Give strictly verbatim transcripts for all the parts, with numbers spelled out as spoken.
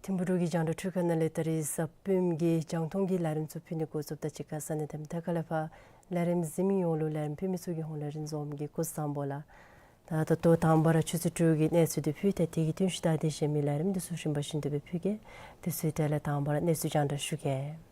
ཐིམ་ཕུ་འབྲུག་གི་རྒྱང་བསྒྲགས་འཕྲུལ་ཁང་ནང་ལས་ད་རིས་གཟའ་སྤེནམ་གྱི་རྒྱང་མཐོང་གི་ལས་རིམ་ཚུ་ཕུལ་ནི་འགོ་བཙུགསཔ་ད་གཅིག་ཁར་གསན་ནི་དང་ད་ག་ལས་ཕར་ལས་རིམ་གཟིགས་མི་ཡོངས་ལུ་ལས་རིམ་ཕུལ་མི་ཚུ་གི་ཧོངས་ལས་རིན་འཛོམས་ཀྱིས་སྐུ་གཟུགས་བཟང་པོ་ལགས། ད་ད་ལྟོ་དང་པ་ར་ཆུ་ཚོད་དྲུག་གི་གནས་ཚུལ་འདི་ཕུལ་ཏེ་དེ་གི་རྟིང་ཤུལ་ད་དེ་གཞན་མི་ལས་རིམ་འདི་ཚུ་རིམ་པ་བཞིན་དུ་སྦེ་ཕུལ་གེ། དེ་ཚུ་གྲས་ལས་དང་པ་ར་གནས་ཚུལ་རྒྱང་བསྒྲགས་ཞུ་གེ།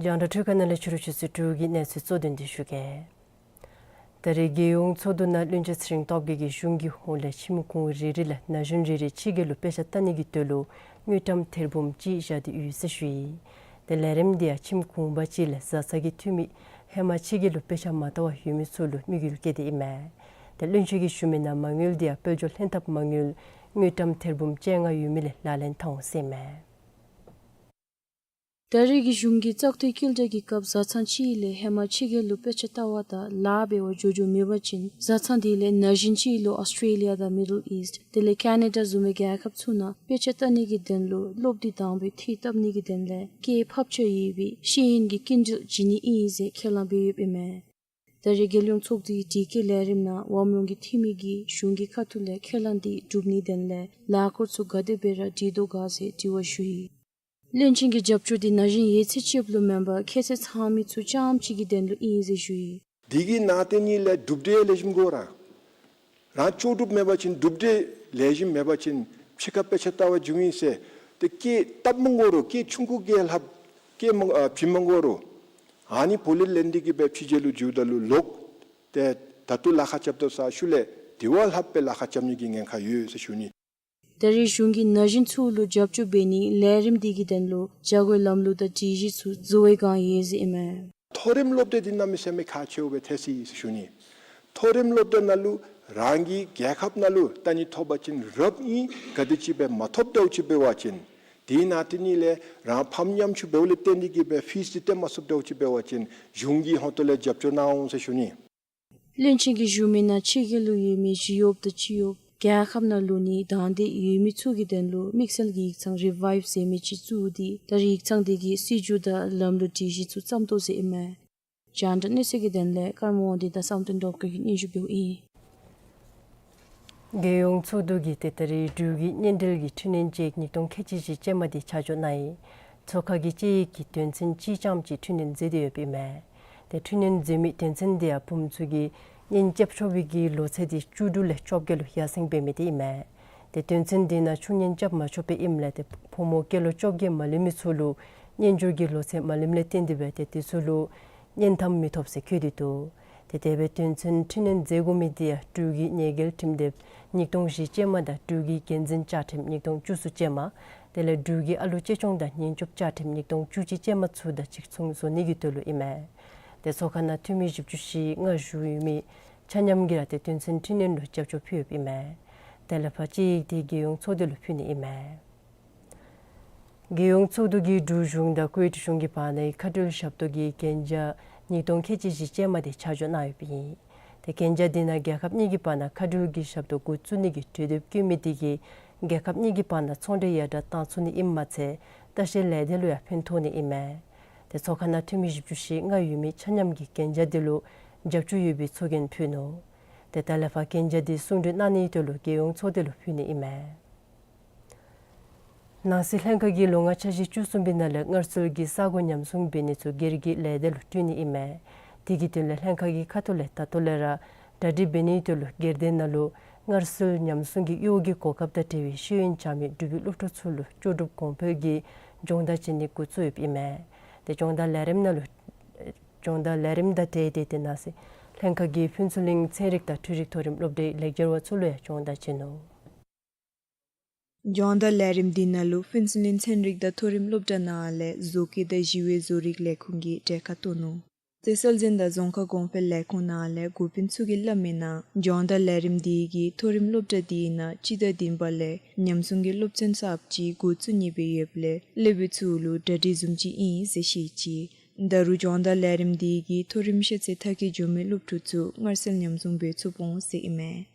རྒྱང་བསྒྲགས་འཕྲུལ་ཁང་ནང་ལས་ཕྱི་རུ་ཆུ་ཚོད་དྲུག་གི་གནས་ཚུལ་གཙོ་དོན་འདི་ཞུ་གེ། ད་རིས་རྒྱལ་ཡོངས་ཚོགས་འདུ་ནང་བློན་ཆེན་ཚེ་རིང་སྟོབས་རྒྱས་ཀྱིས་གཞུང་གི་ཧོངས་ལས་ཁྱིམ་གུང་རེ་རེ་ལས་ན་གཞོན་རེ་རེ་ཕྱི་རྒྱལ་ལུ་དཔེ་ཆ་ལྟ་ནི་གི་དོན་ལུ་དངུལ་ཀྲམ་ཐེར་འབུམ་གཅིག་བཞག་སྟེ་ཡོད་ཟེར་ཞུ་ཡི། ཏེ་ལས་རིམ་འདི་ཡང་ཁྱིམ་གུང་པ་གཅིག་ལས་བཟའ་ཚང་གི་འཐུས་མི་ཧེ་མ་ཕྱི་རྒྱལ་ལུ་དཔེ་ཆ་མ་ལྟ་བར་ཡོད་མི་ཚུ་ལུ་དམིགས་ཡུལ་བསྐྱེད་དེ་ཨིན་མས། ཏེ་བློན་ཆེན་གྱིས་ཞུ་མི་ནང་མ་དངུལ་འདི་ཡང་དཔལ་འབྱོར་ལྷན་ཐབས་མ་དངུལ་དངུལ་ཀྲམ་ཐེར་འབུམ་བཅོ་ལྔ་ཡོད་མི་ལས་ལག་ལེན་འཐབ་འོང་ཟེར་ཨིན་མས། ད་རེས་ཀྱི་གཞུང་གི་བཙག་འཐུའི་བསྐྱེད་བསྒྲགས་ཀྱི་སྐབས་བཟའ་ཚང་གཅིག་ལས་ཧེ་མ་ཕྱི་རྒྱལ་ལུ་དཔེ་ཆ་ལྟ་བར་དང་ལཱ་འབད་བར་འགྱོ་འགྱོཝ་མེད་པ་ཅིན་བཟའ་ཚང་དེ་ལས་ན་གཞོན་གཅིག་ལུ་ཨོསི་ཊེ་ལི་ཡ་དང་མི་ཌལ་ཨིསཊ་དེ་ལས་ཁེ་ན་ཌ་བཟུམ་མའི་རྒྱལ་ཁབ་ཚུ་ནང་དཔེ་ཆ་ལྟ་ནི་གི་དོན་ལུ་སློབ་དེབ་དང་པའི་འཐུས་བཏབ་ནི་གི་དོན་ལས་སྐྱེད་ཕབ་ཆག་ཡོད་པའི་ཤེས་ཡོན་གྱི་སྐྱིན་འགྲུལ་བྱིན་ནི་ཨིན་ཟེར་ཁས་བླངས་འབད་ཡོདཔ་ཨིན་མས། ད་རེས་རྒྱལ་ཡོངས་ཚོགས་འདུའི་དྲི་བཀོད་ལས་རིམ་ནང་བར་མི་རུང་གི་འཐུས་མི་གིས་གཞུང་གི་ཁ་ཐུག་ལས་ཁས་བླངས་འདི་སྒྲུབ་ནིའི་དོན་ལས་ལཱ་འཁོར་ཚུ་ག་དེ་སྦེ་ར་སྒྲིག་དོ་ག་ཟེར་དྲི་བ་ཞུ་ཡི། བློན་ཆེན་གྱི་རྒྱབ་སྐྱོར་འདི་ན་གཞོན་ཡོད་ཚད་ཅིག་ལུ་མེན་པར་ཁྱད་ཚད་ཚང་མི་ཚུ་རྐྱངམ་གཅིག་གི་དོན་ལུ་ཨིན་ཟེར་ཞུ་ཡི། དེ་གི་ནང་དེ་ནི་ལས་གྲུབ་འབྲས་ལེགས་ཤོམ་དགོ་ར། རང་ལྕོགས་གྲུབ་མེད་པ་ཅིན་གྲུབ་འབྲས་ལེགས་ཤོམ་མེད་པ་ཅིན་ཕྱི་ཁར་དཔེ་ཆ་ལྟ་བར་འགྱོཝ་ཨིན་ཟེར། ཏེ་སྐད་བཏབ་མི་དགོ་རུང་སྐད་ཆུང་ཀུ་གིས་ལྷབ། སྐད་མ་ཨ་བྱིན་མི་དགོ་རུང་། ཨ་ནི་ཕོག་ལེབ་ལེན་ཏེ་གི་སྦེ་ཕྱི་རྒྱལ་ལུ་འགྱོཝ་ད་ལུ་ལོག་སྟེ་ད་ལྟོ་ལཱ་ཁག་རྐྱབ་དོ་ས་ཤུལ་ལས་དེ་བ་ལྷགཔ་སྦེ་ལཱ་ཁག་རྐྱབ་ནི་གི་ཉེན་ཁ་ཡོད་ཟེར་ཞུ་ནི། ད་རེས་གཞུང་གིས་ན་གཞོན་ཚུ་ལུ་རྒྱབ་སྐྱོར་འབད་ནིའི་ལས་རིམ་འདི་གི་དོན་ལུ་བྱ་སྒོའི་ལམ་ལུགས་དང་སྒྲིག་གཞི་ཚུ་བཟོ་བའི་བསྒང་ཡོད་ཟེར་ཨིན་མས། མཐོ་རིམ་སློབ་སྡེ་འདི་གནམ་མེད་ས་མེད་ཁག་ཆེཝ་སྦེ་ཐལ་སོ་ཡི་ཟེར་ཞུ་ནི། མཐོ་རིམ་སློབ་སྡེ་ནང་ལུ་རང་གི་རྒྱལ་ཁབ་ནང་ལུ་ལྟ་ནི་ཐོབ་པ་ཅིན་རབ་ཨིན། ག་དེམ་ཅིག་སྦེ་མ་ཐོབ་འདྲཝ་ཅིག་འབད་བ་ཅིན་དེ་ནང་དེ་ནི་ལས་རང་ཕམ་ཉམ་ཆུང་འབདཝ་ལས་བརྟེན་ཏེ་གི་སྦེ་ཕིས་འདི་སྟོན་མ་ཚུགསཔ་འདྲཝ་ཅིག་འབད་བ་ཅིན་གཞུང་གི་ཧོངས་ལས་རྒྱབ་སྐྱོར་གནང་འོང་ཟེར་ཞུ་ནི། བློན་ཆེན་གྱིས་ཞུ་མི་ནང་ཕྱི་རྒྱལ་ལུ་ཡོད་མི་ཞི་གཡོགཔ་དང་སྤྱི་གཡོགཔ་རྒྱལ་ཁབ་ནང་ལུ་ནི་དང་འདོད་ཡོད་མི་ཚུ་གི་དོན་ལུ་དམིགས་བསལ་གྱི་ཡིག་ཚང་རི་བའིབ་ཟེར་མི་ཅིག་བཙུགས་ཏེ་ད་རེས་ཡིག་ཚང་དེ་གི་སྲིད་བྱུས་དང་ལམ་ལུགས་སྒྲིག་གཞི་ཚུ་བརྩམ་དོ་ཟེར་ཨིན་མས། རྒྱང་བསྒྲགས་གནས་ཚུལ་གྱི་དོན་ལས་ཀརྨ་དབང་འདུས་དང་བསམ་གཏན་སྒྲོལ་དཀར་གྱིས་སྙན་ཞུ་འབདཝ་ཨིན། རྒྱལ་ཡོངས་ཚོགས་འདུ་གིས་ཏེ་ད་རེས་འབྲུག་གི་བརྙན་འབྲེལ་གྱི་འཕྲི་སྣོན་ཅེཀ་ཉིས་སྟོང་ཁལ་གཅིག་བཞི་ཅན་མ་འདི་ཆ་འཇོག་གནང་ཡི། ཚོགས་ཁང་གིས་དཔྱད་ཡིག་གི་དོན་ཚན་གཅིག་རྐྱངམ་ཅིག་འཕྲི་སྣོན་མཛད་དེ་ཡོདཔ་ཨིན་མས། ཏེ་འཕྲི་སྣོན་མཛད་མི་དོན་ཚན་འདི་ཡང་བུམོ་ཚུ་གིས་གཉེན་རྐྱབ་ཆོག་པའི་གི་ལོ་ཚད་འདི་བཅུ་དྲུག་ལས་བཅོ་བརྒྱད་ལུ་ཡར་སེང་འབད་མི་འདི་ཨིན་མས། ཏེ་དོན་ཚན་འདི་ནང་ཆུང་གཉེན་རྐྱབ་མ་ཆོགཔ་སྦེ་ཨིནམ་ལས་ཏེ་བུམོ་སྐྱེས་ལོ་བཅོ་བརྒྱད་མ་ལོན་མི་ཚུ་ལུ་གཉེན་སྦྱོར་གྱི་ལོ་ཚད་མ་ལོནམ་ལས་བརྟེན་ཏེ་སྦེ་ཏེ་དེ་ཚུ་ལུ་གཉེན་དམ་མི་ཐོབ་ཟེར་བཀོད་དེ་འདུག། ཏེ་དེ་སྦེ་དོན་ཚན་འཕྲི་སྣོན་མཛད་དགོ་མི་འདི་ཡང་འབྲུག་གི་ཉེས་འགེལ་ཁྲིམས་དེབ་ཉིས་སྟོང་བཞི་ཅན་མ་དང་འབྲུག་གི་འགན་འཛིན་བཅའ་ཁྲིམས་ཉིས་སྟོང་བཅུ་གསུམ་ཅན་མ་དེ་ལས་འབྲུག་གི་ཨ་ལུ་གཅེས་སྐྱོང་དང་ཉེན་སྐྱོབ་བཅའ་ཁྲིམས་ཉིས་སྟོང་བཅུ་གཅིག་ཅན་མ་ཚུ་དང་གཅིག་མཚུངས་བཟོ་ནི་གི་དོན་ལུ་ཨིན་མས། ཏེ་ཚོགས་ཁང་ནང་འཐུས་མི་བཞི་བཅུ་ཞེ་ལྔ་བཞུགས་ཡོད་མི་ཆ་མཉམ་གྱིས་ར་ཏེ་དོན་ཚན་འཕྲི་སྣོན་ལུ་རྒྱབ་སྐྱོར་ཕུལཝ་ཨིན་མས། དེ་ལས་ཕར་དཔྱད་ཡིག་དེ་རྒྱལ་ཡོངས་ཚོགས་སྡེ་ལུ་ཕུལ་ནི་ཨིན་མས། རྒྱལ་ཡོངས་ཚོགས་འདུ་གིས་འབྲུག་གཞུང་དང་ཀུ་ཝེཊ་གཞུང་གི་བར་ནའི་མཁའ་འགྲུལ་ཞབས་ཏོག་གི་གན་རྒྱ་ཉིས་སྟོང་ཁལ་གཅིག་བཞི་ཅན་མ་དེ་ཆ་འཇོག་གནང་ཡོདཔ་ཨིན། ཏེ་གན་རྒྱ་དེ་ནང་རྒྱལ་ཁབ་གཉིས་ཀྱི་བར་ན་མཁའ་འགྲུལ་གྱི་ཞབས་ཏོག་འགོ་བཙུགས་ནི་གི་གྲོས་འདེབས་བཀོད་མི་དེ་གིས་རྒྱལ་ཁབ་གཉིས་ཀྱི་བར་ན་ཚོང་འབྲེལ་ཡར་དྲག་བཏང་ཚུགས་ནི་ཨིནམ་མ་ཚད་ལྟ་བཤལ་ལས་སྡེ་ལུ་ཡང་ཕན་ཐོགས་ནི་ཨིན་མས། ཏེ་ཚོགས་ཁང་ནང་འཐུས་མི་བཞི་བཅུ་ཞེ་ལྔ་ཡོད་མི་ཆ་མཉམ་གྱིས་གན་རྒྱ་དེ་ལུ་རྒྱབ་སྐྱོར་ཡོད་པའི་ཚོགས་རྒྱན་ཕུལ་ནུག། ཏེ་ད་ལས་ཕར་གན་རྒྱ་དེ་གསུང་གྲོས་གནང་ནིའི་དོན་ལུ་རྒྱལ་ཡོངས་ཚོགས་སྡེ་ལུ་ཕུལ་ནི་ཨིན་མས། ནང་སྲིད་ལྷན་ཁག་གིས་ལོ་ལྔ་འཆར་གཞི་བཅུ་གསུམ་པའི་ནང་ལས་སྔར་སྲོལ་གྱི་ས་གོ་ཉམས་སྲུང་འབད་ནི་ཚུ་སྒེར་གྱི་ལས་སྡེ་ལུ་སྤྲོད་ནི་ཨིན་མས། དེ་གི་དོན་ལས་ལྷན་ཁག་གི་ཁ་ཐུག་ལས་ད་ལྟོ་ལས་ར་གྲ་སྒྲིག་འབད་ནིའི་དོན་ལུ་སྒེར་སྡེ་ནང་ལུ་སྔར་སྲོལ་ཉམས་སྲུང་གི་གཡོག་གི་གོ་སྐབས་དང་འབྲེལ་བའི་ཤེས་ཡོན་བྱང་མི་འབྲུག་པའི་སློབ་ཕྲུག་ཚུ་ལུ་ལྕོགས་གྲུབ་གོང་འཕེལ་གྱི་སྦྱོང་བརྡར་བྱིན་ནི་འགོ་བཙུགས་ཡོདཔ་ཨིན་མས། ཏེ་སྦྱོང་བརྡར་ལས་རིམ་ནང་ལུ་སྦྱོང་བརྡར་ལས་རིམ་དང་འབྲེལ་ཏེ་ཏེ་ནང་སྲིད་ལྷན་ཁག་གིས་ཕུན་ཚོགས་གླིང་ཚན་རིག་དང་འཕྲུལ་རིག་མཐོ་རིམ་སློབ་གྲྭའི་ལེགས་སྦྱར་བ་ཚུ་ལུ་ཡང་སྦྱོང་བརྡར་བྱིན་ནུག། སྦྱོང་བརྡར་ལས་རིམ་འདི་ནང་ལུ་ཕུན་ཚོགས་གླིང་ཚན་རིག་དང་མཐོ་རིམ་སློབ་གྲྭ་ནང་ལས་བཟོ་བཀོད་དང་ཞི་བའི་བཟོ་རིག་ལས་ཁུངས་ཀྱིས་གྲལ་ཁར་གཏོགས་ནུག། ཏེ་སྲོལ་འཛིན་དང་རྫོང་ཁ་གོང་འཕེལ་ལས་ཁུངས་ནང་ལས་འགོ་དཔོན་ཚུ་གིས་སླབ་མིའི་ནང་སྦྱོང་བརྡར་ལས་རིམ་འདི་གིས་མཐོ་རིམ་སློབ་གྲྭ་འདི་ནང་སྤྱི་ཟླ་བདུན་པ་ལས་ཉམས་སྲུང་གི་སློབ་ཚན་གསརཔ་ཅིག་འགོ་བཙུགས་ནི་སྦེ་ཡོདཔ་ལས་སློབ་དཔོན་ཚུ་ལུ་གྲ་སྒྲིག་བཟུམ་ཅིག་ཨིན་ཟེར་བཤད་ཅི། ད་རུང་སྦྱོང་བརྡར་ལས་རིམ་འདི་གིས་མཐོ་རིམ་ཤེས་ཚད་མཐར་འཁྱོལ་འགྱོ་མི་སློབ་ཕྲུག་ཚུ་སྔར་སྲོལ་ཉམས་སྲུང་འབད་ཚུགསཔ་འོང་ཟེར་ཨིན་མས།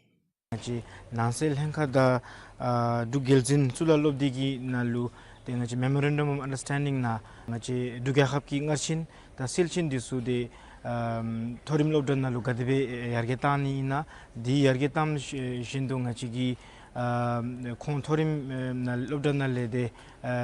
ང་བཅས་ནང་སྲིད་ལྷན་ཁག་དང་ཨ་འབྲུག་རྒྱལ་འཛིན་གཙུག་ལག་སློབ་སྡེ་གི་ནང་ལུ་ཏེ་ང་བཅས་Memorandum of Understanding ནང་ང་བཅས་འབྲུག་རྒྱལ་ཁབ་ཀྱི་སྔར་བྱོན་དང་སྲོལ་བྱོན་འདི་ཚུ་ཏེ་ཨམ་མཐོ་རིམ་སློབ་གྲྭ་ནང་ལུ་ག་དེ་སྦེ་ཡར་རྒྱས་བཏང་ནི་ཨིན་ན། དེ་ཡར་རྒྱས་བཏངམ་བཞིན་དུ་ང་བཅས་ཀྱི་ཨམ་ཁོང་མཐོ་རིམ་ཨེ་ནང་སློབ་གྲྭ་ནང་ལས་ཏེ་ཨེ་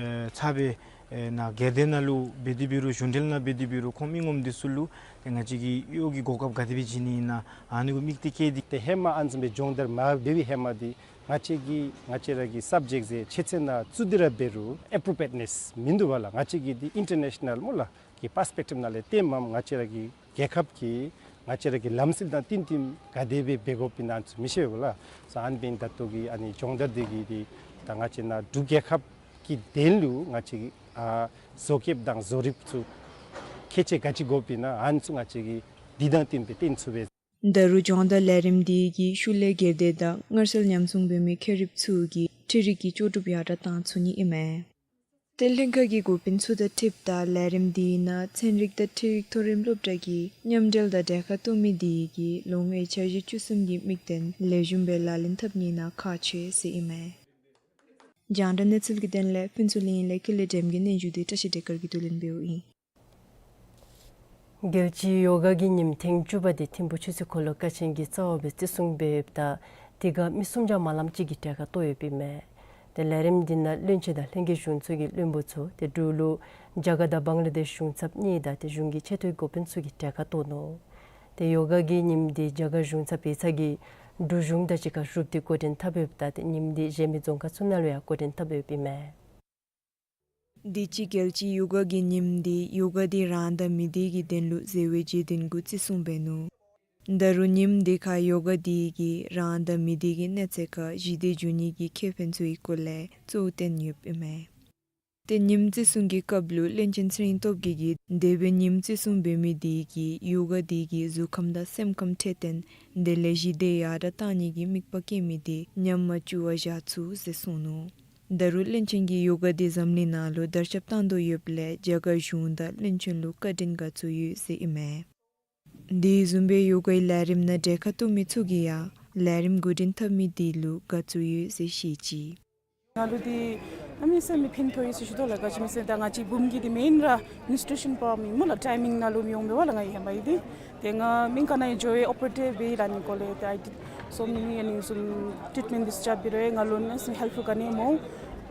ཨེ་ཚར་སྦེ་ཨེ་ནཱ་སྒེར་སྡེ་ནང་ལུ་འབད་དེ་འབད་རུང་གཞུང་འབྲེལ་ནང་འབད་དེ་འབད་རུང་ཁོང་མི་ངོམ་འདི་ཚུ་ལུ་ཏེ་ང་བཅས་ཀྱིས་གཡོག་གི་གོ་སྐབས་ག་དེ་སྦེ་བྱིན་ནི་ཨིན་ན་ཨ་ནི་གུ་དམིགས་ཏེ་བསྐྱེད་དེ། ཏེ་ཧེ་མ་ཨ་ནི་བཟུམ་སྦེ་སྦྱོང་བརྡར་མ་འབད་བའི་ཧེ་མ་འདི་ང་བཅས་ཀྱིས་ང་བཅས་ར་གི་སབ་ཇེཀཊ་ཟེར་ཆོས་ཚན་ནང་བཙུགས་ཏེ་ར་འབད་རུང་ཨེ་པྲོ་པི་རི་ཡེཊ་ནེས་མིན་འདུག་པ་ལགས། ང་བཅས་ཀྱི་འདི་ཨིན་ཊར་ནེ་ཤ་ནལ་སྨོ་ལགས་ཀྱི་པར་སི་པེག་ཊིབ་ནང་ལས་བལྟཝ་ད་ང་བཅས་ར་གི་རྒྱལ་ཁབ་ཀྱི་ང་བཅས་ར་གི་ལམ་སྲོལ་དང་བསྟུན་བསྟུན་ག་དེ་སྦེ་འབད་དགོཔ་ཨིན་ན་ཨ་ནི་ཚུ་མི་ཤེས་པས་ལགས། སོ་ཨ་ནི་འབདཝ་ད་ལྟོ་གི་ཨ་ནི་སྦྱོང་བརྡར་འདི་གིས་འདི་ད་ང་བཅས་ནཱ་འབྲུག་རྒྱལ་ཁབ་ཀྱི་དོན་ལུ་ང་བཅས་ཀྱི་ཨ་བཟོ་བཀོདཔ་དང་བཟོ་རིགཔ་ཚུ་ཁྱད་ཆོས་ག་ཅི་དགོཔ་ཨིན་ན་ཨ་ནི་ཚུ་ང་བཅས་ཀྱིས་འདི་དང་བསྟུན་སྦེ་སྟོན་ཚུགས་པས། ད་རུང་སྦྱོང་བརྡར་ལས་རིམ་འདི་གིས་ཤུལ་ལས་སྒེར་སྡེ་དང་སྔར་སྲོལ་ཉམས་སྲུང་འབད་མི་མཁས་གྲུབ་ཚུ་གི་འཕྲུལ་རིག་གི་ལྕོགས་གྲུབ་ཡར་དྲག་བཏང་ཚུགས་ནི་ཨིན་མས། ཏེ་ལྷན་ཁག་གི་འགོ་དཔོན་ཚུ་དང་འཁྲིལཝ་ད་ལས་རིམ་འདི་ནང་ཚན་རིག་དང་འཕྲུལ་རིག་མཐོ་རིམ་སློབ་གྲྭ་གི་མཉམ་འབྲེལ་དང་གྲལ་ཁར་གཏོགས་མི་འདི་གིས་ལོ་ལྔའི་འཆར་གཞི་བཅུ་གསུམ་གྱི་དམིགས་དོན་ལེགས་ཤོམ་སྦེ་ལག་ལེན་འཐབ་ནི་ནང་ཁག་ཆེ་ཟེར་ཨིན་མས། རྒྱང་བསྒྲགས་གནས་ཚུལ་གྱི་དོན་ལས་ཕུན་ཚོགས་གླིང་ལས་ཀུན་ལེགས་སྒྲོལམ་གྱི་སྙན་ཞུ་འདི་བཀྲ་ཤིས་བདེ་སྐར་གྱིས་བསྡུ་ལེན་འབདཝ་ཨིན། རྒྱལ་སྤྱིའི་ཡོ་ག་གི་ཉིནམ་ཐེངས་བཅུ་པ་འདི་ཐིམ་ཕུག་ཆོས་སྲིད་འཁོར་ལོ་ཀ་ཆེན་གྱིས་རྩ་བ་སྦེ་བརྩི་སྲུང་འབད་ཡོདཔ་ད་དེ་ཁར་མི་སུམ་བརྒྱ་མ་ལངམ་ཅིག་གིས་གྲལ་ཁར་གཏོགས་ཡོདཔ་ཨིན་མས། ཏེ་ལས་རིམ་འདི་ནང་བློན་ཆེན་དང་ལྷན་རྒྱས་གཞུང་ཚོགས་ཀྱི་བློན་པོ་ཚུ་ཏེ་འབྲུག་ལུ་རྒྱ་གར་དང་བང་ལ་དེཤ་གཞུང་ཚབ་གཉིས་དང་ཏེ་གཞུང་གི་ཆེ་མཐོའི་འགོ་དཔོན་ཚུ་གིས་གྲལ་ཁར་གཏོགས་ནུག། ཏེ་ཡོ་ག་གི་ཉིནམ་འདི་རྒྱ་གར་གཞུང་ཚབ་པའི་ཚབ་ཀྱིས་འབྲུག་གཞུང་དང་གཅིག་ཁར་རུབ་སྟེ་འགོ་འདྲེན་འཐབ་ཡོདཔ་ད་ཏེ་ཉིནམ་འདི་གཞན་མི་རྫོང་ཁག་ཚུ་ནང་ལུ་ཡང་འགོ་འདྲེན་འཐབ་ཡོདཔ་ཨིན་མས། དུས་ཅི་རྒྱལ་སྤྱིའི་ཡོ་ག་གི་ཉིནམ་འདི་ཡོ་ག་འདི་རང་དང་མི་སྡེ་གི་དོན་ལུ་མཛའ་བའི་རྗེས་དྲན་གུ་བརྩི་སྲུང་འབད་ནུག། ད་རུང་ཉིནམ་འདི་ཁར་ཡོ་ག་འདི་གིས་རང་དང་མི་སྡེ་གི་གནས་ཚད་ཁར་ཞི་བདེ་འབྱུང་ནི་གི་ཁེ་ཕན་ཚུ་གི་སྐོར་ལས་གཙོ་བོ་བཏོན་ཡོདཔ་ཨིན་མས། ཏེ་ཉིནམ་བརྩི་སྲུང་གི་སྐབས་ལུ་བློན་ཆེན་ཚེ་རིང་སྟོབས་རྒྱས་ཀྱིས་འདས་པའི་ཉིནམ་བརྩི་སྲུང་འབད་མི་འདི་གིས་ཡོ་ག་འདི་གིས་གཟུགས་ཁམས་དང་སེམས་ཁམས་འཕྲོད་བསྟེན་དེ་ལས་ཞི་བདེ་ཡར་དྲག་བཏང་ནི་གི་དམིགས་པ་བསྐྱེད་མི་འདི་ཉམས་མ་བཅུག་པར་བཞག་ཚུགས་ཟེར་གསུངས་ནུག། ད་རུང་བློན་ཆེན་གྱིས་ཡོ་ག་འདི་འཛམ་གླིང་ནང་ལུ་དར་ཁྱབ་བཏང་དོ་ཡོདཔ་ལས་རྒྱ་གར་གཞུང་དང་བློན་ཆེན་ལུ་བཀའ་དྲིན་དགའ་ཚོར་ཡོད་ཟེར་ཨིན་མས། དེ་བཟུམ་སྦེ་ཡོ་གའི་ལས་རིམ་ནང་གྲལ་ཁར་གཏོགས་མི་ཚུ་གིས་ཡང་ལས་རིམ་འགོ་འདྲེན་འཐབ་མི་འདི་ལུ་དགའ་ཚོར་ཡོད་ཟེར་བཤད་ཅི། ང་ལུ་འདི་གནམ་མེད་ས་མེད་ཕན་ཐོགས་ཡི་ཟེར་ཞུ་དོ་ལགས། ག་ཅི་སྨོ་ཟེར་ད་ང་བཅས་བུམོ་གི་འདི་མེན་ར་མེན་སི་ཊུ་རེ་ཤཱན་པོ་རོབ་ལེམ་སྨོ་ལགས། ཊའི་མིང་ནང་ལུ་མི་འོང་པས་ལགས། ང་གིས་ཧེ་མ་ཡང་འདི་ཏེ་ང་སྨན་ཁང་ནང་ཡང་འགྱོ་ཡི་ཨོ་པི་རེཊ་འབད་ཡི་ལགས། ཨ་ནི་སྐོར་ལས་ཏེ་I did so many ཨ་ནི་བཟུམ་ཊྲིཊ་མེནཊ་འདི་ཚུ་རྐྱབ་འབད་རུང་ང་ལུ་གནམ་མེད་ས་མེད་ཧེལཔ་ཕུལ་ག་ནི་སྨོ།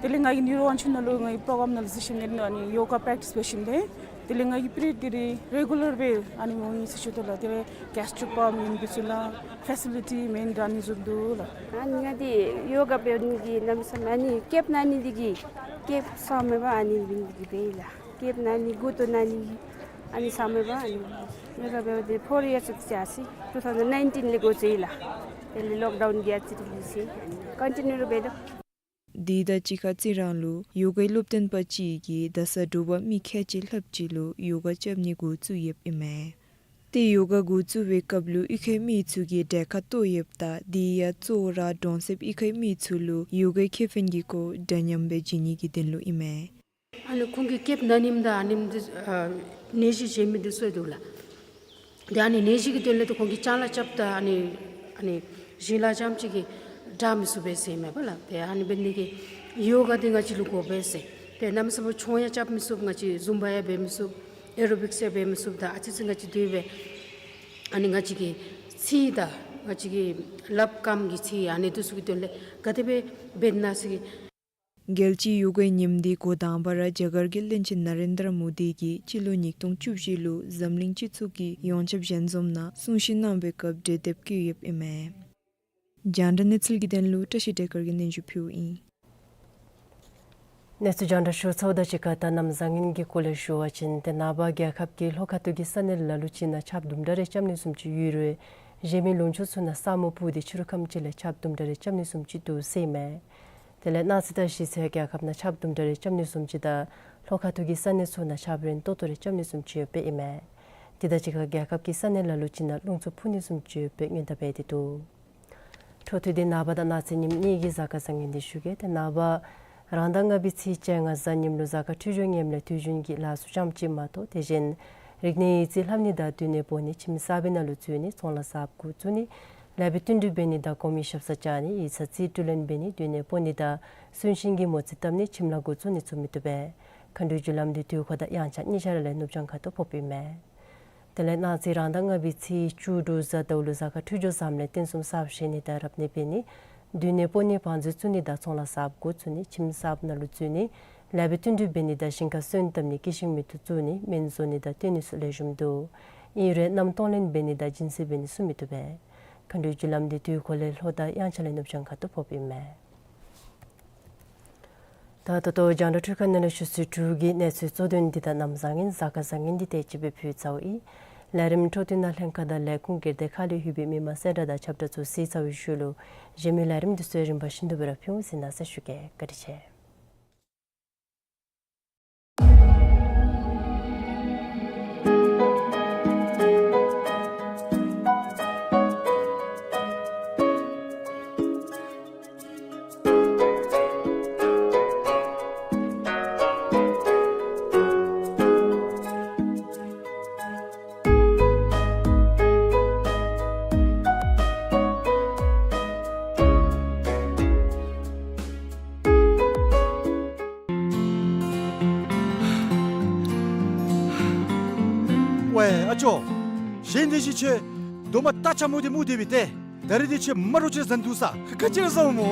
དེ་ལས་ང་གིས་ནེ་རོ་ཝང་ཆུ་ནང་ལུ་ང་གི་པྲོ་གརམ་ནང་ལུ་གཟིགས་ཞིནམ་ལས་ཨ་ནི་ཡོ་ག་པྲེཀ་ཊིསི་འབད་ཞིནམ་ལས་དེ་ལས་ང་གིས་པི་རི་ཡོཌ་ལི་རེ་གུ་ལར་སྦེ་ཨ་ནི་འོང་ཡི་ཟེར་ཞུ་དོ་ལགས། དེ་ལས་གེ་སི་ཊི་རིག་པ་མེན་འདི་ཚུ་ནང་ཕེ་སི་ལི་ཊི་མེན་ར་ཨ་ནི་བཟུམ་འདུག་ལགས། ཨ་ནི་ང་འདི་ཡོ་ག་འབད་ནི་འདི་གནམ་མེད་ས་མེད་ཨ་ནི་ཀེབ་ན་ནི་འདི་གིས་ཀེབ་ཟ་མེད་པར་ཨ་ནི་འབད་ནི་འདི་གིས་འབད་ཡི་ལགས། ཀེབ་ན་ནི་མགུ་ཏོ་ན་ནི་ཨ་ནི་ཟ་མེད་པར་ཨ་ནི་ཡོ་ག་འབད་དེ་ཕོར་ཡརསི་ཅིག་ཅིག་ཨ་ཙི་ཊུ་ཐའུ་ཟེན་ནའིན་ཊིན་ལས་འགོ་བཙུགས་ཡི་ལགས། དེ་ལས་ལོཀ་ཌའུན་གྱི་ཨ་ཙི་རིང་ལུ་ཅིག་ཀོན་ཊི་ནིའུ་ར་འབད་དོ། དེ་དང་གཅིག་ཁར་རྩི་རང་ལུ་ཡོ་གའི་སློབ་སྟོན་པ་ཅིག་གིས་ད་ས་དྲོ་པ་མི་ཁལ་གཅིག་ལྷགཔ་ཅིག་ལུ་ཡོ་ག་རྐྱབ་ནི་འགོ་བཙུགས་ཡོདཔ་ཨིན་མས། ཏེ་ཡོ་ག་འགོ་བཙུགས་པའི་སྐབས་ལུ་གཡུས་ཁའི་མི་ཚུ་གིས་གྲལ་ཁར་གཏོགས་ཡོདཔ་ད་དེ་ཡང་གཙོ་བོ་ར་གྲོང་གསེབ་གཡུས་ཁའི་མི་ཚུ་ལུ་ཡོ་གའི་ཁེ་ཕན་གྱི་སྐོར་འདྲ་མཉམ་སྦེ་བྱིན་ནི་གི་དོན་ལུ་ཨིན་མས། ཨ་ནི་ཁོང་གི་སྐེདཔ་ན་ནིངམ་དང་ཨ་ནིམ་འདི་ཨ་ནད་གཞི་བྱུང་མི་འདི་ཚུ་འདུག་ལགས། ཏེ་ཨ་ནི་ནད་གཞི་གི་དོན་ལས་ཏེ་ཁོང་གིས་ལྕང་ལཱ་རྐྱབ་ད་ཨ་ནི་ཨ་ནི་ཞིང་ལཱ་རྐྱངམ་ཅིག་གིས་དྲག་མི་ཚུགས་པས་ཟེར་མས་པ་ལགས། ཏེ་ཨ་ནི་འབད་ནི་དེ་གིས་ཡོ་ག་འདི་ང་བཅས་ལུ་དགོ་པས་ཟེར། ཏེ་གནམ་མེད་ས་མེད་ཆོང་ཡང་རྐྱབ་མི་ཚུགས། ང་བཅས་ཛུམ་བ་ཡང་འབད་མི་ཚུགས། ཨེ་རོ་བིཀསི་ཡང་འབད་མི་ཚུགས། ད་ཨ་ཙི་ཅིག་ང་བཅས་དེ་སྦེ་ཨ་ནི་ང་བཅས་ཀྱི་ཚིག་དང་ང་བཅས་ཀྱི་ལགཔ་རྐངམ་གྱི་ཚིག་ཨ་ནི་འདི་ཚུ་གི་དོན་ལས་ག་དེ་སྦེ་འབད་ན་ཟེར་གི། རྒྱལ་སྤྱིའི་ཡོ་གའི་ཉིནམ་འདི་འགོ་དང་པ་ར་རྒྱ་གར་གྱི་བློན་ཆེན་ན་རེན་དྲ་མོ་དི་གིས་སྤྱི་ལོ་ཉིས་སྟོང་བཅུ་བཞི་ལུ་འཛམ་གླིང་སྤྱི་ཚོགས་ཀྱི་ཡོངས་ཁྱབ་ཞལ་འཛོམས་ནང་གསུང་བཤད་གནང་བའི་སྐབས་གྲོས་འདེབས་བཀོད་ཡོདཔ་ཨིན་མས། རྒྱང་བསྒྲགས་གནས་ཚུལ་གྱི་དོན་ལུ་བཀྲ་ཤིས་བདེ་དཀར་གྱིས་སྙན་ཞུ་ཕུལཝ་ཨིན། གནས་ཚུལ་རྒྱང་བསྒྲགས་ཞུ་ཚརཝ་དང་གཅིག་ཁར་ད་གནམ་བཟང་ངན་གྱི་སྐོར་ལས་ཞུ་བ་ཅིན་ཏེ་ནངས་པ་རྒྱལ་ཁབ་ཀྱི་ལྷོ་ཁ་ཐུག་གི་ས་གནས་ལ་ལུ་ཅིག་ནང་ཆརཔ་དུམ་གྲ་རེ་རྐྱབ་ནི་བཟུམ་ཅིག་ཡོད་རུང་གཞན་མི་ལུང་ཕྱོགས་ཚུ་ནང་ས་སྨུག་སྤུབས་ཏེ་ཕྱི་རུ་ཁམས་ཅིག་ལས་ཆརཔ་དུམ་གྲ་རེ་རྐྱབ་ནི་བཟུམ་ཅིག་འདུག་ཟེར་ཨིན་མས། དེ་ལས་གནངས་ཚེ་དང་གཞེས་ཚེ་རྒྱལ་ཁབ་ནང་ཆརཔ་དུམ་གྲ་རེ་རྐྱབ་ནི་བཟུམ་ཅིག་དང་ལྷོ་ཁ་ཐུག་གི་ས་གནས་ཚུ་ནང་ཆརཔ་རན་ཏོག་ཏོ་རེ་རྐྱབ་ནི་བཟུམ་ཅིག་ཡོདཔ་ཨིན་མས། དེ་དང་གཅིག་ཁར་རྒྱལ་ཁབ་ཀྱི་ས་གནས་ལ་ལུ་ཅིག་ནང་རླུང་འཚུབ་འཕུ་ནི་བཟུམ་ཅིག་ཡོདཔ་སྔོན་བརྡ་འབད་དེ་འདུག། འཕྲོ་མཐུད་དེ་ནངས་པ་དང་གནངས་ཚེ་ཉིནམ་གཉིས་ཀྱི་གཟའ་སྐར་བཟང་ངན་འདི་ཞུ་གེ། ཏེ་ནངས་པ་རང་ཟླ་ལྔ་པའི་ཚེས་བཅོ་ལྔ་གཟའ་ཉིམ་ལུ་གཟའ་སྐར་འཕྲོད་སྦྱོར་ངནམ་ལས་དུས་རྒྱུན་གྱི་ལཱ་ཚུ་ཙམ་ཅིག་མ་གཏོགས་དེ་བཞིན་རིག་གནས་ཡིག་རྩིས་ལྷབ་ནི་དང་སྡོད་གནས་སྤོ་ནི་ཁྱིམ་གསརཔ་ནང་ལུ་འཛུལ་ནི་ཚོང་ལཱ་གསརཔ་འགོ་བཙུགས་ནི་ལེགས་པའི་བསྟུན་གྲོས་འབད་ནི་དང་གོང་མའི་ཞབས་སར་བཅར་ནི་ཡིག་ཚང་རྩིས་སྤྲོད་ལེན་འབད་ནི་སྡོད་གནས་སྤོ་ནི་དང་གསོན་གཤིན་གྱི་མོ་རྩིས་བཏབ་ནི་ཁྱིམ་ལཱ་འགོ་བཙུགས་ནི་ཚུ་མི་བཏུབ་པས། མཁའ་འགྲོའི་རྒྱུ་ལམ་འདི་དུས་འཁོར་དང་དབྱངས་འཆར་གཉིས་ཆ་ར་ལས་ནུབ་བྱང་ཁ་ཐུག་ཕོགཔ་ཨིན་མས། དེ་ལས་གནངས་ཚེ་རང་ཟླ་ལྔ་པའི་ཚེས་བཅུ་དྲུག་གཟའ་ཟླཝ་ལུ་གཟའ་སྐར་འཕྲོད་སྦྱོར་བཟངམ་ལས་རྟེན་གསུམ་གསརཔ་བཞེངས་ནི་དང་རབ་གནས་འབད་ནི་སྡོད་གནས་སྤོ་ནི་བང་མཛོད་བཙུགས་ནི་དང་ཚོང་ལཱ་གསརཔ་འགོ་བཙུགས་ནི་ཁྱིམ་གསརཔ་ནང་ལུ་འཛུལ་ནི་ལེགས་པའི་བསྟུན་གྲོས་འབད་ནི་དང་ཞིང་ཁར་སོན་བཏབ་ནི་སྐྱེད་ཤིང་མེ་ཏོག་བཙུགས་ནི་སྨན་བཟོ་ནི་དང་སྟོན་ནི་ཚུ་ལེགས་ཤོམ་འདུག། ཨིན་རུང་གནམ་གཏོང་ལེན་འབད་ནི་དང་སྦྱིན་སྲེག་འབད་ནི་ཚུ་མི་བཏུབ་པས། མཁའ་འགྲོའི་རྒྱུ་ལམ་འདི་དུས་འཁོར་ལས་ལྷོ་དང་དབྱངས་འཆར་ལས་ནུབ་བྱང་ཁ་ཐུག་ཕོགཔ་ཨིན་མས། ད་ད་ལྟོ་རྒྱང་བསྒྲགས་འཕྲུལ་ཁང་ནང་ལས་ཞུ་ཚིག་དྲུག་གི་གནས་ཚུལ་གཙོ་དོན་འདི་དང་གནམ་བཟང་ངན་གཟའ་སྐར་བཟང་ངན་འདི་དེ་ཅིག་སྦེ་ཕུལ་ཚརཝ་ཨིན། ལས་རིམ་འཕྲོ་མཐུད་ནང་ལྷན་ཁག་དང་ལས་ཁུངས་སྒེར་སྡེ་ཁག་ལས་ལྷོད་པའི་མི་མང་གསལ་བསྒྲགས་དང་ཁྱབ་བསྒྲགས་ཚུ་གཟིགས་ཚར་བའི་ཤུལ་ལུ་གཞན་མི་ལས་རིམ་འདི་ཚུ་རིམ་པ་བཞིན་དུ་སྦེ་ར་ཕུལ་འོང་ཟེར་མནོ་བསམ་ཞུ་གེ། བཀའ་དྲིན་ཆེ། ཝའེ་ཨ་ཅོ། གཞན་དེ་ཅིག་ཁྱོད་རྡོག་མ་རྟ་ཆ་མོ་དེ་སྨུག་དེ་སྦེ་ཏེ། ད་རེས་དེ་ཁྱོད་མ་རོ་ཅིག་ཟ་ནི་འདུག་ས། ཁ་ཁ་ཅིག་ཟཝ་སྨོ།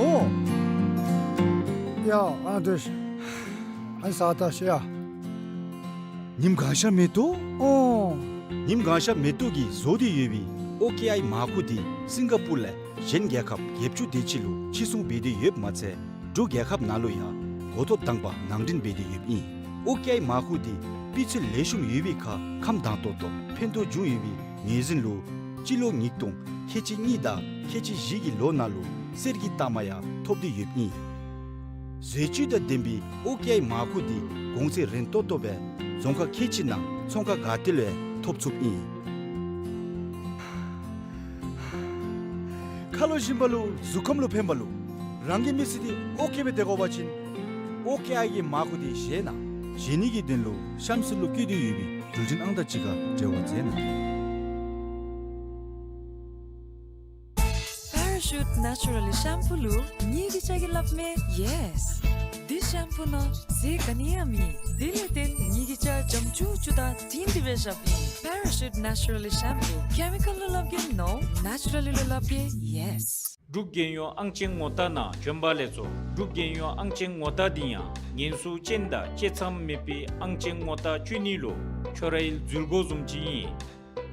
ཡ་ཨ་ནི་དེ་ཨ་ནི་ཟ་ད་ཤེས་ཡ། ཉིམ་གང་ཤར་མེ་ཏོག། ཨོ། ཉིམ་གང་ཤར་མེ་ཏོག་གིས་བཟོ་སྟེ་ཡོད་པའི་ཨོ་ཀེ་ཨའི་མར་ཁུ་དེ་སིང་ག་པུར་ལས་གཞན་རྒྱལ་ཁབ་བརྒྱད་ཅུ་དེ་ཅིག་ལུ་ཕྱིར་ཚོང་འབད་དེ་ཡོདཔ་མ་ཚད་འབྲུག་རྒྱལ་ཁབ་ནང་ལུ་ཡང་འགོ་ཐོག་དང་པ་ནང་འདྲེན་འབད་དེ་ཡོདཔ་ཨིན། ཨོ་ཀེ་ཨའི་མར་ཁུ་དེ་སྤུས་ཚད་ལེགས་ཤོམ་ཡོད་པའི་ཁར་ཁམས་དྭངས་ཏོག་ཏོ་ཕན་ཐོགས་བྱུང་ཡོད་པའི་ངོས་འཛིན་ལུ་སྤྱི་ལོ་ཉིས་སྟོང་ཁལ་གཅིག་གཉིས་དང་ཁལ་གཅིག་བཞི་གི་ལོ་ནང་ལུ་གསེར་གྱི་རྟགས་མ་ཡང་ཐོབ་སྟེ་ཡོདཔ་ཨིན། ཟས་བཅུད་དང་ལྡན་པའི་ཨོ་ཀེ་ཨའི་མར་ཁུ་དེ་གོང་ཚད་རན་ཏོག་ཏོ་སྦེ་རྫོང་ཁག་ཁལ་གཅིག་ནང་ཚོང་ཁང་ག་ཏེ་ལུ་ཡང་ཐོབ་ཚུགསཔ་ཨིན། ཁ་ལོ་ཞིམ་པ་ལུ་གཟུགས་ཁམས་ལུ་ཕན་པ་ལུ་རང་གི་མི་ཚེ་འདི་ཨོ་ཀེ་སྦེ་སྡོད་དགོ་པ་ཅིན་ཨོ་ཀེ་ཨའི་གི་མར་ཁུ་དེ་བཞེས་གནང་། བཞེས་ནི་གི་དོན་ལུ་གཤམ་གསལ་ལུ་བཀོད་དེ་ཡོད་པའི་འགྲུལ་འཕྲིན་ཨང་རྟགས་ཅིག་ཁར་འབྲེལ་བ་མཛད་གནང་། པེ་ར་ཤུཊ་ནེ་ཅུ་ར་ལི་ཤམ་པུ་ལུ་ངེ་གི་སྐྱ་གིས་སླབ་མས་ཡེས། འདི་ཤམ་པུ་ནང་ཟས་ག་ནི་ཡང་མེད། དེ་ལས་བརྟེན་ངེ་གི་སྐྱ་འཇམ་ཅུག་ཅུ་དང་དྲིང་དྲི་སྦེ་བཞགཔ་ཨིན། པེ་ར་ཤུཊ་ནེ་ཅུ་ར་ལི་ཤམ་པུ། ཀེ་མི་ཀཱལ་ལུ་སླབ་གེ་ནོ། ནེ་ཅུ་ར་ལི་ལུ་སླབ་གེ་ཡེས། འབྲུག་རྒྱལ་ཡོངས་ཨང་ཅན་ངོ་རྟགས་ནང་བྱོན་པ་ལེགས་སོ། འབྲུག་རྒྱལ་ཡོངས་ཨང་ཅན་ངོ་རྟགས་འདི་ཡང་ངན་སོང་ཅན་དང་བཅད་མཚམས་མེད་པའི་ཨང་ཅན་ངོ་རྟགས་སྤྱོད་ནི་ལུ་ཁྱོད་རའི་འཛུལ་སྒོ་བཟུམ་ཅིག་ཨིན།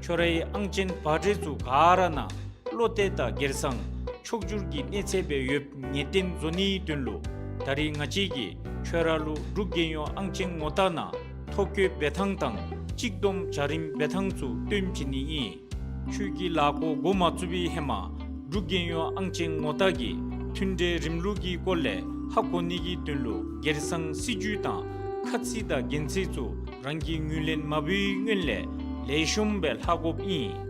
ཁྱོད་རའི་ཨང་ཅན་པར་ཊི་ཚུ་ག་ར་ནང་བློ་གཏད་དང་སྒེར་སང་ཕྱོགས་བསྒྱུར་གྱི་གནས་ཚད་སྦེ་ཡོདཔ་ངེས་གཏན་བཟོ་ནིའི་དོན་ལུ་ད་རིས་ང་བཅས་ཀྱིས་ཁྱོད་ར་ལུ་འབྲུག་རྒྱལ་ཡོངས་ཨང་ཅན་ངོ་རྟགས་ནང་ཐོ་བཀོད་འབད་ཐངས་དང་གཅིག་བསྡོམས་བྱ་རིམ་འབད་ཐངས་ཚུ་སྟོན་བྱིན་ནི་ཨིན། ཁྱོད་ཀྱིས་ལཱ་འགོ་འགོ་མ་བཙུགས་པའི་ཧེ་མ་འབྲུག་རྒྱལ་ཡོངས་ཨང་ཅན་ངོ་རྟགས་ཀྱི་མཐུན་འབྲེལ་རིམ་ལུགས་ཀྱི་སྐོར་ལས་ ཧ་གོ་ནི་གི་དོན་ལུ་སྒེར་སང་སྲིད་ཇུས་དང་ཁ་ཚིག་དང་འགན་འཁྲི་ཚུ་རང་གིས་ངོས་ལེན་མ་འབད་བའི་སྔོན་ལས་ལེགས་ཤོམ་སྦེ་ལྷག་དགོཔ་ཨིན།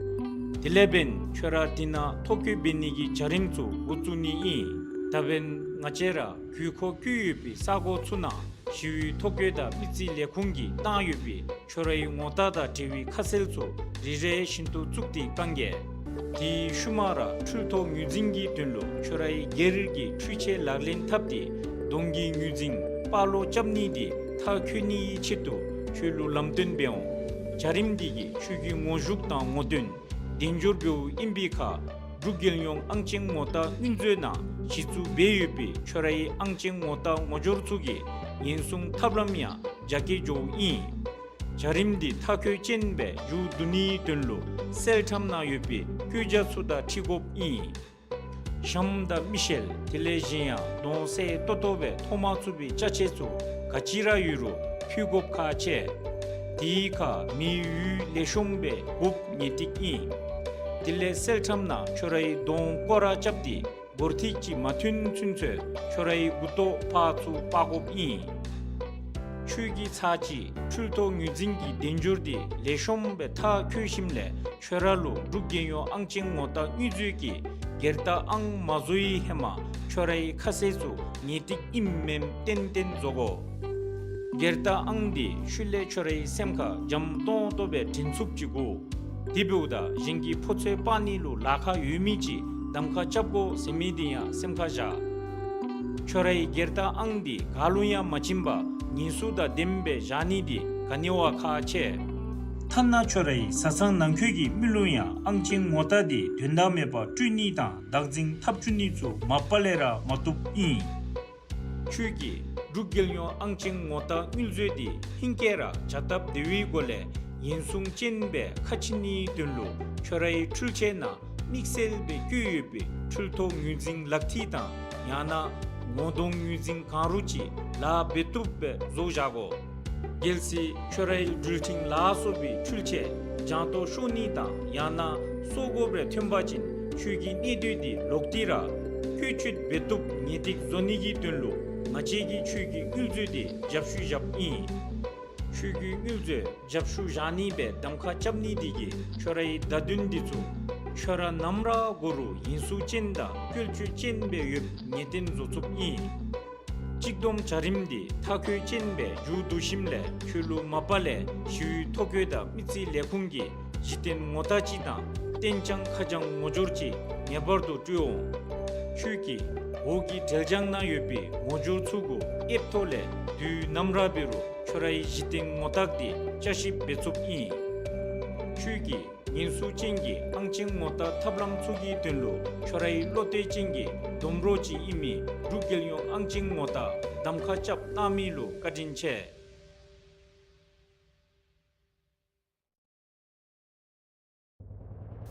དེ་ལས་འབདན་ཁྱོད་ར་དེ་ནང་ཐོ་བཀོད་འབད་ནི་གི་བྱ་རིམ་ཚུ་འགོ་བཙུགས་ནི་ཨིན། ད་འབདན་ང་བཅས་ར་དགོས་མཁོ་བཀོད་ཡོད་པའི་ས་གོ་ཚུ་ནང་ཞི་བའི་ཐོ་བཀོད་དང་མི་རྩིས་ལས་ཁུངས་ཀྱིས་བཏང་ཡོད་པའི་ཁྱོད་རའི་ངོ་རྟགས་དང་འབྲེལ་བའི་ཁ་གསལ་ཚུ་རེ་རེ་བཞིན་དུ་བཙུགས་ཏེ་བཀང་གེ། དེའི་ཤུལ་མ་ར་འཕྲུལ་ཐོ་ངོས་འཛིན་གྱི་དོན་ལུ་ཁྱོད་རའི་སྒེར་གྱི་འཕྲུལ་ཆས་ལག་ལེན་འཐབ་སྟེ་གདོང་གི་ངོས་འཛིན་པར་ལོག་རྐྱབ་ནི་དེ་མཐར་འཁྱོལ་ནིའི་ཆེད་དུ་ཁྱོད་ལུ་ལམ་སྟོན་འབད་འོང་། བྱ་རིམ་འདི་གིས་ཁྱོད་ཀྱི་ངོ་ཤུགས་དང་ངོ་འདོན་དལ་འབྱོར་འབདཝ་ཨིན་པའི་ཁར་འབྲུག་རྒྱལ་ཡོངས་ཨང་ཅན་ངོ་རྟགས་དངུལ་མཛོད་ནང་གཞི་བཙུགས་འབད་ཡོད་པའི་ཁྱོད་རའི་ཨང་ཅན་ངོ་རྟགས་ངོ་སྦྱོར་ཚུ་གི་ཉེན་སྲུང་ཐབས་ལམ་ཡང་རྒྱ་སྐྱེད་འགྱོཝ་ཨིན། བྱ་རིམ་འདི་མཐའ་འཁྱོལ་ཅན་སྦེ་མཇུག་བསྡུ་ནིའི་དོན་ལུ་གསལ་ཁྲམ་ནང་ཡོད་པའི་བཀོད་རྒྱ་ཚུ་དང་འཁྲིལ་དགོཔ་ཨིན། ཞྭམོ་དང་མིག་ཤེལ་དེ་ལས་གཞན་ཡང་གདོང་གསལ་ཏོག་ཏོ་སྦེ་མཐོང་མ་ཚུགས་པའི་ཅ་ཆས་ཚུ་ག་ཅི་ར་ཡོད་རུང་ཕུལ་དགོཔ་ཁག་ཆེ། དེའི་ཁར་མེ་ཡོད་ལེགས་ཤོམ་སྦེ་དགོཔ་ངེས་ཏིག་ཨིན། དེ་ལས་གསལ་ཁྲམ་ནང་ཁྱོད་རའི་གདོང་སྐོར་ར་རྐྱབ་སྟེ་སྒོར་ཐིག་ཅིག་མ་ཐོན་ཚུན་ཚོད་ཁྱོད་རའི་མགུ་ཏོ་ཕར་ཚུར་སྤར་དགོཔ་ཨིན། ཁྱོད་ཀྱི་ཚར་གཅིག་འཕྲུལ་ཐོ་ངོས་འཛིན་གྱི་དལ་འབྱོར་དེ་ལེགས་ཤོམ་སྦེ་མཐར་འཁྱོལ་ཞིནམ་ལས་ཁྱོད་ར་ལུ་འབྲུག་རྒྱལ་ཡོངས་ཨང་ཅན་ངོ་རྟགས་དངུལ་མཛོད་ཀྱིས་སྒེར་རྟགས་ཨང་མ་བཟོ་བའི་ཧེ་མ་ཁྱོད་རའི་ཁ་གསལ་ཚུ་ངེས་ཏིག་ཨིནམ་མེནམ་ཏན་ཏན་བཟོ་དགོ། སྒེར་རྟགས་ཨང་དེ་ཤུལ་ལས་ཁྱོད་རའི་སེམས་ཁར་འཇམ་ཏོང་ཏོ་སྦེ་དྲན་ཚུགསཔ་ཅིག་དགོ། དེ་འབདཝ་ད་གཞན་གྱི་ཕོ་ཚོད་སྤར་ནི་ལུ་ལཱ་ཁག་ཡོད་མི་ཅིག་གདམ་ཁ་རྐྱབ་དགོ་ཟེར་མི་དེ་ཡང་སེམས་ཁར་བཞག། ཁྱོད་རའི་སྒེར་རྟགས་ཨང་དེ་ག་ལུ་ཡང་མ་བྱིན་པར་ཉེན་སྲུང་དང་ལྡནམ་སྦེ་བཞག་ནི་དེ་ག་ནི་བ་ཁག་ཆེ། ཐ་ན་ཁྱོད་རའི་བཟའ་ཚང་ནང་འཁོད་ཀྱི་མི་ལུ་ཡང་ཨང་ཅན་ངོ་རྟགས་དེ་དོན་དག་མེད་པར་སྤྲོད་ནི་དང་བདག་འཛིན་འཐབ་བཅུག་ནི་ཚུ་མ་པ་ལས་ར་མ་བཏུབ་ཨིན། ཁྱོད་ཀྱིས་འབྲུག་རྒྱལ་ཡོངས་ཨང་ཅན་ངོ་རྟགས་དངུལ་མཛོད་དེ་ཧིང་སྐལ་ར་བྱ་སྟབས་བདེ་བའི་སྒོ་ལས་ཉེན་སྲུང་ཅན་སྦེ་ཁ་ཕྱེ་ནིའི་དོན་ལུ་ཁྱོད་རའི་འཕྲུལ་ཆས་ནང་དམིགས་བསལ་སྦེ་བཀོད་ཡོད་པའི་འཕྲུལ་ཐོ་ངོས་འཛིན་ལག་ཐིག་དང་ཡང་ན་ངོ་གདོང་ངོས་འཛིན་གང་རུང་ཅིག་ལཱ་འབད་བཏུབ་སྦེ་བཟོ་བཞག་དགོ། གལ་སྲིད་ཁྱོད་རའི་འགྲུལ་འཕྲིན་ལ་སོགས་པའི་འཕྲུལ་ཆས་རྒྱང་ཐོག་ཤོར་ནི་དང་ཡང་ན་སོར་དགོཔ་རེ་ཐོན་པ་ཅིན་ཁྱོད་ཀྱི་གནས་སྡུད་དེ་ལོག་སྟེ་ར་བཀོལ་སྤྱོད་འབད་བཏུབ་ངེས་ཏིག་བཟོ་ནི་གི་དོན་ལུ་ང་བཅས་ཀྱིས་ཁྱོད་ཀྱི་དངུལ་མཛོད་དེ་རྒྱབ་བཤུད་བཞགཔ་ཨིན། ཁྱོད་ཀྱི་དངུལ་མཛོད་རྒྱབ་བཤུད་བཞག་ནི་སྦེ་གདམ་ཁ་རྐྱབ་ནི་དེ་གིས་ཁྱོད་རའི་བརྡ་དོན་འདི་ཚུ་ཁྱོད་ར་ནམ་ར་འགོར་རུང་ཉེན་སྲུང་ཅན་དང་བཀོལ་སྤྱོད་ཅན་སྦེ་ཡོདཔ་ངེས་གཏན་བཟོ་ཚུགསཔ་ཨིན། གཅིག་བསྡོམས་བྱ་རིམ་འདི་མཐར་འཁྱོལ་ཅན་སྦེ་མཇུག་བསྡུ་ཞིནམ་ལས་ཁྱོད་ལུ་མ་པ་ལས་ཞི་བའི་ཐོ་བཀོད་དང་མི་རྩིས་ལས་ཁུངས་ཀྱི་གཞི་རྟེན་ངོ་རྟགས་ཅིག་དང་རྟེན་བྱང་ཁ་བྱང་ངོ་སྦྱོར་ཅིག་ངེས་པར་དུ་སྤྲོད་འོང་། ཁྱོད་ཀྱིས་འོག་གི་འབྲེལ་བྱང་ནང་ཡོད་པའི་ངོ་སྦྱོར་ཚུ་གུ་ཨེཔ་ཐོག་ལས་དུས་ནམ་ར་འབད་རུང་ཁྱོད་རའི་གཞི་རྟེན་ངོ་རྟགས་དེ་བསྐྱར་ཞིབ་འབད་ཚུགསཔ་ཨིན། ཁྱོད་ཀྱིས་ཉེན་སྲུང་ཅན་གྱི་ཨང་ཅན་ངོ་རྟགས་ཐབས་ལམ་ཚུ་གི་དོན་ལུ་ཁྱོད་རའི་བློ་གཏད་ཅན་གྱི་སྡོམ་གྲོགས་ཅིག་ཨིན་མི་འབྲུག་རྒྱལ་ཡོངས་ཨང་ཅན་ངོ་རྟགས་གདམ་ཁ་རྐྱབ་གནང་མི་ལུ་བཀའ་དྲིན་ཆེ།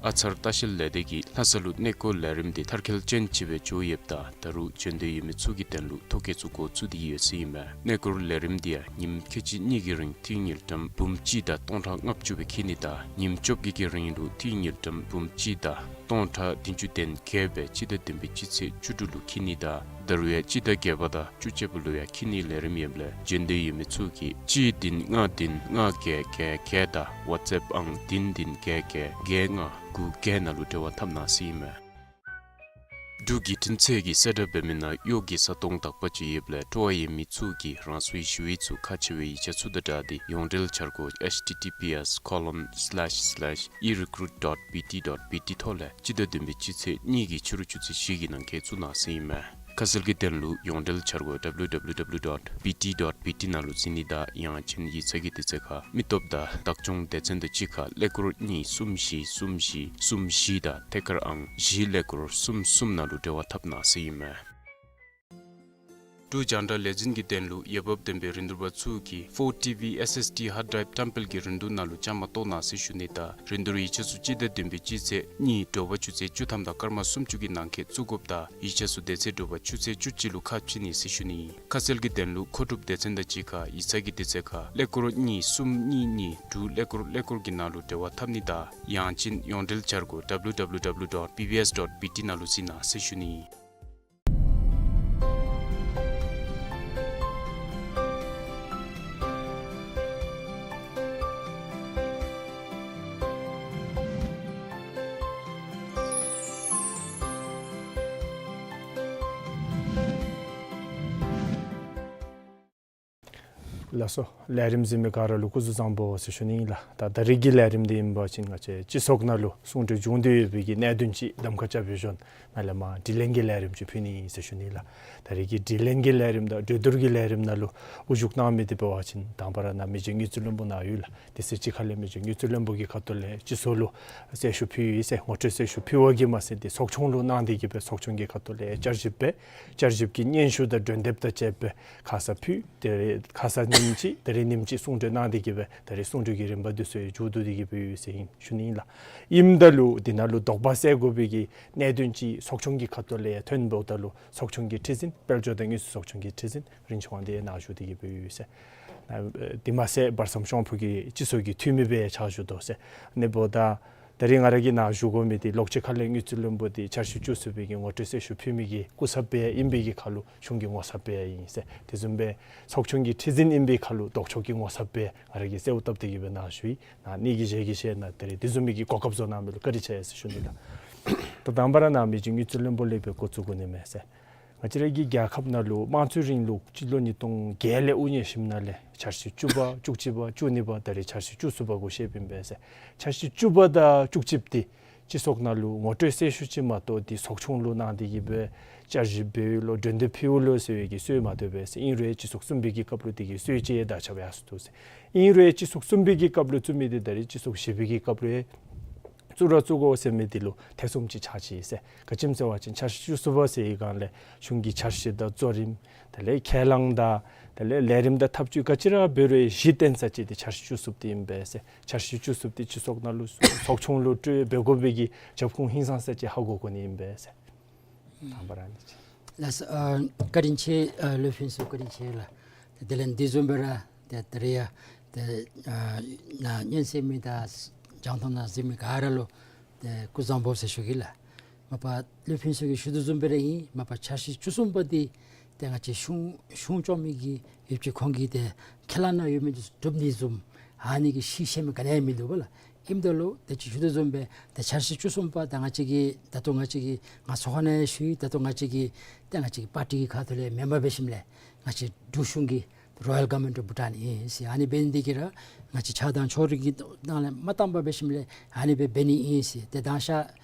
ཨ་ཚར་ལྟ་བཤལ་ལས་སྡེ་གིས་ལྷ་ས་ལུ་གནས་སྐོར་ལས་རིམ་འདི་མཐར་འཁྱོལ་ཅན་ཅིག་སྦེ་འགྱོ་ཡོདཔ་ད་ད་རུང་འབྱོན་འདོད་ཡོད་མི་ཚུ་གི་དོན་ལུ་ཐོ་བཀོད་ཚུ་འགོ་བཙུགས་ཏེ་ཡོད་ཟེར་ཨིན་མས། གནས་སྐོར་ལས་རིམ་འདི་ཡང་ཉིནམ་ཁལ་གཅིག་གཉིས་ཀྱི་རིང་ཏིང་དངུལ་ཀྲམ་འབུམ་གཅིག་དང་སྟོང་ཕྲག་ལྔ་བཅུ་སྦེ་འཁྱིད་ནི་དང་ཉིནམ་བཅོ་བརྒྱད་ཀྱི་རིང་ལུ་ཏིང་དངུལ་ཀྲམ་འབུམ་གཅིག་དང་སྟོང་ཕྲག་བདུན་ཅུ་དོན་བརྒྱད་སྦེ་སྤྱི་ཟླ་བདུན་པའི་སྤྱི་ཚེས་བཅུ་དྲུག་ལུ་འཁྱིད་ནི་དང་ད་རུང་ཡང་སྤྱི་ཟླ་བརྒྱད་པ་དང་བཅུ་གཅིག་པ་ལུ་ཡང་འཁྱིད་ནིའི་ལས་རིམ་ཡོདཔ་ལས་འབྱོན་འདོད་ཡོད་མི་ཚུ་གིས་གཅིག་བདུན་ལྔ་བདུན་ལྔ་བརྒྱད་བརྒྱད་བརྒྱད་དང་ཝཊས་ཨེཔ་ཨང་བདུན་བདུན་བརྒྱད་བརྒྱད་བརྒྱད་ལྔ་དགུ་བརྒྱད་ནང་ལུ་འབྲེལ་བ་འཐབ་གནང་ཟེར་ཨིན་མས། འབྲུག་བརྒྱུད་འཕྲིན་ཚད་ཀྱིས་གསལ་བསྒྲགས་འབད་མི་ནང་གཡོག་གི་ས་སྟོང་དག་པ་ཅིག་ཡོདཔ་ལས་སྤྲོ་བ་ཡོད་མི་ཚུ་གིས་རང་སོའི་ཞི་བའི་ཚུ་ཁག་ཆེ་བའི་ཡིག་ཆ་ཚུ་དང་སྦྲགས་ཏེ་ཡོངས་འབྲེལ་འཆར་སྒོ་ཨེཆ་ཊི་ཊི་པི་ཨེསི་ཁོ་ལོན་སི་ལེཤ་སི་ལེཤ་ཨི་རི་ཀུ་རུཊ་ཌོཊ་བི་ཊི་ཌོཊ་བི་ཊི་ཐོག་ལས་སྤྱི་ཟླ་བདུན་པའི་སྤྱི་ཚེས་གཉིས་ཀྱི་ཕྱི་རུ་ཆུ་ཚོད་བཞི་གི་ནང་འཁོད་བཙུགས་གནང་ཟེར་ཨིན་མས། ཁ་གསལ་གྱི་དོན་ལུ་ཡོངས་འབྲེལ་འཆར་སྒོ་ཌབ་ལུ་ཌབ་ལུ་ཌབ་ལུ་ཌོཊ་བི་ཊི་ཌོཊ་བི་ཊི་ནང་ལུ་གཟིགས་ནི་དང་ཡང་ཅིན་ཡིག་ཚང་གི་དུས་ཚོད་ཁར་མི་སྟོབས་དང་བདག་སྐྱོང་སྡེ་ཚན་དང་གཅིག་ཁར་ཀླད་ཀོར་གཉིས་གསུམ་བཞི་གསུམ་བཞི་གསུམ་བཞི་དང་ཐད་ཀར་ཨང་བཞི་ཀླད་ཀོར་གསུམ་གསུམ་ནང་ལུ་འབྲེལ་བ་འཐབ་གནང་ཟེར་ཨིན་མས། འབྲུག་རྒྱང་བསྒྲགས་ལས་འཛིན་གྱི་དོན་ལུ་འོས་འབབ་ལྡན་པའི་རིན་བསྡུར་པ་ཚུ་གིས་ཕོར་ཊི་ཝི་ཨེསི་ཨེསི་ཌི་ཧརཌ་ཌྲའིབ་བཀྲམ་སྤེལ་གྱི་རིན་བསྡུར་ནང་ལུ་བཅའ་མར་གཏོགས་གནང་ཟེར་ཞུ་ནི་དང་རིན་བསྡུར་ཡིག་ཆ་ཚུ་སྤྱི་ཟླ་བདུན་པའི་སྤྱི་ཚེས་གཉིས་དྲོ་པ་ཆུ་ཚོད་བཅུ་ཐམ་དང་སྐར་མ་སུམ་ཅུ་གི་ནང་འཁོད་བཙུགས་དགོཔ་དང་ཡིག་ཆ་ཚུ་དེ་ཚེ་དྲོ་པ་ཆུ་ཚོད་བཅུ་གཅིག་ལུ་ཁ་ཕྱེ་ནི་ཟེར་ཞུ་ནི། ཁ་གསལ་གྱི་དོན་ལུ་མཁོ་སྒྲུབ་སྡེ་ཚན་དང་གཅིག་ཁར་ཡིག་ཚང་གི་དུས་ཚོད་ཁར་ཀླད་ཀོར་གཉིས་གསུམ་གཉིས་གཉིས་དྲུག་ཀླད་ཀོར་ཀླད་ཀོར་གྱི་ནང་ལུ་འབྲེལ་བ་འཐབ་ནི་དང་ཡང་ཅིན་ཡོངས་འབྲེལ་འཆར་སྒོ་ཌབ་ལུ་ཌབ་ལུ་ཌབ་ལུ་ཌོཊ་བི་བི་ཨེསི་ཌོཊ་བི་ཊི་ནང་ལུ་གཟིགས་གནང་ཟེར་ཞུ་ནི། ལགས་སོ། ལས་རིམ་གཟིགས་མི་ག་ར་ལུ་སྐུ་གཟུགས་བཟང་པོ་ཟེར་ཞུ་ནི་ཨིན་ལགས། ད་ད་རིས་ཀྱི་ལས་རིམ་འདི་ཨིན་པ་ཅིན་ང་བཅས་སྤྱི་ཚོགས་ནང་ལུ་གསུང་གྲོས་བྱུང་སྟེ་ཡོད་པའི་གི་གནད་དོན་ཅིག་གདམ་ཁ་རྐྱབ་པའི་ཞོར་ནང་ལས་མར་དྲི་ལན་གྱི་ལས་རིམ་ཅིག་ཕུལ་ནི་ཨིན་ཟེར་ཞུ་ནི་ལགས། ད་རིས་ཀྱི་དྲི་ལན་གྱི་ལས་རིམ་དང་གྲོས་བསྡུར་གྱི་ལས་རིམ་ནང་ལུ་དབུ་བཞུགས་གནང་མི་འདི་འབད་བ་ཅིན་དང་པ་ར་ནཱ་མི་རྗེ་དངུལ་རྩིས་བློན་པོ་ནཱ་ཡོད་ལགས། དེ་ཚེ་གཅིག་ཁ་ལས་མི་རྗེ་དངུལ་རྩིས་བློན་པོ་གི་ཁ་ཐུག་ལས་སྤྱི་ཚོགས་ལུ་གསལ་ཞུ་ཕུལ་ཡི་ཟེར། ངོ་སྤྲོད་གསལ་ཞུ་ཕུལ་བ་གིས་མ་ཚད་དེ་ཚོགས་ཆུང་ལུ་གནང་སྟེ་གིས་སྦེ་ཚོགས་ཆུང་གི་ཁ་ཐུག་ལས་བསྐྱར་ཞིབ་འབད། བསྐྱར་ཞིབ་ཀྱི་སྙན་ཞུ་དང་སྒྲོན་དེབ་དང་བཅས་པའི་ཁ་ཙ་ཕུལ། དེ་ཁ་ཙ་ཉིནམ་གཅིག་ད་རིས་ཉིནམ་གཅིག་གསུང་གྲོས་གནང་སྟེ་གིས་སྦེ་ད་རིས་གསུང་གྲོས་ཀྱི་རིམ་པ་འདི་ཚུ་མཇུག་བསྡུ་སྟེ་གིས་སྦེ་ཡོད་ཟེར་ཨིན་ཞུ་ནི་ཨིན་ལགས། ཨིནམ་ད་ལུ་འདི་ནང་ལུ་དོགས་པ་སེལ་དགོ་པའི་གི་གནད་དོན་ཅིག་ཚོགས་ཆུང་གི་ཁ་ཐུག་ལས་ཐོན་འབདཝ་ད་ལུ་ཚོགས་ཆུང་གི་ཁྲི་འཛིན་དཔལ་འབྱོར་དང་དངུལ་རྩིས་ཚོགས་ཆུང་གི་ཁྲི་འཛིན་རིན་ཆེན་དབང་འདུས་ནཱ་བཞུགས་ཏེ་གིས་སྦེ་ཡོད་ཟེར། ཨ་དེ་མ་ཚད་བར་མཚམས་ཤོང་ཕུ་གི་སྤྱི་ཚོགས་ཀྱི་འཐུས་མི་སྦེ་ཕྱག་ཞུ་དོ་ཟེར། ཨ་ནི་འབདཝ་ད་ད་རིས་ང་ར་གིས་ནཱ་ཞུ་དགོ་མི་འདི་ལོག་ཅིག་ཁ་ལས་དངུལ་རྩིས་བློན་པོ་འདི་འཆར་གཞི་བཅུ་གསུམ་པའི་གི་ངོ་སྤྲོད་གསལ་ཞུ་ཕུལ་མི་གི་སྐུ་ཚབ་སྦེ་ཨིན་པའི་གི་ཁར་ལུ་གཞུང་གི་ངོ་ཚབ་སྦེ་ཨིན་ཟེར། དེ་བཟུམ་སྦེ་ཚོགས་ཆུང་གི་ཁྲི་འཛིན་ཨིན་པའི་ཁར་ལུ་ལྡོག་ཕྱོགས་ཀྱི་ངོ་ཚབ་སྦེ་ང་ར་གིས་གསོལཝ་བཏབ་སྟེ་གིས་སྦེ་ནཱ་ཞུ་ཡི། ནཱ་གཉིས་ཀྱི་ཞལ་གྱིས་བཞེས་ནཱ་ད་རིས་དེ་བཟུམ་མའི་གི་གོ་སྐབས་བཟོ་གནང་མི་ལུ་བཀའ་དྲིན་ཆེ་ཟེར་ཞུ་ནི་ལགས། ད་དང་པ་ར་ནཱ་མི་རྗེ་དངུལ་རྩིས་བློན་པོ་ལས་སྦེ་འགོ་བཙུགས་དགོ་ནི་མས་ཟེར། ང་བཅས་ར་གི་རྒྱལ་ཁབ་ནང་ལུ་དམངས་གཙོའི་རིང་ལུགས་སྤྱི་ལོ་ཉིས་སྟོང་བརྒྱད་ལས་དབུ་བརྙེས་ཞིནམ་ལས་འཆར་གཞི་བཅུ་པ་བཅུ་གཅིག་པ་བཅུ་གཉིས་པ་ད་རིས་འཆར་གཞི་བཅུ་གསུམ་པ་གུ་བཤདཔ་ཨིན་པས་ཟེར། འཆར་གཞི་བཅུ་པ་དང་བཅུ་གཅིག་པ་འདི་སྤྱི་ཚོགས་ནང་ལུ་ངོ་སྤྲོད་གསལ་ཞུ་ཅིག་མ་གཏོགས་འདི་ཚོགས་ཆུང་ལུ་གནང་སྟེ་གིས་སྦེ་བསྐྱར་ཞིབ་འབད་ལོ་སྒྲོན་དེབ་ཕུལ་ལོ་ཟེར་བའི་གི་སྲོལ་མ་ཐོབ་པས་ཟེར། ཨིན་རུང་སྤྱི་ཚོགས་གསུམ་པའི་གི་སྐབས་ལུ་དེ་གི་སྲོལ་ཅིག་ཡང་དར་ཁྱབ་ཡར་སོ་ནུག་ཟེར། ཨིན་རུང་སྤྱི་ཚོགས་གསུམ་པའི་གི་སྐབས་ལུ་བཙུགས་མི་འདི་ད་རིས་སྤྱི་ཚོགས་བཞི་པའི་གི་སྐབས་ལུ་བཙུགས་ར་བཙུགས་དགོ་ཟེར་མི་འདི་ལུ་ཐེ་ཚོམ་ཅིག་ཆགས་ཅི་ཟེར། ག་ཅི་སྨོ་ཟེར་བ་ཅིན་འཆར་གཞི་བཅུ་གསུམ་པ་ཟེར་བའི་སྒང་ལས་གཞུང་གི་འཆར་གཞི་དང་གཙོ་རིམ་དེ་ལས་ཁས་བླངས་དང་དེ་ལས་ལས་རིམ་དང་ཐབས་བྱུས་ག་ཅི་ར་འབད་རུང་གཞི་རྟེན་ས་ཅིག་འདི་འཆར་གཞི་བཅུ་གསུམ་འདི་ཨིན་པས་ཟེར། འཆར་གཞི་བཅུ་གསུམ་འདི་སྤྱི་ཚོགས་ནང་ལུ་ཚོགས་ཆུང་ལུ་སྤྲོད་འབད་དགོ་པའི་གི་རྒྱབ་ཁུངས་ཧིང་སངས་ས་ཅིག་ཧ་གོ་དགོ་ནི་ཨིན་པས་ཟེར། དང་པ་ར་ཨ་ནི་ཅིག། ལགས་སོ། ཨ་བཀའ་དྲིན་ཆེ། ཨ་ལུ་ཕུན་ཚོགས་བཀའ་དྲིན་ཆེ་ལགས། དེ་ལས་འདི་བཟུམ་སྦེ་ར་ཏེ་ད་རིས་ཡང་ཏེ་ཨ་ནཱ་སྙན་གསན་མི་དང་རྒྱང་མཐོང་ནང་གཟིགས་མི་ག་ར་ལུ་ཏེ་སྐུ་གཟུགས་བཟང་པོ་ཟེར་ཞུ་གེ་ལགས། མ་པ་ལུ་ཕུན་ཚོགས་ཀྱིས་ཞུ་དོ་བཟུམ་སྦེ་ར་ཨིན། མ་པ་འཆར་གཞི་བཅུ་གསུམ་པ་འདི་ཏེ་ང་བཅས་གཞུང་གཞུང་སྐྱོང་མི་གིས་ཡོད་ཅི། ཁོང་གིས་ཏེ་ཁས་བླངས་གནང་ཡོད་མི་འདི་ཚུ་སྒྲུབ་ནི་བཟུམ་ཨ་ནི་གི་ཤེས་ཤེས་མི་ག་ནི་ཡང་མིན་འདུག་པ་ལགས། ཨིནམ་ད་ལུ་ཏེ་ཅིག་ཞུ་དོ་བཟུམ་སྦེ་ཏེ་འཆར་གཞི་བཅུ་གསུམ་པ་ད་ང་བཅས་ཀྱི་ད་ལྟོ་ང་བཅས་ཀྱི་ང་ཚོགས་ཁང་ནང་ཞུ་ཡི། ད་ལྟོ་ང་བཅས་ཀྱི་ཏེ་ང་བཅས་ཀྱི་པར་ཊི་གི་ཁ་ཐུག་ལས་མེམ་བར་འབད་ཞིནམ་ལས་ང་བཅས་འབྲུག་གཞུང་གི་Royal Government of Bhutan ཨིན་ཟེར། ཨ་ནི་འབད་ནི་འདི་གིས་ར་ང་བཅས་ཆགས་སྡང་ཕྱོགས་རིས་ཀྱི་ནང་ལས་མ་བཏང་པར་འབད་ཞིནམ་ལས་ཨ་ནི་སྦེ་འབད་ནི་ཨིན་ཟེར། ཏེ་དང་ཤ་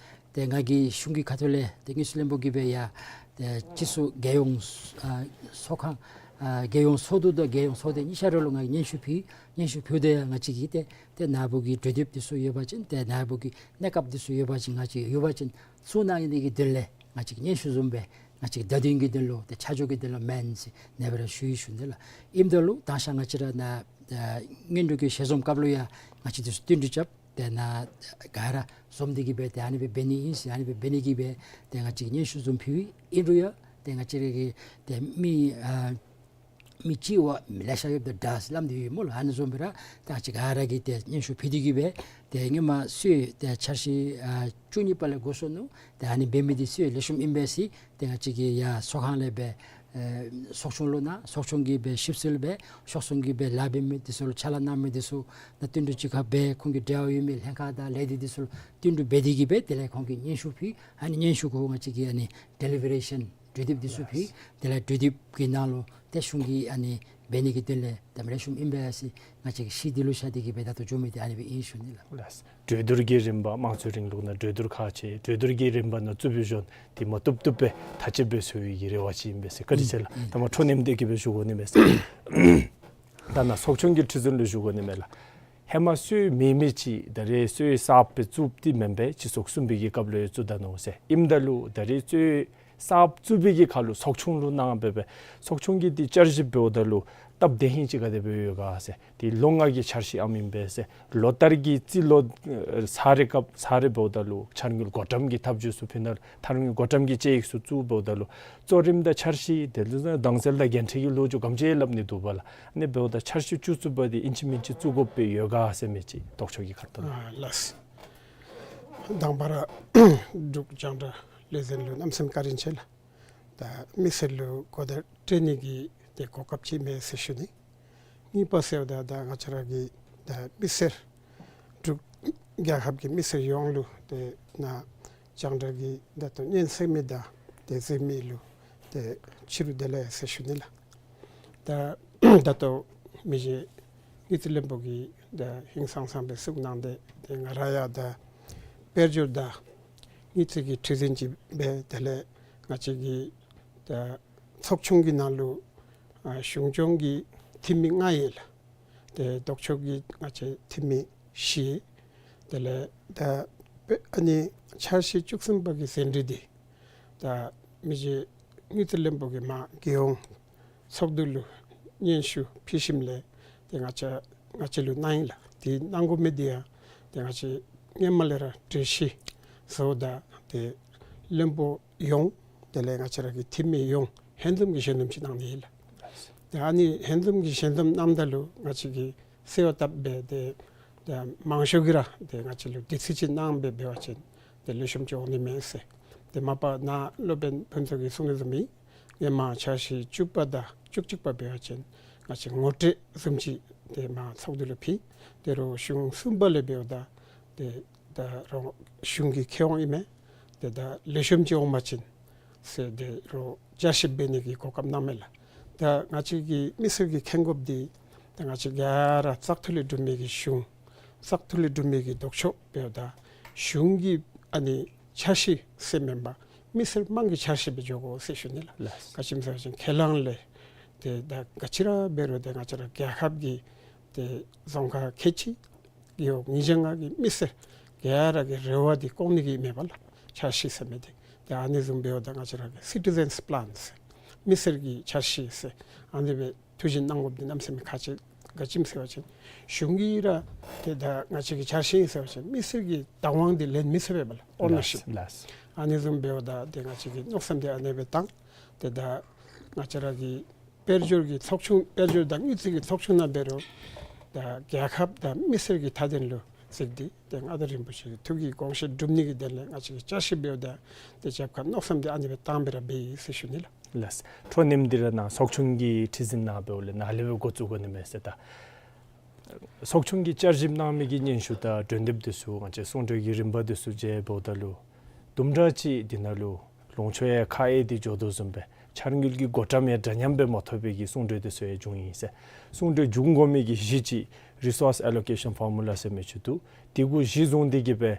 ཏེ་ང་གིས་གཞུང་གི་ཁ་ཐུག་ལས་ཏེ་དངུལ་རྩིས་བློན་པོ་གིས་སྦེ་ཡང་ཏེ་སྤྱི་ཚོགས་རྒྱལ་ཡོངས་ཨ་ཚོགས་ཁང་ཨ་རྒྱལ་ཡོངས་ཚོགས་འདུ་དང་རྒྱལ་ཡོངས་ཚོགས་སྡེ་གཉིས་ཆ་ར་ལུ་ང་གིས་སྙན་ཞུ་ཕུལ། སྙན་ཞུ་ཕུལཝ་ད་ཡང་ང་བཅས་ཀྱིས་ཏེ་ཏེ་ནཱ་བུ་གི་གྲོས་འདེབས་འདི་ཚུ་ཡོད་པ་ཅིན་ཏེ་ནཱ་བུ་གི་གནས་སྐབས་འདི་ཚུ་ཡོད་པ་ཅིན་ང་བཅས་ཡོད་པ་ཅིན་བཙུགས་གནང་ནི་གི་དོན་ལས་ང་བཅས་ཀྱིས་སྙན་ཞུ་བཟུམ་སྦེ་ང་བཅས་ཀྱིས་བརྡ་དོན་གྱི་དོན་ལུ་ཏེ་ཆ་འཇོག་གི་དོན་ལུ་མེན་ཟེར་ཨ་ནེ་སྦེ་ར་ཞུ་ཡི་ཞུ་ནི་ལགས། ཨིནམ་ད་ལུ་དང་ཤ་ང་བཅས་ར་ནཱ་ཨ་སྔོན་འགྲོ་གི་ཞལ་འཛོམས་སྐབས་ལུ་ཡང་ང་བཅས་འདི་ཚུ་བསྟུན་གྲོས་རྐྱབ། ཏེ་ནཱ་ག་ར་འཛོམས་ཏེ་གིས་སྦེ་ཏེ་ཨ་ནི་སྦེ་འབད་ནི་ཨིན་ཟེར་ཨ་ནི་སྦེ་འབད་ནི་གིས་སྦེ་ཏེ་ང་བཅས་ཀྱིས་སྙན་ཞུ་བཟུམ་ཕུལ་ཡི། ཨིན་རུང་ཡང་ཏེ་ང་བཅས་ར་གི་ཏེ་མི་ཨ་མི་གཅིག་བ་མི་ལེ་ཤ་ཡོདཔ་ད་དྲག་ཟེར་སླབ་སྟེ་ཡོད་སྨོ་ལགས། ཨ་ནི་བཟུམ་སྦེ་ར་ད་ང་བཅས་ག་ར་གིས་ཏེ་སྙན་ཞུ་ཕུལ་ཏེ་གིས་སྦེ་ཏེ་སྔོན་མ་སྲོལ་ཏེ་འཆར་གཞི་ཨ་བཅུ་གཉིས་པ་ལས་འགོ་བཟུང་ནུག། ཏེ་ཨ་ནི་འབད་མི་འདི་སྲོལ་ལེགས་ཤོམ་ཨིན་པས་ཟེར་ཏེ་ང་བཅས་ཀྱིས་ཡར་ཚོགས་ཁང་ལས་སྦེ་ཨེ་ཚོགས་ཆུང་ལུ་གནང་། ཚོགས་ཆུང་གིས་སྦེ་ཞིབ་འཚོལ་འབད། ཚོགས་ཆུང་གིས་སྦེ་ལཱ་འབད་མི་འདི་ཚུ་ལུ་ཕྱག་ལཱ་གནང་མི་འདི་ཚུ་ནང་བསྟུན་གྲོས་གཅིག་ཁར་སྦེ་ཁོང་གི་འབྲེལ་བ་ཡོད་མི་ལྷན་ཁག་དང་ལས་སྡེ་འདི་ཚུ་ལུ་བསྟུན་གྲོས་འབད་དེ་གིས་སྦེ་དེ་ལས་ཁོང་གིས་སྙན་ཞུ་ཕུལ། ཨ་ནི་སྙན་ཞུ་གུ་ང་བཅས་ཀྱིས་ཨ་ནི་ཌེ་ལི་བི་རེ་ཤཱན་གྲོས་འདེབས་འདི་ཚུ་ཕུལ། དེ་ལས་གྲོས་འདེབས་ཀྱི་ནང་ལུ་ཏེ་གཞུང་གིས་ཨ་ནི་འབད་ནི་གི་དོན་ལས་ཏེ་ལེགས་ཤོམ་ཨིན་པས་ཟེར་ང་བཅས་ཀྱིས་ཤེས་ཏེ་ལུ་བཞག་སྟེ་གིས་སྦེ་ད་ལྟོ་འགྱོ་མི་འདི་ཨ་ནི་སྦེ་ཨིན་ཞུ་ནི་ལགས། ལགས། གྲོས་བསྡུར་གྱི་རིམ་པ་དམངས་གཙོའི་རིང་ལུགས་ནང་གྲོས་བསྡུར་ཁག་ཆེ་གྲོས་བསྡུར་གྱི་རིམ་པ་ནང་བཙུགས་པའི་ཞོར་འདི་མ་བཏུབ་བཏུབ་སྦེ་ཐག་གཅོད་འབད་ཚུགས་པའི་གི་རེ་བ་ཅིག་ཨིན་པས་ཟེར། བཀའ་དྲིན་ཆེ་ལགས། ཨིན། ད་མ་འཕྲོ་མཉམ་སྟེ་གིས་སྦེ་ཞུ་དགོ་ནི་མས་ཟེར། ད་ནཱ་ཚོགས་ཆུང་གི་ཁྲི་འཛིན་ལུ་ཞུ་དགོ་ནི་མས་ལགས། ཧེ་མ་སྲོལ་མེད་མི་ཅིག་ད་རེས་སྲོལ་གསརཔ་སྦེ་བཙུགསཔ་འདི་མེན་པས། སྤྱི་ཚོགས་གསུམ་པའི་གི་སྐབས་ལུ་ཡང་བཙུགས་ད་ནུག་ཟེར། ཨིནམ་ད་ལུ་ད་རེས་སྲོལ་གསརཔ་བཙུགས་པའི་གི་ཁར་ལུ་ཚོགས་ཆུང་ལུ་གནང་སྦེ་སྦེ་ཚོགས་ཆུང་གིས་འདི་བསྐྱར་ཞིབ་འབདཝ་ད་ལུ་སྟབས་བདེ་ཧིང་ཅིག་ག་དེ་སྦེ་ཡོད་ག་ཟེར། འདི་ལོ་ལྔ་གི་འཆར་གཞི་ཨིནམ་ཨིན་པས་ཟེར། ལོ་ལྟར་གྱི་རྩིས་ལོ་ཨེ་ཚར་རེ་སྐབས་ཚར་རེ་འབདཝ་ད་ལུ་འཆར་དངུལ་བགོ་བཀྲམ་གྱི་ཐབས་བྱུས་ཚུ་ཕུལ་ནི། འཆར་དངུལ་བགོ་བཀྲམ་གྱི་དཔྱད་ཡིག་ཚུ་བཙུགས་འབདཝ་ད་ལུ་གཙོ་རིམ་དང་འཆར་གཞི་དེ་ལས་དྭངས་གསལ་དང་འགན་འཁྲི་གི་ལོ་རྒྱུས་ག་དེམ་ཅིག་སླབ་ནི་འདུག་པ་ལགས། ཨ་ནི་འབདཝ་ད་འཆར་གཞི་བཅུ་གསུམ་པ་འདི་ཨིན་ཅི་མིན་ཅི་བཙུགས་དགོཔ་སྦེ་ཡོད་ག་ཟེར་མི་ཅིག་ལྡོག་ཕྱོགས་ཀྱི་ཁ་ཐུག་ལས། ཨ་ལགས། དང་པ་ར་འབྲུག་རྒྱང་བསྒྲགས་ལས་འཛིན་ལུ་གནམ་མེད་ས་མེད་བཀའ་དྲིན་ཆེ་ལགས། ད་མི་སེར་ལུ་གོ་བརྡ་སྤྲོད་ནི་གི་ཏེ་གོ་སྐབས་ཅིག་མས་ཟེར་ཞུ་ནི། གཉིས་པ་ཟེརཝ་ད་ད་ང་བཅས་ར་གི་ད་མི་སེར་འབྲུག་རྒྱལ་ཁབ་ཀྱི་མི་སེར་ཡོངས་ལུ་ཏེ་ནཱ་རྒྱང་བསྒྲགས་ཀྱི་ད་ལྟོ་སྙན་གསན་མི་དང་ཏེ་གཟིགས་མི་ལུ་ཏེ་ཕྱི་རུ་བདེ་ལེགས་ཟེར་ཞུ་ནི་ལགས། ད་ད་ལྟོ་ མི་རྗེ་དངུལ་རྩིས་བློན་པོ་གིས་ད་ཧིང་སངས་སངས་སྦེ་བཙུགས་གནང་སྟེ་ཏེ་ང་ར་ཡང་ད་དཔལ་འབྱོར་དང་དངུལ་རྩིས་ཀྱི་ཁྲི་འཛིན་ཅིག་འབད། དེ་ལས་ང་བཅས་ཀྱི་ད་ཚོགས་ཆུང་གི་ནང་ལུ་ཨ་གཞུང་སྐྱོང་གི་འཐུས་མི་ལྔ་ཡོད་ལགས། ཏེ་ལྡོག་ཕྱོགས་ཀྱི་ང་བཅས་འཐུས་མི་བཞི། དེ་ལས་ད་ཨ་ནི་འཆར་གཞི་བཅུ་གསུམ་པ་གི་ཟིན་བྲིས་འདི་ད་མི་རྗེ་དངུལ་རྩིས་བློན་པོ་གིས་མར་རྒྱལ་ཡོངས་ཚོགས་འདུ་ལུ་སྙན་ཞུ་ཕུལ་ཞིནམ་ལས་ཏེ་ང་བཅས་ང་བཅས་ལུ་གནང་ཡི་ལགས། དེ་གནང་དགོ་མི་འདི་ཡང་ཏེ་ང་བཅས་སྔོན་མ་ལས་ར་གྲོས་གཞི་བཟོཝ་ད་ཏེ་བློན་པོ་ཡོངས་དེ་ལས་ང་བཅས་ར་གི་འཐུས་མི་ཡོངས་ཧན་འཛོམས་ཀྱི་ཞལ་འཛོམས་ཅིག་གནང་ནི་ཨིན་ལགས། ཏེ་ཨ་ནི་ཧན་འཛོམས་ཀྱི་ཞལ་འཛོམས་གནངམ་ད་ལུ་ང་བཅས་ཀྱིས་གསོལ་བ་བཏབ་སྦེ་ཏེ་ད་མང་ཤོས་ཀྱིས་ར་ཏེ་ང་བཅས་ལུ་དུས་ཚོད་ཅིག་གནང་སྦེ་འབད་བ་ཅིན་ཏེ་ལེགས་ཤོམ་ཅིག་འོང་ནི་མས་ཟེར། ཏེ་མ་པ་ནཱ་སློབ་དཔོན་ཕུན་ཚོགས་ཀྱིས་གསུང་དོ་བཟུམ་སྦེ་ཧེ་མ་འཆར་གཞི་བཅུ་པ་དང་བཅུ་གཅིག་པ་འབད་བ་ཅིན་ང་བཅས་ངོ་སྤྲོད་བཟུམ་ཅིག་ཏེ་མར་ཚོགས་འདུ་ལུ་ཕུལ། ཏེ་རོགས་གཞུང་གསུམ་པ་ལས་འབདཝ་ད་ཏེ་ད་རོགས་གཞུང་གི་ཁེ་དབང་ཨིན་མས། ཏེ་ད་ལེགས་ཤོམ་ཅིག་འོང་པ་ཅིན་ཟེར་ཏེ་རོགས་བསྐྱར་ཞིབ་འབད་ནི་གི་གོ་སྐབས་གནང་མས་ལགས། ད་ང་བཅས་ཀྱི་མི་སེར་གྱིས་མཁྱེན་དགོཔ་འདི་ད་ང་བཅས་ག་ར་བཙག་འཐུ་ལས་གྲུབ་མི་གི་གཞུང་བཙག་འཐུ་ལས་གྲུབ་མི་གི་ལྡོག་ཕྱོགས་འབདཝ་ད་གཞུང་གི་ཨ་ནི་འཆར་གཞི་ཟེར་མེན་པར་མི་སེར་དམངས་ཀྱི་འཆར་གཞི་སྦེ་འགྱོ་དགོ་ཟེར་ཞུ་ནི་ལགས། ལགས། ག་ཅི་སྨོ་ཟེར་བ་ཅིན་ཁས་བླངས་ལས་ཏེ་ད་ག་ཅི་ར་འབད་རུང་ཏེ་ང་བཅས་ར་རྒྱལ་ཁབ་ཀྱི་ཏེ་རྫོང་ཁག་ཁལ་གཅིག་གཡུས་ཉིས་བརྒྱ་ལྔ་གི་མི་སེར་ག་ར་གི་རེ་བ་འདི་བསྐོང་ནི་གི་མེན་པ་ལགས། འཆར་གཞི་ཟེར་མི་འདི་ཏེ་ཨ་ནི་བཟུམ་འབདཝ་ད་ང་བཅས་ར་གི་སི་ཊི་ཟེནསི་པི་ལཱན་ཟེར་མི་སེར་གྱི་འཆར་གཞི་ཟེར་ཨ་ནི་སྦེ་ཐུགས་བཞེད་གནང་དགོཔ་འདི་གནམ་མེད་ས་མེད་ཁག་ཆེ། ག་ཅི་སྨོ་ཟེར་བ་ཅིན་གཞུང་གིས་ར་ཏེ་ད་ང་བཅས་ཀྱི་འཆར་གཞི་ཨིན་ཟེར་བ་ཅིན་མི་སེར་གྱི་བདག་དབང་འདི་ལེན་མི་ཚུགས་པས་ལགས། ཨོ་ནར་ཤིཔ། ལགས། ཨ་ནི་བཟུམ་འབདཝ་ད་ཏེ་ང་བཅས་ཀྱི་མནོ་བསམ་འདི་ཨ་ནི་སྦེ་བཏང་། ཏེ་ད་ང་བཅས་ར་གི་དཔལ་འབྱོར་གྱི་ཚོགས་ཆུང་དཔལ་འབྱོར་དང་དངུལ་རྩིས་ཀྱི་ཚོགས་ཆུང་ནང་འབད་རུང་ད་རྒྱལ་ཁབ་དང་མི་སེར་གྱི་མཐའ་དོན་ལུ་གཟིགས་ཏེ་ཏེ་མངའ་བདག་རིན་པོ་ཆེ་གི་ཐུགས་ཀྱི་དགོངས་བཞེད་སྒྲུབ་ནི་གི་དོན་ལས་ང་བཅས་ཀྱིས་འཆར་གཞི་འབདཝ་ད་ཏེ་རྒྱབ་ཁར་མནོ་བསམ་འདི་ཨ་ནི་སྦེ་བཏང་སྦེ་ར་འབད་ཡི་ཟེར་ཞུ་ནི་ལགས། ལགས། འཕྲོ་མཐུད་དེ་ར་ནཱ་ཚོགས་ཆུང་གི་ཁྲི་འཛིན་ནཱ་འབདཝ་ལས་ནཱ་ལས་སྦེ་འགོ་བཙུགས་དགོ་ནི་མས་ཟེར། ད་ཚོགས་ཆུང་གིས་བསྐྱར་ཞིབ་གནང་མི་གི་སྙན་ཞུ་དང་གྲོས་འདེབས་འདི་ཚུ་ང་བཅས་གསུང་གྲོས་ཀྱི་རིམ་པ་འདི་ཚུ་མཇལཝ་ད་ལུ་དུམ་གྲ་ཅིག་འདི་ནང་ལུ་ལུང་ཕྱོགས་ཡང་ཁ་གཡེང་སྟེ་འགྱོ་དོ་བཟུམ་སྦེ་འཆར་དངུལ་གྱི་བགོ་བཀྲམ་ཡང་འདྲ་མཉམ་སྦེ་མ་ཐོབ་པའི་གི་གསུང་གྲོས་འདི་ཚུ་ཡང་བྱུང་ཡི་ཟེར། གསུང་གྲོས་བྱུང་དགོ་མི་གི་གཞི་ཅིག་རི་སོརསི་ཨེ་ལོ་ཀེ་ཤཱན་ཕོར་མུ་ལ་ཟེར་མི་ཅིག་འདུག། དེ་གུ་གཞི་བཟུང་སྟེ་གི་སྦེ་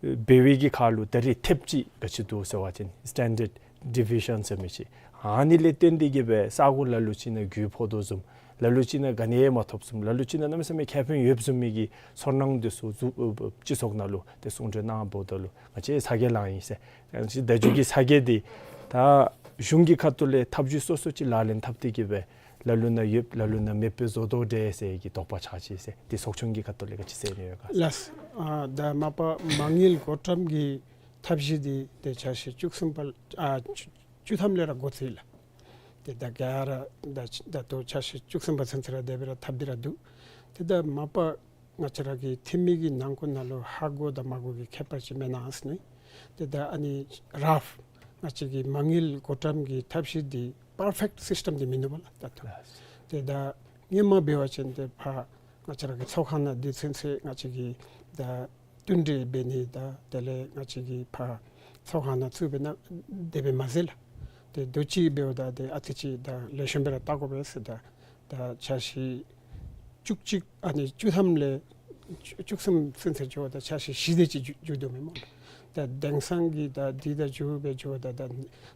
འབད་བའི་གི་ཁར་ལུ་ད་རེས་ཐེབས་ཅིག་ག་ཅི་འདུག་ཟེར་བ་ཅིན་སི་ཊེན་ཌརཌ་ཌི་བི་ཤཱན་ཟེར་མི་ཅིག། ཨ་ནི་ལས་བརྟེན་ཏེ་གི་སྦེ་ས་གོ་ལ་ལུ་ཅིག་ནང་རྒུད་ཕོག་དོ་བཟུམ། ལ་ལུ་ཅིག་ནང་ག་ནི་ཡང་མ་ཐོབ་བཟུམ། ལ་ལུ་ཅིག་ནང་གནམ་མེད་ས་མེད་ཁེ་ཕན་ཡོདཔ་བཟུམ་མའི་གི་ཚོར་སྣང་འདི་ཚུ་ཚུ་སྤྱི་ཚོགས་ནང་ལུ་ཏེ་གསུང་གྲོས་གནང་འབདཝ་ད་ལུ་ང་བཅས་ཚ་གྱང་ལང་ཡི་ཟེར། ད་ཅི་ད་མཇུག་གི་ཚ་གྱང་འདི་ད་གཞུང་གི་ཁ་ཐུག་ལས་ཐབས་བྱུས་སོ་སོ་ཅིག་ལག་ལེན་འཐབ་སྟེ་གི་སྦེ་ལ་ལུ་ནང་ཡོདཔ་ལ་ལུ་ནང་མེདཔ་སྦེ་བཟོ་དོ་འདྲས་ཟེར་གྱི་དོགས་པ་ཆགས་ཅི་ཟེར། ཏེ་ཚོགས་ཆུང་གི་ཁ་ཐུག་ལས་ག་ཅི་ཟེར་ནི་ཡོད་ག་ཟེར། ལགས། ཨ་ད་མ་པ་མ་དངུལ་བགོ་བཀྲམ་གྱི་ཐབས་གཞི་འདི་ཏེ་འཆར་གཞི་བཅུ་གསུམ་པ་ཨ་བཅུ་བཅུ་ཐམ་ལས་ར་འགོ་བཙུགས་ཡི་ལགས། ཏེ་ད་ག་ར་ད་ད་ལྟོ་འཆར་གཞི་བཅུ་གསུམ་པ་ཚུན་ཚོད་ར་དེ་སྦེ་ར་འཐབ་སྟེ་ར་འདུག། ཏེ་ད་མ་པ་ང་བཅས་ར་གི་འཐུས་མི་གི་ནང་འཁོད་ནང་ལུ་ཧ་གོ་དང་མ་གོ་གི་ཁྱད་པར་ཅིག་མེན་ན་ཟེར་ནི། ཏེ་ད་ཨ་ནི་རཕ་ང་བཅས་ཀྱི་མ་དངུལ་བགོ་བཀྲམ་གྱི་ཐབས་གཞི་འདི་པར་ཕེཀཊ་སིསི་ཊེམ་འདི་མིན་འདུག་པ་ལགས་ད་ལྟོ། ཏེ་ད་སྔོན་མ་འབད་བ་ཅིན་ཏེ་ཕར་ང་བཅས་ར་གི་ཚོགས་ཁང་ནང་འདི་ཚུན་ཚོད་ང་བཅས་ཀྱིས་ད་བསྟུན་གྲོས་འབད་ནི་དང་དེ་ལས་ང་བཅས་ཀྱིས་ཕར་ཚོགས་ཁང་ནང་བཙུགས་འབད་ནི་དེ་སྦེ་མ་ཟད་ལགས། ཏེ་དུས་ཅི་འབདཝ་ད་ཏེ་ཨ་ཙི་ཅིག་ད་ལེགས་ཤོམ་སྦེ་ར་བལྟ་དགོ་པས་ཟེར། ད་ད་འཆར་གཞི་བཅུ་གཅིག་ཨ་ནི་བཅུ་ཐམ་ལས་བཅུ་བཅུ་གསུམ་ཚུན་ཚོད་འགྱོཝ་ད་འཆར་གཞི་བཞི་དེ་ཅིག་འགྱོ་འགྱོ་དོ་མས་སྨོ། ད་དེང་སང་གི་ད་འདི་ད་འགྱོ་སྦེ་འགྱོཝ་ད་ད་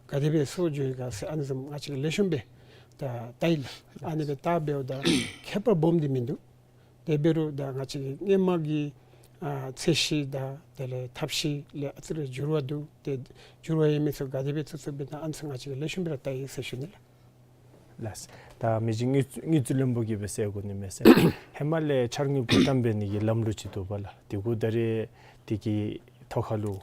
ག་དེ་སྦེ་སོང་འགྱོ་ཡི་ག་ཟེར་ཨ་ནི་བཟུམ་ང་བཅས་ཀྱིས་ལེགས་ཤོམ་སྦེ་ད་བལྟ་ཡི་ལགས། ཨ་ནི་སྦེ་བལྟ་འབདཝ་ད་ཁྱད་པར་སྦོམ་འདི་མིན་འདུག། དེ་འབད་རུང་ད་ང་བཅས་ཀྱི་སྔོན་མ་གི་ཨ་ཚད་གཞི་དང་དེ་ལས་ཐབས་གཞི་ལས་ཨ་ཙི་རེ་འགྱུར་བ་འདུག། ཏེ་འགྱུར་བ་ཡོད་མི་ཚུ་ག་དེ་སྦེ་བཙུགས་བཙུགསཔ་ཨིན་ན་ཨ་ནི་ཚུ་ང་བཅས་ཀྱིས་ལེགས་ཤོམ་སྦེ་ར་བལྟ་ཡི་ཟེར་ཞུ་ནི་ལགས། ལགས། ད་མི་རྗེ་དངུལ་དངུལ་རྩིས་བློན་པོ་གིས་སྦེ་ཟེར་དགོ་ནི་མས་ཟེར། ཧེ་མ་ལས་འཆར་དངུལ་བགོ་བཀྲམ་འབད་ནི་གི་ལམ་ལུགས་ཅིག་འདུག་པ་ལགས། དེ་གུ་ད་རེས་དེ་གི་ཐོག་ཁ་ལུ་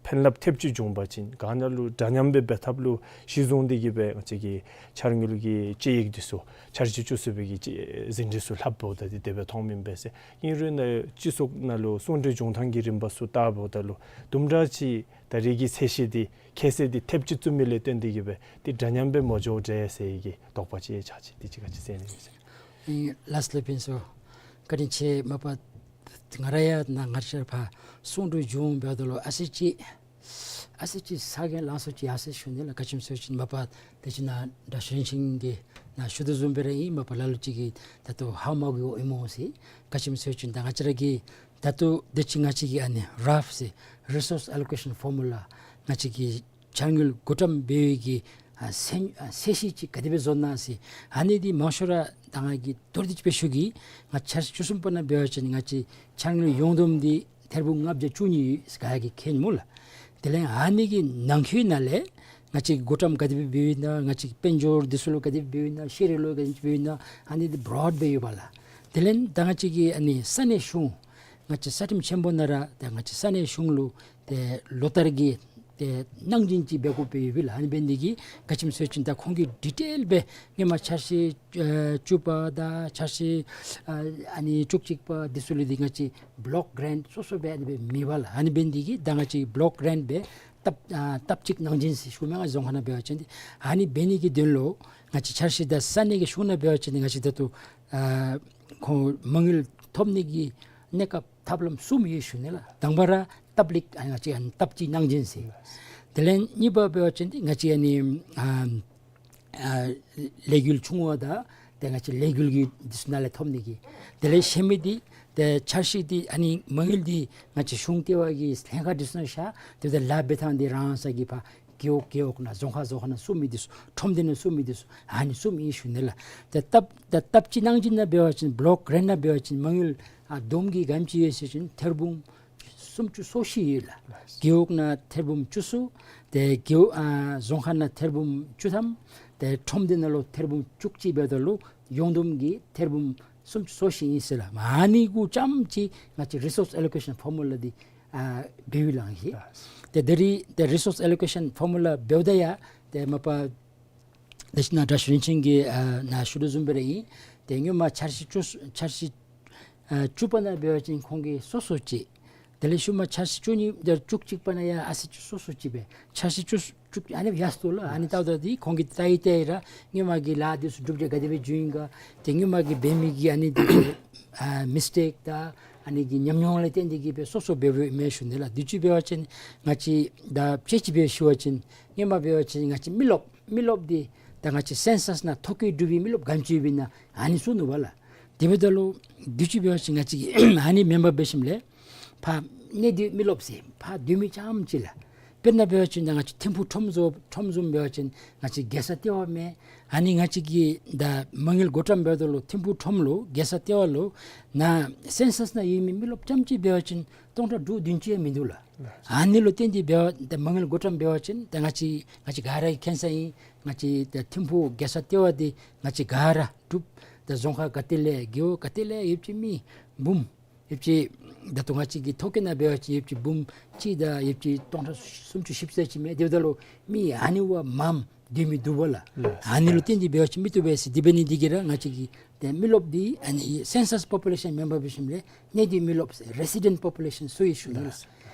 ཕན་རླབས་ཐེབས་ཅིག་བྱུང་པ་ཅིན་ག་ནི་ལུ་འདྲ་མཉམ་སྦེ་འབད་ཐབས་ལུ་གཞི་བཟུང་སྟེ་གི་སྦེ་ང་བཅས་ཀྱི་འཆར་དངུལ་གྱི་དཔྱད་ཡིག་འདི་ཚུ་འཆར་གཞི་བཅུ་གསུམ་པའི་གི་དཔྱད་ཟིན་བྲིས་ཚུ་ལྷགཔ་འབདཝ་ད་འདི་དེ་སྦེ་མཐོངམ་ཨིན་པས་ཟེར། ཨིན་རུང་ནཱ་སྤྱི་ཚོགས་ནང་ལུ་གསུང་གྲོས་བྱུང་ཐངས་ཀྱི་རིམ་པ་ཚུ་བལྟཝ་ད་ལུ་དུམ་གྲ་ཅིག་ད་རེས་ཀྱི་ཚད་གཞི་འདི་ཁྱད་བསད་འདི་ཐེབས་ཅིག་བཙུགས་མི་ལས་བརྟེན་ཏེ་གི་སྦེ་འདི་འདྲ་མཉམ་སྦེ་མ་འགྱོ་འདྲས་ཟེར་གྱི་དོགས་པ་ཅིག་ཆགས་ཅི། འདི་ཅིག་ག་ཅི་ཟེར་ནི་ཨིན་ཟེར། ཨིན་ལགས་སློབ་དཔོན་ཚུ། བཀའ་དྲིན་ཆེ། མ་པ་ང་ར་ཡང་ནཱ་ང་བཅས་ར་ཕར་གསུང་གྲོས་བྱུང་འབདཝ་ད་ལུ་ཨ་ཙི་ཅིག་ ཨ་ཙི་ཅིག་ས་གི་ལང་སོ་ཅིག་ཡར་སོ་ཞུ་ནི་ལགས། ག་ཅི་སྨོ་ཟེར་བ་ཅིན་མ་པ་དེ་ཅིག་ནཱ་དྲག་ཤོས་རིན་ཆེན་གྱིས་ནཱ་ཞུ་དོ་བཟུམ་སྦེ་ར་ཨིན། མ་པ་ལ་ལུ་ཅིག་གིས་ད་ལྟོ་ཧ་མ་གོཝ་ཨིན་སྨོ་ཟེར། ག་ཅི་སྨོ་ཟེར་བ་ཅིན་ད་ང་བཅས་ར་གི་ད་ལྟོ་དེ་ཅིག་ང་བཅས་ཀྱི་ཨ་ནི་རཱཕ་ཟེར་Resource Allocation Formula ང་བཅས་ཀྱི་འཆར་དངུལ་བགོ་བཀྲམ་འབད་བའི་གི་ཨ་ཚད་ཨ་ཚད་གཞི་ཅིག་ག་དེ་སྦེ་བཟོ་ནི་ཟེར། ཨ་ནི་འདི་མང་ཤོས་ར་ད་ང་གིས་མདོར་བསྡུས་ཅིག་སྦེ་ཞུ་གེ། ང་འཆར་གཞི་བཅུ་གསུམ་པ་ནང་འབད་བ་ཅིན་ང་བཅས་འཆར་དངུལ་ཡོངས་བསྡོམས་འདི་ཐེར་འབུམ་ལྔ་བརྒྱ་བཅུ་གཉིས་ཡོད་ཟེར་ག་ཡང་གིས་མཁྱེན་སྨོ་ལགས། དེ་ལས་ཨ་ནི་གི་ནང་འཁོད་ནང་ལས་ང་བཅས་ཀྱིས་བགོ་བཀྲམ་ག་དེ་སྦེ་འབདཝ་ཨིན་ན། ང་བཅས་ཀྱིས་དཔལ་འབྱོར་འདི་ཚུ་ལུ་ག་དེ་སྦེ་འབདཝ་ཨིན་ན། ཤེས་རིག་ལུ་ག་དེ་སྦེ་འབདཝ་ཨིན་ན། ཨ་ནི་འདི་བྲོཌ་སྦེ་ཡོད་པ་ལགས། དེ་ལས་ད་ང་བཅས་ཀྱི་ཨ་ནི་ས་གནས་གཞུང་ང་བཅས་ས་ཁྲིམས་ཆེན་པོ་ནང་ར་ཏེ་ང་བཅས་ས་གནས་གཞུང་ལུ་ཏེ་ལོ་ལྟར་གྱི་ཏེ་གནང་སྦྱིན་ཅིག་འབད་དགོཔ་སྦེ་ཡོད་པས་ལགས། ཨ་ནི་འབད་ནི་འདི་གིས་ག་ཅི་སྨོ་ཟེར་བ་ཅིན་ད་ཁོང་གིས་ཌི་ཊེལ་སྦེ་སྔོན་མ་འཆར་གཞི་ཨ་བཅུ་པ་དང་འཆར་གཞི་ཨ་ཨ་ནི་བཅུ་གཅིག་པ་འདི་ཚུ་ལུ་འདི་ང་བཅས་བློག་གྲེནཊ་སོ་སོ་སྦེ་ཨ་ནི་སྦེ་མེད་པས་ལགས། ཨ་ནི་འབད་ནི་འདི་གིས་ད་ང་བཅས་བློག་གྲེནཊ་སྦེ་ལྟབ་ཨ་ལྟབ་གཅིག་གནང་སྦྱིན་ཟེར་ཞུཝ་མས། ང་རྫོང་ཁ་ནང་འབད་བ་ཅིན་འདི་ཨ་ནི་འབད་ནི་གི་དོན་ལུ་ང་བཅས་འཆར་གཞི་དང་ས་གནས་ཀྱི་གཞུང་ནང་འབད་བ་ཅིན་འདི་ང་བཅས་ད་ལྟོ་ཨ་ཁོང་མ་དངུལ་ཐོབ་ནི་གི་གནས་སྐབས་ཐབས་ལམ་གསུམ་ཡོད་ཞུ་ནི་ལགས། དང་པ་ར་ལྟབ་ལེགས་ཨ་ང་བཅས་ཨ་ནི་ལྟབ་གཅིག་གནང་སྦྱིན་ཟེར། དེ་ལས་གཉིས་པ་འབད་བ་ཅིན་འདི་ང་བཅས་ཨ་ནི་ཨ་ཨ་ལས་འགུལ་ཆུང་བ་དང་ཏེ་ང་བཅས་ལས་འགུལ་གྱི་འདི་ཚུ་ནང་ལས་ཐོབ་ནི་གི། དེ་ལས་ཤེས་མི་འདི་ཏེ་འཆར་གཞི་འདི་ཨ་ནི་མ་དངུལ་འདི་ང་བཅས་གཞུང་ལྟེ་བ་གི་ལྷན་ཁག་འདི་ཚུ་ནང་བཞག། ཏེ་ད་ལཱ་འབད་ཐངས་འདི་རང་སོ་གི་ཕར་རྒེད་འོག་རྒེད་འོག་ནང་རྫོང་ཁག་རྫོང་ཁག་ནང་བཙུགས་མི་འདི་ཚུ་ཁྲོམ་སྡེ་ནང་བཙུགས་མི་འདི་ཚུ་ཨ་ནི་བཙུགས་མི་ཨིན་ཞུ་ནི་ལགས། ཏེ་ལྟབ་ད་ལྟབ་གཅིག་གནང་སྦྱིན་ནང་འབད་བ་ཅིན་བློག་གྲེནཊ་ནང་འབད་བ་ཅིན་མ་དངུལ་ཨ་བསྡོམས་ཀྱིས་ག་དེམ་ཅིག་ཡོད་ཟེར་བ་ཅིན་ཐེར་འབུམ་སུམ་ཅུ་སོ་བཞི་ཡོད་ལགས། རྒེད་འོག་ནང་ཐེར་འབུམ་བཅུ་གསུམ། ཏེ་རྒེད་འོག་ཨ་རྫོང་ཁག་ནང་ཐེར་འབུམ་བཅུ་ཐམ། ཏེ་ཁྲོམ་སྡེ་ནང་ལུ་ཐེར་འབུམ་བཅུ་གཅིག་འབདཝ་ད་ལུ་ཡོངས་བསྡོམས་ཀྱིས་ཐེར་འབུམ་སུམ་ཅུ་སོ་བཞི་ཨིན་ཟེར་ལགས། ཨ་ནི་གུ་ཙམ་ཅིག་ང་བཅས་Resource Allocation Formula འདི་ཨ་འབདཝ་ཨིན་ལགས་ཨིན་ཤིག། ཏེ་ད་རིས་ཏེ་Resource Allocation Formula འབདཝ་ད་ཡང་ཏེ་མ་པ་དེ་ཅིག་ནཱ་དྲག་ཤོས་རིན་ཆེན་གྱིས་ཨ་ནཱ་ཞུ་དོ་བཟུམ་སྦེ་ར་ཨིན། ཏེ་སྔོན་མ་འཆར་གཞི་བཅུ་འཆར་གཞི་ཨ་བཅུ་པ་ནང་འབད་བ་ཅིན་ཁོང་གིས་སོ་སོ་ཅིག། དེ་ལས་ཤུལ་མ་འཆར་གཞི་བཅུ་གཉིས་དང་བཅུ་གཅིག་པ་ནང་ཡང་ཨ་ཙི་ཅིག་སོ་སོ་ཅིག་སྦེ་འཆར་གཞི་བཅུ་བཅུ་ཨ་ནི་ཡར་སོ་ལགས། ཨ་ནི་ལྟཝ་ད་འདི་ཁོང་གིས་ལྟ་ཡི་ལྟ་ཡི་ར་སྔོན་མ་གི་ལཱ་འདི་ཚུ་གྲུབ་འབྲས་ག་དེ་སྦེ་བྱུང་ཡི་ག། ཏེ་སྔོན་མ་གི་འབད་མི་གི་ཨ་ནི་འདི་ཨ་མིས་ཊེཀ་དང་ཨ་ནི་གི་ཉམས་མྱོང་ལས་བརྟེན་ཏེ་གིས་སྦེ་སོ་སོ་འབདཝ་ཨིན་མས་ཞུ་ནི་ལགས། དུས་ཅི་འབད་བ་ཅིན་ང་བཅས་ད་དཔྱེ་ཅིག་སྦེ་ཞུ་བ་ཅིན་སྔོན་མ་འབད་བ་ཅིན་ང་བཅས་མི་རློབས་མི་རློབས་འདི་ད་ང་བཅས་སེན་སཱས་ནང་ཐོ་བཀོད་གྲུབ་པའི་མི་རློབས་ག་དེམ་ཅིག་ཡོདཔ་ཨིན་ན་ཨ་ནི་ཚུ་ནོར་བས་ལགས། དེ་འབདཝ་ད་ལུ་དུས་ཅི་འབད་བ་ཅིན་ང་བཅས་ཀྱིས་ཨ་ནི་མེན་པར་འབད་ཞིནམ་ལས་ཕར་གནས་སྡོད་མི་རློབས་ཟེར་ཕར་སྡོད་མི་རྐྱངམ་ཅིག་ལགས། དཔེར་ན་འབད་བ་ཅིན་ད་ང་བཅས་ཐིམ་ཕུག་ཁྲོམ་བཟོ་ཁྲོམ་བཟུམ་འབད་བ་ཅིན་ང་བཅས་རྒྱལ་ས་ལྟེ་བ་མས། ཨ་ནི་ང་བཅས་ཀྱིས་ད་མ་དངུལ་བགོ་བཀྲམ་འབདཝ་ད་ལུ་ཐིམ་ཕུག་ཁྲོམ་ལུ་རྒྱལ་ས་ལྟེ་བ་ལུ་ནཱ་སེན་སཱས་ནང་ཡོད་མི་མི་རློབས་རྐྱངམ་ཅིག་འབད་བ་ཅིན་སྟོང་ཕྲག་དྲུག་བདུན་ཅིག་ཡང་མིན་འདུག་ལགས། ཨ་ནི་ལུ་བརྟེན་ཏེ་འབད་བ་ད་མ་དངུལ་བགོ་བཀྲམ་འབད་བ་ཅིན་ད་ང་བཅས་ང་བཅས་ག་ར་གིས་མཁྱེན་ས་ཨིན། ང་བཅས་ད་ཐིམ་ཕུག་རྒྱལ་ས་ལྟེ་བ་འདི་ང་བཅས་ག་ར་འབྲུགཔ་ད་རྫོང་ཁག་ག་ཏེ་ལས་རྒེད་འོག་ག་ཏེ་ལས་ཡོད་པ་ཅིན་མི་འབུམ་ཡོད་པ་ཅིན་ད་ལྟོ་ང་བཅས་ཀྱི་ཐོ་བཀོད་ནང་འབད་བ་ཅིན་ཡོད་པ་ཅིན་འབུམ་གཅིག་དང་ཡོད་པ་ཅིན་སྟོང་ཕྲག་སུམ་ཅུ་བཞི་བཅུ་ཅིག་མས། དེ་འབདཝ་ད་ལུ་མི་ཨ་ནི་བ་མངམ་སྡོད་མི་འདུག་པ་ལགས། ལགས། ཨ་ནི་ལུ་བརྟེན་ཏེ་འབད་བ་ཅིན་མི་བཏུབ་པས་ཟེར། དེ་འབད་ནི་འདི་གིས་ར་ང་བཅས་ཀྱིས་ཏེ་མི་རློབས་འདི་ཨ་ནི་census population མེན་པར་འབད་ཞིནམ་ལས་གནས་སྡོད་མི་རློབས་resident population ཟེར་ཞུ་ནི་ལགས།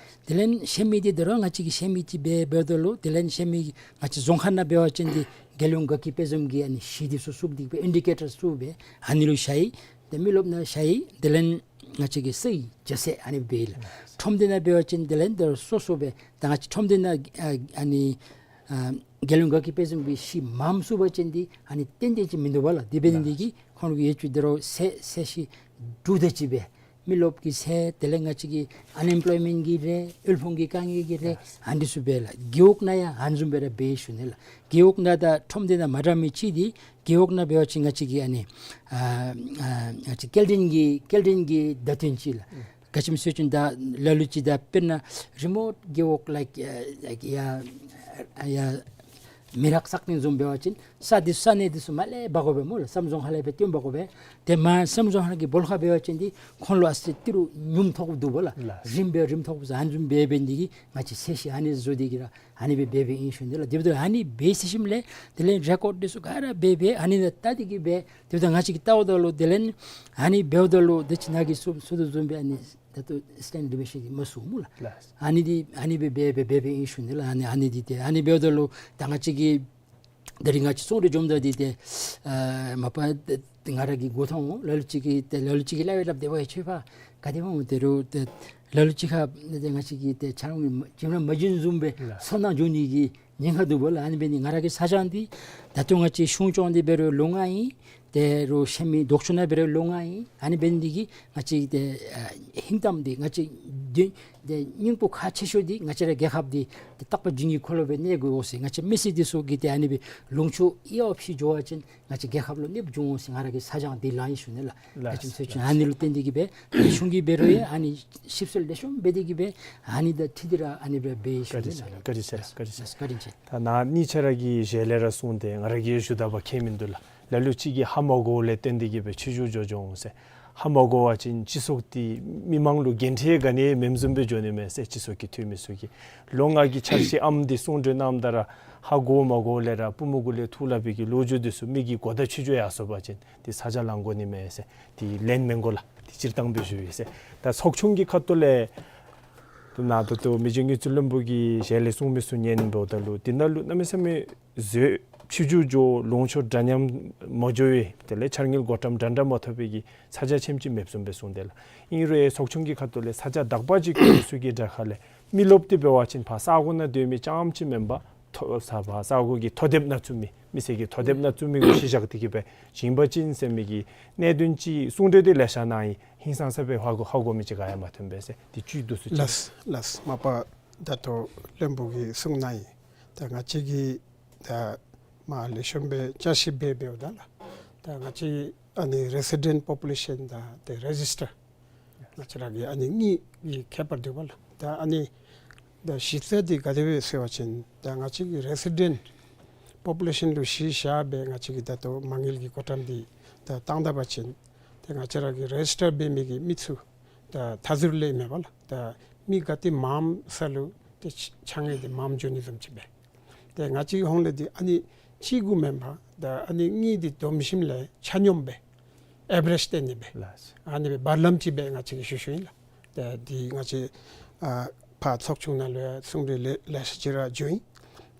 དེ་ལས་ཤེས་མི་འདི་ད་རུང་ང་བཅས་ཀྱིས་ཤེས་མི་ཅིག་འབད་འབདཝ་ད་ལུ་དེ་ལས་ཤེས་མི་ང་བཅས་རྫོང་ཁ་ནང་འབད་བ་ཅིན་འདི་རྒྱལ་ཡོངས་དགའ་སྐྱིད་དཔལ་འཛོམས་ཀྱི་ཨ་ནི་གཞི་འདི་ཚུ་བཙུགས་ཏེ་སྦེ་ཨིན་ཌི་ཀེ་ཊར་བཙུགས་སྦེ་ཨ་ནི་ལུ་བཞག་ཡི། ཏེ་མི་རློབས་ནང་བཞག་ཡི། དེ་ལས་ང་བཅས་ཀྱིས་ས་ཡི་རྒྱ་ཚད་ཨ་ནི་སྦེ་ལགས། ཁྲོམ་སྡེ་ནང་འབད་བ་ཅིན་དེ་ལས་ད་རུང་སོ་སོ་སྦེ་ད་ང་བཅས་ཁྲོམ་སྡེ་ནང་ཨ་ཨ་ནི་ཨ་རྒྱལ་ཡོངས་དགའ་སྐྱིད་དཔལ་འཛོམས་ཀྱི་གཞི་མངམ་བཙུགས་པ་ཅིན་འདི་ཨ་ནི་ཏན་ཏན་ཅིག་མིན་འདུག་པ་ལགས། དེ་འབད་ནི་འདི་གིས་ཁོང་གིས་ཡོད་པ་ཅིན་ད་རུང་ཚད་ཚད་གཞི་དྲུག་དེ་ཅིག་སྦེ་མི་རློབས་ཀྱི་ཚད་དེ་ལས་ང་བཅས་ཀྱི་ཨན་ཨེམ་པོལོའི་མེནཊ་ཀྱི་རེ་དབུལ་ཕོངས་ཀྱི་དཀའ་ངལ་གྱི་རེ་ཨ་འདི་ཚུ་སྦེ་ལགས། རྒེད་འོག་ནང་ཡང་ཨ་ནི་བཟུམ་སྦེ་ར་འབད་ཞུ་ནི་ལགས། རྒེད་འོག་ནང་དང་ཁྲོམ་སྡེ་ནང་མ་འདྲ་མི་ཅིག་འདི་རྒེད་འོག་ནང་འབད་བ་ཅིན་ང་བཅས་ཀྱི་ཨ་ནི་ཨ་ཨ་ང་བཅས་སྐྱེལ་འདྲེན་གྱི་སྐྱེལ་འདྲེན་གྱི་བརྡ་དོན་ཅིག་ལགས། ག་ཅི་སྨོ་ཟེར་བ་ཅིན་ད་ལ་ལུ་ཅིག་ད་དཔེར་ན་རི་མོཊ་རྒེད་འོག་ལགས་ཡ་ཡ་མི་རག་ས་གནས་བཟུམ་འབད་བ་ཅིན་ས་འདི་ས་གནས་འདི་ཚུ་མར་ལས་འབག་དགོ་པས་སྨོ་ལགས། བསམ་རྫོང་ཁག་ལས་སྦེ་བཏོན་འབག་དགོ་པས། ཏེ་མར་བསམ་རྫོང་ཁག་གི་སྦོ་ལོགས་ཁར་འབད་བ་ཅིན་འདི་ཁོང་ལུ་ཨ་ཙི་ཏི་རུ་ཉུངམ་ཐོབ་འདུག་པ་ལགས། ལགས། རིངམ་སྦེ་རིངམ་ཐོབ་ས་ཨ་ནི་བཟུམ་འབད་འབད་ནི་འདི་གིས་ང་བཅས་ཚད་གཞི་ཨ་ནི་བཟོ་སྟེ་གིས་ར་ཨ་ནི་སྦེ་འབད་འབདཝ་ཨིན་ཞུ་ནི་ལགས། དེ་འབདཝ་ད་ཨ་ནི་འབད་ཚར་ཞིནམ་ལས་དེ་ལས་རེ་ཀོཌ་འདི་ཚུ་ག་ར་འབད་འབད་ཨ་ནི་ལུ་བལྟ་སྟེ་གིས་སྦེ་དེ་འབདཝ་ད་ང་བཅས་ཀྱིས་བལྟཝ་ད་ལུ་དེ་ལས་ཨ་ནི་འབདཝ་ད་ལུ་དེ་ཅིག་ནཱ་གིས་ཞུ་ཞུ་དོ་བཟུམ་སྦེ་ཨ་ནི་ད་ལྟོ་སི་ཊེན་ཌརཌ་ཌི་བི་ཨེ་ཤན་འདི་མ་བཙུགས་སྨོ་ལགས། ལགས། ཨ་ནི་འདི་ཨ་ནི་སྦེ་འབད་འབད་འབད་འབདཝ་ཨིན་ཞུ་ནི་ལགས། ཨ་ནི་ཨ་ནི་འདི་ཏེ་ཨ་ནི་འབདཝ་ད་ལུ་ད་ང་བཅས་ཀྱིས་ད་རིས་ང་བཅས་ཚོང་འབྲེལ་འཛོམས་ད་འདི་ཏེ་ཨ་མ་པ་ཏེ་ང་ར་གིས་གོ་ཐོབ་འོང་། ལ་ལུ་ཅིག་གིས་ཏེ་ལ་ལུ་ཅིག་གིས་སླབ་སྦེ་སླབ་སྟེ་འབད་ཡ་ཁྱོད་ཕར་ ག་དེ་སྦེ་འོང་དེ་རུང་ཏེ་ལ་ལུ་ཅིག་ཁར་ཏེ་ང་བཅས་ཀྱིས་ཏེ་ཆ་རོགས་ཀྱིས་ཁྱིམ་ནང་མ་བྱོན་བཟུམ་སྦེ་ལགས། སོ་ནང་འགྱོ་ནི་གི་ཉེན་ཁ་འདུག་པ་ལགས། ཨ་ནི་འབད་ནི་ང་ར་གི་ཚ་གྱང་འདི་ད་ལྟོ་ང་བཅས་གཞུང་སྐྱོང་འདི་འབད་རུང་ལོང་ང་ཨིན། དེ་རུང་ཤ་མི་ལྡོག་ཕྱོགས་ནང་འབད་རུང་ལོང་ང་ཨིན། ཨ་ནི་འབད་ནི་འདི་གིས་ང་བཅས་ཏེ་ཨ་ཧིང་གཏམ་འདི་ང་བཅས་འདི་ཏེ་སྙིང་པོ་ཁག་ཆེ་ཤོས་འདི་ང་བཅས་ར་རྒྱལ་ཁབ་འདི་ཏེ་རྟག་པ་འགྱིང་ངེ་འཁོར་ལོ་སྦེ་གནས་དགོ་འོང་ཟེར། ང་བཅས་མི་སེར་འདི་ཚུ་གིས་ཏེ་ཨ་ནི་སྦེ་ལུང་ཕྱོགས་ཨི་ཡོ་ཕྱི་འགྱོ་བ་ཅིན་ང་བཅས་རྒྱལ་ཁབ་ལུ་གནོདཔ་འབྱུང་འོང་ཟེར་ང་ར་གི་ཚ་གྱང་འདི་ལངས་ཡི་ཞུ་ནི་ལགས། ལགས་ད་ཅི་མི་ཚེ་ལགས། ཅིག་ཨ་ནི་ལུ་བརྟེན་ཏེ་གིས་སྦེ་གཞུང་གིས་འབད་རུང་ཡང་ཨ་ནི་ཞིབ་འཚོལ་ལེགས་ཤོམ་འབད་དེ་གིས་སྦེ་ཨ་ནི་དང་འཁྲིལ་ཏེ་ར་ཨ་ནི་སྦེ་འབད་ཡི་ཞུ་བཀའ་དྲིན་ནི་ཆེ་ལགས། བཀའ་དྲིན་ཆེ་བཀའ་དྲིན་ཆེ། ལགས་བཀའ་དྲིན་ཆེ། ད་ནཱ་ནི་ཁྱེད་ར་གིས་ཞལ་ལས་ར་གསུངས་ཏེ་ང་ར་གིས་ཞུ་དགོཔ་ག་ནི་མིན་འདུག་ལགས། ལ་ལུ་ཅིག་གིས་ཧ་མ་གོཝ་ལས་བརྟེན་ཏེ་གིས་སྦེ་ཕྱི་འགྱུར་འགྱོ་འགྱོ་འོང་ཟེར། ཧ་མ་གོ་བ་ཅིན་སྤྱི་ཚོགས་འདི་མི་མང་ལུ་འགན་འཁྲི་ག་ནི་མེནམ་བཟུམ་སྦེ་འགྱོ་ནི་མས་ཟེར། སྤྱི་ཚོགས་ཀྱི་འཐུས་མི་ཚུ་གིས་ལོ་ལྔ་གི་འཆར་གཞི་ཨམ་འདི་གསུང་གྲོས་གནངམ་ད་ར་ཧ་གོ་མ་གོ་ལས་ར་པུས་མོ་གུ་ལས་འཐུ་སླབ་པའི་གི་ལོ་རྒྱུས་འདི་ཚུ་མི་གིས་གོ་བརྡ་ཕྱི་འགྱུར་ཡར་སོང་པ་ཅིན་འདི་ཚ་གྱང་ལང་དགོ་ནི་མས་ཟེར། འདི་ལན་མེན་གོ་ལགས། འདི་སྤྱིར་བཏང་སྦེ་ཞུ་ཡི་ཟེར། ད་ཚོགས་ཆུང་གི་ཁ་ཐུག་ལས་ད་ནཱ་ད་ལྟོ་མི་རྗེ་དངུལ་རྩིས་བློན་པོ་གིས་ཞལ་ལས་གསུངས་མི་ཚུ་ཉན་འབདཝ་ད་ལུ་འདི་ནང་ལུ་གནམ་མེད་ས་མེད་བཟོད་ཕྱི་འགྱུར་འགྱོ་ལུང་ཕྱོགས་འདྲ་མཉམ་མ་འགྱོ་བའི་དེ་ལས་འཆར་དངུལ་བགོ་བཀྲམ་འདྲ་འདྲ་མ་ཐོབ་པའི་གི་ཚ་གྱང་ཆེམ་ཅིག་མེདཔ་བཟུམ་སྦེ་གསུངས་ཏེ་ལགས། ཨིན་རུང་ཚོགས་ཆུང་གི་ཁ་ཐུག་ལས་ཚ་གྱང་དག་པ་ཅིག་ཁོང་ཚུ་གི་དྲག་ཁ་ལས་མི་རློབས་ཏེ་འབད་བ་ཅིན་ཕར་ས་གོ་ནང་སྡོད་མི་རྐྱངམ་ཅིག་མེན་པར་མཐོ་ས་ཕར་ས་གོ་གི་མཐོ་དེབ་ནང་བཙུགས་མི་མི་སེར་གྱི་མཐོ་དེབ་ནང་བཙུགས་མི་གུ་གཞི་བཞག་སྟེ་གིས་སྦེ་བྱིན་པ་ཅིན་ཟེར་མི་གི་གནད་དོན་ཅིག་གསུང་གྲོས་འདི་ལེ་ཤ་གནང་ཡི། ཧིང་སང་ས་སྦེ་ཧ་གོ་ཧ་གོ་མི་ཅིག་ག་ཡང་མ་ཐོན་པས་ཟེར། འདི་བཅུད་བསྡུ་སུ་ཅིག། ལགས་ལགས། མ་པ་ད་ལྟོ་བློན་པོ་གིས་གསུངས་གནང་ཡི། ད་ང་བཅས་ཀྱིས་ད་མ་ལེགས་ཤོམ་སྦེ་བསྐྱར་ཞིབ་འབད་འབདཝ་ད་ལགས། ད་ང་བཅས་ཨ་ནི་རེ་སི་ཌེནཊ་པོ་པུ་ལེ་ཤཱན་དང་ཏེ་རེ་ཇིས་ཊར་ང་བཅས་ར་གི་ཨ་ནི་གཉིས་ཀྱི་ཁྱད་པར་འདུག་པ་ལགས། ད་ཨ་ནི་ད་གཞི་རྩ་འདི་ག་དེ་སྦེ་ཟེར་བ་ཅིན་ད་ང་བཅས་ཀྱི་རེ་སི་ཌེནཊ་པོ་པུ་ལེ་ཤཱན་ལུ་གཞི་བཞག་སྦེ་ང་བཅས་ཀྱིས་ད་ལྟོ་མ་དངུལ་གྱི་བགོ་བཀྲམ་འདི་ད་བཏང་ད་པ་ཅིན་ཏེ་ང་བཅས་ར་གི་རེ་ཇིས་ཊར་འབད་མི་གི་མི་ཚུ་ད་མཐའ་ཟུར་ལས་མེད་པ་ལགས། ད་མི་ག་ཏེ་མངམ་ས་ལུ་ཏེ་ཕྱ་ཕྱ་དངུལ་འདི་མངམ་འགྱོ་ནི་བཟུམ་ཅིག་སྦེ། ཏེ་ང་བཅས་ཀྱི་ཧོངས་ལས་འདི་ཨ་ནི་གཅིག་གུ་མེན་པར་ད་ཨ་ནི་གཉིས་འདི་བསྡོམས་ཞིནམ་ལས་ཆ་སྙོམས་སྦེ་ཨེ་བ་རེཇ་བཏོན་ནི་སྦེ་ལགས། ཨ་ནི་སྦེ་བར་ལམ་ཅིག་སྦེ་ང་བཅས་ཀྱིས་ཞུ་ཞུཝ་ཨིན་ལགས། ཏེ་འདི་ང་བཅས་ཨ་ཕར་ཚོགས་ཆུང་ནང་ལུ་ཡང་གསུང་གྲོས་ལེ་ལེ་ཤ་ཅིག་ར་བྱུང་ཡི།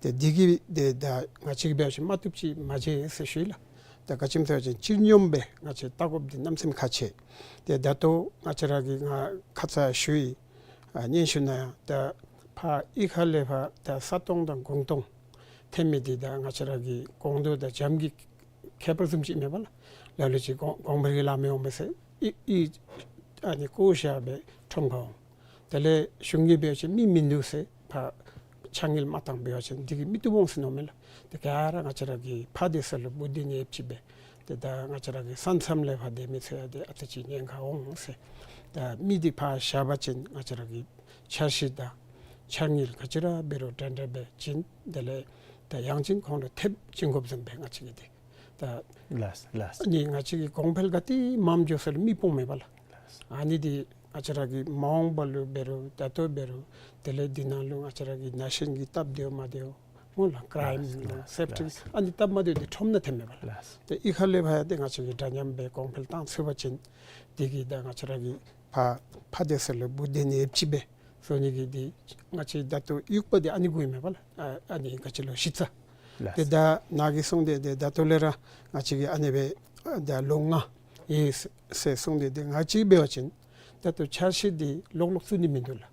ཏེ་འདི་གིས་ཏེ་ད་ང་བཅས་ཀྱིས་འབད་བ་ཅིན་མ་བཏུབ་ཅིག་མ་མཇལ་ཡི་ཟེར་ཞུཝ་ཨིན་ལགས། ད་ག་ཅི་སྨོ་ཟེར་བ་ཅིན་སྤྱིར་སྙོམས་སྦེ་ང་བཅས་བལྟ་དགོཔ་འདི་གནམ་མེད་ས་མེད་ཁག་ཆེ། ཏེ་ད་ལྟོ་ང་བཅས་ར་གིས་ང་ཁ་ཙ་ཞུ་ཡི། ཨ་སྙན་ཞུ་ནང་ཡང་ད་ཕར་གཡུས་ཁ་ལས་ཕར་ད་ས་སྟོང་དང་གུང་སྟོང་ཐོན་མི་འདི་ད་ང་བཅས་ར་གི་ཀོང་རྡོ་དང་རྒྱ་མི་གི་ཁྱད་པར་བཟུམ་ཅིག་མེད་པ་ལགས། ལ་ལུ་ཅིག་གོང་གོང་འཕེལ་གྱི་ལཱ་མི་འོང་པས་ཟེར་ཨི་ཨི་ཨ་ནི་བཀོ་བཞག་སྦེ་ཁྲོམ་ཁར་འོང་། དེ་ལས་གཞུང་གིས་འབད་བ་ཅིན་མི་མིན་འདུག་ཟེར་ཕར་ཕྱ་དངུལ་མ་བཏང་པ་ཅིན་འདི་གིས་མི་བཏུབ་འོང་ཟེར་མནོཝ་མས་ལགས། ཏེ་ག་ར་ང་བཅས་ར་གི་ཕར་སྡོད་ས་ལུ་འབུ་སྡོད་ནི་ཡོདཔ་ཅིག་སྦེ། ཏེ་ད་ང་བཅས་ར་གི་ས་མཚམས་ལས་ཕར་སྡོད་མི་ཚུ་ཡང་ཏེ་ཨ་ཙི་ཅིག་ཉེན་ཁ་འོང་ཟེར། ད་མི་འདི་ཕར་བཞག་པ་ཅིན་ང་བཅས་ར་གི་འཆར་གཞི་དང་འཆར་དངུལ་ག་ཅི་ར་འབད་རུང་འདྲན་འདྲ་སྦེ་བྱིན། དེ་ལས་ད་ཡང་ཅིན་ཁོང་ལུ་ཐེབས་བྱིན་དགོཔ་བཟུམ་སྦེ་ང་བཅས་ཀྱིས་ཏེ་ད་ལགས་ལགས། ཨ་ནི་ང་བཅས་ཀྱི་གོང་འཕེལ་ག་ཏེ་མངམ་འགྱོ་ས་ལུ་མི་སྤུངམ་མེད་པ་ལགས། ཨ་ནི་འདི་ང་བཅས་ར་གི་མ་འོངས་པ་ལུ་འབད་རུང་ད་ལྟོ་འབད་རུང་དེ་ལས་འདི་ནང་ལུ་ང་བཅས་ར་གི་ནཱ་གཞོན་གྱི་སྟབས་བདེཝ་མ་བདེཝ་སྨོ་ལགས། ཀྲའིམ་ལགས་ལགས་སེཕ་ཊི་ལགས། ཨ་ནི་སྟབས་མ་བདེཝ་འདི་ཁྲོམ་ནང་ཐོནམ་མས་པ་ལགས། ལགས། ཏེ་གཡུས་ཁ་ལས་ཕར་ཡང་ཏེ་ང་བཅས་ཀྱིས་འདྲ་མཉམ་སྦེ་གོང་འཕེལ་བཏང་ཚུགས་པ་ཅིན་འདི་གིས་ད་ང་བཅས་ར་གི་ཕར་ཕར་སྡོད་ས་ལུ་འབུ་སྡོད་ནི་ཡོདཔ་ཅིག་སྦེ་བཟོ་ནི་གི་འདི་ང་བཅས་ད་ལྟོ་དབྱུག་པ་འདི་ཨ་ནི་གུ་ཨིན་མས་པ་ལགས། ཨ་ཨ་ནི་ག་ཅི་ལོ་གཞི་རྩ། ལགས། ཏེ་ད་ནཱ་གིས་གསུངས་ཏེ་ཏེ་ད་ལྟོ་ལས་ར་ང་བཅས་ཀྱིས་ཨ་ནི་སྦེ་ད་ལོ་ལྔ་ཡོད་ཟེར་གསུངས་ཏེ་ཏེ་ང་བཅས་འབད་བ་ཅིན་ད་ལྟོ་འཆར་གཞི་འདི་ལོག་ལོག་བཙུགས་ནི་མིན་འདུག་ལགས།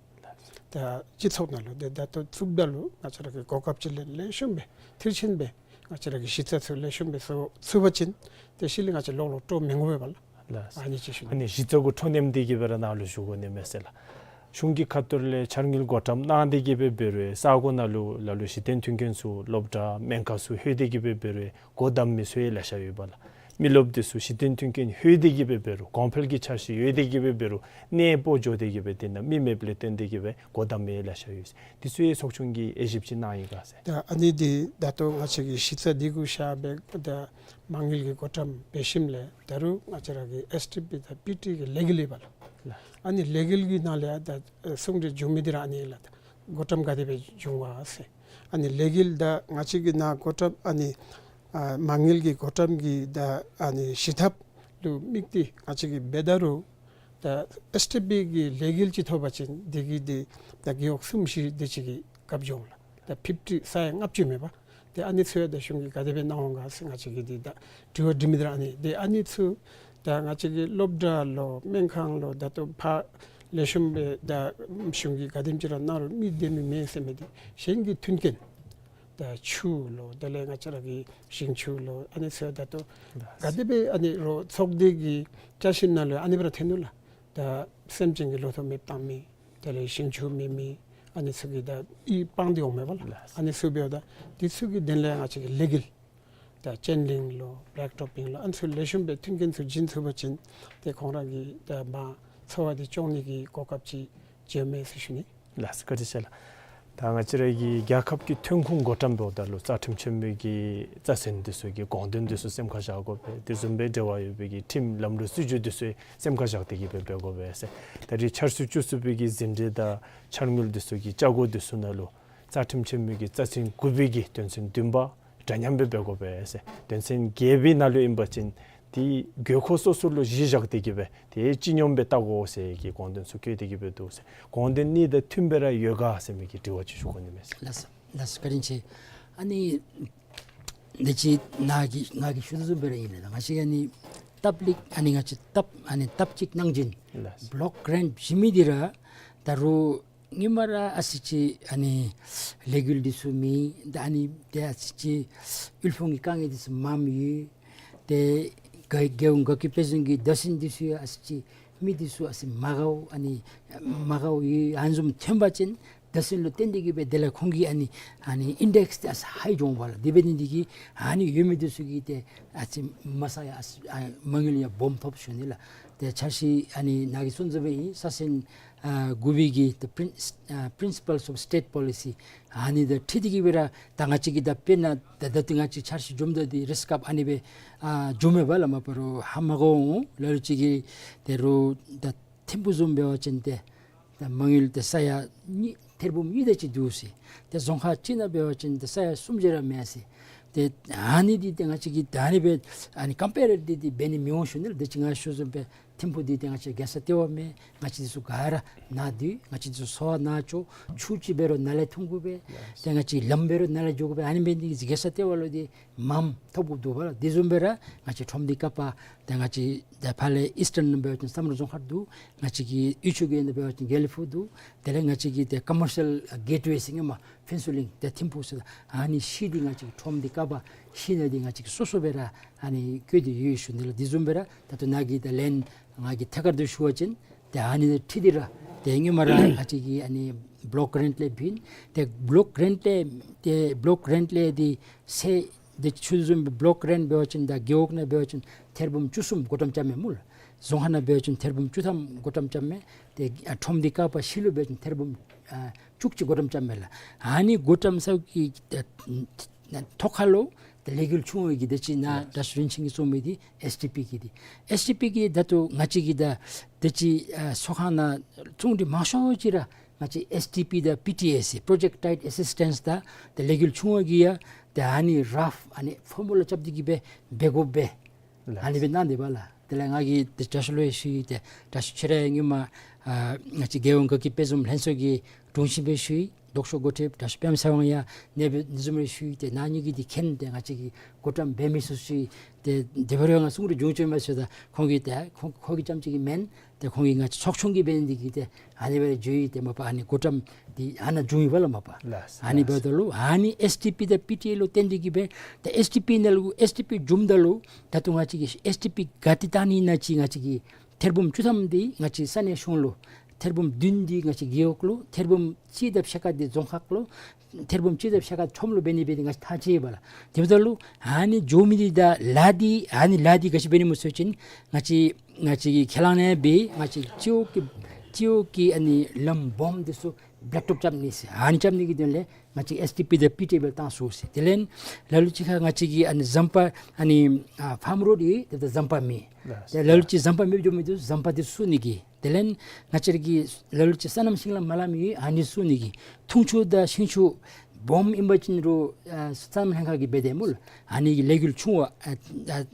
ད་སྤྱི་ཚོགས་ནང་ལུ་ཏེ་ད་ལྟོ་བཙུགསཔ་ད་ལུ་ང་བཅས་ར་གིས་གོ་སྐབས་ཅིག་ལེན་ལེགས་ཤོམ་སྦེ་མཐིལ་ཕྱིན་སྦེ་ང་བཅས་ར་གི་གཞི་རྩ་ཚུ་ལེགས་ཤོམ་སྦེ་བཟོ་ཚུགས་པ་ཅིན་ཏེ་ཤུལ་ལས་ང་བཅས་ལོག་ལོག་སྤྲོ་མི་དགོ་པས་པ་ལགས། ལགས། ཨ་ནི་ཅིག་ཞུ་ནི། ཨ་ནི་གཞི་རྩ་གུ་འཕྲོ་མཉམ་འདི་གིས་སྦེ་ར་ནཱ་ལུ་ཞུ་དགོ་ནི་མས་ཟེར་ལགས། གཞུང་གི་ཁ་ཐུག་ལས་འཆར་དངུལ་བགོ་བཀྲམ་གནང་སྟེ་གིས་སྦེ་འབད་རུང་ས་གོ་ནང་ལུ་ལ་ལུ་གཞི་རྟེན་མཐུན་རྐྱེན་ཚུ་སློབ་གྲྭ་སྨན་ཁང་ཚུ་ལྷོད་དེ་གིས་སྦེ་འབད་རུང་སྒོ་བསྡམ་མི་ཚུ་ཡང་ལེ་ཤ་ཡོད་པ་ལགས། མི་རློབས་འདི་ཚུ་གཞི་རྟེན་མཐུན་རྐྱེན་ལྷོད་དེ་གིས་སྦེ་འབད་རུང་གོང་འཕེལ་གྱི་འཆར་གཞི་ཡོད་དེ་གིས་སྦེ་འབད་རུང་གནས་སྤོ་འགྱོ་སྟེ་གིས་སྦེ་དེ་ནང་མི་མེདཔ་ལས་བརྟེན་ཏེ་གིས་སྦེ་སྒོ་བསྡམ་མི་ཡང་ལེ་ཤ་ཡོད། འདི་ཚུ་ཡང་ཚོགས་ཆུང་གིས་དབྱེ་ཞིབ་ཅིག་གནང་ཡི་ག་ཟེར། ད་ཨ་ནི་འདི་ད་ལྟོ་ང་བཅས་ཀྱིས་གཞི་རྩ་འདི་གུ་བཞག་སྦེ་ད་མ་དངུལ་གྱི་བགོ་བཀྲམ་འབད་ཞིནམ་ལས་ད་རུང་ང་བཅས་ར་གི་ཨེས་ཊི་པི་དང་པི་ཊི་གི་ལས་འགུལ་ཡོད་པ་ལགས། ཨ་ནི་ལས་འགུལ་གྱི་ནང་ལས་ཡང་ད་གསུང་གྲོས་བྱུང་མི་འདི་ར་ཨ་ནི་ལགས། ད་བགོ་བཀྲམ་ག་དེ་སྦེ་བྱུང་བ་ཟེར། ཨ་ནི་ལས་འགུལ་ད་ང་བཅས་ཀྱི་ནཱ་བགོ་བཀྲམ་ཨ་ནི་ཨ་མ་དངུལ་གྱི་བགོ་བཀྲམ་གྱི་ད་ཨ་ནི་བྱེད་ཐབས་ལུ་དམིགས་ཏེ་ང་བཅས་ཀྱིས་འབད་ད་རུང་ད་ཨེས་ཊི་པི་གི་ལས་འགུལ་ཅིག་ཐོབ་པ་ཅིན་འདི་གིས་འདི་ད་རྒེད་འོག་གསུམ་བཞི་དེ་ཅིག་གི་རྒཔོ་འགྱོཝ་ལགས། ད་ཕིབས་ཊི་ས་ཡ་ལྔ་བཅུ་མེན་པ། ཏེ་ཨ་ནི་ཚུ་ཡང་ད་གཞུང་གིས་ག་དེ་སྦེ་གནང་འོང་ག་ཟེར་ང་བཅས་ཀྱིས་འདི་ད་དྲི་བ་འདྲི་མི་འདི་ར་ཨ་ནི་ཏེ་ཨ་ནི་ཚུ་ ད་ང་བཅས་ཀྱི་སློབ་གྲྭ་ལུ་སྨན་ཁང་ལུ་ད་ལྟོ་ཕར་ལེགས་ཤོམ་སྦེ་ད་གཞུང་གིས་ག་དེམ་ཅིག་ར་གནང་རུང་མི་བདེ་མི་མེད་ཟེར་མི་འདི་གཞན་གྱི་མཐུན་རྐྱེན་ད་ཆུ་ལོ་དེ་ལས་ང་བཅས་ར་གི་ཞིང་ཆུ་ལོ་ཨ་ནི་ཚུ་ད་ལྟོ་ག་དེ་སྦེ་ཨ་ནི་རོགས་ཚོགས་སྡེ་གི་བཅའ་ཆིངས་ནང་ལུ་ཨ་ནི་སྦེ་ར་ཐོན་ནུག་ལགས། ད་སེམས་ཅན་གྱི་ལོ་ཐོག་མེདཔ་བཏང་མི་དེ་ལས་ཞིང་ཆུ་མེད་མི་ཨ་ནི་ཚུ་གི་ད་ཨི་སྤང་སྟེ་འོང་མས་པ་ལགས། ལགས། ཨ་ནི་ཚུ་འབདཝ་ད་དེ་ཚུ་གི་དོན་ལས་ང་བཅས་ཀྱི་ལས་འགུལ་ད་ཅེན་ལིང་ལོ་བེལཀ་ཊོ་པིང་ལོ་ཨ་ནི་ཚུ་ལེགས་ཤོམ་སྦེ་མཐུན་རྐྱེན་ཚུ་བྱིན་ཚུགས་པ་ཅིན་ཏེ་ཁོང་ར་གི་ད་མར་འཚོ་བ་འདི་སྐྱོང་ནི་གི་གོ་སྐབས་ཅིག་བྱུངམ་མས་ཟེར་ཞུ་ནི། ལགས་སོ། བཀའ་དྲིན་ཆེ་ལགས། ད་ང་བཅས་ར་གི་རྒྱལ་ཁབ་ཀྱི་ཐོན་ཁུངས་བགོ་བཀྲམ་འབདཝ་ད་ལུ་རྩ་ཁྲིམས་ཆེན་མོའི་གི་རྩ་ཚན་འདི་ཚུ་གི་དགོངས་དོན་འདི་ཚུ་སེམས་ཁར་བཞག་དགོ་པས། དེ་བཟུམ་སྦེ་འབྲེལ་བ་ཡོད་པའི་གི་ཁྲིམས་ལམ་ལུགས་སྲིད་བྱུས་འདི་ཚུ་སེམས་ཁར་བཞག་སྟེ་གི་སྦེ་འབད་དགོ་པས་ཟེར། ད་རེས་འཆར་ཚུ་བཅུ་གསུམ་པའི་གི་ཟིན་བྲིས་དང་འཆར་དངུལ་འདི་ཚུ་གི་བཅའ་སྒོ་འདི་ཚུ་ནང་ལུ་རྩ་ཁྲིམས་ཆེན་མོའི་གི་རྩ་ཚན་དགུ་པའི་གི་དོན་ཚན་བདུན་པ་འདྲ་མཉམ་སྦེ་འབད་དགོ་པས་ཟེར། དོན་ཚན་བརྒྱད་པའི་ནང་ལུ་ཨིན་པ་ཅིན་དེ་དགོས་མཁོ་སོ་སོ་ལུ་གཞི་བཞག་སྟེ་གི་སྦེ་དེ་སྤྱི་སྙོམས་སྦེ་བལྟ་དགོ་ཟེར་གྱི་དགོངས་དོན་ཚུ་བཀོད་དེ་གི་སྦེ་འདུག་ཟེར། དགོངས་དོན་གཉིས་དང་མཐུན་པ་ར་ཡོད་ག་ཟེར་མི་གི་དྲི་བ་ཅིག་ཞུ་དགོ་ནི་མས་ཟེར། ལགས་སོ། ལགས་སོ། བཀའ་དྲིན་ཆེ། ཨ་ནི་དེ་ཅིག་ནཱ་གི་ང་གིས་ཞུ་དོ་བཟུམ་སྦེ་ར་ཨིན་ལགས། ང་བཅས་ཨ་ནི་སྟབས་ལེགས་ཨ་ནི་ང་བཅས་སྟབས་ཨ་ནི་སྟབས་ཅིག་གནང་བྱིན་ལགས་སོ། བོ་ལོཀ་གི་རེནཊ་བྱིན་མི་འདི་ར་ད་རུང་སྔོན་མ་ར་ཨ་ཙི་ཅིག་ཨ་ནི་ལས་འགུལ་འདི་ཚུ་མེད། ད་ཨ་ནི་ཏེ་ཨ་ཙི་ཅིག་དབུལ་ཕོངས་ཀྱི་དཀའ་ངལ་འདི་ཚུ་མངམ་ཡོད། ཏེ་རྒྱལ་ཡོངས་དགའ་སྐྱིད་དཔལ་འཛོམས་ཀྱི་བརྡ་མཚོན་འདི་ཚུ་ཡང་ཨ་ཙི་ཅིག་མི་འདི་ཚུ་ཨ་ཙི་མ་དགའཝ་ཨ་ནི་མ་དགའཝ་ཡོད། ཨ་ནི་བཟུམ་ཐོན་པ་ཅིན་བརྡ་མཚོན་ལུ་བརྟེན་ཏེ་གི་སྦེ་དེ་ལས་ཁོང་གི་ཨ་ནི་ཨ་ནི་ཨིན་ཌེགསི་འདི་ཨ་ཙི་ཧའི་འགྱོཝ་ལགས། དེ་འབད་ནི་འདི་གིས་ཨ་ནི་ཡོད་མི་འདི་ཚུ་གིས་ཏེ་ཨ་ཙི་མ་ས་ཡ་ཨ་ཙི་ཨ་མ་དངུལ་ཡང་སྦོམ་ཐོབ་ཞུ་ནི་ལགས། ཏེ་འཆར་གཞི་ཨ་ནི་ནཱ་གིས་གསུངས་དོ་བཟུམ་སྦེ་ཨིན། ས་ཚན་ཨ་དགུ་པའི་གི་ཏེ་པིརིན་ཨ་Principles of State Policy ཨ་ནི་དང་འཁྲིལ་ཏེ་གི་སྦེ་ར་ད་ང་བཅས་ཀྱི་ད་དཔེར་ན་ད་ད་ལྟོ་ང་བཅས་འཆར་གཞི་བཟུམ་ད་འདི་རེས་སྐབས་ཨ་ནི་སྦེ་ཨ་བཟུམ་མས་པ་ལགས། མ་པ་རོགས་ཧ་མ་གོ་འོང་། ལ་ལུ་ཅིག་གིས་ད་རུང་ད་ཐིམ་ཕུ་བཟུམ་འབད་བ་ཅིན་ཏེ་ད་མ་དངུལ་ཏེ་ས་ཡ་གཉིས་ཐེར་འབུམ་གཉིས་དེ་ཅིག་འདུག་ཟེར། ཏེ་རྫོང་ཁག་ཅིག་ནང་འབད་བ་ཅིན་ཏེ་ས་ཡ་གསུམ་ཅིག་ར་མས་ཟེར། ཏེ་ཨ་ནི་འདི་ཏེ་ང་བཅས་ཀྱིས་ད་ཨ་ནི་སྦེ་ཨ་ནི་ཀམ་པེ་ར་འདི་འདི་འབད་ནི་མི་འོང་ཞུ་ནི་ལགས། དེ་ཅིག་ང་ཞུ་བཟུམ་སྦེ་ཐིམ་ཕུ་འདི་ཏེ་ང་བཅས་རྒྱལ་ས་ལྟེ་བ་མས། ང་བཅས་འདི་ཚུ་ག་ར་ནཱ་སྡོད། ང་བཅས་འདི་ཚུ་འཚོ་བ་ནཱ་འགྱོ། ཆུ་ཅིག་འབད་རུང་ནཱ་ལས་འཐུང་དགོ་པས། ཏེ་ང་བཅས་ལམ་འབད་རུང་ནཱ་ལས་འགྱོ་དགོ་པས། ཨ་ནི་འབད་ནི་འདི་གིས་རྒྱལ་ས་ལྟེ་བ་ལུ་འདི་མངམ་ཐོབ་དགོཔ་འདུག་པ་ལགས། དེ་བཟུམ་སྦེ་ར་ང་བཅས་ཁྲོམ་སྡེ་ཀ་པ་ཏེ་ང་བཅས་ཏེ་ཕར་ལས་ཨིསི་ཊརན་ནང་འབད་བ་ཅིན་བསམ་གྲུབ་རྫོང་ཁག་འདུག། ང་བཅས་ཀྱི་དབུས་ཕྱོགས་ཀྱི་ནང་འབད་བ་ཅིན་དགེ་ལེགས་ཕུག་འདུག། དེ་ལས་ང་བཅས་ཀྱི་ཏེ་ཀོ་མར་ཤལ་གེཊ་ཝེ་ཟེར་ཨིན་མས། ཕུན་ཚོགས་གླིང་ཏེ་ཐིམ་ཕུ་ཟེར། ཨ་ནི་བཞི་འདི་ང་བཅས་ཀྱི་ཁྲོམ་སྡེ་ཀ་པ་བཞི་ནང་འདི་ང་བཅས་ཀྱིས་སོ་སོ་སྦེ་ར་ཨ་ནི་བཀོད་དེ་ཡོད་ཞུ་ནི་ལགས། དེ་བཟུམ་སྦེ་ར་ད་ལྟོ་ནཱ་གི་ད་ལན་ང་གིས་ཐད་ཀར་དུ་ཞུ་བ་ཅིན་ཏེ་ཨ་ནི་འཁྲིལ་ཏེ་ར་ཏེ་སྔོན་མ་ར་ང་བཅས་ཀྱིས་ཨ་ནི་བོ་ལོཀ་གི་རེནཊ་ལས་བྱིན། ཏེ་བོ་ལོཀ་གི་རེནཊ་ལས་ཏེ་བོ་ལོཀ་གི་རེནཊ་ལས་འདི་ཚེ་འདི་ཆུ་བཟུམ་སྦེ་བོ་ལོཀ་གི་རེནཊ་འབད་བ་ཅིན་ད་རྒེད་འོག་ནང་འབད་བ་ཅིན་ཐེར་འབུམ་བཅུ་གསུམ་བགོ་བཀྲམ་རྐྱབ་མས་སྨོ་ལགས། རྫོང་ཁག་ནང་འབད་བ་ཅིན་ཐེར་འབུམ་བཅུ་ཐམ་བགོ་བཀྲམ་རྐྱབ་མས། ཏེ་ཨ་ཁྲོམ་སྡེ་ཀ་པ་བཞི་ལུ་འབད་བ་ཅིན་ཐེར་འབུམ་ཨ་བཅུ་གཅིག་བགོ་བཀྲམ་རྐྱབ་མས་ལགས། ཨ་ནི་བགོ་བཀྲམ་ས་གི་ཨ་ཐོག་ཁ་ལུ་ཏེ་ལས་འགུལ་ཆུང་བ་གི་དེ་ཅིག་ནཱ་དྲག་ཤོས་རིན་ཆེན་གྱིས་གསུངས་མི་འདི་ཨེསི་ཌི་པི་གི་འདི་ཨེསི་ཌི་པི་གི་ད་ལྟོ་ང་བཅས་ཀྱི་ད་དེ་ཅིག་ཨ་ཚོགས་ཁང་ནང་ཚོགས་འདུ་མང་ཤོས་ཅིག་ར་ང་བཅས་ཨེསི་ཌི་པི་དང་པི་ཊི་ཨེ་ཟེར་པྲོ་ཇེཀཊ་ཊའིཊ་ཨེ་སིས་ཊེནསི་དང་ཏེ་ལས་འགུལ་ཆུང་བ་གི་ཡང་ཏེ་ཨ་ནི་རཕ་ཨ་ནི་ཕོར་མུ་ལ་རྐྱབ་སྟེ་གི་སྦེ་འབད་དགོ་པས། ལགས། ཨ་ནི་སྦེ་གནང་སྟེ་པ་ལགས། དེ་ལས་ང་གིས་ཏེ་དྲག་ཤོས་ལུ་ཡང་ཞུ་ཡི། ཏེ་དྲག་ཤོས་ཁྱོད་ར་ཡང་སྔོན་མ་ཨ་ང་བཅས་རྒྱལ་ཡོངས་དགའ་སྐྱིད་དཔལ་འཛོམས་ལྷན་ཚོགས་ཀྱི་དྲུང་ཆེན་སྦེ་ཞུ་ཡི། ལྡོག་ཕྱོགས་འགོ་ཁྲིདཔ་དྲག་ཤོས་པདྨ་ཚེ་དབང་ཡང་ཨ་ནི་སྦེ་དེ་བཟུམ་རེ་ཞུ་ཡི། ཏེ་ནཱ་གཉིས་ཀྱིས་འདི་མཁྱེན། ཏེ་ང་བཅས་ཀྱིས་བགོ་བཀྲམ་འབད་མི་ཚུགས་ཞུ་ཡི། ཏེ་དེ་སྦེ་ར་ང་གསུང་རུང་འབྱུང་ཅི་མས་ཟེརཝ་ད་ཁོང་གིས་ཏེ་ཁོང་ཁོང་གིས་རྐྱངམ་ཅིག་གིས་མེན། ཏེ་ཁོང་གིས་ང་བཅས་ཚོགས་ཆུང་གིས་འབད་ནི་འདི་གིས་ཏེ་ཨ་ནི་སྦེ་ར་བརྗོད་ཡི། ཏེ་མ་པ་ཨ་ནི་བགོ་བཀྲམ་འདི་ཨ་ནཱ་བྱུང་ཡི་པ་ལགས་མ་པ། ལགས། ཨ་ནི་འབདཝ་ད་ལུ་ཨ་ནི་ཨེསི་ཌི་པི་དང་པི་ཊི་ཨེ་ལུ་བརྟེན་ཏེ་གི་སྦེ་ཏེ་ཨེསི་ཌི་པི་ནང་ལུ་ཨེསི་ཌི་པི་བྱུངམ་ད་ལུ་ད་ལྟོ་ང་བཅས་ཀྱིས་ཨེསི་ཌི་པི་ག་ཏེ་བཏང་ནི་ཨིན་ན་ཅིག་ང་བཅས་ཀྱིས་ཐེར་འབུམ་བཅུ་ཐམ་འདི་ང་བཅས་ས་གནས་གཞུང་ལུ། ཐེར་འབུམ་བདུན་འདི་ང་བཅས་རྒེད་འོག་ལུ། ཐེར་འབུམ་གཅིག་དང་ཕྱེད་ཀ་འདི་རྫོང་ཁག་ལུ། ཐེར་འབུམ་གཅིག་དང་ཕྱེད་ཀ་ཁྲོམ་ལུ་འབད་ནི་འབད་ནི་ང་བཅས་ཐག་བཅད་པ་ལགས། དེ་འབདཝ་ད་ལུ་ཨ་ནི་འགྱོ་མི་འདི་དང་ལཱ་འདི་ཨ་ནི་ལཱ་འདི་ག་ཅི་འབད་ནི་སྨོ་ཟེར་བ་ཅིན་ང་བཅས་ང་བཅས་ཀྱིས་ཁས་བླངས་ནི་སྦེ་ང་བཅས་སྤྱི་འོག་གི་སྤྱི་འོག་གི་ཨ་ནི་ལམ་སྦོམ་འདི་ཚུ་བེལཀ་ཊོཔ་རྐྱབ་ནི་ཟེར། ཨ་ནི་རྐྱབ་ནི་གི་དོན་ལས་ང་བཅས་ཨེསི་ཌི་པི་དང་པི་ཊི་ཨེ་སྦེ་བཏང་ཚུགས་ཟེར། དེ་ལས་ལ་ལུ་ཅིག་ཁར་ང་བཅས་ཀྱི་ཨ་ནི་ཟམ་པ་ཨ་ནི་ཨ་ཕཱམ་རོཌ་ཨིན། དེ་ད་ཟམ་པ་མེད། ལགས། ཏེ་ལ་ལུ་ཅིག་ཟམ་པ་མེདཔ་འགྱོ་མི་འདི་ཟམ་པ་འདི་བཙུགས་ནི་གི། དེ་ལས་ང་བཅས་ར་གི་ལ་ལུ་ཅིག་སོ་ནམ་ཤིང་ལཱ་མ་ལང་མི་ཨ་ནི་བཙུགས་ནི་གི། འཐུང་ཆུ་དང་ཤིང་ཆུ་སྦོམ་ཨིན་པ་ཅིན་རུང་ཨ་སོ་ནམ་ལྷན་ཁག་གིས་འབད་དེ་སྨོ་ལགས། ཨ་ནི་གི་ལས་འགུལ་ཆུང་བ་ཨ་ཨ་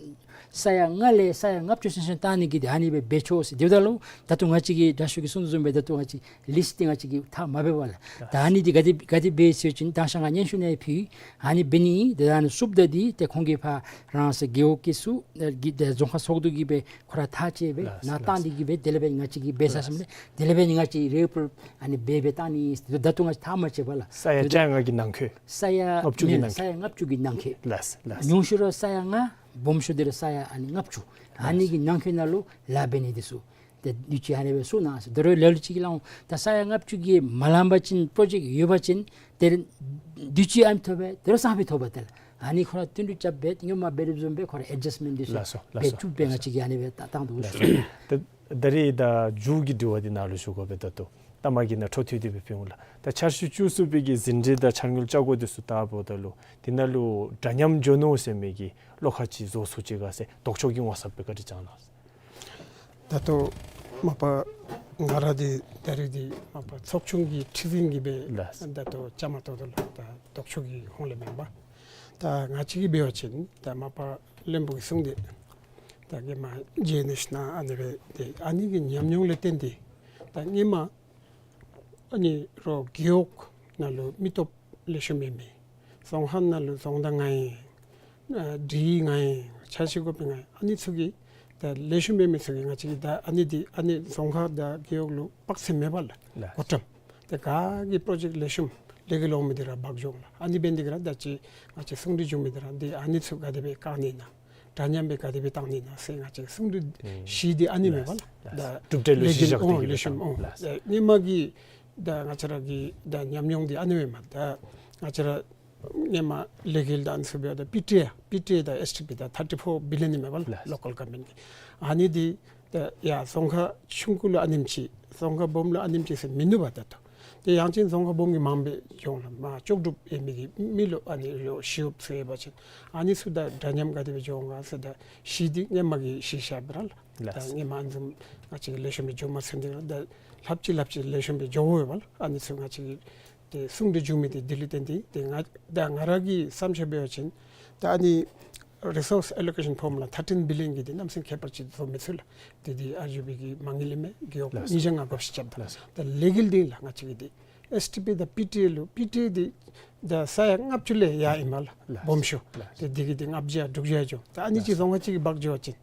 ས་ཡ་ལྔ་ལས་ས་ཡ་ལྔ་བཅུ་ཚུན་ཚོད་བཏང་ནི་གི་དེ་ཨ་ནི་སྦེ་འབད་ཆོག་ཟེར། དེ་འབདཝ་ད་ལུ་ད་ལྟོ་ང་བཅས་ཀྱིས་དྲག་ཤོས་ཀྱིས་གསུངས་དོ་བཟུམ་སྦེ་ད་ལྟོ་ང་བཅས་ལིསཊ་འདི་ང་བཅས་ཀྱིས་ཐག་མ་འབད་བས་ལགས། ད་ཨ་ནི་འདི་ག་དེ་ག་དེ་འབད་ཟེར་བ་ཅིན་དང་ཤ་ང་སྙན་ཞུ་ནང་ཕུལ། ཨ་ནི་འབད་ནི་ཏེ་ཨ་ནི་བསུབ་ད་འདི་ཏེ་ཁོང་གིས་ཕར་རང་སོའི་རྒེད་འོག་གི་ཚུ་ཨེ་གི་ཏེ་རྫོང་ཁག་ཚོགས་འདུ་གིས་སྦེ་ཁོ་ར་ཐག་བཅད་སྦེ་ལགས་ནཱ་ལགས། བཏང་སྟེ་གིས་སྦེ་དེ་ལས་སྦེ་ང་བཅས་ཀྱིས་འབད་ས་ལགས། སྨོ་ལགས། དེ་ལས་སྦེ་ང་བཅས་རེ་ཕུར་ཨ་ནི་འབད་སྦེ་བཏང་ནི་ད་ལྟོ་ང་བཅས་ཐག་མ་བཅད་པས་ལགས། ས་ཡ་བཅོ་ལྔ་གི་ནང་འཁོད། ས་ཡ་ལྔ་བཅུ་གི་མེན་ནང་འཁོད། ས་ཡ་ལྔ་བཅུ་གི་ནང་འཁོད། ལགས་ལགས། ཉུང་ཤོས་ར་ས་ཡ་ལྔ། སྦོམ་ཤོས་འདི་ར་ས་ཡ་ཨ་ནི་ལྔ་བཅུ། ཨ་ནི་གི་ནང་འཁོད་ནང་ལུ་ལཱ་འབད་ནི་འདི་ཚུ་ཏེ་དུས་ཅི་ཨ་ནི་སྦེ་གསུངས་གནང་ཟེར། དོ་རུང་ལ་ལུ་ཅིག་གིས་སླབ་འོང་། ད་ས་ཡ་ལྔ་བཅུ་གི་མ་ལང་པ་ཅིན་པྲོ་ཇེཀཊ་ཡོད་པ་ཅིན་ཏེ་དུས་ཅི་ཨ་ནི་ཐོབ་པས། དོ་རུང་སང་ཕོད་ཐོབ་པས་ཏེ་ལགས། ཨ་ནི་ཁོ་ར་བསྟུན་གྲོས་རྐྱབ་སྦེ་སྔོན་མ་འབད་རིམ་བཟུམ་སྦེ་ཁོ་ར་ཨེཌ་ཇཱསཊ་མེནཊ་འདི་ཚུ་ལགས་སོ་ལགས་སོ་འབད་བཅུག་སྦེ་ལགས་སོ། ང་བཅས་ཀྱིས་ཨ་ནི་སྦེ་བཏང་བཏང་འདུག་ལགས་ཟེར། སོ། ད་ད་རེས་ད་མཇུག་གི་དྲི་བ་འདི་ནཱ་ལུ་ཞུ་དགོ་པས། ད་ལྟོ་ལྟ་མ་གིས་ནཱ་འཕྲོ་མཐུད་དེ་སྦེ་ཕུལ་འོང་ལགས། ད་འཆར་གཞི་བཅུ་གསུམ་པའི་གི་ཟིན་བྲིས་དང་འཆར་དངུལ་ཆ་བགོས་འདི་ཚུ་བལྟཝ་ད་ལུ་དེ་ནང་ལུ་འདྲ་མཉམ་འགྱོ་ནུག་ཟེར་མི་གི་བློ་ཁ་ཅིག་བཟོ་ཚུགས་ཅི་ག་ཟེར་ལྡོག་ཕྱོགས་ཀྱི་མངོན་གསལ་སྦེ་བཀའ་དྲིན་བསྐྱང་གནང་། ད་ལྟོ་མ་པ་ང་ར་འདི་ད་རེས་འདི་མ་པ་ཚོགས་ཆུང་གི་ཁྲི་འཛིན་གྱིས་སྦེ་ལགས། ད་ལྟོ་བཅའ་མར་གཏོགས་དོ་ལགས། ད་ལྡོག་ཕྱོགས་ཀྱི་ཧོངས་ལས་མེན་པར་ད་ང་བཅས་ཀྱིས་འབད་བ་ཅིན་ད་མ་པ་བློན་པོ་གིས་གསུངས་ཏེ་ད་གེ་མ་ཇེ་ནེཤ་ན་ཨ་ནི་སྦེ་ཏེ་ཨ་ནི་གི་ཉམས་མྱོང་ལས་བརྟེན་ཏེ་ད་སྔོན་མ་ཨ་ནི་རོགས་རྒེད་འོག་ནང་ལུ་མི་སྟོབས་ལེགས་ཤོམ་མེད་མི། རྫོང་ཁག་ནང་ལུ་རྫོང་བདག་ང་ཨིན། ཨ་སྒྲིག་ཡིག་ང་ཨིན། འཆར་གཞི་འགོ་དཔོན་ང་ཨིན། ཨ་ནི་ཚུ་གིས་ད་ལེགས་ཤོམ་མེད་མི་ཚུ་གིས་ང་བཅས་ཀྱིས་ད་ཨ་ནི་འདི་ཨ་ནི་རྫོང་ཁག་དང་རྒེད་འོག་ལུ་དཔག་ཚད་མེད་པས་ལགས། ལགས། གོ་ཏམ་ད་ག་གི་པྲོ་ཇེཀཊ་ལེགས་ཤོམ་ལས་འགུལ་འོང་མི་འདི་ར་འབག་འགྱོ་འོང་ལགས། ཨ་ནི་འབད་ནི་འདི་གིས་ར་ད་ཅི་ང་བཅས་གསུང་གྲོས་འབྱུང་མི་འདི་ར་འདི་ཨ་ནི་ཚུ་ག་དེ་སྦེ་བཀག་ནི་ཨིན་ན། འདྲ་མཉམ་སྦེ་ག་དེ་སྦེ་བཏང་ནི་ཨིན་ན་ཟེར་ང་བཅས་གསུང་གྲོས་ཨུམ་ཞུ་སྟེ་ཨ་ནི་མེན་པས་ལགས། ལགས། ད་གྲུབ་འབྲས་ལུ་གཞི་བཞག་སྟེ་ལས་འགུལ་འོང་གི་ལེགས་ཤོམ་འོང་། ལགས། ད་སྔོན་མ་གི་ད་ང་བཅས་ར་གི་ད་ཉམས་མྱོང་འདི་ཨ་ནི་མེན་པས། ད་ང་བཅས་ར་སྔོན་མ་ལས་འགུལ་ད་ཨ་ནི་ཚུ་འབདཝ་ད་པི་ཊི་ཨེ་པི་ཊི་ཨེ་དང་ཨེསི་ཊི་པི་ད་ཐར་ཊི་ཕོར་བི་ལི་ཡོན་ཨིན་མས་པ་ལགས། ལགས། ལོ་ཀཱལ་གོ་བར་མེནཊ་གི། ཨ་ནི་འདི་ད་ཡར་རྫོང་ཁག་ཆུང་ཀུ་ལུ་ཨ་ནེམ་ཅིག་རྫོང་ཁག་སྦོམ་ལུ་ཨ་ནེམ་ཅིག་ཟེར་མིན་འདུག་པ། ད་ལྟོ་ཏེ་ཡང་ཅིན་རྫོང་ཁག་སྦོམ་གྱིས་མངམ་སྦེ་འགྱོ་འོང་ལགས། མར་ལྕོགས་གྲུབ་ཨིན་མི་གི་མི་ལུ་ཨ་ནི་ལུ་ཞི་གཡོགཔ་ཚུ་ཡོད་པ་ཅིན་ཨ་ནི་ཚུ་དང་འདྲ་མཉམ་ག་དེ་སྦེ་འགྱོ་འོང་ག་ཟེར་ད་གཞི་འདི་སྔོན་མ་གི་གཞི་བཞག་སྦེ་ར་ལགས། ལགས། ད་སྔོན་མ་ཨ་ནི་བཟུམ་ང་བཅས་ཀྱིས་ལེགས་ཤོམ་སྦེ་འགྱོ་མ་ཚུགས་ནི་འདི་ར་ད་ལྷགཔ་ཅིག་ལྷགཔ་ཅིག་ལེགས་ཤོམ་སྦེ་འགྱོ་དགོ་པས་ལགས། ཨ་ནི་ཚུ་ང་བཅས་ཀྱིས་ཏེ་གསུང་གྲོས་འབྱུང་མི་འདི་དེ་ལུ་བརྟེན་ཏེ་ཏེ་ང་ད་ང་ར་གི་བསམ་འཆར་འབད་བ་ཅིན་ད་ཨ་ནི་རི་སོརསི་ཨེ་ལོ་ཀེ་ཤཱན་ཕོར་མུ་ལ་ཐར་ཊིན་བི་ལི་ཡོན་གྱི་འདི་གནམ་མེད་ས་མེད་ཁྱད་པར་ཅིག་བཟོ་མི་ཚུགས་ལགས། ཏེ་འདི་ཨར་ཇི་བི་གི་མ་དངུལ་ཨིན་མས། རྒེད་འོག་ལགས། ཉིས་བརྒྱ་ལྔ་བགོ་བཤའ་རྐྱབ་ད། ལགས། ད་ལས་འགུལ་འདི་ལགས་ང་བཅས་ཀྱི་འདི་ཨེསི་ཊི་པི་དང་པི་ཊི་ཨེ་ལུ་པི་ཊི་ཨེ་འདི་ད་ས་ཡ་ལྔ་བཅུ་ལས་ཡར་ཨིན་མས་ལགས། ལགས། སྦོམ་ཤོས། ལགས། ཏེ་འདི་གི་འདི་ལྔ་བརྒྱ་དྲུག་བརྒྱ་འགྱོ། ད་ཨ་ནི་ཅིག་ལགས། རྫོང་ཁག་ཅིག་གིས་འབག་འགྱོ་བ་ཅིན་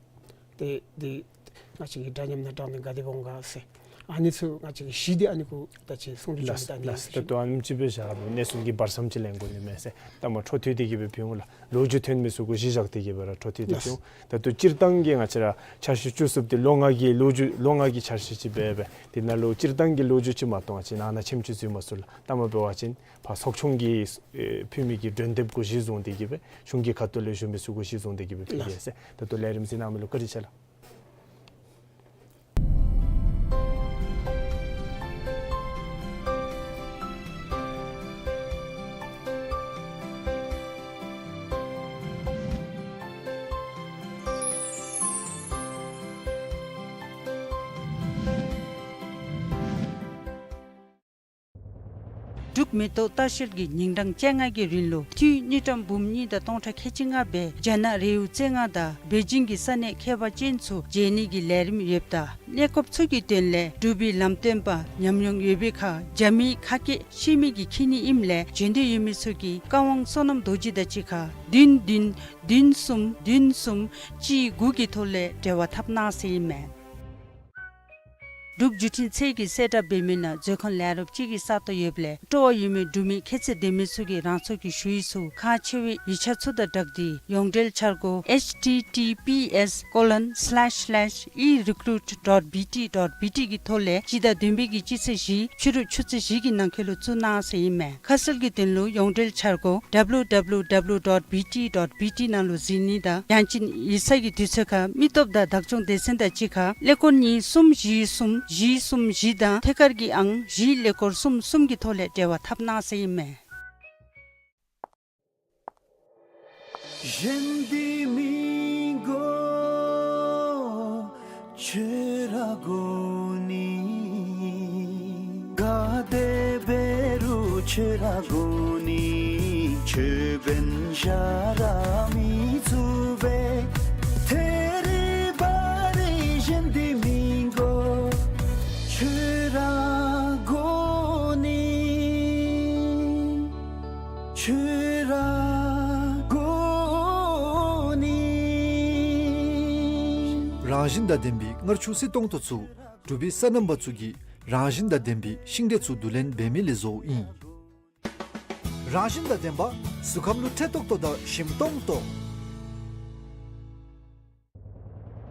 ཏེ་འདི་ང་བཅས་ཀྱིས་འདྲ་མཉམ་ནང་བཏང་ནི་ག་དེ་འོང་ག་ཟེར་ཨ་ནི་ཚུ་ང་བཅས་ཀྱིས་གཞི་འདི་ཨ་ནི་གུ་ད་ཅི་གསུང་གྲོས་འབྱུང་མི་ད་ཨ་ནི་ལགས། ད་ལྟོ་ཨ་ནེམ་ཅིག་སྦེ་བཞག་སྦེ་གནས་ཚུལ་གྱི་བར་མཚམས་ཅིག་ལེན་དགོ་ནི་མས་ཟེར་ད་མར་འཕྲོ་མཐུད་དེ་གིས་སྦེ་ཕུལ་འོང་ལགས། ལོ་རྒྱུས་ཐོན་མི་ཚུ་གུ་གཞི་བཞག་སྟེ་གིས་སྦེ་ར་འཕྲོ་མཐུད་དེ་ལགས། ཕུལ་འོང་། ད་ལྟོ་སྤྱིར་བཏང་གི་ང་བཅས་ར་འཆར་གཞི་བཅུ་གསུམ་འདི་ལོ་ལྔ་གི་ལོ་རྒྱུས་ལོ་ལྔ་གི་འཆར་གཞི་ཅིག་སྦེ་སྦེ་འདི་ནང་ལུ་སྤྱིར་བཏང་གི་ལོ་རྒྱུས་ཅིག་མ་གཏོགས་ང་བཅས་ནང་ན་ཆེམ་ཅིག་འཛུལ་མ་ཚུགས་ལགས། ལྟ་མ་འབད་བ་ཅིན་ཕར་ཚོགས་ཆུང་གིས་ཨེ་ཕུལ་མི་གི་མགྲོན་དེབ་གུ་གཞི་བཟུང་སྟེ་གིས་སྦེ་གཞུང་གི་ཁ་ཐུག་ལས་གཞུང་མི་ཚུ་གུ་གཞི་བཟུང་སྟེ་གིས་སྦེ་ཕུལ་གེ་ཟེར། ད་ལྟོ་ལས་རིམ་གཟིགས་གནང་མི་ལུ་བཀའ་དྲིན་ཆེ་ལགས། འབྲུག་མེ་ཏོག་ལྟ་བཤལ་གྱི་ཉིན་གྲངས་བཅོ་ལྔ་གི་རིང་ལུ་འཐུས་དངུལ་ཀྲམ་འབུམ་གཉིས་དང་སྟོང་ཕྲག་ཁལ་གཅིག་ལྔ་སྦེ་རྒྱ་ནག་རེའུ་རྩེ་ལྔ་དང་པེ་ཅིང་གི་ས་གནས་ཁྱད་པར་ཅན་ཚུ་མཇལ་ནི་གི་ལས་རིམ་ཡོདཔ་ད་གནས་སྐབས་ཚུ་གི་དོན་ལས་འབྲུག་པའི་ལམ་སྟོན་པ་ཉམས་མྱོང་ཡོད་པའི་ཁར་རྒྱ་མིའི་ཁ་སྐད་ཤེས་མི་གིས་མཁྱེན་ནི་ཨིནམ་ལས་བྱོན་འདོད་ཡོད་མི་ཚུ་གིས་བཀའ་དབང་བསོད་ནམས་རྡོ་རྗེ་དང་གཅིག་ཁར་བདུན་བདུན་བདུན་གསུམ་བདུན་གསུམ་གཅིག་དགུ་གི་ཐོག་ལས་འབྲེལ་བ་འཐབ་གནང་ཟེར་ཨིན་མས། འབྲུག་བརྒྱུད་འཕྲིན་ཚད་ཀྱིས་གསལ་བསྒྲགས་འབད་མི་ནང་མཛོད་ཁང་ལས་རོགསཔ་ཅིག་གི་ས་སྟོང་ཡོདཔ་ལས་སྤྲོ་བ་ཡོད་མི་འབྲུག་མི་ཁྱད་ཚད་ལྡན་མི་ཚུ་གིས་རང་སོའི་ཞུ་ཡིག་ཚུ་ཁག་ཆེ་བའི་ཡིག་ཆ་ཚུ་དང་སྦྲགས་ཏེ་ཡོངས་འབྲེལ་འཆར་སྒོ་H T T P S colon slash slash e recruit dot B T dot B T གི་ཐོག་ལས་སྤྱི་ཟླ་བདུན་པའི་གི་སྤྱི་ཚེས་བཞི་ཕྱི་རུ་ཆུ་ཚོད་བཞི་གི་ནང་འཁོད་ལུ་བཙུགས་གནང་ཟེར་ཨིན་མས། ཁ་གསལ་གྱི་དོན་ལུ་ཡོངས་འབྲེལ་འཆར་སྒོ་W W W dot B T dot B T ནང་ལུ་གཟིགས་ནི་དང་ཡང་ཅིན་ཡིག་ཚང་གི་དུས་ཚོད་ཁར་མི་སྟོབས་དང་བདག་སྐྱོང་སྡེ་ཚན་དང་གཅིག་ཁར་ཀླད་ཀོར་གཉིས་གསུམ་བཞི་གསུམ་བཞི་གསུམ་བཞི་དང་ཐད་ཀར་གྱི་ཨང་བཞི་ཀླད་ཀོར་གསུམ་གསུམ་གྱི་ཐོག་ལས་འབྲེལ་བ་འཐབ་གནང་ཟེར་ཨིན་མས། གཞན་འདི་མི་དགོ་ཁྱོད་ར་དགོ་ནི། ག་དེ་འབད་རུང་ཁྱོད་ར་དགོ་ནི། ཁྱོད་འབདན་གཞན་ར་མི་ཚུགས་པས། ཐེ་ རང་བཞིན་དང་ལྡན་པའི་མངར་ཆུ་བསིལ་ཏོང་ཏོ་ཚུ་འབྲུག་པའི་སོ་ནམ་པ་ཚུ་གིས་རང་བཞིན་དང་ལྡན་པའི་ཤིང་འབྲས་ཚུ་བསྡུ་ལེན་འབད་མི་ལས་བཟོཝ་ཨིན། རང་བཞིན་དང་ལྡན་པ་གཟུགས་ཁམས་ལུ་འཕྲོད་ཏོག་ཏོ་དང་ཞིམ་ཏོང་ཏོ།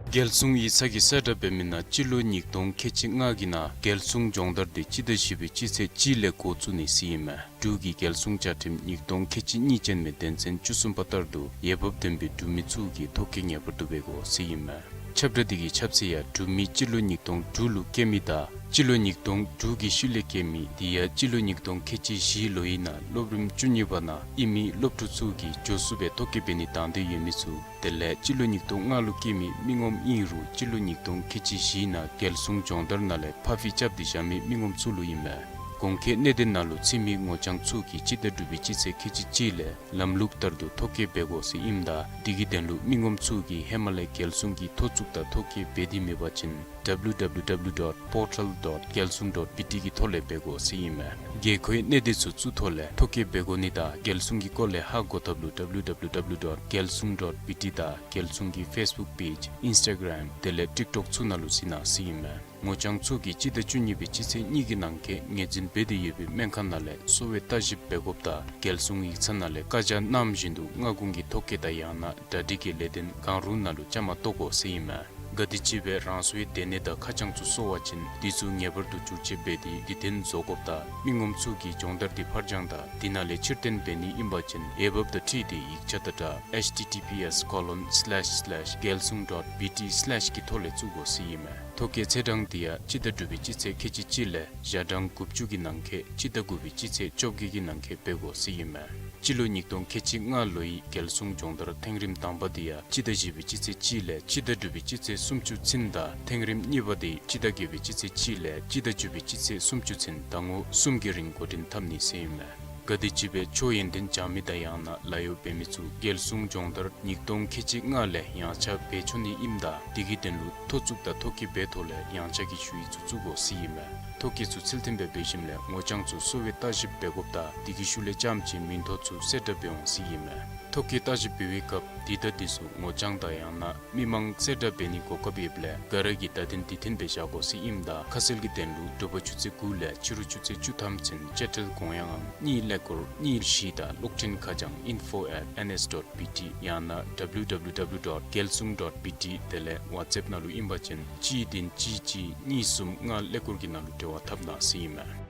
རྒྱལ་སྲུང་ཡིག་ཚང་གིས་གསལ་བསྒྲགས་འབད་མི་ནང་སྤྱི་ལོ་ཉིས་སྟོང་ཁལ་གཅིག་ལྔ་གི་ནང་རྒྱལ་སྲུང་སྦྱོང་བརྡར་འདི་སྤྱི་ཟླ་བཞི་པའི་སྤྱི་ཚེས་གཅིག་ལས་འགོ་བཙུགས་ནི་ཟེར་ཨིན་མས། འབྲུག་གི་རྒྱལ་སྲུང་བཅའ་ཁྲིམས་ཉིས་སྟོང་ཁལ་གཅིག་གཉིས་ཅན་མའི་དོན་ཚན་བཅུ་གསུམ་པ་ལྟར་དུ་འོས་འབབ་ལྡན་པའི་འབྲུག་མི་ཚུ་གིས་ཐོ་བཀོད་ངེས་པར་དུ་འབད་དགོ་ཟེར་ཨིན་མས། ཁྱབ་བསྒྲགས་འདི་གི་ཁྱབ་ཚད་ཡང་འབྲུག་མི་སྤྱི་ལོ་ཉིས་སྟོང་དྲུག་ལུ་སྐྱེས་མི་དང་སྤྱི་ལོ་ཉིས་སྟོང་དྲུག་གི་ཤུལ་ལས་སྐྱེས་མི་དེ་ཡང་སྤྱི་ལོ་ཉིས་སྟོང་ཁལ་གཅིག་བཞི་ལོའི་ནང་སློབ་རིམ་བཅུ་གཉིས་པ་ནང་ཨིན་མི་སློབ་ཕྲུག་ཚུ་གིས་མགྱོགས་སུ་སྦེ་ཐོ་བཀོད་འབད་ནི་དང་འདོད་ཡོད་མི་ཚུ། དེ་ལས་སྤྱི་ལོ་ཉིས་སྟོང་ལྔ་ལུ་སྐྱེས་མི་མི་ངོམ་ཨིན་རུང་སྤྱི་ལོ་ཉིས་སྟོང་ཁལ་གཅིག་བཞི་ནང་རྒྱལ་སྲུང་སྦྱོང་བརྡར་ནང་ལས་ཕར་ཕྱིར་རྐྱབ་སྟེ་བཞག་མི་མི་ངོམ་ཚུ་ལུ་ཨིན་མས། གོང་འཁོད་གནད་དོན་ནང་ལུ་ཚུད་མི་ངོ་རྐྱང་ཚུ་གིས་སྤྱི་ཟླ་དྲུག་པའི་སྤྱི་ཚེས་ཁལ་གཅིག་གཅིག་ལས་ལམ་ལུགས་ལྟར་དུ་ཐོ་བཀོད་འབད་དགོ་ཟེར་ཨིནམ་ད་དེ་གི་དོན་ལུ་མི་ངོམ་ཚུ་གིས་ཧེ་མ་ལས་རྒྱལ་སྲུང་གི་ཐོ་བཙུགས་དང་ཐོ་བཀོད་འབད་དེ་མེད་པ་ཅིན་www dot portal dot gyalsung dot bt གི་ཐོག་ལས་འབད་དགོ་ཟེར་ཨིན་མས། དགོས་མཁོའི་གནད་དོན་ཚུ་གཙུག་ཐོག་ལས་ཐོ་བཀོད་འབད་དགོ་ནི་དང་རྒྱལ་སྲུང་གི་སྐོར་ལས་ཧ་གོ་ཐབས་ལུ་www dot gyalsung dot bt དང་རྒྱལ་སྲུང་གི་ཕེསི་བུཀ་པེཇ་ཨིནསི་ཊ་གརམ་དེ་ལས་ཊིཀ་ཊོཀ་ཚུ་ནང་ལུ་གཟིགས་གནང་ཟེར་ཨིན་མས། ངོ་རྐྱང་ཚུ་གིས་སྤྱི་ཟླ་བཅུ་གཉིས་པའི་སྤྱི་ཚེས་གཉིས་ཀྱི་ནང་འཁོད་ངོས་འཛིན་འབད་དེ་ཡོད་པའི་སྨན་ཁང་ནང་ལས་གསོ་བའི་ལྟ་ཞིབ་འབད་དགོཔ་དང་རྒྱལ་སྲུང་ཡིག་ཚང་ནང་ལས་བཀའ་རྒྱ་གནངམ་བཞིན་དུ་སྔ་གོང་གི་ཐོ་བཀོད་དང་ཡང་ན་གྲ་སྒྲིག་གི་ལས་དོན་གང་རུང་ནང་ལུ་བཅའ་མར་གཏོགས་དགོ་ཟེར་ཨིན་མས། ག་དེམ་ཅིག་སྦེ་རང་སོའི་སྡོད་གནས་དང་ཁ་བྱང་ཚུ་སོར་བ་ཅིན་དེ་ཚུ་ངེས་པར་དུ་བསྒྱུར་བཅོས་འབད་དེ་དེ་དོན་བཟོ་དགོཔ་དང་མི་ངོམ་ཚུ་གིས་སྦྱོང་བརྡར་འདི་ཕར་འགྱངས་དང་དེ་ནང་ལས་ཕྱིར་འཐེན་འབད་ནི་ཨིན་པ་ཅིན་འོས་འབབ་དང་འཁྲིལ་ཏེ་ཡིག་ཆ་དང་སྦྲགས་https colon slash slash gyalsung dot bt slash གི་ཐོག་ལས་བཙུགས་དགོ་ཟེར་ཨིན་མས། ཐོ་བཀོད་ཚེས་གྲངས་དེ་ཡང་སྤྱི་ཟླ་དྲུག་པའི་སྤྱི་ཚེས་ཁལ་གཅིག་གཅིག་ལས་ཞག་གྲངས་དགུ་བཅུ་གི་ནང་འཁོད་སྤྱི་ཟླ་དགུ་པའི་སྤྱི་ཚེས་བཅོ་བརྒྱད་ཀྱི་ནང་འཁོད་འབད་དགོ་ཟེར་ཨིན་མས། སྤྱི་ལོ་ཉིས་སྟོང་ཁལ་གཅིག་ལྔ་ལོའི་རྒྱལ་སྲུང་སྦྱོང་བརྡར་ཐེངས་རིམ་དང་པ་དེ་ཡང་སྤྱི་ཟླ་བཞི་པའི་སྤྱི་ཚེས་གཅིག་ལས་སྤྱི་ཟླ་དྲུག་པའི་སྤྱི་ཚེས་སུམ་ཅུ་ཚུན་དང་ཐེངས་རིམ་གཉིས་པ་དེ་སྤྱི་ཟླ་བརྒྱད་པའི་སྤྱི་ཚེས་གཅིག་ལས་སྤྱི་ཟླ་བཅུ་པའི་སྤྱི་ཚེས་སུམ་ཅུ་ཚུན་ཟླ་ངོ་གསུམ་གྱི་རིང་འགོ་འདྲེན་འཐབ་ནི་ཟེར་ཨིན་མས། ག་དེམ་ཅིག་སྦེ་ཆོས་ཡོན་ཏན་སྦྱང་མི་དང་ཡང་ན་ལཱ་གཡོག་འབད་མི་ཚུ་རྒྱལ་སྲུང་སྦྱོང་བརྡར་ཉིས་སྟོང་ཁལ་གཅིག་ལྔ་ལས་ཡངས་ཆག་འབད་ཆོག་ནི་ཨིནམ་ད་དེ་གི་དོན་ལུ་ཐོ་བཙུགས་དང་ཐོ་བཀོད་འབད་ཐོག་ལས་ཡངས་ཆག་གི་ཞུ་ཡིག་ཚུ་བཙུགས་དགོ་ཟེར་ཨིན་མས། ཐོ་བཀོད་ཚུ་ཚུལ་མཐུན་སྦེ་འབད་ཞིནམ་ལས་ངོ་རྐྱང་ཚུ་གསོ་བའི་ལྟ་ཞིབ་འབད་དགོཔ་དང་དེ་གི་ཤུལ་ལས་རྐྱངམ་ཅིག་མིང་ཐོ་ཚུ་གསལ་བསྒྲགས་འབད་འོང་ཟེར་ཨིན་མས། ཐོ་བཀོད་ལྟ་ཞིབ་འབད་བའི་སྐབས་དེ་དང་དེ་ཚུ་ངོ་རྐྱང་དང་ཡང་ན་མི་མང་གསལ་བསྒྲགས་འབད་ནིའི་གོ་སྐབས་ཡོདཔ་ལས་ག་ར་གིས་བརྡ་དོན་དེ་བཏོན་སྦེ་བཞག་དགོ་ཟེར་ཨིནམ་ད་ཁ་གསལ་གྱི་དོན་ལུ་དྲོ་པ་ཆུ་ཚོད་དགུ་ལས་ཕྱི་རུ་ཆུ་ཚོད་བཅུ་ཐམ་ཚུན་དཔྱ་ཁྲལ་དགོངས་ཡངས་ངང་གཉིས་ཀླད་ཀོར་གཉིས་བཞི་དང་གློག་འཕྲིན་ཁ་བྱང་info at ns dot bt ཡང་ན་www dot gyalsung dot bt དེ་ལས་ཝཊས་ཨེཔ་ནང་ལུ་ཨིན་པ་ཅིན་གཅིག་བདུན་གཅིག་གཅིག་གཉིས་གསུམ་ལྔ་ཀླད་ཀོར་གྱི་ནང་ལུ་འབྲེལ་བ་འཐབ་གནང་ཟེར་ཨིན་མས།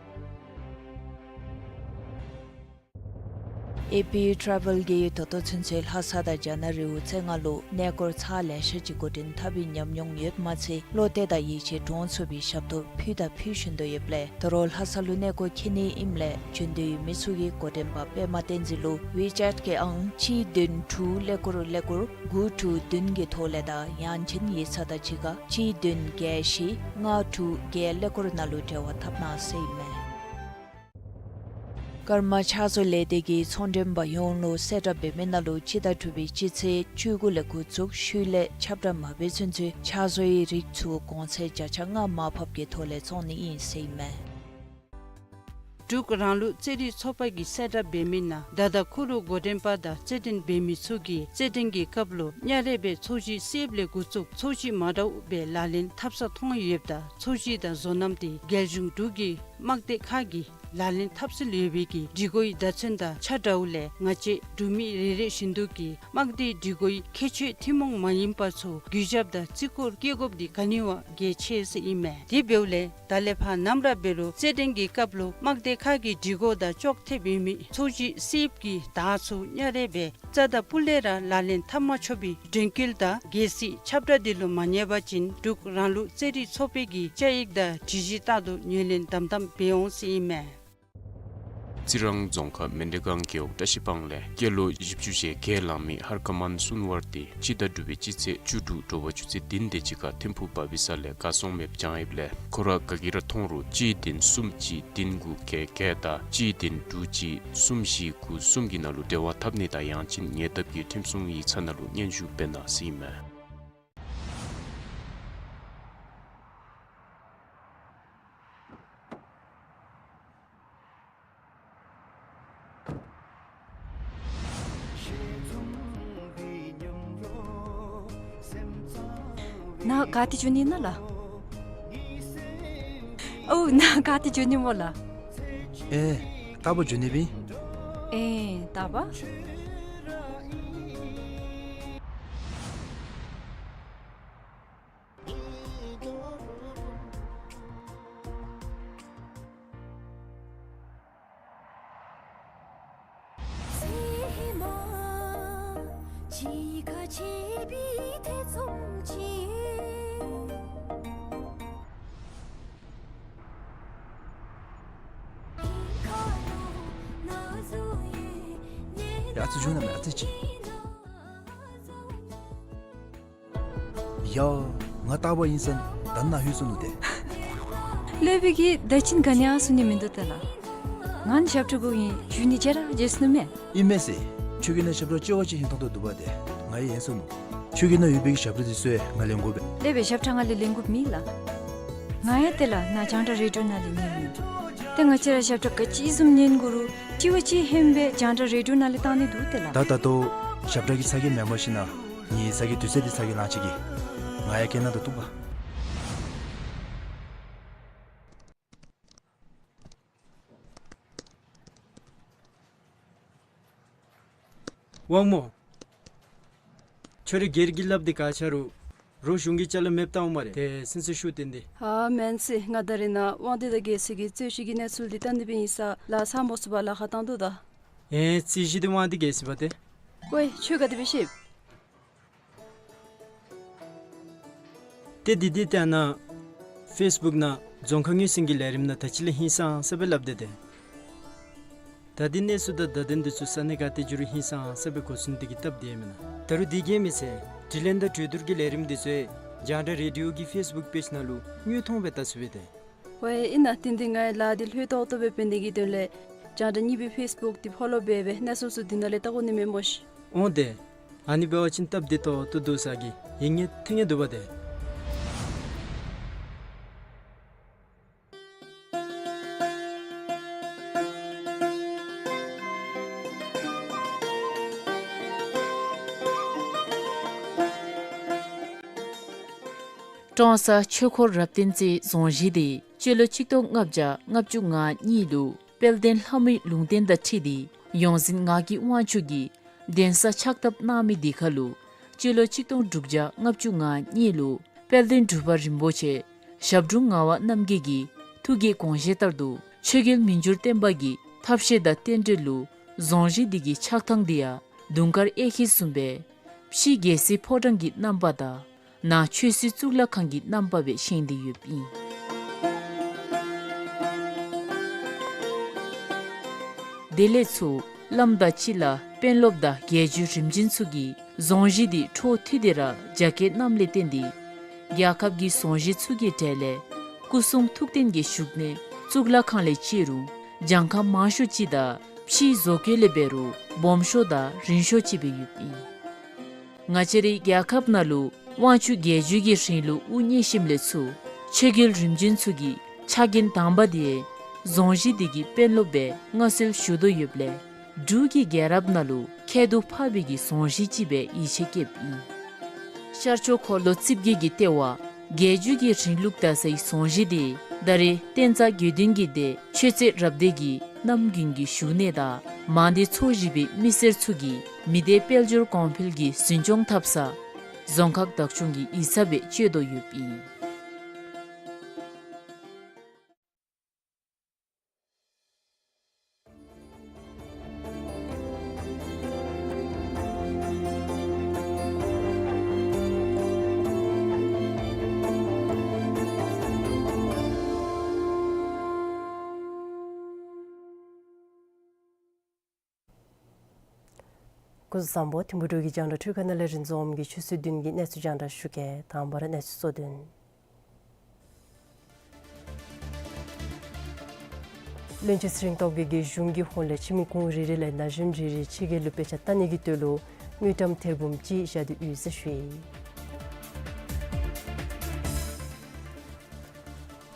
ཨེ་པི་ཊེ་རེ་ཝེལ་གྱིས་ད་ལྟོ་ཚུན་ཚོད་ལྷ་ས་དང་རྒྱ་ནག་རི་བོ་རྩེ་ལྔ་ལུ་གནས་སྐོར་ཚར་ལེ་ཤ་ཅིག་འགོ་འདྲེན་འཐབ་པའི་ཉམས་མྱོང་ཡོདཔ་མ་ཚད་བློ་གཏད་དང་ཡིད་ཆེས་འདྲོངས་ཚུགས་པའི་ཞབས་ཏོག་ཕུལ་དང་ཕུལ་བཞིན་དུ་ཡོདཔ་ལས་ད་རུང་ལྷ་ས་ལུ་གནས་སྐོར་འཁྱིད་ནི་ཨིནམ་ལས་འབྱོན་འདོད་ཡོད་མི་ཚུ་གིས་འགོ་འདྲེན་པ་པདྨ་བསྟན་འཛིན་ལུ་ཝི་ཅེཊ་གི་ཨང་གཅིག་བདུན་དྲུག་ཀླད་ཀོར་ཀླད་ཀོར་དགུ་དྲུག་བདུན་གྱི་ཐོག་ལས་དང་ཡང་ཅིན་ཡིག་ཚང་དང་གཅིག་ཁར་གཅིག་བདུན་བརྒྱད་བཞི་ལྔ་དྲུག་བརྒྱད་ཀླད་ཀོར་ནང་ལུ་འབྲེལ་བ་འཐབ་གནང་ཟེར་ཨིན་མས། ཀརྨ་ཕྱག་བཟོ་ལས་སྡེ་གི་ཚོང་འབྲེལ་པ་ཡོངས་ལུ་གསལ་བསྒྲགས་འབད་མི་ནང་ལུ་སྤྱི་ཟླ་དྲུག་པའི་སྤྱི་ཚེས་བཅུ་དགུ་ལས་འགོ་བཙུགས་ཤུལ་ལས་ཁྱབ་བསྒྲགས་མ་འབད་ཚུན་ཚོད་ཕྱག་བཟོའི་རིགས་ཚུ་གོང་ཚད་བརྒྱ་ཆ་ལྔ་མར་ཕབ་ཀྱི་ཐོག་ལས་བཙོང་ནི་ཨིན་ཟེར་ཨིན་མས། འབྲུག་རང་ལུགས་རྩེད་རིགས་ཚོགས་པ་གིས་གསལ་བསྒྲགས་འབད་མི་ནང་ད་ལྟོ་ཁུ་རུ་འགོ་འདྲེན་པ་དང་རྩེད་འགྲན་འབད་མི་ཚུ་གིས་རྩེད་འགྲན་གྱི་སྐབས་ལུ་གཉའ་རས་སྦེ་ཚོས་གཞི་བསདཔ་ལས་འགོ་བཙུགས་ཚོས་གཞི་མ་འདྲཝ་སྦེ་ལག་ལེན་འཐབ་ས་མཐོང་ཡོདཔ་ད་ཚོས་གཞི་དང་བཟོ་རྣམ་དེ་རྒྱལ་གཞུང་འབྲུག་གི་དམག་སྡེ་ཁག་གིས་ལག་ལེན་འཐབ་སྲོལ་ཡོད་པའི་གི་སྒྲིག་གོའི་བརྡ་མཚོན་དང་ཆ་འདྲཝ་ལས་ང་བཅས་འབྲུག་མི་རེ་རེ་བཞིན་དུ་གིས་དམག་སྡེའི་སྒྲིག་གོའི་ཁྱད་ཆོས་ཐུན་མོང་མ་ཡིན་པ་ཚུ་གུས་ཞབས་དང་བརྩི་བཀུར་བསྐྱེད་དགོཔ་འདི་ག་ནི་བ་གལ་ཆེ་ཟེར་ཨིན་མས། དེ་འབདཝ་ལས་ད་ལས་ཕར་ནམ་ར་འབད་རུང་རྩེད་འགྲན་གྱི་སྐབས་ལུ་དམག་སྡེ་ཁག་གི་སྒྲིག་གོ་དང་ཅོག་འཐདཔ་ཡོད་མི་ཚོས་གཞི་བསདཔ་གི་དར་ཚུ་གཉའ་རས་སྦེ་རྩ་དང་སྤུ་ལས་ར་ལག་ལེན་འཐབ་མ་ཆོག་པའི་དྲན་སྐུལ་དང་གལ་སྲིད་ཁྱབ་བསྒྲགས་འདི་ལུ་མ་ཉན་པ་ཅིན་འབྲུག་རང་ལུགས་རྩེད་རིགས་ཚོགས་པའི་གི་བཅའ་ཡིག་དང་སྒྲིག་གཞི་ལྟར་དུ་ངོས་ལེན་དམ་དམ་འབད་འོང་ཟེར་ཨིན་མས། རྩི་རང་རྫོང་ཁག་མཎྜལ་སྒང་རྒེད་འོག་བཀྲ་ཤིས་སྤང་ལས་སྐྱེས་ལོ་བཞི་བཅུ་ཞེ་བརྒྱད་ལང་མི་ཧར་ཀ་མཱན་སུན་ཝར་ཏེ་སྤྱི་ཟླ་དྲུག་པའི་སྤྱི་ཚེས་བཅུ་དྲུག་དྲོ་པ་ཆུ་ཚོད་བདུན་དེ་ཅིག་ཁར་ཐིམ་ཕུག་བ་བི་ས་ལས་གར་སོང་མེདཔ་བྱང་ཡོདཔ་ལས་ཁོ་ར་ག་གིས་ར་མཐོང་རུང་གཅིག་བདུན་གསུམ་གཅིག་བདུན་དགུ་བརྒྱད་བརྒྱད་དང་གཅིག་བདུན་དྲུག་གཅིག་གསུམ་བཞི་དགུ་གསུམ་གྱི་ནང་ལུ་འབྲེལ་བ་འཐབ་ནི་དང་ཡང་ཅིན་ཉེ་འདབས་ཀྱི་ཁྲིམས་སྲུང་ཡིག་ཚང་ནང་ལུ་སྙན་ཞུ་འབད་གནང་ཟེར་ཨིན་མས། ནཱ་ག་ཏེ་འགྱོ་ནི་ཨིན་ན་ལགས། ཨོ་ནཱ་ག་ཏེ་འགྱོ་ནི་སྨོ་ལགས། ཨེ་རྟག་བུ་འགྱོ་ནི་སྦེ་ཨིན། ཨེ་རྟག་པ། ཡ་ཙི་བྱུང་ན་མེད་ཨ་ཙི་ཅིག། ཡ། ང་རྟག་པ་ཨིན་ས་ད་ནཱ་ལྷོད་སོ་ནུག་ཏེ། ལྷོད་པའི་གི་ད་ཅི་ག་ནི་ཡང་གསུང་ནི་མིན་འདུག་ཏེ་ལགས། ང་ནི་ཞབས་ཁྲ་གུ་ཨིན། འགྱོ་ནི་བརྗེད་ར་བརྗེད་སོ་ནུག་མས། ཨིན་མས་ཟེར། ཁྱོད་ཀྱི་ནཱ་ཞབས་ཁྲ་ཅོག་ཅིག་ཧིང་ཐང་དོ་འདུག་པ་ཏེ། ང་ཡང་ཡེངས་སོ་ནུག། ཁྱོད་ཀྱི་ནཱ་ཡོད་པའི་གི་ཞབས་ཁྲ་འདི་ཚུ་ཡང་ང་ལེན་དགོ་པས། ལྷོད་པའི་ཞབས་ཁྲ་ང་ལས་ལེན་དགོཔ་མེད་ལགས། ང་ཡང་ཏེ་ལགས་ནཱ་རྒྱང་བསྒྲགས་རེ་ཌི་ཡོ་ནང་ལས་ཉན་ནི། ཏེ་ང་བཅས་ར་ཞབས་ཁྲ་ག་ཅི་བཟུམ་ཉན་དགོ་རུང་ཅིག་བ་ཅིག་ཧེང་སྦེ་རྒྱང་བསྒྲགས་རེ་ཌི་ཡོ་ནང་ལས་བཏང་ནི་འདུག་ཏེ་ལགས། ད་ད་ལྟོ་ཞབས་ཁྲ་གི་ཚ་གྱང་མེན་པར་ཞིན་ན་ངེའི་ཚ་གྱང་དུས་ཚོད་འདི་ཚ་གྱང་ལང་ཅི་གེ། ང་ཡང་སྐད་ནང་དུ་གཏུགས་པ། དབང་མོ། ཁྱོད་རའི་སྒེར་གྱི་སླབ་དེ་ག་ཆ་རུང་རོགས་གཞུང་གི་ཅ་ལ་མེདཔ་བཏང་འོང་སྨ་རེ། ཏེ་སེམས་ཚེགས་ཤོར་ཏེ་འདི། ཨ་མེན་ཟེར། ང་ད་རེས་ནཱ་དབང་འདུས་དང་རྒྱལ་སྲས་ཀྱི་རྩོད་གཞི་གི་གནས་ཚུལ་འདི་བལྟ་ནི་སྦེ་ཨིན་ས་ལགས། ཚང་མ་ཚུ་བ་ལཱ་ཁག་བཏང་དོ་ད། ཨེ་རྩོད་གཞི་འདི་དབང་འདུས་རྒྱལ་སྲས་པ་ཏེ། ཝའེ་ཁྱོད་ག་དེ་སྦེ་ཤེས། ཏེ་འདི་འདི་ལྟ་ན་ཕེསི་བུཀ་ནང་རྫོང་ཁ་ངོས་ཟིན་གྱི་ལས་རིམ་ནང་ད་ཅི་ལས་ཧིང་སངས་ས་སྦེ་སླབ་དེས་ཏེ། ད་འདི་གནས་ཚུལ་དང་བརྡ་དོན་འདི་ཚུ་ས་གནས་ག་ཏེ་འགྱོ་རུང་ཧིང་སངས་ས་སྦེ་གོ་ཚུགས་ནི་དེ་གིས་སྟབས་བདེ་མེན་ན། ད་རུང་འདི་གིས་མི་ཚད་དྲི་ལན་དང་གྲོས་བསྡུར་གྱི་ལས་རིམ་འདི་ཚུ་རྒྱང་བསྒྲགས་རེ་ཌི་ཡོ་གི་ཕེསི་བུཀ་པེཇ་ནང་ལུ་དངོས་མཐོང་སྦེ་བལྟ་ཚུགས་པས་ཏེ། ཝའེ་ཨིན་ན། དེ་འདི་ང་ཡང་ལཱ་འདི་ལྷོད་ཏོག་ཏོ་སྦེ་འབད་ནི་གི་དོན་ལས་རྒྱང་བསྒྲགས་གཉིས་པའི་ཕེསི་བུཀ་འདི་ཕོ་ལོ་འབད་སྦེ་གནས་ཚུལ་ཚུ་འདི་ནང་ལས་བལྟ་དགོ་ནི་མས་སྨོ་ཤིག། འོང་ཏེ། ཨ་ནི་འབད་བ་ཅིན་སྟབས་བདེ་ཏོག་ཏོ་འདུག་ས་གི་ཡིད་ངེས་ཐིང་ངེ་འདུག་པ་ཏེ། ཀྲོང་གསར་ཆོས་འཁོར་རབ་བརྟན་རྩེ་རྫོང་གཞིས་འདི་སྤྱི་ལོ་ཆིག་སྟོང་ལྔ་བརྒྱ་ལྔ་བཅུ་ང་གཉིས་ལུ་དཔལ་ལྡན་ལྷ་མོའི་ལུང་བསྟན་དང་འཁྲིལ་ཏེ་ཡོངས་འཛིན་ངག་གི་དབང་ཕྱུག་གིས་གདན་ས་ཕྱག་བཏབ་གནང་མི་འདི་ཁར་ལུ་སྤྱི་ལོ་ཆིག་སྟོང་དྲུག་བརྒྱ་ལྔ་བཅུ་ང་གཉིས་ལུ་དཔལ་ལྡན་འབྲུག་པ་རིན་པོ་ཆེ་ཞབས་དྲུང་ངག་དབང་རྣམ་རྒྱལ་གྱི་ཐུགས་ཀྱི་དགོངས་བཞེད་ལྟར་དུ་ཆོས་རྒྱལ་མི་འགྱུར་བརྟན་པ་གི་ཐབས་ཤེས་དང་རྟེན་འབྲེལ་ལུ་རྫོང་གཞིས་འདི་གི་ཆགས་ཐངས་འདི་ཡང་དུང་དཀར་གཡས་འཁྱིལ་བཟུམ་སྦེ་ཕྱི་རྒྱལ་སྲིད་ཕོ་བྲང་གི་རྣམ་པ་དང་ནང་ཆོས་སྲིད་གཙུག་ལག་ཁང་གི་རྣམ་པ་སྦེ་བཞེངས་ཏེ་ཡོདཔ་ཨིན། དེ་ལས་ཚུར་བླམ་དང་གཅིག་ཁར་དཔོན་སློབ་དང་རྒྱལ་བརྒྱུད་རིམ་བྱོན་ཚུ་གིས་རྫོང་གཞིས་འདི་འཕྲོ་མཐུད་དེ་ར་རྒྱ་བསྐྱེད་གནངམ་ལས་བརྟེན་ཏེ་རྒྱལ་ཁབ་ཀྱི་རྫོང་གཞིས་ཚུ་གི་གྲས་ལས་སྐུ་གསུང་ཐུགས་རྟེན་གྱི་བཞུགས་གནས་གཙུག་ལག་ཁང་ལས་བརྩི་རུང་གྱངས་ཁ་མང་ཤོས་ཅིག་དང་ཕྱིའི་བཟོ་བཀོད་ལས་འབད་རུང་སྦོམ་ཤོས་དང་རིང་ཤོས་ཅིག་སྦེ་ཡོདཔ་ཨིན། ང་བཅས་རའི་རྒྱལ་ཁབ་ནང་ལུ་དབང་ཕྱུག་རྒྱལ་བརྒྱུད་ཀྱི་རིང་ལུགས་དབུ་བརྙེས་ཞིནམ་ལས་ཚུར་ཆོས་རྒྱལ་རིམ་བྱོན་ཚུ་གི་ཕྱག་འགན་དང་པ་དེ་རྫོང་གཞིས་འདི་གི་དཔོན་སློབ་སྦེ་མངའ་གསོལ་ཞུ་དོ་ཡོདཔ་ལས་འབྲུག་གི་རྒྱལ་རབས་ནང་ལུ་ཁྱད་དུ་འཕགས་པའི་གི་རྫོང་གཞིས་ཅིག་སྦེ་ཡིད་ཆེས་བསྐྱེདཔ་ཨིན། ཤར་ཕྱོགས་འཁོར་ལོ་རྩིབས་བརྒྱད་ཀྱི་ལྟེ་བ་རྒྱལ་བརྒྱུད་ཀྱི་རིང་ལུགས་དར་སའི་རྫོང་གཞིས་འདི་ད་རེས་བསྟན་རྩ་དགེ་འདུན་གྱི་སྡེ་ཆོས་རྩེ་རབ་སྡེ་གི་གནམ་དགུན་གྱི་བཞུགས་གནས་དང་མང་སྡེ་ཚོ་བཞི་པའི་མི་སེར་ཚུ་གིས་མི་སྡེ་དཔལ་འབྱོར་གོང་འཕེལ་གྱི་འཛིན་སྐྱོང་འཐབ་ས་རྫོང་ཁག་བདག་སྐྱོང་གི་ཡིག་ཚང་སྦེ་སྤྱོད་དོ་ཡོདཔ་ཨིན། སྐུ་གཟུགས་བཟང་པོ། ཐིམ་ཕུ་འབྲུག་གི་རྒྱང་བསྒྲགས་འཕྲུལ་ཁང་ནང་ལས་རིན་འཛོམས་ཀྱིས་ཆུ་ཚོད་བདུན་གྱི་གནས་ཚུལ་རྒྱང་བསྒྲགས་ཞུ་གེ། དང་པ་ར་གནས་ཚུལ་གཙོ་དོན། བློན་ཆེན་ཚེ་རིང་སྟོབས་རྒྱས་ཀྱིས་གཞུང་གི་ཧོངས་ལས་ཁྱིམ་གྱི་ཁོངས་རེ་རེ་ལས་ན་གཞོན་རེ་རེ་ཕྱི་རྒྱལ་ལུ་དཔེ་ཆ་བལྟ་ནི་གི་དོན་ལུ་དངུལ་ཀྲམ་ཐེར་འབུམ་གཅིག་བཞག་སྟེ་ཡོད་ཟེར་ཞུ་ཡི།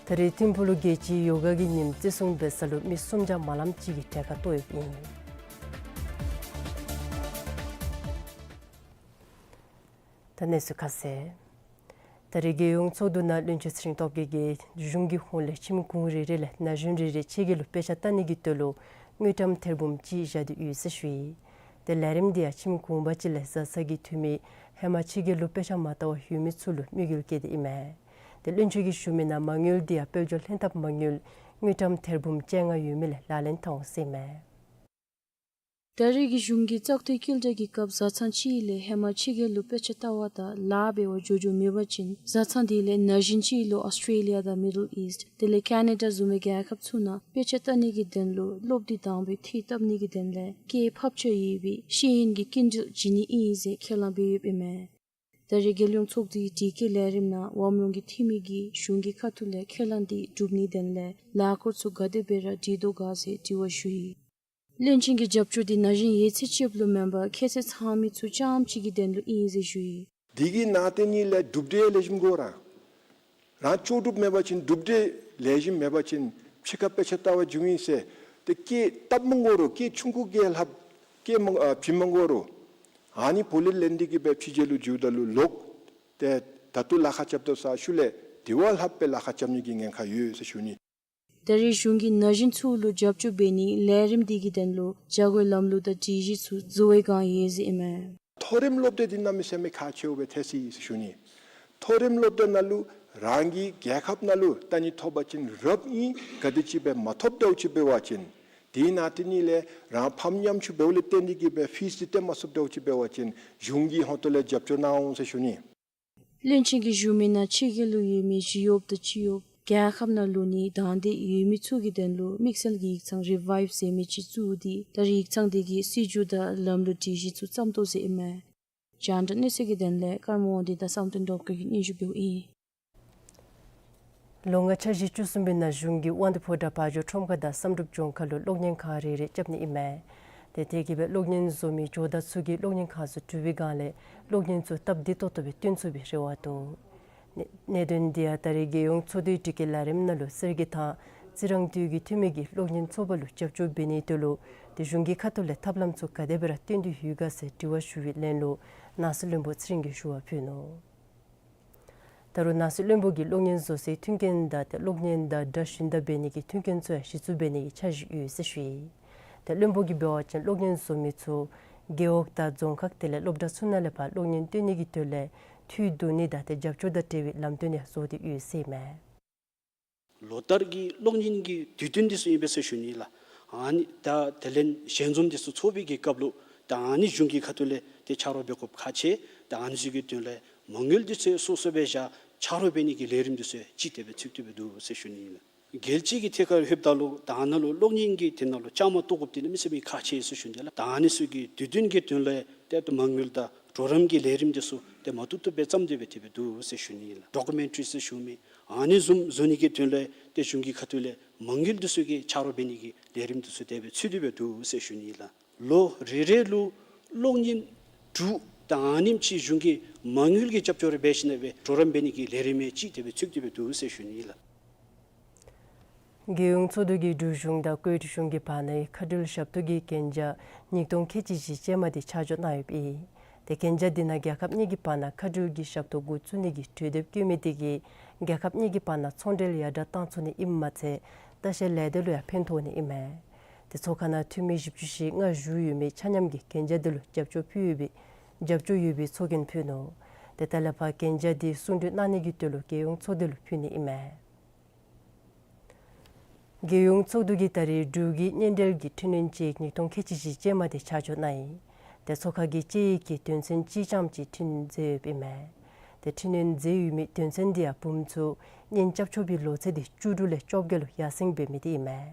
ད་རེས་ཐིམ་ཕུ་ལུ་རྒྱལ་སྤྱིའི་ཡོ་ག་གི་ཉིནམ་བརྩི་སྲུང་འབད་ས་ལུ་མི་སུམ་བརྒྱ་མ་ལམ་ཅིག་གིས་གྲལ་ཁར་གཏོགས་ཡོདཔ་ཨིན། ད་གནས་ཚུལ་ཁ་གསལ། ད་རེས་རྒྱལ་ཡོངས་ཚོགས་འདུ་ནང་བློན་ཆེན་ཚེ་རིང་སྟོབས་རྒྱས་ཀྱིས་གཞུང་གི་ཧོངས་ལས་ཁྱིམ་གུང་རེ་རེ་ལས་ན་གཞོན་རེ་རེ་ཕྱི་རྒྱལ་ལུ་དཔེ་ཆ་ལྟ་ནི་གི་དོན་ལུ་དངུལ་ཀྲམ་ཐེར་འབུམ་གཅིག་བཞག་སྟེ་ཡོད་ཟེར་ཞུ་ཡི། ཏེ་ལས་རིམ་འདི་ཡང་ཁྱིམ་གུང་པ་ཅིག་ལས་བཟའ་ཚང་གི་འཐུས་མི་ཧེ་མ་ཕྱི་རྒྱལ་ལུ་དཔེ་ཆ་མ་ལྟ་བར་ཡོད་མི་ཚུ་ལུ་དམིགས་ཡུལ་བསྐྱེད་དེ་ཨིན་མས། ཏེ་བློན་ཆེན་གྱིས་ཞུ་མི་ནང་མ་དངུལ་འདི་ཡང་དཔལ་འབྱོར་ལྷན་ཐབས་མ་དངུལ་དངུལ་ཀྲམ་ཐེར་འབུམ་བཅོ་ལྔ་ཡོད་མི་ལས་ལག་ལེན་འཐབ་འོང་ཟེར་ཨིན་མས། ད་རེས་ཀྱི་གཞུང་གི་བཙག་འཐུའི་བསྐྱིལ་གྲལ་གྱི་སྐབས་བཟའ་ཚང་ཅིག་ལས་ཧེ་མ་ཕྱི་རྒྱལ་ལུ་དཔེ་ཆ་ལྟ་བར་དང་ལཱ་འབད་བར་འགྱོ་འགྱོཝ་མེད་པ་ཅིན་བཟའ་ཚང་དེ་ལས་ན་གཞོན་ཅིག་ལུ་ཨོསི་ཊྲེ་ལི་ཡ་དང་མི་ཌལ་ཨིསཊ་དེ་ལས་ཀེ་ན་ཌ་བཟུམ་མའི་རྒྱལ་ཁབ་ཚུ་ནང་དཔེ་ཆ་ལྟ་ནི་གི་དོན་ལུ་སློབ་དེབ་དང་པའི་འཐུས་བཏབ་ནི་གི་དོན་ལས་སྐྱེད་ཕབ་ཆ་ཡོད་པའི་ཤེས་ཡོན་གྱི་སྐྱིན་འགྲུལ་བྱིན་ནི་ཨིན་ཟེར་ཁས་བླངས་འབད་ཡོདཔ་ཨིན་མས། ད་རེས་རྒྱལ་ཡོངས་ཚོགས་འདུའི་དྲི་བཀོད་ལས་རིམ་ནང་འོགམ་ལུང་གི་འཐུས་མི་གིས་གཞུང་གི་ཁ་ཐུག་ལས་ཁས་བླངས་དེ་སྒྲུབ་ནིའི་དོན་ལས་ལཱ་འཁོར་ཚུ་ག་དེ་སྦེ་ར་སྒྲིག་དོ་ག་ཟེར་དྲི་བ་ཞུ་ཡི། བློན་ཆེན་གྱིས་རྒྱབ་སྐྱོར་དེ་ན་གཞོན་ཡོད་ཚད་ཅིག་ལུ་མེན་པར་ཁྱད་ཚད་ཚང་མི་ཚུ་རྐྱངམ་གཅིག་གི་དོན་ལུ་ཨིན་ཟེར་ཞུ་ཡི། དེ་གི་ནང་དེ་ནི་ལས་གྲུབ་འབྲས་ལེགས་ཤོམ་དགོ་ར། རང་ལྕོགས་གྲུབ་མེད་པ་ཅིན་གྲུབ་འབྲས་ལེགས་ཤོམ་མེད་པ་ཅིན་ཕྱི་ཁར་དཔེ་ཆ་ལྟ་བར་འགྱོཝ་ཨིན་ཟེར། ཏེ་སྐྱེད་སྟབས་མ་དགོ་རུང་སྐྱེད་ཆུང་ཀུ་གིས་ལྷགཔ་སྐྱེད་མ་ཨ་བྱིན་མ་དགོ་རུང་ཨ་ནི་བུ་ལོན་ལེན་ཏེ་གིས་སྦེ་ཕྱི་རྒྱལ་ལུ་འགྱོཝ་ད་ལུ་ལོག་སྟེ་ད་ལྟོ་ལཱ་ཁག་རྐྱབ་དོ་ས་ཤུལ་ལས་དེ་བ་ལྷགཔ་སྦེ་ལཱ་ཁག་རྐྱབ་ནི་གི་ཉེན་ཁ་ཡོད་ཟེར་ཞུ་ནི། ད་རེས་གཞུང་གིས་ན་གཞོན་ཚུ་ལུ་རྒྱབ་སྐྱོར་འབད་ནིའི་ལས་རིམ་དེ་གི་དོན་ལུ་བྱ་སྒོའི་ལམ་ལུགས་དང་སྒྲིག་གཞི་ཚུ་བཟོ་བའི་བསྒང་ཡོད་ཟེར་ཨིན་མས། མཐོ་རིམ་སློབ་སྡེ་འདི་གནམ་མེད་ས་མེད་ཁག་ཆེཝ་སྦེ་ཐལ་སོ་ཡི་ཟེར་ཞུ་ནི། མཐོ་རིམ་སློབ་སྡེ་ནང་ལུ་རང་གི་རྒྱལ་ཁབ་ནང་ལུ་ལྟ་ནི་ཐོབ་པ་ཅིན་རབ་ཨིན། ག་དེམ་ཅིག་སྦེ་མ་ཐོབ་དོ་ཅིག་འབད་བ་ཅིན་དེ་ནང་དེ་ནི་ལས་རང་ཕམ་ཉམ་ཆུང་འབདཝ་ལས་བརྟེན་ཏེ་གིས་སྦེ་ཕིས་འདི་སྟོན་མ་ཚུགས་དོ་ཅིག་འབད་བ་ཅིན་གཞུང་གི་ཧོངས་ལས་རྒྱབ་སྐྱོར་གནང་འོང་ཟེར་ཞུ་ནི། བློན་ཆེན་གྱིས་ཞུ་མི་ནང་ཕྱི་རྒྱལ་ལུ་ཡོད་མི་ཞི་གཡོགཔ་དང་སྤྱི་གཡོགཔ་རྒྱལ་ཁབ་ནང་ལུ་ནི་དང་འདོད་ཡོད་མི་ཚུ་གི་དོན་ལུ་དམིགས་བསལ་གྱི་ཡིག་ཚང་རི་ཝའིབ་ཟེར་མི་ཅིག་བཙུགས་ཏེ་ད་རེས་ཡིག་ཚང་དེ་གིས་སྲིད་བྱུས་དང་ལམ་ལུགས་སྒྲིག་གཞི་ཚུ་བརྩམ་དོ་ཟེར་ཨིན་མས། རྒྱང་བསྒྲགས་གནས་ཚུལ་གྱི་དོན་ལས་ཀརྨ་དབང་འདུས་དང་བསམ་གཏན་སྒྲོལ་དཀར་གྱིས་སྙན་ཞུ་འབདཝ་ཨིན། ལོ་ལྔ་འཆར་གཞི་བཅུ་གསུམ་པའི་ནང་གཞུང་གིས་དབང་འདུས་ཕོ་བྲང་བར་སྦྱོར་ཁྲོམ་ཁ་དང་བསམ་གྲུབ་ལྗོངས་མཁར་ལུ་གློག་བརྙན་ཁང་རེ་རེ་རྐྱབ་ནི་ཨིན་མས། ཏེ་དེ་གིས་སྦེ་གློག་བརྙན་བཟོ་མི་ཇོ་བདག་ཚུ་གིས་གློག་བརྙན་ཁང་ཚུ་གྲུབ་པའི་བསྒང་ལས་གློག་བརྙན་ཚུ་སྟབས་བདེ་ཏོག་ཏོ་སྦེ་སྟོན་ཚུགས་པའི་རེ་བ་འདུག། གནད་གནད་དོན་འདི་ཡང་ད་རེས་རྒྱལ་ཡོངས་ཚོགས་འདུའི་དྲི་བཀོད་ལས་རིམ་ནང་ལུ་གསེར་གྱི་ཐང་རྩི་རང་སྟོད་ཀྱི་འཐུས་མི་གིས་གློག་བརྙན་ཚོགས་པ་ལུ་རྒྱབ་སྐྱོར་འབད་ནིའི་དོན་ལུ་ཏེ་གཞུང་གི་ཁ་ཐུག་ལས་ཐབས་ལམ་ཚུ་ག་དེ་སྦེ་ར་སྟོན་ཏེ་ཡོད་ག་ཟེར་དྲི་བ་ཞུ་བའི་ལན་ལུ་ནང་སྲིད་བློན་པོ་ཚེ་རིང་གིས་ཞུ་བ་ཕུལ་ནུག། ད་རུང་ནང་སྲིད་བློན་པོ་གིས་གློག་བརྙན་བཟོ་སའི་མཐུན་རྐྱེན་དང་ཏེ་གློག་བརྙན་དང་སྒྲ་ཞུན་དག་འབད་ནི་གི་མཐུན་རྐྱེན་ཚུ་ཡང་གཞི་བཙུགས་འབད་ནི་གི་འཆར་གཞི་ཡོད་ཟེར་ཞུ་ཡི། ཏེ་བློན་པོ་གིས་འབད་བ་ཅིན་གློག་བརྙན་བཟོ་མི་ཚུ་རྒེད་འོག་དང་རྫོང་ཁག་དེ་ལས་སློབ་གྲྭ་ཚུ་ནང་ལས་ཕར་གློག་བརྙན་སྟོན་ནི་གི་དོན་ལས་འཐུས་བསྡུ་ནི་དང་ཏེ་རྒྱབ་སྐྱོར་དང་འབྲེལ་བའི་ལམ་སྟོན་ཡང་བཟོ་སྟེ་ཡོད་ཟེར་ཨིན་མས། ལོ་ལྟར་གྱི་གློག་བརྙན་གྱི་དུས་སྟོན་འདི་ཚུ་ཨིན་པས་ཟེར་ཞུ་ནི་ལགས། ཨ་ནི་ད་དེ་ལས་ཞལ་འཛོམས་འདི་ཚུ་ཚོགས་པའི་གི་སྐབས་ལུ་ད་ཨ་ནི་གཞུང་གི་ཁ་ཐུག་ལས་ཏེ་ཆ་རོགས་འབད་དགོཔ་ཁག་ཆེ། ད་ཨ་ནི་ཚུ་གི་དོན་ལས་མ་དངུལ་འདི་ཚུ་སོ་སོ་སྦེ་བཞག་ཆ་རོགས་འབད་ནི་གི་ལས་རིམ་འདི་ཚུ་ཅིག་དེ་སྦེ་ཚུགས་ཏེ་སྦེ་འདུག་ཟེར་ཞུ་ནི་ལགས། རྒྱལ་སྤྱི་གི་ཐད་ཁར་ལྷོདཔ་ད་ལུ་ད་ཨ་ནཱ་ལུ་གློག་བརྙན་གྱི་དེ་ནང་ལུ་བཅའ་མར་གཏོགས་དགོཔ་འདི་གནམ་མེད་ས་མེད་ཁག་ཆེ་ཟེར་ཞུ་ནི་ལགས། ད་ཨ་ནི་ཚུ་གི་དུས་སྟོན་གྱི་དོན་ལས་ཏེ་ད་མ་དངུལ་དང་གྲོགས་རམ་གྱི་ལས་རིམ་འདི་ཚུ་ཏེ་མ་ཐུག་ཐུག་སྦེ་བརྩམས་ཏེ་སྦེ་དེ་སྦེ་འདུག་ཟེར་ཞུ་ནི་ལགས། ཌོ་ཀུ་མེན་ཊ་རི་ཟེར་ཞུ་མི་ཨ་ནི་བཟུམ་བཟོ་ནི་གི་དོན་ལས་ཏེ་གཞུང་གི་ཁ་ཐུག་ལས་མ་དངུལ་འདི་ཚུ་གི་ཆ་རོགས་འབད་ནི་གི་ལས་རིམ་འདི་ཚུ་དེ་སྦེ་ཚུགས་ཏེ་སྦེ་འདུག་ཟེར་ཞུ་ནི་ལགས། ལོ་རེ་རེ་ལུ་གློག་བརྙན་དྲུག་དང་ཨ་ནེམ་ཅིག་གཞུང་གིས་མ་དངུལ་གྱི་རྒྱབ་སྐྱོར་འབད་ཞིནམ་ལས་གྲོགས་རམ་འབད་ནི་གི་ལས་རིམ་ཅིག་དེ་སྦེ་ཚུགས་ཏེ་སྦེ་འདུག་ཟེར་ཞུ་ནི་ལགས། རྒྱལ་ཡོངས་ཚོགས་འདུ་གིས་འབྲུག་གཞུང་དང་ཀུ་ཝེཊ་གཞུང་གི་བར་ན་མཁའ་འགྲུལ་ཞབས་ཏོག་གི་གན་རྒྱ་ཉིས་སྟོང་ཁལ་གཅིག་བཞི་ཅན་མ་དེ་ཆ་འཇོག་གནང་ཡོདཔ་ཨིན། ཏེ་གན་རྒྱ་འདི་ནང་རྒྱལ་ཁབ་གཉིས་ཀྱི་བར་ན་མཁའ་འགྲུལ་གྱི་ཞབས་ཏོག་འགོ་བཙུགས་ནི་གི་གྲོས་འདེབས་བཀོད་མི་དེ་གིས་རྒྱལ་ཁབ་གཉིས་ཀྱི་བར་ན་ཚོང་འབྲེལ་ཡར་དྲག་བཏང་ཚུགས་ནི་ཨིནམ་མ་ཚད་ལྟ་བཤལ་ལས་སྡེ་ལུ་ཡང་ཕན་ཐོགས་ནི་ཨིན་མས། ཏེ་ཚོགས་ཁང་ནང་འཐུས་མི་བཞི་བཅུ་ཞེ་ལྔ་བཞུགས་ཡོད་མི་ཆ་མཉམ་གྱིས་གན་རྒྱ་འདི་ལུ་རྒྱབ་སྐྱོར་ཕུལ་ཡོད་པའི་རྒྱབ་སྐྱོར་ཡོད་པའི་ཚོགས་རྒྱན་ཕུལ་ནུག། ཏེ་ད་ལས་ཕར་གན་རྒྱ་འདི་གསུང་གྲོས་གནང་ནི་གི་དོན་ལུ་རྒྱལ་ཡོངས་ཚོགས་སྡེ་ལུ་ཕུལ་ནི་ཨིན་མས། རྒྱལ་ཡོངས་ཚོགས་འདུ་གིས་ད་རེས་འབྲུག་གི་བརྙན་འབྲེལ་གྱི་འཕྲི་སྣོན་ཅིག་ཉིས་སྟོང་ཁལ་གཅིག་བཞི་ཅན་མ་དེ་ཆ་འཇོག་གནང་ཡི། ཏེ་ཚོགས་ཁང་གིས་དཔྱད་ཡིག་གི་དོན་ཚན་གཅིག་རྐྱངམ་ཅིག་འཕྲི་སྣོན་མཛད་ཡོདཔ་ཨིན་མས། ཏེ་འཕྲི་སྣོན་མཛད་ཡོད་མི་དོན་ཚན་འདི་ཡང་འབུམ་ཚུ་བརྙན་རྐྱབ་ཆོག་པའི་ལོ་ཚད་དེ་བཅུ་དྲུག་ལས་བཅོ་བརྒྱད་ལུ་ཡར་སེང་འབད་མི་དེ་ཨིན་མས།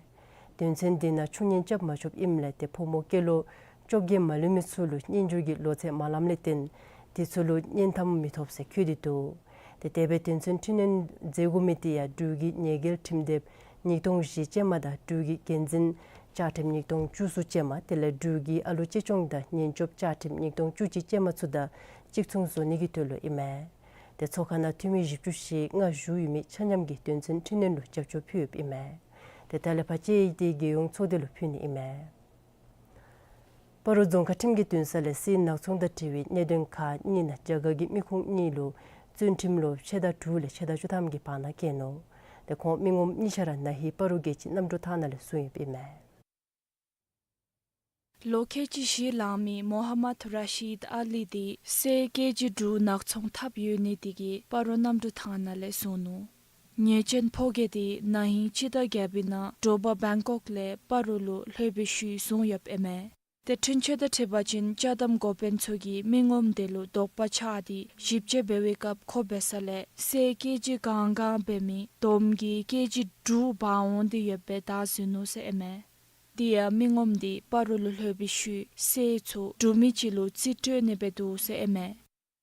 དོན་ཚན་འདི་ནང་ཆུང་བརྙན་རྐྱབ་མ་ཆོགཔ་ཨིནམ་ལས་ཏེ་ཕོ་མོ་སྐྱེས་ལོ་བཅོ་བརྒྱད་མ་ལོན་མི་ཚུ་ལུ་གཉེན་སྦྱོར་གྱི་ལོ་ཚད་མ་ལངམ་ལས་བརྟེན་དེ་ཚུ་ལུ་གཉེན་དམ་མི་ཐོབ་ཟེར་བཀོད་དེ་འདུག། ཏེ་དེ་སྦེ་དོན་ཚན་འཕྲི་སྣོན་མཛད་དགོ་མི་དེ་ཡང་འབྲུག་གི་ཉེས་འགེལ་ཁྲིམས་དེབ་ཉིས་སྟོང་བཞི་ཅན་མ་དང་འབྲུག་གི་འགན་འཛིན་བཅའ་ཁྲིམས་ཉིས་སྟོང་བཅུ་གསུམ་ཅན་མ་དེ་ལས་འབྲུག་གི་ཨ་ལོ་གཅེས་སྐྱོང་དང་གཉེན་སྐྱོབ་བཅའ་ཁྲིམས་ཉིས་སྟོང་བཅུ་གཅིག་ཅན་མ་ཚུ་དང་གཅིག་མཚུངས་བཟོ་ནི་གི་དོན་ལུ་ཨིན་མས། ཏེ་ཚོགས་ཁང་ནང་འཐུས་མི་བཞི་བཅུ་ཞེ་ལྔ་བཞུགས་ཡོད་མི་ཆ་མཉམ་གྱིས་དོན་ཚན་འཕྲི་སྣོན་ལུ་རྒྱབ་སྐྱོར་ཕུལ་ཡོདཔ་ཨིན་མས། ཏེ་ད་ལས་ཕར་དཔྱད་ཡིག་དེ་རྒྱལ་ཡོངས་ཚོགས་སྡེ་ལུ་ཕུལ་ནི་ཨིན་མས། སྤ་རོ་རྫོང་ཁག་ཁྲིམས་ཀྱི་འདུན་ས་ལས་སའི་ནག་ཚོང་དང་འབྲེལ་བའི་གནད་དོན་ཁག་གཉིས་ནང་རྒྱ་གར་གྱི་མི་ཁུངས་གཉིས་ལུ་ བཙོན་ཁྲིམས་ལོ་ཕྱེད་དང་དྲུག་ལས་ཕྱེད་དང་བཅུ་ཐམ་གྱི་བར་ན་བཀལ་ནུག། ཏེ་ཁོང་མི་ངོམ་གཉིས་ཆ་ར་ན་ཧིང་སྤ་རོ་རྒྱལ་སྤྱིའི་གནམ་གྲུ་ཐང་ནང་ལས་བཟུང་ཡོདཔ་ཨིན་མས། ལོ་ཁལ་གཅིག་བཞི་ལང་མི་མོ་ཧམ་མད་ར་ཤིད་ཨ་ལི་འདི་གསེར་ཀེ་ཇི་དྲུག་ནག་ཚོང་འཐབ་ཡོད་ནི་དེ་གིས་སྤ་རོ་གནམ་གྲུ་ཐང་ནང་ལས་བཟུང་ནུག། ཉེས་ཅན་ཕོ་སྐྱེས་འདི་ན་ཧིང་སྤྱི་ཟླ་བརྒྱད་པའི་ནང་དྲོ་པ་བེང་ཀོག་ལས་སྤ་རོ་ལུ་ལྷོད་པའི་ཤུལ་བཟུང་ཡོདཔ་ཨིན་མས། ཏེ་འཁྲུན་ཆོད་དང་འཁྲིལ་བ་ཅིན་ཅ་དམ་འགོ་དཔོན་ཚུ་གིས་མི་ངོམ་དེ་ལུ་དོགས་པ་ཆགས་ཏེ་ཞིབ་དཔྱད་འབད་བའི་སྐབས་ཁོ་འབད་ས་ལས་གསེར་ཀེ་ཇི་གང་གང་འབད་མི་བསྡོམས་ཀྱིས་ཀེ་ཇི་དྲུག་འབག་འོང་སྟེ་ཡོདཔ་སྦེ་བདའ་ཟུན་ནུག་ཟེར་ཨིན་མས། དེ་ཡང་མི་ངོམ་འདི་སྤ་རོ་ལུ་ལྷོད་པའི་ཤུལ་གསེར་ཚུ་འབྲུག་མི་ཅིག་ལུ་རྩིས་སྤྲོད་ནི་སྦེ་འདུག་ཟེར་ཨིན་མས།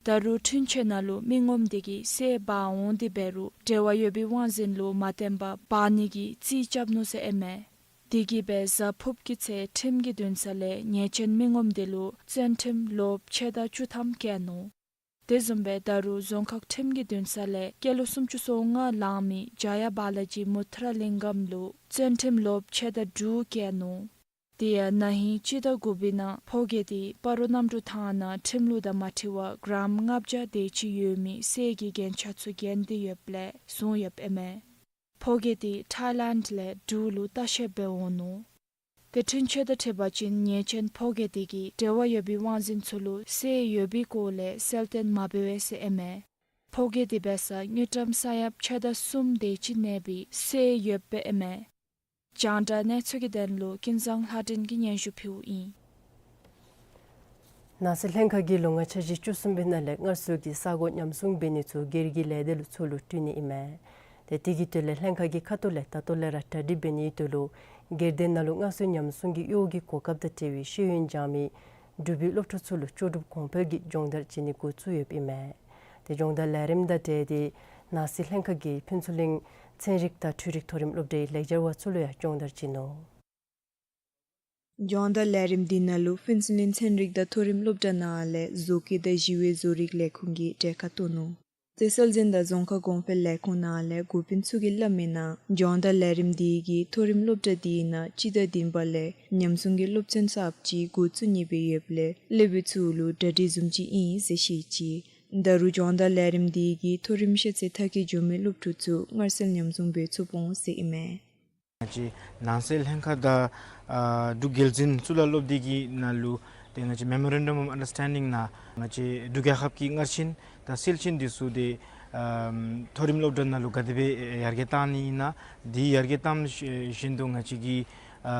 ད་རུང་འཁྲུན་ཆོད་ནང་ལུ་མི་ངོམ་དེ་གིས་གསེར་འབག་འོང་སྟེ་འབད་རུང་འབྲེལ་བ་ཡོད་པའི་དབང་འཛིན་ལུ་མ་བརྟེན་པར་འབག་ནི་གི་རྩིས་རྐྱབ་ནུག་ཟེར་ཨིན་མས། དེ་གིས་སྦེ་གཟའ་ཕུརཔ་གི་ཚེ་ཁྲིམས་ཀྱི་འདུན་ས་ལས་ཉེས་ཅན་མི་ངོམ་དེ་ལུ་བཙོན་ཁྲིམས་ལོ་ཕྱེད་དང་བཅུ་ཐམ་བཀལ་ནུག། དེ་བཟུམ་སྦེ་ད་རུང་རྫོང་ཁག་ཁྲིམས་ཀྱི་འདུན་ས་ལས་སྐྱེས་ལོ་སུམ་ཅུ་སོ་ལྔ་ལང་མི་ཇ་ཡ་བ་ལ་ཇི་མུ་ཐ་ར་ལིང་གམ་ལུ་བཙོན་ཁྲིམས་ལོ་ཕྱེད་དང་དྲུག་བཀལ་ནུག། དེ་ཡང་ན་ཧིང་སྤྱི་ཟླ་དགུ་པའི་ནང་ཕོ་སྐྱེས་དེ་སྤ་རོ་གནམ་གྲུ་ཐང་ནང་ཁྲིམས་ལུགས་དང་མ་འཁྲིལ་བར་གྲམ་ལྔ་བརྒྱ་དེ་ཅིག་ཡོད་མི་གསེར་གྱི་རྒྱན་ཆ་ཚུ་གྱོན་ཏེ་ཡོདཔ་ལས་བཟུང་ཡོདཔ་ཨིན་མས། ཕོ་སྐྱེས་དེ་ཐའི་ལེནཌ་ལས་འབྲུག་ལུ་ལྟ་བཤལཔ་སྦེ་འོང་ནུག། ཏེ་འཁྲུན་ཆོད་དང་འཁྲིལ་བ་ཅིན་ཉེས་ཅན་ཕོ་སྐྱེས་དེ་གིས་འབྲེལ་བ་ཡོད་པའི་དབང་འཛིན་ཚུ་ལུ་གསེར་ཡོད་པའི་སྐོར་ལས་གསལ་སྟོན་མ་འབད་བས་ཟེར་ཨིན་མས། ཕོ་སྐྱེས་དེ་འབད་སར་དངུལ་ཀྲམ་ས་ཡ་ཕྱེད་དང་གསུམ་དེ་ཅིག་གནས་པའི་གསེར་ཡོདཔ་ཨིན་མས། རྒྱང་བསྒྲགས་གནས་ཚུལ་གྱི་དོན་ལུ་ཀུན་བཟང་ལྷ་སྒྲོན་གྱིས་སྙན་ཞུ་ཕུལཝ་ཨིན། ནང་སྲིད་ལྷན་ཁག་གིས་ལོ་ལྔའི་འཆར་གཞི་བཅུ་གསུམ་པའི་ནང་ལས་སྔར་སྲོལ་གྱི་ས་གོ་ཉམས་སྲུང་འབད་ནི་ཚུ་སྒེར་གྱི་ལས་སྡེ་ལུ་ཚུ་ལུ་སྤྲོད་ནི་ཨིན་མས། ཏེ་དེ་གི་དོན་ལས་ལྷན་ཁག་གི་ཁ་ཐུག་ལས་ད་ལྟོ་ལས་ར་གྲ་སྒྲིག་འབད་ནིའི་དོན་ལུ་སྒེར་སྡེ་ནང་ལུ་སྔར་སྲོལ་ཉམས་སྲུང་གི་གཡོག་གི་གོ་སྐབས་དང་འབྲེལ་བའི་ཤེས་ཡོན་སྦྱང་མི་འབྲུག་པའི་སློབ་ཕྲུག་ཚུ་ལུ་ལྕོགས་གྲུབ་གོང་འཕེལ་གྱི་སྦྱོང་བརྡར་བྱིན་ནི་འགོ་བཙུགས་ཡོདཔ་ཨིན་མས། ཏེ་སྦྱོང་བརྡར་ལས་རིམ་དང་འབྲེལ་ཏེ་ནང་སྲིད་ལྷན་ཁག་གིས་ཕུན་ཚོགས་གླིང་ཚན་རིག་དང་འཕྲུལ་རིག་མཐོ་རིམ་སློབ་གྲྭའི་ལེགས་སྦྱར་བ་ཚུ་ལུ་ཡང་སྦྱོང་བརྡར་བྱིན་ནུག། སྦྱོང་བརྡར་ལས་རིམ་འདི་ནང་ལུ་ཕུན་ཚོགས་གླིང་ཚན་རིག་དང་མཐོ་རིམ་སློབ་གྲྭ་ནང་ལས་བཟོ་བཀོད་དང་ཞི་བའི་བཟོ་རིག་ལས་ཁུངས་ཀྱིས་གྲལ་ཁར་གཏོགས་ནུག། ཏེ་སྲོལ་འཛིན་དང་རྫོང་ཁ་གོང་འཕེལ་ལས་ཁུངས་ནང་ལས་འགོ་དཔོན་ཚུ་གིས་སླབ་མིའི་ནང་སྦྱོང་བརྡར་ལས་རིམ་འདི་གིས་མཐོ་རིམ་སློབ་གྲྭ་འདི་ནང་སྤྱི་ཟླ་བདུན་པ་ལས་ཉམས་སྲུང་གི་སློབ་ཚན་གསརཔ་ཅིག་འགོ་བཙུགས་ནི་སྦེ་ཡོདཔ་ལས་སློབ་དཔོན་ཚུ་ལུ་གྲ་སྒྲིག་བཟུམ་ཅིག་ཨིན་ཟེར་བཤད་ཅི། ད་རུང་སྦྱོང་བརྡར་ལས་རིམ་འདི་གིས་མཐོ་རིམ་ཤེས་ཚད་མཐར་འཁྱོལ་འགྱོ་མི་སློབ་ཕྲུག་ཚུ་སྔར་སྲོལ་ཉམས་སྲུང་འབད་ཚུགས་འོང་ཟེར་ཨིན་མས། ང་བཅས་ནང་སྲིད་ལྷན་ཁག་དང་ཨ་འབྲུག་རྒྱལ་འཛིན་གཙུག་ལག་སློབ་སྡེ་གི་ནང་ལུ་ཏེ་ང་བཅས་Memorandum of Understanding ནང་ང་བཅས་འབྲུག་རྒྱལ་ཁབ་ཀྱི་སྔར་བྱོན་དང་སྲོལ་རྒྱུན་འདི་ཚུ་ཏེ་ཨ་མཐོ་རིམ་སློབ་གྲྭ་ནང་ལུ་ག་དེ་སྦེ་ཡར་རྒྱས་བཏང་ནི་ཨིན་ན། འདི་ཡར་རྒྱས་བཏང་བཞིན་དུ་ང་བཅས་ཀྱི་ཨ་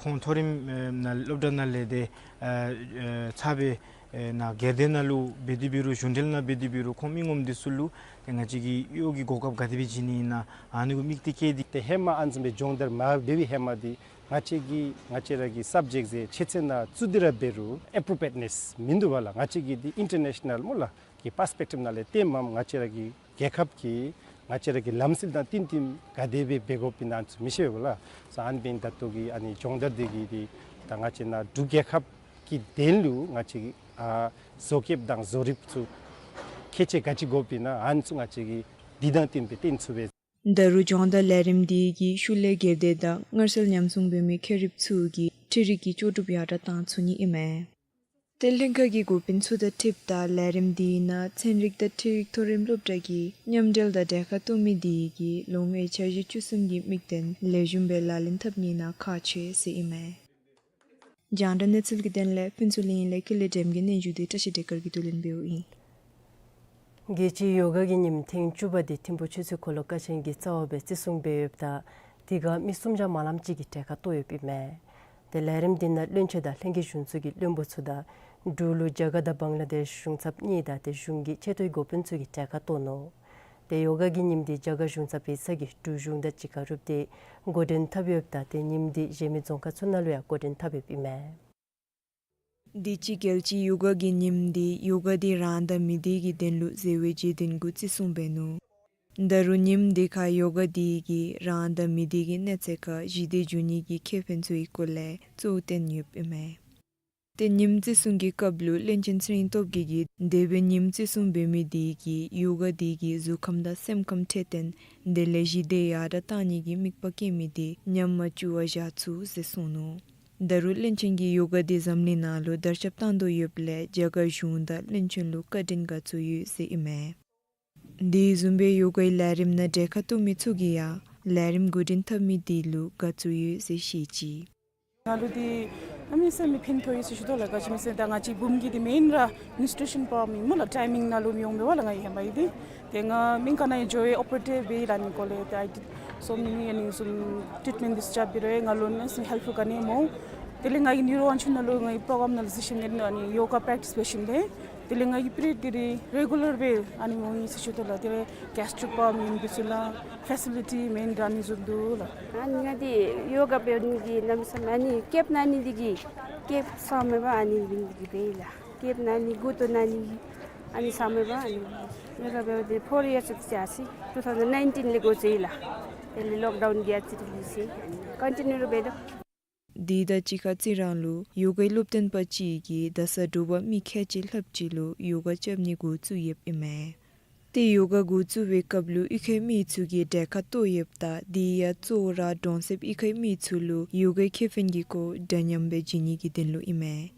ཁོང་མཐོ་རིམ་ཨ་ནང་སློབ་གྲྭ་ནང་ལས་ཏེ་ཨ་ཨ་ཚར་བའི་ཨེ་ནཱ་སྒེར་སྡེ་ནང་ལུ་འབད་དེ་འབད་རུང་གཞུང་འབྲེལ་ནང་འབད་དེ་འབད་རུང་ཁོང་མི་ངོམ་འདི་ཚུ་ལུ་ཏེ་ང་བཅས་ཀྱིས་གཡོག་གི་གོ་སྐབས་ག་དེ་སྦེ་བྱིན་ནི་ཨིན་ན་ཨ་ནི་གུ་དམིགས་ཏེ་བསྐྱེད་དེ། ཏེ་ཧེ་མ་ཨ་ནི་བཟུམ་སྦེ་སྦྱོང་བརྡར་མ་འབད་བའི་ཧེ་མ་འདི་ང་བཅས་ཀྱིས་ང་བཅས་ར་གི་སབ་ཇེཀཊ་ཟེར་ཆོས་ཚན་ནང་བཙུགས་ཏེ་ར་འབད་རུང་ཨེ་པྲོ་པི་རི་ཡེཊ་ནེས་མིན་འདུག་པ་ལགས། ང་བཅས་ཀྱི་འདི་ཨིན་ཊར་ནེ་ཤ་ནཱལ་སྨོ་ལགས་ཀྱི་པར་སི་པེག་ཊིབ་ནང་ལས་བལྟཝ་ད་ང་བཅས་ར་གི་རྒྱལ་ཁབ་ཀྱི་ང་བཅས་ར་གི་ལམ་སྲོལ་དང་བསྟུན་ཏེ་ག་དེ་སྦེ་འབད་དགོཔ་ཨིན་ན་ཚུ་མི་ཤེས་པས་ལགས། སོ་ཨ་ནི་འབདཝ་ད་ལྟོ་གི་ཨ་ནི་སྦྱོང་བརྡར་འདི་གིས་ཏེ་ད་ང་བཅས་ནཱ་འབྲུག་རྒྱལ་ཁབ་ཀྱི་དོན་ལུ་ང་བཅས་ཀྱི་ཨ་བཟོ་བཀོདཔ་དང་བཟོ་རིགཔ་ཚུ་ཁྱད་ཆོས་ག་ཅི་དགོཔ་ཨིན་ན་ཨ་ནི་ཚུ་ང་བཅས་ཀྱིས་འདི་དང་བསྟུན་སྦེ་སྟོན་ཚུགས་པས། ད་རུང་སྦྱོང་བརྡར་ལས་རིམ་འདི་གིས་ཤུལ་ལས་སྒེར་སྡེ་དང་སྔར་སྲོལ་ཉམས་སྲུང་འབད་མི་མཁས་གྲུབ་ཚུ་གིས་འཕྲུལ་རིག་གི་ལྕོགས་གྲུབ་ཡར་དྲག་བཏང་ཚུགས་ནི་ཨིན་མས། ཏེ་ལྷན་ཁག་གི་འགོ་དཔོན་ཚུ་དང་འཁྲིལཝ་ད་ལས་རིམ་འདི་ནང་ཚན་རིག་དང་འཕྲུལ་རིག་མཐོ་རིམ་སློབ་གྲྭ་གི་མཉམ་འབྲེལ་དང་གྲལ་ཁར་གཏོགས་མི་འདི་གིས་ལོ་ལྔའི་འཆར་གཞི་བཅུ་གསུམ་གྱི་དམིགས་དོན་ལེགས་ཤོམ་སྦེ་ལག་ལེན་འཐབ་ནི་ནང་ཁག་ཆེ་ཟེར་ཨིན་མས། རྒྱང་བསྒྲགས་གནས་ཚུལ་གྱི་དོན་ལས་ཕུན་ཚོགས་གླིང་ལས་ཀུན་ལེགས་སྒྲོལམ་གྱི་སྙན་ཞུ་འདི་བཀྲ་ཤིས་བདེ་སྐར་གྱིས་བསྡུ་ལེན་འབདཝ་ཨིན། རྒྱལ་སྤྱིའི་ཡོ་ག་གི་ཉིནམ་ཐེངས་བཅུ་པ་འདི་ཐིམ་ཕུག་ཆོས་སྲིད་འཁོར་ལོ་ཀ་ཆེན་གྱི་རྩ་བ་སྦེ་བརྩི་སྲུང་འབད་ཡོདཔ་ད་དེ་ཁར་མི་སུམ་བརྒྱ་མ་ལངམ་ཅིག་གིས་གྲལ་ཁར་གཏོགས་ཡོདཔ་ཨིན་མས། ཏེ་ལས་རིམ་འདི་ནང་བློན་ཆེན་དང་ལྷན་རྒྱས་གཞུང་ཚོགས་ཀྱི་བློན་པོ་ཚུ་དང་འབྲུག་ལུ་རྒྱ་གར་དང་བང་ལ་དེཤ་གཞུང་ཚབ་གཉིས་དང་ཏེ་གཞུང་གི་ཆེ་མཐོའི་འགོ་དཔོན་ཚུ་གིས་གྲལ་ཁར་གཏོགས་ནུག། ཏེ་ཡོ་ག་གི་ཉིནམ་འདི་རྒྱ་གར་གཞུང་ཚབ་པའི་ས་གི་འབྲུག་གཞུང་དང་གཅིག་ཁར་རུབ་སྟེ་འགོ་འདྲེན་འཐབ་ཡོདཔ་ད་ཏེ་ཉིནམ་འདི་གཞན་མི་རྫོང་ཁག་ཚུ་ནང་ལུ་ཡང་འགོ་འདྲེན་འཐབ་ཡོདཔ་ཨིན་མས། དུས་ཅི་རྒྱལ་སྤྱིའི་ཡོ་ག་གི་ཉིནམ་འདི་ཡོ་ག་འདི་རང་དང་མི་སྡེ་གི་དོན་ལུ་བརྩེ་བའི་བརྗོད་དོན་གུ་བརྩི་སྲུང་འབད་ནུག། ད་རུང་ཉིནམ་འདི་ཁར་ཡོ་ག་འདི་གིས་རང་དང་མི་སྡེ་གི་གནས་ཚད་ཁར་ཞི་བདེ་འབྱུང་ནི་གི་ཁེ་ཕན་ཚུ་གི་སྐོར་ལས་གཙོ་བོ་བསྟན་ཡོདཔ་ཨིན་མས། ཏེ་ཉིནམ་བརྩི་སྲུང་གི་སྐབས་ལུ་བློན་ཆེན་ཚེ་རིང་སྟོབས་རྒྱས་ཀྱིས་འདས་པའི་ཉིནམ་བརྩི་སྲུང་འབད་མི་འདི་གིས་ཡོ་ག་འདི་གིས་གཟུགས་ཁམས་དང་སེམས་ཁམས་འཕྲོད་བསྟེན་དེ་ལས་ཞི་བདེ་ཡར་དྲག་བཏང་ནི་གི་དམིགས་པ་བསྐྱེད་མི་འདི་ཉམས་མ་བཅུག་པར་བཞག་ཚུགས་ཟེར་གསུངས་ནུག། ད་རུང་བློན་ཆེན་གྱིས་ཡོ་ག་འདི་འཛམ་གླིང་ནང་ལུ་དར་ཁྱབ་བཏང་དོ་ཡོདཔ་ལས་རྒྱ་གར་གཞུང་དང་བློན་ཆེན་ལུ་བཀའ་དྲིན་དགའ་ཚོར་ཡོད་ཟེར་ཨིན་མས། དེ་བཟུམ་སྦེ་ཡོ་གའི་ལས་རིམ་ནང་གྲལ་ཁར་གཏོགས་མི་ཚུ་གིས་ཡང་ལས་རིམ་འགོ་འདྲེན་འཐབ་མི་དེ་ལུ་དགའ་བསུ་ཡོད་ཟེར་བཤད་ཅི། ང་ལུ་འདི་གནམ་མེད་ས་མེད་ཕན་ཐོགས་ཡི་ཟེར་ཞུ་དོ་ལགས། ག་ཅི་སྨོ་ཟེར་ན་ད་ང་བཅས་བུམོ་གི་འདི་མེན་ར་མེན་སི་ཊུ་རེ་ཤཱན་པ་མེན་སྨོ་ལགས། ཊའི་མིང་ནང་ལུ་མི་འོང་པས་ལགས། ང་ཡང་ཧེ་མ་ཡང་འདི་ཏེ་ང་སྨན་ཁང་ནང་ཡང་འགྱོ་ཡི། ཨོ་པི་རེཊ་འབད་ཡི་ལགས། ཨ་ནི་སྐོར་ལས་ཏེ་ཨའི་ཌིཌ་སོ་མེ་ནི་ཨ་ནི་བཟུམ་ཊྲིཊ་མེནཊ་འདི་ཚུ་རྐྱབ་འབད་རུང་ང་ལུ་གནམ་མེད་ས་མེད་ཧེལཔ་ཕུལ་ག་ནི་སྨོ། དེ་ལས་ང་གིས་ནེ་རོ་ཝང་ཆུ་ནང་ལུ་ངེའི་པྲོ་གྲམ་ནང་ལུ་གཟིགས་ཞིནམ་ལས་ཨ་ནི་ཡོ་ག་པྲེཀ་ཊིསི་འབད་ཞིནམ་ལས་དེ་ལས་ང་གིས་སྤེ་ར་དེ་རེ་རེ་གུ་ལར་སྦེ་ཨ་ནི་འོང་ཡི་ཟེར་ཞུ་དོ་ལགས། དེ་ལས་གེསི་ཊིག་པཱམ་ཨིན་འདི་ཚུ་ནང་ཕེ་སི་ལི་ཊི་མེན་ར་ཨ་ནི་བཟུམ་འདུག་ལགས། ཨ་ནི་ང་འདི་ཡོ་ག་འབད་ནི་འདི་གནམ་མེད་ས་མེད་ཨ་ནི་ཀེབ་ན་ནི་འདི་གིས་ཀེབ་ཚང་མེད་པར་ཨ་ནི་འབད་ནི་འདི་གིས་འབད་ཡི་ལགས། ཀེབ་ན་ནི་མགུ་ཏོ་ན་ནི་ཨ་ནི་ཚང་མེད་པར་ཨ་ནི་ཡོ་ག་འབད་དེ་ཕོར་ཡརསི་ཅིག་ཅིག་ཨ་ཙི་ཊུ་ཐའུ་ཟེན་ནའིན་ཊིན་ལས་འགོ་བཙུགས་ཡི་ལགས། དེ་ལས་ལོག་ཌའུན་གྱིས་ཨ་ཙི་ཅིག་ལུས་ཅི་ཨ་ནི་ཀོན་ཊི་ནིའུ་འབད་དོ། དེ་དང་གཅིག་ཁར་རྩི་རང་ལུ་ཡོ་གའི་སློབ་སྟོན་པ་ཅིག་གིས་ད་ས་དྲོ་པ་མི་ཁལ་གཅིག་ལྷགཔ་ཅིག་ལུ་ཡོ་ག་རྐྱབ་ནི་འགོ་བཙུགས་ཡོདཔ་ཨིན་མས། ཏེ་ཡོ་ག་འགོ་བཙུགས་པའི་སྐབས་ལུ་གཡུས་ཁའི་མི་ཚུ་གིས་གྲལ་ཁར་གཏོགས་ཡོདཔ་ད་དེ་ཡང་གཙོ་བོ་ར་གྲོང་གསེབ་གཡུས་ཁའི་མི་ཚུ་ལུ་ཡོ་གའི་ཁེ་ཕན་གྱི་སྐོར་འདྲ་མཉམ་སྦེ་བྱིན་ནི་གི་དོན་ལུ་ཨིན་མས།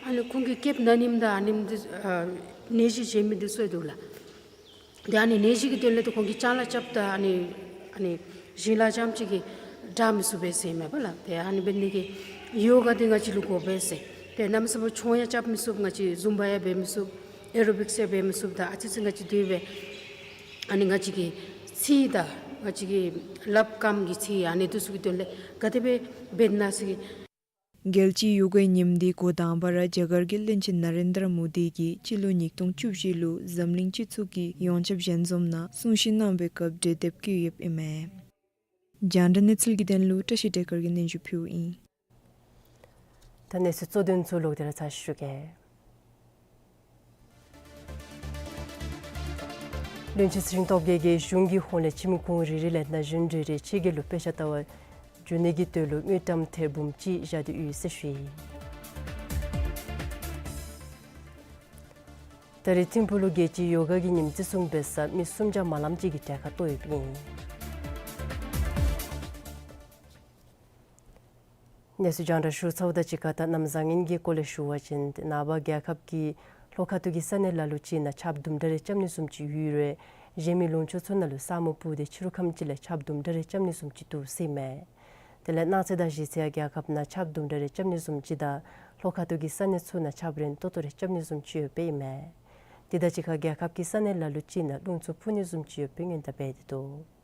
ཨ་ནི་ཁོང་གིས་ཀེབ་ན་ནིམ་ད་ཨ་ནིམ་འདི་ཨ་ནད་གཞི་བྱིན་མི་འདི་ཚུ་འདུག་ལགས། དེ་ཨ་ནི་ནད་གཞི་གི་དོན་ལས་ཏེ་ཁོང་གིས་ཅ་ལ་རྐྱབ་ད་ཨ་ནི་ཨ་ནི་ཞིང་ལཱ་རྐྱངམ་ཅིག་གིས་དྲག་མི་ཚུགས་པས་ཟེར་མས་པ་ལགས། ཏེ་ཨ་ནི་འབད་ནི་དེ་གིས་ཡོ་ག་འདི་ང་བཅས་ལུ་དགོ་པས་ཟེར། ཏེ་གནམ་མེད་ས་མེད་ཆོང་ཡང་རྐྱབ་མི་ཚུགས། ང་བཅས་ཛུམ་བ་ཡང་འབད་མི་ཚུགས། ཨེ་རོ་བིཀསི་ཡང་འབད་མི་ཚུགས། ད་ཨ་ཙི་ཅིག་ང་བཅས་དེ་སྦེ་ཨ་ནི་ང་བཅས་ཀྱི་ཚིག་དང་ང་བཅས་ཀྱི་ལགཔ་རྐངམ་གྱི་ཚིག་ཨ་ནི་འདི་ཚུ་གི་དོན་ལས་ག་དེ་སྦེ་འབད་ན་ཟེར་གི། རྒྱལ་སྤྱིའི་ཡོ་གའི་ཉིནམ་འདི་འགོ་དང་པ་ར་རྒྱ་གར་གྱི་བློན་ཆེན་ན་རེན་དྲ་མོ་དི་གིས་སྤྱི་ལོ་ཉིས་སྟོང་བཅུ་བཞི་ལུ་འཛམ་གླིང་སྤྱི་ཚོགས་ཀྱི་ཡོངས་ཁྱབ་ཞལ་འཛོམས་ནང་གསུང་བཤད་གནང་བའི་སྐབས་གྲོས་འདེབས་བཀོད་ཡོདཔ་ཨིན་མས། རྒྱང་བསྒྲགས་གནས་ཚུལ་གྱི་དོན་ལུ་བཀྲ་ཤིས་བདེ་སྐར་གྱིས་སྙན་ཞུ་ཕུལཝ་ཨིན། ད་གནས་ཚུལ་གཙོ་དོན་ཚུ་ལོག་སྟེ་ར་ཚར་ཞུ་གེ། བློན་ཆེན་ཚེ་རིང་སྟོབས་རྒྱས་ཀྱིས་གཞུང་གི་ཧོངས་ལས་ཁྱིམ་གུང་རེ་རེ་ལས་ན་གཞོན་རེ་རེ་ཕྱི་རྒྱལ་ལུ་དཔེ་ཆ་ལྟ་བར་འགྱོ་ནི་གི་དོན་ལུ་དངུལ་ཀྲམ་ཐེར་འབུམ་གཅིག་བཞག་སྟེ་ཡོད་ཟེར་ཞུ་ཡི། ད་རེས་ཐིམ་ཕུག་ལུ་རྒྱལ་སྤྱིའི་ཡོ་ག་གི་ཉིནམ་བརྩི་སྲུང་འབད་ས་མི་སུམ་བརྒྱ་མ་ལངམ་ཅིག་གིས་གྲལ་ཁར་གཏོགས་ཡོདཔ་ཨིན། གནས་ཚུལ་རྒྱང་བསྒྲགས་ཞུ་ཚརཝ་དང་གཅིག་ཁར་ད་གནམ་བཟང་ངན་གྱི་སྐོར་ལས་ཞུ་བ་ཅིན་ཏེ་ནངས་པ་རྒྱལ་ཁབ་ཀྱི་ལྷོ་ཁ་ཐུག་གི་ས་གནས་ལ་ལུ་ཅིག་ནང་ཆརཔ་དུམ་གྲ་རེ་རྐྱབ་ནི་བཟུམ་ཅིག་ཡོད་རུང་གཞན་མི་ལུང་ཕྱོགས་ཚུ་ནང་ལུ་ས་སྨུག་སྤུབས་ཏེ་ཕྱི་རུ་ཁམས་ཅིག་ལས་ཆརཔ་དུམ་གྲ་རེ་རྐྱབ་ནི་བཟུམ་ཅིག་འདུག་ཟེར་མས། དེ་ལས་གནངས་ཚེ་དང་གཞེས་ཚེ་ཡང་རྒྱལ་ཁབ་ནང་ཆརཔ་དུམ་གྲ་རེ་རྐྱབ་ནི་བཟུམ་ཅིག་དང་ལྷོ་ཁ་ཐུག་གི་ས་གནས་ཚུ་ནང་ཆརཔ་རན་ཏོག་ཏོ་རེ་རྐྱབ་ནི་བཟུམ་ཅིག་ཡོདཔ་ཨིན་མས། དེ་དང་གཅིག་ཁར་རྒྱལ་ཁབ་ཀྱི་ས་གནས་ལ་ལུ་ཅིག་ནང་རླུང་འཚུབ་འཕུ་ནི་བཟུམ་ཅིག་ཡོདཔ་སྦེ་སྔོན་བརྡ་འབད་དེ་འདུག།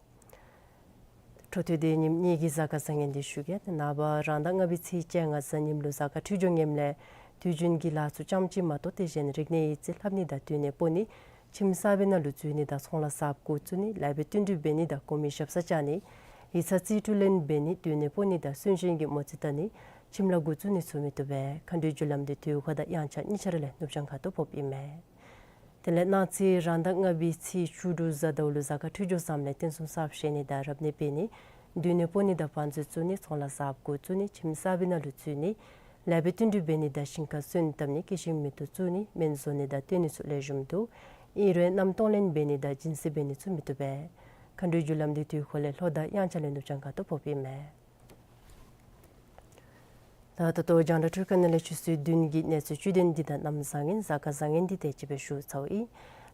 འཕྲོ་མཐུད་དེ་ཉིནམ་གཉིས་ཀྱི་གཟའ་སྐར་བཟང་ངན་འདི་ཞུ་གེ། ནངས་པ་རང་ཟླ་ལྔ་པའི་ཚེས་བཅོ་ལྔ་གཟའ་ཉིམ་ལུ་གཟའ་སྐར་འཕྲོད་སྦྱོར་ངནམ་ལས་དུས་རྒྱུན་གྱི་ལཱ་ཚུ་རྐྱངམ་ཅིག་མ་གཏོགས་ཏེ་གཞན་རིག་གནས་ཡིག་རྩིས་ལྷབ་ནི་དང་སྡོད་གནས་སྤོ་ནི་ཁྱིམ་གསར་པའི་ནང་ལུ་འཛུལ་ནི་དང་ཚོང་ལཱ་གསརཔ་འགོ་བཙུགས་ནི་ལེགས་པའི་བསྟུན་གྲོས་འབད་ནི་དང་གོང་མའི་ཞབས་སར་བཅར་ནི་ཡིག་ཚང་རྩིས་སྤྲོད་ལེན་འབད་ནི་སྡོད་གནས་སྤོ་ནི་དང་གསོན་གཤིན་གྱི་མོ་རྩིས་བལྟ་ནི་ཁྱིམ་ལཱ་འགོ་བཙུགས་ནི་ཚུ་མི་བཏུབ་པས། མཁའ་འགྲོའི་རྒྱུ་ལམ་འདི་དུས་འཁོར་དང་དབྱངས་འཆར་གཉིས་ཆ་ར་ལས་ནུབ་བྱང་ཁ་ཐུག་ཕོགཔ་ཨིན་མས། དེ་ལས་གནངས་ཚེ་རང་ཟླ་ལྔ་པའི་ཚེས་བཅུ་དྲུག་གཟའ་ཟླཝ་ལུ་གཟའ་སྐར་འཕྲོད་སྦྱོར་བཟངམ་ལས་རྟེན་གསུམ་གསརཔ་བཞེངས་ནི་དང་རབ་གནས་འབད་ནི་སྡོད་གནས་སྤོ་ནི་དང་བང་མཛོད་བཙུགས་ནི་ཚོང་ལཱ་གསརཔ་འགོ་བཙུགས་ནི་ཁྱིམ་གསར་པའི་ནང་ལུ་འཛུལ་ནི་ལེགས་པའི་བསྟུན་གྲོས་འབད་ནི་དང་ཞིང་ཁ་སོན་བཏབ་ནི་སྐྱེད་ཤིང་མེ་ཏོག་བཙུགས་ནི་སྨན་བཟོ་ནི་དང་སྟོན་ནི་ཚུ་ལེགས་ཤོམ་འདུག། ཨིན་རུང་གནམ་སྟོང་ལེན་འབད་ནི་དང་སྦྱིན་སྲེག་འབད་ནི་ཚུ་མི་བཏུབ་པས། མཁའ་འགྲོའི་རྒྱུ་ལམ་འདི་དུས་འཁོར་ལས་ལྷོ་དང་དབྱངས་འཆར་ལས་ནུབ་བྱང་ཁ་ཐུག་ཕོགཔ་ཨིན་མས། ད་ད་ལྟོ་རྒྱང་བསྒྲགས་འཕྲུལ་ཁང་ནང་ལས་ཆུ་ཚོད་བདུན་གྱི་གནས་ཚུལ་བཅུད་དོན་འདི་དང་གནམ་བཟང་ངན་གཟའ་སྐར་བཟང་ངན་འདི་དེ་ཅིག་སྦེ་ཞུ་ཚརཝ་ཨིན།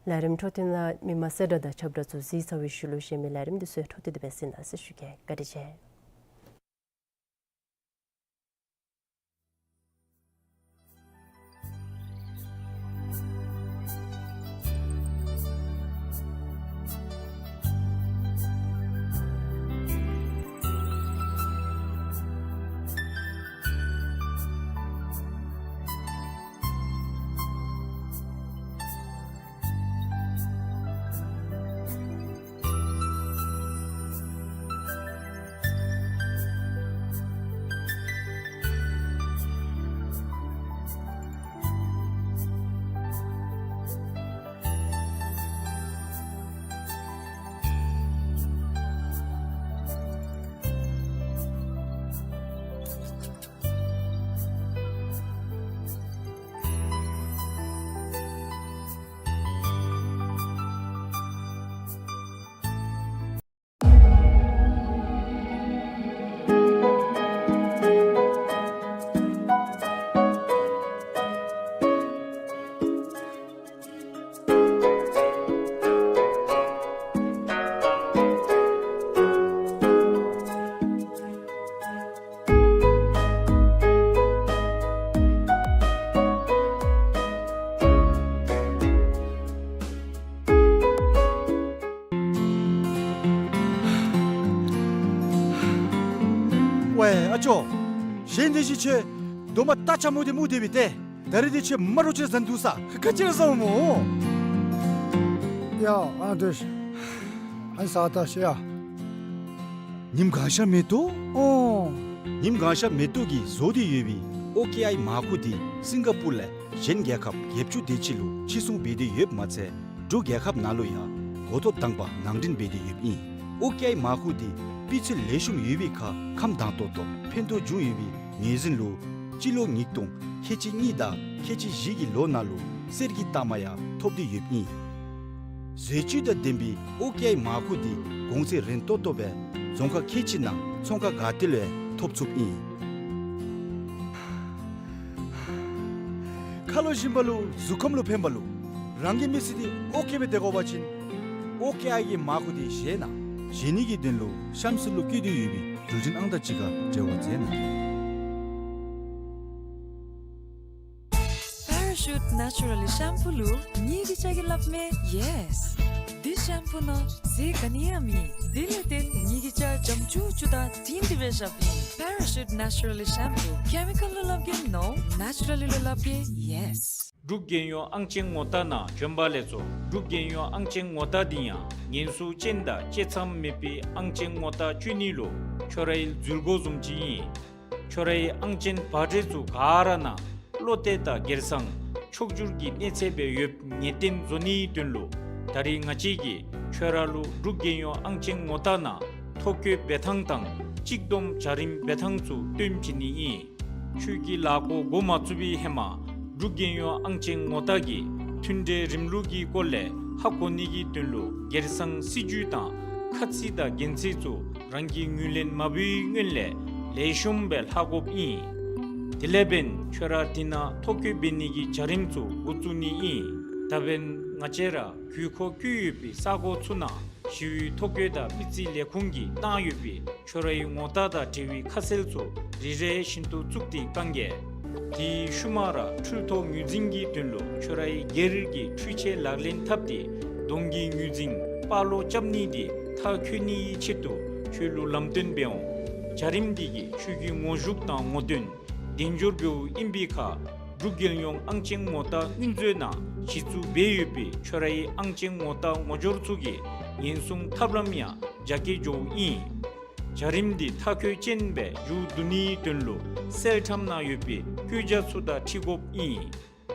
ལས་རིམ་འཕྲོ་མཐུད་ནང་མི་མང་གསལ་བསྒྲགས་དང་ཁྱབ་བསྒྲགས་ཚུ་གཟིགས་ཚར་བའི་ཤུལ་ལུ་གཞན་མི་ལས་རིམ་འདི་ཚུ་འཕྲོ་མཐུད་དེ་སྦེ་གཟིགས་གནང་ཟེར་ཞུ་གེ། བཀའ་དྲིན་ཆེ། གཞན་དེ་བཞིན་ཁྱོད་རྡོག་མ་རྟ་ཆ་མོ་དེ་མུར་སྡོད་པས་ཏེ། ད་རིས་དེ་ཁྱོད་མ་རོ་ཁྱོད་བཟའ་འདུག་ས། ག་ཅི་ར་བཟའ་འོང་སྨོ། ཡ་ཨ་འདྲས། ཨ་ཟ་ད་ཤི་ཡ། ཉིམ་གང་ཤར་མེ་ཏོག། ཨོ། ཉིམ་གང་ཤར་མེ་ཏོག་གིས་བཟོ་སྟེ་ཡོད་པའི་ཨོ་ཀེ་ཨའི་མར་ཁུ་དེ་སིང་ག་པུར་ལས་གཞན་རྒྱལ་ཁབ་བརྒྱད་ཅུ་དེ་ཅིག་ལུ་ཕྱིར་ཚོང་འབད་དེ་ཡོདཔ་མ་ཚད་འབྲུག་རྒྱལ་ཁབ་ནང་ལུ་ཡང་འགོ་ཐོག་དང་པ་ནང་འདྲེན་འབད་དེ་ཡོདཔ་ཨིན། ཨོ་ཀེ་ཨའི་མར་ཁུ་དེ་སྤུས་ཚད་ལེགས་ཤོམ་ཡོད་པའི་ཁར་ཁམས་དྭངས་ཏོག་ཏོ་ཕན་ཐོགས་བྱུང་ཡོད་པའི་ངོས་འཛིན་ལུ་སྤྱི་ལོ་ཉིས་སྟོང་ཁལ་གཅིག་གཉིས་དང་ཁལ་གཅིག་བཞི་གི་ལོ་ནང་ལུ་གསེར་གྱི་རྟགས་མ་ཡང་ཐོབ་སྟེ་ཡོདཔ་ཨིན། བཟོ་བཅོས་དང་ལྡན་པའི་ཨོ་ཀེ་ཨའི་མར་ཁུ་འདི་གོང་ཚད་རན་ཏོག་ཏོ་སྦེ་རྫོང་ཁག་ཁལ་གཅིག་ནང་ཚོང་ཁང་ག་ཏེ་ལུ་ཡང་ཐོབ་ཚུགསཔ་ཨིན། ཁ་ལོ་ཞིམ་པ་ལུ་གཟུགས་ཁམས་ལུ་ཕན་པ་ལུ་རང་གི་མི་ཚེ་འདི་ཨོ་ཀེ་སྦེ་སྡོད་དགོ་པ་ཅིན་ཨོ་ཀེ་ཨའི་གི་མར་ཁུ་འདི་བཞེས་གནང་། བཞེས་ནི་གི་དོན་ལུ་ཤམ་སི་ལུ་བཀོད་དེ་ཡོད་པའི་འགྲུལ་འཕྲིན་ཨང་རྟགས་ཅིག་ཁར་འབྲེལ་བ་མཛད་གནང་། Parachute Naturally Shampoo ལུ་ངེ་གི་ཅ་གི་སླབ་མས་ཡེས། འདི་ཤམ་པུ་ནང་རྫས་ག་ནི་ཡང་མེད། དེ་ལས་བརྟེན་ངེ་གི་ཅ་འཇམ་ཅུག་ཅུ་དང་དྲིང་དྲི་སྦེ་བཞགཔ་ཨིན། Parachute Naturally Shampoo། ཀེ་མི་ཀཱལ་ལུ་སླབ་གེ་ནོ། ནེ་ཅུ་ར་ལི་ལུ་སླབ་གེ་ཡེས། འབྲུག་རྒྱལ་ཡོངས་ཨང་ཅན་ངོ་རྟགས་ནང་བྱོན་པ་ལས་ཚོར། འབྲུག་རྒྱལ་ཡོངས་ཨང་ཅན་ངོ་རྟགས་འདི་ཡང་ཉེན་སྲུང་ཅན་དང་བཅད་མཚམས་མེད་པའི་ཨང་ཅན་ངོ་རྟགས་སྤྱོད་ནི་ལུ་ཁྱོད་རའི་འཛུལ་སྒོ་བཟུམ་ཅིག་ཨིན། ཁྱོད་རའི་ཨང་ཅན་པར་ཊི་ཚུ་ག་ར་ནང་བློ་གཏད་དང་སྒེར་སང་ཕྱོགས་བསྒྱུར་གྱི་གནས་ཚད་སྦེ་ཡོདཔ་ངེས་གཏན་བཟོ་ནིའི་དོན་ལུ་ད་རིས་ང་བཅས་ཀྱིས་ཁྱོད་ར་ལུ་འབྲུག་རྒྱལ་ཡོངས་ཨང་ཅན་ངོ་རྟགས་ནང་ཐོ་བཀོད་འབད་ཐངས་དང་གཅིག་བསྡོམས་བྱ་རིམ་འབད་ཐངས་ཚུ་སྟོན་བྱིན་ནི་ཨིན། ཁྱོད་ཀྱི་ལཱ་འགོ་འགོ་མ་བཙུགས་པའི་ཧེ་མ་འབྲུག་རྒྱལ་ཡོངས་ཨང་ཅན་ངོ་རྟགས་ཀྱི་མཐུན་འབྲེལ་རིམ་ལུགས་ཀྱི་སྐོར་ལས་ཧ་གོ་ནི་གི་དོན་ལུ་སྒེར་སང་སྲིད་ཇུས་དང་ཁ་ཚིག་དང་འགན་འཁྲི་ཚུ་རང་གིས་ངོས་ལེན་མ་འབད་བའི་སྔོན་ལས་ལེགས་ཤོམ་སྦེ་ལྷག་དགོཔ་ཨིན། དེ་ལས་འབདན་ཁྱོད་ར་འདི་ནང་ཐོ་བཀོད་འབད་ནི་གི་བྱ་རིམ་ཚུ་འགོ་བཙུགས་ནི་ཨིན། ད་འབདན་ང་བཅས་ར་དགོས་མཁོ་བཀོད་ཡོད་པའི་ས་གོ་ཚུ་ནང་ཞི་བའི་ཐོ་བཀོད་དང་མི་རྩིས་ལས་ཁུངས་ཀྱིས་བཏང་ཡོད་པའི་ཁྱོད་རའི་ངོ་རྟགས་དང་འབྲེལ་བའི་ཁ་གསལ་ཚུ་རེ་རེ་བཞིན་དུ་བཙུགས་ཏེ་བཀང་གེ། དེའི་ཤུལ་མ་ར་འཕྲུལ་ཐོག་ངོས་འཛིན་གྱི་དོན་ལུ་ཁྱོད་རའི་སྒེར་གྱི་འཕྲུལ་ཆས་ལག་ལེན་འཐབ་སྟེ་གདོང་གི་ངོས་འཛིན་པགས་ཀློག་རྐྱབ་ནི་འདི་མཐར་འཁྱོལ་ནིའི་ཆེད་དུ་ཁྱོད་ལུ་ལམ་སྟོན་འབད་འོང་། བྱ་རིམ་འདི་གིས་ཁྱོད་ཀྱི་ངོ་ཤུགས་དང་ངོ་འདོན་དལ་འབྱོར་འབདཝ་ཨིན་པའི་ཁར་འབྲུག་རྒྱལ་ཡོངས་ཨང་ཅན་ངོ་རྟགས་དངུལ་མཛོད་ནང་གཞི་བཙུགས་འབད་ཡོད་པའི་ཁྱོད་རའི་ཨང་ཅན་ངོ་རྟགས་ངོ་སྦྱོར་ཚུ་གི་ཉེན་སྲུང་ཐབས་ལམ་ཡང་རྒྱ་སྐྱེད་འགྱོཝ་ཨིན། བྱ་རིམ་འདི་མཐའ་འཁྱོལ་ཅན་སྦེ་མཇུག་བསྡུ་ནིའི་དོན་ལུ་སེལ་ཊམ་ནང་ཡོད་པའི་བཀོད་རྒྱ་ཚུ་དང་འཁྲིལ་དགོཔ་ཨིན།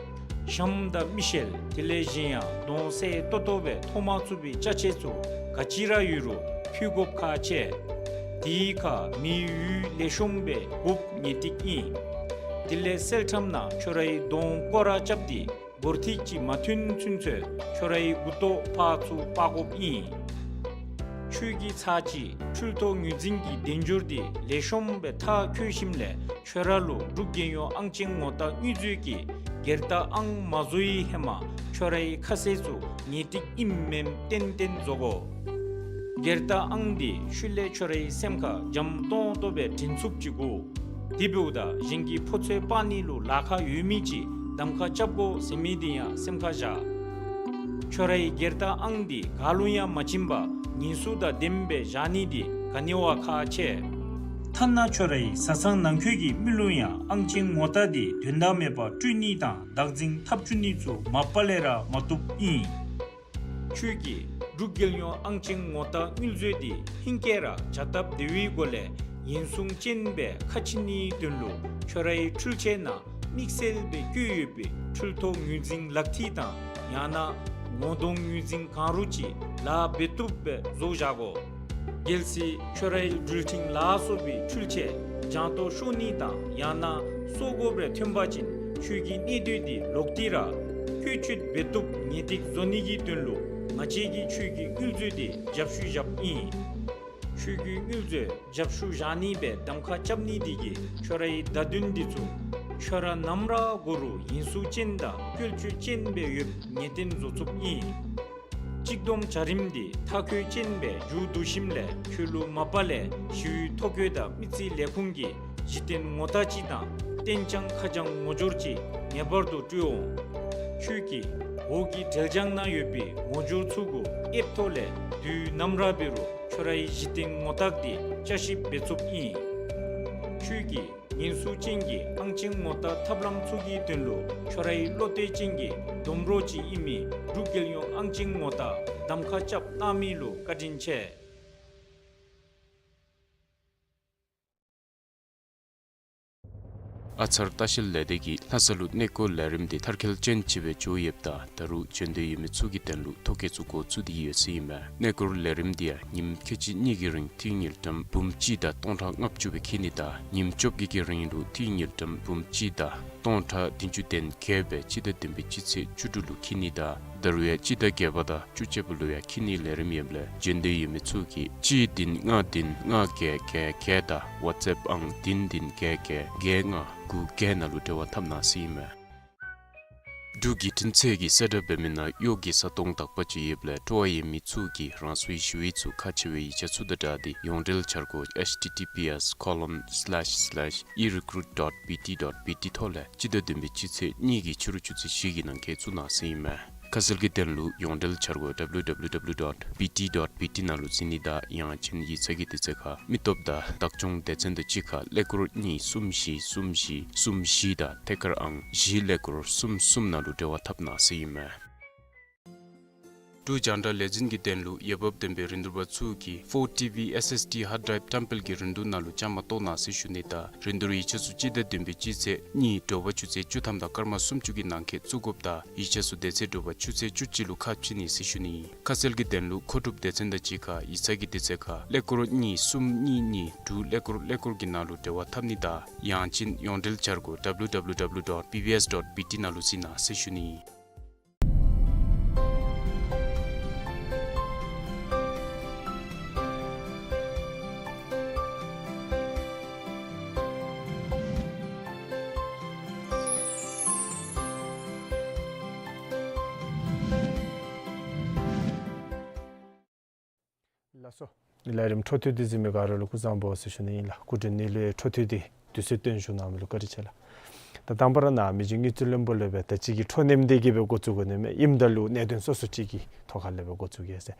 གཤམ་དང་མི་ཤེལ་དེ་ལས་གཞན་ཡང་གདོང་གསལ་ཏོག་ཏོ་སྦེ་མཐོང་མ་ཚུགས་པའི་ཅ་ཆས་ཚུ་ག་ཅི་ར་ཡོད་རུང་ཕུལ་དགོཔ་ཁག་ཆེ། དེའི་ཁར་མེའི་འོད་ལེགས་ཤོམ་སྦེ་དགོཔ་ངེས་ཏིག་ཨིན། དེ་ལས་སེལ་ཊམ་ནང་ཁྱོད་རའི་གདོང་སྐོར་ར་རྐྱབ་སྟེ་སྒོར་ཐིག་ཅིག་མ་ཐོན་ཚུན་ཚོད་ཁྱོད་རའི་མགུ་ཏོ་ཕར་ཚུར་སྤར་དགོཔ་ཨིན། ཁྱོད་ཀྱི་ཚར་གཅིག་འཕྲུལ་ཐོག་ངོས་འཛིན་གྱི་དལ་འབྱོར་འདི་ལེགས་ཤོམ་སྦེ་མཐར་འཁྱོལ་ཞིནམ་ལས་ཁྱོད་ར་ལུ་འབྲུག་རྒྱལ་ཡོངས་ཨང་ཅན་ངོ་རྟགས་དངུལ་མཛོད་ཀྱིས་སྒེར་རྟགས་ཨང་མ་བཟོ་བའི་ཧེ་མ་ཁྱོད་རའི་ཁ་གསལ་ཚུ་ངེས་ཏིག་ཨིནམ་མེནམ་ཏན་ཏན་བཟོ་དགོ། སྒེར་རྟགས་ཨང་འདི་ཤུལ་ལས་ཁྱོད་རའི་སེམས་ཁར་འཇམ་ཏོང་ཏོ་སྦེ་དྲན་ཚུགསཔ་ཅིག་དགོ། དེ་འབདཝ་ད་གཞན་གྱི་ཕོ་ཚོད་སྤར་ནི་ལུ་ལཱ་ཁག་ཡོད་མི་ཅིག་གདམ་ཁ་རྐྱབ་དགོ་ཟེར་མི་འདི་ཡང་སེམས་ཁར་བཞག། ཁྱོད་རའི་སྒེར་རྟགས་ཨང་འདི་ག་ལུ་ཡང་མ་བྱིན་པར་ཉེན་སྲུང་དང་ལྡནམ་སྦེ་བཞག་ནི་འདི་ག་ནི་བ་ཁག་ཆེ། ཐ་ན་ཁྱོད་རའི་བཟའ་ཚང་ནང་འཁོད་ཀྱི་མི་ལུ་ཡང་ཨང་ཅན་ངོ་རྟགས་འདི་དོན་དག་མེད་པར་སྤྲོད་ནི་དང་བདག་འཛིན་འཐབ་བཅུག་ནི་ཚུ་མ་པ་ལས་ར་མ་བཏུབ་ཨིན། ཁྱོད་ཀྱིས་འབྲུག་རྒྱལ་ཡོངས་ཨང་ཅན་ངོ་རྟགས་དངུལ་མཛོད་འདི་ཧིང་སྐལ་ར་བྱ་སྟབས་བདེ་བའི་སྒོ་ལས་ཉེན་སྲུང་ཅན་སྦེ་ཁ་ཕྱེ་ནིའི་དོན་ལུ་ཁྱོད་རའི་འཕྲུལ་ཆས་ནང་དམིགས་བསལ་སྦེ་བཀོད་ཡོད་པའི་འཕྲུལ་ཐོག་ངོས་འཛིན་ལག་ཐིག་དང་ཡང་ན་ངོ་གདོང་ངོས་འཛིན་གང་རུང་ཅིག་ལཱ་འབད་བཏུབ་སྦེ་བཟོ་བཞག་དགོ། གལ་སྲིད་ཁྱོད་རའི་འགྲུལ་འཕྲིན་ལ་སོགས་པའི་འཕྲུལ་ཆས་ལྗང་མདོག་ཤོར་ནི་དང་ཡང་ན་སོར་དགོཔ་རེ་ཐོན་པ་ཅིན་ཁྱོད་ཀྱི་གནས་སྡོད་འདི་ལོག་སྟེ་ར་བཀོལ་སྤྱོད་འབད་བཏུབ་ངེས་ཏིག་བཟོ་ནི་གི་དོན་ལུ་ང་བཅས་ཀྱིས་ཁྱོད་ཀྱི་དངུལ་མཛོད་འདི་རྒྱབ་བཤུད་བཞགཔ་ཨིན། ཁྱོད་ཀྱི་དངུལ་མཛོད་རྒྱབ་བཤུད་བཞག་ནི་སྦེ་གདམ་ཁ་རྐྱབ་ནི་འདི་གིས་ཁྱོད་རའི་བརྡ་དོན་འདི་ཚུ་ཁྱོད་ར་ནམ་ར་འགོར་རུང་ཉེན་སྲུང་ཅན་དང་བཀོལ་སྤྱོད་ཅན་སྦེ་ཡོདཔ་ངེས་གཏན་བཟོ་ཚུགསཔ་ཨིན། གཅིག་བསྡོམས་བྱ་རིམ་འདི་མཐའ་འཁྱོལ་ཅན་སྦེ་མཇུག་བསྡུ་ཞིནམ་ལས་ཁྱོད་ལུ་མ་པ་ལས་ཞི་བའི་ཐོ་བཀོད་དང་མི་རྩིས་ལས་ཁུངས་ཀྱི་གཞི་རྟེན་ངོ་རྟགས་ཅིག་དང་རྟེན་བྱང་ཁ་བྱང་ངོ་སྦྱོར་ཅིག་ངེས་པར་དུ་སྤྲོད་འོང་། ཁྱོད་ཀྱིས་འོག་གི་འབྲེལ་བྱང་ནང་ཡོད་པའི་ངོ་སྦྱོར་ཚུ་གུ་ཨེཔ་ཐོག་ལས་དུས་ནམ་ར་འབད་རུང་ཁྱོད་རའི་གཞི་རྟེན་ངོ་རྟགས་འདི་བསྐྱར་ཞིབ་འབད་ཚུགསཔ་ཨིན། ཁྱོད་ཀྱིས་ ཉེན་སྲུང་ཅན་གྱི་ཨང་ཅིན་ངོ་རྟགས་ཐབས་ལམ་ཚུ་གི་དོན་ལུ་ཁྱོད་རའི་བློ་གཏད་ཅན་གྱི་སྡོམ་གྲོགས་ཅིག་ཨིན་མི་འབྲུག་རྒྱལ་ཡོངས་ཨང་ཅིན་ངོ་རྟགས་གདམ་ཁ་རྐྱབ་གནང་མི་ལུ་བཀའ་དྲིན་ཆེ། ཨ་ཚར་ལྟ་བཤལ་ལས་སྡེ་གིས་ལྷ་ས་ལུ་གནས་སྐོར་ལས་རིམ་འདི་མཐར་འཁྱོལ་ཅན་ཅིག་སྦེ་འགྱོ་ཡོདཔ་ད་ད་རུང་འབྱོན་འདོད་ཡོད་མི་ཚུ་གི་དོན་ལུ་ཐོ་བཀོད་ཚུ་འགོ་བཙུགས་ཏེ་ཡོད་ཟེར་ཨིན་མས། གནས་སྐོར་ལས་རིམ་འདི་ཡང་ཉིནམ་ཁལ་གཅིག་གཉིས་ཀྱི་རིང་ཏིང་དངུལ་ཀྲམ་འབུམ་གཅིག་དང་སྟོང་ཕྲག་ལྔ་བཅུ་སྦེ་འཁྱིད་ནི་དང་ཉིནམ་བཅོ་བརྒྱད་ཀྱི་རིང་ལུ་ཏིང་དངུལ་ཀྲམ་འབུམ་གཅིག་དང་སྟོང་ཕྲག་བདུན་ཅུ་དོན་བརྒྱད་སྦེ་སྤྱི་ཟླ་བདུན་པའི་སྤྱི་ཚེས་བཅུ་དྲུག་ལུ་འཁྱིད་ནི་དང་ད་རུང་ཡང་སྤྱི་ཟླ་བརྒྱད་པ་དང་བཅུ་གཅིག་པ་ལུ་ཡང་འཁྱིད་ནིའི་ལས་རིམ་ཡོདཔ་ལས་འབྱོན་འདོད་ཡོད་མི་ཚུ་གིས་གཅིག་བདུན་ལྔ་བདུན་ལྔ་བརྒྱད་བརྒྱད་བརྒྱད་དང་ཝཊས་ཨེཔ་ཨང་བདུན་བདུན་བརྒྱད་བརྒྱད་བརྒྱད་ལྔ་དགུ་བརྒྱད་ནང་ལུ་འབྲེལ་བ་འཐབ་གནང་ཟེར་ཨིན་མས། འབྲུག་བརྒྱུད་འཕྲིན་ཚད་ཀྱི་གསལ་བསྒྲགས་འབད་མི་ནང་གཡོག་གི་ས་སྟོང་དག་པ་ཅིག་ཡོདཔ་ལས་སྤྲོ་བ་ཡོད་མི་ཚུ་གིས་རང་སོའི་ཞུ་ཡིག་ཚུ་ཁག་ཆེ་བའི་ཡིག་ཆ་ཚུ་དང་སྦྲགས་ཏེ་ཡོངས་འབྲེལ་འཆར་སྒོ་H T T P S colon slash slash e recruit dot B T dot B T ཐོག་ལས་སྤྱི་ཟླ་བདུན་པའི་སྤྱི་ཚེས་གཉིས་ཀྱི་ཕྱི་རུ་ཆུ་ཚོད་བཞི་གི་ནང་འཁོད་བཙུགས་གནང་ཟེར་ཨིན་མས། ཁ་གསལ་གྱི་དོན་ལུ་ཡོངས་འབྲེལ་འཆར་སྒོ་W W W dot B T dot B T ནང་ལུ་གཟིགས་ནི་དང་ཡང་ཅིན་ཡིག་ཚང་གི་དུས་ཚོད་ཁར་མི་སྟོབས་དང་བདག་སྐྱོང་སྡེ་ཚན་དང་གཅིག་ཁར་ཀླད་ཀོར་གཉིས་གསུམ་བཞི་གསུམ་བཞི་གསུམ་བཞི་དང་ཐད་ཀར་ཨང་བཞི་ཀླད་ཀོར་གསུམ་གསུམ་ནང་ལུ་འབྲེལ་བ་འཐབ་གནང་ཟེར་ཨིན་མས། འབྲུག་རྒྱང་བསྒྲགས་ལས་འཛིན་གྱི་དོན་ལུ་འོས་འབབ་ལྡན་པའི་རིན་བསྡུར་པ་ཚུ་གིས་ཕོར་ཊི་ཝི་ཨེསི་ཨེསི་ཌི་ཧརཌ་ཌ་རའིབ་བཀྲམ་སྤེལ་གྱི་རིན་བསྡུར་ནང་ལུ་བཅའ་མར་གཏོགས་གནང་ཟེར་ཞུ་ནི་དང་རིན་བསྡུར་ཡིག་ཆ་ཚུ་སྤྱི་ཟླ་བདུན་པའི་སྤྱི་ཚེས་གཉིས་དྲོ་པ་ཆུ་ཚོད་བཅུ་ཐམ་དང་སྐར་མ་སུམ་ཅུ་གི་ནང་འཁོད་བཙུགས་དགོཔ་དང་ཡིག་ཆ་ཚུ་དེ་ཚེ་དྲོ་པ་ཆུ་ཚོད་བཅུ་གཅིག་ལུ་ཁ་ཕྱེ་ནི་ཟེར་ཞུ་ནི་ཨིན། ཁ་གསལ་གྱི་དོན་ལུ་མཁོ་སྒྲུབ་སྡེ་ཚན་དང་གཅིག་ཁར་ཡིག་ཚང་གི་དུས་ཚོད་ཁར་ཀླད་ཀོར་གཉིས་གསུམ་གཉིས་གཉིས་དྲུག་ཀླད་ཀོར་ཀླད་ཀོར་གྱི་ནང་ལུ་འབྲེལ་བ་འཐབ་ནི་དང་ཡང་ཅིན་ཡོངས་འབྲེལ་འཆར་སྒོ་W W W dot B B S dot B T ནང་ལུ་གཟིགས་གནང་ཟེར་ཞུ་ནི་ཨིན། ལགས་སོ། ལས་རིམ་འཕྲོ་མཐུད་དེ་གཟིགས་མི་ག་ར་ལུ་སྐུ་གཟུགས་བཟང་པོ་ཟེར་ཞུ་ནི་ཨིན་ལགས། སྐུ་མགྲོན་གཉིས་ལུ་འཕྲོ་མཐུད་དེ་དུས་ཚོད་བཏོན་བཞུགས་གནང་མི་ལུ་བཀའ་དྲིན་ཆེ་ལགས། ད་དང་པ་ར་ནཱ་མི་རྗེ་དངུལ་རྩིས་བློན་པོ་ལས་སྦེ་ད་ཅི་གི་འཕྲོ་མཉམ་དེ་གིས་སྦེ་འགོ་བཙུགས་དགོ་ནི་མས། ཨིནམ་ད་ལུ་གནད་དོན་སོ་སོ་ཅིག་གི་ཐོག་ཁ་ལས་སྦེ་འགོ་བཙུགས་གེ་ཟེར།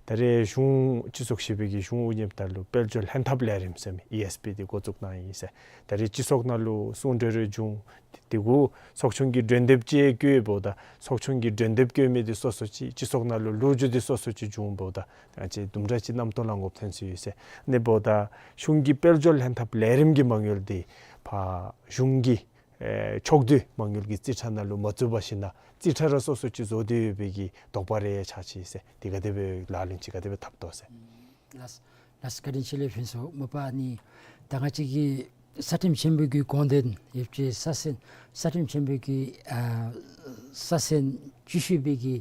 ད་རེས་གཞུང་སྤྱི་ཚོགས་བཞི་པའི་གི་གཞུང་དབུ་བརྙེས་ད་ལུ་དཔལ་འབྱོར་ལྷན་ཐབས་ལས་རིམ་ཟེར་མི་ཨི་ཨེསི་པི་འདི་འགོ་བཙུགས་གནང་ཡི་ཟེར། ད་རེས་སྤྱི་ཚོགས་ནང་ལུ་གསུང་གྲོས་རེ་བྱུང་། དེ་གུ་ཚོགས་ཆུང་གི་གྲོས་འདེབས་ཅིག་བཀོད་འབདཝ་ད་ཚོགས་ཆུང་གི་གྲོས་འདེབས་བཀོད་མི་འདི་སོ་སོ་ཅིག་སྤྱི་ཚོགས་ནང་ལུ་ལོ་རྒྱུས་འདི་སོ་སོ་ཅིག་བྱུང་འབདཝ་ད་ང་བཅས་དུམ་གྲ་ཅིག་རྣམ་རྟོག་ལང་དགོཔ་ཐོན་སོ་ཡི་ཟེར། ཨ་ནི་འབདཝ་ད་གཞུང་གི་དཔལ་འབྱོར་ལྷན་ཐབས་ལས་རིམ་གྱི་མ་དངུལ་འདི་ཕར་གཞུང་གི་ཨེ་ཕྱོགས་བསྡུས་མ་དངུལ་གྱི་རྩིས་ཁྲ་ནང་ལུ་མ་བཙུགས་པར་ཞིནམ་ན་རྩིས་ཁྲ་ར་སོ་སོ་ཅིག་བཟོ་སྟེ་ཡོད་པའི་གི་དོགས་པ་རེ་ཆགས་ཅི་ཟེར། དེ་ག་དེ་སྦེ་ལག་ལེན་ཅིག་ག་དེ་སྦེ་འཐབ་དོ་ཟེར། ལགས་ལགས་བཀའ་དྲིན་ཆེ་ལགས་ཕུན་ཚོགས། མ་པ་ཨ་ནི་ད་ང་བཅས་ཀྱི་རྩ་ཁྲིམས་ཆེན་པོ་གི་དགོངས་དོན་ཡོད་ཅི་ས་སེང་རྩ་ཁྲིམས་ཆེན་པོ་གི་ཨ་ས་སེང་བཅུ་བཞི་པའི་གི་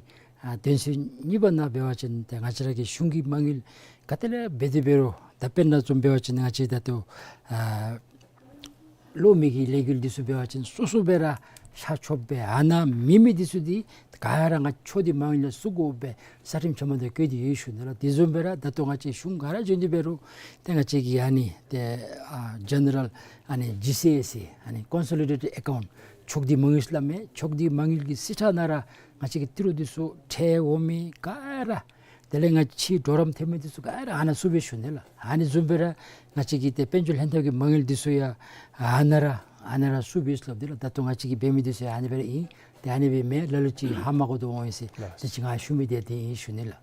ཨ་དོན་ཚན་གཉིས་པ་ནང་འབད་བ་ཅིན་ཏེ་ང་བཅས་ར་གི་གཞུང་གི་མ་དངུལ་ག་ཏེ་ལས་འབད་དེ་འབད་རུང་ད་དཔེར་ན་བཟུམ་འབད་བ་ཅིན་ང་བཅས་ད་ལྟོ་ཨ་གློག་མེ་གི་ལས་འགུལ་འདི་ཚུ་འབད་བ་ཅིན་སོ་སོ་སྦེ་ར་ཤར་ཆོགཔ་སྦེ་ཨ་ནཱ་མེད་མི་འདི་ཚུ་འདི་ག་ར་ང་ཕྱོགས་བསྡུས་མ་དངུལ་ལས་བཙུགས་དགོ་པའི་རྩ་ཁྲིམས་ཆེན་མོ་ནང་བཀོད་དེ་ཡོད་ཞུ་ནི་ལགས། དེ་བཟུམ་སྦེ་ར་ད་ལྟོ་ང་བཅས་གཞུང་ག་ར་བྱོན་ཏེ་འབད་རུང་ཏེ་ང་བཅས་ཀྱི་ཨ་ནི་ཏེ་ཨ་ཇེ་ནེ་རཱལ་ཨ་ནི་ཇི་སི་ཨེ་ཟེར་ཨ་ནི་ཀོན་སོ་ལི་ཌེ་ཊེཌ་ཨེ་ཀའུནཊ་ཕྱོགས་བསྡུས་མ་དངུལ་སླབ་མི་ཕྱོགས་བསྡུས་མ་དངུལ་གྱི་རྩིས་ཁྲ་ནང་ར་ང་བཅས་ཀྱི་ཏི་རུ་འདི་ཚུ་ཁྲལ་འོང་མི་ག་ར་དེ་ལས་ང་བཅས་གྲོགས་རམ་ཐེབས་མི་འདི་ཚུ་ག་ར་ཨ་ནཱ་བཙུགས་པས་ཞུ་ནི་ལགས། ཨ་ནི་བཟུམ་སྦེ་ར་ང་བཅས་ཀྱི་ཏེ་དཔལ་འབྱོར་ལྷན་ཐབས་ཀྱི་མ་དངུལ་འདི་ཚུ་ཡང་ཨ་ནཱ་ར་ཨ་ནཱ་ར་བཙུགས་པས་ལགས། དེ་ལས་ད་ལྟོ་ང་བཅས་ཀྱིས་འབད་མི་འདི་ཚུ་ཡང་ཨ་ནི་སྦེ་ར་ཨིན། ཏེ་ཨ་ནི་སྦེ་མེན་ལ་ལུ་ཅིག་ཧ་མ་གོ་དོ་འོང་ཡི་ཟེར། ལགས། དེ་ཅིག་ང་ཞུ་མི་འདི་དེ་ཨིན་ཞུ་ནི་ལགས།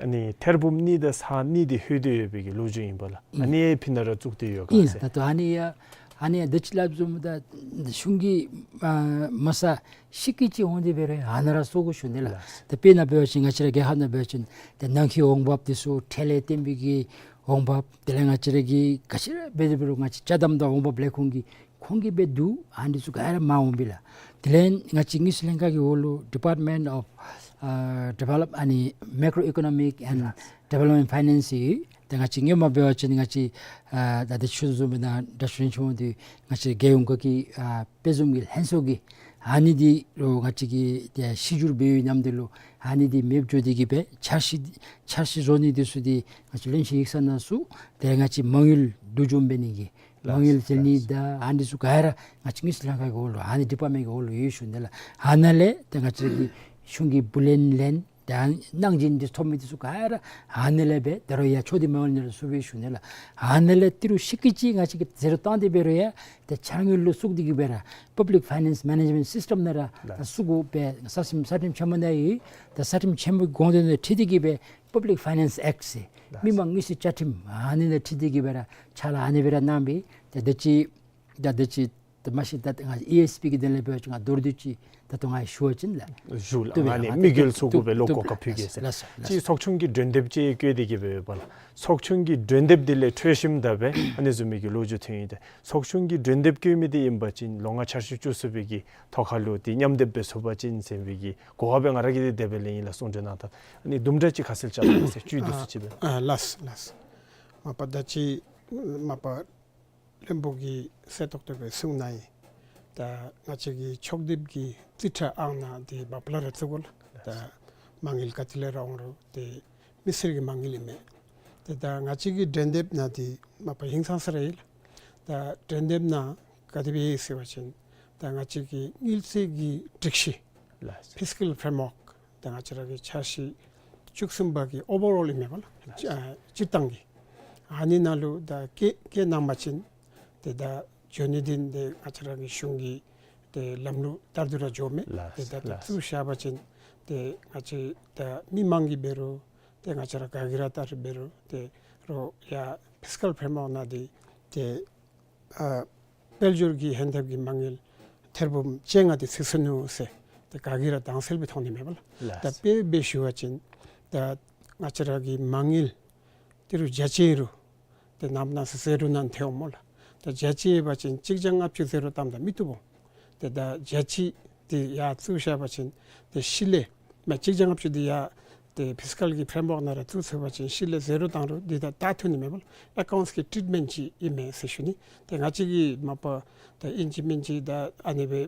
ཨ་ནི་ཐེར་འབུམ་གཉིས་དང་ས་གཉིས་འདི་ལྷོད་དེ་ཡོད་པའི་གི་ལོ་རྒྱུས་ཨིན་པས་ལགས། ཨིན། ཨ་ནི་ཕི་ནང་ར་བཙུགས་ཏེ་ཡོད་ག་ཨིན་ཟེར། ད་ལྟོ་ཨ་ནི་ཡང་ཨ་ནི་ཡང་དུས་ཅི་སླབ་བཟུམ་ད་གཞུང་གི་ཨ་མ་ས་ཤི་ཀི་ཅིག་འོང་སྟེ་འབད་རུང་ཨ་ནཱ་ར་བཙུགས་དགོ་ཞུ་ནི་ལགས། ལགས། ད་དཔེར་ན་འབད་བ་ཅིན་ང་བཅས་ར་རྒྱལ་ཁབ་ནང་འབད་བ་ཅིན་ད་ནང་འཁོད་འོང་འབབ་འདི་ཚུ་ཁྲལ་ལས་བརྟེན་པའི་གི་འོང་འབབ་དེ་ལས་ང་བཅས་ར་གི་ག་ཅི་ར་འབད་དེ་འབད་རུང་ང་བཅས་ཅ་དམ་དང་འོང་འབབ་ལས་ཁུངས་ཀྱི་ཁོང་གིས་འབད་བསྡུ་ཨ་ནི་ཚུ་ག་ར་མར་འོང་པས་ལགས། དེ་ལས་ང་བཅས་དངུལ་རྩིས་ལྷན་ཁག་གི་འོག་ལུ་Department of ཨ་Develop ཨ་ནི་Macroeconomic and Development Finance ཡོད། ཏེ་ང་བཅས་སྔོན་མ་འབད་བ་ཅིན་ང་བཅས་ཨ་ད་ཏེ་ཆུ་བཟུམ་སྦེ་ན་དྲག་ཤོས་རིན་ཆེན་འདི་ང་བཅས་རྒྱལ་ཡོངས་ཁག་གི་ཨ་དཔེ་བཟུམ་གྱི་ལྷན་ཚོགས་ཀྱིས་ཨ་ནི་འདི་ལུ་ང་བཅས་ཀྱིས་ཏེ་གཞི་བསྒྱུར་འབད་བའི་ནམ་དུས་ལུ་ཨ་ནི་འདི་མེདཔ་འགྱོ་སྟེ་གི་སྦེ་འཆར་གཞི་འཆར་གཞི་བཟོ་ནི་འདི་ཚུ་འདི་ང་བཅས་བློན་ཆེན་ཡིག་ཚང་ནང་བཙུགས། ཏེ་ང་བཅས་མ་དངུལ་བསྡུ་སྦྱོང་འབད་ནི་གི་མ་དངུལ་ཟད་ནི་དང་ཨ་ནི་ཚུ་ག་ར་ང་བཅས་དངུལ་རྩིས་ལྷན་ཁག་གི་འོག་ལུ་ཨ་ནི་ཌི་པཱརཊ་མེནཊ་གི་འོག་ལུ་ཡོད་ཞུ་ནི་ལགས། ཨ་ནཱ་ལས་ཏེ་ང་བཅས་ཀྱི་གཞུང་གི་བུ་ལོན་ལེན་ ཏེ་ཨ་ནང་བཞིན་འདི་ཐོབ་མི་འདི་ཚུ་ག་ར་ཨ་ནི་ལས་སྦེ་ད་རུང་ཡང་ཕྱོགས་འདི་མ་འོངས་ནི་ལུ་སུ་སྦེ་ཞུ་ནི་ལགས། ཨ་ནི་ལས་ཏི་རུ་ཤི་ཀི་ཅིག་ང་བཅས་ཀྱིས་ཟེར་བཏང་སྟེ་འབད་རུང་ཡང་ཏེ་འཆར་དངུལ་ལུ་བཙུགས་ཏེ་གི་སྦེ་ར་Public Finance Management System ནང་ར་ད་བཙུགས་དགོ་པས། ས་ཁྲིམས་ས་ཁྲིམས་ཆེན་མོ་ནང་ཡོད། ད་ས་ཁྲིམས་ཆེན་མོའི་དགོངས་དོན་དང་འཁྲིལ་ཏེ་གི་སྦེ་Public Finance Act ཟེར་མི་མང་དངུལ་རྩིས་བཅའ་ཁྲིམས་ཨ་ནི་ནང་འཁྲིལ་ཏེ་གི་སྦེ་ར་ཕྱག་ལཱ་ཨ་ནི་སྦེ་ར་གནང་སྦེ་ད་དེ་ཅིག་ད་དེ་ཅིག་ད་མ་གཞི་ད་ང་ཨི་ཨེསི་པི་གི་དོན་ལས་འབད་བ་ཅིན་ང་མདོར་བསྡུས་ཅིག་ད་ལྟོ་ང་ཞུ་བ་ཅིན་ལགས། ཞུ་ལགས། ཏེ་ང་ནི་དམིགས་ཡུལ་ཚུ་གུ་སྦེ་ལོག་གོ་སྐབས་ཕུལ་གེ་ཟེར། ལགས་སོ། ལགས་སོ། ཅིག་ཚོགས་ཆུང་གི་གྲོས་འདེབས་ཅིག་བཀོད་དེ་གི་སྦེ་ཡོདཔ་ལགས། ཚོགས་ཆུང་གི་གྲོས་འདེབས་འདི་ལས་འཕྲོས་ཞིནམ་ད་སྦེ་ཨ་ནི་བཟུམ་མའི་གི་ལོ་རྒྱུས་ཐོན་ཡི། ཏེ་ཚོགས་ཆུང་གི་གྲོས་འདེབས་བཀོད་མི་འདི་ཨིན་པ་ཅིན་ལོ་ལྔ་འཆར་གཞི་བཅུ་གསུམ་པའི་གི་ཐོག་ཁ་ལུ་ཏེ་མཉམ་སྡེབ་སྦེ་ཚུགས་པ་ཅིན་ཟེར་བའི་གི་གོ་བ་སྦེ་ང་ར་གིས་འདི་དེ་སྦེ་ལེན་ཡི་ལགས། གསུང་གྲོས་གནང་ད་ཨ་ནི་དུམ་གྲ་ཅིག་ཁ་གསལ་རྐྱབ་གནང་ཟེར། བཅུད་བསྡུས་སུ་ཅིག་སྦེ། ཨ་ལགས་ལགས། མ་པ་ད་ཅི་མ་པ་བློན་པོ་གིས་གསལ་ཏོག་ཏོ་སྦེ་གསུངས་གནང་ཡི། ད་ང་བཅས་ཀྱི་ཕྱོགས་སྡེབ་ཀྱི་རྩིས་ཁྲ་ཨང་ནང་འདི་མ་པ་ལས་ར་བཙུགས་དགོ་ལགས། ད་མ་དངུལ་ག་ཏེ་ལས་ར་འོང་རུང་ཏེ་མི་སེར་གྱི་མ་དངུལ་ཨིན་མས། ཏེ་ད་ང་བཅས་ཀྱི་གྲོས་འདེབས་ནང་འདི་མ་པ་ཧིང་སངས་ས་ར་ཡོད་ལགས། ད་གྲོས་འདེབས་ནང་ག་དེ་སྦེ་ཡོད་ཟེར་བ་ཅིན་ད་ང་བཅས་ཀྱི་དངུལ་རྩིས་ཀྱི་སྒྲིག་གཞི་ལགས། Fiscal Framework ད་ང་བཅས་ར་གི་འཆར་གཞི་བཅུ་གསུམ་པ་གི་ཨོ་ཝར་ཨོལ་ཨིན་མས་པ་ལགས། ལགས། ཨ་སྤྱིར་བཏང་གི་ཨ་ནི་ནང་ལུ་ད་བཀོད་བཀོད་གནང་པ་ཅིན་ཏེ་ད་འགྱོ་ནི་འདི་ཏེ་ང་བཅས་ར་གི་གཞུང་གི་ཏེ་ལམ་ལུགས་ལྟར་དུ་ར་འགྱོཝ་མས། ལགས། ཏེ་ད་ལྟོ་ལགས། བཙུགས་བཞག་པ་ཅིན་ཏེ་ང་བཅས་ད་མི་མང་གིས་འབད་རུང་ཏེ་ང་བཅས་ར་ག་གིས་ར་ལྟ་རུང་འབད་རུང་ཏེ་རོགས་ཡ་Fiscal Framework ནང་འདི་ཏེ་ཨ་དཔལ་འབྱོར་གྱི་ཧན་ཐབས་ཀྱི་མ་དངུལ་ཐེར་འབུམ་བཅོ་ལྔ་འདི་ཚུད་སོ་ནུག་ཟེར་ཏེ་ག་གིས་ར་དྭངས་གསལ་སྦེ་མཐོང་ནི་མས་པ་ལགས། ལགས། ད་དཔེ་སྦེ་ཞུ་བ་ཅིན་ད་ང་བཅས་ར་གི་མ་དངུལ་ཏི་རུ་བརྒྱ་ཅིག་ཨིན་རུང་ཏེ་ནངས་པ་གནངས་ཚེ་ཟེ་རོ་ནང་ཐལཝ་སྨོ་ལགས། ད་བརྒྱ་ཅིག་ཡོད་པ་ཅིན་གཅིག་བརྒྱ་ལྔ་བཅུ་ཟེ་རོ་བཏངམ་ད་མི་བཏུབ་འོང་། ཏེ་ད་བརྒྱ་ཅིག་འདི་ཡར་བཙུགས་བཞག་པ་ཅིན་ཏེ་ཕྱི་ལས་མ་གཅིག་བརྒྱ་ལྔ་བཅུ་འདི་ཡར་ཏེ་ཕིསི་ཀཱལ་གྱི་ཕྲེམ་ཝརཀ་ནང་ར་བཙུགས་ཚུགས་པ་ཅིན་ཕྱི་ལས་ཟེ་རོ་བཏང་རུང་འདི་ད་བལྟ་ཐུབ་ནི་མས་པ་ལགས། ཨེ་ཀའུནཊསི་གི་ཊྲིཊ་མེནཊ་ཅིག་ཨིན་མས་ཟེར་ཞུ་ནི། ཏེ་ང་བཅས་ཀྱིས་མ་པ་ད་ཨིན་ཅི་མིན་ཅི་ད་ཨ་ནི་སྦེ་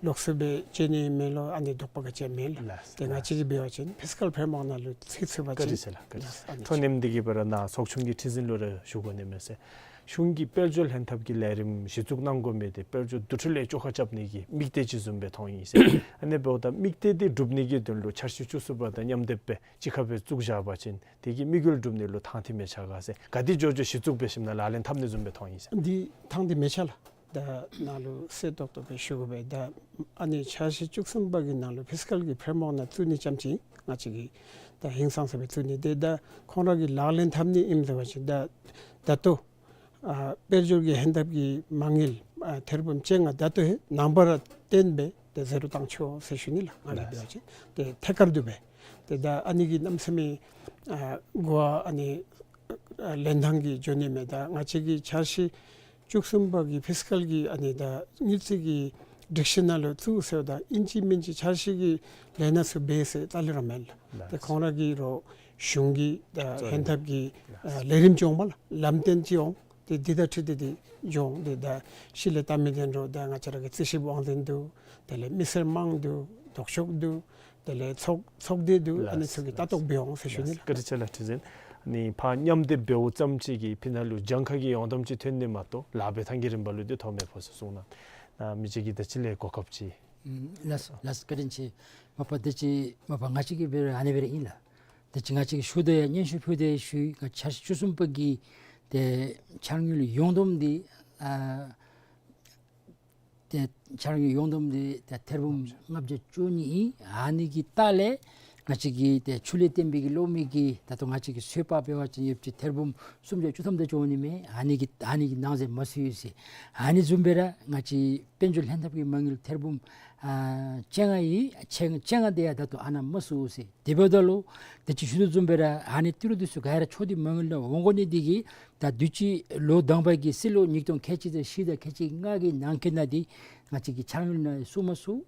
ལོགས་སུ་སྦེ་བྱིན་ནི་མེད་ལོ། ཨ་ནི་དོགས་པ་ག་ཅི་ཡང་མེད་ལགས། ལགས། ཏེ་ང་བཅས་ཀྱིས་འབད་བ་ཅིན་ཕིསི་ཀཱལ་ཕྲེམ་ཝརཀ་ནང་ལུ་ཚུད་ཚུགས་པ་ཅིན། བཀའ་དྲིན་ཆེ་ལགས། བཀའ་དྲིན་ཆེ། ལགས། ཨ་ནི་ཐོ་ནེམ་འདི་གི་བར་ན་ཚོགས་ཆུང་གི་ཁྲི་འཛིན་ལུ་ར་ཞུ་དགོ་ནི་མས་ཟེར། གཞུང་གིས་དཔལ་འབྱོར་ལྷན་ཐབས་ཀྱི་ལས་རིམ་གཞི་བཙུགས་གནང་དགོ་མི་འདི་དཔལ་འབྱོར་འདུ་འཕྲོ་ལས་བཅོ་ཁ་རྐྱབ་ནི་གི་དམིགས་གཏད་ཅིག་བཟུམ་སྦེ་མཐོང་ཡི་ཟེར། ཨ་ནི་འབདཝ་ད་དམིགས་གཏད་འདི་འགྲུབ་ནི་གི་དོན་ལུ་འཆར་གཞི་བཅུ་གསུམ་པ་དང་མཉམ་སྡེབ་སྦེ་གཅིག་ཁར་སྦེ་བཙུགས་བཞག་པ་ཅིན་དེ་གི་དམིགས་ཡུལ་འགྲུབ་ནི་ལུ་ཐང་ཐིག་མི་ཆགས་ག་ཟེར། ག་དེ་མགྱོགས་མགྱོགས་གཞི་བཙུགས་འབད་ཞིནམ་ལས་ལག་ལེན་འཐབ་ནི་བཟུམ་སྦེ་མཐོང་ཡི་ཟེར། འདི་ཐང་ཐིག་མི་ཆགས་ལགས། ད་ནཱ་ལུ་གསལ་ཏོག་ཏོ་སྦེ་ཞུ་དགོ་པས། ད་ཨ་ནི་འཆར་གཞི་བཅུ་གསུམ་པ་གི་ནང་ལུ་ཕིསི་ཀཱལ་གྱི་ཕྲེམ་ཝརཀ་ནང་བཙུགས་ནི་རྐྱངམ་ཅིག་ང་བཅས་ཀྱིས་ད་ཧིང་སངས་ས་སྦེ་བཙུགས་ནི། ཏེ་ད་ཁོང་ར་གིས་ལག་ལེན་འཐབ་ནི་ཨིནམ་འབད་བ་ཅིན་ད་ད་ལྟོ་ཨ་དཔལ་འབྱོར་གྱི་ཧན་ཐབས་ཀྱི་མ་དངུལ་ཨ་ཐེར་འབུམ་བཅོ་ལྔ་ད་ལྟོ་ཧེ་ནངས་པ་ར་གཏན་སྦེ་ཏེ་ཟེ་རོ་བཏང་ཆོག་ཟེར་ཞུ་ནི་ལགས། ང་གིས་འབད་བ་ཅིན་ཏེ་ཐད་ཀར་དུ་སྦེ་ཏེ་ད་ཨ་ནི་གི་གནམ་མེད་ས་མེད་ཨ་གོ་བ་ཨ་ནི་ཨ་ལེན་ཐངས་ཀྱི་འགྱོ་ནི་མས། ད་ང་བཅས་ཀྱི་འཆར་གཞི་བཅུ་གསུམ་པ་གི་ཕིསི་ཀཱལ་གྱི་ཨ་ནི་ད་དངུལ་རྩིས་ཀྱི་སྒྲིག་གཞི་ནང་ལུ་བཙུགས་ཟེརཝ་ད་ཨིན་ཅི་མིན་ཅི་འཆར་གཞི་གི་ལས་སྣ་ཚུ་འབད་ཟེར་ལྟ་ལས་ར་མེད་ལགས། ལགས། ཏེ་ཁོང་ར་གིས་རོགས་གཞུང་གི་ད་གཙོ་ཧན་ཐབས་ཀྱི་ལགས། ཨ་ལས་རིམ་ཅིག་འོང་མས་ལགས། ལམ་སྟོན་ཅིག་འོང་། ཏེ་འདི་དང་འཁྲིལ་ཏེ་འདི་འགྱོ་འོང་། ཏེ་ད་ཕྱི་ལས་བལྟ་མི་འདི་འདྲཝ་ད་ང་བཅས་ར་གི་རྩིས་ཞིབ་དབང་འཛིན་འདུག། དེ་ལས་མི་སེར་དམངས་འདུག། ལྡོག་ཕྱོགས་འདུག། དེ་ལས་ཚོགས་ཚོགས་སྡེ་འདུག། ཨ་ནི་ཚུ་གིས་ལྟ་རྟོག་འབད་འོང་ཟེར་ཞུ་ནི་ལགས། བཀའ་དྲིན་ཆེ་ལགས། ཁྲི་འཛིན། ཨ་ནི་ཕར་མཉམ་སྡེབ་འབདཝ་ཙམ་ཅིག་གིས་ཕི་ནང་ལུ་གྱངས་ཁ་གི་ཡོངས་བསྡོམས་ཅིག་ཐོན་ནི་མ་གཏོགས་ལཱ་འབད་ཐངས་ཀྱི་རིམ་པ་ལུ་འདི་ཐོ་མེད་པས་ཟེར་གསུངས་གནང་། ཨ་མི་རྗེ་གིས་ད་ཅི་ལས་གོ་སྐབས་ཅིག། ཨུམ་ལགས་སོ་ལགས་སོ། བཀའ་དྲིན་ཆེ། མ་པ་ད་ཅི་མ་པ་ང་བཅས་ཀྱིས་འབད་རུང་ཨ་ནི་སྦེ་ར་ཨིན་ལགས། ད་ཅི་ང་བཅས་ཀྱིས་ཞུ་དོ་ཡང་སྙན་ཞུ་ཕུལ་དོ་ཡང་ཞུ་ཡི། ང་འཆར་གཞི་བཅུ་གསུམ་པ་གི་ཏེ་འཆར་དངུལ་ཡོངས་བསྡོམས་འདི་ཨ་ཏེ་འཆར་དངུལ་ཡོངས་བསྡོམས་འདི་ཏེ་ཐེར་འབུམ་ལྔ་བརྒྱ་བཅུ་གཉིས་ཨིན། ཨ་ནི་གི་ལྟག་ལས་ང་བཅས་ཀྱི་ཏེ་ཆུ་ལས་བརྟེན་པའི་གི་གློག་མེ་གི་ད་ལྟོ་ང་བཅས་ཀྱིས་ཚོད་དཔག་འབད་བ་ཅིན་ཡོདཔ་ཅིག་ཐེར་འབུམ་སུམ་བརྒྱ་བཅུ་ཐམ་དེ་ཅིག་འོང་ནི་མས། ཨ་ནི་གི་ཨ་ནི་གི་ནང་གསེས་མ་ཚུད་ཡི་ཟེར། ཨ་ནི་བཟུམ་སྦེ་ར་ང་བཅས་དཔལ་འབྱོར་ལྷན་ཐབས་ཀྱི་མ་དངུལ་ཐེར་འབུམ་ཨ་བཅོ་ལྔ་ཨིན། བཅོ་ལྔ་བཅོ་ལྔ་དེ་ཡང་ད་ལྟོ་ཨ་ནཱ་མ་ཚུད་ཡི་ཟེར། དེ་འབདཝ་ད་ལུ་ད་ཅི་ཞུ་དོ་བཟུམ་སྦེ་ར་ཨ་ནི་ཏི་རུ་འདི་ཚུ་ག་ར་ཕྱོགས་འདི་མ་དངུལ་ནང་འོང་དགོ་ནི་འདི་གིས་ད་དུས་ཅི་ལོ་དང་པ་གི་སྲིད་ལོ་ཉིས་སྟོང་ཁལ་གཅིག་དང་བཞི་དང་ཁལ་གཅིག་ལྔ་གི་ནང་འཁོད་ནང་འདི་ང་བཅས་ཀྱི་འཆར་དངུལ་ནང་ཚུད་མ་ཚུད།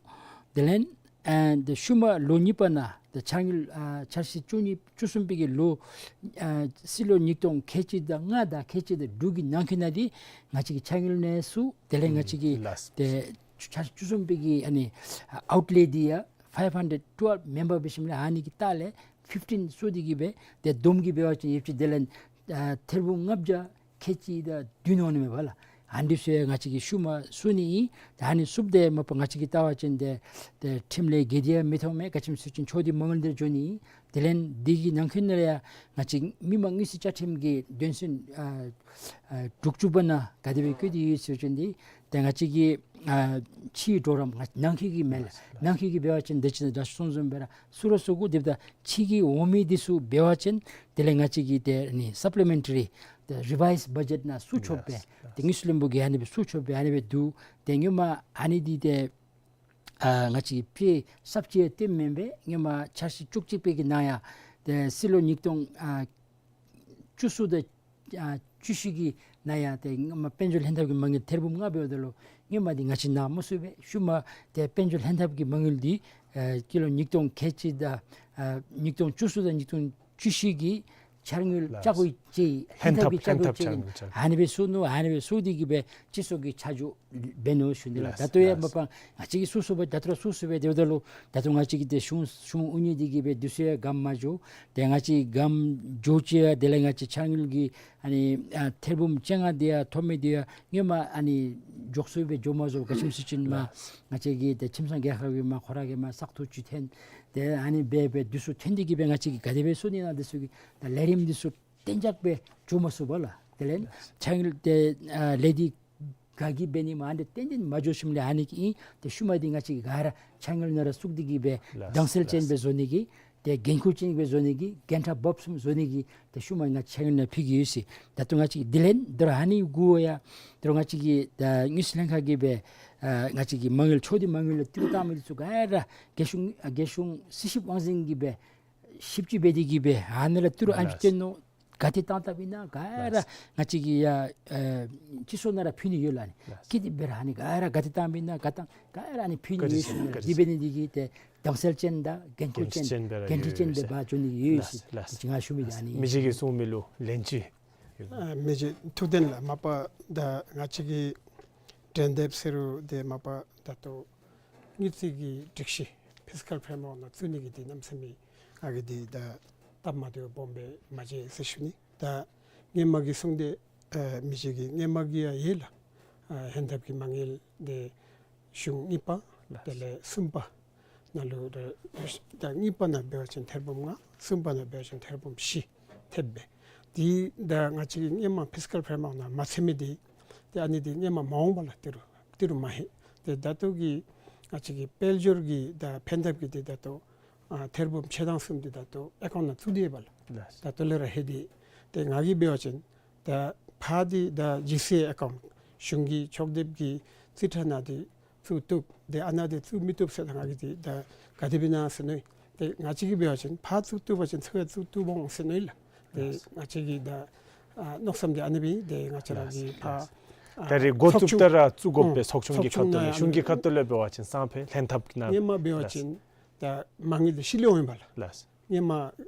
དེ་ལས་ཨ་ད་ཤུལ་མ་ལོ་གཉིས་པ་ནང་ད་འཆར་དངུལ་ཨ་འཆར་གཞི་བཅུ་གཉིས་བཅུ་གསུམ་པའི་གི་ལོ་ཨ་སྲིད་ལོ་ཉིས་སྟོང་ཁལ་གཅིག་དང་ལྔ་དང་ཁལ་གཅིག་དང་དྲུག་གི་ནང་འཁོད་ནང་འདི་ང་བཅས་ཀྱི་འཆར་དངུལ་ནང་ཚུད། དེ་ལས་ང་བཅས་ཀྱི་ཨུམ་ལགས། ཏེ་འཆར་གཞི་བཅུ་གསུམ་པའི་གི་ཨ་ནི་ཨའུཊ་ལེ་འདི་ཡང་ཕའིབ་ཧན་ཌེཌ་ཊུ་ཝེལབ་མེན་པར་འབད་ཞིནམ་ལས་ཨ་ནི་གི་ལྟག་ལས་ཕིཕ་ཊིན་ཚུད་དེ་གི་སྦེ་ཏེ་བསྡོམས་ཀྱིས་འབད་བ་ཅིན་ཡོདཔ་ཅིག་དེ་ལས་ཨ་ཐེར་འབུམ་ལྔ་བརྒྱ་ཁལ་གཅིག་དང་བདུན་འོང་ནི་མས་པ་ལགས། ཨ་ནི་ཚུ་ཡང་ང་བཅས་ཀྱིས་ཤུལ་མ་བསུ་ནི་ཨིན། ད་ཨ་ནི་བསུཝ་ད་མ་པ་ང་བཅས་ཀྱིས་བལྟ་བ་ཅིན་ཏེ་ཏེ་ཁྲིམས་ལས་འགལ་ཏེ་ཡང་མི་ཐོབ་མས། ག་ཅི་སྨོ་ཟེར་བ་ཅིན་ཕྱོགས་བསྡུས་མ་དངུལ་འདི་འགྱོ་ནི་ཨིན། དེ་ལས་འདི་གི་ནང་འཁོད་ནང་ལས་ཡང་ང་བཅས་མི་དམངས་དངུལ་རྩིས་བཅའ་ཁྲིམས་ཀྱི་དོན་ཚན་ཨ་ཨ་དྲུག་ཅུ་པ་ནང་ག་དེ་སྦེ་བཀོད་དེ་ཡོད་ཟེར་བ་ཅིན་འདི་ཏེ་ང་བཅས་ཀྱི་ཨ་ཕྱིའི་གྲོགས་རམ་ང་ནང་འཁོད་ཀྱི་མེན་ལགས། ནང་འཁོད་ཀྱི་འབད་བ་ཅིན་ད་ཅི་ད་གསུངས་བཟུམ་སྦེ་ར་བསུ་ར་བསུ་དགོ། དེ་འབདཝ་ད་ཕྱི་གི་འོང་མི་འདི་ཚུ་འབད་བ་ཅིན་དེ་ལས་ང་བཅས་ཀྱིས་ཏེ་ཨ་ནི་སབ་ལི་མེན་ཊ་རི་ཏེ་རི་ཝའིཛ་བ་ཇེཊ་ནང་བསུ་ཆོགཔ་སྦེ་ཏེ་དངུལ་རྩིས་བློན་པོ་གིས་ཨ་ནི་སྦེ་བསུ་ཆོགཔ་སྦེ་ཨ་ནི་སྦེ་འདུག། ཏེ་སྔོན་མ་ཨ་ནི་འདི་ཏེ་ཨ་ང་བཅས་ཀྱིས་དཔེ་གསརཔ་ཅིག་སྟོནམ་མེན་པས། སྔོན་མ་འཆར་གཞི་བཅུ་གཅིག་པའི་གི་ནང་ཡང་ཏེ་སྲིད་ལོ་ཉིས་སྟོང་ཨ་བཅུ་གསུམ་དང་ཨ་བཅུ་བཞི་གི་ནང་ཡང་ཏེ་སྔོན་མ་དཔལ་འབྱོར་ལྷན་ཐབས་ཀྱི་མ་དངུལ་ཐེར་འབུམ་ལྔ་འབདཝ་ད་ལུ་སྔོན་མ་འདི་ང་བཅས་ནང་མ་བསུ་བས། ཤུལ་མ་ཏེ་དཔལ་འབྱོར་ལྷན་ཐབས་ཀྱི་མ་དངུལ་འདི་ཨ་སྐྱེས་ལོ་ཉིས་སྟོང་ཁལ་གཅིག་དང་ཨ་ཉིས་སྟོང་བཅུ་གསུམ་དང་ཉིས་སྟོང་བཅུ་བཞི་གི་འཆར་དངུལ་ལགས། བཅའ་སྒོ་ཅིག་ལྷན་ཐབས་ཀྱི་ལྷན་ཐབས་བཅའ་སྒོ་ཅིག་ཨིན། ཨ་ནི་སྦེ་བསུ་ནུག། ཨ་ནི་སྦེ་བསུ་སྟེ་གིས་སྦེ་སྤྱི་ཚོགས་ཀྱི་ཆ་འཇོག་འབད་ནུག་ཞུ་ནི་ལགས། ལགས། ད་ལྟོ་ཡང་ལགས། མ་པ་ང་བཅས་ཀྱིས་བསུ་བསུཝ་སྦེ་ད་ལྟོ་ར་བསུ་བསུཝ་སྦེ་སྡོདཔ་ད་ལུ་ད་ལྟོ་ང་བཅས་ཀྱི་ཏེ་གཞུང་གཞུང་དབུ་བརྙེས་ཏེ་གིས་སྦེ་དུས་ཚོད་ཡང་སྒམ་མ་འགྱོ། ཏེ་ང་བཅས་སྒམ་འགྱོ་ཅི་ཡང་དེ་ལས་ང་བཅས་འཆར་དངུལ་གྱི་ཨ་ནི་ཨ་ཐེར་འབུམ་བཅོ་ལྔ་འདི་ཡང་ཐོབ་མི་འདི་ཡང་སྔོན་མ་ཨ་ནི་མགྱོགས་སུ་སྦེ་འགྱོ་མ་ཚུགས། ག་ཅི་སྨོ་ཟེར་བ་ཅིན་མ་ལགས། ང་བཅས་ཀྱི་ཏེ་ཁྱིམ་ཚང་རྒྱལ་ཁབ་ཀྱི་མ་ཁོ་ར་གི་མ་བཙག་འཐུ་ཅིག་ཐོན། ཏེ་ཨ་ནི་སྦེ་སྦེ་དུས་ཚོད་ཐོན་ཏེ་གིས་སྦེ་ང་བཅས་ཀྱིས་ག་དེ་སྦེ་བསུ་ནི་ཨིན་ན་འདི་ཚུ་གི་ད་ལས་རིམ་འདི་ཚུ་གཏན་འཇགས་སྦེ་འགྱོ་མ་ཚུགས་པས་ལགས། དེ་ལས་ལགས། འཆར་དངུལ་ཏེ་ཨ་ལས་འདི་ག་གིས་འབད་ནི་མ་ཨ་ནི་ཏན་ཏན་མ་འགྱོ་ཞིནམ་ལས་ཨ་ནི་གི་ཨིན། ཏེ་ཤུལ་མ་འདི་ང་བཅས་ཀྱིས་ག་ར་འཆར་དངུལ་ནང་ར་བཙུགས་ཏེ་གིས་སྦེ་ལགས། དྭངས་གསལ་ཅན་ལགས། སྦེ་བཟོ་ནི་གི་ཏེ་འགན་ཁུར་ཅན་སྦེ་བཟོ་ནི་གི་འགན་ཁག་བབས་ཙམ་བཟོ་ནི་གི་ཏེ་ཤུལ་མ་ང་འཆར་དངུལ་ནང་ཕུལ་གེ་ཡོད་ཟེར། ད་ལྟོ་ང་བཅས་ཀྱིས་དེ་ལས་དོ་རུང་ཨ་ནི་གུ་ཡང་དོ་རུང་ང་བཅས་ཀྱིས་ད་དངུལ་རྩིས་ལྷན་ཁག་གིས་སྦེ་ཨ་ང་བཅས་ཀྱི་མ་དངུལ་ཕྱོགས་བསྡུས་མ་དངུལ་ལུ་ཏི་རུ་བཏང་མི་འདི་ཚུ་ག་ར་རྒྱལ་གཞུང་ཨ་རྒྱལ་གཞུང་རྩིས་ཞིབ་དབང་འཛིན་གྱིས་སྦེ་ཞིབ་དཔྱད་འབད་དེ་གིས་སྦེ་ཨ་ནི་ལུ་ཏི་རུ་ཨ་ནི་ལགས། བཏོན་ནུག། ག་ཏེ་བཏང་བཏངམ་ཨིན་ན་ག་ར་ལགས། ང་བཅས་ཀྱིས་ཡ་ཨེ་སྤྱི་ཚོགས་ནང་ར་ཕུལ་ནི་ཡོད་ལགས། ཨ་ནི་ལགས། ག་དེ་སྦེ་ར་ཨ་ནི་ག་ར་ག་ཏེ་བཏངམ་ཨིན་ན་ག་བཏང་ག་ར་ཨ་ནི་ཕུལ་ནི་ཡོད་ཟེར་ཨིན་ལགས། དེ་འབད་ནི་འདི་གིས་ཏེ་དྭངས་གསལ་ཅན་དང་འགན་ཁུར་ཅན་འགན་འཁྲི་ཅན་སྦེ་འགན་འཁྲི་ཅན་སྦེ་འབད་འགྱོ་ནི་ཡོད་ཟེར། ལགས། ལགས། ཏེ་ང་ཞུ་མི་འདི་ཨ་ནི་ཨིན། མི་རྗེ་གིས་གསུང་མི་ལུ་ལན་ཅིག། ཨ་མི་རྗེ་ཐུབ་བསྟན་ལགས། མ་པ་ད་ང་བཅས་ཀྱིས་འགྲན་བསྡུར་ཟེར་རུང་ཏེ་མ་པ་ད་ལྟོ་དངུལ་རྩིས་ཀྱི་སྒྲིག་གཞི་ཕིས་ཀཱལ་ཕྲེམ་ཝརཀ་ནང་བཙུགས་ནི་གི་འདི་གནམ་མེད་ས་མེད་ང་གིས་འདི་ད་སྟབས་མ་བདེཝ་སྦོམ་སྦེ་མ་མཇལ་ཟེར་ཞུ་ནི། ད་སྔོན་མ་གི་གསུང་འདི་ཨ་མི་རྗེ་གིས་སྔོན་མ་གི་ཡང་ཡོད་ལགས། ཨ་ལྷན་ཐབས་ཀྱི་མ་དངུལ་འདི་གཞུང་གཉིས་པ་ལགས། དེ་ལས་གསུམ་པ་ནང་ལུ་ད་ད་གཉིས་པ་ནང་འབད་བ་ཅིན་ཐེར་འབུམ་ལྔ། གསུམ་པ་ནང་འབད་བ་ཅིན་ཐེར་འབུམ་བཞི་ཐེབས་སྦེ། འདི་ད་ང་བཅས་ཀྱིས་སྔོན་མ་ཕིས་ཀཱལ་ཕྲེམ་ཝརཀ་ནང་མ་ཚུད་མི་འདི་ཏེ་ཨ་ནི་འདི་སྔོན་མ་མ་འོངས་པ་ལུ་ཏི་རུ་ཏི་རུ་མ་ལྷོད། ཏེ་ད་ལྟོ་གི་ང་བཅས་ཀྱི་དཔལ་འབྱོར་གྱི་ད་ཕན་ཐབས་ཀྱི་འདི་ད་ལྟོ་ཨ་ཐེར་འབུམ་ཕྱེད་དང་གསུམ་འདི་ད་ལྟོ་ཨེ་ཀའུནཊ་ནང་བཙུགས་ཏེ་ཡོདཔ་ལགས། ལགས། ད་ལྟོ་ལས་ར་ལྷོད་དེ། ཏེ་ང་གིས་འབད་བ་ཅིན་ད་ཕར་འདི་ད་ཇི་སི་ཨེ་ཀའུནཊ་གཞུང་གི་ཕྱོགས་བསྡུ་གི་རྩིས་ཁྲ་ནང་འདི་བཙུགས་བཏུབ། ཏེ་ཨ་ནཱ་འདི་བཙུགས་མི་བཏུབ་ཟེར་ད་ང་གིས་འདི་ད་ག་དེ་སྦེ་ཨིན་ན་ཟེར་མནོ་ཡི། ཏེ་ང་བཅས་ཀྱིས་འབད་བ་ཅིན་ཕར་བཙུགས་བཏུབ་པ་ཅིན་ཚུར་ཡང་བཙུགས་བཏུབ་འོང་ཟེར་མནོ་ཡི་ལགས། ཏེ་ལགས། ང་བཅས་ཀྱི་ད་ཨ་མནོ་བསམ་འདི་ཨ་ནི་སྦེ་ཏེ་ང་བཅས་ར་གི་ལགས། ཕར་ལགས། ཨ་ད་རེས་འགོ་བཙུགསཔ་ད་ར་བཙུགས་དགོ་པས། ཨུམ་ཚོགས་ཆུང་གི་ཚོགས་ཆུང་ཁ་ཐུག་ནང་ལས་ཡང་གཞུང་གི་ཁ་ཐུག་ལས་འབད་བ་ཅིན་སང་ཕོད་ལྷན་ཐབས་ཀྱི་ནང་སྔོན་མ་འབད་བ་ལགས། ཅིན་ད་མ་དངུལ་འདི་ཕྱི་ལས་འོང་ཡི་པ་ལགས། ལགས། སྔོན་མ་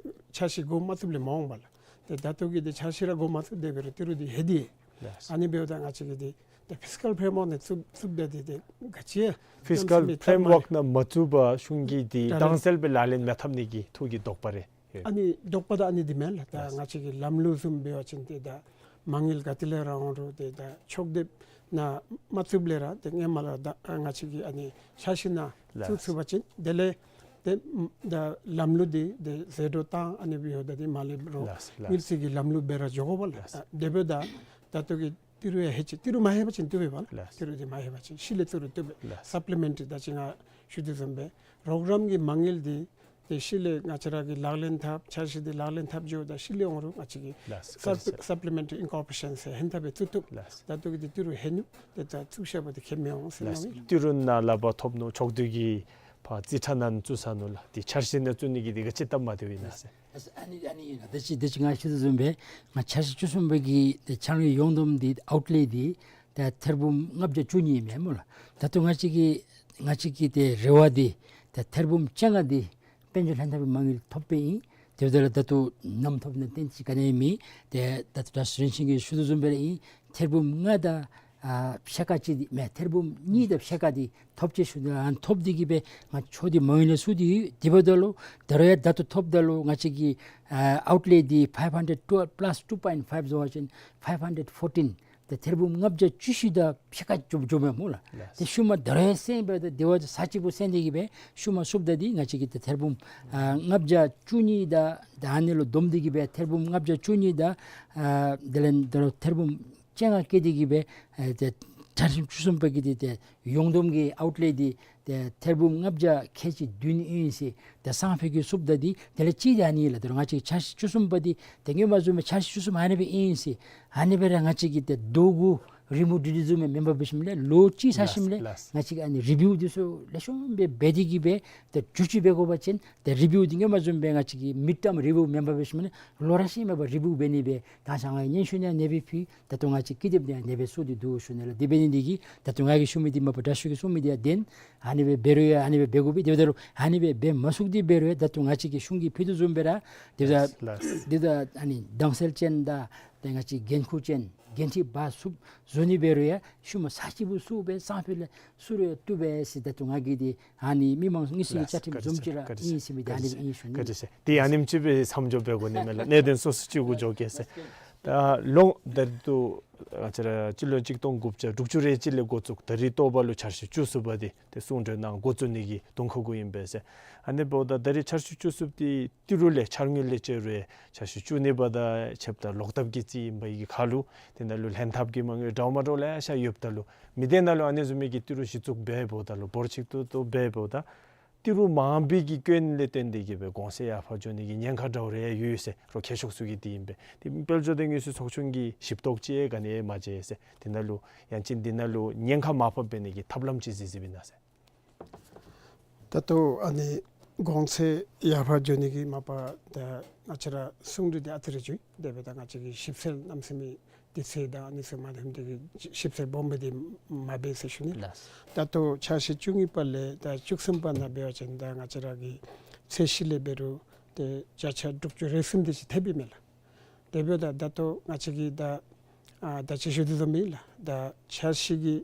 འཆར་གཞི་འགོ་མ་བཙུགསཔ་ལས་མ་འོང་པ་ལགས། ཏེ་ད་ལྟོ་གི་འདི་འཆར་གཞི་ར་འགོ་མ་བཙུགས་དེ་འབད་རུང་ཏི་རུ་འདི་ལྷོད་དེ། ལགས། ཨ་ནི་འབདཝ་ད་ང་བཅས་ཀྱིས་འདི་ད་ཕིས་ཀཱལ་ཕྲེམ་ཝརཀ་ནང་བཙུགས་བཙུགསཔ་ད་འདི་ཏེ་ག་ཅི་ཡང་ཕིས་ཀཱལ་ཕྲེམ་ཝརཀ་ནང་མ་བཙུགས་པར་གཞུང་གིས་འདི་ད་རེས་དྭངས་གསལ་སྦེ་ལག་ལེན་མ་འཐབ་ནི་གི་ཐོག་གི་དོགས་པ་རེ་ཡོད། ཨ་ནི་དོགས་པ་ད་ཨ་ནི་འདི་མས་ལགས། ད་ལགས། ང་བཅས་ཀྱི་ལམ་ལུགས་བཟུམ་འབད་བ་ཅིན་ཏེ་ད་མ་དངུལ་ག་ཏེ་ལས་ར་འོང་རུང་ཏེ་ད་ཕྱོགས་བསྡུ་ནང་མ་བཙུགསཔ་ལས་ར་ཏེ་སྔོན་མ་ལས་ད་ང་བཅས་ཀྱིས་ཨ་ནི་འཆར་གཞི་ནང་ལགས། བཙུགས་ཚུགས་པ་ཅིན་དེ་ལས་ཏེ་ད་ལམ་ལུགས་འདི་ཏེ་ཟད་འགྲོ་བཏང་ཨ་ནི་འབད་ཡོདཔ་ད་འདི་མ་ལེགས་རུང་ལགས། ལགས། དངུལ་རྩིས་ཀྱི་ལམ་ལུགས་སྦེ་ར་འགྱོ་དགོ་པས་ལགས། ལགས། ད་དེ་འབདཝ་ད་ད་ལྟོ་གི་ཏི་རུ་ཡང་ལྷོད་ཅི། ཏི་རུ་མ་ལྷོད་པ་ཅིན་བཏུབ་པས་ལགས། ལགས། ཏི་རུ་འདི་མ་ལྷོད་པ་ཅིན་ཕྱི་ལས་ཏི་རུ་བཏུབ་པས། ལགས། སབ་ལི་མེན་ཊ་རི་ད་ཅི་ང་ཞུ་དོ་བཟུམ་སྦེ་རོགས་རམ་གྱི་མ་དངུལ་འདི་ཏེ་ཕྱི་ལས་ང་བཅས་ར་གིས་ལག་ལེན་འཐབ་འཆར་གཞི་འདི་ལག་ལེན་འཐབ་འགྱོཝ་ད་ཕྱི་ལས་འོང་རུང་ང་བཅས་ཀྱིས་ལགས། སབ་ལི་མེན་ཊ་རི་ཨིན་ཀོར་པོ་རེ་ཤཱན་ཟེར་ལྷན་ཐབས་སྦེ་བཙུགས་བཏུབ། ལགས། ད་ལྟོ་གི་འདི་ཏི་རུ་ལྷོད་ནུག། ཏེ་ད་བཙུགས་བཞག་པ་འདི་ཁྱད་མི་འོང་ཟེར་ལགས། མནོ་ཡི། ཏི་རུ་ནང་ལག་པར་ཐོབ་ནུག། ཕྱོགས་བསྡུས་ཀྱི་ཕར་རྩིས་ཁྲ་ནང་བཙུགས་ཚར་ནུག་ལགས། འདི་འཆར་གཞི་ནང་བཙུགས་ནི་གི་འདི་ག་ཅི་སྟབས་མ་བདེཝ་ཨིན་ན་ཟེར། ཨ་ནི་ཨ་ནི་ཨིན་ལགས། ད་ཅི་ད་ཅི་ང་ཞུ་དོ་བཟུམ་སྦེ་ང་འཆར་གཞི་བཅུ་གསུམ་པ་གི་ཏེ་འཆར་དངུལ་ཡོངས་བསྡོམས་འདི་ཨའུཊ་ལེ་འདི་ད་ཐེར་འབུམ་ལྔ་བརྒྱ་བཅུ་གཉིས་མས་སྨོ་ལགས། ད་ལྟོ་ང་བཅས་ཀྱི་ང་བཅས་ཀྱི་ཏེ་རེ་བ་འདི་ད་ཐེར་འབུམ་བཅོ་ལྔ་འདི་དཔལ་འབྱོར་ལྷན་ཐབས་ཀྱི་མ་དངུལ་ཐོབ་པའི་ཨིན། དེ་འབདཝ་ད་ལུ་ད་ལྟོ་ནམ་ཐོབ་ནི་ཏན་ཏིག་ག་ནི་མེད། ཏེ་ད་ལྟོ་ད་རིན་ཆེན་གྱིས་ཞུ་དོ་བཟུམ་སྦེ་ར་ཨིན། ཐེར་འབུམ་ལྔ་དང་ཨ་ཕྱེད་ཀ་ཅིག་འདི་མེན་ཐེར་འབུམ་གཉིས་དང་ཕྱེད་ཀ་འདི་ཐོབ་ཅི་ཞུ་ནི། ཨ་ནི་ཐོབ་སྟེ་གིས་སྦེ་ང་ཕྱོགས་བསྡུས་མ་དངུལ་ལས་བསུ་སྟེ་ཡོད། དེ་འབདཝ་ད་ལུ་ད་རུང་ཡང་ད་ལྟོ་ཐོབ་ད་ལུ་ང་བཅས་ཀྱི་ཨ་ཨའུཊ་ལེ་འདི་ཕའིབ་ཧན་ཌེཌ་པ་ལཱས་ཊུ་པོའིནཊ་ཕའིབ་བཟོ་བ་ཅིན་ཕའིབ་ཧན་ཌེཌ་ཕོར་ཊིན། ཏེ་ཐེར་འབུམ་ལྔ་བརྒྱ་བཅུ་བཞི་དང་ཕྱེད་ཀ་ཅིག་འགྱོཝ་མས་སྨོ་ལགས། ལགས། ཏེ་ཤུལ་མ་ད་རུང་ཡང་སེང་སྦེ་ཏེ་དེ་བ་ཚ་ཅིག་པོ་སེང་སྟེ་གི་སྦེ་ཤུལ་མ་བསུབ་ད་འདི་ང་བཅས་ཀྱིས་ཏེ་ཐེར་འབུམ་ཨ་ལྔ་བརྒྱ་བཅུ་གཉིས་དང་ད་ཨ་ནི་ལུ་བསྡོམས་ཏེ་གི་སྦེ་ཐེར་འབུམ་ལྔ་བརྒྱ་བཅུ་གཉིས་དང་ཨ་དེ་ལས་ད་རུང་ཐེར་འབུམ་བཅོ་ལྔ་བཀལ་ཏེ་གི་སྦེ་ཨ་ཏེ་འཆར་གཞི་བཅུ་གསུམ་པ་གི་འདི་ཏེ་ཡོངས་བསྡོམས་ཀྱི་ཨའུཊ་ལེ་འདི་ཏེ་ཐེར་འབུམ་ལྔ་བརྒྱ་ཁལ་གཅིག་བདུན་ཨིན་ཟེར། ཏེ་སང་ཕོད་ཀྱི་བསུབ་ད་འདི་དེ་ལས་གཅིག་འདི་ཨ་ནི་ལགས། ད་རུང་ང་བཅས་ཀྱི་འཆར་གཞི་བཅུ་གསུམ་པ་འདི་ཏེ་སྔོན་མ་བཟུམ་སྦེ་འཆར་གཞི་བཅུ་གསུམ་ཨ་ནི་སྦེ་ཨིན་ཟེར། ཨ་ནི་སྦེ་ར་ང་བཅས་ཀྱིས་ཏེ་རྡོ་གུ་རི་མོ་འབྲི་འབྲི་བཟུམ་སྦེ་མེན་པར་འབད་ཞིནམ་ལས་ལོ་གཅིག་ཚར་ཞིནམ་ལས་ལགས། ལགས། ང་བཅས་ཀྱིས་ཨ་ནི་རི་བིའུ་འདི་ཚུ་ལེགས་ཤོམ་སྦེ་འབད་དེ་གི་སྦེ་ཏེ་བསྒྱུར་བཅོས་འབད་དགོ་པ་ཅིན་ཏེ་རི་བིའུ་འདི་སྔོན་མ་བཟུམ་སྦེ་ང་བཅས་ཀྱིས་མིཌ་ཊརམ་རི་བིའུ་མེན་པར་འབད་ཞིནམ་ལས་ལོ་རེ་བཞིན་མ་པ་རི་བིའུ་འབད་ནི་སྦེ་ད་ཆ་ང་གིས་སྙན་ཞུ་ནི་ཡང་ཨ་ནི་སྦེ་ཕུལ། ད་ལྟོ་ང་བཅས་ཀྱི་དེ་སྦེ་ཨ་ནི་སྦེ་བཟོ་སྟེ་འདུག་ཞུ་ནི་ལགས། དེ་འབད་ནི་འདི་གིས་ད་ལྟོ་ང་གིས་ཞུ་མི་འདི་མ་པ་དྲག་ཤོས་ཀྱིས་གསུང་མི་འདི་ཡང་བདེན། ཨ་ནི་སྦེ་འབད་རུང་ཡང་ཨ་ནི་སྦེ་འབད་དགོ་པས། དེ་འབདཝ་ད་ལུ་ཨ་ནི་སྦེ་འབད་མ་ཚུགས་ཏེ་འབད་རུང་ཡང་ད་ལྟོ་ང་བཅས་ཀྱིས་གཞུང་གིས་ཕུལ་དོ་བཟུམ་སྦེ་ར་དེ་ད་ལགས། ལགས། དེ་ད་ཨ་ནི་དྭངས་གསལ་ཅན་དང་ཏེ་ང་བཅས་འགན་ཁུར་ཅན་འགན་འཁྲི་འབག་ཚུགསཔ་བཟོ་ནི་འབད་རུང་ཡང་ཤུལ་མ་ཚར་གཅིག་པོ་བསུབ་སྦེ་སང་ཕོད་ལས་བསུབ་རུང་བཏུབ་པས་ཟེར་ད་ལྟོ་ང་གིས་འདི་ཨ་ནི་མི་མང་དངུལ་རྩིས་ཀྱི་བཅའ་ཁྲིམས་བཟུམ་ཅིག་ར་ཨིན་ཟེར་མི་འདི་ཨ་ནི་སྦེ་ཨིན་ཞུ་ནི། ཏེ་ཨ་ནེམ་ཅིག་སྦེ་མཚམས་འཇོག་འབད་དགོ་ནི་མས་ལགས། གནད་དོན་སོ་སོ་ཅིག་གུ་འགྱོ་གེ་ཟེར། ད་ལོ་ད་རིས་ད་ང་བཅས་ར་སྤྱི་ལོ་གཅིག་སྟོང་དགུ་བརྒྱ་དྲུག་ཅུ་རེ་གཅིག་ལས་འགོ་བཙུགས་ད་རིས་ཐོག་ལུ་འཆར་གཞི་བཅུ་གསུམ་པ་འདི་ཏེ་གསུང་གྲོས་གནང་འགོ་བཙུགས་ནི་གི་དོན་ཁག་གུ་ཨིན་པས་ཟེར། ཨ་ནི་འབདཝ་ད་ད་རིས་འཆར་གཞི་བཅུ་གསུམ་འདི་ཏི་རུ་ལས་འཆར་དངུལ་ལས་བཅད་རུང་འཆར་གཞི་བཅུ་གཉིས་པ་དང་ཕྱདཔ་ད་ལོག་ལྟབ་ཀྱི་རྩིས་ཨིན་པའི་གི་ཁར་ལུ་དེ་ནང་ལུ་ལྷན་ཐབས་ཀྱི་མ་དངུལ་འདྲཝ་མ་འདྲཝ་ལེ་ཤ་ཡོདཔ་ད་ལུ་མི་སྡེ་ནང་ལུ་ཨ་ནི་བཟུམ་མའི་གི་ཏི་རུ་གཞི་བཙུགས་འབདཝ་ད་ལུ་འབོར་ཆེ་ཏོག་ཏོ་འབདཝ་ད་ཏི་རུ་མང་པའི་གི་སྐྱོན་ལས་བརྟེན་ཏེ་གི་སྦེ་གོང་ཚད་ཡར་འཕར་འགྱོ་ནི་གི་ཉེན་ཁ་འདྲཝ་རེ་ཡོད་ཟེར་རོགས་མཁས་མཆོག་ཚུ་གིས་འདི་ཨིན་པས། ཏེ་དཔལ་འབྱོར་དང་དངུལ་རྩིས་ཚོགས་ཆུང་གིས་ཞིབ་རྟོག་ཅིག་ག་ནི་མ་མཛད་ཟེར། དེ་ནང་ལུ་ཡང་ཅིན་འདི་ནང་ལུ་ཉེན་ཁ་མར་ཕབ་འབད་ནི་གི་ཐབས་ལམ་ཅིག་གཟིགས་གཟིགསཔ་ཨིན་ན་ཟེར། ད་ལྟོ་ཨ་ནི་གོང་ཚད་ཡར་འཕར་འགྱོ་ནི་གི་མ་པ་ད་ང་བཅས་ར་གསུང་གྲོས་འདི་ཨ་ཙི་རེ་བྱུང་། དེ་འབདཝ་ད་ང་བཅས་ཀྱིས་ཞིབ་འཚོལ་གནམ་མེད་ས་མེད་དུས་ཚོད་དང་ཨ་ནི་ཚུ་མ་ལྷོདཔ་འདི་གིས་ཞིབ་འཚོལ་སྦོམ་སྦེ་འདི་མ་འབད་ཟེར་ཞུ་ནི། ལགས། ད་ལྟོ་འཆར་གཞི་བཅུ་གཉིས་པ་ལས་ད་བཅུ་གསུམ་པ་ནང་འབད་བ་ཅིན་ད་ང་བཅས་ར་གི་ཚད་གཞི་ལས་འབད་རུང་ཏེ་བརྒྱ་ཆ་དྲུག་ཅུ་རེ་གསུམ་དེ་ཅིག་ཐེབས་ཡི་མས་ལགས། དེ་འབདཝ་ད་ད་ལྟོ་ང་བཅས་ཀྱིས་ད་ཨ་ད་ཅི་ཞུ་དོ་བཟུམ་སྦེ་ལགས། ད་འཆར་གཞི་གི་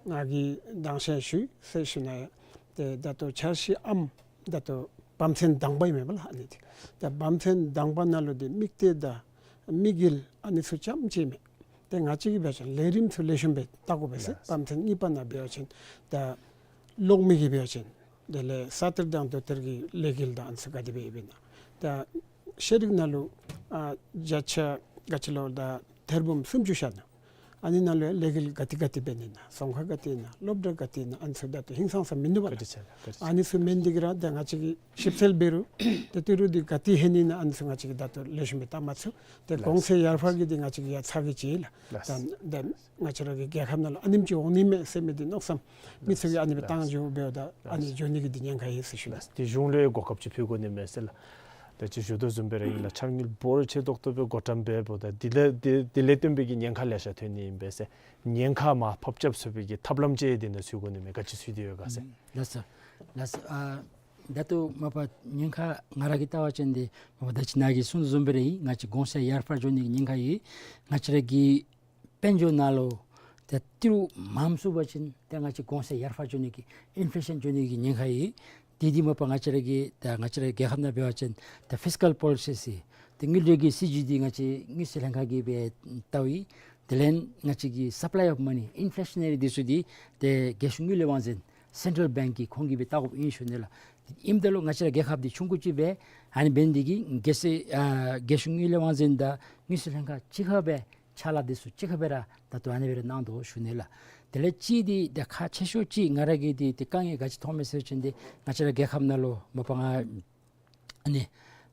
ང་གིས་དང་ཤེས་ཞུ་ཟེར་ཞུ་ན་ཡང་ཏེ་ད་ལྟོ་འཆར་གཞི་ཨམ་ད་ལྟོ་བམ་ཚན་དང་པ་ཨིན་མས་པ་ལགས། ཨ་ནི་འདི་ད་བམ་ཚན་དང་པ་ནང་ལུ་འདི་དམིགས་གཏད་དང་དམིགས་ཡུལ་ཨ་ནི་ཚུ་རྐྱངམ་ཅིག་མས། ཏེ་ང་བཅས་ཀྱིས་འབད་བ་ཅིན་ལས་རིམ་ཚུ་ལེགས་ཤོམ་སྦེ་བལྟ་དགོ་པས་ཟེར། ལགས། བམ་ཚན་གཉིས་པ་ནང་འབད་བ་ཅིན་ད་གློག་མེ་གི་འབད་བ་ཅིན་དེ་ལས་ས་གཏེར་དང་རྡོ་གཏེར་གྱི་ལས་འགུལ་དང་ཨ་ནི་ཚུ་ག་དེ་སྦེ་ཡོདཔ་ཨིན་ན། ད་ཤེས་རིག་ནང་ལུ་ཨ་བརྒྱ་ཆ་ག་ཅི་ལོ་ད་ཐེར་འབུམ་སུམ་ཅུ་ཤར་ནུག། ཨ་ནི་ནང་ལུ་ལས་འགུལ་ག་ཏེ་ག་ཏེ་འབད་ནི་ཨིན་ན། རྫོང་ཁ་ག་ཏེ་ཨིན་ན། སློབ་གྲྭ་ག་ཏེ་ཨིན་ན། ཨ་ནི་ཚུ་ད་ལྟོ་ཧིང་སངས་ས་མིན་འདུག་པ་ལགས། ག་ཏེ་ཆ་ལགས། ག་ཏེ་ཆ། ཨ་ནི་ཚུ་མེན་འདི་གིས་ར་ད་ང་བཅས་ཀྱིས་ཞིབ་འཚོལ་འབད་རུང་ཏེ་ཏི་རུ་འདི་ག་ཏེ་ལྷོད་ནི་ཨིན་ན་ཨ་ནི་ཚུ་ང་བཅས་ཀྱིས་ད་ལྟོ་ལེགས་ཤོམ་སྦེ་བལྟ་མ་ཚུགས། ཏེ་ལགས། གོང་ཚད་ཡར་འཕར་གྱི་འདི་ང་བཅས་ཀྱིས་ཡར་ཚ་གྱང་ཅིག་ལགས། ལགས། ད་ད་ང་བཅས་ར་གི་རྒྱལ་ཁབ་ནང་ལུ་ཨ་ནེམ་ཅིག་འོང་ནི་མས་ཟེར་མི་འདི་མནོ་བསམ་མི་ཚུགས་ཀྱི་ཨ་ནི་སྦེ་བཏང་འགྱོ་འབདཝ་ད་ཨ་ནི་འགྱོ་ནི་གི་འདི་ཉེན་ཁ་ཡོད་ཟེར་ཞུ་ནི། ལགས། ཏེ་གཞུང་ལུ་གོ་སྐབས་ཅིག་ཕུལ་དགོ་ནི་མས་ཟེར་ལགས། ད་ཅི་ཞུ་དོ་བཟུམ་སྦེ་ར་ཨིན་ལགས། འཆར་དངུལ་འབོར་ཆེ་ཏོག་ཏོ་སྦེ་བགོ་བཀྲམ་འབད་འབདཝ་ད་དེ་ལས་དེ་དེ་ལས་བརྟེན་པའི་གི་ཉེན་ཁ་ལེ་ཤ་ཐོན་ནི་ཨིན་པས་ཟེར། ཉེན་ཁ་མར་ཕབ་རྐྱབ་ཚུགས་པའི་གི་ཐབས་ལམ་ཅིག་དེ་ནང་ཚུད་དགོ་ནི་མས། ག་ཅི་ཚུད་དེ་ཡོད་ག་ཟེར། ལགས་སོ། ལགས་སོ། ཨ་ད་ལྟོ་མ་པ་ཉེན་ཁ་ང་ར་གིས་བལྟ་བ་ཅིན་འདི་མ་པ་ད་ཅི་ནཱ་གིས་གསུངས་དོ་བཟུམ་སྦེ་ར་ཨིན། ང་བཅས་གོང་ཚད་ཡར་འཕར་འགྱོ་ནི་གི་ཉེན་ཁ་ཡོད། ང་བཅས་ར་གི་དཔལ་འབྱོར་ནང་ལུ་ཏེ་ཏི་རུ་མངམ་བཙུགས་པ་ཅིན་ཏེ་ང་བཅས་གོང་ཚད་ཡར་འཕར་འགྱོ་ནི་གི་ཨིན་ཕི་ལེ་ཤཱན་འགྱོ་ནི་གི་ཉེན་ཁ་ཡོད། དེ་འདི་མ་པ་ང་བཅས་ར་གི་ད་ང་བཅས་ར་རྒྱལ་ཁབ་ནང་འབད་བ་ཅིན་ད་ཕིས་ཀཱལ་པོ་ལི་སི་ཟེར་ཏེ་དངུལ་འབྲེལ་གྱི་སྲིད་བྱུས་འདི་ང་བཅས་དངུལ་རྩིས་ལྷན་ཁག་གིས་སྦེ་བལྟཝ་ཨིན། དེ་ལས་ང་བཅས་ཀྱི་སབ་ལའི་ཨོཕ་མ་ནི་ཨིན་ཕི་ལེ་ཤ་ན་རི་འདི་ཚུ་འདི་ཏེ་རྒྱལ་སྤྱི་དངུལ་ལས་དབང་འཛིན་སེན་ཊྲལ་བེངཀ་གིས་ཁོང་གིས་སྦེ་བལྟ་དགོཔ་ཨིན་ཞུ་ནི་ལགས། ཨིནམ་ད་ལུ་ང་བཅས་ར་རྒྱལ་ཁབ་འདི་ཆུང་ཀུ་ཅིག་སྦེ་ཨ་ནི་འབད་ནི་འདི་གིས་རྒྱལ་སྲིད་ཨ་རྒྱལ་སྤྱི་དངུལ་ལས་དབང་འཛིན་དང་དངུལ་རྩིས་ལྷན་ཁག་གཅིག་ཁར་སྦེ་ཕྱག་ལཱ་འདི་ཚུ་གཅིག་ཁར་སྦེ་ར་ད་ལྟོ་ཨ་ནི་སྦེ་ར་གནང་དོ་ཞུ་ནི་ལགས། དེ་ལས་གཅིག་འདི་ད་ཁག་ཆེ་ཤོས་ཅིག་ང་ར་གིས་འདི་ཏེ་དཀའ་ངལ་ག་ཅི་མཐོངམ་མས་ཟེར་བ་ཅིན་འདི་ང་བཅས་ར་རྒྱལ་ཁབ་ནང་ལུ་མ་པ་ང་ཨ་ནི་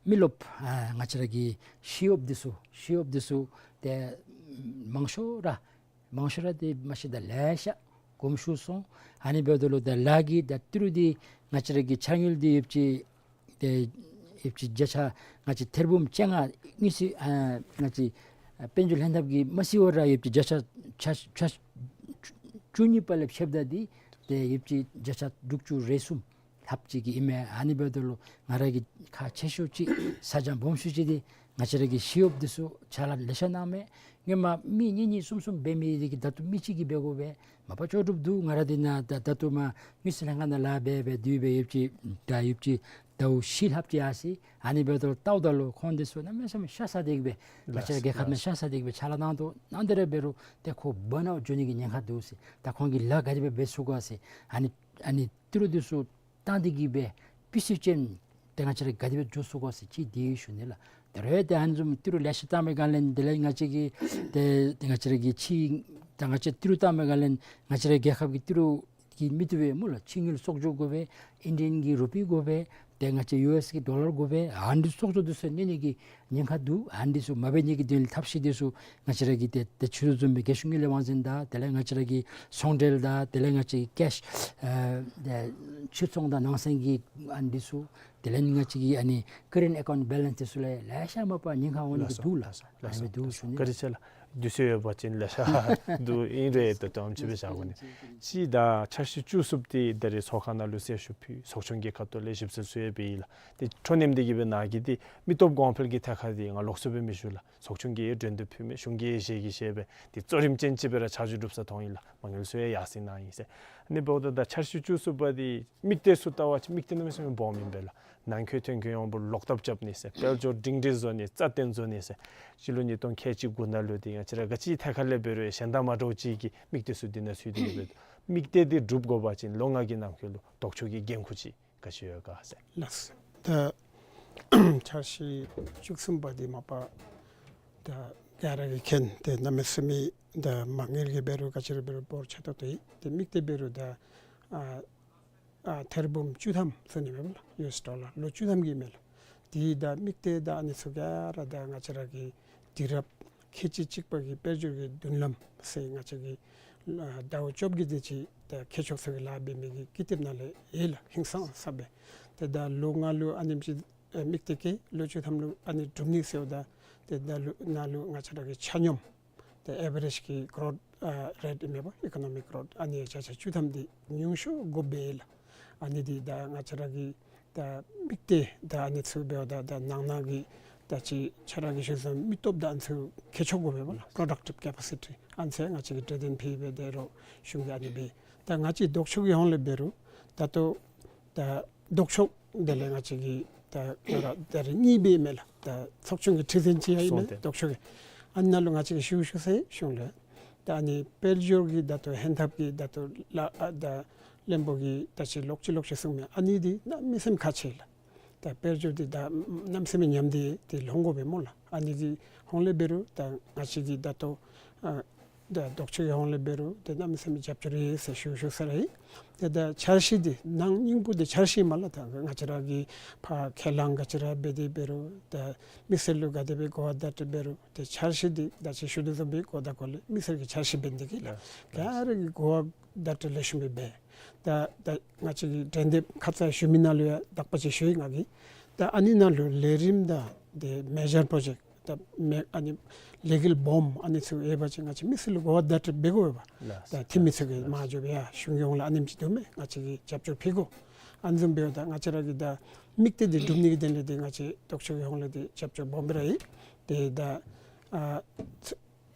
མི་རློབས་ཨ་ང་བཅས་ར་གི་ཤེས་ཡོན་འདི་ཚུ་ཤེས་ཡོན་འདི་ཚུ་ཏེ་མང་ཤོས་ར་མང་ཤོས་ར་འདི་མ་གཞི་ད་ལེ་ཤ་གོམས་ཞུགས་སོང་། ཨ་ནི་འབདཝ་ད་ལུ་ད་ལཱ་གི་ད་ཏི་རུ་འདི་ང་བཅས་ར་གི་འཆར་དངུལ་འདི་ཡོདཔ་ཅིག་ཏེ་ཡོདཔ་ཅིག་བརྒྱ་ཆ་ང་བཅས་ཐེར་འབུམ་བཅོ་ལྔ་དངུལ་རྩིས་ཨ་ང་བཅས་ཨ་དཔལ་འབྱོར་ལྷན་ཐབས་ཀྱིས་མ་རྩིས་པར་ར་ཡོདཔ་ཅིག་བརྒྱ་ཆ་ཆ་ཆ་བཅུ་གཉིས་པ་ལས་ཕྱདཔ་ད་འདི་ཏེ་ཡོདཔ་ཅིག་བརྒྱ་ཆ་དྲུག་ཅུ་རེ་གསུམ་ལྷགཔ་ཅིག་གི་ཨིན་མས། ཨ་ནི་འབདཝ་ད་ལུ་ང་ར་གི་ཁག་ཆེ་ཤོས་ཅིག་ཚ་གྱང་སྦོམ་ཤོས་ཅིག་འདི་ང་བཅས་ར་གི་ཤེས་ཡོན་འདི་ཚུ་ཕྱག་ལཱ་ལེ་ཤ་གནངམ་མས། སྔོན་མ་མི་གཉིས་གཉིས་གསུམ་གསུམ་འབད་མི་འདི་གིས་ད་ལྟོ་མི་གཅིག་གིས་འབད་དགོ་པས། མ་པ་ལྕོགས་གྲུབ་འདུག། ང་ར་འདི་ནང་ད་ད་ལྟོ་མར་དངུལ་རྩིས་ལྷན་ཁག་ནང་ལཱ་འབད་འབད་སྡོད་སྦེ་ཡོདཔ་ཅིག་ད་ཡོདཔ་ཅིག་ ཟླཝ་བཞི་ལྷགཔ་ཅིག་ཡར་སོ་ཡི། ཨ་ནི་འབདཝ་ད་ལྟོཝ་ད་ལུ་ཁོང་འདི་ཚུ་གནམ་མེད་ས་མེད་ཤ་ཚ་སྟེ་གི་སྦེ་ང་བཅས་ར་རྒྱལ་ཁབ་ནང་ཤ་ཚ་སྟེ་གི་སྦེ་ཕྱག་ལཱ་གནང་དོ། གནང་སྟེ་ར་འབད་རུང་ཏེ་ཁོ་བརན་ཨའུཊ་འགྱོ་ནི་གི་ཉེན་ཁ་འདུག་ཟེར། ད་ཁོང་གིས་ལཱ་ག་དེ་སྦེ་འབད་ཚུགས་ག་ཟེར། ཨ་ནི་ཨ་ནི་ཏི་རུ་འདི་ཚུ་བཏང་སྟེ་གི་སྦེ་སྤུས་ཚད་ཅན་ཏེ་ང་བཅས་ར་ག་དེ་སྦེ་འགྱོ་ཚུགས་ག་ཟེར་ཅིག་འདི་ཞུ་ནི་ལགས། ད་རུང་ཏེ་ཨ་ནི་བཟུམ་ཏི་རུ་ལེ་ཤ་བཏང་པའི་སྒང་ལས་དེ་ལས་ང་བཅས་ཀྱི་ཏེ་ཏེ་ང་བཅས་ར་གི་ཕྱི་ད་ང་བཅས་ཏི་རུ་བཏང་པའི་སྒང་ལས་ང་བཅས་ར་རྒྱལ་ཁབ་ཀྱི་ཏི་རུ་གི་མི་བཏུབ་པས་སྨོ་ལགས། ཕྱི་དངུལ་གསོག་འཇོག་དགོ་པས། ཨིན་ཌི་ཡན་གྱི་རུ་པི་དགོ་པས། ཏེ་ང་བཅས་ཡུ་ཨེསི་གི་ཌོ་ལར་དགོ་པས། ཨ་ནི་གསོག་འཇོག་འདི་ཚུ་གནོད་ནི་གི་ཉེན་ཁ་འདུག། ཨ་ནི་འདི་ཚུ་མ་འབད་ནི་གི་དོན་ལས་ཐབས་ཤེས་འདི་ཚུ་ང་བཅས་ར་གི་ཏེ་ཏེ་ཆུ་ཚོད་བཟུམ་སྦེ་རྒྱལ་གཞུང་དངུལ་ལས་དབང་འཛིན་དང་དེ་ལས་ང་བཅས་ར་གི་ཚོང་འབྲེལ་དང་དེ་ལས་ང་བཅས་ཀྱི་ཀེཤ་ཨ་ཏེ་ཕྱིར་ཚོང་དང་ནང་སེམས་ཀྱི་ཨ་ནི་འདི་ཚུ་དེ་ལས་ང་བཅས་ཀྱི་ཨ་ནི་ཀ་རེནཊ་ཨེ་ཀའུནཊ་བེ་ལེནསི་འདི་ཚུ་ལས་ལེ་ཤ་མ་པ་ཉེན་ཁ་འོང་ནི་གི་འདུག་ལགས། ལགས་སོ། ཨ་ནི་འདུག་ཞུ་ནི། བཀའ་དྲིན་ཆེ་ལགས། དུས་ཚོད་ཡོད་པ་ཅིན་ལེ་ཤ་འདུག། ཨིན་རུང་ད་དུམ་ཅིག་སྦེ་བཞག་དགོ་ནི། གཅིག་ད་འཆར་གཞི་བཅུ་གསུམ་འདི་ད་རེས་ཚོགས་ཁང་ནང་ལུ་གསལ་ཞུ་ཕུལ། ཚོགས་ཆུང་གི་ཁ་ཐུག་ལས་ཞིབ་འཚོལ་ཚུ་ཡང་འབད་ཡི་ལགས། ཏེ་འཕྲོ་མཐུད་དེ་གི་སྦེ་ནཱ་གི་འདི་མི་སྟོབས་གོང་འཕེལ་གྱི་ཐད་ཁར་འདི་ང་ལོགས་སུ་སྦེ་མི་ཞུ་ལགས། ཚོགས་ཆུང་གིས་འགྲན་བསྡུར་ཕུལ་མི་གཞུང་གིས་ཞལ་གྱིས་བཞེས་པའི་འདི་གཙོ་རིམ་ཅན་ཅིག་སྦེ་ར་ཆ་འཇོག་གྲུབ་ས་མཐོང་ཡི་ལགས། མ་དངུལ་ཚུ་ཡང་ཡར་སེང་གནང་ཡི་ཟེར། ཨ་ནི་འབདཝ་ད་ད་འཆར་གཞི་བཅུ་གསུམ་པ་འདི་དམིགས་གཏད་ཚུ་བལྟ་བ་ཅིན་དམིགས་གཏད་གནམ་མེད་ས་མེད་སྦོམ་ཨིན་པས་ལགས། ནང་འཁོད་ཐོན་སྐྱེད་ཡོངས་འབོར་ལོག་ཐབས་རྐྱབ་ནི་ཟེར། དཔལ་འབྱོར་སྒྲིང་སྒྲི་བཟོ་ནི་རྩ་བརྟན་བཟོ་ནི་ཟེར། སྤྱི་ལོ་ཉིས་སྟོང་ཁལ་གཅིག་དགུ་ནང་ལུ་འདི་ང་བཅས་ར་ག་ཅི་ཐད་ཁར་ལས་འབད་རུང་གཞན་དང་མ་འདྲཝ་ཅིག་གི་དམིགས་གཏད་ཚུ་འདི་ནང་ཚུད་དེ་འབད། དམིགས་གཏད་འདི་འགྲུབ་དགོ་པ་ཅིན་ལོ་ལྔ་གི་ནང་འཁོད་ལུ་ལྡོག་ཕྱོགས་ཀྱི་འགན་ཁུར་ཅིག་ག་ཅི་ཡོད་ག་ཟེར། ལགས། ད་འཆར་གཞི་བཅུ་གསུམ་པ་འདི་མ་པ་ད་ག་ར་གིས་མཁྱེན། ཏེ་གནམ་མེད་ས་མེད་ད་མ་དངུལ་གྱི་འབད་རུང་ག་ཅི་ར་འབད་རུང་འབོར་ཆེ་ཏོག་ཏོ་ཨིན། ཏེ་དམིགས་གཏད་འབད་རུང་ད་ཨ་ཨ་ཐེར་འབུམ་བཅུ་ཐམ་ཟེར་ནི་མས་ལགས། ཡུ་ཨེསི་ཌོ་ལར་ལོ་བཅུ་ཐམ་གྱི་མས་ལགས། དེ་ད་དམིགས་གཏད་ད་ཨ་ནི་ཚུ་ག་ར་ད་ང་བཅས་ར་གི་དུས་རབས་ཁལ་གཅིག་གཅིག་པ་གི་དཔལ་འབྱོར་གྱི་མདུན་ལམ་ཟེར་ང་བཅས་ཀྱི་ཨ་ཟླཝ་བཅོ་བརྒྱད་དེ་ཅིག་ད་མཁས་མཆོག་ཚུ་གིས་ལཱ་འབད་མི་གི་ཀི་དེབ་ནང་ལས་ཡོད་ལགས། ཧིང་སངས་ས་སྦེ། ཏེ་ད་ལོ་ལྔ་ལུ་ཨ་ནེམ་ཅིག་ཨེ་དམིགས་གཏད་བསྐྱེད། ལོ་བཅུ་ཐམ་ལུ་ཨ་ནི་འགྲུབ་ནི་ཟེརཝ་ད་ཏེ་ད་ལུ་ནཱ་ལུ་ང་བཅས་ར་གི་ཆ་སྙོམས་ཏེ་ཨེ་བ་རེཇ་གི་གོ་རོཐ་ཨ་རེཊ་ཨིན་མས་པ། ཨི་ཀོ་ནོ་མིག་གོ་རོཐ་ཨ་ནི་བརྒྱ་ཆ་བཅུ་ཐམ་འདི་ཉུང་ཤོས་དགོཔ་སྦེ་ལགས། ཨ་ནི་འདི་ད་ང་བཅས་ར་གི་ད་དམིགས་གཏད་ད་ཨ་ནི་ཚུ་འབདཝ་ད་ད་ནང་ན་གི་ད་ཅི་ཁྱོད་ར་གིས་ཞུ་བཟུམ་མི་སྟོབས་ད་ཨ་ནི་ཚུ་མཁས་མཆོག་དགོ་པས་པ་ལགས། པྲོ་ཌག་ཊིབ་ཀེ་པ་སི་ཊི་ཨ་ནི་ཚུ་ང་བཅས་ཀྱིས་གྲོས་དན་ཕུལ་སྦེ་དེ་རུང་གཞུང་གིས་ཨ་ནི་སྦེ། ད་ང་བཅས་ལྡོག་ཕྱོགས་ཀྱི་ཧོང་ལས་འབད་རུང་ད་ལྟོ་ད་ལྡོག་ཕྱོགས་དེ་ལས་ང་བཅས་ཀྱི་ད་ད་རེས་གཉིས་སྦེ་མས་ལགས། ད་ཚོགས་ཆུང་གི་ཁྲི་འཛིན་ཅིག་ཡང་ཨིན་མས། ལྡོག་ཕྱོགས་ཀྱི། ཨ་ནཱ་ལུ་ང་བཅས་ཀྱིས་ཞུ་ཞུ་ས་གཞུང་ལས་ད་ཨ་ནི་དཔལ་འབྱོར་གྱི་ད་ལྟོ་ཧན་ཐབས་ཀྱི་ད་ལྟོ་ལཱ་ཨ་ད་བློན་པོ་གིས་ད་ཅི་ལོག་ཅི་ལོག་ཅི་གསུངས་མི་ཨ་ནི་འདི་གནམ་མེད་ས་མེད་ཁག་ཆེ་ལགས། ད་དཔལ་འབྱོར་འདི་ད་གནམ་མེད་ས་མེད་ཉམས་ཏེ་འདི་ལྷོད་དགོ་པས་སྨོ་ལགས། ཨ་ནི་གི་ཧོང་ལས་འབད་རུང་ད་ང་བཅས་ཀྱིས་ད་ལྟོ་ཨ་ད་ལྡོག་ཕྱོགས་ཀྱི་ཧོང་ལས་འབད་རུང་ཏེ་གནམ་མེད་ས་མེད་རྒྱབ་སྐྱོར་ཡོད་ཟེར་ཞུ་ཞུ་ས་ར་ཨིན། ཏེ་ད་འཆར་གཞི་འདི་ནང་སྙིང་པོ་འདི་འཆར་གཞི་མས་ལགས། ད་ང་བཅས་ར་གིས་ཕར་ཁས་བླངས་ག་ཅི་ར་འབད་དེ་འབད་རུང་ད་མི་སེར་ལུ་ག་དེ་སྦེ་གོ་བ་བརྡ་སྤྲོད་འབད་རུང་ཏེ་འཆར་གཞི་འདི་ད་ཅི་ཞུ་དོ་བཟུམ་སྦེ་གོ་བརྡ་གོ་ལས་མི་སེར་གྱིས་འཆར་གཞི་འབད་ནི་འདི་གིས་ལགས། ག་ར་གིས་གོ་བ་བརྡ་སྤྲོད་ལེགས་ཤོམ་སྦེ་འབད། ད་ད་ང་བཅས་ཀྱི་གྲོས་འདེབས་ཁ་ཙ་ཞུ་མི་ནང་ལུ་ཡང་དག་པ་ཅིག་ཞུ་ཡི་ང་གིས། ད་ཨ་ནི་ནང་ལུ་ལས་རིམ་དང་ཏེ་མེ་ཇར་པྲོ་ཇེཀཊ་ད་མེ་ཨ་ནི་ལས་འགུལ་སྦོམ་ཨ་ནི་ཚུ་ཡོད་པ་ཅིན་ང་བཅས་མི་སེར་ལུ་གོ་བ་བརྡ་སྤྲོད་འབད་དགོ་པས་པ། ལགས། ད་འཐུས་མི་ཚུ་གིས་མར་འགྱོ་སྦེ་ཡ་གཞུང་གི་ཧོང་ལས་ཨ་ནེམ་ཅིག་འདུག་མས། ང་བཅས་ཀྱིས་རྒྱབ་སྐྱོར་ཕུལ་དགོ། ཨ་ནི་བཟུམ་འབདཝ་ད་ང་བཅས་ར་གི་ད་དམིགས་གཏད་འདི་འགྲུབ་ནི་གི་དོན་ལས་འདི་ང་བཅས་ལྡོག་ཕྱོགས་ཀྱི་ཧོང་ལས་འདི་རྒྱབ་སྐྱོར་སྦོམ་སྦེ་ར་ཡོད། ཏེ་ད་ཨ་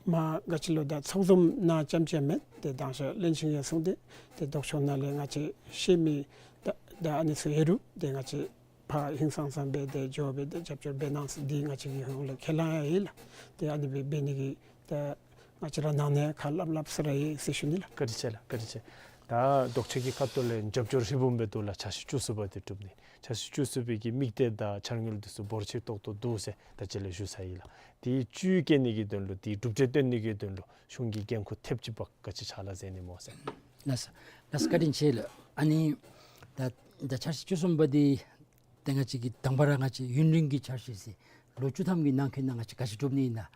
མར་ག་ཅི་ལོ་ད་ཚོགས་འཛོམས་ནང་རྐྱངམ་ཅིག་མེན། ཏེ་དང་ཤོས་བློན་ཆེན་གྱིས་གསུངས་ཏེ་ཏེ་ལྡོག་ཕྱོགས་ནང་ལས་ང་བཅས་ཤེས་མི་ད་ད་ཨ་ནི་ཚུ་ཡོད་རུང་ཏེ་ང་བཅས་ཕར་ཧིང་སངས་ས་སྦེ་ཏེ་འགྱོ་སྦེ་ཏེ་རྒྱབ་སྐྱོར་འབད་གནང་ཟེར་འདི་ང་བཅས་ཀྱི་ཧོང་ལས་ཁས་བླངས་ཡང་ཡོད་ལགས། ཏེ་ཨ་ནི་སྦེ་འབད་ནི་གི་ད་ང་བཅས་ར་ནང་ནས་ཁ་སླབ་སླབ་ས་ར་ཡོད་ཟེར་ཞུ་ནི་ལགས། བཀའ་དྲིན་ཆེ་ལགས། བཀའ་དྲིན་ཆེ། ད་ལྡོག་ཕྱོགས་ཀྱི་ཁ་ཐུག་ལས་རྒྱབ་སྐྱོར་ཧྲིལ་བུམ་སྦེ་འདུག་ལགས། འཆར་གཞི་བཅུ་གསུམ་པ་འདི་གྲུབ་ནི། འཆར་གཞི་བཅུ་གསུམ་པའི་གི་དམིགས་གཏད་དང་འཆར་དངུལ་འདི་ཚུ་འབོར་ཆེ་ཏོག་ཏོ་འདུག་ཟེར་ད་ཅི་ལས་ཞུ་ཚར་ཡི་ལགས། དེ་བཅུད་བསྐྱེད་ནི་གི་དོན་ལུ་དེ་གྲུབ་འབྲས་སྟོན་ནི་གི་དོན་ལུ་གཞུང་གི་འགན་ཁུར་ཐེབས་ཅིག་པ་ག་ཅི་ཕྱག་ལཱ་མཛད་ནི་སྨོ་ཟེར། ལགས་སོ། ལགས་སོ། བཀའ་དྲིན་ཆེ་ལགས། ཨ་ནི་ད་ད་འཆར་གཞི་བཅུ་གསུམ་པ་འདི་ཏེ་ང་བཅས་ཀྱིས་དང་པ་ར་ང་བཅས་ཡུན་རིང་གི་འཆར་གཞི་ཟེར་ལོ་བཅུ་ཐམ་གྱི་ནང་འཁོད་ནང་ང་བཅས་ག་ཅི་སྒྲུབ་ནི་ཨིན་ན།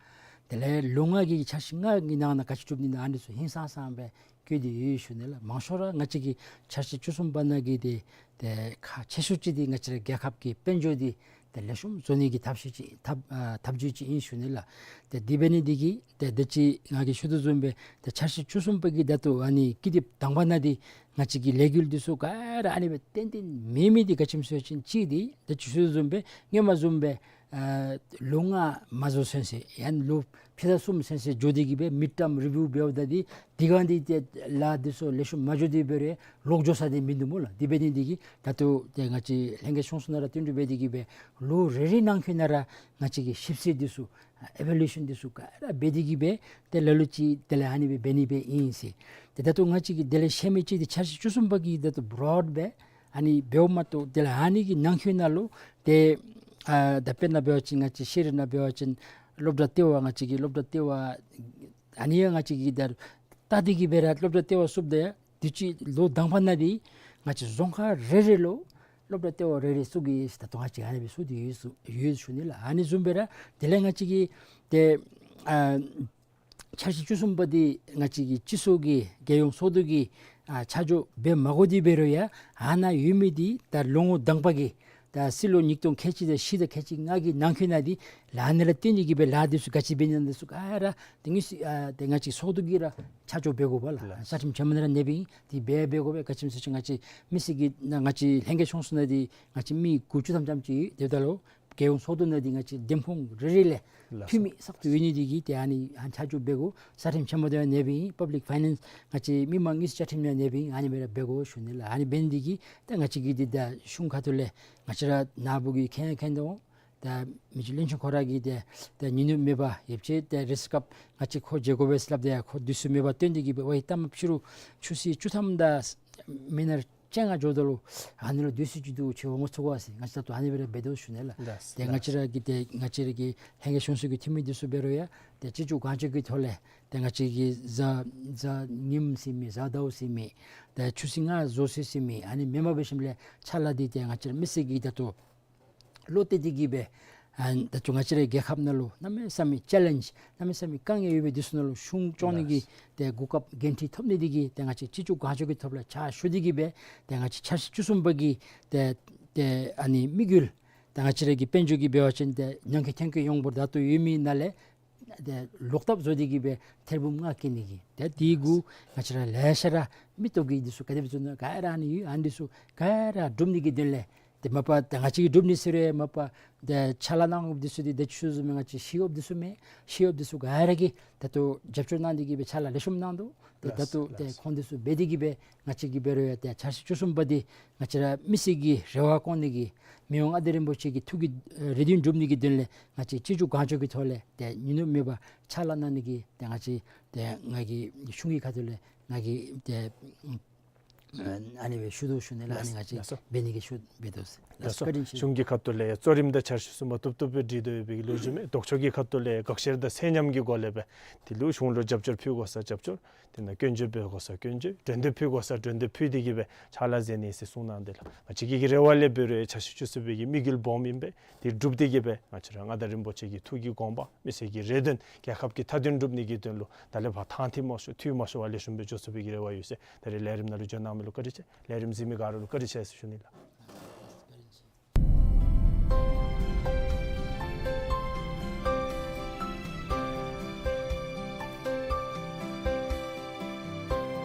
དེ་ལས་ལོ་ལྔ་གི་འཆར་གཞི་ལྔ་གི་ནང་ན་ག་ཅི་སྒྲུབ་ནི་ཨིན་ན། ཨ་ནི་ཚུ་ཧིང་སངས་སངས་སྦེ་བཀོད་དེ་ཡོད་ཞུ་ནི་ལགས། མང་ཤོས་ར་ང་བཅས་ཀྱི་འཆར་གཞི་བཅུ་གསུམ་པ་ནང་གི་ཏེ་ཏེ་ཁག་ཆེ་ཤོས་ཅིག་འདི་ང་བཅས་ར་རྒྱལ་ཁབ་ཀྱི་དཔལ་འབྱོར་འདི་ཏེ་ལེགས་ཤོམ་བཟོ་ནི་གི་ཐབས་ཤེས་ཅིག་ཐབས་ཨ་ཐབས་བྱུས་ཅིག་ཨིན་ཞུ་ནི་ལགས། ཏེ་དེ་འབད་ནི་འདི་གིས་ཏེ་ད་ཅི་ང་གིས་ཞུ་དོ་བཟུམ་སྦེ་ཏེ་འཆར་གཞི་བཅུ་གསུམ་པ་གི་ད་ལྟོ་ཨ་ནི་ཀི་དེབ་དང་པ་ནང་འདི་ང་བཅས་ཀྱི་ལས་འགུལ་འདི་ཚུ་ག་ར་ཨ་ནི་སྦེ་ཏན་ཏན་མེད་མི་འདི་ག་ཅི་སྨོ་ཟེར་བ་ཅིན་གཅིག་འདི་ད་ཅི་ཞུ་དོ་བཟུམ་སྦེ་སྔོན་མ་བཟུམ་སྦེ་ ཨ་ལོ་ལྔ་མ་འགྱོ་ཚུན་ཚོད་ཡང་ལོ་ཕྱེད་དང་གསུམ་ཚུན་ཚོད་འགྱོ་སྟེ་གི་སྦེ་མིཌ་ཊརམ་རི་བིའུ་འབདཝ་ད་འདི་དེ་སྒང་འདི་ཏེ་ལཱ་འདི་ཚུ་ལེགས་ཤོམ་མ་འགྱོ་སྟེ་འབད་རུང་ལོག་འགྱོ་ས་འདི་མིན་འདུག་སྨོ་ལགས། དེ་འབད་ནི་འདི་གིས་ད་ལྟོ་ཏེ་ང་བཅས་ལྷན་རྒྱས་གཞུང་ཚོགས་ནང་ར་བསྟུན་གྲོས་འབད་དེ་གི་སྦེ་ལོ་རེ་རེ་ནང་འཁོད་ནང་ར་ང་བཅས་ཀྱི་ཞིབ་འཚོལ་འདི་ཚུ་ཨེ་ཝ་ལུ་ཤཱན་འདི་ཚུ་ག་ར་འབད་དེ་གི་སྦེ་ཏེ་ལ་ལུ་ཅིག་དེ་ལས་ཨ་ནི་སྦེ་འབད་ནི་སྦེ་ཨིན་ཟེར། ཏེ་ད་ལྟོ་ང་བཅས་ཀྱིས་དེ་ལས་ཤེས་མི་ཅིག་འདི་འཆར་གཞི་བཅུ་གསུམ་པ་གི་ད་ལྟོ་བྲོཌ་སྦེ་ཨ་ནི་འབདཝ་མ་གཏོགས་དེ་ལས་ཨ་ནི་གི་ནང་འཁོད་ནང་ལུ་ཏེ་ཨ་ད་དཔེར་ན་འབད་བ་ཅིན་ང་བཅས་ཤེས་རིག་ནང་འབད་བ་ཅིན་སློབ་གྲྭ་ལྟེ་བ་ང་བཅས་ཀྱི་སློབ་གྲྭ་ལྟེ་བ་ཨ་ནི་ཡང་ང་བཅས་ཀྱིས་ད་ལྟ་སྟེ་གི་སྦེ་ར་སློབ་གྲྭ་ལྟེ་བ་བཙུགསཔ་ད་དུས་ཅི་ལོ་དང་པ་ནང་འདི་ང་བཅས་རྫོང་ཁག་རེ་རེ་ལུ་སློབ་གྲྭ་ལྟེ་བ་རེ་རེ་བཙུགས་ཡི་ཟེར་ད་ལྟོ་ང་བཅས་ཨ་ནི་སྦེ་བཙུགས་ཏེ་ཡོད་ཟེར་ཡོད་ཟེར་ཞུ་ནི་ལགས། ཨ་ནི་བཟུམ་སྦེ་ར་དེ་ལས་ང་བཅས་ཀྱིས་ཏེ་ཨ་འཆར་གཞི་བཅུ་གསུམ་པ་འདི་ང་བཅས་ཀྱི་སྤྱི་ཚོགས་ཀྱི་རྒྱལ་ཡོངས་ཚོགས་འདུ་གིས་ཨ་ཆ་འཇོག་འབད་མ་དགོ་སྟེ་འབད་རུང་ཡང་ཨ་ནཱ་ཡོད་མི་འདི་ད་ལོ་ངོ་དང་པ་གི་ད་སྲིད་ལོ་ཉིས་སྟོང་ཁལ་གཅིག་དང་བཞི་དང་ཁལ་གཅིག་ལྔ་གི་ནང་འཁོད་ནང་འདི་ལཱ་ཨ་ནི་ལུ་བརྟེན་ཏེ་གི་སྦེ་ལཱ་འདི་ཚུ་ག་ཅི་འབད་ནི་འདི་ཚུ་ག་ར་ཏེ་ངེས་ཤེས་ཨ་ཏེ་ང་བཅས་ཚོགས་འདུ་གིས་ར་ཆ་འཇོག་འབད་དགོ་པས་ལགས། ལགས། བཅའ་ཁྲིམས་ཆེན་མོ་ནང་ར་ཨ་ནི་སྦེ་ཨིན། དེ་སྦེ་འབད་དགོ་པས། ག་ཅི་སྨོ་ཟེར་བ་ཅིན་ང་བཅས་མི་སེར་གྱི་ནང་ང་བཅས་ལྷན་རྒྱས་གཞུང་ཚོགས་ནང་འདི་ང་བཅས་མི་དགུ་བཅུ་ཐམ་ཙམ་ཅིག་ཡོད། དེ་འབདཝ་ད་ལུ་རྒྱལ་ཡོངས་ཚོགས་འདུ་ནང་འདི་ང་བཅས་འདེམས་ཁོངས་རེ་རེ་ལས་ལགས་སོ། འཐུས་མི་བསགས་ཏེ་ཡོད་ནི་འདི་གིས་ཏེ་ཨ་ནི་ཨ་ནི་ཆ་འཇོག་འབད་དགོ། བཅའ་ཁྲིམས་ཆེན་མོ་ནང་ཡང་ཨ་ནི་སྦེ་ཨིན། པབ་ལིཀ་ཕའི་ནཱནསི་ང་བཅས་མི་མང་དངུལ་རྩིས་བཅའ་ཁྲིམས་ནང་ཡང་ཨ་ནི་སྦེ་ཨིན། ཨ་ནི་སྦེ་ར་འབད་དགོ་ཞུ་ནི་ལགས། ཨ་ནི་འབད་ནི་འདི་གིས་ད་ང་བཅས་ཀྱི་འདི་ད་གཞུང་ཁ་ཐུག་ལས་ང་བཅས་ར་ནཱ་བུ་གི་མཁྱེན་མཁྱེན་དོ་ད་མི་རྗེ་བློན་ཆེན་ཁོ་ར་གིས་ཏེ་ད་ཉིན་ནུབ་མེད་པར་ཡོདཔ་ཅིག་ཏེ་རེས་སྐབས་ང་བཅས་ཁོ་མཇལ་དགོ་པས་ཟེར་སླབ་སྟེ་ཁོ་དུས་ཚོད་མེད་པར་བཏོན་ཏེ་གི་སྦེ་ཝའི་ད་མ་ཕྱི་རུ་ཆུ་ཚོད་བཅུ་ཐམ་དང་མི་ནཊ་བཅོ་ལྔ་འགྱོཝ་ད་ལུ་ཨ་ནི་ལུ་དུས་ཚོད་ཅིག་འདུག་ཁྱོད་འོང་ཚུགས་ག་ཟེར། ང་བཅས་ད་ལྟོ་ཨ་ནི་སྦེ་ར་འབད་དོ་ཞུ་ནི་ལགས། ལགས། ཏེ་ང་བཅས་ར་གི་ཏེ་ང་བཅས་ར་གི་ལྷན་རྒྱས་གཞུང་ཚོགས་ཀྱི་འཐུས་མི་འདི་ཚུ་འབད་རུང་ཡང་ཏེ་སྤྱི་སྤྱོད་གང་ལྕོགས་ཀྱི་ཐོག་ལས་ཏེ་ང་བཅས་ཀྱི་གཟའ་གཟའ་ཉིམ་ཟེར་མི་གཟའ་ཟླཝ་ཟེར་མི་ཏེ་ཆུ་ཚོད་ལྔ་བཟོ་ཚོད་ཟེར་མི་ཨ་ནི་མེན་པར་འབད་ཞིནམ་ལས་ཕྱག་ལཱ་འདི་ཏེ་ང་བཅས་ར་མི་སེར་གྱི་ད་ལྟོ་བློ་གཏད་དེ་གི་སྦེ་ཨ་ད་ལྟོ་ང་བཅས་རའི་རྒྱལ་ཁབ་ནང་ལུ་གནམ་མེད་ས་མེད་ཅེ་ལེནཇ་གནམ་མེད་ས་མེད་དཀའ་ངལ་ཡོད་པའི་དུས་ཚོད་ནང་ལུ་གཞུང་སྐྱོང་ནི་གི་ལགས། ཏེ་གོ་སྐབས་འགན་འཁྲི་ཐོབ་ནི་འདི་གིས་ཏེ་ང་བཅས་སྤྱི་སྤྱོད་གང་ལྕོགས་ཀྱི་ཐོག་ལས་ཕྱག་ཞུ་སྟེ་གི་སྦེ་ཏེ་ང་བཅས་འཆར་གཞི་བཅུ་གསུམ་པ་གི་ཏེ་ཏེ་ཨ་ནི་དམིགས་ཡུལ་ཏེ་ང་བཅས་ར་གི་དཔལ་འབྱོར་གྱི་འབད་བ་ཅིན་ཏེ་ཉོ་མཁན་ཐོན་མཁན་ཡོངས་འབོར་ད་ལྟོ་ཡོད་མི་ནང་ལས་ཏེ་ལོག་ཐབས་བཟོ་སྟེ་གི་སྦེ་ཐེར་འབུམ་ལྔ་བསྐྱིན་ནི་གི་ཏེ་དེ་གུ་ང་བཅས་ར་ལེ་ཤ་ར་མིག་ཏོ་གིས་འདི་ཚུ་ག་དེ་སྦེ་བཟོ་ནི་ག་ར་ཨ་ནི་ཡོད། ཨ་ནི་འདི་ཚུ་ག་ར་སྒྲུབ་ནི་གི་དོན་ལས་ཏེ་མ་པ་ཏེ་ང་བཅས་ཀྱིས་སྒྲུབ་ནི་ཟེར་རུང་མ་པ་ཏེ་ཕྱག་ལཱ་གནང་དགོཔ་འདི་ཚུ་འདི་ཏེ་ཆུ་བཟུམ་སྦེ་ང་བཅས་ཤེས་ཡོདཔ་འདི་ཚུ་མས། ཤེས་ཡོདཔ་འདི་ཚུ་ག་ར་གིས་ད་ལྟོ་རྒྱབ་སྐྱོར་གནང་སྟེ་གི་སྦེ་ཕྱག་ལཱ་ལེགས་ཤོམ་གནང་དོ། ཏེ་ད་ལགས་ལྟོ་ཏེ་ལགས། ཁོང་འདི་ཚུ་འབད་དེ་གི་སྦེ་ང་བཅས་ཀྱིས་འབད་རུང་ཡང་ཏེ་འཆར་གཞི་བཅུ་གསུམ་པ་འདི་ང་བཅས་ར་མི་སེར་གྱི་རེ་བ་སྐོང་ནི་གི་མི་དབང་མངའ་བདག་རིན་པོ་ཆེ་གི་ཐུགས་ཀྱི་རེ་འདུན་སྒྲུབ་ནི་གི་དོན་ལས་ང་བཅས་སྤྱི་སྤྱོད་གང་ལྕོགས་ཀྱི་ཐོག་ལས་ཏེ་ཉིན་ནུབ་མེད་པར་ཕྱག་ལཱ་གནང་ནི་གི་ཏེ་ང་བཅས་ཏེ་ང་གི་གཞུང་གི་ཁ་ཐུག་ལས་ང་གིས་ཏེ་ཨ་ནི་སྦེ་ཞུ་དོ་ཞུ་ནི་ལགས། ཨ་ནི་ང་བཅས་ལགས་སོ། འབད་ནི་གི་ཞུ་འབད་དོ་ཟེར། ལགས་སོ། བཀའ་དྲིན་ཆེ། གཞུང་གི་ཁ་ཐུག་ལས་གཙོ་རིམ་དང་འཆར་གཞི་གསུམ་པ་ཐུབ་ཐུབ་སྦེ་སྒྲིག་དོ་ཡོད་པའི་ལོ་རྒྱུས་མས། ལྡོག་ཕྱོགས་ཀྱི་ཁ་ཐུག་ལས་དགག་བཤེར་དང་ཚད་མཉམ་གྱི་སྒོ་ལས་སྦེ་དེ་ལུ་གཞུང་ལུ་རྒྱབ་སྐྱོར་ཕུལ་དགོ་ས་རྒྱབ་སྐྱོར་དེ་ནང་སྐྱོན་བརྗོད་འབད་དགོ་ས་སྐྱོན་བརྗོད་འགྲན་བསྡུར་ཕུལ་དགོ་ས་འགྲན་བསྡུར་ཕུལ་ཏེ་གི་སྦེ་ཕྱག་ལཱ་མཛད་ནི་ཟེར་གསུངས་གནང་དེ་ལགས། ང་བཅས་ཀྱི་རེ་བ་ལས་འབད་རུང་འཆར་གཞི་བཅུ་གསུམ་པའི་གི་དམིགས་ཡུལ་སྦོམ་ཨིན་པས། དེ་སྒྲུབ་སྟེ་གི་སྦེ་ང་བཅས་ར་མངའ་བདག་རིན་པོ་ཆེ་གི་ཐུགས་ཀྱི་དགོངས་པ་མི་སེར་གྱི་རེ་འདུན་རྒྱལ་ཁབ་ཀྱི་མཐའ་དོན་སྒྲུབ་ནི་གི་དོན་ལུ་ད་ལས་ཕར་ཐང་ཐིག་མ་ཤོར་འཐུས་མ་ཤོར་བར་ལེགས་ཤོམ་སྦེ་འགྱོ་ཚུགས་པའི་གི་རེ་བ་ཡོད་ཟེར། ད་རེས་ལས་རིམ་ནང་ལུ་འབྱོན་གནང་མི་ལུ་བཀའ་དྲིན་ཆེ། ལས་རིམ་གཟིགས་མི་ག་ར་ལུ་བཀའ་དྲིན་ཆེ་ཟེར་ཞུ་ནི་ལགས།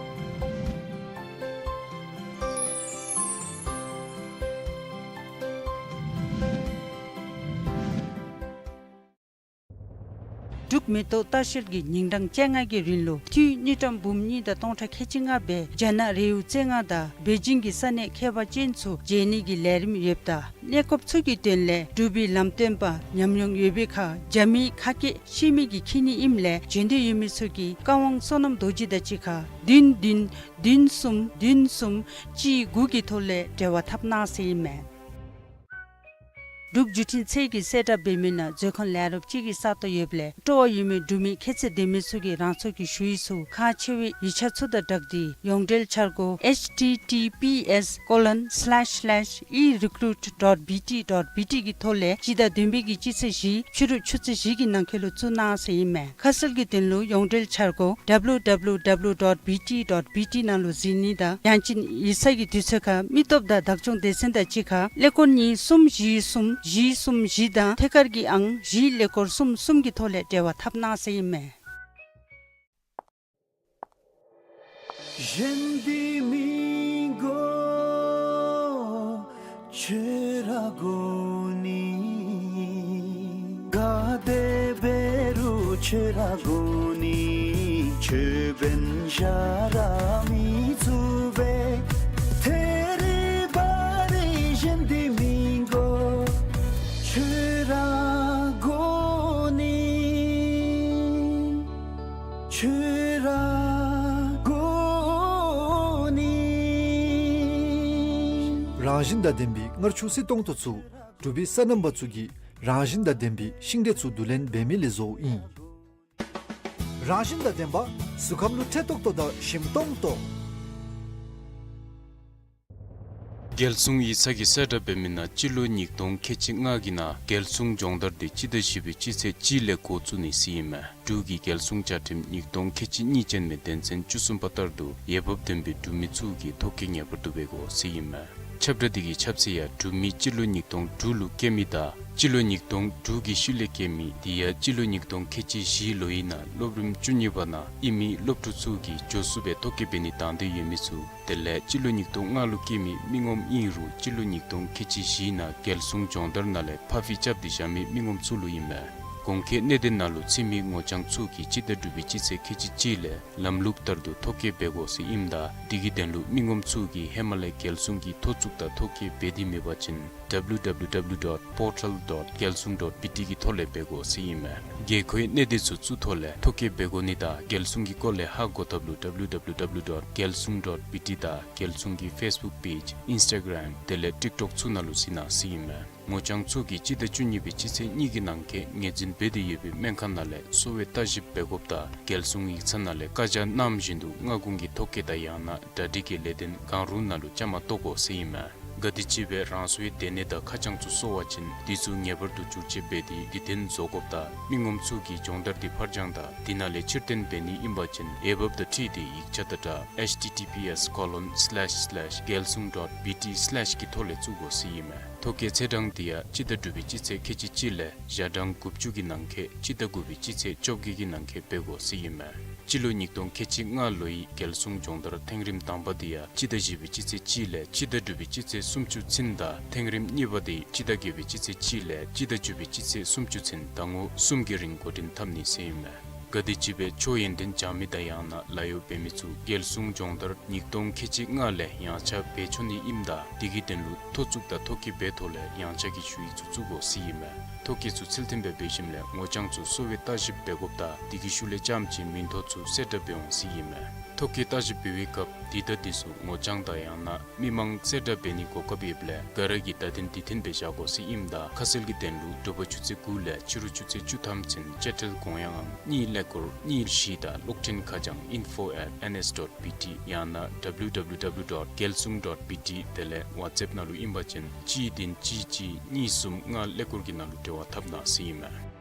འབྲུག་མེ་ཏོག་ལྟ་བཤལ་གྱིས་ཉིན་གྲངས་བཅོ་ལྔ་གི་རིང་ལུ་ཏི་རུ་དངུལ་ཀྲམ་འབུམ་གཉིས་དང་སྟོང་ཕྲག་ཁལ་གཅིག་ལྔ་སྦེ་རྒྱ་ནག་རི་བོ་རྩེ་ལྔ་དང་པེ་ཅིང་གི་ས་གནས་ཁྱད་པར་ཅན་ཚུ་མཇལ་ནི་གི་ལས་རིམ་ཡོདཔ་ད་གནས་སྐབས་ཚུ་གི་དོན་ལས་འབྲུག་པའི་ལམ་སྟོན་པ་ཉམས་མྱོང་ཡོད་པའི་ཁར་རྒྱ་མིའི་ཁ་སྐད་ཤེས་མི་གིས་འཁྱིད་ནི་ཨིནམ་ལས་འབྱོན་འདོད་ཡོད་མི་ཚུ་གིས་བཀའ་དབང་བསོད་ནམས་རྡོ་རྗེ་དང་གཅིག་ཁར་བདུན་བདུན་བདུན་གསུམ་བདུན་གསུམ་གཅིག་དགུ་གི་ཐོག་ལས་འབྲེལ་བ་འཐབ་གནང་ཟེར་ཨིན་མས། འབྲུག་བརྒྱུད་འཕྲིན་ཚད་ཀྱིས་གསལ་བསྒྲགས་འབད་མི་ནང་མཛོད་ཁང་ལས་རོགསཔ་ཅིག་གི་ས་སྟོང་ཡོདཔ་ལས་སྤྲོ་བ་ཡོད་མི་འབྲུག་མི་ཁྱད་ཚད་ལྡན་མི་ཚུ་གིས་རང་སོའི་གི་ཞུ་ཡིག་ཚུ་ཁག་ཆེ་བའི་ཡིག་ཆ་ཚུ་དང་སྦྲགས་ཏེ་ཡོངས་འབྲེལ་འཆར་སྒོ་H T T P S colon slash slash e recruit dot B T dot B T གི་ཐོག་ལས་སྤྱི་ཟླ་བདུན་པའི་གི་སྤྱི་ཚེས་བཞི་ཕྱི་རུ་ཆུ་ཚོད་བཞི་གི་ནང་འཁོད་ལུ་བཙུགས་གནང་ཟེར་ཨིན་མས། ཁ་གསལ་གྱི་དོན་ལུ་ཡོངས་འབྲེལ་འཆར་སྒོ་W W W dot B T dot B T ནང་ལུ་གཟིགས་ནི་དང་ཡང་ཅིན་ཡིག་ཚང་གི་དུས་ཚོད་ཁར་མི་སྟོབས་དང་བདག་སྐྱོང་སྡེ་ཚན་དང་གཅིག་ཁར་ཀླད་ཀོར་གཉིས་གསུམ་བཞི་གསུམ་བཞི་གསུམ་བཞི་དང་ཐད་ཀར་གྱི་ཨང་བཞི་ཀླད་ཀོར་གསུམ་གསུམ་གྱི་ཐོག་ལས་འབྲེལ་བ་འཐབ་གནང་ཟེར་ཨིན་མས། གཞན་འདི་མི་དགོས་ཁྱོད་ར་དགོ་ནི། ཁྱོད་ར་དགོ་ནི། ཁྱོད་འབདན་གཞན་ར་མི་ཚུགས་པས། ཐད་རི་བ་རི་གཞན་འདི་མི་དགོ། ཁྱོད་ར་དགོ་ནི། ཁྱོད་ར་དགོ་ནི། རང་བཞིན་དང་ལྡན་པའི་མངར་ཆུ་བསིལ་ཏོང་ཏོ་ཚུ་འབྲུག་པའི་སོ་ནམ་པ་ཚུ་གིས་རང་བཞིན་དང་ལྡན་པའི་ཤིང་འབྲས་ཚུ་བསྡུ་ལེན་འབད་མི་ལས་བཟོཝ་ཨིན། རང་བཞིན་དང་ལྡན་པ། གཟུགས་ཁམས་ལུ་འཕྲོད་ཏོག་ཏོ་དང་ཞིམ་ཏོང་ཏོ། རྒྱལ་སྲུང་ཡིག་ཚང་གིས་གསལ་བསྒྲགས་འབད་མི་ནང་སྤྱི་ལོ་ཉིས་སྟོང་ཁལ་གཅིག་ལྔ་གི་ནང་རྒྱལ་སྲུང་སྦྱོང་བརྡར་འདི་སྤྱི་ཟླ་བཞི་པའི་སྤྱི་ཚེས་གཅིག་ལས་འགོ་བཙུགས་ནི་ཟེར་ཨིན་མས། འབྲུག་གི་རྒྱལ་སྲུང་བཅའ་ཁྲིམས་ཉིས་སྟོང་ཁལ་གཅིག་གཉིས་ཅན་མའི་དོན་ཚན་བཅུ་གསུམ་པ་ལྟར་དུ་འོས་འབབ་ལྡན་པའི་འབྲུག་མི་ཚུ་གིས་ཐོ་བཀོད་ངེས་པར་དུ་འབད་དགོ་ཟེར་ཨིན་མས། ཁྱབ་བསྒྲགས་འདི་གི་ཁྱབ་ཚད་ཡང་འབྲུག་མི་སྤྱི་ལོ་ཉིས་སྟོང་དྲུག་ལུ་སྐྱེས་མི་དང་སྤྱི་ལོ་ཉིས་སྟོང་དྲུག་གི་ཤུལ་ལས་སྐྱེས་མི་དེ་ཡང་སྤྱི་ལོ་ཉིས་སྟོང་ཁལ་གཅིག་བཞི་ལོའི་ནང་སློབ་རིམ་བཅུ་གཉིས་པ་ནང་ཨིན་མི་སློབ་ཕྲུག་ཚུ་གིས་མགྱོགས་སུ་སྦེ་ཐོ་བཀོད་འབད་ནི་དང་འདོད་ཡོད་མི་ཚུ། དེ་ལས་སྤྱི་ལོ་ཉིས་སྟོང་ལྔ་ལུ་སྐྱེས་མི་མི་ངོམ་ཨིན་རུང་སྤྱི་ལོ་ཉིས་སྟོང་ཁལ་གཅིག་བཞིའི་ནང་རྒྱལ་སྲུང་སྦྱོང་བརྡར་ནང་ལས་ཕར་འགྱངས་རྐྱབ་སྟེ་བཞག་མི་མི་ངོམ་ཚུ་ལུ་ཨིན་མས། གོང་འཁོད་གནད་དོན་ནང་ལུ་ཚུད་མི་ངོ་རྐྱང་ཚུ་གིས་སྤྱི་ཟླ་དྲུག་པའི་སྤྱི་ཚེས་ཁལ་གཅིག་གཅིག་ལས་ལམ་ལུགས་ལྟར་དུ་ཐོ་བཀོད་འབད་དགོ་ཟེར་ཨིནམ་ད་དེ་གི་དོན་ལུ་མི་ངོམ་ཚུ་གིས་ཧེ་མ་ལས་རྒྱལ་སྲུང་གི་ཐོ་བཙུགས་དང་ཐོ་བཀོད་འབད་དེ་མེད་པ་ཅིན་W W W dot portal dot gelzung dot B T གི་ཐོག་ལས་འབད་དགོ་ཟེར་ཨིན་མས། དགོས་མཁོའི་གནད་དོན་ཚུ་གཙུག་ཐོག་ལས་ཐོ་བཀོད་འབད་དགོ་ནི་དང་རྒྱལ་སྲུང་གི་སྐོར་ལས་ཧ་གོ་ཐབས་ལུ་W W W dot gelzung dot B T དང་རྒྱལ་སྲུང་གི་Facebook page, Instagram དེ་ལས་TikTok ཚུ་ནང་ལུ་གཟིགས་གནང་ཟེར་ཨིན་མས། ངོ་རྐྱང་ཚུ་གིས་སྤྱི་ཟླ་བཅུ་གཉིས་པའི་སྤྱི་ཚེས་གཉིས་ཀྱི་ནང་འཁོད་ངོས་འཛིན་འབད་དེ་ཡོད་པའི་སྨན་ཁང་ནང་ལས་གསོ་བའི་བརྟག་ཞིབ་འབད་དགོཔ་དང་རྒྱལ་སྲུང་ཡིག་ཚང་ནང་ལས་བཀའ་རྒྱ་གནངམ་བཞིན་དུ་སྔ་དགོང་གི་ཐོ་བཀོད་དང་ཡང་ན་གྲ་སྒྲིག་གི་ལས་དོན་གང་རུང་ནང་ལུ་བཅའ་མར་གཏོགས་དགོ་ཟེར་ཨིན་མས། ག་དེམ་ཅིག་སྦེ་རང་སོའི་སྡོད་གནས་དང་ཁ་བྱང་ཚུ་སོར་བ་ཅིན་དེ་ཚུ་ངེས་པར་དུ་བསྒྱུར་བཅོས་འབད་དེ་དུས་མཐུན་བཟོ་དགོཔ་དང་མི་ངོམ་ཚུ་གིས་སྦྱོང་བརྡར་འདི་ཕར་འགྱངས་དང་དེ་ནང་ལས་ཕྱིར་འཐེན་འབད་ནི་ཨིན་པ་ཅིན་འོས་འབབ་དང་འཁྲིལ་ཏེ་ཡིག་ཆ་དང་སྦྲགས་H T T P S colon slash slash gelzung dot B T slash གི་ཐོག་ལས་བཙུགས་དགོ་ཟེར་ཨིན་མས། ཐོ་བཀོད་ཚེས་གྲངས་དེ་ཡང་སྤྱི་ཟླ་དྲུག་པའི་སྤྱི་ཚེས་ཁལ་གཅིག་གཅིག་ལས་ཞག་གྲངས་དགུ་བཅུ་གི་ནང་འཁོད་སྤྱི་ཟླ་དགུ་པའི་སྤྱི་ཚེས་བཅོ་བརྒྱད་ཀྱི་ནང་འཁོད་འབད་དགོ་ཟེར་ཨིན་མས། སྤྱི་ལོ་ཉིས་སྟོང་ཁལ་གཅིག་ལྔ་ལོའི་རྒྱལ་སྲུང་སྦྱོང་བརྡར་ཐེངས་རིམ་དང་པ་དེ་ཡང་སྤྱི་ཟླ་བཞི་པའི་སྤྱི་ཚེས་གཅིག་ལས་སྤྱི་ཟླ་དྲུག་པའི་སྤྱི་ཚེས་སུམ་ཅུ་ཚུན་དང་ཐེངས་རིམ་གཉིས་པ་དེ་སྤྱི་ཟླ་བརྒྱད་པའི་སྤྱི་ཚེས་གཅིག་ལས་སྤྱི་ཟླ་བཅུ་པའི་སྤྱི་ཚེས་སུམ་ཅུ་ཚུན་ཟླ་ངོ་གསུམ་གྱི་རིང་འགོ་འདྲེན་འཐབ་ནི་ཟེར་ཨིན་མས། ག་དེམ་ཅིག་སྦེ་ཆོས་ཡོན་ཏན་སྦྱང་མི་དང་ཡང་ན་ལཱ་གཡོག་འབད་མི་ཚུ་རྒྱལ་སྲུང་སྦྱོང་བརྡར་ཉིས་སྟོང་ཁལ་གཅིག་ལྔ་ལས་ཡངས་ཆག་འབད་ཆོག་ནི་ཨིནམ་ད་དེ་གི་དོན་ལུ་ཐོ་བཙུགས་དང་ཐོ་བཀོད་འབད་ཐོག་ལས་ཡངས་ཆག་གི་ཞུ་ཡིག་ཚུ་བཙུགས་དགོ་ཟེར་ཨིན་མས། ཐོ་བཀོད་ཚུ་ཚུལ་མཐུན་སྦེ་འབད་ཞིནམ་ལས་ངོ་རྐྱང་ཚུ་གསོ་བའི་བརྟག་ཞིབ་འབད་དགོཔ་དང་དེ་གི་ཤུལ་ལས་རྐྱངམ་ཅིག་མིང་ཐོ་ཚུ་གསལ་བསྒྲགས་འབད་འོང་ཟེར་ཨིན་མས། ཐོ་བཀོད་བརྟག་ཞིབ་འབད་བའི་སྐབས་དེ་ད་དེ་ཚུ་ངོ་རྐྱང་དང་ཡང་ན་མི་མང་གསལ་བསྒྲགས་འབད་ནི་གོ་སྐབས་ཡོདཔ་ལས་ག་ར་གིས་བརྡ་དོན་དེ་བསྟུན་སྦེ་བཞག་དགོ་ཟེར་ཨིནམ་ད་ཁ་གསལ་གྱི་དོན་ལུ་དྲོ་པ་ཆུ་ཚོད་དགུ་ལས་ཕྱི་རུ་ཆུ་ཚོད་བཅུ་ཐམ་ཚུན་དཔྱ་ཁྲལ་དགོངས་ཡངས་ཨང་གཉིས་ཀླད་ཀོར་གཉིས་བཞི་དང་གློག་འཕྲིན་ཁ་བྱང་info at N S dot B T ཡང་ན W W W dot gelzung dot B T དེ་ལས་WhatsApp ནང་ལུ་ཨིན་པ་ཅིན་གཅིག་བདུན་གཅིག་གཅིག་གཉིས་གསུམ་ལྔ་ཀླད་ཀོར་གྱི་ནང་ལུ་འབྲེལ་བ་འཐབ་གནང་ཟེར་ཨིན་མས།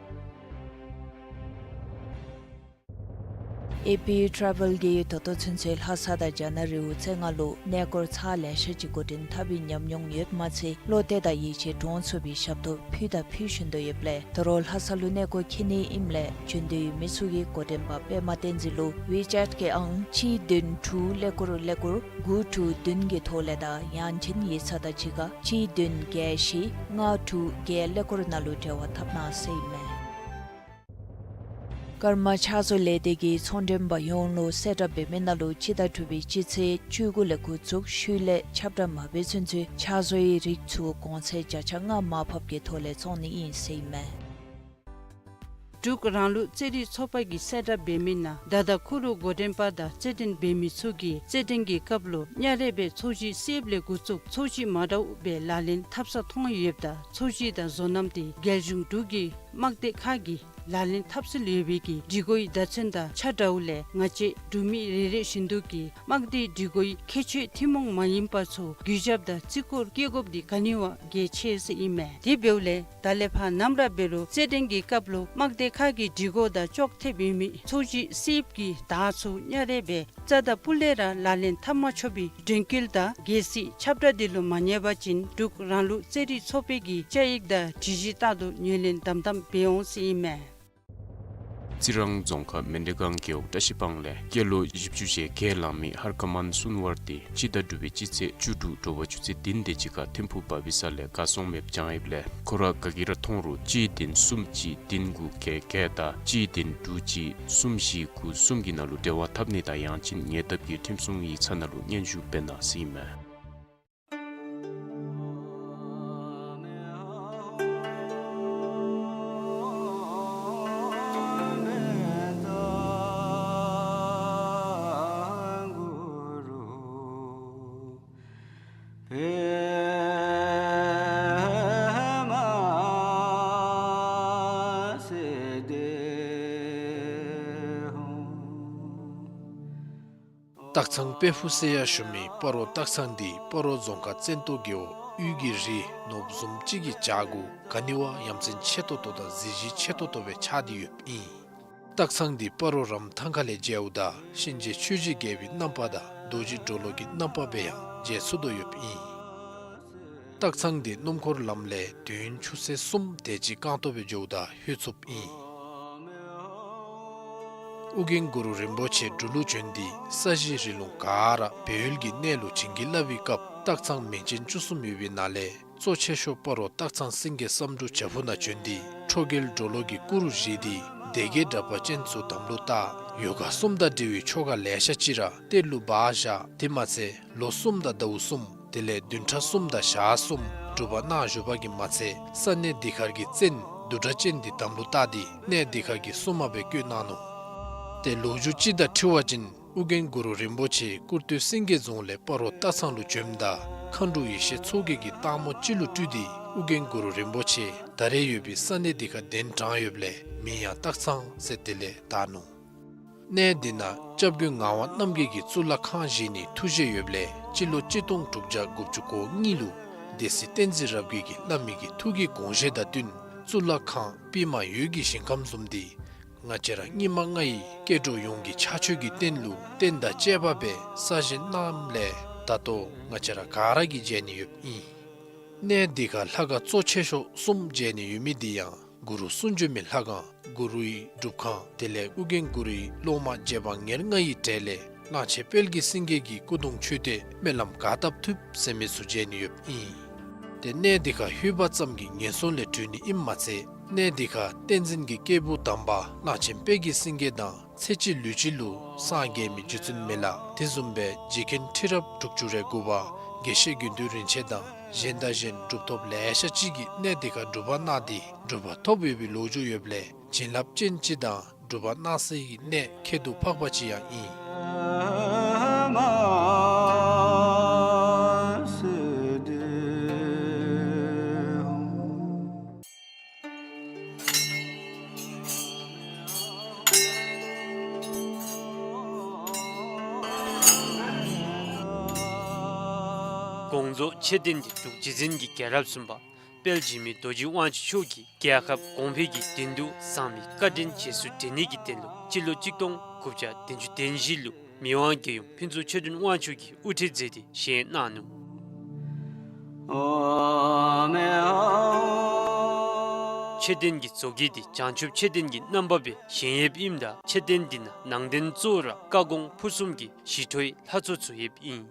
ཨེ་པི་ཊ་རེ་ཝེལ་གྱིས་ད་ལྟོ་ཚུན་ཚོད་ལྷ་ས་དང་རྒྱ་ནག་རི་བོ་རྩེ་ལྔ་ལུ་གནས་སྐོར་ཚར་ལེ་ཤ་ཅིག་འགོ་འདྲེན་འཐབ་པའི་ཉམས་མྱོང་ཡོདཔ་མ་ཚད་བློ་གཏད་དང་ཡིད་ཆེས་འདྲོངས་ཚུགས་པའི་ཞབས་ཏོག་ཕུལ་དང་ཕུལ་བཞིན་དུ་ཡོདཔ་ལས་ད་རུང་ལྷ་ས་ལུ་གནས་སྐོར་འཁྱིད་ནི་ཨིནམ་ལས་འབྱོན་འདོད་ཡོད་མི་ཚུ་གིས་འགོ་འདྲེན་པ་པདྨ་བསྟན་འཛིན་ལུ་ཝི་ཅེཊ་གི་ཨང་གཅིག་བདུན་དྲུག་ཀླད་ཀོར་ཀླད་ཀོར་དགུ་དྲུག་བདུན་གྱི་ཐོག་ལས་དང་ཡང་ཅིན་ཡིག་ཚང་དང་གཅིག་ཁར་གཅིག་བདུན་བརྒྱད་བཞི་ལྔ་དྲུག་བརྒྱད་ཀླད་ཀོར་ནང་ལུ་འབྲེལ་བ་འཐབ་གནང་ཟེར་ཨིན་མས། ཀརྨ་ཕྱག་བཟོ་ལས་སྡེ་གིས་ཚོང་མགྲོན་པ་ཡོངས་ལུ་གསལ་བསྒྲགས་འབད་མི་ནང་ལུ་སྤྱི་ཟླ་དྲུག་པའི་སྤྱི་ཚེས་བཅུ་དགུ་ལས་འགོ་བཙུགས་ཤུལ་ལས་ཁྱབ་བསྒྲགས་མ་འབད་ཚུན་ཚོད་ཕྱག་བཟོའི་རིགས་ཚུ་གོང་ཚད་བརྒྱ་ཆ་ལྔ་མར་ཕབ་ཀྱི་ཐོག་ལས་བཙོང་ནི་ཨིན་ཟེར་ཨིན་མས། འབྲུག་རང་ལུགས་རྩེད་རིགས་ཚོགས་པ་གིས་གསལ་བསྒྲགས་འབད་མི་ནང་ད་ལྟོ་ཁུ་རུ་འགོ་འདྲེན་པ་དང་རྩེད་འགྲན་འབད་མི་ཚུ་གིས་རྩེད་འགྲན་གྱི་སྐབས་ལུ་གཉའ་རས་སྦེ་ཚོས་གཞི་བསིལཝ་ལས་འགོ་བཙུགས་ཚོས་གཞི་མ་འདྲཝ་སྦེ་ལག་ལེན་འཐབ་ས་མཐོང་ཡོདཔ་ད་ཚོས་གཞི་དང་བཟོ་རྣམ་དེ་རྒྱལ་གཞུང་འབྲུག་གི་དམག་སྡེ་ཁག་གིས་ལག་ལེན་འཐབ་སྲོལ་ཡོད་པའི་གི་སྒྲིག་གོའི་བརྡ་མཚོན་དང་ཆ་འདྲཝ་ལས་ང་བཅས་འབྲུག་མི་རེ་རེ་བཞིན་དུ་གིས་དམག་སྡེའི་སྒྲིག་གོའི་ཁྱད་ཆོས་ཐུན་མོང་མ་ཡིན་པ་ཚུ་གུས་ཞབས་དང་བརྩི་བཀུར་བསྐྱེད་དགོཔ་འདི་ག་ནི་བ་གལ་ཆེ་ཟེར་ཨིན་མས། དེ་འབདཝ་ལས་ད་ལས་ཕར་ནམ་ར་འབད་རུང་རྩེད་འགྲན་གྱི་སྐབས་ལུ་དམག་སྡེ་ཁག་གི་སྒྲིག་གོ་དང་ཅོག་འཐདཔ་ཡོད་མི་ཚོས་གཞི་བསིལཝ་གི་དར་ཚུ་གཉའ་རས་སྦེ་རྩ་དང་སྤུ་ལས་ར་ལག་ལེན་འཐབ་མ་ཆོག་པའི་དྲན་སྐུལ་དང་རྒྱལ་སྲིད་ཁྱབ་བསྒྲགས་འདི་ལུ་མ་ཉན་པ་ཅིན་འབྲུག་རང་ལུགས་རྩེད་རིགས་ཚོགས་པའི་གི་བཅའ་ཡིག་དང་སྒྲིག་གཞི་ལྟར་དུ་ངོས་ལེན་དམ་དམ་འབད་འོང་ཟེར་ཨིན་མས། རྩི་རང་རྫོང་ཁག་མཎྜལ་སྒང་རྒེད་འོག་བཀྲ་ཤིས་སྤང་ལས་སྐྱེས་ལོ་བཞི་བཅུ་ཞེ་བརྒྱད་ལང་མི་ཧར་ཀ་མཱན་སུན་ཝར་དེ་སྤྱི་ཟླ་དྲུག་པའི་སྤྱི་ཚེས་བཅུ་དྲུག་དྲོ་པ་ཆུ་ཚོད་བདུན་དེ་ཅིག་ཁར་ཐིམ་ཕུག་བ་བི་ས་ལས་གར་སོང་མེདཔ་བྱང་ཡོདཔ་ལས་ཁོ་ར་ག་གིས་ར་མཐོང་རུང་གཅིག་བདུན་གསུམ་གཅིག་བདུན་དགུ་བརྒྱད་བརྒྱད་དང་གཅིག་བདུན་དྲུག་གཅིག་གསུམ་བཞི་དགུ་གསུམ་གྱི་ནང་ལུ་འབྲེལ་བ་འཐབ་ནི་དང་ཡང་ཅིན་ཉེ་འདབས་ཀྱི་ཁྲིམས་སྲུང་ཡིག་ཚང་ནང་ལུ་སྙན་ཞུ་འབད་གནང་ཟེར་ཨིན་མས། སྟག་ཚང་དཔལ་ཕུག་ཟེར་ཡང་ཞུ་མི་སྤ་རོ་སྟག་ཚང་འདི་སྤ་རོ་རྫོང་ཁག་བཙན་ཏོ་རྒེད་འོག་དབུས་ཀྱི་རི་ནོར་བུ་བཟུམ་ཅིག་གི་བྱག་གུ་ག་ནི་བ་ཡ་མཚན་ཆེ་ཏོག་ཏོ་དང་གཟི་བརྗིད་ཆེ་ཏོག་ཏོ་སྦེ་ཆགས་ཏེ་ཡོདཔ་ཨིན། སྟག་ཚང་འདི་སྤ་རོ་རམ་ཐང་ཁ་ལས་མཇལཝ་ད་གཤིན་རྗེ་ཆོས་ཀྱི་རྒྱལ་པོའི་རྣམ་པ་དང་རྡོ་རྗེ་གྲོ་ལོད་ཀྱི་རྣམ་པ་སྦེ་ཡང་མཇལ་ཚུགས་དོ་ཡོདཔ་ཨིན། སྟག་ཚང་འདི་སྣུམ་འཁོར་ལམ་ལས་དུས་ཡུན་ཆུ་ཚོད་གསུམ་དེ་ཅིག་རྐང་སྟོང་སྦེ་འགྱོཝ་ད་ལྷོད་ཚུགསཔ་ཨིན། ཨོ་རྒྱན་གུ་རུ་རིན་པོ་ཆེ་འབྲུག་ལུ་བྱོན་ཏེ་ས་གཞི་རི་ལུང་ག་ར་སྦས་ཡུལ་གྱི་གནས་ལུ་བྱིན་གྱིས་བརླབས་པའི་སྐབས་སྟག་ཚང་མིང་ཅན་བཅུ་གསུམ་ཡོད་པའི་ནང་ལས་གཙོ་ཆེ་ཤོས་སྤ་རོ་སྟག་ཚང་སེང་གེ་བསམ་འགྲུབ་བྱག་ཕུག་ནང་བྱོན་ཏེ་ཁྲོ་རྒྱལ་གྲོ་ལོད་ཀྱི་སྐུ་རུ་བཞེངས་ཏེ་སྡེ་བརྒྱད་དྲེགས་པ་ཅན་ཚུ་དམ་ལུ་བཏགས། ཡོ་ག་གསུམ་དང་འབྲེལ་བའི་ཆོ་ག་ལེ་ཤ་ཅིག་ར་གཏེར་ལུ་སྦ་བཞག། དེ་མ་ཚད་ལོ་གསུམ་དང་ཟླཝ་གསུམ་དེ་ལས་བདུན་ཕྲག་གསུམ་དང་ཞག་གསུམ་སྒྲུབ་པ་གནང་བཞུགས་པ་གིས་མ་ཚད་ས་གནས་འདི་ཁར་གྱི་བཙན་བདུད་སྒྲ་ཅན་འདི་དམ་ལུ་བཏགས་ཏེ་གནས་འདི་ཁར་གྱི་སྲུང་མ་སྦེ་བསྐོས་གནང་ནུག། ཏེ་ལོ་རྒྱུས་ཅིག་དང་འཁྲིལ་བ་ཅིན་ཨོ་རྒྱན་གུ་རུ་རིན་པོ་ཆེ་སྐུར་སྟོད་སེང་གེ་རྫོང་ལས་སྤ་རོ་སྟག་ཚང་ལུ་བྱོནམ་ད་མཁའ་འགྲོ་ཡེ་ཤེས་མཚོ་རྒྱལ་གྱིས་སྟག་མོ་ཅིག་ལུ་སྤྲུལ་ཏེ་ཨོ་རྒྱན་གུ་རུ་རིན་པོ་ཆེ་ད་རེས་ཡོད་པའི་ས་གནས་འདི་ཁར་གདན་དྲངས་ཡོདཔ་ལས་མིང་ཡང་སྟག་ཚང་ཟེར་དེ་ལས་དར་ནུག། གནས་འདི་ནང་སྐྱབས་མགོན་ངག་དབང་རྣམ་རྒྱལ་གྱིས་གཙུག་ལག་ཁང་བཞེངས་ནིའི་ཐུགས་བཞེད་ཡོདཔ་ལས་སྤྱི་ལོ་གཅིག་སྟོང་དྲུག་བརྒྱ་དགུ་བཅུ་གོ་གཉིས་ལུ་སྡེ་སྲིད་བསྟན་འཛིན་རབ་རྒྱས་ཀྱིས་བླ་མའི་གི་ཐུགས་ཀྱི་དགོངས་བཞེད་དང་བསྟུན་གཙུག་ལག་ཁང་པདྨ་འོད་ཀྱི་ཞིང་ཁམས་བཟུམ་འདི་ང་བཅས་ར་སྙིགས་མ་ལྔ་ཡི་སྐྱེ་འགྲོ་ཡོངས་ཀྱི་ཕྱག་མཆོད་ཀྱི་རྟེན་ལུ་རྟེན་དང་བཅས་པ་སྦེ་གསར་བཞེངས་གནངམ་ལས་ད་ལྟོ་ང་བཅས་ར་ག་ར་གིས་མཇལ་ནི་ཡོདཔ་ཨིན། གནས་འདི་ཁར་ལྷ་ཁང་གཙོ་ཆེ་ཤོས་གསུམ་མཇལ་ནི་ཡོད་མི་འདི་ཡང་གུ་རུ་གསུང་བྱོན་མའི་ལྷ་ཁང་གུ་རུའི་སྒྲུབ་ཁང་དེ་ལས་ཨོ་རྒྱན་གུ་རུའི་སློབ་མ་རྗེ་འབངས་ཉེར་ལྔ་ཡི་གྲས་ལས་གླང་ཆེན་དཔལ་གྱི་སེང་གེ་གི་སྐུ་གདུང་མཆོད་རྟེན་སྨོན་ལམ་ག་བཏབ་ཐུབ་ཟེར་མི་ཚུ་མཇལ་ནི་ཡོདཔ་ཨིན། ཏེ་གནས་འདི་ཁར་ལྷོད་པ་ཙམ་གྱིས་ངན་སོང་ལས་གྲོལ་ནི་ཨིནམ་མ་ཚད་གནས་འདི་ཁར་བསྟན་འཛིན་གྱི་སྐྱེས་བུ་དམ་པ་གླང་ཆེན་དཔལ་གྱི་སེང་གེ་དང་ཚེ་གཅིག་ལུས་གཅིག་ལུ་སངས་རྒྱས་མི་རྗེ་བཙུན་མི་ལ་དེ་བཟུམ་སྦེ་རྗེ་མཁན་ཁྲི་རབས་དྲུག་ཅུ་རེ་དགུ་པ་དགེ་བཤེས་དགེ་འདུན་རིན་ཆེན་དང་གཞན་དང་གཞན་གྲུབ་ཐོབ་ལེ་ཤ་ཅིག་གིས་གནས་འདི་ཁར་སྒྲུབ་པ་གནང་སྟེ་གྲུབ་པ་ཐོབ་ཡོད་པའི་ལོ་རྒྱུས་ཡོདཔ་ལས་བྱིན་རླབས་ཅན་ཅིག་དང་སྒྲུབ་པ་གནང་སའི་གནས་ཁྱད་དུ་འཕགས་པ་ཅིག་ཡང་ཨིན། དགོངས་རྫོགས་མཆོད་རྟེན་འདི་འབྲུག་རྗེ་བཙུན་གྱི་རྒྱལ་རབས་གསུམ་པ་དཔལ་འཇིགས་མེད་རྡོ་རྗེ་དབང་ཕྱུག་མཆོག་གིས་རྒྱལ་ཁབ་གོང་འཕེལ་གྱི་དོན་དུ་གསང་བའི་བཀའ་དྲིན་རྗེས་སུ་འདྲེན་ནི་གི་དོན་ལུ་སྤྱི་ལོ་གཅིག་སྟོང་དགུ་བརྒྱ་བདུན་ཅུ་དོན་བཞི་ལུ་མི་དབང་རྒྱལ་ཡུམ་ཕུན་ཚོགས་ཆོས་སྒྲོན་དབང་ཕྱུག་གིས་དབུ་ཁྲིད་མཛད་དེ་བཞེངས་གནང་ནུག། མཆོད་རྟེན་གྱི་བཟོ་བཀོད་འདི་བྱང་ཆུབ་མཆོད་རྟེན་གྱི་རྣམ་པ་སྦེ་བཞེངས་ཡོདཔ་ཨིནམ་ད་མཆོད་རྟེན་འདི་ནང་ནང་རྟེན་གཙོ་བོ་ར་བཀའ་དགོངས་ཕུར་གསུམ་གྱི་ཞི་ཁྲོའི་ལྷ་ཚོགས་ཚུ་ཡོདཔ་ཨིན།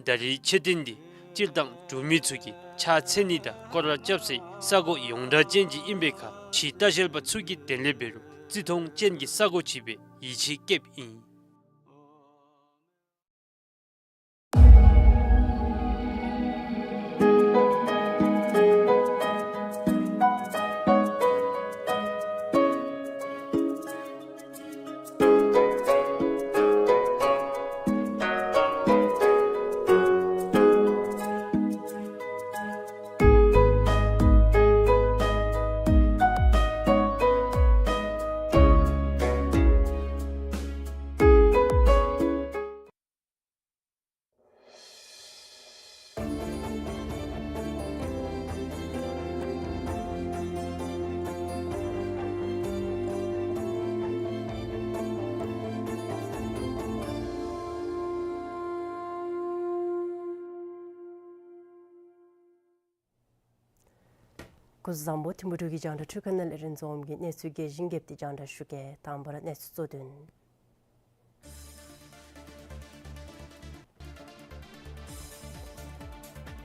ད་རེས་མཆོད་རྟེན་འདི་སྤྱིར་བཏང་འབྲུག་མི་ཚུ་གིས་ཕྱག་འཚལ་ནི་དང་སྐོར་ར་རྐྱབ་སའི་ས་གོ་ཡོངས་གྲགས་ཅན་ཅིག་ཨིན་པའི་ཁར་ཕྱིའི་ལྟ་བཤལ་པ་ཚུ་གིས་དེ་ལས་འབད་རུང་བརྩི་མཐོང་ཅན་གྱི་ས་གོ་ཅིག་སྦེ་ཡིད་ཆེས་བསྐྱེདཔ་ཨིན། སྐུ་གཟུགས་བཟང་པོ། ཐིམ་ཕུ་འབྲུག་གི་རྒྱང་བསྒྲགས་འཕྲུལ་ཁང་ནང་ལས་རིན་འཛོམས་ཀྱིས་གནས་ཚུལ་རྒྱས་ཤིང་རྒྱསཔ་དེ་རྒྱང་བསྒྲགས་ཞུ་གེ། དང་པ་ར་གནས་ཚུལ་གཙོ་དོན།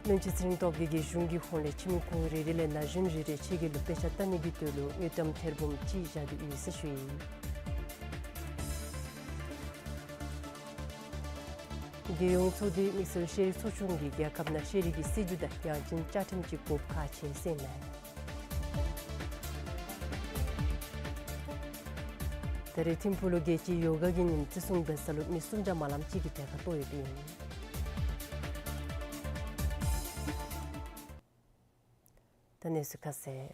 བློན་ཆེན་ཚེ་རིང་སྟོབས་རྒྱས་ཀྱིས་གཞུང་གི་ཧོངས་ལས་ཁྱིམ་གུང་རེ་རེ་ལས་ན་གཞོན་རེ་རེ་ཕྱི་རྒྱལ་ལུ་དཔེ་ཆ་ལྟ་ནི་གི་དོན་ལུ་དངུལ་ཀྲམ་ཐེར་འབུམ་གཅིག་བཞག་སྟེ་ཡོད་ཟེར་ཞུ་ཡི། རྒྱལ་ཡོངས་ཚོགས་འདུའི་དམིགས་བསལ་ཤེས་རིག་ཚོགས་ཆུང་གིས་རྒྱལ་ཁབ་ནང་ཤེས་རིག་གི་སྲིད་བྱུས་དང་ཡང་ཅིན་བཅའ་ཁྲིམས་ཀྱི་དགོཔ་ཁག་ཆེ་ཟེར་ཨིན་མས། ད་རེས་ཐིམ་ཕུ་ལུ་རྒྱལ་སྤྱིའི་ཡོ་ག་གི་ཉིནམ་བརྩི་སྲུང་འབད་ས་ལུ་མི་སུམ་བརྒྱ་མ་ལམ་ཅིག་གིས་གྲལ་ཁར་གཏོགས་ཡོདཔ་ཨིན། ད་གནས་ཚུལ་ཁ་གསལ།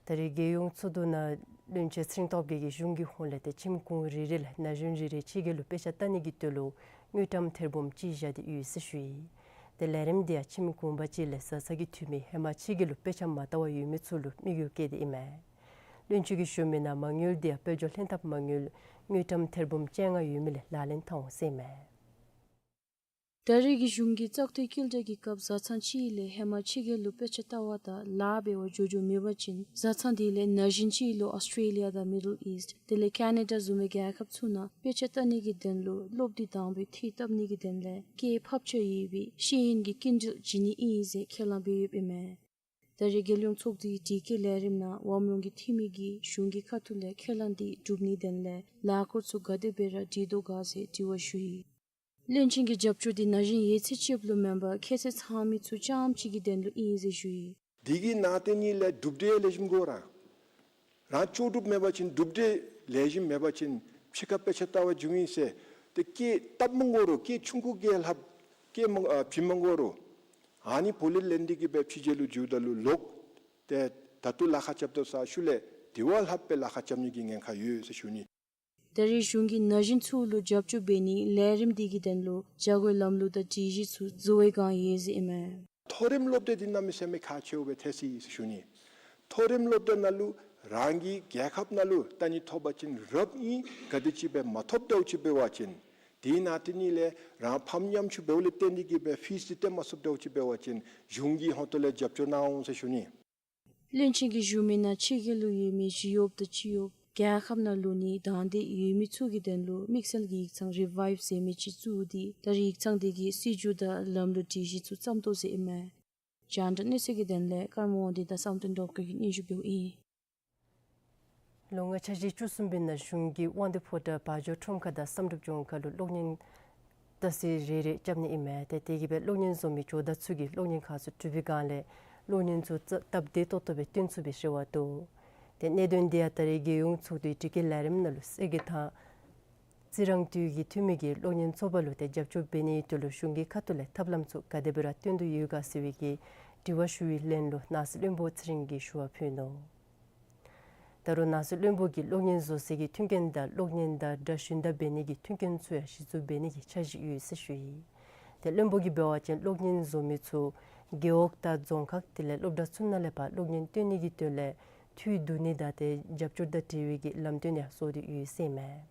ད་རེས་རྒྱལ་ཡོངས་ཚོགས་འདུ་ནང་བློན་ཆེན་ཚེ་རིང་སྟོབས་རྒྱས་ཀྱིས་གཞུང་གི་ཧོངས་ལས་ཏེ་ཁྱིམ་གུང་རེ་རེ་ལས་ན་གཞོན་རེ་རེ་ཕྱི་རྒྱལ་ལུ་དཔེ་ཆ་ལྟ་ནི་གི་དོན་ལུ་དངུལ་ཀྲམ་ཐེར་འབུམ་གཅིག་བཞག་སྟེ་ཡོད་ཟེར་ཞུ་ཡི། ཏེ་ལས་རིམ་དེ་ཡང་ཁྱིམ་གུང་པ་ཅིག་ལས་བཟའ་ཚང་གི་འཐུས་མི་ཧེ་མ་ཕྱི་རྒྱལ་ལུ་དཔེ་ཆ་མ་ལྟ་བར་ཡོད་མི་ཚུ་ལུ་དམིགས་ཡུལ་བསྐྱེད་དེ་ཨིན་མས། བློན་ཆེན་གྱིས་ཞུ་མི་ནང་མ་དངུལ་དེ་ཡང་དཔལ་འབྱོར་ལྷན་ཐབས་མ་དངུལ་དངུལ་ཀྲམ་ཐེར་འབུམ་བཅོ་ལྔ་ཡོད་མི་ལས་ལག་ལེན་འཐབ་འོང་ཟེར་ཨིན་མས། ད་རེས་ཀྱི་གཞུང་གི་བཙག་འཐུའི་བསྐྱེད་བསྒྲགས་ཀྱི་སྐབས་བཟའ་ཚང་ཅིག་ལས་ཧེ་མ་ཕྱི་རྒྱལ་ལུ་དཔེ་ཆ་ལྟ་བ་དང་ལཱ་འབད་བར་འགྱོ་འགྱོཝ་མེད་པ་ཅིན་བཟའ་ཚང་དེ་ལས་ན་གཞོན་ཅིག་ལུ་ཨོསི་ཊྲེ་ལི་ཡ་དང་མི་ཌལ་ཨིསཊ་དེ་ལས་ཀེ་ན་ཌ་བཟུམ་མའི་རྒྱལ་ཁབ་ཚུ་ནང་དཔེ་ཆ་ལྟ་ནི་གི་དོན་ལུ་སློབ་དེབ་དང་པའི་འཐུས་བཏབ་ནི་གི་དོན་ལས་སྐྱེད་ཕབ་ཆ་ཡོད་པའི་ཤེས་ཡོན་གྱི་སྐྱིན་འགྲུལ་བྱིན་ནི་ཨིན་ཟེར་ཁས་བླངས་འབད་ཡོདཔ་ཨིན་མས། ད་རེས་རྒྱལ་ཡོངས་ཚོགས་འདུའི་དྲི་བཀོད་ལས་རིམ་ནང་བརམ་རོང་གི་འཐུས་མི་གིས་གཞུང་གི་ཁ་ཐུག་ལས་ཁས་བླངས་དེ་སྒྲུབ་ནིའི་དོན་ལས་ལཱ་འཁོར་ཚུ་ག་དེ་སྦེ་ར་སྒྲིག་དོ་ག་ཟེར་དྲི་བ་ཞུ་ཡི། བློན་ཆེན་གྱིས་རྒྱབ་སྐྱོར་དེ་ན་གཞོན་ཡོད་ཚད་ཅིག་ལུ་མེན་པར་ཁྱད་ཚད་ཚང་མི་ཚུ་རྐྱངམ་གཅིག་གི་དོན་ལུ་ཨིན་ཟེར་ཞུ་ཡི། དེ་གི་ནང་དེ་ནང་ལས་གྲུབ་འབྲས་ལེགས་ཤོམ་དགོ་ར། རང་ལྕོགས་གྲུབ་མེད་པ་ཅིན་གྲུབ་འབྲས་ལེགས་ཤོམ་མེད་པ་ཅིན་ཕྱི་ཁར་དཔེ་ཆ་ལྟ་བར་འགྱོཝ་ཨིན་ཟེར་ཏེ་སྐད་བཏབ་མི་དགོ་རུང་སྐད་ཆུང་ཀུ་གིས་ལྷགཔ་སྐད་མ་ཨ་བྱིན་མི་དགོ་རུང་ཨ་ནི་བོ་ལེ་ལེན་ཏེ་གི་སྦེ་ཕྱི་རྒྱལ་ལུ་འགྱོཝ་ད་ལུ་ལོག་སྟེ་ད་ལྟོ་ལཱ་ཁག་རྐྱབ་དོ་ས་ཤུལ་ལས་དེ་བ་ལྷགཔ་སྦེ་ལཱ་ཁག་རྐྱབ་ནི་གི་ཉེན་ཁ་ཡོད་ཟེར་ཞུ་ནི། ད་རེས་གཞུང་གིས་ན་གཞོན་ཚུ་ལུ་རྒྱབ་སྐྱོར་འབད་ནིའི་ལས་རིམ་དེ་གི་དོན་ལུ་བྱ་སྒོའི་ལམ་ལུགས་དང་སྒྲིག་གཞི་ཚུ་འཛོལ་བའི་སྒང་ཡོད་ཟེར་ཨིན་མས། མཐོ་རིམ་སློབ་སྡེ་འདི་གནམ་མེད་ས་མེད་ཁག་ཆེཝ་སྦེ་ཐལ་སོ་ཡི་ཟེར་ཞུ་ནི། མཐོ་རིམ་སློབ་སྡེ་ནང་ལུ་རང་གི་རྒྱལ་ཁབ་ནང་ལུ་ལྟ་ནི་ཐོབ་པ་ཅིན་རབ་ཨིན། ག་དེམ་ཅིག་སྦེ་མ་ཐོབ་འདྲཝ་ཅིག་འབད་བ་ཅིན་དེ་ནང་དེ་ནང་ལས་རང་ཕམ་ཉམ་ཆུང་འབདཝ་ལས་བརྟེན་ཏེ་གི་སྦེ་ཕིས་འདི་སྟོན་མ་ཚུགསཔ་འདྲཝ་ཅིག་འབད་བ་ཅིན་གཞུང་གི་ཧོངས་ལས་རྒྱབ་སྐྱོར་གནང་འོང་ཟེར་ཞུ་ནི། བློན་ཆེན་གྱིས་ཞུ་མི་ནང་ཕྱི་རྒྱལ་ལུ་ཡོད་མི་ཞི་གཡོགཔ་དང་སྤྱི་གཡོགཔ་རྒྱལ་ཁབ་ནང་ལོག་ནིའི་དང་འདོད་ཡོད་མི་ཚུ་གི་དོན་ལུ་དམིགས་བསལ་གྱི་ཡིག་ཚང་རི་བའིབ་ཟེར་མི་ཅིག་བཙུགས་ཏེ་ད་རེས་ཡིག་ཚང་དེ་གི་སྲིད་བྱུས་དང་ལམ་ལུགས་སྒྲིག་གཞི་ཚུ་བརྩམ་དོ་ཟེར་ཨིན་མས། རྒྱང་བསྒྲགས་གནས་ཚུལ་གྱི་དོན་ལས་ཀརྨ་དབང་འདུས་དང་བསམ་གཏན་སྒྲོལ་དཀར་གྱིས་སྙན་ཞུ་འབདཝ་ཨིན། ལོ་ལྔ་འཆར་གཞི་བཅུ་གསུམ་པའི་ནང་གཞུང་གིས་དབང་འདུས་ཕོ་བྲང་བ་འཇོ་ཁྲོམ་ཁ་དང་བསམ་གྲུབ་ལྗོངས་མཁར་ལུ་གློག་བརྙན་ལྟ་ས་རེ་རེ་རྐྱབ་ནི་ཨིན་མས། ཏེ་དེ་གིས་སྦེ་གློག་བརྙན་བཟོ་མི་ཇོ་བདག་ཚུ་གིས་གློག་བརྙན་ཁག་ཚུ་གྲུབ་པའི་སྒང་ལས་གློག་བརྙན་ཚུ་སྟབས་བདེ་ཏོག་ཏོ་སྦེ་སྟོན་ཚུགས་པའི་རེ་བ་འདུག། ཏེ་གནད་དོན་དེ་ཡང་ད་རེས་རྒྱལ་ཡོངས་ཚོགས་འདུའི་དྲི་བཀོད་ལས་རིམ་ནང་ལུ་གསལ་བསྒྲགས་དང་རྩི་རང་འདུས་ཀྱི་འཐུས་མི་གིས་གློག་བརྙན་ཚོགས་པ་ལུ་ཏེ་རྒྱབ་སྐྱོར་འབད་ནིའི་དོན་ལུ་གཞུང་གི་ཁ་ཐུག་ལས་ཐབས་ལམ་ཚུ་ག་དེ་སྦེ་ར་སྟོན་དོ་ཡོད་ག་ཟེར་བའི་གི་དྲི་བ་ཞུ་བའི་ལན་ལུ་ནང་སྲིད་བློན་པོ་ཚེ་རིང་གིས་ཞུ་བ་ཕུལ་ནུག། ད་རུང་ནང་སྲིད་བློན་པོ་གིས་གློག་བརྙན་བཟོ་སའི་གི་མཐུན་རྐྱེན་དང་གློག་བརྙན་དང་སྒྲ་ཞུན་དག་འབད་ནི་གི་མཐུན་རྐྱེན་ཚུ་ཡང་གཞི་བཙུགས་འབད་ནི་གི་འཆར་གཞི་ཡོད་ཟེར་ཞུ་ཡི། ཏེ་བློན་པོ་གིས་འབད་བ་ཅིན་གློག་བརྙན་བཟོ་མི་ཚུ་རྒེད་འོག་དང་རྫོང་ཁག་དེ་ལས་སློབ་གྲྭ་ཚུ་ནང་ལས་ཕར་གློག་བརྙན་སྟོན་ནི་གི་དོན་ལས་འཐུས་བསྡུ་ནི་དང་ཏེ་རྒྱབ་སྐྱོར་དང་འབྲེལ་བའི་གི་ལམ་སྟོན་ཡང་བཟོ་སྟེ་ཡོད་ཟེར་ཨིན་མས།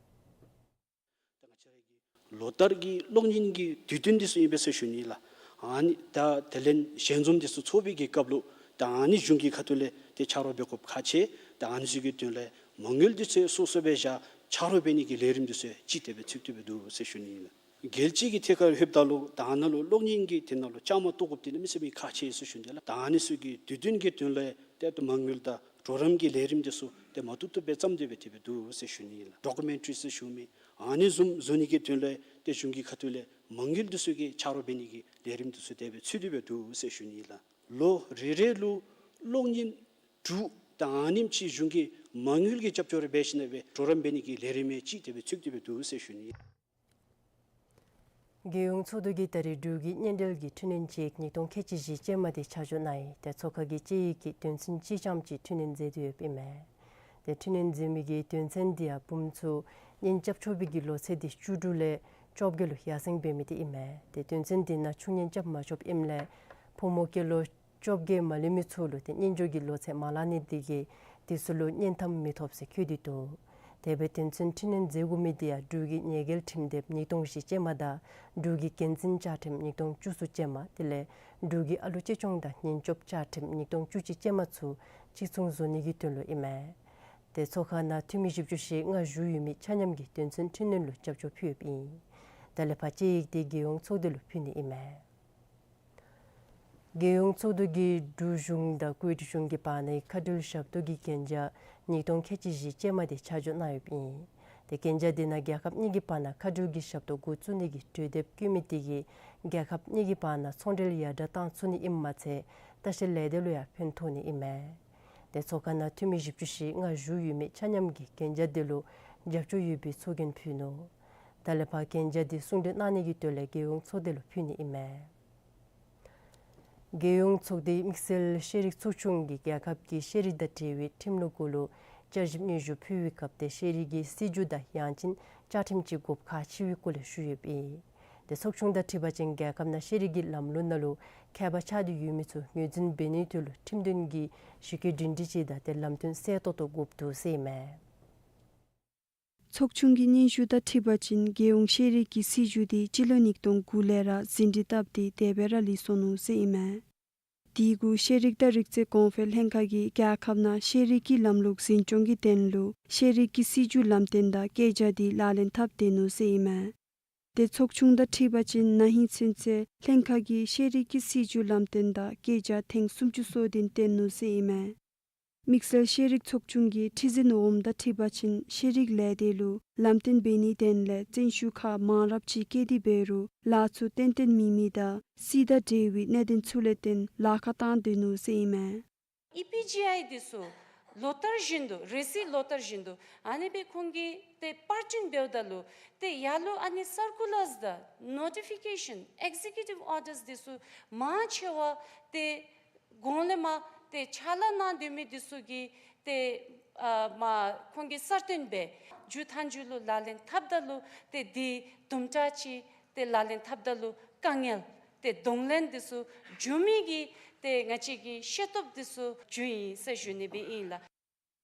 ལོ་ལྟར་གྱི་གློག་བརྙན་གྱི་དུས་སྟོན་འདི་ཚུ་ཨིན་པས་ཟེར་ཞུ་ནི་ལགས། ཨ་ནི་ད་དེ་ལས་ཞལ་འཛོམས་འདི་ཚུ་ཚོགས་པའི་གི་སྐབས་ལུ་ད་ཨ་ནི་གཞུང་གི་ཁ་ཐུག་ལས་ཏེ་ཆ་རོགས་འབད་དགོཔ་ཁག་ཆེ། ད་ཨ་ནི་ཚུ་གི་དོན་ལས་མ་དངུལ་འདི་ཚུ་སོ་སོ་སྦེ་བཞག་ཆ་རོགས་འབད་ནི་གི་ལས་རིམ་འདི་ཚུ་ཅིག་དེ་སྦེ་ཚུགས་ཏེ་སྦེ་འདུག་ཟེར་ཞུ་ནི་ལགས། རྒྱལ་སྤྱི་གི་ཐད་ཁར་ལྷོདཔ་ད་ལུ་ད་ཨ་ནཱ་ལུ་གློག་བརྙན་གྱི་དེ་ནང་ལུ་བཅའ་མར་གཏོགས་དགོཔ་འདི་གནམ་མེད་ས་མེད་ཁག་ཆེ་ཟེར་ཞུ་ནི་ལགས། ད་ཨ་ནི་ཚུ་གི་དུས་སྟོན་གྱི་དོན་ལས་ཏེ་ད་མ་དངུལ་དང་གྲོགས་རམ་གྱི་ལས་རིམ་འདི་ཚུ་ཏེ་མ་ཐུག་ཐུག་སྦེ་བརྩམས་ཏེ་སྦེ་དེ་སྦེ་འདུག་ཟེར་ཞུ་ནི་ལགས། ཌོ་ཀུ་མེན་ཊ་རི་ཟེར་ཞུ་མི་ཨ་ནི་བཟུམ་བཟོ་ནི་གི་དོན་ལས་ཏེ་གཞུང་གི་ཁ་ཐུག་ལས་མ་དངུལ་འདི་ཚུ་གི་ཆ་རོགས་འབད་ནི་གི་ལས་རིམ་འདི་ཚུ་དེ་སྦེ་ཚུགས་ཏེ་སྦེ་འདུག་ཟེར་ཞུ་ནི་ལགས། ལོ་རེ་རེ་ལུ་གློག་བརྙན་དྲུག་དང་ཨ་ནེམ་ཅིག་གཞུང་གིས་མ་དངུལ་གྱི་རྒྱབ་སྐྱོར་འབད་ཞིནམ་ལས་གྲོགས་རམ་འབད་ནི་གི་ལས་རིམ་ཅིག་དེ་སྦེ་ཚུགས་ཏེ་སྦེ་འདུག་ཟེར་ཞུ་ནི། རྒྱལ་ཡོངས་ཚོགས་འདུ་གིས་ད་རེས་འབྲུག་གི་སྔོན་འགྲོའི་འཕྲི་སྣོན་ཅིག་ཉིས་སྟོང་ཁལ་གཅིག་བཞི་ཅན་མ་དེ་ཆ་འཇོག་གནང་ཡི། ཏེ་ཚོགས་ཁང་གི་དཔྱད་ཡིག་གི་དོན་ཚན་གཅིག་ཙམ་ཅིག་འཕྲི་སྣོན་མཛད་དེ་ཡོདཔ་ཨིན་མས། ཏེ་འཕྲི་སྣོན་མཛད་མི་གི་དོན་ཚན་དེ་ཡང་བུམོ་ཚུ་གཉེན་རྐྱབ་ཆོག་པའི་གི་ལོ་ཚད་དེ་བཅུ་དྲུག་ལས་བཅོ་བརྒྱད་ལུ་ཡར་སེང་འབད་མི་དེ་ཨིན་མས། ཏེ་དོན་ཚན་དེ་ནང་ཆུང་གཉེན་རྐྱབ་མ་ཆོགཔ་ཨིནམ་ལས་ཕོ་མོ་སྐྱེས་ལོ་བཅོ་བརྒྱད་མ་ལོན་མི་ཚུ་ལུ་ཏེ་གཉེན་སྦྱོར་གྱི་ལོ་ཚད་མ་ལང་ནི་དེ་གིས་དེ་ཚུ་ལུ་གཉེན་ཐམ་མི་ཐོབ་ཟེར་བཀོད་དེ་འདུག། དེ་སྦེ་དོན་ཚན་འཕྲི་སྣོན་མཛད་དགོ་མི་དེ་ཡང་འབྲུག་གི་ཉེས་འགེལ་ཁྲིམས་དེབ་ཉིས་སྟོང་བཞི་ཅན་མ་དང་འབྲུག་གི་འགན་འཛིན་བཅའ་ཁྲིམས་ཉིས་སྟོང་བཅུ་གསུམ་ཅན་མ་དེ་ལས་འབྲུག་གི་ཨ་ལོ་གཅེས་སྐྱོང་དང་གཉེན་སྐྱོབ་བཅའ་ཁྲིམས་ཉིས་སྟོང་བཅུ་གཅིག་ཅན་མ་ཚུ་གཅིག་མཚུངས་བཟོ་ནི་གི་དོན་ལུ་ཨིན་མས། དེ་ཚོགས་ཁང་ནང་འཐུས་མི་བཞི་བཅུ་ཞེ་ལྔ་བཞུགས་ཡོད་མི་ཆ་མཉམ་གྱིས་དོན་ཚན་འཕྲི་སྣོན་ལུ་རྒྱབ་སྐྱོར་ཕུལ་ཡོདཔ་ཨིན། ད་ལས་ཕར་དཔྱད་ཡིག་དེ་རྒྱལ་ཡོངས་ཚོགས་སྡེ་ལུ་ཕུལ་ནི་ཨིན་མས། རྒྱལ་ཡོངས་ཚོགས་འདུ་གིས་འབྲུག་གཞུང་དང་ཀུ་ཝེཊ་གཞུང་གི་བར་ནའི་མཁའ་འགྲུལ་ཞབས་ཏོག་གི་གན་རྒྱ་ཉིས་སྟོང་ཁལ་གཅིག་བཞི་ཅན་མ་དེ་ཆ་འཇོག་གནང་ཡོདཔ་ཨིན། དེ་གན་རྒྱ་དེ་ནང་རྒྱལ་ཁབ་གཉིས་ཀྱི་བར་ན་མཁའ་འགྲུལ་གྱི་ཞབས་ཏོག་འགོ་བཙུགས་ནི་གི་གྲོས་འདེབས་བཀོད་མི་དེ་གིས་རྒྱལ་ཁབ་གཉིས་ཀྱི་བར་ན་ཚོང་འབྲེལ་ཡར་དྲག་བཏང་ཚུགས་ནི་ཨིནམ་མ་ཚད་ལྟ་བཤལ་ལས་སྡེ་ལུ་ཡང་ཕན་ཐོགས་ནི་ཨིན་མས། དེ་ཚོགས་ཁང་ནང་འཐུས་མི་བཞི་བཅུ་ཞེ་ལྔ་བཞུགས་ཡོད་མི་ཆ་མཉམ་གྱིས་གན་རྒྱ་དེ་ལུ་རྒྱབ་སྐྱོར་ཡོད་པའི་ཚོགས་རྒྱན་ཕུལ་ནུག། ད་ལས་ཕར་གན་རྒྱ་དེ་གསུང་གྲོས་གནང་ནི་གི་དོན་ལས་རྒྱལ་ཡོངས་ཚོགས་སྡེ་ལུ་ཕུལ་ནི་ཨིན་མས། རྒྱལ་ཡོངས་ཚོགས་སྡེའི་དམིགས་བསལ་ཤེས་རིག་ཚོགས་ཆུང་གིས་རྒྱལ་ཁབ་ཀྱི་ཤེས་རིག་དང་འབྲེལ་བའི་ཁྲིམས་ལུགས་གུ་ལུ་བསྐྱར་ཞིབ་སྙན་ཞུ་ཕུལ་བའི་སྐབས་དེ་ཤེས་རིག་གི་སྲིད་བྱུས་དང་ཡང་ཅིན་བཅའ་ཁྲིམས་ཅིག་དགོཔ་ཁག་ཆེ་བའི་སྐོར་ལས་ཞུ་ཡོདཔ་ཨིན། དེ་ཚོགས་ཆུང་དང་འཁྲིལ་བ་ཅིན་རྒྱལ་ཁབ་ནང་ཤེས་རིག་གི་ལམ་ལུགས་ནང་ལུ་ཁྱད་པར་ཆགས་ཏེ་ཡོད་མི་ཚུ་ངོས་འཛིན་འབད་ནིའི་དོན་ལུ་ཁྲིམས་དོན་གྱི་གཞི་བཀོད་སྒྲིང་སྒྲིང་ཅིག་དང་དེ་ལམ་སྟོན་གསལ་ཏོག་ཏོ་དགོཔ་འདུག་ཟེར་ཨིན་མས། ཚོགས་ཆུང་གི་སྙན་ཞུ་དང་འཁྲིལ་བ་ཅིན་རྒྱལ་ཡོངས་ཤེས་རིག་གི་སྲིད་བྱུས་དེ་སྤྱི་ལོ་ཉིས་སྟོང་དགུ་ལས་ར་ཟིན་བྲིས་བཏབ་སྟེ་དེ་སྦེ་ར་ལུས་སོ་ནུག་ཟེར་ཨིན་མས། དེ་གུ་ཤེས་རིག་དང་རིག་རྩལ་གོང་འཕེལ་ལྷན་ཁག་གིས་རྒྱལ་ཁབ་ནང་ཤེས་རིག་གི་ལམ་ལུགས་འཛིན་སྐྱོང་གི་དོན་ལུ་ཤེས་རིག་གི་སྲིད་བྱུས་ལམ་སྟོན་དང་བཀོད་རྒྱ་དེ་ལག་ལེན་འཐབ་སྡོད་ནུག་ཟེར་ཨིན་མས། དེ་ཚོགས་ཆུང་དང་འཁྲིལ་བ་ཅིན་ན་ཧིང་ཚུན་ཚོད་ལྷན་ཁག་གིས་ཤེས་རིག་གི་སྲིད་བྱུས་ལམ་སྟོན་དང་བཀོད་རྒྱ་ཐེངས་སུམ་ཅུ་སོ་བདུན་བཏོན་ནུག་ཟེར་ཨིན་མས། དམིགས་བསལ་ཤེས་རིག་ཚོགས་ཆུང་གི་ཁྲི་འཛིན་འོགམ་དང་འཁྲིལ་བ་ཅིན་ཤེས་རིག་ལས་སྡེ་ལུ་ལམ་སྟོན་འབད་ནིའི་དོན་ལས་བརྩོན་ཤུགས་ཁག་མང་རབས་ཅིག་བསྐྱེད་དེ་འབད་རུང་ལཱ་ཚུ་ཏན་ཏན་མེད་མི་དང་སྲིད་དང་འབྲེལ་བའི་གནད་དོན་ཚུ་ལས་བརྟེན་ལཱ་ཁག་བཏང་སྡོད་ནུག་ཟེར་ཨིན་མས། ཨི་པི་ཇི་ཨའི་འདི་ཚུ་ལོ་ལྟར་བཞིན་དུ་རེ་སི་ལོ་ལྟར་བཞིན་དུ་ཨ་ནི་སྦེ་ཁོང་གིས་ཏེ་པར་སྐྲུན་འབདཝ་ད་ལུ་ཏེ་ཡར་ལུ་ཨ་ནི་སར་ཀུ་ལརསི་དང་ནོ་ཊི་ཕི་ཀེ་ཤཱན་ཨེག་ཛེ་ཀུ་ཊིབ་ཨོར་ཌརསི་འདི་ཚུ་མང་ཆེ་བ་ཏེ་གོང་ལས་མར་ཏེ་ཕྱག་ལཱ་གནང་སྡོད་མི་འདི་ཚུ་གིས་ཏེ་ཨ་མར་ཁོང་གིས་གསར་བཏོན་འབད་མཇུག་མཐའ་མཇུག་ལུ་ལག་ལེན་འཐབ་ད་ལུ་ཏེ་འདི་དུམ་གྲ་ཅིག་ཏེ་ལག་ལེན་འཐབ་ད་ལུ་དཀའ་ངལ་ཏེ་གདོང་ལེན་འདི་ཚུ་འབྱུང་མི་གི་ཏེ་ང་བཅས་ཀྱི་ཤེས་སྟོབས་འདི་ཚུ་འབྱུང་ཡི་ཟེར་ཞུ་ནི་སྦེ་ཨིན་ལགས།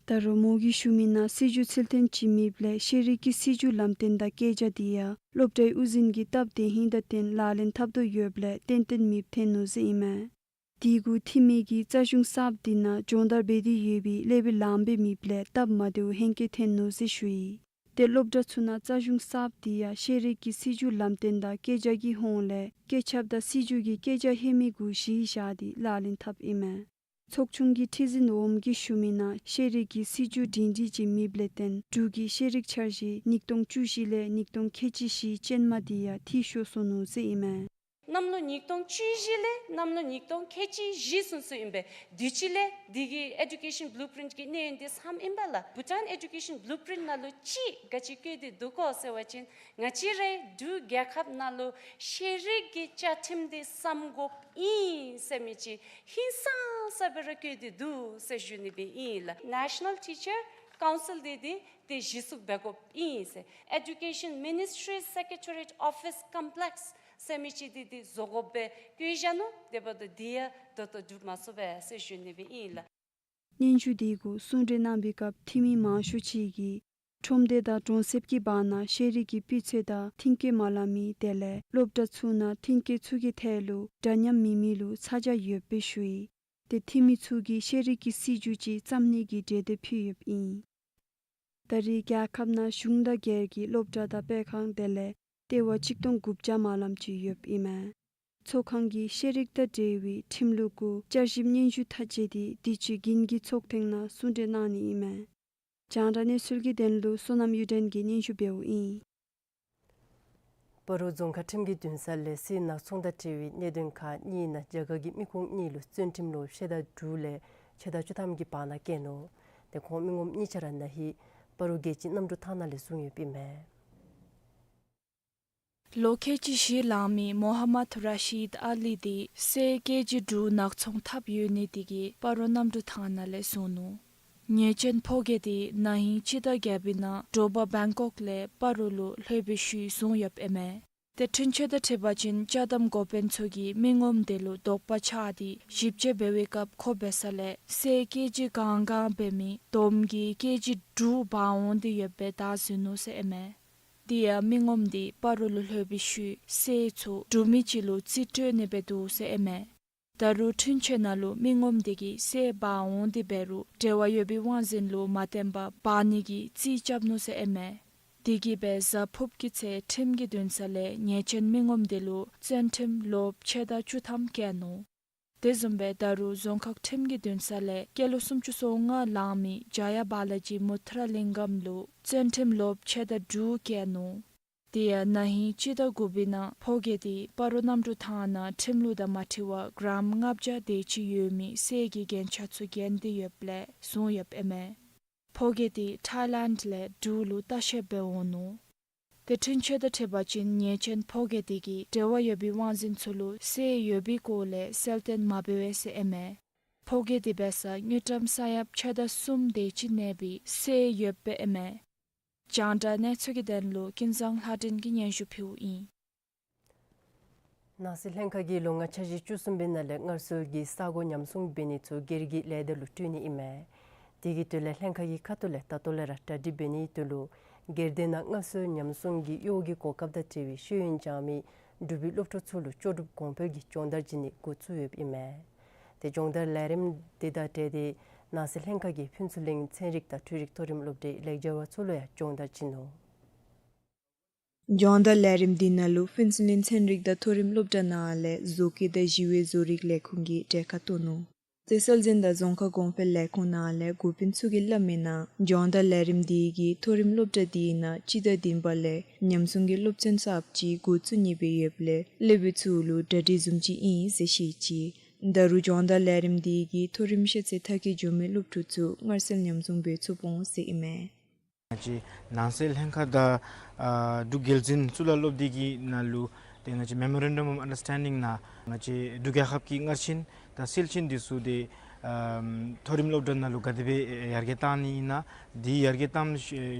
ད་རུང་མོ་གིས་ཞུ་མི་ནང་སྲིད་བྱུས་ཚུལ་མཐུན་ཅིག་མེདཔ་ལས་ཤེས་རིག་གི་སྲིད་བྱུས་ལམ་སྟོན་དང་བཀོད་རྒྱ་དེ་ཡང་སློབ་གྲྭའི་དབུ་འཛིན་གྱི་སྟབས་བདེ་ཧིང་དང་བསྟུན་ལག་ལེན་འཐབ་དོ་ཡོདཔ་ལས་ཏན་ཏན་མེདཔ་ཐོན་ནུག་ཟེར་ཨིན་མས། དེ་གུ་འཐུས་མི་གིས་རྩ་གཞུང་གསརཔ་དེ་ནང་སྦྱོང་བརྡར་འབད་དེ་ཡོད་པའི་སློབ་དཔོན་ལངམ་སྦེ་མེདཔ་ལས་སྟབས་མ་བདེཝ་ཧེང་སྐལ་ཐོན་ནུག་ཟེར་ཞུ་ཡི། ཏེ་སློབ་གྲྭ་ཚུ་ནང་རྩ་གཞུང་གསརཔ་དེ་ཡང་ཤེས་རིག་གི་སྲིད་བྱུས་ལམ་སྟོན་དང་བཀོད་རྒྱ་གི་ཧོངས་ལས་བཀོད་ཁྱབ་དང་སྲིད་བྱུས་ཀྱི་བཀོད་རྒྱ་ལྷོད་མི་གུ་གཞི་བཞག་སྟེ་ལག་ལེན་འཐབ་ཨིན་མས། ཚོགས་ཆུང་གི་ཁྲི་འཛིན་འོགམ་གིས་ཞུ་མི་ནང་ཤེས་རིག་གི་སྲིད་བྱུས་སྒྲིང་སྒྲིང་ཅིག་མེདཔ་ལས་བརྟེན་འབྲུག་གི་ཤེས་རིག་འཆར་གཞི་ཉིས་སྟོང་བཅུ་བཞི་ལས་ཉིས་སྟོང་ཁལ་གཅིག་བཞི་ཅན་མ་དེ་ཡང་འཐུས་ཤོར་སོ་ནུག་ཟེར་ཨིན་མས། གནམ་ལོ་ཉིས་སྟོང་བཅུ་བཞི་ལས་གནམ་ལོ་ཉིས་སྟོང་ཁལ་གཅིག་བཞི་ཚུན་ཚོད་ཨིན་པས། དུས་ཅི་ལས་འདི་གི་ཨེ་ཌུ་ཀེ་ཤཱན་བུ་ལུ་པི་རིནཊ་གི་གནས་ཡུན་འདི་ཚངམ་ཨིན་པས་ལགས། བྷུ་ཊཱན་ཨེ་ཌུ་ཀེ་ཤཱན་བུ་ལུ་པི་རིནཊ་ནང་ལུ་ཅིག་ག་ཅི་བཀོད་དེ་འདུག་གོ་ཟེར་བ་ཅིན་ང་བཅས་རའི་འབྲུག་རྒྱལ་ཁབ་ནང་ལུ་ཤེས་རིག་གི་བཅའ་ཁྲིམས་འདི་བརྩམ་དགོཔ་ཨིན་ཟེར་མི་ཅིག་ཧིང་སངས་ས་སྦེ་ར་བཀོད་དེ་འདུག་ཟེར་ཞུ་ནི་སྦེ་ཨིན་ལགས། ནེ་ཤ་ནཱལ་ཊི་ཅར་ཀའུན་སིལ་འདི་འདི་ཏེ་གཞི་བཙུགས་འབད་དགོཔ་ཨིན་ཟེར། ཨེ་ཌུ་ཀེ་ཤཱན་མི་ནིས་ཊི་རི་སེ་ཀེ་ཊ་རི་ཨེཊ་ཨོ་ཕིས་ཀམ་པི་ལེགསི་ཟེར་མི་ཅིག་འདི་འདི་བཟོ་དགོཔ་སྦེ་བཀོད་བཞག་ནུག། དེ་འབདཝ་ད་འདི་ཡང་ད་ལྟོ་འགྲུབ་མ་ཚུགས་པས་ཟེར་ཞུ་ནི་སྦེ་ཨིན་ལགས། སྙན་ཞུ་དེ་གུ་གསུང་གྲོས་གནང་བའི་སྐབས་འཐུས་མི་མང་ཤོས་ཅིག་གིས་ཁྲོམ་སྡེ་དང་གྲོང་གསེབ་ཀྱི་བར་ན་ཤེས་རིག་གི་སྤུས་ཚད་དང་མཐུན་རྐྱེན་མ་ལང་མི་དེ་ལས་སློབ་གྲྭ་ཚུ་ནང་མཐུན་རྐྱེན་ཚུ་གི་ཐད་ལུ་འདྲ་མཉམ་མེད་མི་ལུ་ཚ་གྱང་ཡོདཔ་སྦེ་ཞུ་ཡི། ཏེ་འཐུས་མི་ཚུ་གིས་ཤེས་རིག་གི་སྲིད་བྱུས་ཅིག་བརྩམ་ནི་གི་གྲོས་འདེབས་ཕུལ་ཡོདཔ་ཨིན། ད་རེས་རྒྱལ་ཁབ་ནང་གཞུང་དང་སྒེར་གྱི་སློབ་གྲྭ་དང་སྤེལ་ཁང་དེ་ལས་ལྟེ་བ་ཆིག་སྟོང་དགུ་བརྒྱ་མ་ལངམ་ཅིག་ཡོདཔ་ཨིན་མས། ཚོགས་ཁང་གིས་ཤེས་རིག་དང་འབྲེལ་བའི་ཁྲིམས་ལུགས་གུ་བསྐྱར་ཞིབ་སྙན་ཞུ་ཐག་བཅད་དེ་དུས་ཅི་དགུན་གྱི་ཚོགས་ཐེངས་ནང་གསུང་གྲོས་གནང་ནི་ཨིན་མས། རྒྱང་བསྒྲགས་གནས་ཚུལ་གྱི་དོན་ལུ་བསོད་ནམས་གཡུ་སྒྲོན་གྱིས་སྙན་ཞུ་འབདཝ་ཨིན། སྤ་རོ་རྫོང་ཁག་ཁྲིམས་ཀྱི་འདུན་ས་ལས་སྲིད་ནག་ཚོང་དང་འབྲེལ་བའི་གནད་དོན་ཁག་གཉིས་ནང་རྒྱ་གར་གྱི་མི་ཁུངས་གཉིས་ལུ་བཙོན་ཁྲིམས་ལོ་ཕྱེད་དང་དྲུག་ལས་ཕྱེད་དང་བཅུ་ཐམ་གྱི་བར་ན་བཀལ་ནུག། ཏེ་ཁོང་མི་ངོམ་གཉིས་ཆ་ར་ན་ཧིང་སྤ་རོ་རྒྱལ་སྤྱིའི་གནམ་གྲུ་ཐང་ནང་ལས་བཟུང་ཡོདཔ་ཨིན་མས། ལོ་ཁལ་གཅིག་བཞི་ལང་མི་མོ་ཧ་མད་ར་ཤིད་ཨ་ལི་དེ་སྲས་ཀེ་ཇི་དྲུག་ནག་ཚོང་འཐབ་ཡོད་ནི་དེ་གིས་སྤ་རོ་གནམ་གྲུ་ཐང་ནང་ལས་བཟུང་ནུག། ཉེས་ཅན་ཕོ་སྐྱེས་དེ་ན་ཧིང་སྤྱི་ཟླ་བརྒྱད་པའི་ནང་དྲོ་པ་བེང་ཀོག་ལས་སྤ་རོ་ལུ་ལྷོད་པའི་ཤུལ་བཟུང་ཡོདཔ་ཨིན་མས། ཏེ་འཕྲུལ་ཆས་དང་འཁྲིལ་བ་ཅིན་ཅ་དམ་འགོ་དཔོན་ཚུ་གིས་མི་ངོམ་དེ་ལུ་དོགས་པ་ཆགས་ཏེ་ཞིབ་དཔྱད་འབད་བའི་སྐབས་ཁོ་འབད་ས་ལས་གསེར་ཀེ་ཇི་གང་གང་འབད་མི་དོམ་གྱི་ཀེ་ཇི་དྲུག་འབག་འོང་སྟེ་ཡོདཔ་སྦེ་བདའ་ཟུན་ནུག་ཟེར་ཨིན་མས། དེ་ཡང་མི་ངོམ་དེ་སྤ་རོ་ལུ་ལྷོད་པའི་ཤུལ་གསེར་ཚུ་འབྲུག་མི་ཅིག་ལུ་རྩིས་སྤྲོད་ནི་སྦེ་འདུག་ཟེར་ཨིན་མས། ད་རུང་འཕྲུལ་ཆས་ནང་ལུ་མི་ངོམ་དེ་གིས་གསེར་འབག་འོང་སྟེ་འབད་རུང་འབྲེལ་བ་ཡོད་པའི་དབང་འཛིན་ལུ་མ་བསྟན་པར་འབག་ནི་གི་རྩིས་རྐྱབ་ནུག་ཟེར་ཨིན་མས། དེ་གིས་སྦེ་གཟའ་ཕུརཔ་གི་ཚེ་ཁྲིམས་ཀྱི་འདུན་ས་ལས་ཉེས་ཅན་མི་ངོམ་དེ་ལུ་བཙོན་ཁྲིམས་ལོགཔ་ཕྱེད་དང་བཅུ་ཐམ་བཀལ་ནུག། དེ་བཟུམ་སྦེ་ད་རུང་རྫོང་ཁག་ཁྲིམས་ཀྱི་འདུན་ས་ལས་སྐྱེས་ལོ་སུམ་ཅུ་སོ་ལྔ་ལང་མི་ཇ་ཡ་བ་ལ་ཇི་མུ་ཐུ་ར་ལིང་གམ་ལུ་བཙོན་ཁྲིམས་ལོགཔ་ཕྱེད་དང་དྲུག་བཀལ་ནུག། དེ་ཡང་ན་ཧིང་སྤྱི་ཟླ་དགུ་པའི་ནང་ཕོ་སྐྱེས་དེ་སྤ་རོ་གནམ་གྲུ་ཐང་ནང་ཁྲིམས་ལུགས་དང་མ་འཁྲིལ་བར་གྲམ་ལྔ་བརྒྱ་དེ་ཅིག་ཡོད་མི་གསེར་གྱི་རྒྱན་ཆ་ཚུ་གྱོན་ཏེ་ཡོདཔ་ལས་བཟུང་ཡོདཔ་ཨིན་མས། ཕོ་སྐྱེས་དེ་ཐཱའི་ལེནཌ་ལས་འབྲུག་ལུ་ལྟ་བཤལ་འབད་འོང་ནུག། ཏེ་འཕྲུལ་ཆས་དང་འཁྲིལ་བ་ཅིན་ཉེས་ཅན་ཕོ་སྐྱེས་དེ་གིས་འབྲེལ་བ་ཡོད་པའི་དབང་འཛིན་ཚུ་ལུ་གསེར་ཡོད་པའི་སྐོར་ལས་གསལ་སྟོན་མ་འབད་བས་ཟེར་ཨིན་མས། ཕོ་སྐྱེས་དེ་འབད་སར་དངུལ་ཀྲམ་ས་ཡ་ཕྱེད་དང་གསུམ་དེ་ཅིག་གནས་པའི་གསེར་ཡོདཔ་ཨིན་མས། རྒྱང་བསྒྲགས་གནས་ཚུལ་གྱི་དོན་ལུ་ཀུན་བཟང་ལྷ་སྒྲོན་གྱིས་སྙན་ཞུ་ཕུལཝ་ཨིན། ནང་སྲིད་ལྷན་ཁག་གིས་ལོ་ལྔ་འཆར་གཞི་བཅུ་གསུམ་པའི་ནང་ལས་སྔར་སྲོལ་གྱི་ས་གོ་ཉམས་སྲུང་འབད་ནི་ཚུ་སྒེར་གྱི་ལས་སྡེ་ལུ་སྤྲོད་ནི་ཨིན་མས། དེ་གི་དོན་ལས་ལྷན་ཁག་གི་ཁ་ཐུག་ལས་ད་ལྟོ་ལས་ར་གྲ་སྒྲིག་འབད་ནིའི་དོན་ལུ་སྒེར་སྡེ་ནང་སྔར་སྲོལ་ཉམས་སྲུང་གི་གཡོག་གི་གོ་སྐབས་དང་འབྲེལ་བའི་ཤེས་ཡོན་སྦྱང་མི་འབྲུག་པའི་སློབ་ཕྲུག་ཚུ་ལུ་ལྕོགས་གྲུབ་གོང་འཕེལ་གྱི་སྦྱོང་བརྡར་བྱིན་ནི་འགོ་བཙུགས་ཡོདཔ་ཨིན་མས། ཏེ་སྦྱོང་བརྡར་ལས་རིམ་དེ་དང་འབྲེལ་ཏེ་ནང་སྲིད་ལྷན་ཁག་གི་ཕུན་ཚོགས་གླིང་ཚན་རིག་དང་འཕྲུལ་རིག་མཐོ་རིམ་སློབ་གྲྭའི་ལེགས་སྦྱར་བ་ཚུ་ལུ་ཡང་སྦྱོང་བརྡར་བྱིན་ནུག། སྦྱོང་བརྡར་ལས་རིམ་འདི་ནང་ལུ་ཕུན་ཚོགས་གླིང་ཚན་རིག་དང་མཐོ་རིམ་སློབ་གྲྭ་ནང་ལས་བཟོ་བཀོད་དང་ཞི་བའི་བཟོ་རིག་ལས་ཁུངས་ཀྱིས་གྲལ་ཁར་གཏོགས་ནུག། ཏེ་སྲོལ་འཛིན་དང་རྫོང་ཁ་གོང་འཕེལ་ལས་ཁུངས་ནང་ལས་འགོ་དཔོན་ཚུ་གིས་སླབ་མིའི་ནང་སྦྱོང་བརྡར་ལས་རིམ་འདི་གིས་མཐོ་རིམ་སློབ་གྲྭ་འདི་ནང་སྤྱི་ཟླ་བདུན་པ་ལས་ཉམས་སྲུང་གི་སློབ་ཚན་གསརཔ་ཅིག་འགོ་བཙུགས་ནི་སྦེ་ཡོདཔ་ལས་སློབ་དཔོན་ཚུ་ལུ་གྲ་སྒྲིག་བཟུམ་ཅིག་ཨིན་ཟེར་བཤད་ཅི། ད་རུང་སྦྱོང་བརྡར་ལས་རིམ་འདི་གིས་མཐོ་རིམ་ཤེས་ཚད་མཐར་འཁྱོལ་འགྱོ་མི་སློབ་ཕྲུག་ཚུ་སྔར་སྲོལ་ཉམས་སྲུང་འབད་ཚུགས་འོང་ཟེར་ཨིན་མས། ང་བཅས་ནང་སྲིད་ལྷན་ཁག་དང་ཨ་འབྲུག་རྒྱལ་འཛིན་གཙུག་ལག་སློབ་སྡེ་གི་ནང་ལུ་ཏེ་ང་བཅས་Memorandum of Understanding ནང་ང་བཅས་འབྲུག་རྒྱལ་ཁབ་ཀྱི་སྔར་ཕྱིན་དང་སྲོལ་ཕྱིན་འདི་ཚུ་ཏེ་ཨམ་མཐོ་རིམ་སློབ་གྲྭ་ནང་ལུ་ག་དེ་སྦེ་ཡར་རྒྱས་བཏང་ནི་ཨིན་ན། དེ་ཡར་རྒྱས་བཏང་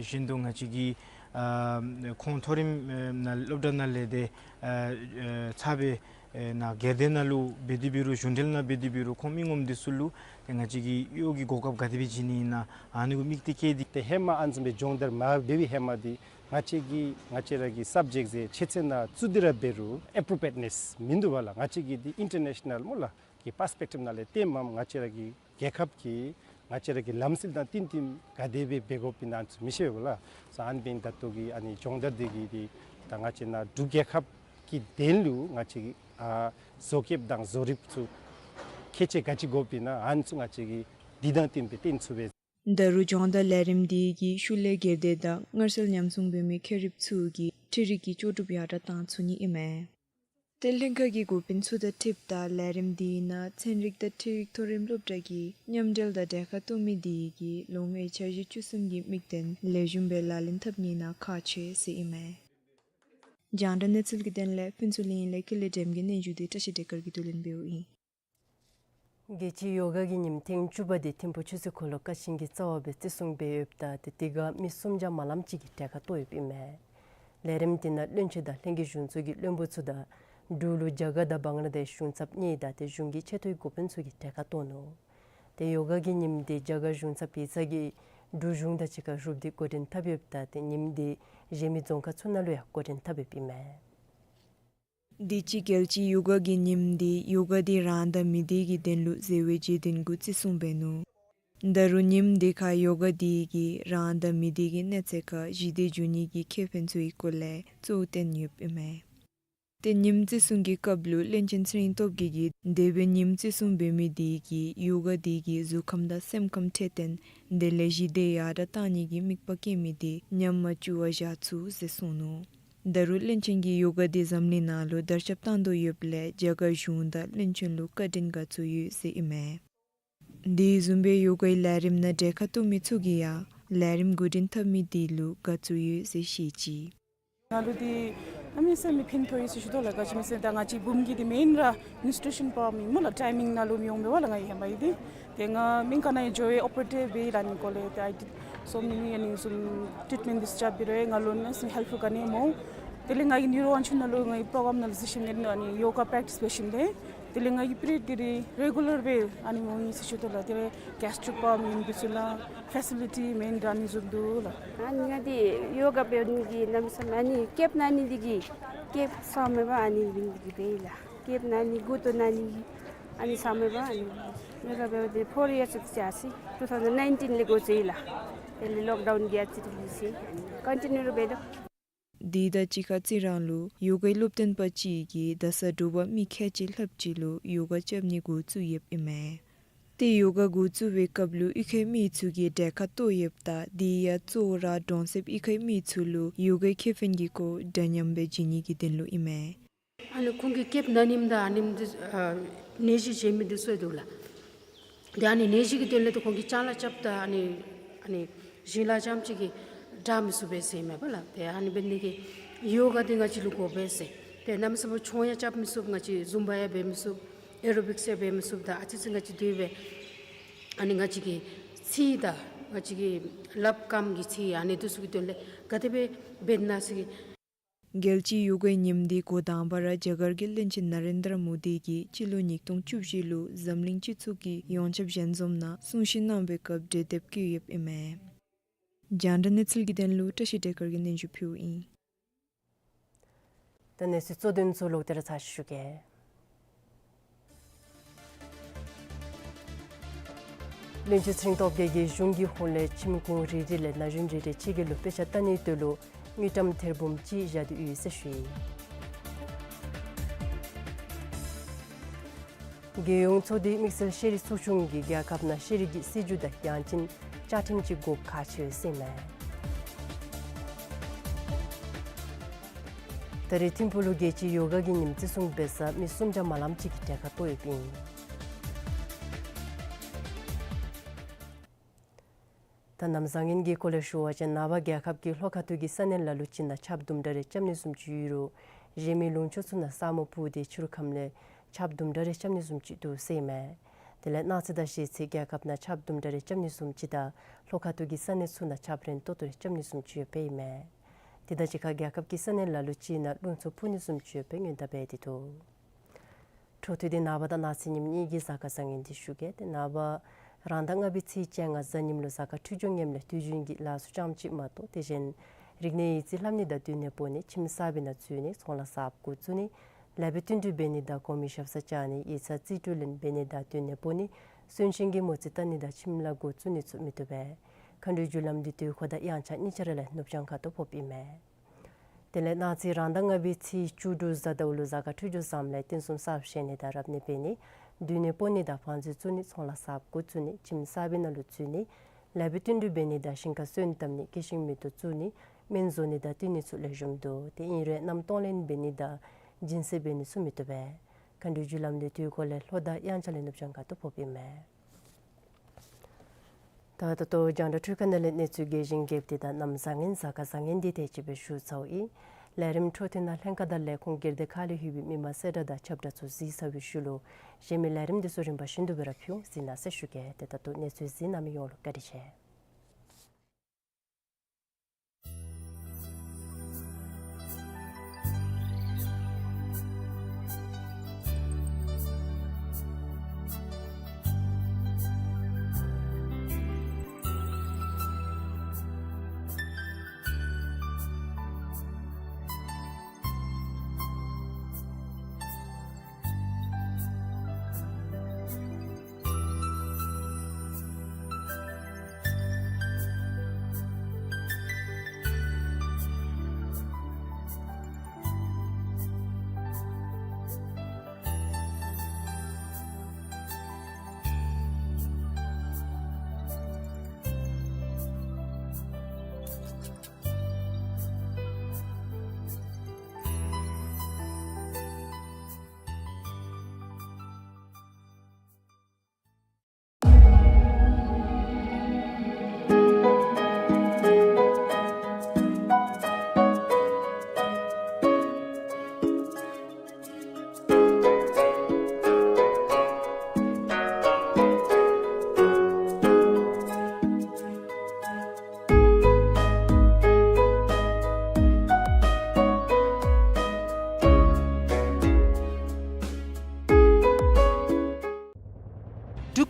བཞིན་དུ་ང་བཅས་ཀྱི་ཨམ་ཁོང་མཐོ་རིམ་ཨེ་ནང་སློབ་གྲྭ་ནང་ལས་ཏེ་ཨ་ཨ་ཚར་སྦེ་ཨེ་ནཱ་སྒེར་སྡེ་ནང་ལུ་འབད་དེ་འབད་རུང་གཞུང་འབྲེལ་ནང་འབད་དེ་འབད་རུང་ཁོང་མི་ངོམ་འདི་ཚུ་ལུ་ཏེ་ང་བཅས་ཀྱིས་གཡོག་གི་གོ་སྐབས་ག་དེ་སྦེ་བྱིན་ནི་ཨིན་ན་ཨ་ནི་གུ་དམིགས་ཏེ་བསྐྱེད་དེ། ཏེ་ཧེ་མ་ཨ་ནི་བཟུམ་སྦེ་སྦྱོང་བརྡར་མ་འབད་བའི་ཧེ་མ་འདི་ང་བཅས་ཀྱི་ང་བཅས་ར་གི་སབ་ཇེཀཊ་ཟེར་ཆོས་ཚན་ནང་བཙུགས་ཏེ་ར་འབད་རུང་ཨེ་པྲོ་པི་རི་ཡེཊ་ནེསི་མིན་འདུག་པ་ལགས། ང་བཅས་ཀྱི་འདི་ཨིན་ཊར་ནེ་ཤ་ནཱལ་སྨོ་ལགས་ཀྱི་པར་སི་པེག་ཊིབ་ནང་ལས་བལྟཝ་ད་ང་བཅས་ར་གི་རྒྱལ་ཁབ་ཀྱི་ང་བཅས་ར་གི་ལམ་སྲོལ་དང་བསྟུན་ཏེ་ག་དེ་སྦེ་འབད་དགོཔ་ཨིན་ན་ཚུ་མི་ཤེས་པས་ལགས། སོ་ཨ་ནི་འབདཝ་ད་ལྟོ་གི་ཨ་ནི་སྦྱོང་བརྡར་འདི་གིས་འདི་ད་ང་བཅས་ནཱ་འབྲུག་རྒྱལ་ཁབ་ཀྱི་དོན་ལུ་ང་བཅས་ཀྱི་ཨ་བཟོ་བཀོདཔ་དང་བཟོ་རིག་ཚུ་ཁྱད་ཆོས་ག་ཅི་དགོཔ་ཨིན་ན་ཨ་ནི་ཚུ་ང་བཅས་ཀྱིས་འདི་དང་བསྟུན་སྦེ་སྟོན་ཚུགས་པས། ད་རུང་སྦྱོང་བརྡར་ལས་རིམ་འདི་གིས་ཤུལ་ལས་སྒེར་སྡེ་དང་སྔར་སྲོལ་ཉམས་སྲུང་འབད་མི་མཁས་གྲུབ་ཚུ་གི་འཕྲུལ་རིག་གི་ལྕོགས་གྲུབ་ཡར་དྲག་བཏང་ཚུགས་ནི་ཨིན་མས། ཏེ་ལྷན་ཁག་གི་འགོ་དཔོན་ཚུ་དང་འཁྲིལཝ་ད་ལས་རིམ་འདི་ནང་ཚན་རིག་དང་འཕྲུལ་རིག་མཐོ་རིམ་སློབ་གྲྭ་གི་མཉམ་འབྲེལ་དང་གྲལ་ཁར་གཏོགས་མི་འདི་གིས་ལོ་ལྔའི་འཆར་གཞི་བཅུ་གསུམ་གྱི་དམིགས་དོན་ལེགས་ཤོམ་སྦེ་ལག་ལེན་འཐབ་ནི་ནང་ཁག་ཆེ་ཟེར་ཨིན་མས། རྒྱང་བསྒྲགས་གནས་ཚུལ་གྱི་དོན་ལས་ཕུན་ཚོགས་གླིང་ལས་ཀུན་ལེགས་སྒྲོལམ་གྱི་སྙན་ཞུ་འདི་བཀྲ་ཤིས་བདེ་སྐར་གྱིས་བསྡུ་ལེན་འབདཝ་ཨིན། རྒྱལ་སྤྱིའི་ཡོ་ག་གི་ཉིནམ་ཐེངས་བཅུ་པ་འདི་ཐིམ་ཕུག་ཆོས་སྲིད་འཁོར་ལོ་ཀ་ཆེན་གྱིས་རྩ་བ་སྦེ་བརྩི་སྲུང་འབད་ཡོདཔ་ད་ཏེ་དེ་ཁར་མི་སུམ་བརྒྱ་མ་ལངམ་ཅིག་གིས་གྲལ་ཁར་གཏོགས་ཡོདཔ་ཨིན་མས། ལས་རིམ་འདི་ནང་བློན་ཆེན་དང་ལྷན་རྒྱས་གཞུང་ཚོགས་ཀྱི་བློན་པོ་ཚུ་དང་འབྲུག་ལུ་རྒྱ་གར་དང་བང་ལ་དེཤ་གཞུང་ཚབ་གཉིས་དང་ཏེ་གཞུང་གི་ཆེ་མཐོའི་འགོ་དཔོན་ཚུ་གིས་གྲལ་ཁར་གཏོགས་ནུག། ཏེ་ཡོ་ག་གི་ཉིནམ་འདི་རྒྱ་གར་གཞུང་ཚབ་ཡིག་ཚང་གིས་འབྲུག་གཞུང་དང་གཅིག་ཁར་རུབ་སྟེ་འགོ་འདྲེན་འཐབ་ཡོདཔ་ད་ཏེ་ཉིནམ་འདི་གཞན་མི་རྫོང་ཁག་ཚུ་ནང་ལུ་ཡང་འགོ་འདྲེན་འཐབ་ཡོདཔ་ཨིན་མས། དུས་ཅི་རྒྱལ་སྤྱིའི་ཡོ་ག་གི་ཉིནམ་འདི་ཡོ་ག་འདི་རང་དང་མི་སྡེ་གི་དོན་ལུ་མཛའ་བའི་རྗེས་དྲན་གུ་བརྩི་སྲུང་འབད་ནུག། ད་རུང་ཉིནམ་འདི་ཁར་ཡོ་ག་འདི་གིས་རང་དང་མི་སྡེ་གི་གནས་ཚད་ཁར་ཞི་བདེ་འབྱུང་ནི་གི་ཁེ་ཕན་ཚུ་གི་སྐོར་ལས་གཙོ་བོར་བཏོན་ཡོདཔ་ཨིན་མས། ཏེ་ཉིནམ་བརྩི་སྲུང་གི་སྐབས་ལུ་བློན་ཆེན་ཚེ་རིང་སྟོབས་རྒྱས་ཀྱིས་འདས་པའི་ཉིནམ་བརྩི་སྲུང་འབད་མི་འདི་གིས་ཡོ་ག་འདི་གིས་གཟུགས་ཁམས་དང་སེམས་ཁམས་འཕྲོད་བསྟེན་དེ་ལས་ཞི་བདེ་ཡར་དྲག་གཏང་ནི་གི་དམིགས་པ་བསྐྱེད་མི་འདི་ཉམས་མ་བཅུག་པར་བཞག་ཚུགས་ཟེར་གསུངས་ནུག། ད་རུང་བློན་ཆེན་གྱིས་ཡོ་ག་འདི་འཛམ་གླིང་ནང་ལུ་དར་ཁྱབ་བཏང་དོ་ཡོདཔ་ལས་རྒྱ་གར་གཞུང་དང་བློན་ཆེན་ལུ་བཀའ་དྲིན་དགའ་ཚོར་ཡོད་ཟེར་ཨིན་མས། དེ་བཟུམ་སྦེ་ཡོ་གའི་ལས་རིམ་ནང་གྲལ་ཁར་གཏོགས་མི་ཚུ་གིས་ཡང་ལས་རིམ་འགོ་འདྲེན་འཐབ་མི་འདི་ལུ་དགའ་ཚོར་ཡོད་ཟེར་བཤད་ཅི། ང་ལུ་འདི་གནམ་མེད་ས་མེད་ཕན་ཐོགས་ཡོད་ཟེར་ཞུ་དོ་ལགས། ག་ཅི་སྨོ་ཟེར་ད་ང་བཅས་བུམོ་གི་འདི་མེན་ར་ཨིནསི་ཊི་ཊུ་ཤཱན་པ་མེན་སྨོ་ལགས། ཊའི་མིང་ནང་ལུ་མི་འོང་མས་པ་ལགས། ང་ཡི་ཧེ་མ་ཡི་འདི་ཏེ་ང་མི་ག་ནང་ཡང་འགྱོ་བའི་ཨོ་པི་རེ་ཊར་འབད་ལགས་ནི་སྐོར་ལས་ཏེ་ཨའི་ཌིཌ་སོ་མེ་ནི་ཨ་ནི་བཟུམ་ཊྲིཊ་མེནཊ་འདི་ཚུ་རྐྱབ་འབད་རུང་ང་ལུ་ནི་ཧེལཔ་ཕུལ་ག་ནི་སྨོ། དེ་ལས་ང་གིས་ནིའུ་རོ་ཝན་ཆུན་ནང་ལུ་ངེའི་པྲོ་གྲམ་ནང་ལུ་གཟིགས་ཞིནམ་ལས་ཨ་ནི་ཡོ་ག་པེཀ་ཊིས་འབད་ཞིནམ་ལས་དེ་ལས་ང་གིས་པི་རི་ཡོཌ་འདི་རེ་གུ་ལར་སྦེ་ཨ་ནི་འོང་ཡི་ཟེར་ཞུ་དོ་ལགས། དེ་ལས་གེསི་ཊོ་པམཔ་ཨིན་པའི་ཚུ་ལགས་ཕེ་སི་ལི་ཊི་མེན་འདྲ་ཨ་ནི་བཟུམ་འདུག་ལགས། ཨ་ནི་ང་འདི་ཡོ་ག་འབད་ནི་གི་གནམ་མེད་ས་མེད་ཨ་ནི་ཀེབ་ན་ནི་འདི་གིས་ཀེབ་ཚང་མེད་པར་ཨ་ནི་འབད་ནི་འདི་གིས་འབད་ཡི་ལགས། ཀེབ་ན་ནི་མགུ་ཏོ་ན་ནི་གི་ཨ་ནི་ཚང་མེད་པར་ཨ་ནི་ཡོ་ག་འབད་དེ་ཕོར་ཡརསི་ཅིག་ཅིག་ཨ་ཙི་ཊུ་ཐའུ་ཛེནཌ་ནའིན་ཊིན་ལས་འགོ་བཙུགས་ཡི་ལགས། དེ་ལས་ལོཀ་ཌའུན་གི་ཨ་ཙི་ཅིག་ལུས་ཅི་ཀོན་ཊི་ནིའུ་འབད་དོ། དེ་དང་གཅིག་ཁར་རྩི་རང་ལུ་ཡོ་གའི་སློབ་སྟོན་པ་ཅིག་གིས་ད་ས་དྲོ་པ་མི་ཁལ་གཅིག་ལྷགཔ་ཅིག་ལུ་ཡོ་ག་རྐྱབ་ནི་འགོ་བཙུགས་ཡོདཔ་ཨིན་མས། ཏེ་ཡོ་ག་འགོ་བཙུགས་པའི་སྐབས་ལུ་གཡུས་ཁའི་མི་ཚུ་གིས་གྲལ་ཁར་གཏོགས་ཡོདཔ་ད་དེ་ཡང་གཙོ་བོ་ར་གྲོང་གསེབ་གཡུས་ཁའི་མི་ཚུ་ལུ་ཡོ་གའི་ཁེ་ཕན་གྱི་སྐོར་འདྲ་མཉམ་སྦེ་བརྗེ་ནི་གི་དོན་ལུ་ཨིན་མས། ཨ་ནི་ཁོང་གིས་ཀེབ་ན་ནི་དང་ཨ་ནི་འདི་ཨ་ནད་གཞི་བྱུང་མི་འདི་ཚུ་འདུག་ལགས། ཏེ་ཨ་ནི་ནད་གཞི་གི་དོན་ལས་ཏེ་ཁོང་གིས་ཅ་ལ་རྐྱབ་ད་ཨ་ནི་ཨ་ནི་ཞིང་ལཱ་རྐྱངམ་ཅིག་གིས་དྲག་མི་ཚུགས་པས་ཟེར་མས་པ་ལགས། ཏེ་ཨ་ནི་འབད་ནི་གིས་ཡོ་ག་འདི་ང་བཅས་ལུ་དགོ་པས་ཟེར། ཏེ་གནམ་མེད་ས་མེད་མཆོང་ཡང་རྐྱབ་མི་ཚུགས། ང་བཅས་ཛུམ་བ་ཡང་འབད་མི་ཚུགས། ཨེ་རོ་བིཀསི་ཡང་འབད་མི་ཚུགས། ད་ཨ་ཙི་ཅིག་ང་བཅས་དེ་སྦེ་ཨ་ནི་ང་བཅས་ཀྱི་ཚིག་དང་ང་བཅས་ཀྱི་ལགཔ་རྐངམ་གྱི་ཚིག་ཨ་ནི་འདི་ཚུ་གི་དོན་ལས་ག་དེ་སྦེ་འབད་ན་ཟེར་གི། རྒྱལ་སྤྱིའི་ཡོ་གའི་ཉིནམ་འདི་འགོ་དང་པ་ར་རྒྱ་གར་གྱི་བློན་ཆེན་ན་རེན་དྲ་མོ་དི་གིས་སྤྱི་ལོ་ཉིས་སྟོང་བཅུ་བཞི་ལུ་འཛམ་གླིང་སྤྱི་ཚོགས་ཀྱི་ཡོངས་ཁྱབ་ཞལ་འཛོམས་ནང་གསུང་བཤད་གནང་བའི་སྐབས་གྲོས་འདེབས་བཀོད་ཡོདཔ་ཨིན་མས། རྒྱང་བསྒྲགས་གནས་ཚུལ་གྱི་དོན་ལུ་བཀྲ་ཤིས་བདེ་དཀར་གྱིས་སྙན་ཞུ་ཕུལཝ་ཨིན། ད་གནས་ཚུལ་གཙོ་དོན་ཚུ་ལོག་སྟེ་ར་ཚར་ཞུ་གེ། བློན་ཆེན་ཚེ་རིང་སྟོབས་རྒྱས་ཀྱིས་གཞུང་གི་ཧོངས་ལས་ཁྱིམ་གུང་རེ་རེ་ལས་ན་གཞོན་རེ་རེ་ཕྱི་རྒྱལ་ལུ་དཔེ་ཆ་ལྟ་ནིའི་དོན་ལུ་དངུལ་ཀྲམ་ཐེར་འབུམ་གཅིག་བཞག་སྟེ་ཡོད་ཟེར་ཞུ་ཡི། རྒྱལ་ཡོངས་ཚོགས་སྡེ་དམིགས་བསལ་ཤེས་རིག་ཚོགས་ཆུང་གིས་རྒྱལ་ཁབ་ནང་ཤེས་རིག་གི་སྲིད་བྱུས་དང་ཡང་ཅིན་བཅའ་ཁྲིམས་ཅིག་དགོཔ་ཁག་ཆེ་ཟེར་མས། ད་རེས་ཐིམ་ཕུག་ལུ་རྒྱལ་སྤྱིའི་ཡོ་ག་གི་ཉིནམ་བརྩི་སྲུང་འབད་སར་མི་སུམ་བརྒྱ་མ་ལངམ་ཅིག་གིས་གྲལ་ཁར་གཏོགས་ཡོདཔ་ཨིན། ད་གནམ་བཟང་ངན་གྱི་སྐོར་ལས་ཞུ་བ་ཅིན་ནངས་པ་རྒྱལ་ཁབ་ཀྱི་ལྷོ་ཁ་ཐུག་གི་ས་གནས་ལ་ལུ་ཅིག་ནང་ཆརཔ་དུམ་གྲ་རེ་རྐྱབ་ནི་བཟུམ་ཅིག་ཡོད་རུང་གཞན་མི་ལུང་ཕྱོགས་ཚུ་ནང་ས་སྨུག་སྤུབས་ཏེ་ཕྱི་རུ་ཁམས་ལས་ཆརཔ་དུམ་གྲ་རེ་རྐྱབ་ནི་བཟུམ་ཅིག་འདུག་ཟེར་ཨིན་མས། དེ་ལས་གནངས་ཚེ་དང་གཞེས་ཚེ་རྒྱལ་ཁབ་ནང་ཆརཔ་དུམ་གྲ་རེ་རྐྱབ་ནི་བཟུམ་ཅིག་དང་ལྷོ་ཁ་ཐུག་གི་ས་གནས་ཚུ་ནང་ཆརཔ་རན་ཏོག་ཏོ་རེ་རྐྱབ་ནི་བཟུམ་ཅིག་ཡོདཔ་ཨིན་མས། དེ་དང་གཅིག་ཁར་རྒྱལ་ཁབ་ཀྱི་ས་གནས་ལ་ལུ་ཅིག་ནང་རླུང་འཚུབ་འཕུ་ནི་བཟུམ་ཅིག་ཡོད་པའི་སྔོན་བརྡ་འབད་དེ་འདུག། འཕྲོ་མཐུད་དེ་ནངས་པ་དང་གནངས་ཚེ་ཉིནམ་གཉིས་ཀྱི་གཟའ་སྐར་བཟང་ངན་འདི་ཞུ་གེ། ཏེ་ནངས་པ་རང་ཟླ་ལྔ་པའི་ཚེས་བཅོ་ལྔ་གཟའ་ཉིམ་ལུ་གཟའ་སྐར་འཕྲོད་སྦྱོར་ངནམ་ལས་དུས་རྒྱུན་གྱི་ལཱ་ཚུ་རྐྱངམ་ཅིག་མ་གཏོགས་དེ་བཞིན་རིག་གནས་ཡིག་རྩིས་ལྷབ་ནི་དང་སྡོད་གནས་སྤོ་ནི་ཁྱིམ་གསར་པའི་ནང་འཛུལ་ནི་ཚོང་ལཱ་གསརཔ་འགོ་བཙུགས་ནི་ལེགས་པའི་བསྟུན་གྲོས་འབད་ནི་དང་གོང་མའི་ཞབས་སར་བཅར་ནི་ཡིག་ཚང་རྩིས་སྤྲོད་ལེན་འབད་ནི་དང་སྡོད་གནས་སྤོ་ནི་གསོན་གཤིན་གྱི་མོ་རྩིས་བལྟ་ནི་དང་ཁྱིམ་ལཱ་འགོ་བཙུགས་ནི་ཚུ་མི་བཏུབ་པས། མཁའ་འགྲོའི་རྒྱུ་ལམ་འདི་དུས་འཁོར་དང་དབྱངས་འཆར་གཉིས་ཆ་ར་ལས་ནུབ་བྱང་ཁ་ཐུག་ཕོགཔ་ཨིན་མས། དེ་ལས་གནངས་ཚེ་རང་ཟླ་ལྔ་པའི་ཚེས་བཅུ་དྲུག་གཟའ་ཟླཝ་ལུ་གཟའ་སྐར་འཕྲོད་སྦྱོར་བཟངམ་ལས་རྟེན་གསུམ་གསརཔ་བཞེངས་ནི་དང་རབ་གནས་འབད་ནི་སྡོད་གནས་སྤོ་ནི་དང་བང་མཛོད་བཙུགས་ནི་ཚོང་ལཱ་གསརཔ་འགོ་བཙུགས་ནི་ཁྱིམ་གསར་པའི་ནང་ལུ་འཛུལ་ནི་ལེགས་པའི་བསྟུན་གྲོས་འབད་ནི་དང་ཞིང་ཁ་སོན་བཏབ་ནི་སྐྱེ་ཤིང་མེ་ཏོག་བཙུགས་ནི་སྨན་བཟོ་ནི་དང་བཏུལ་ནི་ཚུ་ལེགས་ཤོམ་འདུག། དེ་ཨིན་རུང་གནམ་གཏོང་ལེན་འབད་ནི་དང་སྦྱིན་སྲེག་འབད་ནི་ཚུ་མི་བཏུབ་པས། མཁའ་འགྲོའི་རྒྱུ་ལམ་འདི་དུས་འཁོར་ལས་ལྷོ་དང་དབྱངས་འཆར་ལས་ནུབ་བྱང་ཁ་ཐུག་ཕོགཔ་ཨིན་མས། ད་ད་ལྟོ་རྒྱང་བསྒྲགས་འཕྲུལ་ཁང་ནང་ལས་གནས་ཚུལ་རྒྱས་ཤིང་རྒྱསཔ་འདི་དང་གནམ་བཟང་ངན་གཟའ་སྐར་བཟང་ངན་འདི་དེ་ཅིག་སྦེ་ཞུ་ཚརཝ་ཨིན། ལས་རིམ་འཕྲོ་མཐུད་ནང་ལྷན་ཁག་དང་ལས་ཁུངས་སྒེར་སྡེ་ཁག་ལས་ལྷོད་པའི་མི་མང་གསལ་བསྒྲགས་དང་ཁྱབ་བསྒྲགས་ཚུ་གཟིགས་ཚར་བའི་ཤུལ་ལུ་གཞན་མི་ལས་རིམ་འདི་ཚུ་རིམ་པ་བཞིན་དུ་སྦེ་ར་ཕུལ་འོང་། གཟིགས་གནང་ཟེར་ཞུ་གེ། ཏེ་ད་ལྟོ་གནས་ཚུལ་གཟིགས་གནང་མི་ཡོངས་ལུ་བཀའ་དྲིན་ཆེ།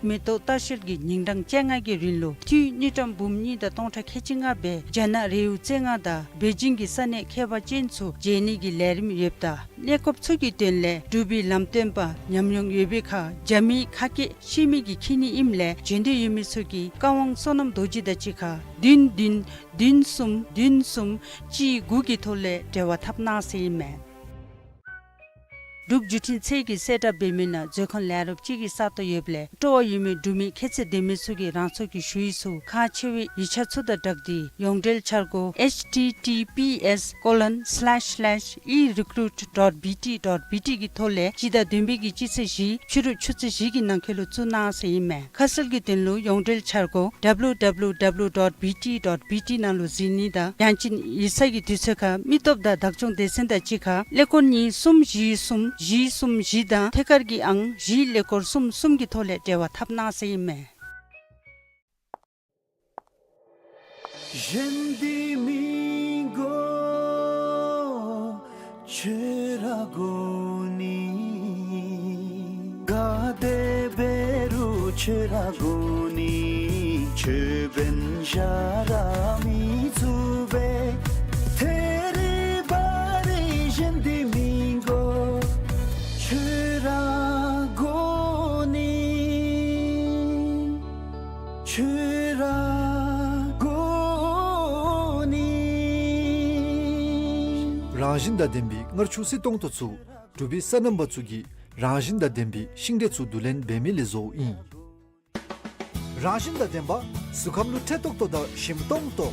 མེ་ཏོག་ལྟ་བཤལ་གྱིས་ཉིན་གྲངས་བཅོ་ལྔ་གི་རིང་ལུ་དུས་དངུལ་ཀྲམ་འབུམ་གཉིས་དང་སྟོང་ཕྲག་ཁལ་གཅིག་ལྔ་སྦེ་རྒྱ་ནག་རེའུ་རྩེ་ལྔ་དང་པེ་ཅིང་གི་ས་གནས་ཁྱད་པར་ཅན་ཚུ་མཇལ་ནི་གི་ལས་རིམ་ཡོདཔ་ད་གནས་སྐོརཔ་ཚུ་གི་དོན་ལས་འབྲུག་པའི་ལམ་སྟོན་པ་ཉམས་མྱོང་ཡོད་པའི་ཁར་རྒྱ་མིའི་ཁ་སྐད་ཤེས་མི་གིས་འཁྱིད་ནི་ཨིནམ་ལས་བྱོན་འདོད་ཡོད་མི་ཚུ་གིས་བཀའ་དབང་བསོད་ནམས་རྡོ་རྗེ་དང་གཅིག་ཁར་བདུན་བདུན་བདུན་གསུམ་བདུན་གསུམ་གཅིག་དགུ་གི་ཐོག་ལས་འབྲེལ་བ་འཐབ་གནང་ཟེར་ཨིན་མས། འབྲུག་བརྒྱུད་འཕྲིན་ཚད་ཀྱིས་གསལ་བསྒྲགས་འབད་མི་ནང་མཛོད་ཁང་ལས་རོགསཔ་ཅིག་གི་ས་སྟོང་ཡོདཔ་ལས་སྤྲོ་བ་ཡོད་མི་འབྲུག་མི་ཁྱད་ཚད་ལྡན་མི་ཚུ་གིས་རང་སོའི་ཞུ་ཡིག་ཚུ་ཁག་ཆེ་བའི་ཡིག་ཆ་ཚུ་དང་སྦྲགས་ཏེ་ཡོངས་འབྲེལ་འཆར་སྒོ་H T T P S colon slash slash e recruit dot B T dot B T གི་ཐོག་ལས་སྤྱི་ཟླ་བདུན་པའི་གི་སྤྱི་ཚེས་བཞི་ཕྱི་རུ་ཆུ་ཚོད་བཞི་གི་ནང་འཁོད་ལུ་བཙུགས་གནང་ཟེར་ཨིན་མས། ཁ་གསལ་གྱི་དོན་ལུ་ཡོངས་འབྲེལ་འཆར་སྒོ་W W W dot B T dot B T ནང་ལུ་གཟིགས་ནི་དང་ཡང་ཅིན་ཡིག་ཚང་གི་དུས་ཚོད་ཁར་མི་སྟོབས་དང་བདག་སྐྱོང་སྡེ་ཚན་དང་གཅིག་ཁར་ཀླད་ཀོར་གཉིས་གསུམ་བཞི་གསུམ་བཞི་གསུམ་བཞི་དང་ཐད་ཀར་གྱི་ཨང་བཞི་ཀླད་ཀོར་གསུམ་གསུམ་གྱི་ཐོག་ལས་འབྲེལ་བ་འཐབ་གནང་ཟེར་ཨིན་མས། གཞན་འདི་མི་དགོས་ཁྱོད་ར་དགོ་ནི། ག་དེ་འབད་རུང་ཁྱོད་ར་དགོ་ནི། ཁྱོད་འབདན་གཞན་ར་མི་ཚུགས་པས། ཐད་རི་བ་རི་གཞན་འདི་མི་དགོས་ཁྱོད་ར་དགོ་ནི། ཁྱོད་ར་དགོ་ནི། རང་བཞིན་དང་ལྡན་པའི་མངར་ཆུ་བསིལ་ཏོང་ཏོ་ཚུ་འབྲུག་པའི་སོ་ནམ་པ་ཚུ་གིས་རང་བཞིན་དང་ལྡན་པའི་ཤིང་འབྲས་ཚུ་བསྡུ་ལེན་འབད་མི་ལས་བཟོཝ་ཨིན། རང་བཞིན་དང་ལྡན་པ་གཟུགས་ཁམས་ལུ་འཕྲོད་ཏོག་ཏོ་དང་ཞིམ་ཏོང་ཏོ།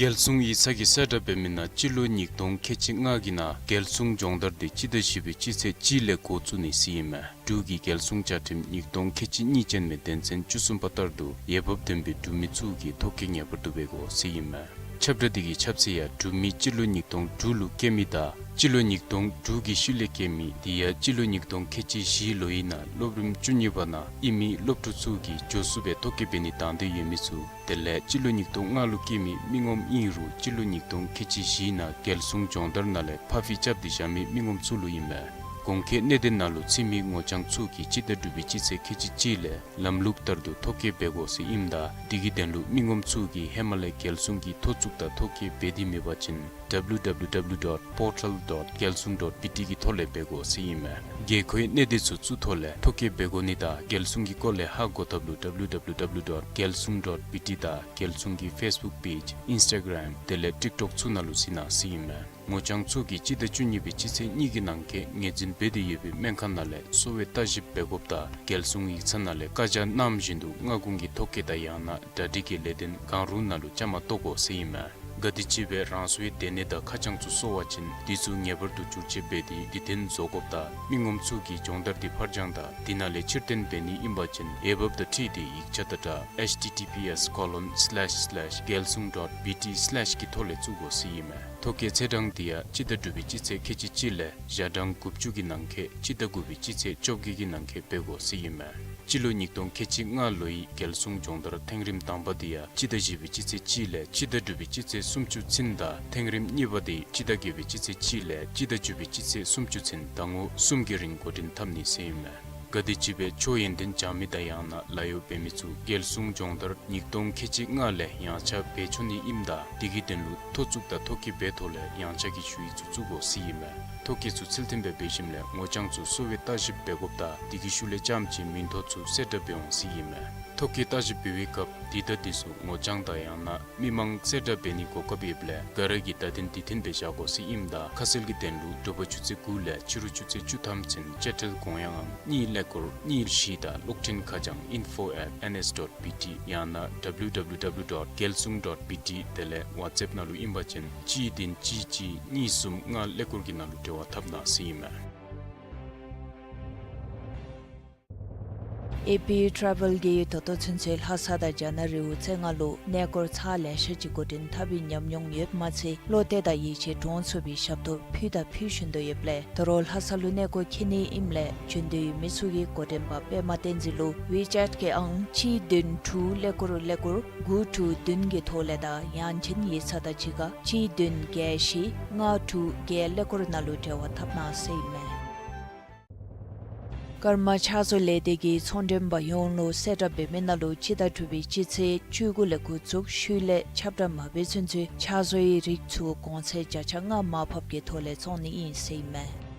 རྒྱལ་སྲུང་ཡིག་ཚང་གིས་གསལ་བསྒྲགས་འབད་མི་ནང་སྤྱི་ལོ་ཉིས་སྟོང་ཁལ་གཅིག་ལྔ་གི་ནང་རྒྱལ་སྲུང་སྦྱོང་བརྡར་འདི་སྤྱི་ཟླ་བཞི་པའི་སྤྱི་ཚེས་གཅིག་ལས་འགོ་བཙུགས་ནི་ཟེར་ཨིན་མས། འབྲུག་གི་རྒྱལ་སྲུང་བཅའ་ཁྲིམས་ཉིས་སྟོང་ཁལ་གཅིག་གཉིས་ཅན་མའི་དོན་ཚན་བཅུ་གསུམ་པ་ལྟར་དུ་འོས་འབབ་ལྡན་པའི་འབྲུག་མི་ཚུ་གིས་ཐོ་བཀོད་ངེས་པར་དུ་འབད་དགོ་ཟེར་ཨིན་མས། ཁྱབ་བསྒྲགས་འདི་གི་ཁྱབ་ཚད་ཡང་འབྲུག་མི་སྤྱི་ལོ་ཉིས་སྟོང་དྲུག་ལུ་སྐྱེས་མི་དང་སྤྱི་ལོ་ཉིས་སྟོང་དྲུག་གི་ཤུལ་ལས་སྐྱེས་མི་དེ་ཡང་སྤྱི་ལོ་ཉིས་སྟོང་ཁལ་གཅིག་བཞི་ལོའི་ནང་སློབ་རིམ་བཅུ་གཉིས་པ་ནང་ཨིན་མི་སློབ་ཕྲུག་ཚུ་གིས་མགྱོགས་སུ་སྦེ་ཐོ་བཀོད་འབད་ནི་དང་འདོད་ཡོད་མི་ཚུ་དེ་ལས་སྤྱི་ལོ་ཉིས་སྟོང་ལྔ་ལུ་སྐྱེས་མི་མི་ངོམ་ཨིན་རུང་སྤྱི་ལོ་ཉིས་སྟོང་ཁལ་གཅིག་བཞི་ནང་རྒྱལ་སྲུང་སྦྱོང་བརྡར་ནང་ལས་ཕར་འགྱངས་རྐྱབ་སྟེ་བཞག་མི་མི་ངོམ་ཚུ་ལུ་ཨིན་མས། གོང་འཁོད་གནད་དོན་ནང་ལུ་ཚུད་མི་ངོ་རྐྱང་ཚུ་གིས་སྤྱི་ཟླ་དྲུག་པའི་སྤྱི་ཚེས་ཁལ་གཅིག་གཅིག་ལས་ལམ་ལུགས་ལྟར་དུ་ཐོ་བཀོད་འབད་དགོ་ཟེར་ཨིནམ་ད་དེ་གི་དོན་ལུ་མི་ངོམ་ཚུ་གིས་ཧེ་མ་ལས་རྒྱལ་སྲུང་གི་ཐོ་བཙུགས་དང་ཐོ་བཀོད་འབད་དེ་མེད་པ་ཅིན་W W W dot portal dot gyalsung dot B T གི་ཐོག་ལས་འབད་དགོ་ཟེར་ཨིན་མས། དགོས་མཁོའི་གནད་དོན་ཚུ་བཙུགས་ཐོག་ལས་ཐོ་བཀོད་འབད་དགོ་ནི་དང་རྒྱལ་སྲུང་གི་སྐོར་ལས་ཧ་གོ་ཐབས་ལུ W W W dot gyalsung dot B T དང་རྒྱལ་སྲུང་གི་ཕེསི་བུཀ་པེཇ་ཨིནསི་ཊ་གརམ་དེ་ལས་ཊིཀ་ཊོཀ་ཚུ་ནང་ལུ་གཟིགས་གནང་ཟེར་ཨིན་མས། ངོ་རྐྱང་ཚུ་གིས་སྤྱི་ཟླ་བཅུ་གཉིས་པའི་སྤྱི་ཚེས་གཉིས་ཀྱི་ནང་འཁོད་ངོས་འཛིན་འབད་དེ་ཡོད་པའི་སྨན་ཁང་ནང་ལས་གསོ་བའི་བརྟག་ཞིབ་འབད་དགོཔ་དང་རྒྱལ་སྲུང་ཡིག་ཚང་ནང་ལས་བཀའ་རྒྱ་གནངམ་བཞིན་དུ་སྔ་གོང་གི་ཐོ་བཀོད་དང་ཡང་ན་གྲ་སྒྲིག་གི་ལས་དོན་གང་རུང་ནང་ལུ་བཅའ་མར་གཏོགས་དགོ་ཟེར་ཨིན་མས། ག་དེམ་ཅིག་སྦེ་རང་སོའི་སྡོད་གནས་དང་ཁ་བྱང་ཚུ་སོར་བ་ཅིན་དེ་ཚུ་ངེས་པར་དུ་བསྒྱུར་བཅོས་འབད་དེ་དེ་དོན་བཟོ་དགོཔ་དང་མི་ངོམ་ཚུ་གིས་སྦྱོང་བརྡར་འདི་ཕར་འགྱངས་དང་དེ་ནང་ལས་ཕྱིར་འཐེན་འབད་ནི་ཨིན་པ་ཅིན་འོས་འབབ་དང་འཁྲིལ་ཏེ་ཡིག་ཆ་དང་སྦྲགས་H T T P S colon slash slash gyalsung dot B T slash གི་ཐོག་ལས་བཙུགས་དགོ་ཟེར་ཨིན་མས། ཐོ་བཀོད་ཚེས་གྲངས་འདི་ཡང་སྤྱི་ཟླ་དྲུག་པའི་སྤྱི་ཚེས་ཁལ་གཅིག་གཅིག་ལས་ཞག་གྲངས་དགུ་བཅུ་གི་ནང་འཁོད་སྤྱི་ཟླ་དགུ་པའི་སྤྱི་ཚེས་བཅོ་བརྒྱད་ཀྱི་ནང་འཁོད་འབད་དགོ་ཟེར་ཨིན་མས། སྤྱི་ལོ་ཉིས་སྟོང་ཁལ་གཅིག་ལྔ་ལོའི་རྒྱལ་སྲུང་སྦྱོང་བརྡར་ཐེངས་རིམ་དང་པ་འདི་ཡང་སྤྱི་ཟླ་བཞི་པའི་སྤྱི་ཚེས་གཅིག་ལས་སྤྱི་ཟླ་དྲུག་པའི་སྤྱི་ཚེས་སུམ་ཅུ་ཚུན་དང་ཐེངས་རིམ་གཉིས་པ་འདི་སྤྱི་ཟླ་བརྒྱད་པའི་སྤྱི་ཚེས་གཅིག་ལས་སྤྱི་ཟླ་བཅུ་པའི་སྤྱི་ཚེས་སུམ་ཅུ་ཚུན་ཟླ་ངོ་གསུམ་གྱི་རིང་འགོ་འདྲེན་འཐབ་ནི་ཟེར་ཨིན་མས། ག་དེམ་ཅིག་སྦེ་ཆོས་ཡོན་ཏན་སྦྱང་མི་དང་ཡང་ན་ལཱ་གཡོག་འབད་མི་ཚུ་རྒྱལ་སྲུང་སྦྱོང་བརྡར་ཉིས་སྟོང་ཁལ་གཅིག་ལྔ་ལས་ཡངས་ཆག་འབད་ཆོག་ནི་ཨིནམ་ད་དེ་གི་དོན་ལུ་ཐོ་བཙུགས་དང་ཐོ་བཀོད་འབད་ཐོག་ལས་ཡངས་ཆག་གི་ཞུ་ཡིག་ཚུ་བཙུགས་དགོ་ཟེར་ཨིན་མས། ཐོ་བཀོད་ཚུ་ཚུལ་མཐུན་སྦེ་འབད་ཞིནམ་ལས་ངོ་རྐྱང་ཚུ་གསོ་བའི་བརྟག་ཞིབ་འབད་དགོཔ་དང་དེ་གི་ཤུལ་ལས་རྐྱངམ་ཅིག་མིང་ཐོ་ཚུ་གསལ་བསྒྲགས་འབད་འོང་ཟེར་ཨིན་མས། ཐོ་བཀོད་བརྟག་ཞིབ་འབད་བའི་སྐབས་འདི་དང་འདི་ཚུ་ངོ་རྐྱང་དང་ཡང་ན་མི་མང་གསལ་བསྒྲགས་འབད་ནིའི་གོ་སྐབས་ཡོདཔ་ལས་ག་ར་གིས་བརྡ་དོན་དེ་མཐུན་སྦེ་བཞག་དགོ་ཟེར་ཨིནམ་ད་ཁ་གསལ་གྱི་དོན་ལུ་དྲོ་པ་ཆུ་ཚོད་དགུ་ལས་ཕྱི་རུ་ཆུ་ཚོད་བཅུ་ཐམ་ཚུན་དཔྱ་ཁྲལ་དགོངས་ཡངས་ཨང་གཉིས་ཀླད་ཀོར་གཉིས་བཞི་དང་གློག་འཕྲིན་ཁ་བྱང་info at N S dot B T ཡང་ན་W W W dot gyalsung dot B T དེ་ལས་ཝཊས་ཨེཔ་ནང་ལུ་ཨིན་པ་ཅིན་གཅིག་བདུན་གཅིག་གཅིག་གཉིས་གསུམ་ལྔ་ཀླད་ཀོར་གྱི་ནང་ལུ་འབྲེལ་བ་འཐབ་གནང་ཟེར་ཨིན་མས། ཨེ་པི་ཊ་རེ་ཝེལ་གྱིས་ད་ལྟོ་ཚུན་ཚོད་ལྷ་ས་དང་རྒྱ་ནག་རེའུ་རྩེ་ལྔ་ལུ་གནས་སྐོར་ཚར་ལེ་ཤ་ཅིག་འགོ་འདྲེན་འཐབ་པའི་ཉམས་མྱོང་ཡོདཔ་མ་ཚད་བློ་གཏད་དང་ཡིད་ཆེས་འདྲོངས་ཚུགས་པའི་ཞབས་ཏོག་ཕུལ་དང་ཕུལ་བཞིན་དུ་ཡོདཔ་ལས་ད་རུང་ལྷ་ས་ལུ་གནས་སྐོར་འཁྱིད་ནི་ཨིནམ་ལས་བྱོན་འདོད་ཡོད་མི་ཚུ་གིས་འགོ་འདྲེན་པ་པདྨ་བསྟན་འཛིན་ལུ་ཝི་ཅེཊ་གི་ཨང་གཅིག་བདུན་དྲུག་ཀླད་ཀོར་ཀླད་ཀོར་དགུ་དྲུག་བདུན་གྱི་ཐོག་ལས་དང་ཡང་ཅིན་ཡིག་ཚང་དང་གཅིག་ཁར་གཅིག་བདུན་བརྒྱད་བཞི་ལྔ་དྲུག་བརྒྱད་ཀླད་ཀོར་ནང་ལུ་འབྲེལ་བ་འཐབ་གནང་ཟེར་ཨིན་མས། ཀརྨ་ཕྱག་བཟོ་ལས་སྡེ་གིས་ཚོང་འགྲེམས་པ་ཡོངས་ལུ་གསལ་བསྒྲགས་འབད་མི་ནང་ལུ་སྤྱི་ཟླ་དྲུག་པའི་སྤྱི་ཚེས་བཅུ་དགུ་ལས་འགོ་བཙུགས་ཤུལ་ལས་ཁྱབ་བསྒྲགས་མ་འབད་ཚུན་ཚོད་ཕྱག་བཟོའི་རིགས་ཚུ་གོང་ཚད་བརྒྱ་ཆ་ལྔ་མར་ཕབ་ཀྱི་ཐོག་ལས་བཙོང་ནི་ཨིན་ཟེར་ཨིན་མས།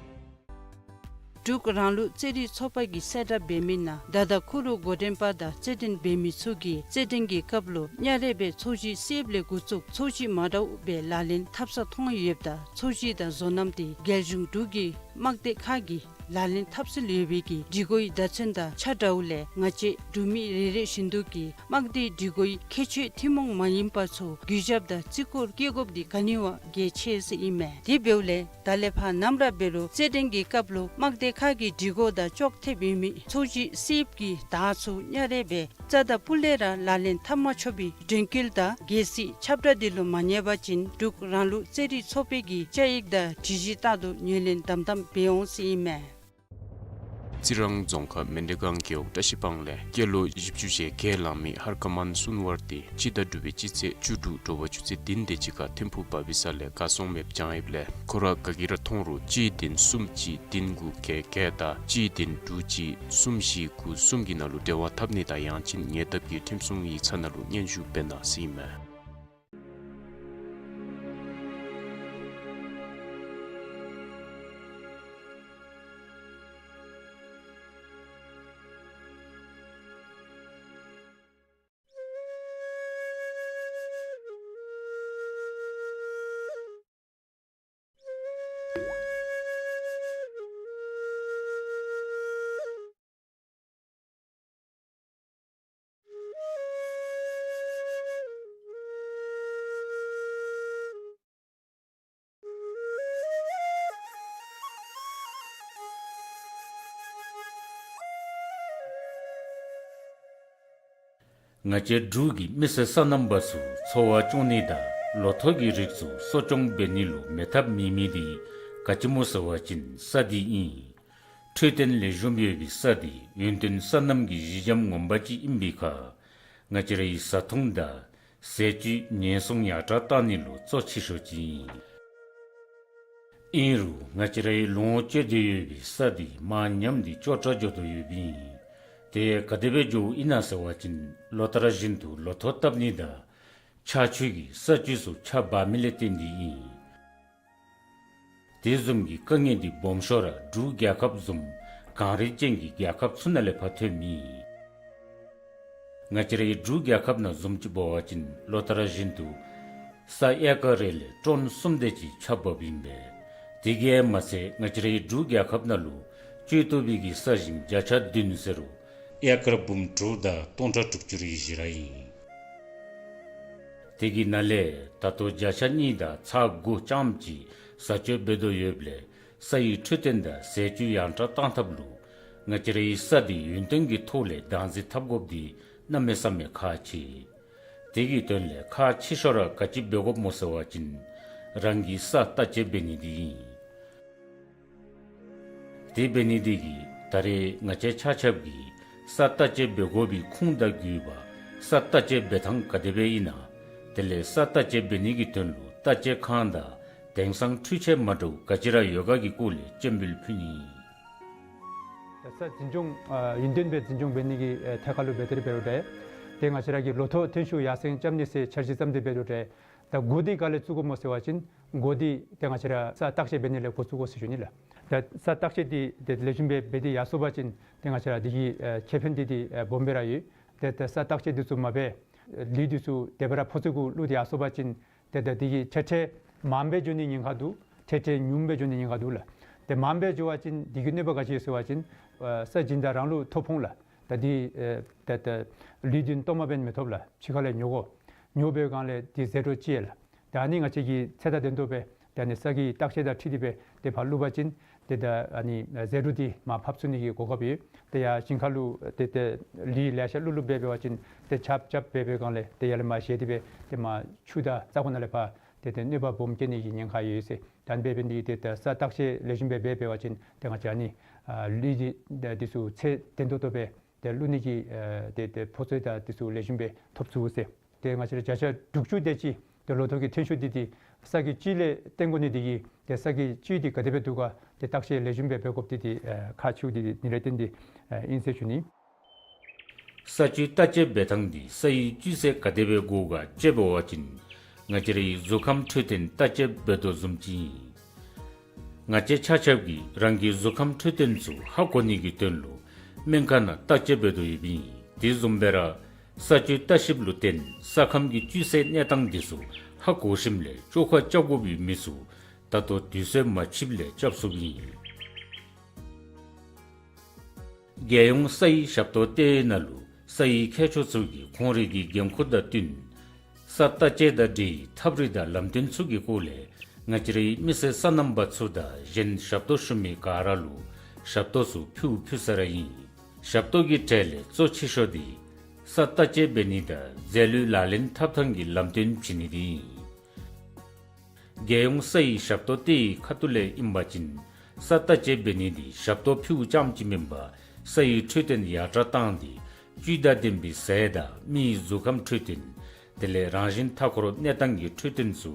འབྲུག་རང་ལུགས་རྩེད་རིགས་ཚོགས་པ་གིས་གསལ་བསྒྲགས་འབད་མི་ནང་ད་ལྟོ་ཁུ་རུ་འགོ་འདྲེན་པ་དང་རྩེད་འགྲན་འབད་མི་ཚུ་གིས་རྩེད་འགྲན་གྱི་སྐབས་ལུ་གཉའ་རལ་སྦེ་ཚོས་གཞི་བསདཔ་ལས་འགོ་བཙུགས་ཚོས་གཞི་མ་འདྲཝ་སྦེ་ལག་ལེན་འཐབ་ས་མཐོང་ཡོདཔ་ད་ཚོས་གཞི་དང་བཟོ་རྣམ་དེ་རྒྱལ་གཞུང་འབྲུག་གི་དམག་སྡེ་ཁག་གི་ལག་ལེན་འཐབ་སྲོལ་ཡོད་པའི་གི་སྒྲིག་བཀོད་བརྡ་མཚོན་དང་ཆ་འདྲཝ་ལས་ང་བཅས་འབྲུག་མི་རེ་རེ་བཞིན་དུ་གིས་དམག་སྡེའི་སྒྲིག་བཀོད་ཁྱད་ཆོས་ཐུན་མོང་མ་ཡིན་པ་ཚུ་གུས་ཞབས་དང་བརྩི་བཀུར་བསྐྱེད་དགོཔ་འདི་ག་ནི་བ་གལ་ཆེ་ཟེར་ཨིན་མས། དེ་འབདཝ་ལས་ད་ལས་ཕར་ནམ་ར་འབད་རུང་རྩེད་འགྲན་གྱི་སྐབས་ལུ་དམག་སྡེ་ཁག་གི་སྒྲིག་བཀོད་དང་ཅོག་འཐདཔ་ཡོད་མི་ཚོས་གཞི་བསདཔ་གི་དར་ཚུ་གཉའ་རལ་སྦེ་རྩ་དང་སྤུ་ལས་ར་ལག་ལེན་འཐབ་མ་ཆོག་པའི་དྲན་སྐུལ་དང་གལ་སྲིད་ཁྱབ་བསྒྲགས་འདི་ལུ་མ་ཉན་པ་ཅིན་འབྲུག་རང་ལུགས་རྩེད་རིགས་ཚོགས་པའི་གི་བཅའ་ཡིག་དང་སྒྲིག་གཞི་ལྟར་དུ་ངོས་ལེན་དམ་དམ་འབད་འོང་ཟེར་ཨིན་མས། རྩི་རང་རྫོང་ཁག་མཎྜལ་སྒང་རྒེད་འོག་བཀྲ་ཤིས་སྤང་ལས་སྐྱེས་ལོ་བཞི་བཅུ་ཞེ་བརྒྱད་ལང་མི་ཧར་ཀ་མཱན་སུན་ཝར་ཏེ་སྤྱི་ཟླ་དྲུག་པའི་སྤྱི་ཚེས་བཅུ་དྲུག་དྲོ་པ་ཆུ་ཚོད་བདུན་དེ་ཅིག་ཁར་ཐིམ་ཕུག་བ་བི་ས་ལས་གར་སོང་མེདཔ་བྱང་ཡོདཔ་ལས་ཁོ་ར་ག་གིས་ར་མཐོང་རུང་གཅིག་བདུན་གསུམ་གཅིག་བདུན་དགུ་བརྒྱད་བརྒྱད་དང་གཅིག་བདུན་དྲུག་གཅིག་གསུམ་བཞི་དགུ་གསུམ་གྱི་ནང་ལུ་འབྲེལ་བ་འཐབ་ནི་དང་ཡང་ཅིན་ཉེ་འདབས་ཀྱི་ཁྲིམས་སྲུང་ཡིག་ཚང་ནང་ལུ་སྙན་ཞུ་འབད་གནང་ཟེར་ཨིན་མས། ང་བཅས་འབྲུག་གི་མི་སེར་སོ་ནམ་པ་ཚུ་འཚོ་བ་སྐྱོང་ནི་དང་ལོ་ཐོག་གི་རིགས་ཚུ་གསོ་སྐྱོང་འབད་ནི་ལུ་མེད་ཐབས་མེད་མི་འདི་ག་ཅི་སྨོ་ཟེར་བ་ཅིན་ས་འདི་ཨིན། འཕྲོད་བསྟེན་ལེགས་ཤོམ་ཡོད་པའི་ས་འདི་ཡུན་བརྟན་སོ་ནམ་གྱི་གཞི་འགྱམ་ངོ་མ་ཅིག་ཨིན་པའི་ཁར་ང་བཅས་རའི་བཟའ་འཐུང་དང་ཟས་བཅུད་ཉེན་སྲུང་ཡར་དྲག་བཏང་ནི་ལུ་གཙོ་ཆེ་ཤོས་ཅིག་ཨིན། ཨིན་རུང་ང་བཅས་རའི་ལོངས་སྤྱོད་དུ་ཡོད་པའི་ས་འདི་མར་ཉམས་ཏེ་སྐྱོ་དྲགས་འགྱོ་དོ་ཡོདཔ་ཨིན། དེ་ག་དེ་སྦེ་འགྱོཝ་ཨིན་ན་ཟེར་བ་ཅིན་ལོ་ལྟར་བཞིན་དུ་ལོ་ཐོག་བཏབ་ནི་དང་ཆར་ཆུ་གིས་ས་བཅུད་ཚུ་ཆར་འབབ་མི་ལས་བརྟེན་ཏེ་ཨིན། དེ་བཟུམ་གྱི་དཀའ་ངལ་འདི་སྦོམ་ཤོས་ར་འབྲུག་རྒྱལ་ཁབ་བཟུམ་གངས་རི་ཅན་གྱི་རྒྱལ་ཁབ་ཚུ་ནང་ལས་ཕར་ཐོནམ་ཨིན། ང་བཅས་རའི་འབྲུག་རྒྱལ་ཁབ་ནང་བཟུམ་ཅིག་འབད་བ་ཅིན་ལོ་ལྟར་བཞིན་དུ་ས་ཨེ་ཀར་རེ་ལས་ཊོན་གསུམ་དེ་ཅིག་ཆརཔ་འབབ་ཨིན་པས། དེ་གིས་མ་ཚད་ང་བཅས་རའི་འབྲུག་རྒྱལ་ཁབ་ནང་ལུ་སྤྱོད་བཏུབ་པའི་གི་ས་ཞིང་བརྒྱ་ཆ་བདུན་ཟེར་རུང་ཨེ་ཀར་འབུམ་དྲུག་དང་སྟོང་ཕྲག་དྲུག་ཅུ་རེ་བཞི་ར་ཨིན། དེ་གི་ནང་ལས་ད་ལྟོ་བརྒྱ་ཆ་གཉིས་དང་ཚག་དགུ་རྐྱངམ་ཅིག་བཟའ་སྤྱོད་འབད་དོ་ཡོདཔ་ལས་ས་ཡི་འཕྲོད་བསྟེན་དང་ཟས་བཅུད་ཡར་དྲག་བཏང་ཐབས་ལུ་ང་བཅས་རའི་ས་འདི་ཡུན་བརྟན་གྱི་ཐོག་ལས་བདག་འཛིན་འཐབ་དགོཔ་འདི་གནམ་མེད་ས་མེད་ཁག་ཆེ། དེ་གི་དོན་ལས་ཁག་ཆེ་ཤོས་ར་ག་ཅི་འབད་དགོཔ་སྨོ་ཟེར་བ་ཅིན་རང་གི་ས་བརྟག་དཔྱད་འབད་ནི་འདི་ཨིན། དེ་འབད་ནི་དེ་གིས་ད་རེས་ང་བཅས་ཆ་ཁྱབ་ཀྱིས་ས་བརྟག་དཔྱད་འབད་དགོ་པའི་ཁུངས་དང་དགོས་པ་ས་བརྟག་དཔྱད་འབད་ཐངས་ག་དེ་སྦེ་ཨིན་ན། དེ་ལས་ས་བརྟག་དཔྱད་འབད་ནི་གི་དོན་ལུ་བརྟག་དཔྱད་ཁང་དང་དེང་སང་འཕྲུལ་ཆས་མ་འདྲཝ་ག་ཅི་ར་ཡོད་ག་གི་སྐོར་ལས་སྤྱན་འབུལ་ཕུལ་ནི་ཨིན། ས་འཛིན་སྐྱོང་ཨ་ཡུན་བརྟན་སྦེ་འཛིན་སྐྱོང་འབད་ནི་གི་ཨེ་ཐད་ཁར་ལུ་འབད་དེ་ར་འབད་རུང་འདྲ། དེ་ང་བཅས་ར་གི་ལོ་ཐོག་ཐོན་ཤུགས་ཡར་སེང་རྐྱབ་ནི་ཟེར་འཆར་གཞི་བརྩམས་ཏེ་འབད་རུང་འདྲ། ད་འགོ་འདི་ག་ལས་བཙུགས་དགོཔ་སྨོ་ཟེར་བ་ཅིན་འགོ་འདི་ཏེ་ང་བཅས་ར་ས་བརྟག་དཔྱད་འབད་ནི་ལས་འགོ་བཙུགས་དགོ་ཟེར་ཞུ་ནི་ལགས། ད་ས་བརྟག་དཔྱད་འདི་ཏེ་ལེགས་ཤོམ་སྦེ་འབད་དེ་ཡར་སོང་པ་ཅིན་ཏེ་ང་བཅས་ར་འདི་གི་ཨེ་ཁེ་ཕན་འདི་འདི་ཨེ་སྦོམ་སྦེ་ར་ཡོད། ཏེ་ད་ས་བརྟག་དཔྱད་འདི་ཚུ་མ་འབད་ལུད་འདི་ཚུ་དེ་སྦེ་ར་ཕོ་ཚོད་གུ་བླུགས་ཏེ་ཡར་སོང་པ་ཅིན་ཏེ་ད་འདི་གིས་ཁྲལ་ཁྲལ་མངམ་སྦེ་འགྱོ་ནི་ཉེན་ཁ་འདུག། ཁྲལ་ཁྲལ་ཉུངམ་སྦེ་འགྱོ་ནི་ཉེན་ཁ་འདུག་ལགས། ཏེ་མངམ་སྦེ་འགྱོ་བ་ཅིན་འདི་གི་གནོད་པ་ག་ཅི་ཡོད་ཟེར་བ་ཅིན་ཨེ་ས་སྦྱིན་བདག་རང་ལུ་ཐོ་ཕོག་ལགས། ད་འདི་ཨེ་ད་ད་ལུད་འདི་སྟོངམ་སྦེ་མི་ཐོབ་ལགས། ཕྱི་ཁ་ལས་ཉོ་དགོ། ཉོ་བའི་སྒང་ལས་འདི་ཟད་འགྲོ་ཅིག་ཡོད་ལགས། ད་ཨ་ནི་ང་བཅས་ཀྱིས་ཚད་དང་ལྡན་ཏོག་སྦེ་ད་ཨ་ནི་ས་གི་བརྟག་དཔྱད་དང་འཁྲིལ་ཏེ་སྦེ་ཏེ་ཕར་བླུགས་པ་ཅིན་ཏེ་ད་ཨ་ནི་ཟད་འགྲོ་འདི་མར་ཕབ་ཚུགས་ནི་གི་གོ་སྐབས་ཡོད། ཏེ་ཡར་ཞིང་ཁ་ལུ་ཏེ་ཏེ་ལུད་ལེ་ཤ་བླུགས་བླུགས་སྦེ་འབད་བ་ཅིན་ཏེ་ཆརཔ་རྐྱབ་སྦེ་འབད་བའི་སྒང་ལས་ཏེ་ཡར་ལས་མར་བཞེས་ཏེ་སྦེ་ཏེ་མར་ཆུ་དང་ས་གོ་ནང་ལས་ཕར་ཏེ་ཏེ་གནོད་པ་སྦོམ་བཀལ་ནི་གི་ཉེན་ཁ་ཡོད་ཟེར། ད་ཨ་ནི་སྦེ་འབད་ནི་འདི་ཏེ་ད་ས་བརྟག་དཔྱད་ལེགས་ཤོམ་སྦེ་འབད་འབད་བ་ཅིན་ཏེ་ང་བཅས་ཨ་ནི་ཨ་ལུད་འདི་ད་འདི་ཚུ་ཚད་ལྡན་ཏོག་ཏོ་སྦེ་ཏེ་བླུགས་ནི་གི་ཨ་ཏེ་ཏེ་ཕོ་ཚོད་དང་འདི་ཚུ་ལེགས་ཤོམ་སྦེ་ཐོབ་ཚུགས་ཟེར། ཏེ་ང་བཅས་ར་བརྒྱ་ཆ་དྲུག་ཅུ་དེ་ཅིག་ཏེ་ལོ་ཐོག་གི་ཐོན་ཤུགས་འདི་འདི་ ས་གི་བཅུད་ལས་བསྟེན་དགོ་ནི་དེ་གིས་ཏེ་ས་གི་བཅུད་དེ་ག་དེ་སྦེ་འདུག་ག་ཏེ་བརྟག་དཔྱད་ལེགས་ཤོམ་སྦེ་འབད་དགོཔ་དེ་ཏེ་ཨེ་ཁག་ཆེཝ་དེ་ནི་ལས་བརྟེན་ཏེ་ཨེ་ཨིན་ཟེར་ཞུ་ནི། ས་བཅུད་བརྟག་དཔྱད་འབད་ཐངས་འདི་ས་ཡི་བཅུད་ཚད་ག་དེ་སྦེ་དགོ་ག་དཔྱད་འབད་བ་ཅིན་ང་བཅས་རའི་གཟུགས་ཁམས་འཕྲོད་བསྟེན་བརྟག་དཔྱད་འབད་དོ་བཟུམ་ཅིག་ཨིན། ང་བཅས་ཆ་ཁྱབ་ཀྱིས་རང་གི་གཟུགས་ཁམས་འཕྲོད་བསྟེན་ཚུ་ཧ་གོ་ནི་གི་དོན་ལུ་སྨན་ཁང་ནང་བརྟག་དཔྱད་འབད་དོ་ཡོདཔ་ཨིན། དེ་བཟུམ་སྦེ་ར་ས་བཅུད་བརྟག་ཞིབ་ལུ་བརྟེན་ས་ཁམས་ཀྱི་བཅུད་ཚད་གནས་སྟངས་འདི་ཚུ་ཧ་གོ་ཞིནམ་ལས་བཅོས་ཁ་རྐྱབ་དགོ་པའི་མི་ཚུ་ད་ལྟོ་དུས་ཚོད་མ་ཆིབ་ལས་རྐྱབ་ཚུགསཔ་ཨིན། རྒྱལ་ཡོངས་ས་ཡི་ཞབས་ཏོག་ལྟེ་བའི་ནང་ལུ་ས་ཡི་མཁས་མཆོག་ཚུ་གིས་ཁོང་རའི་གི་འགན་ཁུར་དང་བསྟུན་ས་བརྟག་དཔྱད་དང་འབྲེལ་བའི་ཐབས་རིག་དང་ལམ་སྟོན་ཚུ་གི་སྐོར་ལས་ང་བཅས་རའི་མི་སེར་སོ་ནམ་པ་ཚུ་དང་གཞན་ཞབས་ཏོག་ཞུ་མི་ག་ར་ལུ་ཞབས་ཏོག་ཚུ་ཕུལ་ཕུལ་ས་ར་ཨིན། ཞབས་ཏོག་གི་གྲས་ལས་གཙོ་ཆེ་ཤོས་འདི་ས་བརྟག་དཔྱད་འབད་ནི་དང་རྫས་ལུད་ལག་ལེན་འཐབ་ཐངས་ཀྱི་ལམ་སྟོན་བྱིན་ནི་འདི་ཨིན། རྒྱལ་ཡོངས་ས་ཡི་ཞབས་ཏོག་ལྟེ་བའི་ཁ་ཐུག་ལས་ཨིན་པ་ཅིན་ས་བརྟག་དཔྱད་འབད་ནི་འདི་ཞབས་ཏོག་ཕུལཝ་ཙམ་ཅིག་མེན་པར་ས་ཡི་འཕྲོད་བསྟེན་ཡར་དྲག་བཏང་སྟེ་བཅུད་དང་ལྡན་པའི་ཟས་དང་མིའི་གཟུགས་ཁམས་འཕྲོད་བསྟེན་དེ་ལས་རང་བཞིན་མཐའ་འཁོར་གནས་སྟངས་ཀྱི་འཕྲོད་བསྟེན་ཚུ་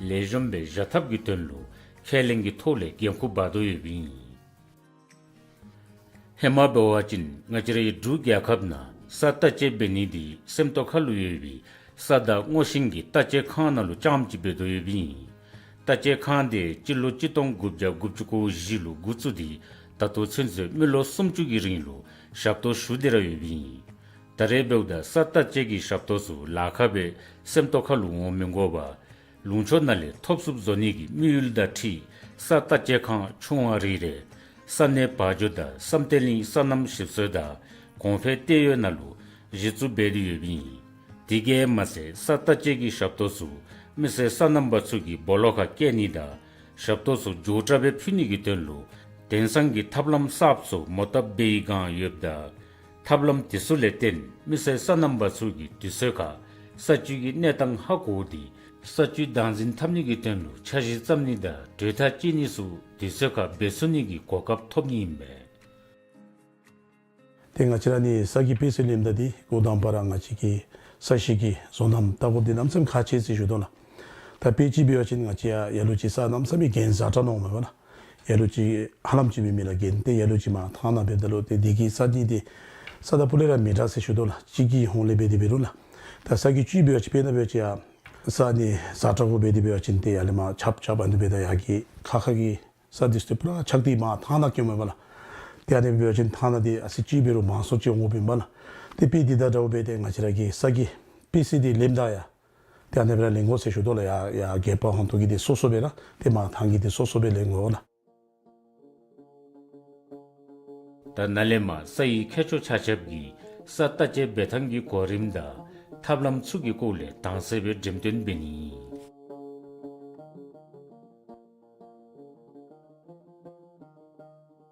ལེགས་ཤོམ་སྦེ་བཞག་ཐབས་ཀྱི་དོན་ལུ་ཁས་ལེན་གྱི་ཐོག་ལས་འགན་ཁུར་འབག་དོ་ཡོདཔ་ཨིན། ཧེ་མ་འབད་བ་ཅིན་ང་བཅས་རའི་འབྲུག་རྒྱལ་ཁབ་ནང་ས་བརྟག་དཔྱད་འབད་ནི་འདི་སེམས་རྟོགས་ཁ་ལུ་ཡོད་པའི་ས་དང་སྔོ་ཤིང་གི་བརྟག་དཔྱད་ཁང་ནང་ལུ་ཙམ་ཅིག་འབད་དོ་ཡོདཔ་ཨིན། བརྟག་དཔྱད་ཁང་དེ་སྤྱི་ལོ་གཅིག་སྟོང་དགུ་བརྒྱ་དགུ་བཅུ་གོ་བཞི་ལུ་འགོ་བཙུགས་ཏེ་ད་ལྟོ་ཚུན་ཚོད་མི་ལོ་སུམ་ཅུ་གི་རིང་ལུ་ཞབས་ཏོག་ཞུ་སྟེ་ར་ཡོདཔ་ཨིན། ད་རེས་འབདཝ་ད་ས་བརྟག་དཔྱད་ཀྱི་ཞབས་ཏོག་ཚུ་ལཱ་ཁག་སྦེ་སེམས་རྟོགས་ཁ་ལུ་འོང་མི་དགོ་པར་ལུང་ཕྱོགས་ནང་ལས་ཐོབ་ཚུགསཔ་བཟོ་ནི་གི་དམིགས་ཡུལ་དང་འཁྲིལ་ས་བརྟག་དཔྱད་ཁང་ཆུང་བ་རེ་རེ་ས་གནས་བ་འཇོ་དང་བསམ་གཏན་གླིང་སོ་ནམ་ཞིབ་འཚོལ་དང་གོང་འཕེལ་ལྟེ་བའི་ནང་ལུ་གཞི་བཙུགས་འབད་དེ་ཡོདཔ་ཨིན། དེ་གིས་མ་ཚད་ས་བརྟག་དཔྱད་ཀྱི་ཞབས་ཏོག་ཚུ་མི་སེར་སོ་ནམ་པ་ཚུ་གི་སྦོ་ལོགས་ཁར་བསྐྱལ་ནི་དང་ཞབས་ཏོག་ཚུ་མགྱོགས་དྲགས་སྦེ་ཕུལ་ནི་གི་དོན་ལུ་དེང་སང་གི་ཐབས་ལམ་གསརཔ་ཚུ་མོ་བཏབ་འབད་བའི་སྒང་ཡོདཔ་ད་ཐབས་ལམ་དེ་ཚུ་ལས་བརྟེན་མི་སེར་སོ་ནམ་པ་ཚུ་གིས་དུས་ཚོད་ཁར་ས་བཅུད་ཀྱི་གནས་སྟངས་ཧ་གོ་སྟེ་ས་བཅུད་བདག་འཛིན་འཐབ་ནི་གི་དོན་ལུ་འཆར་གཞི་བརྩམ་ནི་དང་གྲོས་ཐག་བཅད་ནི་ཚུ་དུས་ཚོད་ཁར་འབད་ཚུགས་ནི་གི་གོ་སྐབས་ཐོབ་ནི་ཨིན་པས། ཏེ་ང་བཅས་ར་ནི་ས་གི་དཔེ་ཚད་ལེནམ་ད་འདི་འགོ་དང་པ་ར་ང་བཅས་ཀྱི་ས་གཞི་གི་བཟོ་རྣམ་བལྟ་དགོཔ་འདི་གནམ་མེད་ས་མེད་ཁག་ཆེ་ཟེར་ཞུ་དོ་ལགས། ད་དཔེ་ཅིག་འབད་བ་ཅིན་ང་བཅས་ཡར་ལུ་ཅིག་ས་གནམ་མེད་ས་མེད་གྱེན་འཛེགས་དྲགས་ནུག་མས་པ་ལགས། ཡར་ལུ་ཅིག་ཧ་ལམ་ཅིག་མེན་མས་ལགས་གྱེན། ཏེ་ཡར་ལུ་ཅིག་མར་ཐང་ནང་འབདཝ་ད་ལུ་ཏེ་དེ་གིས་ས་འདི་ཏེ་ས་དང་ཕུ་ལས་ར་མི་དྲག་ཟེར་ཞུ་དོ་ལགས། དཔྱིད་ཀྱི་ཧོང་ལས་འབད་དེ་འབད་རུང་ལགས། ད་ས་གི་བཅུད་འབད་བ་ཅིན་དཔེར་ན་འབད་བ་ཅིན་ཡར་ས་ནི་འཛེགས་དྲགས་དགོ་འབད་དེ་འབད་བ་ཅིན་ཏེ་ཡར་ལས་མར་ཆརཔ་ཆརཔ་ཨ་ནི་འབདཝ་ད་ཡར་གྱི་ཁ་ཁ་གི་ས་འདི་ཚུ་ཏེ་པུ་ར་ཆག་སྟེ་མར་ཐང་ནང་སྐྱེ་འོང་མས་པ་ལགས། ཏེ་ཨ་ནི་འབད་བ་ཅིན་ཐང་ནང་འདི་ཨ་ཙི་ཅིག་འབད་རུང་མང་སུ་ཅིག་འོང་འོངམ་ཨིན་པ་ལགས། ཏེ་དཔེ་འདི་དང་འདྲཝ་སྦེ་ཏེ་ང་བཅས་ར་གི་ས་གི་དཔེ་ཚད་འདི་ལེནམ་ད་ཡང་ཏེ་ཨ་ནི་སྦེ་ར་ལེན་དགོ་ཟེར་ཞུ་དོ་ལགས། ཡར་ཡར་སྒལ་པ་ཧོང་ཏོ་གི་འདི་སོ་སོ་སྦེ་ར་ཏེ་མར་ཐང་གི་འདི་སོ་སོ་སྦེ་ལེན་དགོ་ལགས། ད་ནཱ་ལས་མར་ས་ཡི་མཁས་མཆོག་ཆ་ཁྱབ་ཀྱིས་ས་བརྟག་དཔྱད་འབད་ཐངས་ཀྱི་གོ་རིམ་དང་ཐབས་ལམ་ཚུ་གི་སྐོར་ལས་དྭངས་གསལ་སྦེ་འགྲེམས་སྟོན་འབད་ནི་ཨིན།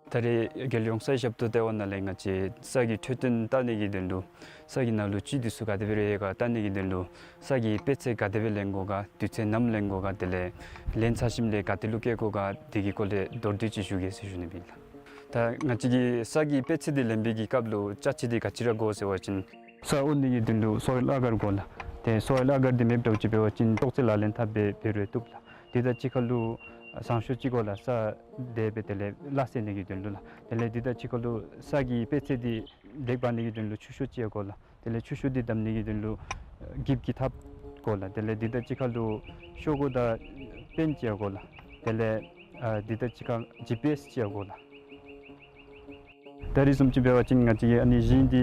ད་རེས་རྒྱལ་ཡོངས་ས་ཡི་ཞབས་ཏོག་ལྟེ་བ་ནང་ལས་ང་བཅས་ས་གི་འཕྲོད་བསྟེན་བལྟ་ནི་གི་དོན་ལུ་ས་གི་ནང་ལུ་བཅུད་འདི་ཚུ་ག་དེ་སྦེ་ར་ཡོད་ག་བལྟ་ནི་གི་དོན་ལུ་ས་གི་དཔེ་ཚད་ག་དེ་སྦེ་ལེན་དགོ་ག་དུས་ཚོད་ནམ་ལེན་དགོ་ག་དེ་ལས་ལེན་ཚར་ཞིནམ་ལས་ག་ཏེ་ལུ་བསྐྱལ་དགོ་ག་དེ་གི་སྐོར་ལས་མདོར་བསྡུས་ཅིག་ཞུ་གེ་ཟེར་ཞུ་ནི་ཨིན་ལགས། ད་ང་བཅས་ཀྱིས་ས་གི་དཔེ་ཚད་འདི་ལེན་པའི་གི་སྐབས་ལུ་ཅ་ཆས་འདི་ག་ཅི་ར་དགོ་ཟེར་བ་ཅིན་ས་ཨོ་ནི་གི་དོན་ལུ་སོའིལ་ཨ་གར་དགོ་ལགས། ཏེ་སོའིལ་ཨ་གར་འདི་མེདཔ་འདྲཝ་ཅིག་འབད་བ་ཅིན་ཅོག་ཙེ་ལག་ལེན་འཐབ་སྦེ་འབད་རུང་བཏུབ་ལགས། དེ་དང་གཅིག་ཁར་ལུ་ཟངས་གཞོང་ཅིག་དགོ་ལགས། ས་དེ་སྦེ་དེ་ལས་སླ་བསྲེ་ནི་གི་དོན་ལུ་ལགས། དེ་ལས་དེ་དང་གཅིག་ཁར་ལུ་ས་གི་དཔེ་ཚད་འདི་ལེགས་འབག་ནི་གི་དོན་ལུ་ཆུ་ཤོག་ཅིག་ཡང་དགོ་ལགས། དེ་ལས་ཆུ་ཤོག་འདི་བསྡམ་ནི་གི་དོན་ལུ་ཨ་འགྱིབ་ཀྱི་ཐགཔ་དགོ་ལགས། དེ་ལས་དེ་དང་གཅིག་ཁར་ལུ་ཤོག་གུ་དང་པེན་ཅིག་ཡང་དགོ་ལགས། དེ་ལས་ཨ་དེ་དང་གཅིག་ཁར་ཇི་པི་ཨེསི་ཅིག་ཡང་དགོ་ལགས། ད་རེས་བཟུམ་ཅིག་འབད་བ་ཅིན་ང་བཅས་ཀྱིས་ཨ་ནི་ཞིང་འདི་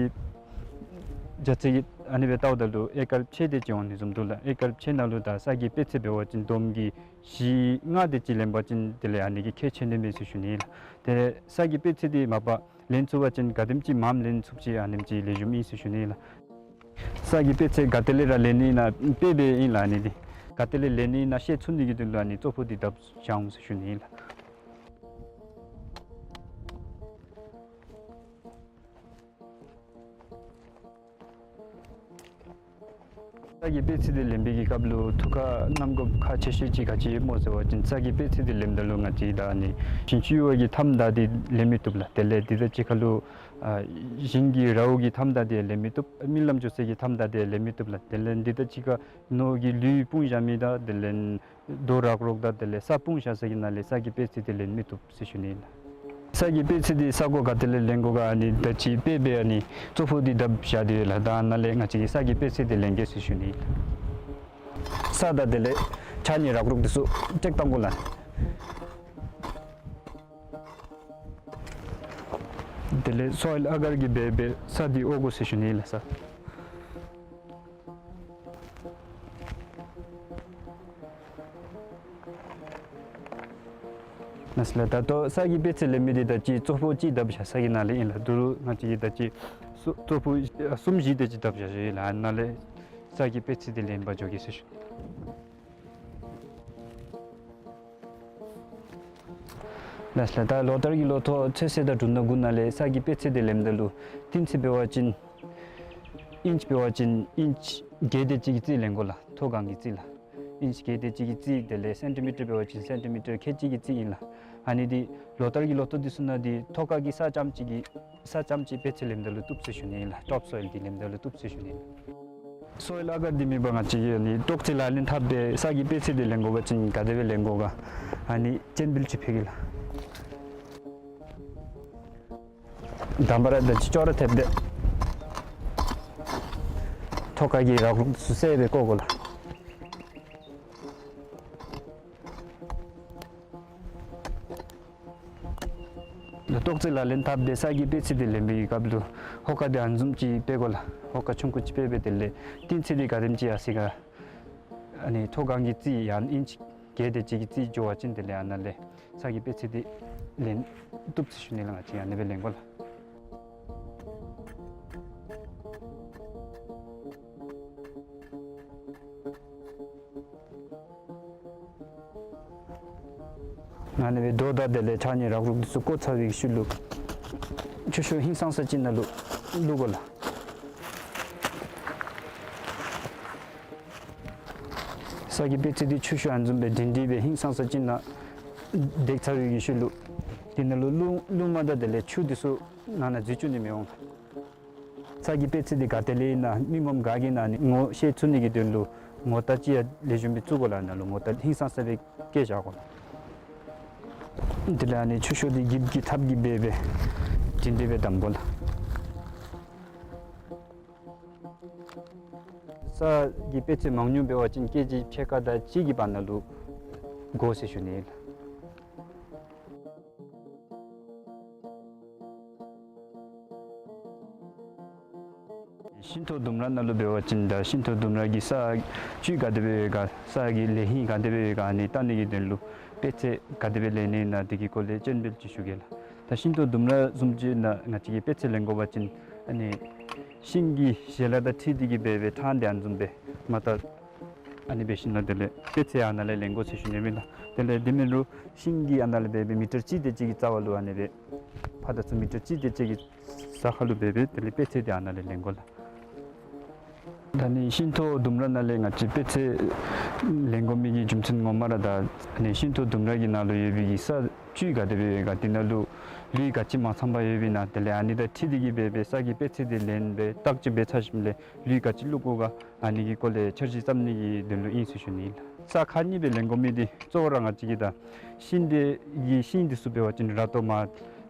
རྒྱ་ཚད་ཀྱི་ཨ་ནི་སྦེ་བལྟཝ་ད་ལུ་ཨེ་ཀར་ཕྱེད་དེ་ཅིག་འོང་ནི་བཟུམ་འདུག་ལགས། ཨེ་ཀར་ཕྱེད་ནང་ལུ་ད་ས་གི་དཔེ་ཚད་འབད་བ་ཅིན་འདོམ་གྱི་བཞི་ལྔ་དེ་ཅིག་ལེན་པ་ཅིན་དེ་ལས་ཨ་ནི་གིས་ཁེ་ཆེ་ནི་མས་ཟེར་ཞུ་ནི་ལགས། དེ་ལས་ས་གི་དཔེ་ཚད་འདི་མ་པ་ལེན་ཚུགས་པ་ཅིན་ག་དེམ་ཅིག་མངམ་ལེན་ཚུགསཔ་ཅིག་ཨ་ནེམ་ཅིག་ལེགས་ཤོམ་ཨིན་ཟེར་ཞུ་ནི་ལགས། ས་གི་དཔེ་ཚད་ག་ཏེ་ལས་ར་ལེན་ནི་ཨིན་ན་དཔེ་སྦེ་ཨིན་ལགས། ཨ་ནི་འདི་ག་ཏེ་ལས་ལེན་ནི་ཨིན་ན་ཤེས་ཚུགས་ནི་གི་དོན་ལུ་ཨ་ནི་གཙོ་བོ་འདི་བརྡབ་བཞག་འོང་ཟེར་ཞུ་ནི་ཨིན་ལགས། ས་གི་དཔེ་ཚད་འདི་ལེན་པའི་གི་སྐབས་ལུ་ཐུགས་ཁར་བསྣམ་དགོཔ་ཁག་ཆེ་ཤོས་ཅིག་ག་ཅི་སྨོ་ཟེར་བ་ཅིན་ས་གི་དཔེ་ཚད་འདི་ལེནམ་ད་ལུ་ང་བཅས་ད་ཨ་ནི་ཞིང་ཆུ་ཡོད་པའི་གི་ཐམ་དང་འདི་ལེན་མི་བཏུབ་ལགས། དེ་ལས་འདི་དང་གཅིག་ཁར་ལུ་ཨ་ཞིང་གི་རཝ་གི་ཐམ་དང་འདི་ལེན་མི་བཏུབ། རྨི་ལམ་འགྱོ་སའི་གི་ཐམ་དང་འདི་ལེན་མི་བཏུབ་ལགས། དེ་ལས་འདི་དང་གཅིག་ཁར་ནོར་གྱི་ལུད་སྤུངས་བཞག་མི་དང་དེ་ལས་ རྡོ་རག་རོག་དང་དེ་ལས་ས་སྤུངས་བཞག་ས་གི་ནང་ལས་ས་གི་པད་ཚལ་འདི་ལེན་མི་བཏུབ་ཟེར་ཞུ་ནི་ལགས། ས་གི་པད་ཚལ་འདི་ས་གོ་ག་ཏེ་ལས་ལེན་དགོ་ག་ཨ་ནི་ད་ཅི་དཔེ་འབད་ཨ་ནི་ཙོག་པུ་འདི་བརྡབ་བཞག་སྟེ་ལགས། ད་ཨ་ནཱ་ལས་ང་བཅས་ཀྱིས་ས་གི་པད་ཚལ་འདི་ལེན་གེ་ཟེར་ཞུ་ནི་ལགས། ས་དང་དེ་ལས་ཆ་གནས་རག་རོག་འདི་ཚུ་བཀྲེག་བཏང་དགོ་ལགས། དེ་ལས་སོའིལ་ཨ་གར་གྱིས་འབད་འབད་ས་འདི་འོ་དགོ་ཟེར་ཞུ་ནི་ལགས་ས། ལགས་སོ་ལགས། ད་ལྟོ་ས་གི་པད་ཚལ་ལེན་མི་འདི་ད་ཅི་ཙོག་པུ་ཅིག་བརྡབ་བཞག་ས་གི་ནང་ལས་ཨིན་ལགས། དོ་རུང་ང་བཅས་ཀྱིས་ད་ཅི་ཙོག་པུ་གསུམ་བཞི་དེ་ཅིག་བརྡབ་བཞག་ཞུ་ཡི་ལགས། ཨ་ནཱ་ལས་ས་གི་པད་ཚལ་འདི་ལེན་པར་འགྱོ་གེ་ཟེར་ཞུ། ལགས་སོ་ལགས། ད་ལོ་ལྟར་གྱི་ལོ་ཐོག་ཚོད་བསྲེ་དང་འབྲུ་སྣ་དགུ་ནང་ལས་ས་གི་པད་ཚལ་འདི་ལེནམ་ད་ལུ་ཏིང་ཚད་འབད་བ་ཅིན་ཨིནཆ་འབད་བ་ཅིན་ཨིནཆ་བརྒྱད་དེ་ཅིག་གི་རྩིས་ལེན་དགོ་ལགས། མཐོ་སྒང་གི་རྩིས་ལགས། ཨིནཆ་བརྒྱད་དེ་ཅིག་གི་རྩིས་དེ་ལས་སེན་ཊི་མི་ཊར་འབད་བ་ཅིན་སེན་ཊི་མི་ཊར་ཁལ་གཅིག་གི་རྩིས་ཨིན་ལགས། ཨ་ནི་འདི་ལོ་ལྟར་གྱི་ལོ་ཐོག་འདི་ཚུ་ནང་འདི་ཐོག་ཁ་གི་ས་རྐྱངམ་གཅིག་གི་ས་རྐྱངམ་གཅིག་པད་ཚལ་ལེནམ་ད་ལུ་བཏུབ་ཟེར་ཞུ་ནི་ཨིན་ལགས། ཊོཔ་སོའིལ་འདི་ལེནམ་ད་ལུ་བཏུབ་ཟེར་ཞུ་ནི་ཨིན་ལགས། སོའིལ་ཨ་གར་འདི་མེད་པར་ང་བཅས་ཀྱིས་ཨ་ནི་ཏོག་ཙེ་ལག་ལེན་འཐབ་སྦེ་ས་གི་པད་ཚལ་འདི་ལེན་དགོ་པ་ཅིན་ག་དེ་སྦེ་ལེན་དགོ་ག་ཨ་ནི་སྤྱན་འབུལ་ཅིག་ཕུལ་གེ་ལགས། དང་པ་ར་ད་ཅི་ཅོག་ར་འཐདཔ་སྦེ་ཐོག་ཁ་གི་རག་རོག་ཚུ་གསལ་སྦེ་བཀོ་དགོ་ལགས། ཏོག་ཙེ་ལག་ལེན་འཐབ་སྦེ་ས་གི་པད་ཚལ་འདི་ལེན་པའི་སྐབས་ལུ་ཧོ་ཀ་འདི་ཨ་ནི་བཟུམ་ཅིག་འབད་དགོ་ལགས། ཧོ་ཀ་ཆུང་ཀུ་ཅིག་འབད་སྦེ་དེ་ལས་ཏིང་ཚད་འདི་ག་དེམ་ཅིག་ཡར་སོ་ཡི་ག་ཨ་ནི་མཐོ་སྒང་གི་རྩིས་ཡང་ཨིནཆ་བརྒྱད་དེ་ཅིག་གི་རྩིས་འགྱོ་བ་ཅིན་དེ་ལས་ཨ་ནཱ་ལས་ས་གི་པད་ཚལ་འདི་ལེན་བཏུབ་ཟེར་ཞུ་ནི་ལགས། ང་བཅས་ཨ་ནི་སྦེ་ལེན་དགོ་ལགས། ཨ་ནི་སྦེ་རྡོ་དང་དེ་ལས་ཆ་གནས་རག་རོག་འདི་ཚུ་བཀོ་ཚར་བའི་ཤུལ་ལུ་ཆུ་ཤོག་ཧིང་སངས་ས་ཅིག་ནང་ལུ་བླུག་དགོ་ལགས། ས་གི་པད་ཚལ་འདི་ཆུ་ཤོག་ཨ་ནི་བཟུམ་སྦེ་སྒྲིང་སྒྲི་སྦེ་ཧིང་སངས་ས་ཅིག་ནང་བཏེགས་ཚར་བའི་ཤུལ་ལུ་དེ་ནང་ལུ་རླུང་རླུང་མ་དང་དེ་ལས་ཆུ་འདི་ཚུ་ནང་ན་འཛུལ་བཅུག་ནི་མི་འོང་། ས་གི་པད་ཚལ་འདི་ག་ཏེ་ལས་ཨིན་ན་མི་ངོམ་ག་གིས་ཨིན་ན་ནི་ངོ་ཤེས་ཚུགས་ནི་གི་དོན་ལུ་ངོ་རྟགས་ཅིག་ཡང་ལེགས་ཤོམ་སྦེ་བཙུགས་དགོ་ལགས། ནང་ལུ་ངོ་རྟགས་ཧིང་སངས་ས་སྦེ་བཀལ་བཞག་དགོ་ལགས། དེ་ལས་ཨ་ནི་ཆུ་ཤོག་འདི་འགྱིབ་ཀྱི་ཐགཔ་གིས་འབད་སྦེ་སྒྲིང་སྒྲི་སྦེ་བསྡམ་དགོ་ལགས། ས་གི་པད་ཚལ་མང་ཉུང་འབད་བ་ཅིན་ཀེ་ཇི་ཕྱེད་ཀ་དང་གཅིག་གི་བར་ན་ལུ་དགོ་ཟེར་ཞུ་ནི་ལགས། ཤིང་ཐོག་ལྡུམ་ར་ནང་ལུ་འབད་བ་ཅིན་ད་ཤིང་ཐོག་ལྡུམ་ར་གི་ས་བཅུད་ག་དེ་སྦེ་ཡོད་ག་ས་གི་ལས་ཧིང་ག་དེ་སྦེ་ཡོད་ག་ཨ་ནི་བལྟ་ནི་གི་དོན་ལུ་པད་ཚལ་ག་དེ་སྦེ་ལེན་ནི་ཨིན་ན་དེ་གི་སྐོར་ལས་སྤྱན་འབུལ་ཅིག་ཞུ་གེ་ལགས། ད་ཤིང་ཐོག་ལྡུམ་ར་བཟུམ་ཅིག་ནང་ང་བཅས་ཀྱིས་པད་ཚལ་ལེན་དགོ་པ་ཅིན་ཨ་ནི་ཤིང་གི་ཞལ་ལག་དང་འཁྲིལ་ཏེ་གི་འབད་སྦེ་ཕྲང་སྟེ་ཨ་ནི་བཟུམ་སྦེ་མར་བལྟ། ཨ་ནི་འབད་ཞིནམ་ལས་དེ་ལས་པད་ཚལ་ཨ་ནཱ་ལས་ལེན་དགོ་ཟེར་ཞུ་ནི་ཨིན་ལགས། དེ་ལས་དེ་མེན་རུང་ཤིང་གི་ཨ་ནཱ་ལས་འབད་སྦེ་མི་ཊར་གཅིག་དེ་ཅིག་གི་རྩ་བ་ལུ་ཨ་ནི་སྦེ་ཕར་དང་ཚུར་མི་ཊར་གཅིག་དེ་ཅིག་གི་ས་ཁར་ལུ་འབད་སྦེ་དེ་ལས་པད་ཚལ་འདི་ཨ་ནཱ་ལས་ལེན་དགོ་ལགས། ད་ནི་ཤིང་ཐོག་ལྡུམ་ར་ནང་ལས་ང་བཅས་པད་ཚལ་ལེན་དགོ་མི་གི་རྒྱུ་མཚན་ངོ་མ་ར་ད་ནི་ཤིང་ཐོག་ལྡུམ་ར་གི་ནང་ལུ་ཡོད་པའི་གི་ས་བཅུད་ག་དེ་སྦེ་ཡོད་ག་དེ་ནང་ལུ་ལུད་ག་ཅི་མ་ཚངམ་ཡོདཔ་ཨིན་ན་དེ་ལས་ཨ་ནི་དང་འཁྲིལ་ཏེ་གི་འབད་སྦེ་ས་གི་པད་ཚལ་འདི་ལེན་སྦེ་བརྟག་དཔྱད་འབད་ཚར་ཞིནམ་ལས་ལུད་ག་ཅི་བླུག་དགོ་ག་ཨ་ནི་གི་སྐོར་ལས་འཆར་གཞི་བརྩམ་ནི་གི་དོན་ལུ་ཨིན་ཟེར་ཞུ་ནི་ཨིན་ལགས། ས་ཁག་གཉིས་སྦེ་ལེན་དགོ་མི་འདི་གཙོ་བོ་ར་ང་བཅས་ཀྱིས་ད་ཤིང་འདི་གི་ཤིང་འདི་ཚུ་འབད་བ་ཅིན་ར་ཏོ་མར་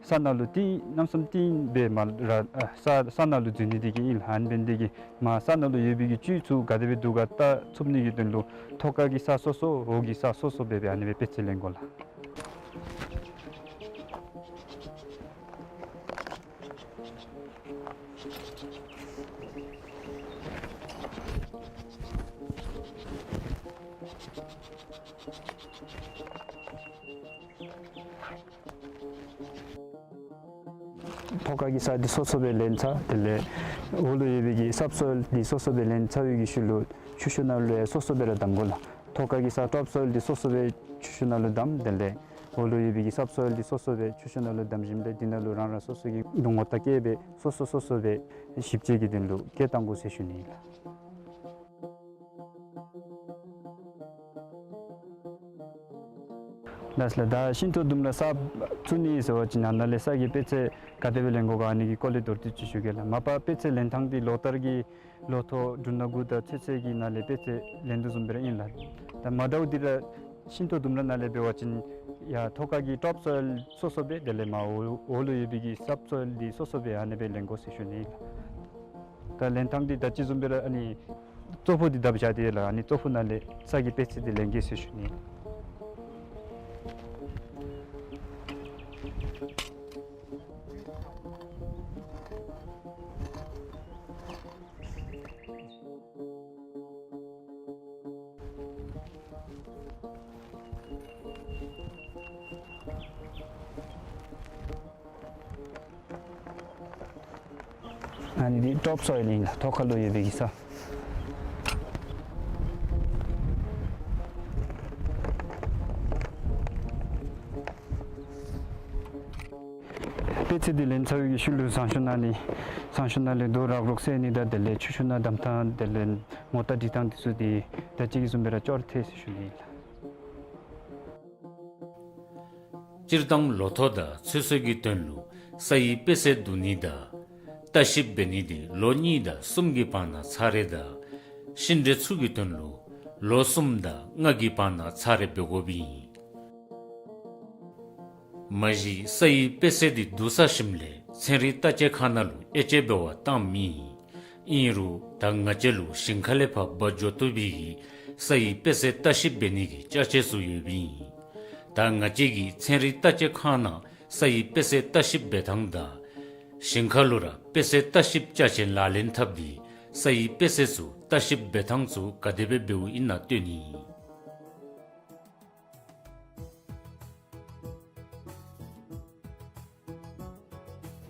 ས་ནང་ལུ་བཏིང་གནམ་མེད་ས་མེད་བཏིང་སྦེ་མར་ར་ཨ་ས་ས་ནང་ལུ་འཛུལ་ནི་འདི་གིས་ཨིན་ལགས། ཨ་ནི་འབད་ནི་འདི་གིས་མར་ས་ནང་ལུ་ཡོད་པའི་གི་བཅུད་ཚུ་ག་དེ་སྦེ་འདུག་ག་བལྟ་ཚུགས་ནི་གི་དོན་ལུ་ཐོག་ཁ་གི་ས་སོ་སོ་འོག་གི་ས་སོ་སོ་འབད་སྦེ་ཨ་ནི་སྦེ་པད་ཚལ་ལེན་དགོ་ལགས། ཐོག་ཁ་གི་ས་འདི་སོ་སོ་སྦེ་ལེན་ཚར། དེ་ལས་འོག་ལུ་ཡོད་པའི་གི་སབ་སོའིལ་འདི་སོ་སོ་སྦེ་ལེན་ཚར་བའི་གི་ཤུལ་ལུ་ཆུ་ཤོག་ནང་ལུ་ཡང་སོ་སོ་སྦེ་ར་བསྡམ་དགོ་ལགས། ཐོག་ཁ་གི་ས་ཊོཔ་སོའིལ་འདི་སོ་སོ་སྦེ་ཆུ་ཤོག་ནང་ལུ་བསྡམ། དེ་ལས་འོག་ལུ་ཡོད་པའི་གི་སབ་སོའིལ་འདི་སོ་སོ་སྦེ་ཆུ་ཤོག་ནང་ལུ་བསྡམ་ཞིནམ་ལས་འདི་ནང་ལུ་རང་རང་སོ་སོ་གི་ངོ་རྟགས་བཀལ་སྦེ་སོ་སོ་སོ་སོ་སྦེ་ཞིབ་དཔྱད་ཀྱི་དོན་ལུ་བཀལ་བཏང་དགོ་ཟེར་ཞུ་ནི་ཨིན་ལགས། ལགས་སོ་ལགས། ད་ཤིང་ཐོག་ལྡུམ་ར་ས་བཙུགས་ནི་ཟེར་བ་ཅིན་ཨ་ནཱ་ལས་ས་གི་པད་ཚལ་ག་དེ་སྦེ་ལེན་དགོ་ག་ཨ་ནི་གི་སྐོར་ལས་མདོར་བསྡུས་ཅིག་ཞུ་གེ་ལགས། མ་པ་པད་ཚལ་ལེན་ཐངས་འདི་ལོ་ལྟར་གྱི་ལོ་ཐོག་འབྲུ་སྣ་དགུ་དང་ཚོད་བསྲེ་གི་ནང་ལས་པད་ཚལ་ལེན་དོ་བཟུམ་སྦེ་ར་ཨིན་ལགས། ད་མ་འདྲཝ་འདི་ར་ ཤིང་ཏོག་ལྡུམ་ར་ནང་ལས་འབད་བ་ཅིན་ཡར་ཐོག་ཁ་གི་ཊོཔ་སོའིལ་སོ་སོ་སྦེ་དེ་ལས་མར་འོག་འོག་ལུ་ཡོད་པའི་གི་སབ་སོའིལ་འདི་སོ་སོ་སྦེ་ཨ་ནི་སྦེ་ལེན་དགོ་ཟེར་ཞུ་ནི་ལགས། ད་ལེན་ཐངས་འདི་ད་ཅི་བཟུམ་སྦེ་ར་ཨ་ནི་ཙོག་ཕུ་འདི་བརྡབ་བཞག་སྟེ་ལགས། ཨ་ནི་ཙོག་ཕུ་ནང་ལས་ས་གི་པད་ཚལ་འདི་ལེན་གེ་ཟེར་ཞུ་ནི། ཨ་ནི་འདི་ཊོཔ་སོའིལ་ཨིན་ལགས། ཐོག་ཁ་ལུ་ཡོད་པའི་གི་ས། པད་ཚལ་འདི་ལེན་ཚར་བའི་གི་ཤུལ་ལུ་ཟངས་གཞོང་ནང་ལས་ཟངས་གཞོང་ནང་ལས་རྡོ་རག་རོག་བསལ་ནི་དང་དེ་ལས་ཆུ་ཤུགས་ནང་བསྡམ་ཐངས་དེ་ལས་མོ་ཊ་སྒྲིག་ཐངས་འདི་ཚུ་འདི་ད་ཅི་གི་བཟུམ་སྦེ་ར་ཅོག་ར་འཐད་ཟེར་ཞུ་ནི་ཨིན་ལགས། སྤྱིར་བཏང་ལོ་ཐོག་དང་ཚོད་བསྲེ་གི་དོན་ལུ་ས་ཡི་པད་ཚལ་བསྡུ་ནི་དང་ལྟ་ཞིབ་འབད་ནི་འདི་ལོ་གཉིས་དང་གསུམ་གྱི་བར་ན་ཚར་རེ་དང་ཤིང་འབྲས་འཚོལ་གྱི་དོན་ལུ་ལོ་གསུམ་དང་ལྔ་གི་བར་ན་ཚར་རེ་འབད་དགོཔ་ཨིན། མ་གཞི་ས་ཡི་པད་ཚལ་འདི་བསྡུ་ཚར་ཞིནམ་ལས་ཚན་རིག་བརྟག་དཔྱད་ཁང་ནང་ལུ་དབྱེ་དཔྱད་འབད་བར་བཏངམ་ཨིན། ཨིན་རུང་ད་ང་བཅས་ལུ་ཞིང་ཁ་ལས་ཕར་འབག་འགྱོ་བཏུབ་པའི་གི་ས་ཡི་པད་ཚལ་ལྟ་ཞིབ་འབད་ནི་གི་ཅ་ཆས་ཚུ་ཡོདཔ་ཨིན། ད་ང་བཅས་ཀྱིས་ཚན་རིག་བརྟག་དཔྱད་ཁང་ནང་ས་ཡི་པད་ཚལ་ལྟ་ཞིབ་འབད་ཐངས་དང་ཞིང་ཁ་ལུ་ར་པད་ཚལ་ལྟ་ཞིབ་ཅ་ཆས་ལག་ལེན་འཐབ་སྟེ་ས་ཡི་པད་ཚལ་ཚུ་ལྟ་ཞིབ་འབད་ཐངས་ཚུ་ག་དེ་སྦེ་འབདཝ་ཨིན་ན་སྟོན་ནི།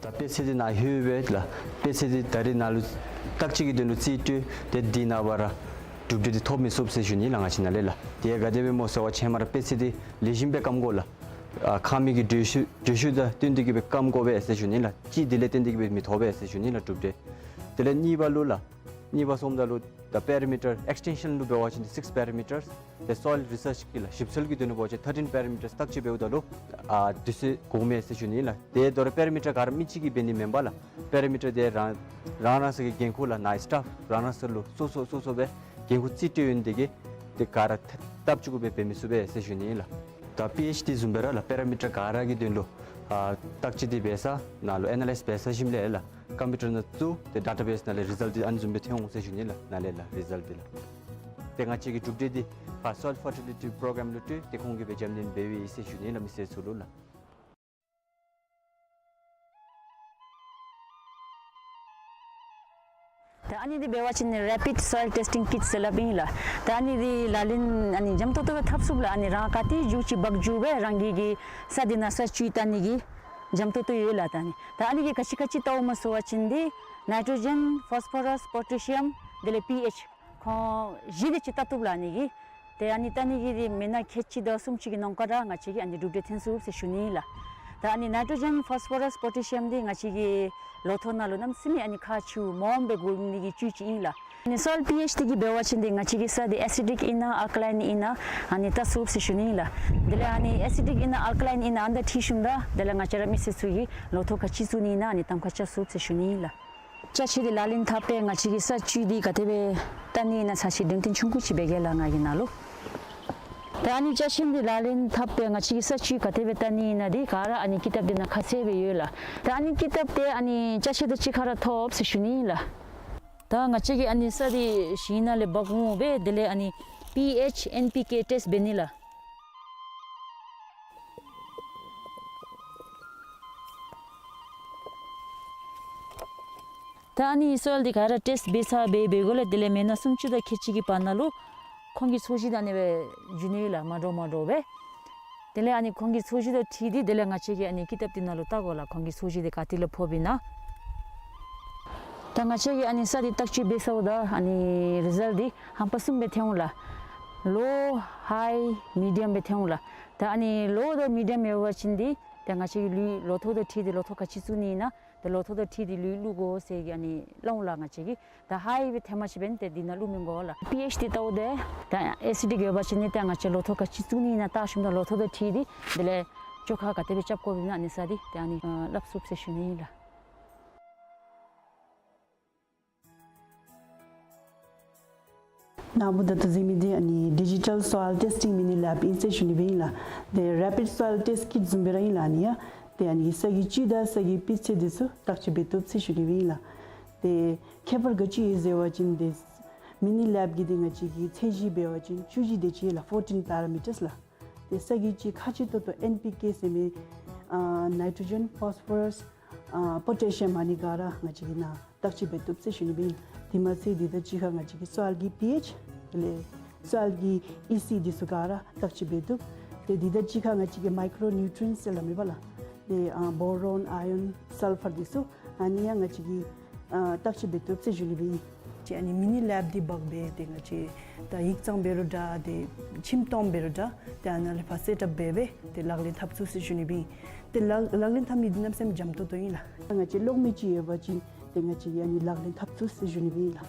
ད་པད་ཚལ་འདི་ནཱ་ལྷོད་པས་ལགས། པད་ཚལ་འདི་ད་རིས་ནཱ་ལུ་བརྟག་དཔྱད་ཀྱི་དོན་ལུ་རྩིས་སྤྲོད་དེ་འདི་ནངས་པ་ར་གྲུབ་འབྲས་འདི་ཐོབ་མི་ཚུགས་ཟེར་ཞུ་ནི་ལགས། ང་བཅས་ནཱ་ལས་ལགས། དེ་ག་དེ་སྦེ་སྨོ་ཟེར་བ་ཅིན་ཧེ་མ་ར་པད་ཚལ་འདི་ལེགས་ཤོམ་སྦེ་སྐམ་དགོ་ལགས། ཨ་ཁ་མིག་གི་འགྲོས་ཤུགས་འགྲོས་ཤུགས་དང་བསྟུན་ཏེ་གི་སྦེ་སྐམ་དགོ་པས་ཟེར་ཞུ་ནི་ལགས། ཅིག་དེ་ལས་བརྟེན་ཏེ་གི་སྦེ་མི་ཐོབ་པས་ཟེར་ཞུ་ནི་ལགས་གྲུབ་འབྲས། དེ་ལས་གཉིས་པ་ལུ་ལགས། གཉིས་པ་སོངམ་ད་ལུ་ད་པེ་ར་མི་ཊར་ཨེགསི་ཊེན་ཤཱན་ལུ་འབད་བ་ཅིན་སིགསི་པེ་ར་མི་ཊར། དེ་སོའིལ་རི་སརཆ་གི་ལགས་ཞིབ་འཚོལ་གྱི་དོན་ལུ་འབད་བ་ཅིན་ཐར་ཊིན་པེ་ར་མི་ཊར་བརྟག་དཔྱད་འབདཝ་ད་ལུ་ཨ་དུས་ཚོད་འགོརཝ་མས་ཟེར་ཞུ་ནི་ལགས། དེ་དོ་རུང་པེ་ར་མི་ཊར་ག་ར་མི་གཅིག་གིས་འབད་ནི་མེན་པས་ལགས། པེ་ར་མི་ཊར་དེ་རང་རང་རང་སོའི་གི་འགན་ཁུར་ལགས། ནཱ་སི་ཊཱཕ་རང་རང་སོ་ལུ་སོ་སོ་སོ་སོ་སྦེ་འགན་ཁུར་རྩིས་སྤྲོད་ཡོད་ནི་དེ་གིས་དེ་ག་ར་ཐ་ཐབས་ཅིག་གུ་སྦེ་འབད་མི་ཚུགས་པས་ཟེར་ཞུ་ནི་ལགས། ད་པི་ཨེཆ་འདི་བཟུམ་སྦེ་ར་ལགས་པེ་ར་མི་ཊར་ག་ར་གི་དོན་ལུ་ཨ་བརྟག་དཔྱད་འདི་འབད་ས་ནཱ་ལུ་ཨེ་ན་ལའིཛ་འབད་ཚར་ཞིནམ་ལས་ལགས། ཀམ་པིའུ་ཊར་ནང་བཙུགས་ཏེ་ཌེ་ཊ་བེསི་ནང་ལས་རི་ཛལཊ་འདི་ཨ་ནི་བཟུམ་སྦེ་ཐོན་འོང་ཟེར་ཞུ་ནི་ལགས། ནཱ་ལས་ལགས་རི་ཛལཊ་འདི་ལགས། ཏེ་ང་བཅས་ཀྱི་གྲུབ་འབྲས་འདི་ཕར་སོའིལ་ཕར་ཊི་ལི་ཊི་པོ་རོ་གྲམ་ལུ་སྤྲོད་དེ་ཁོང་གིས་སྦེ་རྒྱབ་སྣོན་འབད་བའི་ཨིན་ཟེར་ཞུ་ནི་ལགས་མི་སེར་ཚུ་ལུ་ལགས། ད་ཨ་ནི་འདི་འབད་བ་ཅིན་རེ་པིཌ་སོའིལ་ཊེསི་ཊིང་ཀིཊ་ཟེར་སླབ་ཨིན་ལགས། ད་ཨ་ནི་འདི་ལག་ལེན་ཨ་ནི་འཇམ་ཏོང་ཏོ་སྦེ་འཐབ་ཚུགས་ལགས། ཨ་ནི་རང་ག་ཏེ་འགྱོ་ཅི་འབག་འགྱོ་སྦེ་རང་གི་གི་ས་འདི་ནང་ས་བཅུད་བལྟ་ནི་གི་འཇམ་ཏོང་ཏོ་ཡོད་ལགས། ད་ཨ་ནི་ད་ཨ་ནི་གིས་ག་ཅི་ག་ཅི་བལྟཝ་སྨོ་ཟེར་བ་ཅིན་འདི་ནའི་ཊྲོ་ཇེན་ཕོསི་ཕོ་རསི་པོ་ཊེ་ཤི་ཡམ་དེ་ལས་པི་ཨེཆ་ཁོང་བཞི་དེ་ཅིག་བལྟ་བཏུབ་ལགས། ཨ་ནི་གིས་ཏེ་ཨ་ནི་བལྟ་ནི་གི་འདི་མི་ནང་ཁལ་གཅིག་དང་སུམ་ཅུ་གི་ནང་འཁོད་ར་ང་བཅས་ཀྱིས་ཨ་ནི་གྲུབ་འབྲས་ཐོན་ཚུགས་ཟེར་ཞུ་ནི་ལགས། ད་ཨ་ནི་ནའི་ཊྲོ་ཇེན་ཕོསི་ཕོ་རསི་པོ་ཊེ་ཤི་ཡམ་འདི་ང་བཅས་ཀྱི་ལོ་ཐོག་ནང་ལུ་གནམ་མེད་ས་མེད་ཨ་ནི་ཁག་ཆེཝ་སྨོ་སྦེ་གོ་ནི་གི་བཅུད་ཅིག་ཨིན་ལགས། ཨ་ནི་སོའིལ་པི་ཨེཆ་འདི་གིས་འབད་བ་ཅིན་འདི་ང་བཅས་ཀྱི་ས་འདི་ཨེ་སི་ཌིག་ཨིན་ན་ཨལ་ཀ་ལའིན་ཨིན་ན་ཨ་ནི་བལྟ་ཚུགས་ཟེར་ཞུ་ནི་ལགས། དེ་ལས་ཨ་ནི་ཨེ་སི་ཌིག་ཨིན་ན་ཨལ་ཀ་ལའིན་ཨིན་ན་ཨ་ནི་དང་འཁྲིལ་ཞིནམ་ད་དེ་ལས་ང་བཅས་ར་མི་སེར་ཚུ་གིས་ལོ་ཐོག་ག་ཅི་བཙུགས་ནི་ཨིན་ན་ཨ་ནི་གཏམ་ཁ་རྐྱབ་ཚུགས་ཟེར་ཞུ་ནི་ལགས། ཅ་ཆས་འདི་ལག་ལེན་འཐབ་སྦེ་ང་བཅས་ཀྱི་ས་བཅུད་འདི་ག་དེ་སྦེ་བལྟ་ནི་ཨིན་ན་ཚར་ཅིག་འགྲེམས་སྟོན་ཆུང་ཀུ་ཅིག་འབད་གེ་ལགས་ང་གིས་ནཱ་ལུ། ད་ཨ་ནི་ཅ་ཆས་འདི་ལག་ལེན་འཐབ་སྦེ་ང་བཅས་ཀྱི་ས་བཅུད་ག་དེ་སྦེ་བལྟ་ནི་ཨིན་ན་འདི་ག་ར་ཨ་ནི་ཀི་ཏབ་འདི་ནང་ཁ་གསལ་སྦེ་ཡོད་ལགས། ད་ཨ་ནི་ཀི་ཏབ་འདི་ཨ་ནི་ཅ་ཆས་དང་གཅིག་ཁར་ར་ཐོབ་ཟེར་ཞུ་ནི་ལགས། ད་ང་བཅས་ཀྱིས་ཨ་ནི་ས་འདི་ཞིང་ནང་ལས་འབག་འོང་སྦེ་དེ་ལས་ཨ་ནི་པི་ཨེཆ་ཨེན་པི་ཀེ་ཊེསཊ་འབད་ནི་ལགས། ད་ཨ་ནི་སོའིལ་འདི་ག་ར་ཊེསཊ་འབད་ཚར་སྦེ་འབད་དགོ་ལགས། དེ་ལས་མི་ནང་སུམ་ཅུ་དང་ཁལ་གཅིག་གི་བར་ན་ལུ་ཁོང་གི་ཚོས་གཞི་དང་ཨ་ནི་སྦེ་འགྱུར་ནི་ལགས། མ་འདྲཝ་མ་འདྲཝ་སྦེ། དེ་ལས་ཨ་ནི་ཁོང་གི་ཚོས་གཞི་དང་འཁྲིལ་ཏེ་དེ་ལས་ང་བཅས་ཀྱིས་ཨ་ནི་ཀི་ཏབ་འདི་ནང་ལུ་བལྟ་དགོ་ལགས། ཁོང་གི་ཚོས་གཞི་འདི་ག་ཏེ་ལས་ཕོགཔ་ཨིན་ན། ད་ང་བཅས་ཀྱིས་ཨ་ནི་ས་འདི་བརྟག་དཔྱད་འབད་ཚརཝ་ད་ཨ་ནི་རི་ཛལཊ་འདི་ཧམ་པ་གསུམ་སྦེ་ཐོན་འོང་ལགས། ལོ་ཧའི་མི་ཌི་ཡམ་སྦེ་ཐོན་འོང་ལགས། ད་ཨ་ནི་ལོ་དང་མི་ཌི་ཡམ་ཡོད་པ་ཅིན་འདི་ད་ང་བཅས་ཀྱིས་ལུད་ལོ་ཐོག་དང་འཁྲིལ་ཏེ་ལོ་ཐོག་ག་ཅི་བཙུགས་ནི་ཨིན་ན་ད་ལོ་ཐོག་དང་འཁྲིལ་ཏེ་ལུད་བླུག་དགོ་ཟེར་གྱི་ཨ་ནི་སླབ་འོང་ལགས། ང་བཅས་ཀྱིས་ད་ཧའི་སྦེ་ཐོན་པ་ཅིན་འབདན་ཏེ་འདི་ནང་བླུག་མི་དགོ་ལགས། པི་ཨེཆ་འདི་བལྟཝ་ད་ད་ཨེ་སི་ཌིག་ཡོད་པ་ཅིན་ནི་ད་ང་བཅས་ལོ་ཐོག་ག་ཅི་བཙུགས་ནི་ཨིན་ན་བལྟ་ཞིནམ་ད་ལོ་ཐོག་དང་འཁྲིལ་ཏེ་དེ་ལས་བཅོ་ཁ་ག་དེ་སྦེ་རྐྱབ་དགོཔ་ཨིན་ན་ཨ་ནི་ས་འདི་ད་ཨ་ནི་སླབ་ཚུགས་ཟེར་ཞུ་ནི་ཨིན་ལགས། ནཱ་བུ་ད་ལྟོ་གཟིགས་མི་འདི་ཨ་ནི་Digital Soil Testing Mini Lab ཨིན་ཟེར་ཞུ་ནི་སྦེ་ཨིན་ལགས། ཏེ་Rapid Soil Test Kit བཟུམ་སྦེ་ར་ཨིན་ལགས། ཨ་ནི་ཡང་ཏེ་ཨ་ནི་ས་གི་བཅུད་དང་ས་གི་སྤུས་ཚད་འདི་ཚུ་བརྟག་དཔྱད་འབད་བཏུབ་ཟེར་ཞུ་ནི་སྦེ་ཨིན་ལགས། ཏེ་ཁྱད་པར་ག་ཅི་ཡོད་ཟེར་བ་ཅིན་ཏེ་Mini Lab གི་འདི་ང་བཅས་ཀྱི་ཚད་གཞི་འབད་བ་ཅིན་བཅུ་བཞི་དེ་ཅིག་ལགས། Fourteen parameters ལགས། ཏེ་ས་གི་བཅུད་ཁག་ཆེ་ཏོག་ཏོ་ཨེན་པི་ཀེ་ཟེར་མི་ཨ་nitrogen, phosphorus, ཨ་potassium ཨ་ནི་ག་ར་ང་བཅས་ཀྱིས་ནཱ་བརྟག་དཔྱད་འབད་བཏུབ་ཟེར་ཞུ་ནི་སྦེ་ཨིན། དེ་མ་ཚད་འདི་དང་གཅིག་ཁར་ང་བཅས་ཀྱིས་soil གི་པི་ཨེཆ་དེ་ལས་soil གི་ཨི་སི་འདི་ཚུ་ག་ར་བརྟག་དཔྱད་འབད་བཏུབ། ཏེ་འདི་དང་གཅིག་ཁར་ང་བཅས་ཀྱིས་micronutrients ཟེར་སླབ་མི་པ་ལགས། ཏེ་ཨ་boron, iron, sulphur འདི་ཚུ་ཨ་ནི་ཡང་ང་བཅས་ཀྱིས་ཨ་བརྟག་དཔྱད་འབད་བཏུབ་ཟེར་ཞུ་ནི་སྦེ་ཨིན། ཏེ་ཨ་ནི་Mini Lab འདི་འབག་སྦེ་ཏེ་ང་བཅས་ད་ཡིག་ཚང་འབད་རུང་འདྲ་ཏེ་ཁྱིམ་སྟོང་འབད་རུང་འདྲ་ཏེ་ཨ་ནཱ་ལས་ཕར་སེཊ་ཨཔ་འབད་སྦེ་ཏེ་ལག་ལེན་འཐབ་ཚུགས་ཟེར་ཞུ་ནི་སྦེ་ཨིན། ཏེ་ལག་ལག་ལེན་འཐབ་ནི་འདི་གནམ་མེད་ས་མེད་འཇམ་ཏོང་ཏོ་ཨིན་ལགས། ང་བཅས་གློག་མེ་ཅིག་ཡོད་པ་ཅིན་ཏེ་ང་བཅས་ཀྱིས་ཨ་ནི་ལག་ལེན་འཐབ་ཚུགས་ཟེར་ཞུ་ནི་སྦེ་ཨིན་ལགས།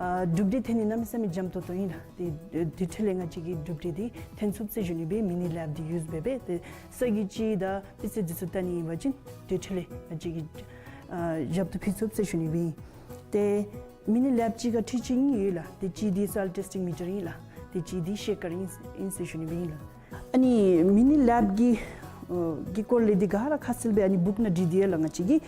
ཨ་གྲུབ་འབྲས་ཐོན་ནི་གནམ་མེད་ས་མེད་འཇམ་ཏོང་ཏོ་ཨིན་ལགས། ཏེ་དེ་འཕྲོ་ལས་ང་བཅས་ཀྱིས་གྲུབ་འབྲས་འདི་ཐོན་ཚུགས་ཟེར་ཞུ་ནི་སྦེ་Mini Lab འདི་ཡུས་འབད་སྦེ་ཏེ་ས་གི་བཅུད་དང་སྤུས་ཚད་འདི་ཚུ་བལྟ་ནི་ཨིན་པ་ཅིན་དེ་འཕྲོ་ལས་ང་བཅས་ཀྱིས་ཨ་ཞབས་ཏོག་ཕུལ་ཚུགས་ཟེར་ཞུ་ནི་སྦེ་ཨིན། ཏེ་Mini Lab གཅིག་ཁར་འཕྲུལ་ཆས་གཉིས་ཡོད་ལགས། ཏེ་གཅིག་འདི་soil testing meter ཨིན་ལགས། ཏེ་གཅིག་འདི་shaker ཨིན་ཨིན་ཟེར་ཞུ་ནི་སྦེ་ཨིན་ལགས། ཨ་ནི་Mini Lab གི་ཨ་གི་སྐོར་ལས་འདི་ག་ར་ཁ་གསལ་སྦེ་ཨ་ནི་བུཀ་ནང་བྲིས་ཏེ་ཡོད་ལགས། ང་བཅས་ཀྱི་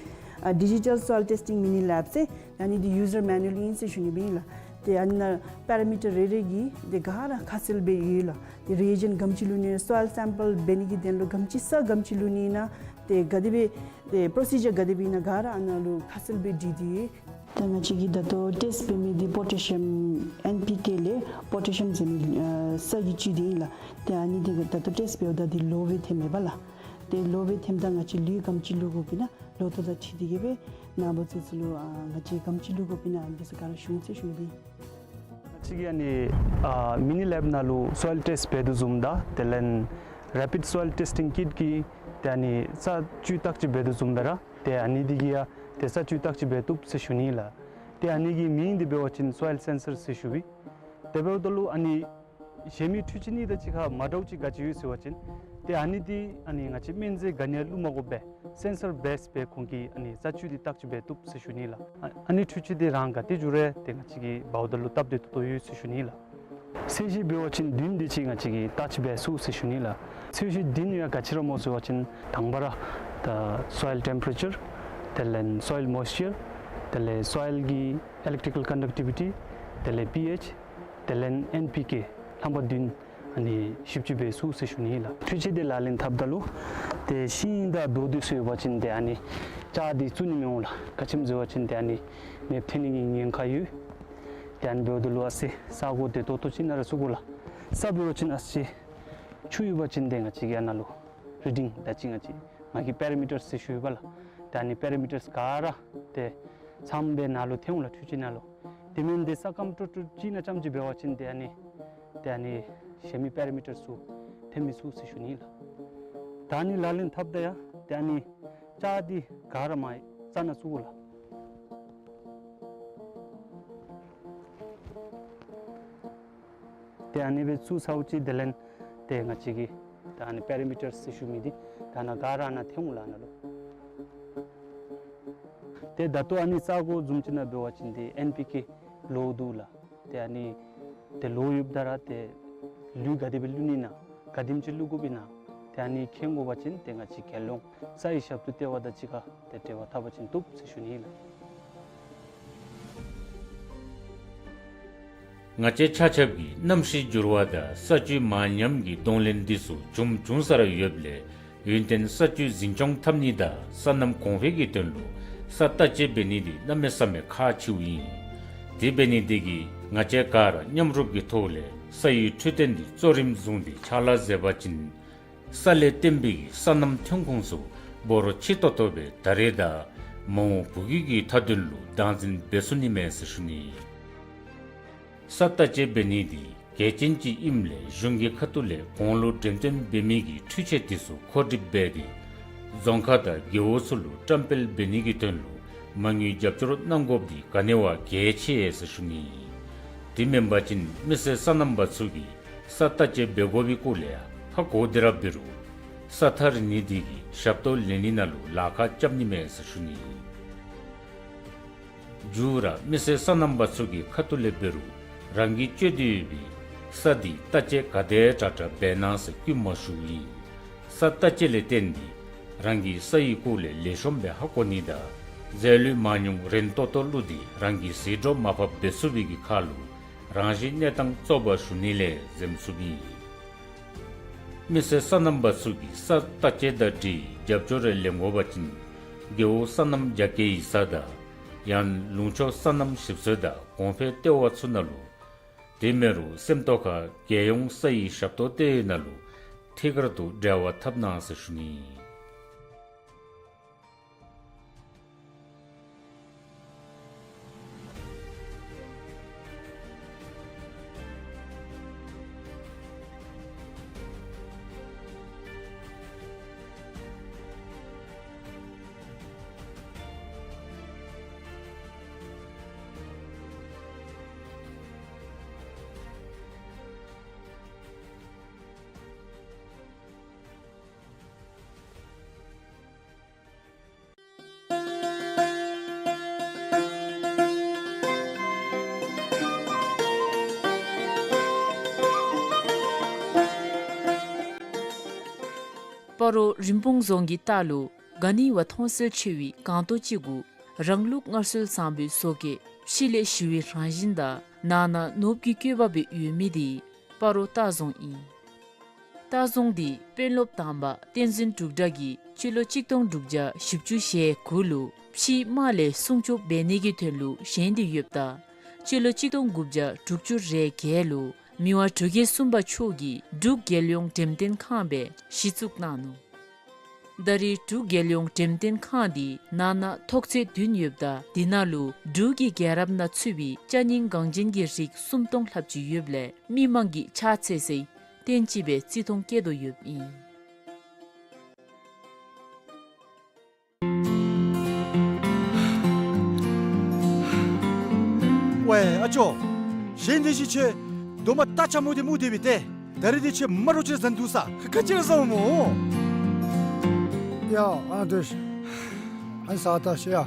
ཨ་Digital Soil Testing Mini Lab ཟེར་ཨ་ནི་འདི་user manual ཨིན་ཟེར་ཞུ་ནི་སྦེ་ཨིན་ལགས། ཏེ་ཨ་ནི་ནང་པེ་ར་མི་ཊར་རེ་རེ་གི་འདི་ག་ར་ཁ་གསལ་སྦེ་ཡོད་ལགས། ཏེ་རི་ཨེ་ཇེནཊ་ག་དེམ་ཅིག་བླུག་ནི་ཨིན་ན། soil sample འབད་ནི་གི་དོན་ལུ་ག་དེམ་ཅིག་ས་ག་དེམ་ཅིག་བླུག་ནི་ཨིན་ན། ཏེ་ག་དེ་སྦེ་ཏེ་པོརོ་སི་ཇར་ག་དེ་སྦེ་ཨིན་ན་ག་ར་ཨ་ནཱ་ལུ་ཁ་གསལ་སྦེ་བྲིས་ཏེ་ཡོད། ད་ང་བཅས་ཀྱིས་ད་ལྟོ་ཊེསཊ་འབད་མི་འདི་པོ་ཊེ་ཤི་ཡམ་ཨེན་པི་ཀེ་ལས་པོ་ཊེ་ཤི་ཡམ་ཟེར་མི་ཨ་ས་གི་བཅུད་འདི་ཨིན་ལགས། ཏེ་ཨ་ནི་འདི་ད་ལྟོ་ཊེསཊ་འབདཝ་ད་འདི་ལོ་སྦེ་ཐོནམ་མས་པ་ལགས། ཏེ་ལོ་སྦེ་ཐོནམ་ད་ང་བཅས་ལུད་ག་དེམ་ཅིག་བླུག་དགོཔ་ཨིན་ན་ལོ་ཐོག་དང་འཁྲིལ་ཏེ་གི་སྦེ་ནཱ་བུ་ཚུ་ཚུ་ལུ་ཨ་ང་བཅས་ག་དེམ་ཅིག་བླུག་དགོཔ་ཨིན་ན་ཨ་ནི་ཚུ་ག་ར་ཞུ་འོང་ཟེར་ཞུ་ནི་སྦེ་ཨིན། ང་བཅས་ཀྱིས་ཨ་ནི་ཨ་མི་ནི་ལེབ་ནང་ལུ་སོའིལ་ཊེསཊ་འབད་དོ་བཟུམ་དང་དེ་ལས་རེ་པིཌ་སོའིལ་ཊེསཊིང་ཀིཊ་གིས་ཏེ་ཨ་ནི་ས་བཅུད་བརྟག་དཔྱད་འབད་དོ་བཟུམ་སྦེ་ར་ཏེ་ཨ་ནི་འདི་གིས་ཡང་ཏེ་ས་བཅུད་བརྟག་དཔྱད་འབད་བཏུབ་ཟེར་ཞུ་ནི་ལགས། ཏེ་ཨ་ནི་གི་མིང་འདི་འབད་བ་ཅིན་སོའིལ་སེན་སར་ཟེར་ཞུཝ་ཨིན། དེ་འབདཝ་ད་ལུ་ཨ་ནི་གཞན་མི་འཕྲུལ་ཆས་གཉིས་དང་གཅིག་ཁར་མ་འདྲཝ་ཅིག་ག་ཅི་ཡོད་ཟེར་བ་ཅིན་ཏེ་ཨ་ནི་འདི་ཨ་ནི་ང་བཅས་སྨན་རྫས་ག་ནི་ཡང་བླུག་མ་དགོ་པར་སེན་སར་བེསཌ་སྦེ་ཁོང་གིས་ཨ་ནི་ས་བཅུད་འདི་བརྟག་དཔྱད་འབད་བཏུབ་ཟེར་ཞུ་ནི་ལགས། ཨ་ཨ་ནི་འཕྲུལ་ཆས་འདི་རང་ག་ཏེ་འགྱོ་རུང་ཏེ་ང་བཅས་ཀྱིས་འབདཝ་ད་ལུ་སྟབས་བདེ་ཏོག་ཏོ་ཡོད་ཟེར་ཞུ་ནི་ལགས། ཚད་གཞི་འབད་བ་ཅིན་བདུན་དེ་ཅིག་ང་བཅས་ཀྱིས་བརྟག་དཔྱད་འབད་ཚུགས་ཟེར་ཞུ་ནི་ལགས། ཚད་གཞི་བདུན་ཡང་ག་ཅི་ར་སྨོ་ཟེར་བ་ཅིན་དང་པ་ར་ད་སོའིལ་ཊེམ་པེ་རེ་ཅར་དེ་ལས་སོའིལ་མོའིསི་ཅར་དེ་ལས་སོའིལ་གྱི་ཨི་ལེག་ཊི་ཀལ་ཀོན་ཌག་ཊི་བི་ཊི་དེ་ལས་པི་ཨེཆ་དེ་ལས་ཨེན་པི་ཀེ་རྣམ་པ་བདུན་ཨ་ནི་ཞིབ་དཔྱད་འབད་ཚུགས་ཟེར་ཞུ་ནི་ལགས། འཕྲུལ་ཆས་འདི་ལག་ལེན་འཐབ་ད་ལུ་ཏེ་ཤིང་དང་རྡོ་འདི་ཚུ་ཡོད་པ་ཅིན་ཏེ་ཨ་ནི་ལྕགས་འདི་བཙུགས་ནི་མི་འོང་ལགས། ག་ཅི་སྨོ་ཟེར་བ་ཅིན་ཏེ་ཨ་ནི་མེདཔ་ཐོན་ནི་གི་ཉེན་ཁ་ཡོད། ཏེ་ཨ་ནི་འབདཝ་ད་ལུ་ཨ་ཙི་ས་གོ་བདེ་ཏོག་ཏོ་ཅིག་ནང་ར་བཙུགས་དགོ་ལགས། ས་འབད་བ་ཅིན་ཨ་ཙི་ཆུ་ཡོད་པ་ཅིན་ཏེ་ང་བཅས་ཀྱིས་ཨ་ནཱ་ལུ་རི་ཌིང་ད་ཅི་ང་བཅས་ང་གིས་པེ་ར་མི་ཊར་ཟེར་ཞུ་ཡི་པ་ལགས། ཏེ་ཨ་ནི་པེ་ར་མི་ཊར་ག་ར་ཏེ་ཚངམ་སྦེ་ནཱ་ལུ་ཐོན་འོང་ལགས། འཕྲུལ་ཆས་ནང་ལུ། དེ་མེན་ཏེ་ས་སྐམ་ཀྲོག་ཀྲོ་ཅིག་ནང་རྐྱངམ་ཅིག་འབད་བ་ཅིན་ཏེ་ཨ་ནི་ཏེ་ཨ་ནི་གཞན་མི་པེ་ར་མི་ཊར་ཚུ་ཐོན་མི་ཚུགས་ཟེར་ཞུ་ནི་ལགས། ད་ཨ་ནི་ལག་ལེན་འཐབ་ད་ཡང་ཏེ་ཨ་ནི་ལྕགས་འདི་ག་ར་མར་རྩ་ནང་བཙུགས་དགོ་ལགས། ཏེ་ཨ་ནི་སྦེ་བཙུགས་ཚརཝ་ཅིག་དེ་ལས་ཏེ་ང་བཅས་ཀྱིས་ད་ཨ་ནི་པེ་ར་མི་ཊར་ཟེར་ཞུ་མི་འདི་ད་ནཱ་ག་ར་ནཱ་ཐོན་འོང་ལགས་ནཱ་ལུ། ཏེ་ད་ལྟོ་ཨ་ནི་ས་གོ་བཟུམ་ཅིག་ནང་འབད་བ་ཅིན་ཏེ་ཨེན་པི་ཀེ་ལོག་འདུག་ལགས། ཏེ་ཨ་ནི་ཏེ་ལོག་ཡོདཔ་ད་ར་ཏེ་ལུད་ག་དེ་སྦེ་བླུག་ནི་ཨིན་ན་ག་དེམ་ཅིག་བླུག་དགོཔ་ཨིན་ན་ཏེ་ཨ་ནི་མཁྱེན་དགོ་པ་ཅིན་ཏེ་ང་བཅས་རྒྱལ་ཡོངས་ས་ཡི་ཞབས་ཏོག་ལྟེ་བ་དང་གཅིག་ཁར་ཏེ་འབྲེལ་བ་འཐབ་པ་ཅིན་བཏུབ་ཟེར་ཞུ་ནི་ཨིན་ལགས། ང་བཅས་ཆ་ཁྱབ་ཀྱིས་གནམ་གཤིས་འགྱུར་བ་དང་ས་བཅུད་མ་ཉམས་ཀྱི་གདོང་ལེན་འདི་ཚུ་བྱུང་བྱུང་ས་ར་ཡོདཔ་ལས་ཡུན་བརྟན་ས་བཅུད་འཛིན་སྐྱོང་འཐབ་ནི་དང་སོ་ནམ་གོང་འཕེལ་གྱི་དོན་ལུ་ས་བརྟག་དཔྱད་འབད་ནི་འདི་གནམ་མེད་ས་མེད་ཁག་ཆེཝ་ཨིན། དེ་འབད་ནི་འདི་གིས་ང་བཅས་ག་ར་མཉམ་རུབ་ཀྱི་ཐོག་ལས་ས་ཡི་འཕྲོད་བསྟེན་འདི་གཙོ་རིམ་བཟུང་སྟེ་ཕྱག་ལཱ་མཛད་པ་ཅིན་ས་ལས་བརྟེན་པའི་སོ་ནམ་ཐོན་ཁུངས་ཚུ་འབོར་ཆེ་ཏོག་ཏོ་སྦེ་ད་རེས་དང་མ་འོངས་བུ་གུ་གི་མཐའ་དོན་ལུ་བདག་འཛིན་འབད་ཚུགས་ནི་མས་ཟེར་ཞུ་ནི། ས་བརྟག་དཔྱད་འབད་ནི་འདི་གལ་ཅན་ཅིག་ཨིནམ་ལས་གཞུང་གི་ཁ་ཐུག་ལས་གོང་ལུ་འགྲེམས་སྟོན་འབད་མི་གི་འཕྲུལ་ཆས་འདི་ཚུ་མཁོ་སྒྲུབ་འབད་དེ་རྫོང་ཁག་དང་རྒེད་འོག་ཚུ་ལུ་བཀྲམ་སྤེལ་འབད་ནི་གི་དོན་ལུ་མ་དངུལ་རྒྱབ་སྐྱོར་གནང་དགོཔ་འདི་ག་ནི་བ་གལ་ཆེ་ཟེར་ཞུ་ནི། དེ་མེན་པ་ཅིན་མི་སེར་སོ་ནམ་པ་ཚུ་གིས་ས་བརྟག་དཔྱད་འབད་དགོ་པའི་སྐོར་ལས་ཧ་གོ་སྟེ་ར་འབད་རུང་ས་ཐག་རིང་ནི་འདི་གིས་ཞབས་ཏོག་ལེན་ནི་ནང་ལུ་ལཱ་ཁག་རྐྱབ་ནི་མས་ཟེར་ཞུ་ནི། མཇུག་ར་མི་སེར་སོ་ནམ་པ་ཚུ་གི་ཁ་ཐུག་ལས་འབད་རུང་ རང་གིས་སྤྱོད་དེ་ཡོད་པའི་ས་འདི་བརྟག་དཔྱད་ག་དེ་དྲག་དྲག་འབད་གནང་ཟེར་བསྐུལ་མ་ཞུཝ་ཨིན། ས་བརྟག་དཔྱད་ལས་བརྟེན་ཏེ་རང་གིས་ས་ཡི་སྐོར་ལས་ལེགས་ཤོམ་སྦེ་ཧ་གོ་ནི་དང་རྫས་ལུད་མང་ཉུང་རན་ཏོག་ཏོ་བླུགས་ཏེ་རང་གི་ཟད་འགྲོ་མར་ཕབ་འབད་ཚུགས་པའི་གི་ཁར་ལུ་རང་བཞིན་གནས་སྟངས་བཙོག་པ་ཞུ་ནི་ལས་འཛེམ་ཚུགསཔ་ཨིན། མི་སེར་སོ་ནམ་པ་ཚུ་གིས་ས་བརྟག་དཔྱད་དང་འབྲེལ་རྒྱབ་སྐྱོར་རེ་ལེན་དགོ་པ་ཅིན་རྒེད་འོག་སོ་ནམ་རྒྱ་སྐྱེད་ཀྱི་ས་དང་ཡང་ལུང་ཕྱོགས་སོ་ནམ་ཞིབ་འཚོལ་དང་གོང་འཕེལ་ལྟེ་བ་ཚུ་ནང་ལུ། དེ་མེན་རུང་སེམས་རྟོགས་ཁ་རྒྱལ་ཡོངས་ས་ཡི་ཞབས་ཏོག་ལྟེ་བའི་ནང་ལུ་ཐད་ཀར་དུ་འབྲེལ་བ་འཐབ་གནང་ཟེར་ཞུ་ནི། སྤ་རོ་རིན་སྤུངས་རྫོང་གི་ལྟག་ལུ་ག་ནི་བ་མཐོང་གསལ་ཆེ་བའི་སྒང་ཏོག་ཅིག་གུ་རང་ལུགས་སྔར་སྲོལ་བཟང་པོའི་བཟོ་བཀོད་ཕྱི་ལས་ཞི་བའི་རང་བཞིན་དང་ནང་ན་ནོར་བུ་གི་བཀོད་པ་སྦེ་ཡོད་མི་དེ་སྤ་རོ་ལྟ་རྫོང་ཨིན། ལྟ་རྫོང་འདི་དཔོན་སློབ་དང་པ་བསྟན་འཛིན་འབྲུག་སྒྲ་གིས་སྤྱི་ལོ་གཅིག་སྟོང་དྲུག་བརྒྱ་བཞི་བཅུ་ཞེ་དགུ་ལུ་ཕྱིའི་དམག་ལས་སྲུང་སྐྱོབ་འབད་ནི་གི་དོན་ལུ་བཞེངས་ཏེ་ཡོདཔ་ད་སྤྱི་ལོ་གཅིག་སྟོང་དགུ་བརྒྱ་དྲུག་ཅུ་རེ་བརྒྱད་ལུ་མི་དབང་འབྲུག་རྒྱལ་གསུམ་པ་མཆོག་གིས་འབྲུག་རྒྱལ་ཡོངས་འགྲེམས་སྟོན་ཁང་སྦེ་གཞི་བཙུགས་གནང་ནུག། ད་རེས་འབྲུག་རྒྱལ་ཡོངས་འགྲེམས་སྟོན་ཁང་འདི་ནང་ན་ཐོག་ཚད་བདུན་ཡོདཔ་ད་དེ་ནང་ལུ་འབྲུག་གི་རྒྱལ་རབས་ནང་ཚུད་པའི་ཅ་རྙིང་འགངས་ཅན་གྱི་རིགས་སུམ་སྟོང་ལྷགཔ་ཅིག་ཡོདཔ་ལས་མི་མང་གིས་ཕྱག་འཚལ་སའི་རྟེན་ཅིག་སྦེ་བརྩི་མཐོང་བསྐྱེད་དོ་ཡོདཔ་ཨིན། ཝའེ་ཨ་ཅོ། གཞན་དེ་ཅིག་ཁྱོད་རྡོག་མ་རྟ་ཆ་མོ་དེ་མུ་དེ་སྦེ་ཏེ། ད་རེས་དེ་ཁྱོད་མ་རོ་ཅིག་ཟ་འདུག་ས། ག་ཅི་ར་ཟཝ་སྨོ། ཡ་ཨ་དེ་ཨན་ས་ད་ཤེ་ཡ།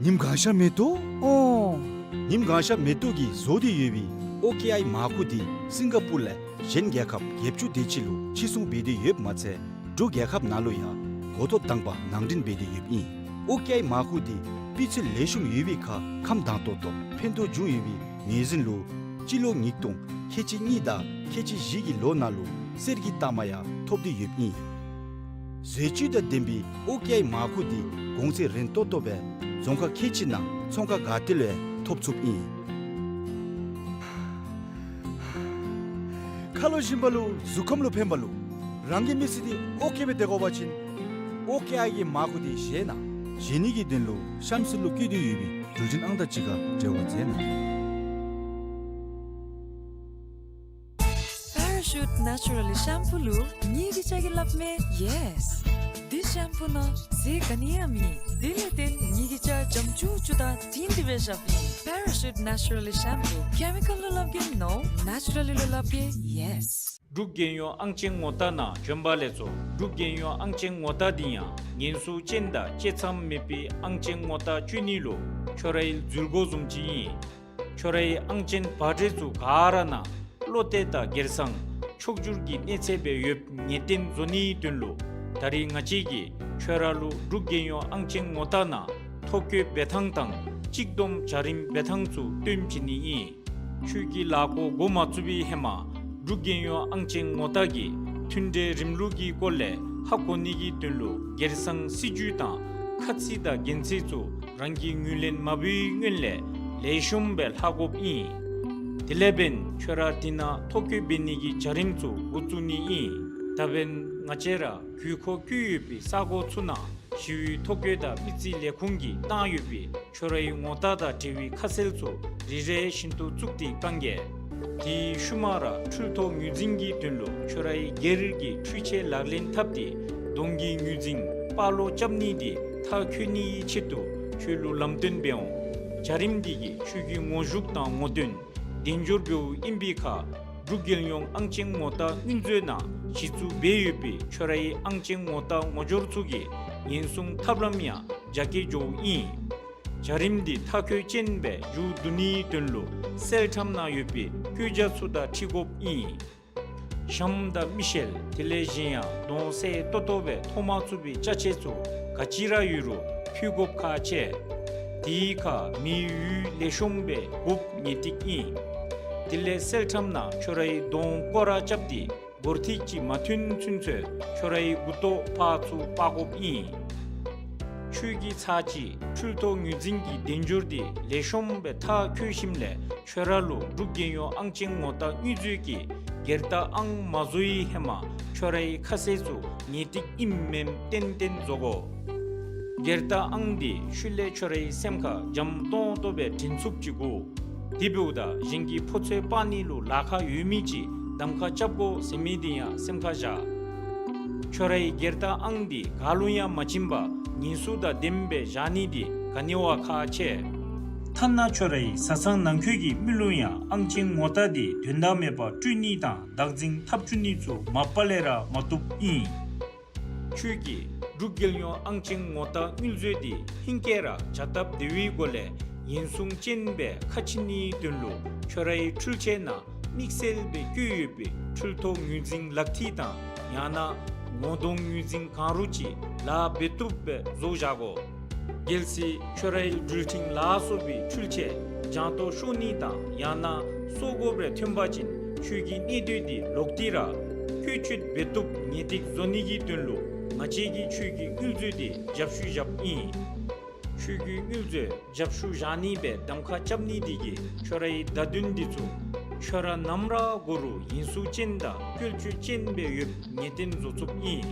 ཉིམ་གང་ཤར་མེ་ཏོག། ཨོ། ཉིམ་གང་ཤར་མེ་ཏོག་གིས་བཟོ་སྟེ་ཡོད་པའི་ཨོ་ཀེ་ཨའི་མར་ཁུ་དེ་སིང་ག་པུར་ལས་གཞན་རྒྱལ་ཁབ་བརྒྱད་ཅུ་དེ་ཅིག་ལུ་ཕྱིར་ཚོང་འབད་དེ་ཡོདཔ་མ་ཚད་འབྲུག་རྒྱལ་ཁབ་ནང་ལུ་ཡང་འགོ་ཐོག་དང་པ་ནང་འདྲེན་འབད་དེ་ཡོདཔ་ཨིན། ཨོ་ཀེ་ཨའི་མར་ཁུ་དེ་སྤུས་ཚད་ལེགས་ཤོམ་ཡོད་པའི་ཁར་ཁམས་དྭངས་ཏོག་ཏོ་ཕན་ཐོགས་བྱུང་ཡོད་པའི་ངོས་འཛིན་ལུ་སྤྱི་ལོ་ཉིས་སྟོང་ཁལ་གཅིག་གཉིས་དང་ཁལ་གཅིག་བཞི་གི་ལོ་ནང་ལུ་གསེར་གྱི་རྟགས་མ་ཡང་ཐོབ་སྟེ་ཡོདཔ་ཨིན། ཟས་བཅུད་དང་ལྡན་པའི་ཨོ་ཀེ་ཨའི་མར་ཁུ་འདི་གོང་ཚད་རན་ཏོག་ཏོ་སྦེ་རྫོང་ཁག་ཁལ་གཅིག་ནང་ཚོང་ཁང་ག་ཏེ་ལུ་ཡང་ཐོབ་ཚུགསཔ་ཨིན། ཁ་ལུ་བཞིན་པ་ལུ་གཟུགས་ཁམས་ལུ་ཕན་པ་ལུ་རང་གི་མི་ཚེ་འདི་ཨོ་ཀེ་སྦེ་སྡོད་དགོ་པ་ཅིན་ཨོ་ཀེ་ཨའི་གི་མར་ཁུ་འདི་བཞེས་གནང་། བཞེས་ནི་གི་དོན་ལུ་གཤམ་ཚུ་ལུ་བཀོད་དེ་ཡོད་པའི་འགྲུལ་འཕྲིན་ཨང་རྟགས་ཅིག་ཁར་འབྲེལ་བ་མཛད་གནང་། Parachute Naturally Shampoo ལུ་ངེ་གི་ལྕགས་ཀྱི་ལགཔ་མེ། Yes། འདི་ཤམ་པུ་ནང་ཟས་ག་ནི་ཡང་མེད། དེ་ལས་བརྟེན་ངེ་གི་ལྕགས་འཇམ་ཅུག་ཅུ་དང་དྲིང་དྲི་སྦེ་ཤརཝ་ཨིན། Parachute Naturally Shampoo། Chemical ལུ་སླབ་གེ་No། Naturally ལུ་སླབ་གེ་Yes། འབྲུག་རྒྱལ་ཡོངས་ཨང་ཅན་ངོ་རྟགས་ནང་བྱོན་པ་ལེགས་སོ། འབྲུག་རྒྱལ་ཡོངས་ཨང་ཅན་ངོ་རྟགས་འདི་ཡང་ཉེན་སྲུང་ཅན་དང་བཅད་མཚམས་མེད་པའི་ཨང་ཅན་ངོ་རྟགས་སྤྱོད་ནི་ལུ་ཁྱོད་རའི་འཛུལ་སྒོ་བཟུམ་ཅིག་ཨིན། ཁྱོད་རའི་ཨང་ཅན་པར་ཊི་ཚུ་ག་ར་ནང་བློ་གཏད་དང་སྒེར་སང་ཕྱོགས་བསྒྱུར་གྱི་གནས་ཚད་སྦེ་ཡོདཔ་ངེས་གཏན་བཟོ་ནིའི་དོན་ལུ་ད་རིས་ང་བཅས་ཀྱིས་ཁྱོད་ར་ལུ་འབྲུག་རྒྱལ་ཡོངས་ཨང་ཅན་ངོ་རྟགས་ནང་ཐོ་བཀོད་འབད་ཐངས་དང་གཅིག་བསྡོམས་བྱ་རིམ་འབད་ཐངས་ཚུ་སྟོན་བྱིན་ནི་ཨིན། ཁྱོད་ཀྱིས་ལཱ་འགོ་འགོ་མ་བཙུགས་པའི་ཧེ་མ་འབྲུག་རྒྱལ་ཡོངས་ཨང་ཅན་ངོ་རྟགས་ཀྱི་མཐུན་འབྲེལ་རིམ་ལུགས་ཀྱི་སྐོར་ལས་ཧ་གོ་ནི་གི་དོན་ལུ་སྒེར་སང་སྲིད་བྱུས་དང་ཁ་ཚིག་དང་འགན་འཁྲི་ཚུ་རང་གིས་ངོས་ལེན་མ་འབད་བའི་སྔོན་ལས་ལེགས་ཤོམ་སྦེ་ལྷག་དགོཔ་ཨིན། དེ་ལས་འབདན་ཁྱོད་ར་དེ་ནང་ཐོ་བཀོད་འབད་ནི་གི་བྱ་རིམ་ཚུ་འགོ་བཙུགས་ནི་ཨིན། ད་འབདན་ང་བཅས་ར་དགོས་མཁོ་བཀོད་ཡོད་པའི་ས་གོ་ཚུ་ནང་ཞི་བའི་ཐོ་བཀོད་དང་མི་རྩིས་ལས་ཁུངས་ཀྱིས་བཏང་ཡོད་པའི་ཁྱོད་རའི་ངོ་རྟགས་དང་འབྲེལ་བའི་ཁ་གསལ་ཚུ་རེ་རེ་བཞིན་དུ་བཙུགས་ཏེ་བཀང་གེ། དེའི་ཤུལ་མ་ར་འཕྲུལ་ཐོ་ངོས་འཛིན་གྱི་དོན་ལུ་ཁྱོད་རའི་སྒེར་གྱི་འཕྲུལ་ཆས་ལག་ལེན་འཐབ་སྟེ་གདོང་གི་ངོས་འཛིན་པར་ལོག་རྐྱབ་ནི་དེ་མཐར་འཁྱོལ་ནིའི་ཆེད་དུ་ཁྱོད་ལུ་ལམ་སྟོན་འབད་འོང་། བྱ་རིམ་འདི་གིས་ཁྱོད་ཀྱི་ངོ་བཞུགས་དང་ངོ་འདོན་དལ་འབྱོར་འབདཝ་ཨིན་པའི་ཁར་འབྲུག་རྒྱལ་ཡོངས་ཨང་ཅན་ངོ་རྟགས་དངུལ་མཛོད་ནང་གཞི་བཙུགས་འབད་ཡོད་པའི་ཁྱོད་རའི་ཨང་ཅན་ངོ་རྟགས་ངོ་སྦྱོར་ཚུ་གི་ཉེན་སྲུང་ཐབས་ལམ་ཡང་རྒྱ་སྐྱེད་འགྱོཝ་ཨིན། བྱ་རིམ་འདི་མཐའ་འཁྱོལ་ཅན་སྦེ་མཇུག་བསྡུ་ནིའི་དོན་ལུ་སེལ་ཁྲམ་ནང་ཡོད་པའི་བཀོད་རྒྱ་ཚུ་དང་འཁྲིལ་དགོཔ་ཨིན། གཤམ་དང་མི་ཤེལ་དེ་ལས་གཞན་ཡང་གདོང་གསལ་ཏོག་ཏོ་སྦེ་མཐོང་མ་ཚུགས་པའི་ཅ་ཆས་ཚུ་ག་ཅི་ར་ཡོད་རུང་ཕུལ་དགོཔ་ཁག་ཆེ། དེའི་ཁར་མི་ཡུལ་ལེགས་ཤོམ་སྦེ་དགོཔ་ངེས་ཏིག་ཨིན། དེ་ལས་སེལ་ཁྲམ་ནང་ཁྱོད་རའི་གདོང་སྐོར་ར་རྐྱབ་སྟེ་སྒོར་ཐིག་ཅིག་མ་ཐོན་ཚུན་ཚོད་ཁྱོད་རའི་མགུ་ཏོ་ཕར་ཚུར་སྤར་དགོཔ་ཨིན། ཁྱོད་ཀྱིས་ཚར་གཅིག་འཕྲུལ་ཐོག་ངོས་འཛིན་གྱི་དལ་འབྱོར་འདི་ལེགས་ཤོམ་སྦེ་མཐའ་འཁྱོལ་ཞིནམ་ལས་ཁྱོད་ར་ལུ་འབྲུག་རྒྱལ་ཡོངས་ཨང་ཅན་ངོ་རྟགས་དངུལ་མཛོད་ཀྱིས་སྒེར་རྟགས་ཨང་མ་བཟོ་བའི་ཧེ་མ་ཁྱོད་རའི་ཁ་གསལ་ཚུ་ངེས་ཏིག་ཨིནམ་མེནམ་ཏན་ཏན་བཟོ་དགོ། སྒེར་རྟགས་ཨང་འདི་ཤུལ་ལས་ཁྱོད་རའི་སེམས་ཁར་འཇམ་ཏོང་ཏོ་སྦེ་དྲན་ཚུགསཔ་ཅིག་དགོ། དེ་འབདཝ་ད་གཞན་གྱི་ཕོ་ཚོད་སྤར་ནི་ལུ་ལཱ་ཁག་ཡོད་མི་ཅིག་གདམ་ཁ་རྐྱབ་དགོ་ཟེར་མི་འདི་ཡང་སེམས་ཁར་བཞག། ཁྱོད་རའི་སྒེར་རྟགས་ཨང་འདི་ག་ལུ་ཡང་མ་བྱིན་པར་ཉེན་སྲུང་དང་ལྡནམ་སྦེ་བཞག་ནི་འདི་ག་ནི་བ་ཁག་ཆེ། ཐ་ན་ཁྱོད་རའི་བཟའ་ཚང་ནང་འཁོད་ཀྱི་མི་ལུ་ཡང་ཨང་ཅན་ངོ་རྟགས་འདི་དོན་དག་མེད་པར་སྤྲོད་ནི་དང་བདག་འཛིན་འཐབ་བཅུག་ནི་ཚུ་མ་པ་ལས་ར་མ་བཏུབ་ཨིན། ཁྱོད་ཀྱིས་འབྲུག་རྒྱལ་ཡོངས་ཨང་ཅན་ངོ་རྟགས་དངུལ་མཛོད་འདི་ཧེང་སྐལ་ར་བྱ་སྟབས་བདེ་བའི་སྒོ་ལས་ཉེན་སྲུང་ཅན་སྦེ་ཁ་ཕྱེ་ནིའི་དོན་ལུ་ཁྱོད་རའི་འཕྲུལ་ཆས་ནང་དམིགས་བསལ་སྦེ་བཀོད་ཡོད་པའི་འཕྲུལ་ཐོག་ངོས་འཛིན་ལག་མཐིལ་དང་ཡང་ན་ངོ་གདོང་ངོས་འཛིན་གང་རུང་ཅིག་ལཱ་འབད་བཏུབ་སྦེ་བཟོ་བཞག་དགོ། གལ་སྲིད་ཁྱོད་རའི་འགྲུལ་འཕྲིན་ལ་སོགས་པའི་འཕྲུལ་ཆས་རྒྱང་ཐོག་ཤོར་ནི་དང་ཡང་ན་སོར་དགོཔ་རེ་ཐོན་པ་ཅིན་ཁྱོད་ཀྱི་གནས་སྡོད་འདི་ལོག་སྟེ་ར་བཀོལ་སྤྱོད་འབད་བཏུབ་ངེས་ཏིག་བཟོ་ནི་གི་དོན་ལུ་ང་བཅས་ཀྱིས་ཁྱོད་ཀྱི་དངུལ་མཛོད་འདི་རྒྱབ་བཤུད་བཞགཔ་ཨིན། ཁྱོད་ཀྱི་དངུལ་མཛོད་རྒྱབ་བཤུད་བཞག་ནི་སྦེ་གདམ་ཁ་རྐྱབ་ནི་འདི་གིས་ཁྱོད་རའི་བརྡ་དོན་འདི་ཚུ་ཁྱོད་ར་ནམ་ར་འགོར་རུང་ཉེན་སྲུང་ཅན་དང་བཀོལ་སྤྱོད་ཅན་སྦེ་ཡོདཔ་ངེས་གཏན་བཟོ་ཚུགསཔ་ཨིན།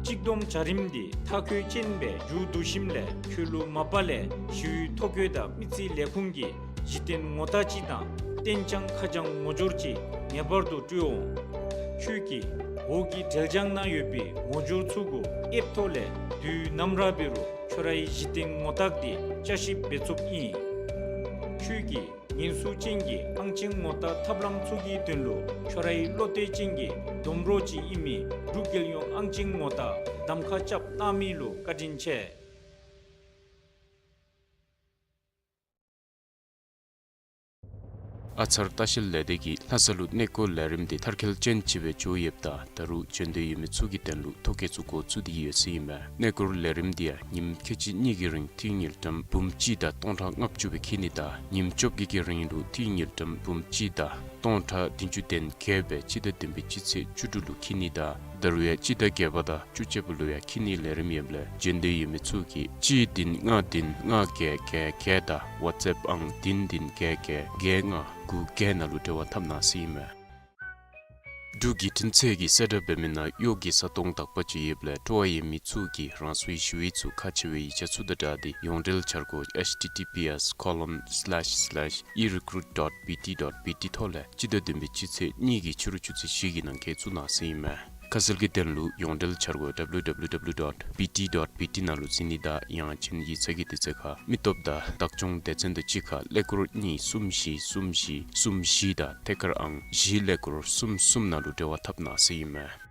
གཅིག་བསྡོམས་བྱ་རིམ་འདི་མཐའ་འཁྱོལ་ཅན་སྦེ་མཇུག་བསྡུ་ཞིནམ་ལས་ཁྱོད་ལུ་མ་པ་ལས་ཞི་གཡོག་ཐོ་བཀོད་དང་མི་རྩིས་ལས་ཁུངས་ཀྱི་གཞི་རྟེན་ངོ་རྟགས་ཅིག་དང་གཏན་འཇགས་ཁ་བྱང་ངོ་སྦྱོར་ཅིག་ངེས་པར་དུ་སྤྲོད་འོང་། ཁྱོད་ཀྱིས་འོག་གི་འབྲེལ་བྱང་ནང་ཡོད་པའི་ངོ་སྦྱོར་ཚུ་གུ་ཨེཔ་ཐོག་ལས་དུས་ནམ་ར་འབད་རུང་ཁྱོད་རའི་གཞི་རྟེན་ངོ་རྟགས་འདི་བསྐྱར་ཞིབ་འབད་ཚུགསཔ་ཨིན། ཁྱོད་ཀྱིས་ཉེན་སྲུང་ཅན་གྱི་ཨང་ཅན་ངོ་རྟགས་ཐབས་ལམ་ཚུ་གི་དོན་ལུ་ཁྱོད་རའི་བློ་གཏད་ཅན་གྱི་སྡོམ་གྲོགས་ཅིག་ཨིན་མི་འབྲུག་རྒྱལ་ཡོངས་ཨང་ཅན་ངོ་རྟགས་གདམ་ཁ་རྐྱབ་གནང་མི་ལུ་བཀའ་དྲིན་ཆེ། ཨ་ཚར་ལྟ་བཤལ་ལས་སྡེ་གིས་ལྷ་ས་ལུ་གནས་སྐོར་ལས་རིམ་འདི་མཐར་འཁྱོལ་ཅན་ཅིག་སྦེ་འགྱོ་ཡོདཔ་ད་ད་རུང་འབྱོན་འདོད་ཡོད་མི་ཚུ་གི་དོན་ལུ་ཐོ་བཀོད་ཚུ་འགོ་བཙུགས་ཏེ་ཡོད་ཟེར་ཨིན་མས། གནས་སྐོར་ལས་རིམ་འདི་ཡང་ཉིནམ་ཁལ་གཅིག་གཉིས་ཀྱི་རིང་ཏི་རུ་དངུལ་ཀྲམ་འབུམ་གཅིག་དང་སྟོང་ཕྲག་ལྔ་བཅུ་སྦེ་འཁྱིད་ནི་དང་ཉིནམ་བཅོ་བརྒྱད་ཀྱི་རིང་ལུ་ཏི་རུ་དངུལ་ཀྲམ་འབུམ་གཅིག་དང་སྟོང་ཕྲག་བདུན་ཅུ་དོན་བརྒྱད་སྦེ་སྤྱི་ཟླ་བདུན་པའི་སྤྱི་ཚེས་བཅུ་དྲུག་ལུ་འཁྱིད་ནི་དང་ད་རུང་ཡང་སྤྱི་ཟླ་བརྒྱད་པ་དང་བཅུ་གཅིག་པ་ལུ་ཡང་འཁྱིད་ནིའི་ལས་རིམ་ཡོདཔ་ལས་འབྱོན་འདོད་ཡོད་མི་ཚུ་གིས་གཅིག་བདུན་ལྔ་བདུན་ལྔ་བརྒྱད་བརྒྱད་བརྒྱད་དང་ཝཊས་ཨེཔ་ཨང་བདུན་བདུན་བརྒྱད་བརྒྱད་བརྒྱད་ལྔ་དགུ་བརྒྱད་ནང་ལུ་འབྲེལ་བ་འཐབ་གནང་ཟེར་ཨིན་མས། འབྲུག་བརྒྱུད་འཕྲིན་ཚད་ཀྱིས་གསལ་བསྒྲགས་འབད་མི་ནང་གཡོག་གི་ས་སྟོང་དག་པ་ཅིག་ཡོདཔ་ལས་སྤྲོ་བ་ཡོད་མི་ཚུ་གིས་རང་སོའི་ཞི་བའི་ཚུ་ཁག་ཆེ་བའི་ཡིག་ཆ་ཚུ་དང་སྦྲགས་ཏེ་ཡོངས་འབྲེལ་འཆར་སྒོ་ཨེཆ་ཊི་ཊི་པི་ཨེསི་ཁོ་ལོན་སི་ལེཤ་སི་ལེཤ་ཨི་རི་ཀུ་རུཊ་ཌོཊ་བི་ཊི་ཌོཊ་བི་ཊི་ཐོག་ལས་སྤྱི་ཟླ་བདུན་པའི་སྤྱི་ཚེས་གཉིས་ཀྱི་ཕྱི་རུ་ཆུ་ཚོད་བཞི་གི་ནང་འཁོད་བཙུགས་གནང་ཟེར་ཨིན་མས། ཁ་གསལ་གྱི་དོན་ལུ་ཡོངས་འབྲེལ་འཆར་སྒོ་ཌབ་ལུ་ཌབ་ལུ་ཌབ་ལུ་ཌོཊ་བི་ཊི་ཌོཊ་བི་ཊི་ནང་ལུ་གཟིགས་ནི་དང་ཡང་ཅིན་ཡིག་ཚང་གི་དུས་ཚོད་ཁར་མི་སྟོབས་དང་བདག་སྐྱོང་སྡེ་ཚན་དང་གཅིག་ཁར་ཀླད་ཀོར་གཉིས་གསུམ་བཞི་གསུམ་བཞི་གསུམ་བཞི་དང་ཐད་ཀར་ཨང་བཞི་ཀླད་ཀོར་གསུམ་གསུམ་ནང་ལུ་འབྲེལ་བ་འཐབ་གནང་ཟེར་ཨིན་མས།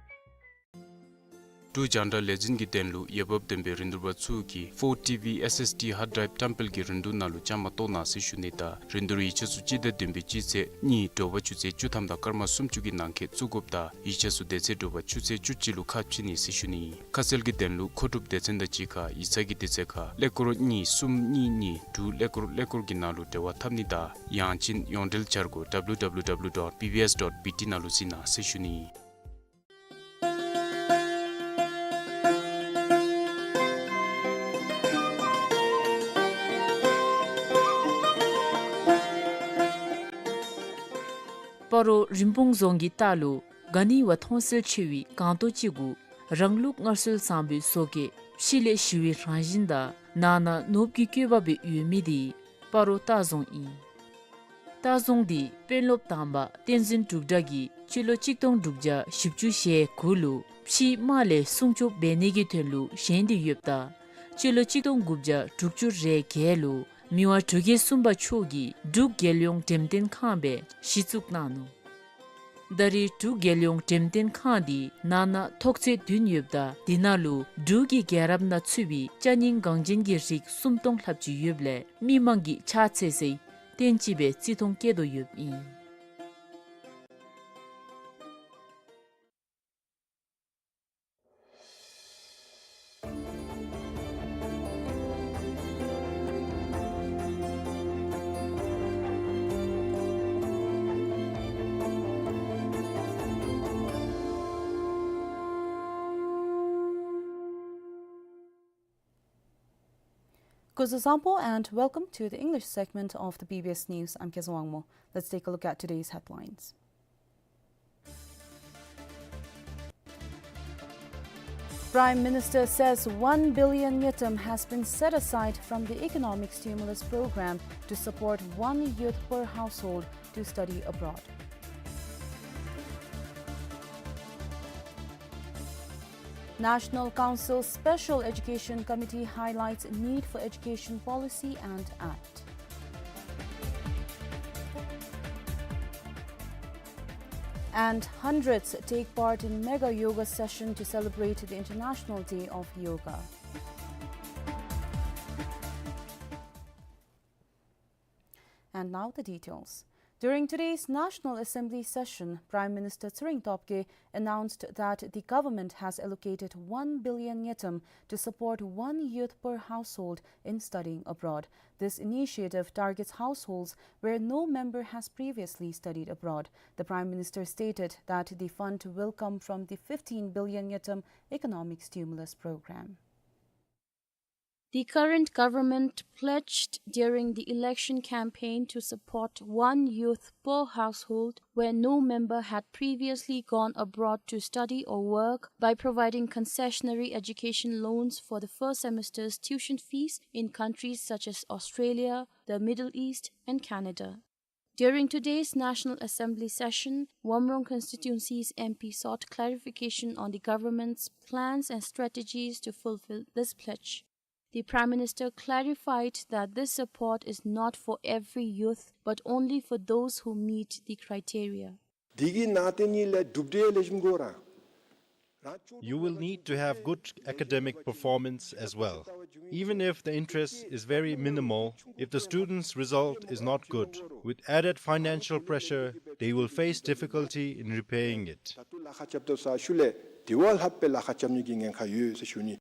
འབྲུག་རྒྱང་བསྒྲགས་ལས་འཛིན་གྱི་དོན་ལུ་འོས་འབབ་ལྡན་པའི་རིན་བསྡུར་པ་ཚུ་གིས་ཕོར་ཊི་ཝི་ཨེསི་ཨེསི་ཌི་ཧརཌ་ཌྲའིབ་བཀྲམ་སྤེལ་གྱི་རིན་བསྡུར་ནང་ལུ་བཅའ་མར་གཏོགས་གནང་ཟེར་ཞུ་ནི་དང་རིན་བསྡུར་ཡིག་ཆ་ཚུ་སྤྱི་ཟླ་བདུན་པའི་སྤྱི་ཚེས་གཉིས་དྲོ་པ་ཆུ་ཚོད་བཅུ་ཐམ་དང་སྐར་མ་སུམ་ཅུ་གི་ནང་འཁོད་བཙུགས་དགོཔ་དང་ཡིག་ཆ་ཚུ་དེ་ཚེ་དྲོ་པ་ཆུ་ཚོད་བཅུ་གཅིག་ལུ་ཁ་ཕྱེ་ནི་ཟེར་ཞུ་ནི། ཁ་གསལ་གྱི་དོན་ལུ་མཁོ་སྒྲུབ་སྡེ་ཚན་དང་གཅིག་ཁར་ཡིག་ཚང་གི་དུས་ཚོད་ཁར་ཀླད་ཀོར་གཉིས་གསུམ་གཉིས་གཉིས་དྲུག་ཀླད་ཀོར་ཀླད་ཀོར་གྱི་ནང་ལུ་འབྲེལ་བ་འཐབ་ནི་དང་ཡང་ཅིན་ཡོངས་འབྲེལ་འཆར་སྒོ་ཌབ་ལུ་ཌབ་ལུ་ཌབ་ལུ་ཌོཊ་བི་བི་ཨེསི་ཌོཊ་བི་ཊི་ནང་ལུ་གཟིགས་གནང་ཟེར་ཞུ་ནི། སྤ་རོ་རིན་སྤུངས་རྫོང་གི་ལྟག་ལུ་ག་ནི་བ་མཐོང་གསལ་ཆེ་བའི་སྒང་ཏོག་ཅིག་གུ་རང་ལུགས་སྔར་སྲོལ་བཟང་པོའི་བཟོ་བཀོད་ཕྱི་ལས་ཞི་བའི་རང་བཞིན་དང་ནང་ན་ནོར་བུའི་བཀོད་པ་སྦེ་ཡོད་མི་དེ་སྤ་རོ་ལྟ་རྫོང་ཨིན། ལྟ་རྫོང་འདི་དཔོན་སློབ་དང་པ་བསྟན་འཛིན་འབྲུག་སྒྲ་གིས་སྤྱི་ལོ་གཅིག་སྟོང་དྲུག་བརྒྱ་བཞི་བཅུ་ཞེ་དགུ་ལུ་ཕྱིའི་དམག་ལས་སྲུང་སྐྱོབ་འབད་ནི་གི་དོན་ལུ་བཞེངས་ཏེ་ཡོདཔ་ད་སྤྱི་ལོ་གཅིག་སྟོང་དགུ་བརྒྱ་དྲུག་ཅུ་རེ་བརྒྱད་ལུ་མི་དབང་འབྲུག་རྒྱལ་གསུམ་པ་མཆོག་གིས་འབྲུག་རྒྱལ་ཡོངས་འགྲེམས་སྟོན་ཁང་སྦེ་གཞི་བཙུགས་གནང་ནུག། ད་རེས་འབྲུག་རྒྱལ་ཡོངས་འགྲེམས་སྟོན་ཁང་འདི་ནང་ན་ཐོག་ཚད་བདུན་ཡོདཔ་ད་འདི་ནང་ལུ་འབྲུག་གི་རྒྱལ་རབས་ནང་ཚུད་པའི་ཅ་རྙིང་འགངས་ཅན་གྱི་རིགས་སུམ་སྟོང་ལྷགཔ་ཅིག་ཡོདཔ་ལས་མི་མང་གིས་ཕྱག་འཚལ་སའི་རྟེན་ཅིག་སྦེ་བརྩི་མཐོང་བསྐྱེད་དོ་ཡོདཔ་ཨིན། Kuzuzangpo and welcome to the English segment of the B B S News. I'm Kezang Wangmo. Let's take a look at today's headlines. Prime Minister says one billion ngultrum has been set aside from the economic stimulus program to support one youth per household to study abroad. National Council Special Education Committee highlights need for education policy and act. And hundreds take part in mega yoga session to celebrate the International Day of Yoga. And now the details. During today's National Assembly session, Prime Minister Tshering Tobgay announced that the government has allocated one billion ngultrum to support one youth per household in studying abroad. This initiative targets households where no member has previously studied abroad. The Prime Minister stated that the fund will come from the fifteen billion ngultrum economic stimulus program. The current government pledged during the election campaign to support one youth per household where no member had previously gone abroad to study or work by providing concessionary education loans for the first semester's tuition fees in countries such as Australia, the Middle East, and Canada. During today's National Assembly session, Womrong constituency's M P sought clarification on the government's plans and strategies to fulfill this pledge. The Prime Minister clarified that this support is not for every youth, but only for those who meet the criteria. དེ་གི་ནང་དེ་ནི་ལས་གྲུབ་འབྲས་ལེགས་ཤོམ་དགོ་ར། You will need to have good academic performance as well. Even if the interest is very minimal, if the student's result is not good, with added financial pressure, they will face difficulty in repaying it. ད་ལྟོ་ལཱ་ཁག་རྐྱབ་དོ་ས་ཤུལ་ལས་དེ་བ་ལྷགཔ་སྦེ་ལཱ་ཁག་རྐྱབ་ནི་གི་ཉེན་ཁ་ཡོད་ཟེར་ཞུ་ནི།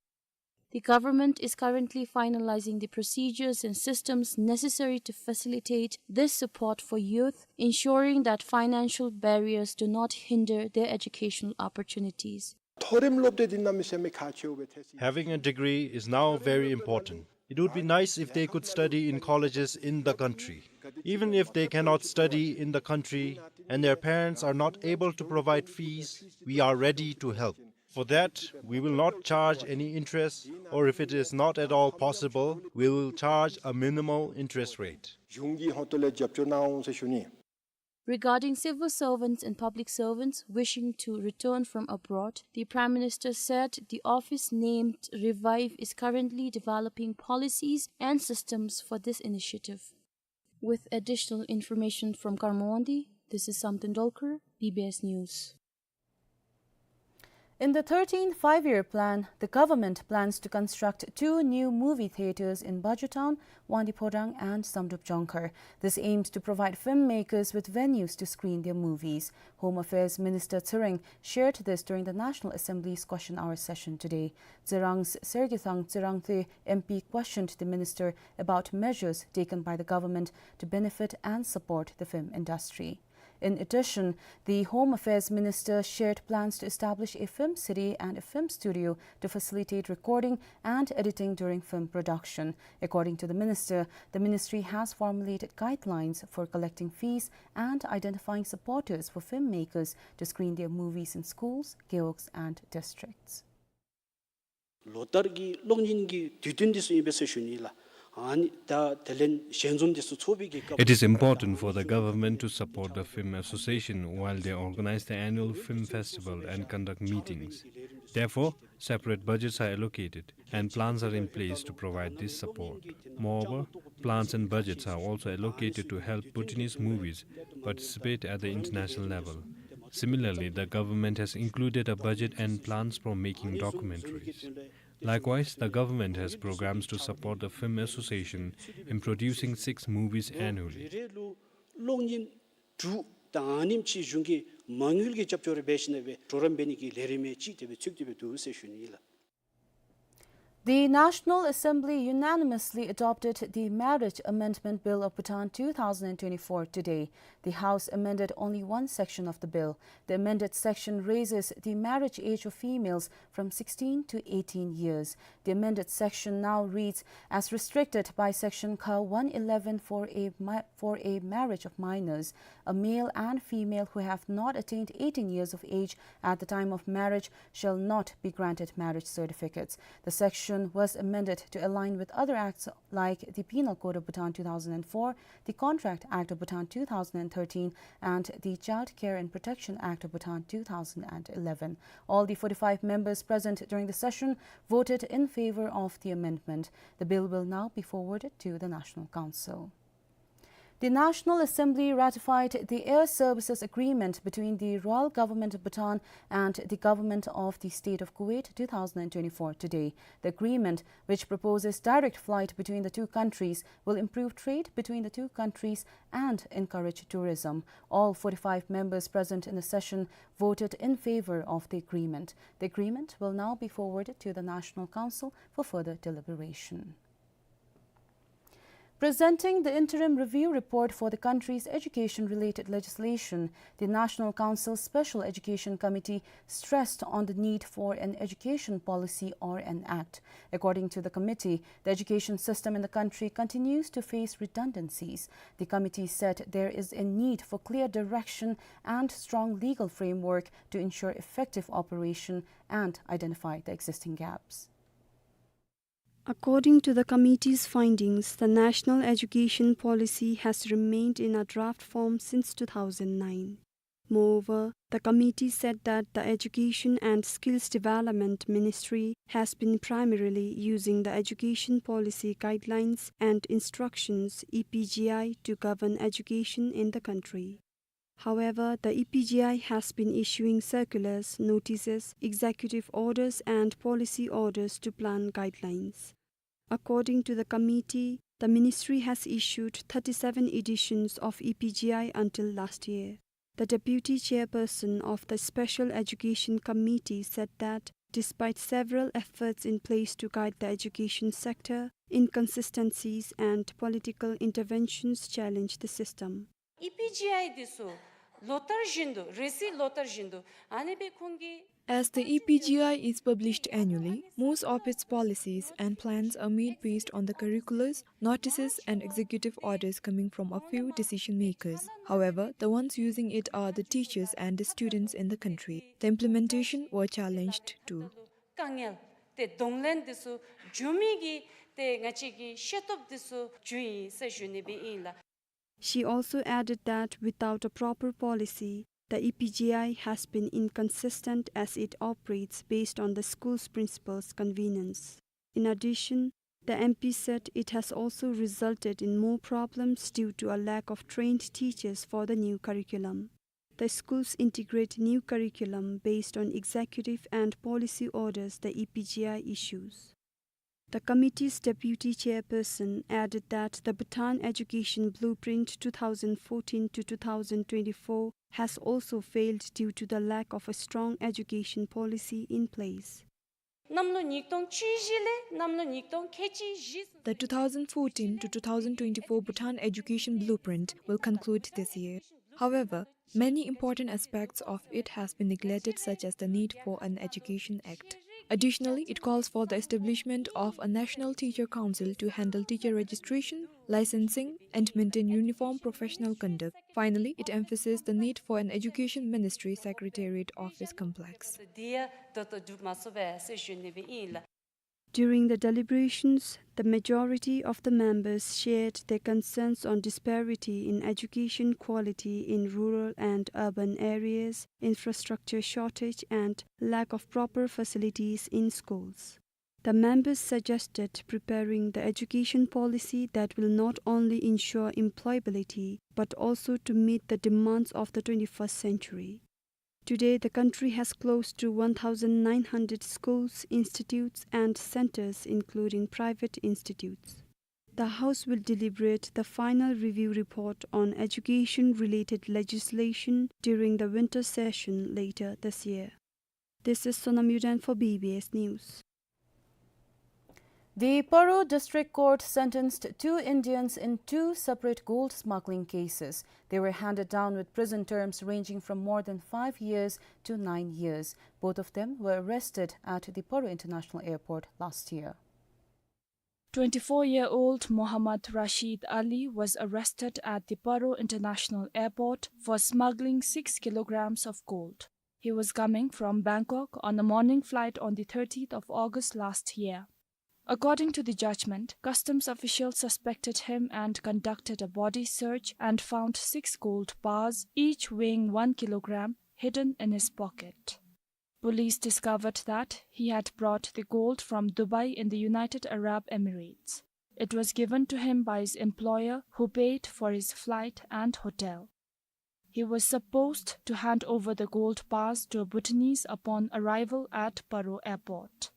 The government is currently finalizing the procedures and systems necessary to facilitate this support for youth, ensuring that financial barriers do not hinder their educational opportunities. མཐོ་རིམ་སློབ་གྲྭ་འདི་གནམ་མེད་ས་མེད་ཁག་ཆེཝ་སྦེ་ཐལ་སྲིད། Having a degree is now very important. It would be nice if they could study in colleges in the country. Even if they cannot study in the country and their parents are not able to provide fees, we are ready to help. For that, we will not charge any interest, or if it is not at all possible, we will charge a minimal interest rate. གཞུང་གི་ཧོངས་ལས་རྒྱབ་སྐྱོར་གནང་འོང་ཟེར་ཞུ་ནི། Regarding civil servants and public servants wishing to return from abroad, the Prime Minister said the office named Revive is currently developing policies and systems for this initiative. With additional information from Karmawangdi, this is Samten Dolkar, B B S News. In the thirteenth Five-Year Plan, the government plans to construct two new movie theatres in Baju Town, Wangdue Phodrang and Samdrup Jongkhar. This aims to provide filmmakers with venues to screen their movies. Home Affairs Minister Tshering shared this during the National Assembly's Question Hour session today. Tsirang's Sergethang Tsirangtui M P questioned the minister about measures taken by the government to benefit and support the film industry. In addition, the Home Affairs Minister shared plans to establish a film city and a film studio to facilitate recording and editing during film production. According to the minister, the ministry has formulated guidelines for collecting fees and identifying supporters for filmmakers to screen their movies in schools, gewogs and districts. ལོ་ལྟར་གྱི་གློག་བརྙན་གྱི་དུས་སྟོན་འདི་ཚུ་ཨིན་པས་ཟེར་ཞུ་ནི་ལགས། ཨ་ནི་ད་དེ་ལས་ཞལ་འཛོམས་འདི་ཚུ་ཚོགས་པའི་གི་སྐབས། It is important for the government to support the film association while they organize the annual film festival and conduct meetings. Therefore, separate budgets are allocated and plans are in place to provide this support. Moreover, plans and budgets are also allocated to help Bhutanese movies participate at the international level. Similarly, the government has included a budget and plans for making documentaries. Likewise, the government has programs to support the Film Association in producing six movies annually. རེ་རེ་ལུ་གློག་བརྙན་དྲུག་དང་ཨ་ནེམ་ཅིག་གཞུང་གིས་མ་དངུལ་གྱི་རྒྱབ་སྐྱོར་རེ་འབད་ཞིནམ་ལས་གྲོགས་རམ་འབད་ནི་གི་ལས་རིམ་ཅིག་དེ་སྦེ་བཙུགས་ཏེ་སྦེ་འདུག་ཟེར་ཞུ་ནི་ཨིན་ལགས། The National Assembly unanimously adopted the Marriage Amendment Bill of Bhutan two thousand twenty-four today. The House amended only one section of the bill. The amended section raises the marriage age of females from sixteen to eighteen years. The amended section now reads, as restricted by Section Kha one eleven for a ma-, for a marriage of minors, a male and female who have not attained eighteen years of age at the time of marriage shall not be granted marriage certificates. The section was amended to align with other acts like the Penal Code of Bhutan two thousand four, the Contract Act of Bhutan two thousand thirteen, and the Child Care and Protection Act of Bhutan two thousand eleven. All the forty-five members present during the session voted in favor of the amendment. The bill will now be forwarded to the National Council. The National Assembly ratified the Air Services Agreement between the Royal Government of Bhutan and the Government of the State of Kuwait two thousand twenty-four today. The agreement, which proposes direct flight between the two countries, will improve trade between the two countries and encourage tourism. All forty-five members present in the session voted in favor of the agreement. The agreement will now be forwarded to the National Council for further deliberation. Presenting the interim review report for the country's education-related legislation, the National Council's Special Education Committee stressed on the need for an education policy or an act. According to the committee, the education system in the country continues to face redundancies. The committee said there is a need for clear direction and strong legal framework to ensure effective operation and identify the existing gaps. According to the committee's findings, the national education policy has remained in a draft form since two thousand nine. Moreover, the committee said that the Education and Skills Development Ministry has been primarily using the Education Policy Guidelines and Instructions, E P G I, to govern education in the country. However, the E P G I has been issuing circulars, notices, executive orders, and policy orders to plan guidelines. According to the committee, the ministry has issued thirty-seven editions of E P G I until last year. The deputy chairperson of the Special Education Committee said that despite several efforts in place to guide the education sector, inconsistencies and political interventions challenge the system. E P G I འདི་ཚུ་ལོ་ལྟར་བཞིན་དུ་རེ་སི་ལོ་ལྟར་བཞིན་དུ་ཨ་ནི་སྦེ་ཁོང་གིས As the E P G I is published annually, most of its policies and plans are made based on the circulars, notices, and executive orders coming from a few decision makers. However, the ones using it are the teachers and the students in the country. The implementation were challenged too. དཀའ་ངལ་ཏེ་གདོང་ལེན་འདི་ཚུ་འབྱུང་མི་གི་ཏེ་ང་བཅས་ཀྱི་ཤེས་སྟོབས་འདི་ཚུ་འབྱུང་ཡི་ཟེར་ཞུ་ནི་སྦེ་ཨིན་ལགས། She also added that without a proper policy, the E P G I has been inconsistent as it operates based on the school's principal's convenience. In addition, the M P said it has also resulted in more problems due to a lack of trained teachers for the new curriculum. The schools integrate new curriculum based on executive and policy orders the E P G I issues. The committee's deputy chairperson added that the Bhutan Education Blueprint two thousand fourteen to two thousand twenty-four has also failed due to the lack of a strong education policy in place. གནམ་ལོ་ཉིས་སྟོང་བཅུ་བཞི་ལས་གནམ་ལོ་ཉིས་སྟོང་ཁལ་གཅིག་བཞི། The two thousand fourteen to two thousand twenty-four Bhutan Education Blueprint will conclude this year. However, many important aspects of it has been neglected, such as the need for an Education Act. Additionally, it calls for the establishment of a National Teacher Council to handle teacher registration, licensing, and maintain uniform professional conduct. Finally, it emphasizes the need for an Education Ministry Secretariat Office Complex. འདི་ཡང་ད་ལྟོ་འགྲུབ་མ་ཚུགས་པས་ཟེར་ཞུ་ནི་སྦེ་ཨིན་ལགས། During the deliberations, the majority of the members shared their concerns on disparity in education quality in rural and urban areas, infrastructure shortage, and lack of proper facilities in schools. The members suggested preparing the education policy that will not only ensure employability, but also to meet the demands of the twenty-first century. Today, the country has close to one thousand nine hundred schools, institutes, and centers, including private institutes. The House will deliberate the final review report on education-related legislation during the winter session later this year. This is Sonam Yuden for B B S News. The Paro District Court sentenced two Indians in two separate gold smuggling cases. They were handed down with prison terms ranging from more than five years to nine years. Both of them were arrested at the Paro International Airport last year. Twenty-four-year-old Mohammad Rashid Ali was arrested at the Paro International Airport for smuggling six kilograms of gold. He was coming from Bangkok on a morning flight on the thirtieth of August last year. According to the judgment, customs officials suspected him and conducted a body search and found six gold bars, each weighing one kilogram, hidden in his pocket. Police discovered that he had brought the gold from Dubai in the United Arab Emirates. It was given to him by his employer, who paid for his flight and hotel. He was supposed to hand over the gold bars to a Bhutanese upon arrival at Paro Airport.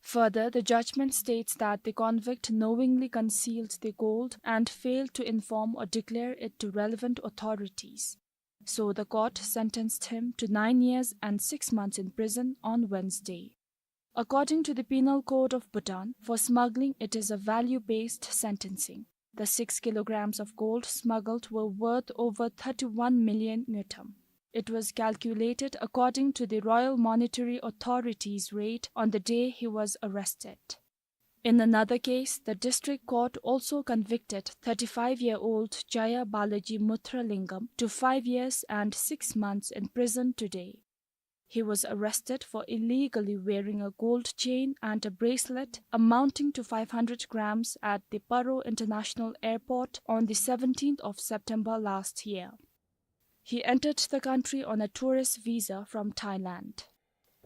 Further, the judgment states that the convict knowingly concealed the gold and failed to inform or declare it to relevant authorities. So the court sentenced him to nine years and six months in prison on Wednesday. According to the Penal Code of Bhutan, for smuggling, it is a value-based sentencing. The six kilograms of gold smuggled were worth over thirty-one million ngultrum. It was calculated according to the Royal Monetary Authority's rate on the day he was arrested. In another case, the district court also convicted thirty-five-year-old Jaya Balaji Muthralingam to five years and six months in prison today. He was arrested for illegally wearing a gold chain and a bracelet amounting to five hundred grams at the Paro International Airport on the seventeenth of September last year. He entered the country on a tourist visa from Thailand.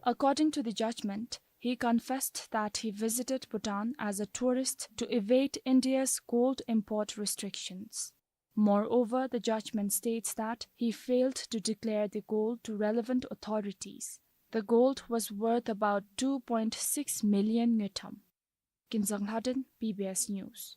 According to the judgment, he confessed that he visited Bhutan as a tourist to evade India's gold import restrictions. Moreover, the judgment states that he failed to declare the gold to relevant authorities. The gold was worth about two point six million ngultrum. Kinzang Lhaden, B B S News.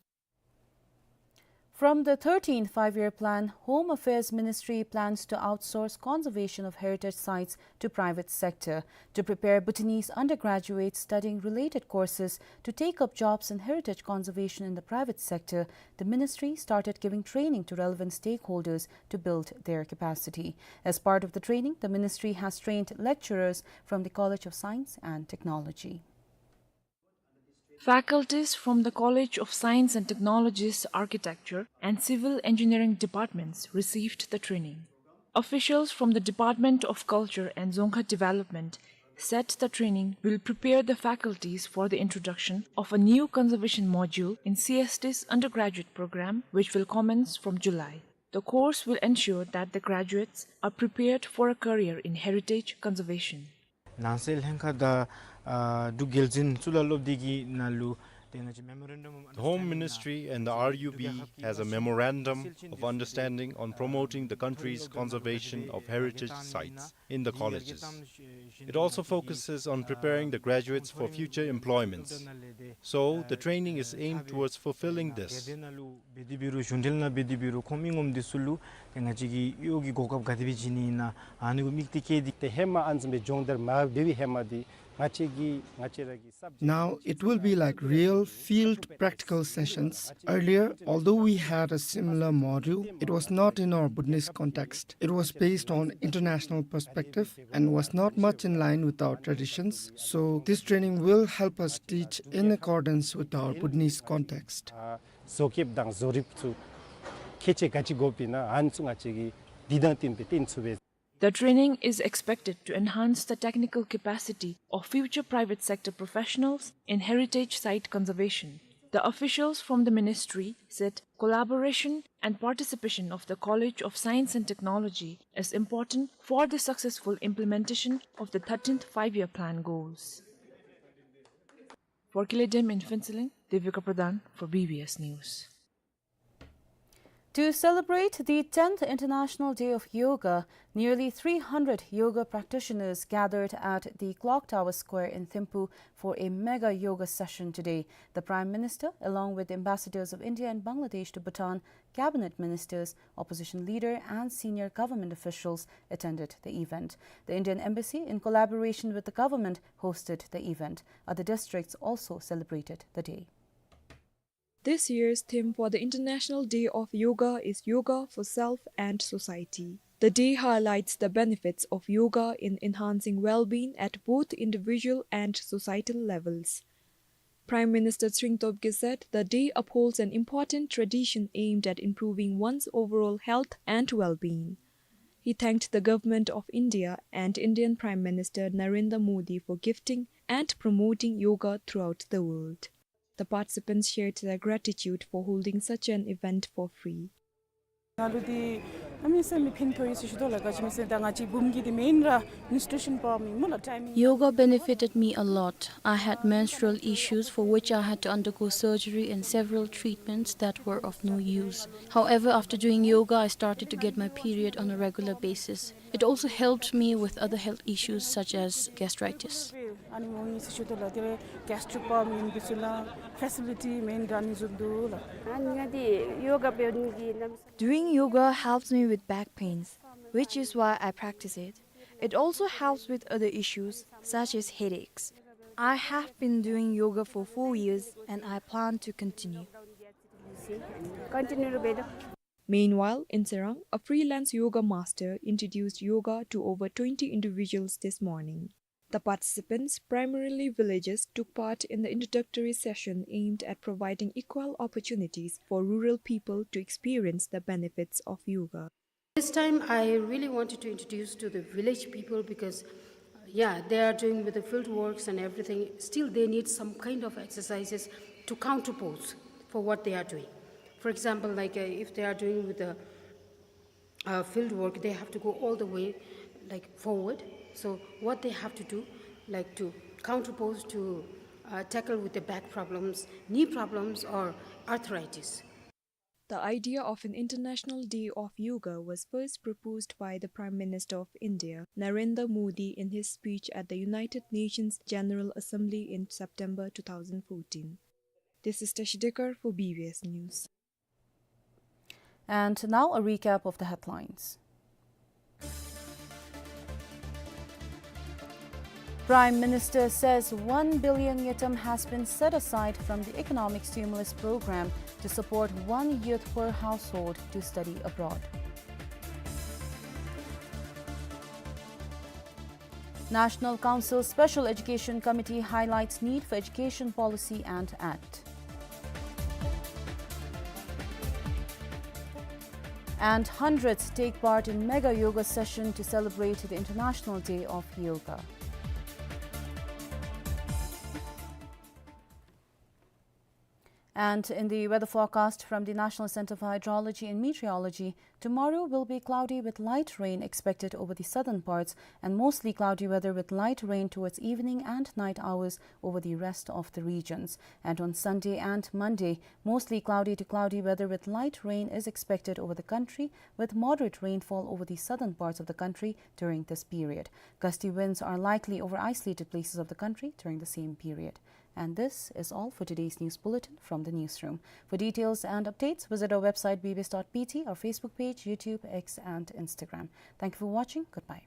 From the thirteenth Five-Year Plan, Home Affairs Ministry plans to outsource conservation of heritage sites to private sector. To prepare Bhutanese undergraduates studying related courses to take up jobs in heritage conservation in the private sector, the ministry started giving training to relevant stakeholders to build their capacity. As part of the training, the ministry has trained lecturers from the College of Science and Technology. Faculties from the College of Science and Technologies, Architecture, and Civil Engineering departments received the training. Officials from the Department of Culture and Dzongkha Development said the training will prepare the faculties for the introduction of a new conservation module in C S T's undergraduate program, which will commence from July. The course will ensure that the graduates are prepared for a career in heritage conservation. ནང་སྲིད་ལྷན་ཁག་དང་ཨ་འབྲུག་རྒྱལ་འཛིན་གཙུག་ལག་སློབ་སྡེ་གི་ནང་ལུ་དེ་ང་བཅས་Memorandum of Understanding The Home Ministry and the R U B has a memorandum of understanding on promoting the country's conservation of heritage sites in the colleges. It also focuses on preparing the graduates for future employments. So, the training is aimed towards fulfilling this. འབད་དེ་འབད་རུང་གཞུང་འབྲེལ་ནང་འབད་དེ་འབད་རུང་ཁོང་མི་ངོམ་འདི་ཚུ་ལུ་ཏེ་ང་བཅས་ཀྱི་གཡོག་གི་གོ་སྐབས་ག་དེ་སྦེ་བྱིན་ནི་ཨིན་ན་ཨ་ནི་གུ་དམིགས་ཏེ་བསྐྱེད་དེ། ཏེ་ཧེ་མ་ཨ་ནི་བཟུམ་སྦེ་སྦྱོང་བརྡར་མ་འབད་བའི་ཧེ་མ་འདི་ང་བཅས་ཀྱི་ང་བཅས་ར་གི་subject Now it will be like real field practical sessions. Earlier, although we had a similar module, it was not in our Bhutanese context. It was based on international perspective and was not much in line with our traditions. So this training will help us teach in accordance with our Bhutanese context. བཟོ་བཀོད་དང་བཟོ་རིག་ཚུ་ཁྱད་ཆོས་ག་ཅི་དགོཔ་ཨིན་ན་ཨ་ནི་ཚུ་ང་བཅས་ཀྱིས་འདི་དང་བསྟུན་སྦེ་སྟོན་ཚུགས་པས། The training is expected to enhance the technical capacity of future private sector professionals in heritage site conservation. The officials from the ministry said collaboration and participation of the College of Science and Technology is important for the successful implementation of the thirteenth Five-Year Plan goals. For Kiledem in Phuentsholing, Devika Pradhan for B B S News. To celebrate the tenth International Day of Yoga, nearly three hundred yoga practitioners gathered at the Clock Tower Square in Thimphu for a mega yoga session today. The Prime Minister, along with ambassadors of India and Bangladesh to Bhutan, cabinet ministers, opposition leader, and senior government officials attended the event. The Indian Embassy, in collaboration with the government, hosted the event. Other districts also celebrated the day. This year's theme for the International Day of Yoga is Yoga for Self and Society. The day highlights the benefits of yoga in enhancing well-being at both individual and societal levels. Prime Minister Tshering Tobgay said the day upholds an important tradition aimed at improving one's overall health and well-being. He thanked the Government of India and Indian Prime Minister Narendra Modi for gifting and promoting yoga throughout the world. The participants shared their gratitude for holding such an event for free. ང་ལུ་འདི་ཨ་མི་སེམས་མི་ཕན་ཐོགས་ཡི་ཟེར་ཞུ་དོ་ལགས། ག་ཅི་སྨོ་ཟེར་ན་ད་ང་བཅས་བུམོ་གི་འདི་མེན་ར་མེན་སི་ཊུ་རེ་ཤཱན་པྲོབ་ལེམ་ཨིན་སྨོ་ལགས། ཊའིམ་ཡིན། Yoga benefited me a lot. I had menstrual issues for which I had to undergo surgery and several treatments that were of no use. However, after doing yoga, I started to get my period on a regular basis. It also helped me with other health issues such as gastritis. ཨ་ནི་ངོ་ཡི་ཟེར་ཞུ་དོ་ལགས། དེ་ལས་གེས་ཊི་རིག་པྲོབ་ལེམ་ཡིན་པའི་ཚུ་ལུ་ཕེ་སི་ལི་ཊི་མེན་ར་ཨ་ནི་བཟུམ་འདུག་ལགས། ཨ་ནི་ང་འདི་ཡོ་ག་འབད་ནི་གི་ནམ། Doing yoga helps me with back pains, which is why I practice it. It also helps with other issues such as headaches. I have been doing yoga for four years and I plan to continue. Continue འབད་དོ། Meanwhile, in Tsirang, a freelance yoga master introduced yoga to over twenty individuals this morning. The participants, primarily villagers, took part in the introductory session aimed at providing equal opportunities for rural people to experience the benefits of yoga. This time, I really wanted to introduce to the village people because, uh, yeah, they are doing with the field works and everything. Still, they need some kind of exercises to counterpose for what they are doing. For example, like, uh, if they are doing with the, uh, field work, they have to go all the way, like, forward. So what they have to do, like, to counterpose to, uh, tackle with the back problems, knee problems, or arthritis. The idea of an International Day of Yoga was first proposed by the Prime Minister of India, Narendra Modi, in his speech at the United Nations General Assembly in September two thousand fourteen. This is Tashi Dekar for B B S News. And now a recap of the headlines. Prime Minister says one billion ngultrum has been set aside from the economic stimulus program to support one youth per household to study abroad. National Council Special Education Committee highlights need for Education Policy and Act. And hundreds take part in mega yoga session to celebrate the International Day of Yoga. And in the weather forecast from the National Center for Hydrology and Meteorology, tomorrow will be cloudy with light rain expected over the southern parts and mostly cloudy weather with light rain towards evening and night hours over the rest of the regions. And on Sunday and Monday, mostly cloudy to cloudy weather with light rain is expected over the country, with moderate rainfall over the southern parts of the country during this period. Gusty winds are likely over isolated places of the country during the same period. And this is all for today's news bulletin from the newsroom. For details and updates, visit our website B B S dot B T, our Facebook page, YouTube, X, and Instagram. Thank you for watching. Goodbye.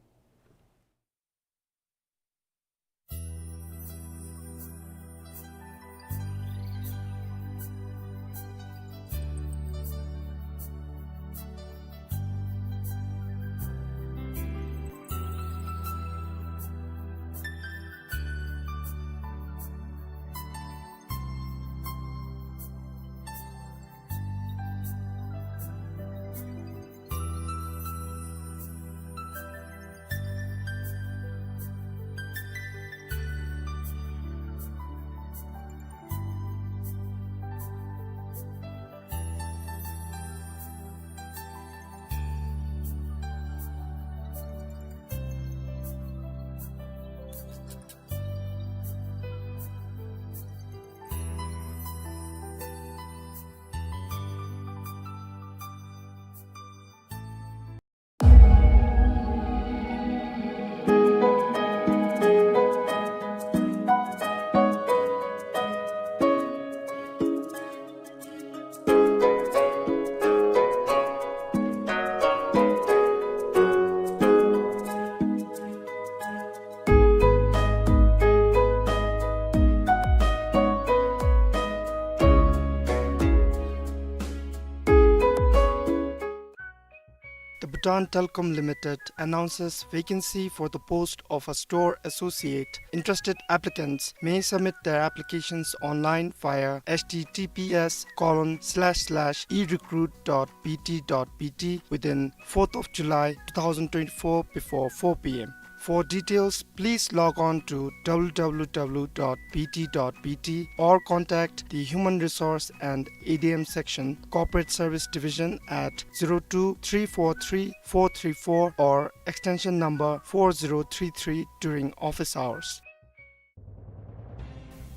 Bhutan Telecom Limited announces vacancy for the post of a store associate. Interested applicants may submit their applications online via H T T P S colon slash slash e recruit dot B T dot B T within fourth of July two thousand twenty-four before four P M. For details, please log on to W W W dot B T dot B T or contact the Human Resource and A D M Section, Corporate Service Division at zero two three four three four three four or extension number four zero three three during office hours.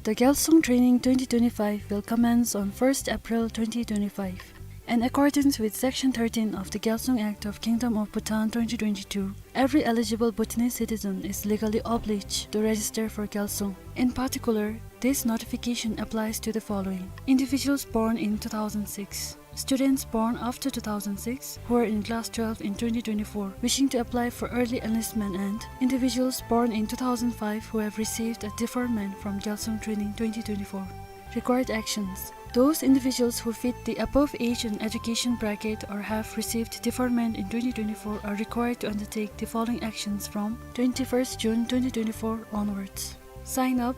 The Gyalsung Training twenty twenty-five will commence on first April twenty twenty-five. In accordance with Section thirteen of the Gyalsung Act of Kingdom of Bhutan twenty twenty-two, every eligible Bhutanese citizen is legally obliged to register for Gyalsung. In particular, this notification applies to the following: individuals born in two thousand six, students born after two thousand six who are in class twelve in twenty twenty-four wishing to apply for early enlistment, and individuals born in two thousand five who have received a deferment from Gyalsung Training twenty twenty-four. Required actions. Those individuals who fit the above age and education bracket or have received deferment in twenty twenty-four are required to undertake the following actions from twenty-first June twenty twenty-four onwards. Sign up.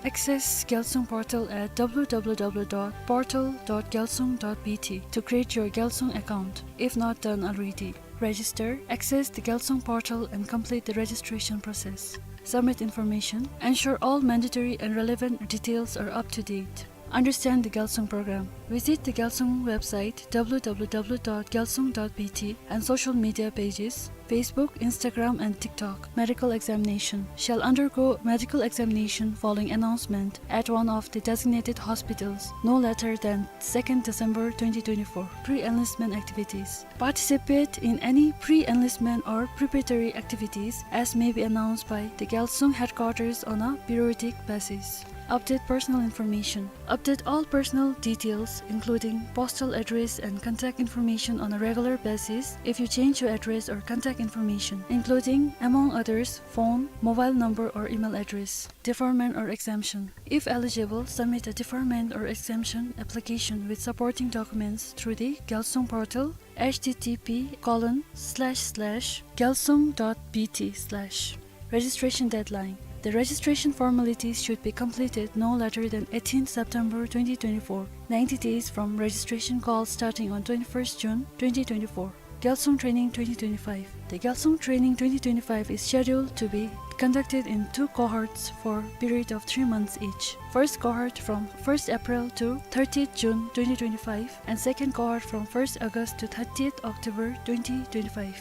Access Gyalsung portal at W W W dot portal dot gyalsung dot B T to create your Gyalsung account, if not done already. Register, access the Gyalsung portal and complete the registration process. Submit information, ensure all mandatory and relevant details are up to date. Understand the Gyalsung program. Visit the Gyalsung website W W W dot gyalsung dot B T and social media pages, Facebook, Instagram, and TikTok. Medical examination. Shall undergo medical examination following announcement at one of the designated hospitals, no later than second December twenty twenty-four. Pre-enlistment activities. Participate in any pre-enlistment or preparatory activities as may be announced by the Gyalsung headquarters on a periodic basis. Update personal information. Update all personal details, including postal address and contact information, on a regular basis if you change your address or contact information, including, among others, phone, mobile number, or email address. Deferment or exemption. If eligible, submit a deferment or exemption application with supporting documents through the Gyalsung portal, H T T P colon slash slash gyalsung dot B T slash. Registration deadline. The registration formalities should be completed no later than eighteenth September twenty twenty-four, ninety days from registration call starting on twenty-first June twenty twenty-four. Gyalsung Training twenty twenty-five. The Gyalsung Training twenty twenty-five is scheduled to be conducted in two cohorts for period of three months each. First cohort from first April to thirtieth June twenty twenty-five, and second cohort from first August to thirtieth October twenty twenty-five.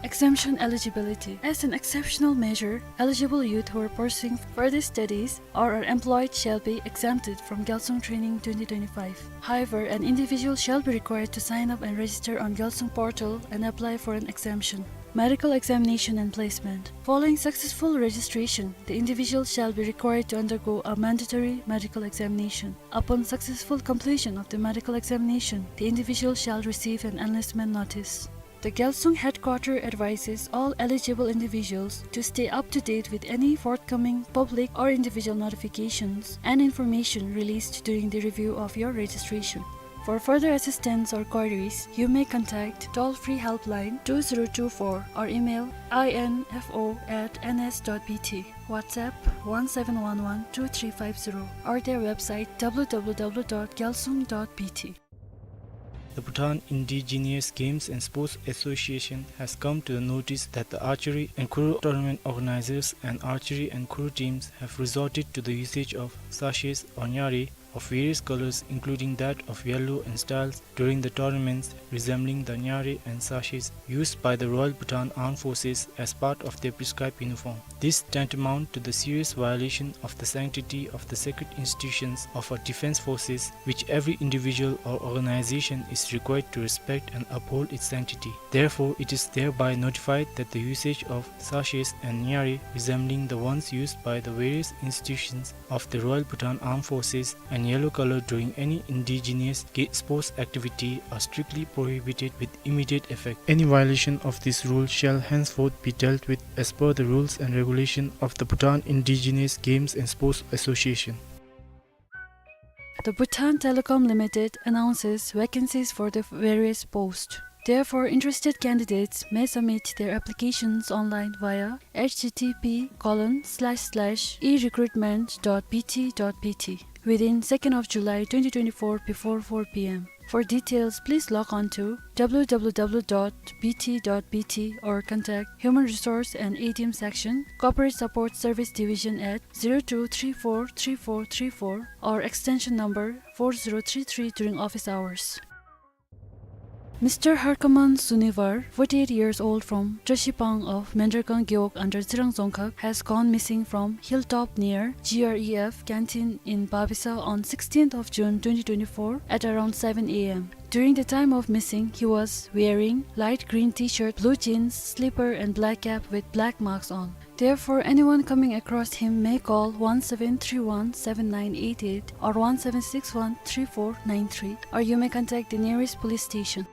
Exemption eligibility. As an exceptional measure, eligible youth who are pursuing further studies or are employed shall be exempted from Gyalsung Training twenty twenty-five. However, an individual shall be required to sign up and register on Gyalsung portal and apply for an exemption. Medical examination and placement. Following successful registration, the individual shall be required to undergo a mandatory medical examination. Upon successful completion of the medical examination, the individual shall receive an enlistment notice. The Gyalsung headquarter advises all eligible individuals to stay up to date with any forthcoming public or individual notifications and information released during the review of your registration. For further assistance or queries, you may contact toll-free helpline two zero two four or email info at N S dot B T. WhatsApp one seven one one two three five zero or their website W W W dot gyalsung dot B T. The Bhutan Indigenous Games and Sports Association has come to the notice that the archery and khuru tournament organizers and archery and khuru teams have resorted to the usage of sachets or nyari of various colors, including that of yellow and styles, during the tournaments, resembling the nyari and sachets used by the Royal Bhutan Armed Forces as part of their prescribed uniform. This tantamount to the serious violation of the sanctity of the sacred institutions of our defense forces, which every individual or organization is required to respect and uphold its sanctity. Therefore, it is thereby notified that the usage of sachets and nyari resembling the ones used by the various institutions of the Royal Bhutan Armed Forces and yellow color during any indigenous ga-, sports activity are strictly prohibited with immediate effect. Any violation of this rule shall henceforth be dealt with as per the rules and regulation of the Bhutan Indigenous Games and Sports Association. The Bhutan Telecom Limited announces vacancies for the various posts. Therefore, interested candidates may submit their applications online via H T T P colon slash slash e recruitment dot B T dot B T within second of July twenty twenty-four before four P M. For details, please log on to W W W dot B T dot B T or contact Human Resource and A D M Section, Corporate Support Service Division at zero two three four three four three four or extension number four zero three three during office hours. Mister Harkaman Sunivar, forty-eight years old from Trashipang of Mendragang Gewog under Tsirang Dzongkhag, has gone missing from hilltop near G R E F canteen in Babisa on sixteenth of June twenty twenty-four at around seven A M. During the time of missing, he was wearing light green T-shirt, blue jeans, slipper and black cap with black marks on. Therefore, anyone coming across him may call one seven three one seven nine eight eight or one seven six one three four nine three, or you may contact the nearest police station.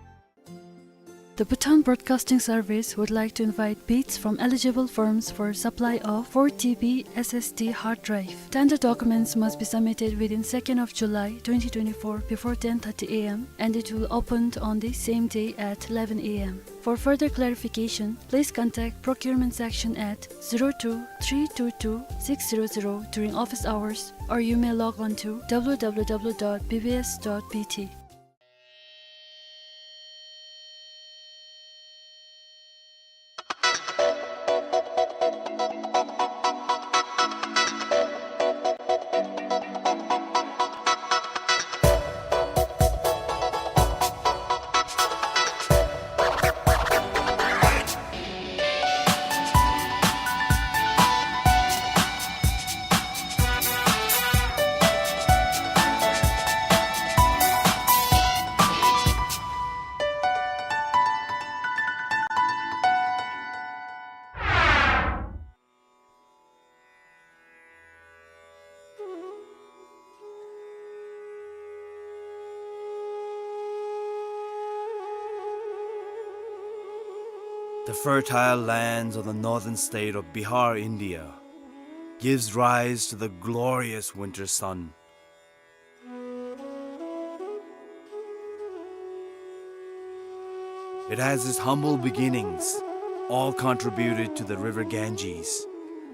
The Bhutan Broadcasting Service would like to invite bids from eligible firms for supply of four T B S S D hard drive. Tender documents must be submitted within second of July twenty twenty-four before ten thirty A M, and it will open on the same day at eleven A M. For further clarification, please contact procurement section at zero two three two two six zero zero during office hours, or you may log on to W W W dot B B S dot B T. The fertile lands of the northern state of Bihar, India, gives rise to the glorious winter sun. It has its humble beginnings, all contributed to the river Ganges,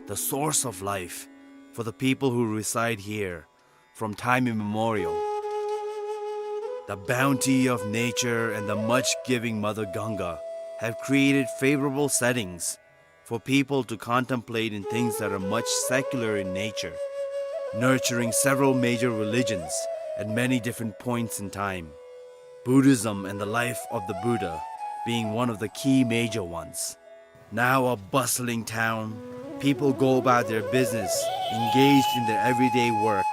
the source of life for the people who reside here from time immemorial. The bounty of nature and the much-giving Mother Ganga have created favorable settings for people to contemplate in things that are much secular in nature, nurturing several major religions at many different points in time, Buddhism and the life of the Buddha being one of the key major ones. Now a bustling town, people go about their business, engaged in their everyday work,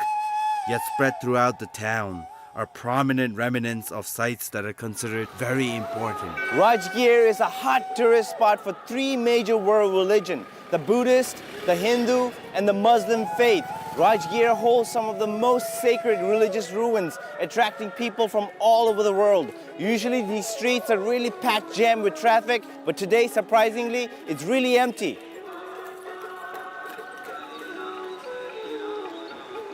yet spread throughout the town are prominent remnants of sites that are considered very important. Rajgir is a hot tourist spot for three major world religion, the Buddhist, the Hindu, and the Muslim faith. Rajgir holds some of the most sacred religious ruins, attracting people from all over the world. Usually these streets are really packed, jammed with traffic, but today, surprisingly, it's really empty.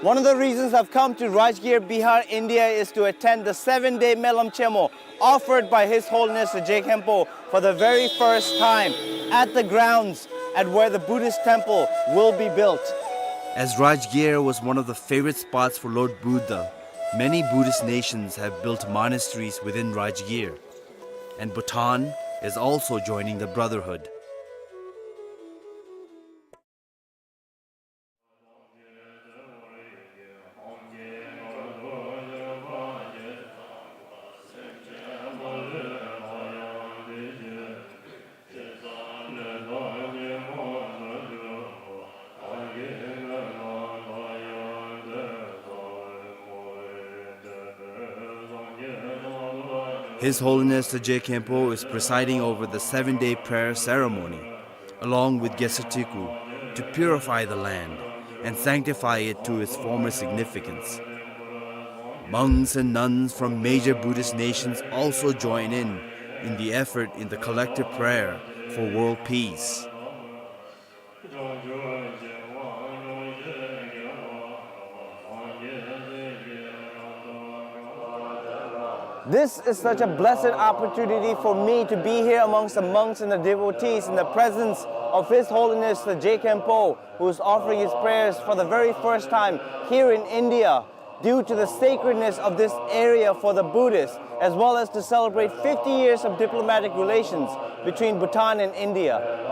One of the reasons I've come to Rajgir, Bihar, India is to attend the seven-day Melam Chemo offered by His Holiness the Je Khenpo for the very first time at the grounds at where the Buddhist temple will be built. As Rajgir was one of the favorite spots for Lord Buddha, many Buddhist nations have built monasteries within Rajgir, and Bhutan is also joining the brotherhood. His Holiness the Je Khenpo is presiding over the seven-day prayer ceremony, along with Gesatiku, to purify the land and sanctify it to its former significance. Monks and nuns from major Buddhist nations also join in, in the effort in the collective prayer for world peace. This is such a blessed opportunity for me to be here amongst the monks and the devotees in the presence of His Holiness the Je Khenpo, who is offering his prayers for the very first time here in India, due to the sacredness of this area for the Buddhists, as well as to celebrate fifty years of diplomatic relations between Bhutan and India.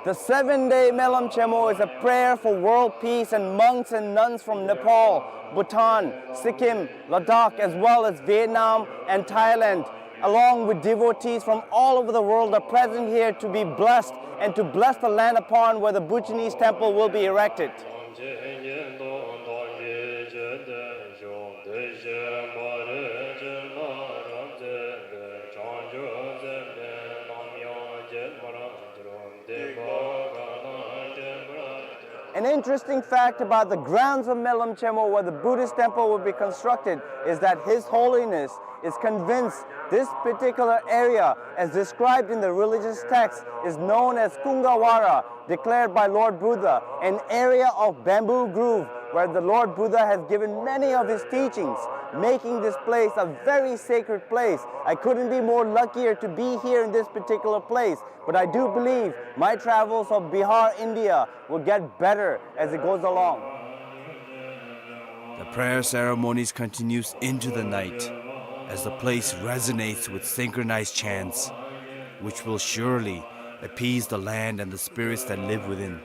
The seven-day Melam Chenmo is a prayer for world peace, and monks and nuns from Nepal, Bhutan, Sikkim, Ladakh, as well as Vietnam and Thailand, along with devotees from all over the world, are present here to be blessed and to bless the land upon where the Bhutanese temple will be erected. An interesting fact about the grounds of Melam Chenmo, where the Buddhist temple will be constructed, is that His Holiness is convinced this particular area, as described in the religious text, is known as Kungawara, declared by Lord Buddha, an area of bamboo grove where the Lord Buddha has given many of his teachings, making this place a very sacred place. I couldn't be more luckier to be here in this particular place, but I do believe my travels of Bihar, India will get better as it goes along. The prayer ceremonies continues into the night as the place resonates with synchronized chants, which will surely appease the land and the spirits that live within.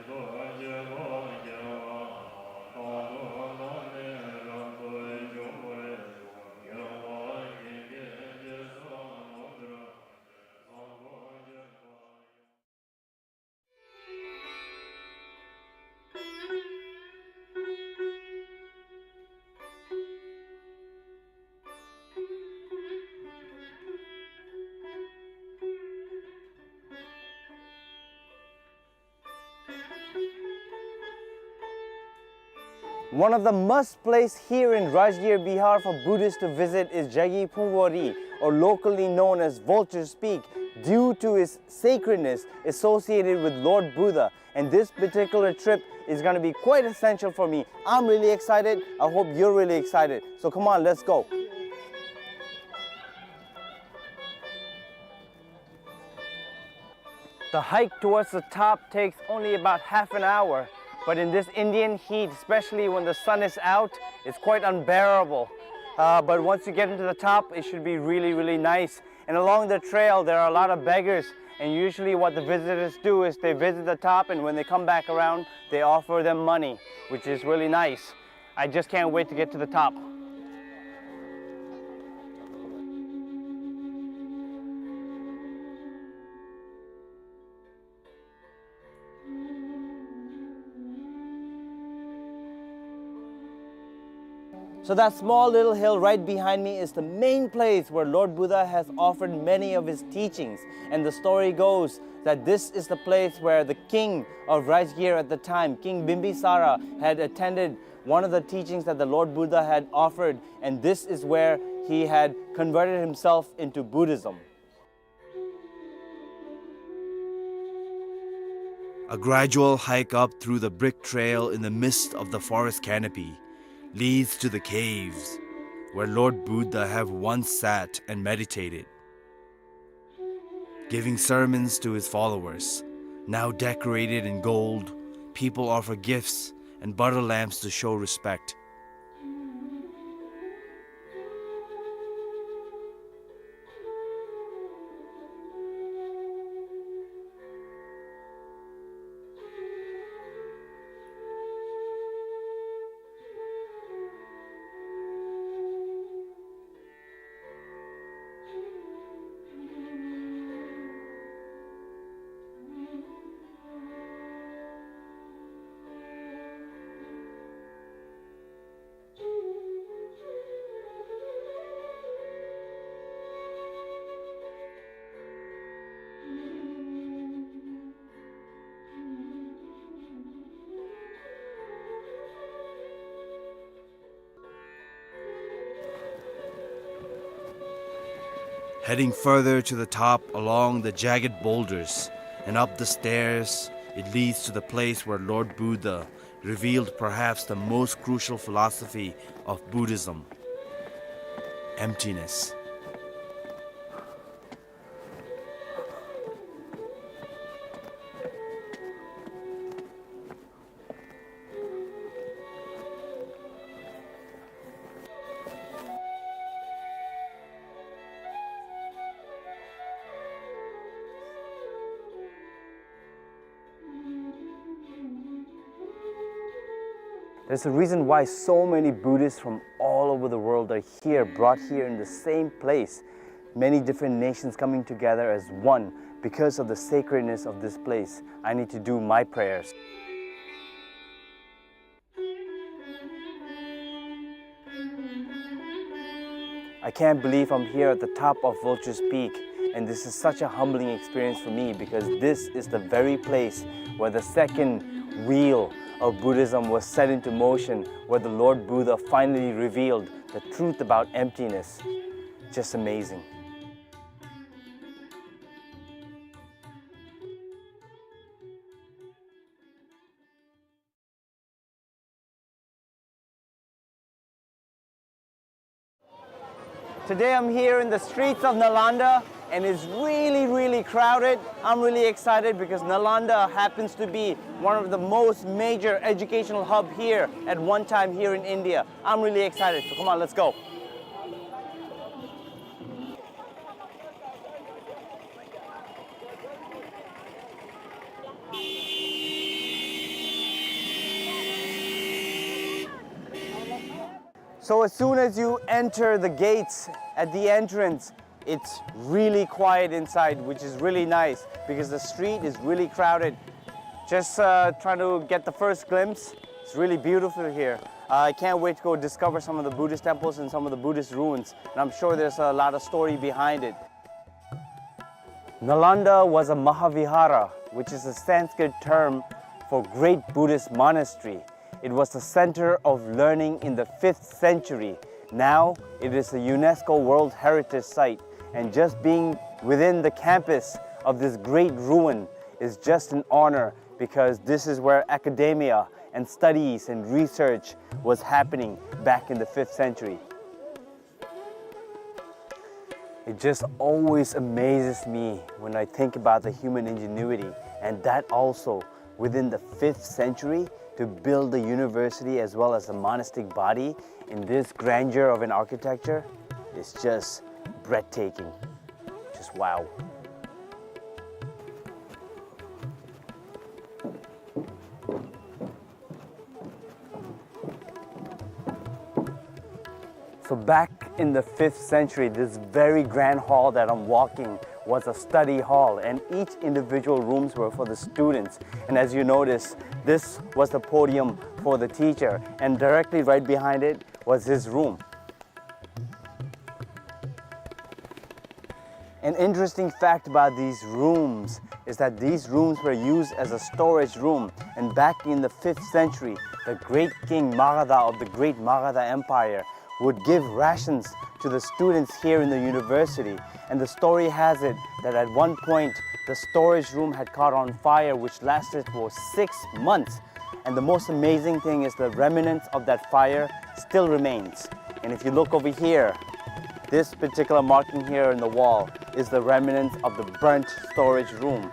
One of the must place here in Rajgir, Bihar for Buddhists to visit is Jagi Phungwari, or locally known as Vulture's Peak, due to its sacredness associated with Lord Buddha. And this particular trip is gonna be quite essential for me. I'm really excited. I hope you're really excited. So come on, let's go. The hike towards the top takes only about half an hour, but in this Indian heat, especially when the sun is out, it's quite unbearable. Uh, but once you get into the top, it should be really, really nice. And along the trail, there are a lot of beggars, and usually what the visitors do is they visit the top, and when they come back around, they offer them money, which is really nice. I just can't wait to get to the top. So that small little hill right behind me is the main place where Lord Buddha has offered many of his teachings. And the story goes that this is the place where the king of Rajgir at the time, King Bimbisara, had attended one of the teachings that the Lord Buddha had offered, and this is where he had converted himself into Buddhism. A gradual hike up through the brick trail in the midst of the forest canopy leads to the caves where Lord Buddha have once sat and meditated. Giving sermons to his followers, now decorated in gold, people offer gifts and butter lamps to show respect. Heading further to the top along the jagged boulders and up the stairs, it leads to the place where Lord Buddha revealed perhaps the most crucial philosophy of Buddhism: emptiness. There's a reason why so many Buddhists from all over the world are here, brought here in the same place. Many different nations coming together as one because of the sacredness of this place. I need to do my prayers. I can't believe I'm here at the top of Vulture's Peak, and this is such a humbling experience for me because this is the very place where the second wheel of Buddhism was set into motion, where the Lord Buddha finally revealed the truth about emptiness. Just amazing. Today I'm here in the streets of Nalanda and it's really, really crowded. I'm really excited because Nalanda happens to be one of the most major educational hub here at one time here in India. I'm really excited. So come on, let's go. So as soon as you enter the gates at the entrance, it's really quiet inside, which is really nice because the street is really crowded. Just, uh, trying to get the first glimpse. It's really beautiful here. Uh, I can't wait to go discover some of the Buddhist temples and some of the Buddhist ruins. And I'm sure there's a lot of story behind it. Nalanda was a Mahavihara, which is a Sanskrit term for great Buddhist monastery. It was the center of learning in the fifth century. Now it is a UNESCO World Heritage Site, and just being within the campus of this great ruin is just an honor, because this is where academia and studies and research was happening back in the fifth century. It just always amazes me when I think about the human ingenuity, and that also within the fifth century, to build the university as well as the monastic body in this grandeur of an architecture is just breathtaking. Just wow. So back in the fifth century, this very grand hall that I'm walking was a study hall, and each individual rooms were for the students. And as you notice, this was the podium for the teacher, and directly right behind it was his room. An interesting fact about these rooms is that these rooms were used as a storage room, and back in the fifth century, the great King Magadha of the great Magadha Empire would give rations to the students here in the university. And the story has it that at one point, the storage room had caught on fire, which lasted for six months. And the most amazing thing is the remnants of that fire still remains. And if you look over here, this particular marking here in the wall is the remnants of the burnt storage room.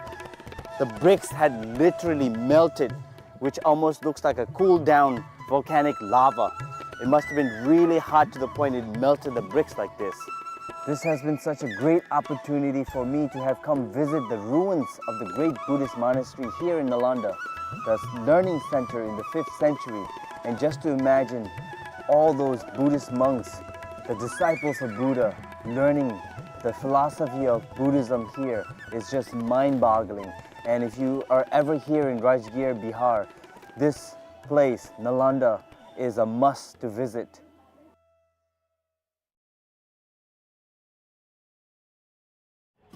The bricks had literally melted, which almost looks like a cooled down volcanic lava. It must have been really hot to the point it melted the bricks like this. This has been such a great opportunity for me to have come visit the ruins of the great Buddhist monastery here in Nalanda, the learning center in the fifth century, and just to imagine all those Buddhist monks, the disciples of Buddha, learning the philosophy of Buddhism here is just mind-boggling. And if you are ever here in Rajgir, Bihar, this place, Nalanda, is a must to visit.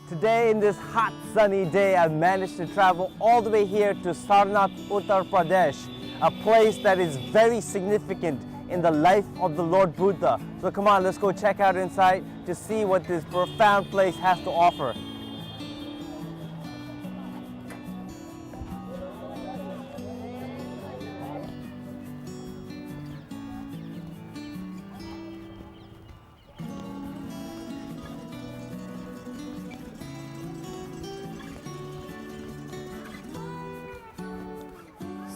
Today, in this hot, sunny day, I've managed to travel all the way here to Sarnath, Uttar Pradesh, a place that is very significant in the life of the Lord Buddha. So come on, let's go check out inside to see what this profound place has to offer.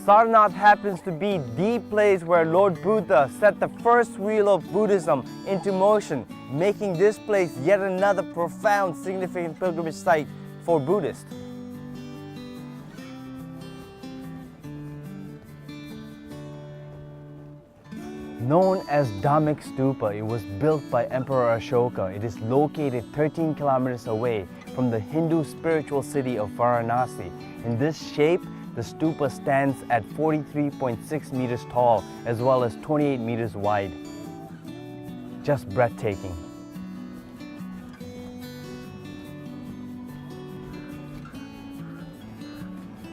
Sarnath happens to be the place where Lord Buddha set the first wheel of Buddhism into motion, making this place yet another profound, significant pilgrimage site for Buddhists. Known as Dhammek Stupa, it was built by Emperor Ashoka. It is located thirteen kilometers away from the Hindu spiritual city of Varanasi. In this shape, the stupa stands at forty-three point six meters tall as well as twenty-eight meters wide. Just breathtaking.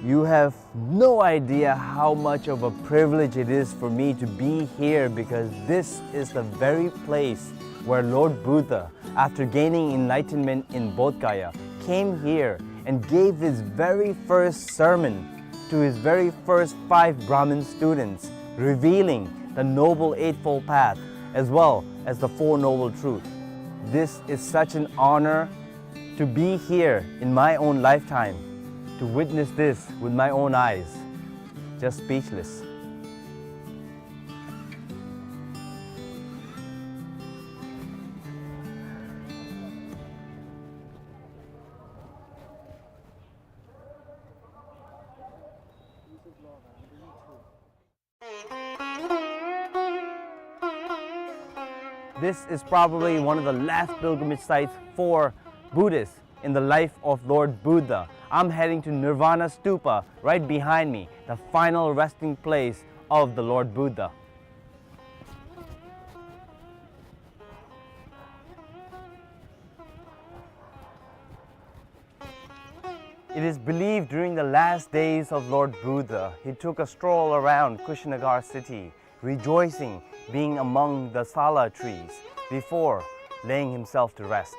You have no idea how much of a privilege it is for me to be here, because this is the very place where Lord Buddha, after gaining enlightenment in Bodh Gaya, came here and gave his very first sermon to his very first five Brahmin students, revealing the Noble Eightfold Path as well as the Four Noble Truths. This is such an honor to be here in my own lifetime, to witness this with my own eyes. Just speechless. This is probably one of the last pilgrimage sites for Buddhists in the life of Lord Buddha. I'm heading to Nirvana Stupa right behind me, the final resting place of the Lord Buddha. It is believed during the last days of Lord Buddha, he took a stroll around Kushinagar city, rejoicing being among the sala trees, before laying himself to rest.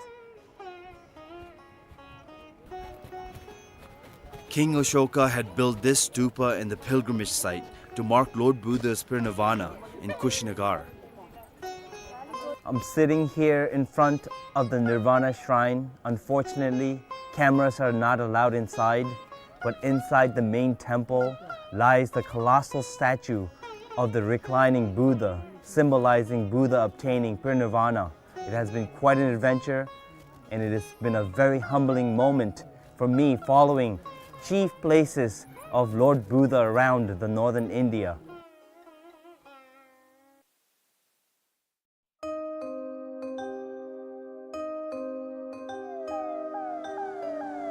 King Ashoka had built this stupa in the pilgrimage site to mark Lord Buddha's parinirvana in Kushinagar. I'm sitting here in front of the Nirvana Shrine. Unfortunately, cameras are not allowed inside, but inside the main temple lies the colossal statue of the reclining Buddha, symbolizing Buddha obtaining parinirvana. It has been quite an adventure, and it has been a very humbling moment for me following chief places of Lord Buddha around the northern India.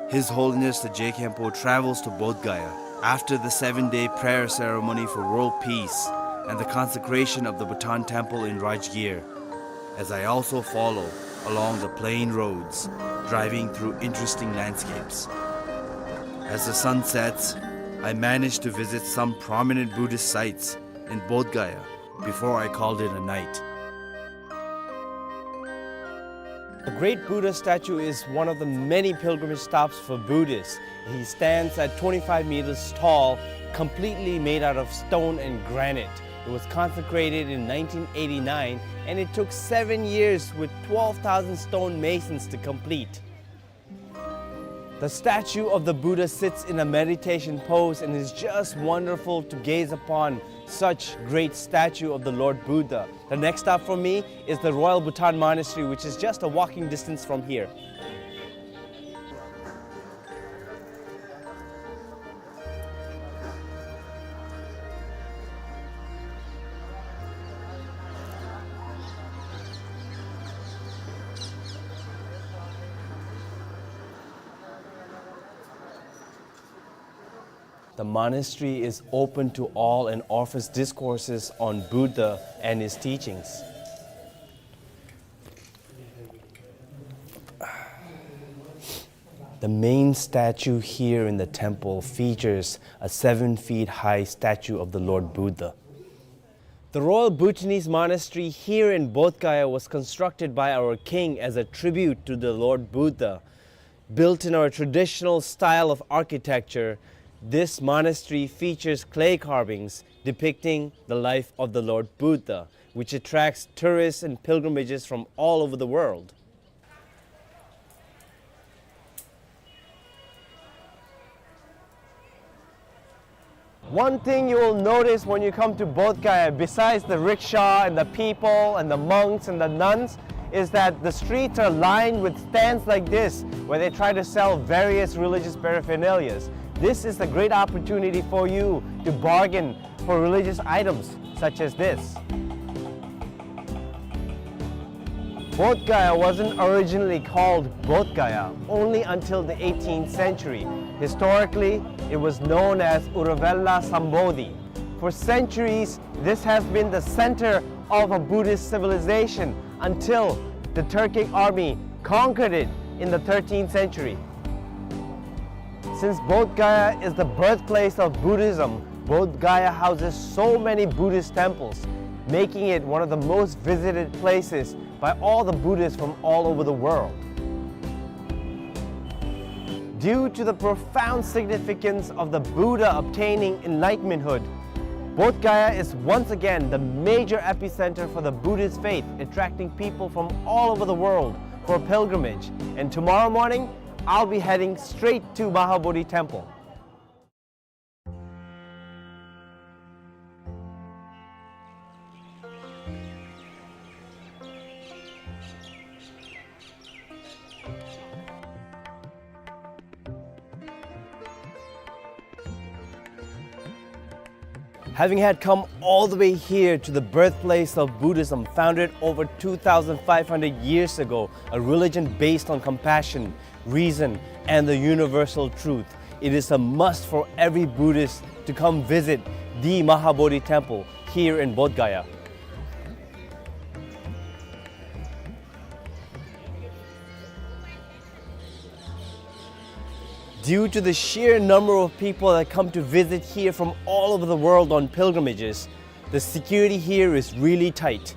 His Holiness the Je Khenpo travels to Bodh Gaya after the seven-day prayer ceremony for world peace and the consecration of the Bhutan Temple in Rajgir, as I also follow along the plain roads, driving through interesting landscapes. As the sun sets, I manage to visit some prominent Buddhist sites in Bodh Gaya before I called it a night. The great Buddha statue is one of the many pilgrimage stops for Buddhists. He stands at twenty-five meters tall, completely made out of stone and granite. It was consecrated in nineteen eighty-nine, and it took seven years with twelve thousand stone masons to complete. The statue of the Buddha sits in a meditation pose and is just wonderful to gaze upon such great statue of the Lord Buddha. The next stop for me is the Royal Bhutan Monastery, which is just a walking distance from here. The monastery is open to all and offers discourses on Buddha and his teachings. The main statue here in the temple features a seven feet high statue of the Lord Buddha. The Royal Bhutanese Monastery here in Bodh Gaya was constructed by our king as a tribute to the Lord Buddha. Built in our traditional style of architecture, this monastery features clay carvings depicting the life of the Lord Buddha, which attracts tourists and pilgrimages from all over the world. One thing you will notice when you come to Bodh Gaya, besides the rickshaw and the people and the monks and the nuns, is that the streets are lined with stands like this, where they try to sell various religious paraphernalias. This is a great opportunity for you to bargain for religious items such as this. Bodh Gaya wasn't originally called Bodh Gaya only until the eighteenth century. Historically, it was known as Uruvela Sambodhi. For centuries, this has been the center of a Buddhist civilization until the Turkic army conquered it in the thirteenth century. Since Bodh Gaya is the birthplace of Buddhism, Bodh Gaya houses so many Buddhist temples, making it one of the most visited places by all the Buddhists from all over the world. Due to the profound significance of the Buddha obtaining enlightenmenthood, Bodh Gaya is once again the major epicenter for the Buddhist faith, attracting people from all over the world for pilgrimage. And tomorrow morning, I'll be heading straight to Mahabodhi Temple. Having had come all the way here to the birthplace of Buddhism, founded over two thousand five hundred years ago, a religion based on compassion, reason, and the universal truth, it is a must for every Buddhist to come visit the Mahabodhi Temple here in Bodh Gaya. Due to the sheer number of people that come to visit here from all over the world on pilgrimages, the security here is really tight.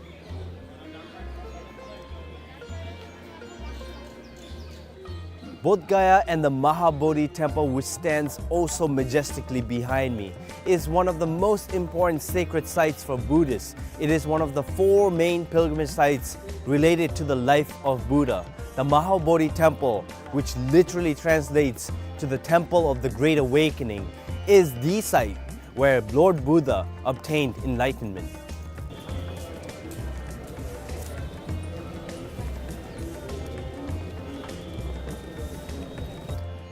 Bodh Gaya and the Mahabodhi Temple, which stands also majestically behind me, is one of the most important sacred sites for Buddhists. It is one of the four main pilgrimage sites related to the life of Buddha. The Mahabodhi Temple, which literally translates to the Temple of the Great Awakening, is the site where Lord Buddha obtained enlightenment.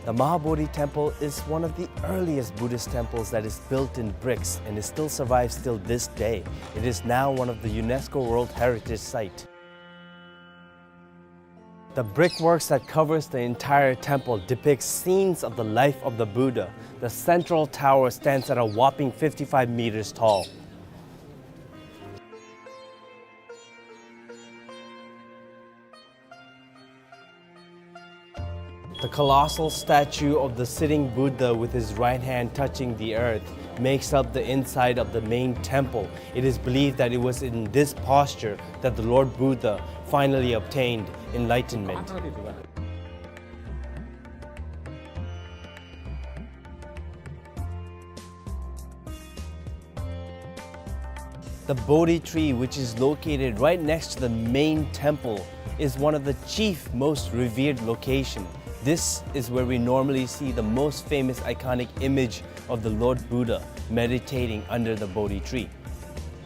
The Mahabodhi Temple is one of the earliest Buddhist temples that is built in bricks and it still survives till this day. It is now one of the UNESCO World Heritage Site. The brickworks that covers the entire temple depicts scenes of the life of the Buddha. The central tower stands at a whopping fifty-five meters tall. The colossal statue of the sitting Buddha with his right hand touching the earth makes up the inside of the main temple. It is believed that it was in this posture that the Lord Buddha finally obtained enlightenment. The Bodhi tree, which is located right next to the main temple, is one of the chief most revered location. This is where we normally see the most famous iconic image of the Lord Buddha meditating under the Bodhi tree.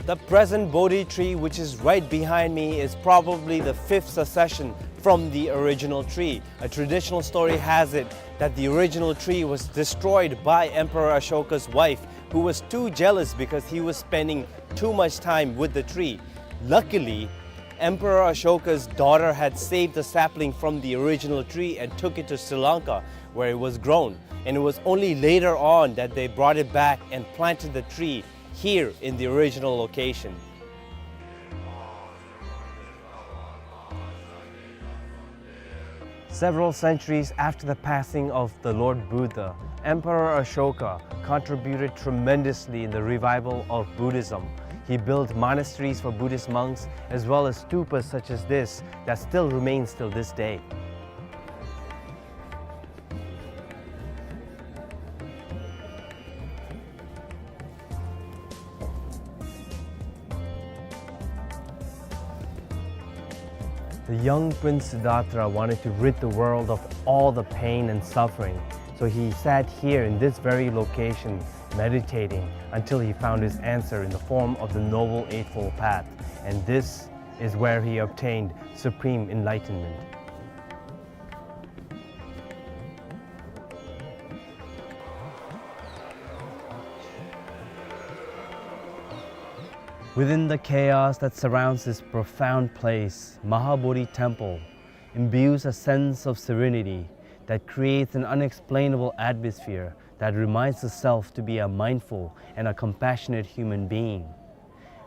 The present Bodhi tree, which is right behind me, is probably the fifth succession from the original tree. A traditional story has it that the original tree was destroyed by Emperor Ashoka's wife, who was too jealous because he was spending too much time with the tree. Luckily, Emperor Ashoka's daughter had saved the sapling from the original tree and took it to Sri Lanka, where it was grown. And it was only later on that they brought it back and planted the tree here in the original location. Several centuries after the passing of the Lord Buddha, Emperor Ashoka contributed tremendously in the revival of Buddhism. He built monasteries for Buddhist monks, as well as stupas such as this that still remains till this day. The young Prince Siddhartha wanted to rid the world of all the pain and suffering, so he sat here in this very location, meditating until he found his answer in the form of the Noble Eightfold Path, and this is where he obtained supreme enlightenment. Within the chaos that surrounds this profound place, Mahabodhi Temple imbues a sense of serenity that creates an unexplainable atmosphere that reminds the self to be a mindful and a compassionate human being.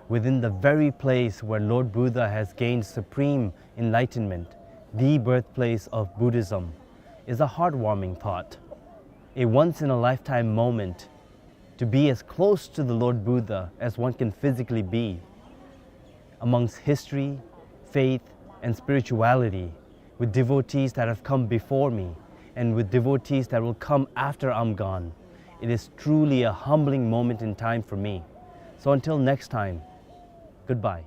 Within the very place where Lord Buddha has gained supreme enlightenment, the birthplace of Buddhism, is a heartwarming thought. A once-in-a-lifetime moment to be as close to the Lord Buddha as one can physically be, amongst history, faith, and spirituality, with devotees that have come before me and with devotees that will come after I'm gone. It is truly a humbling moment in time for me. So until next time, goodbye.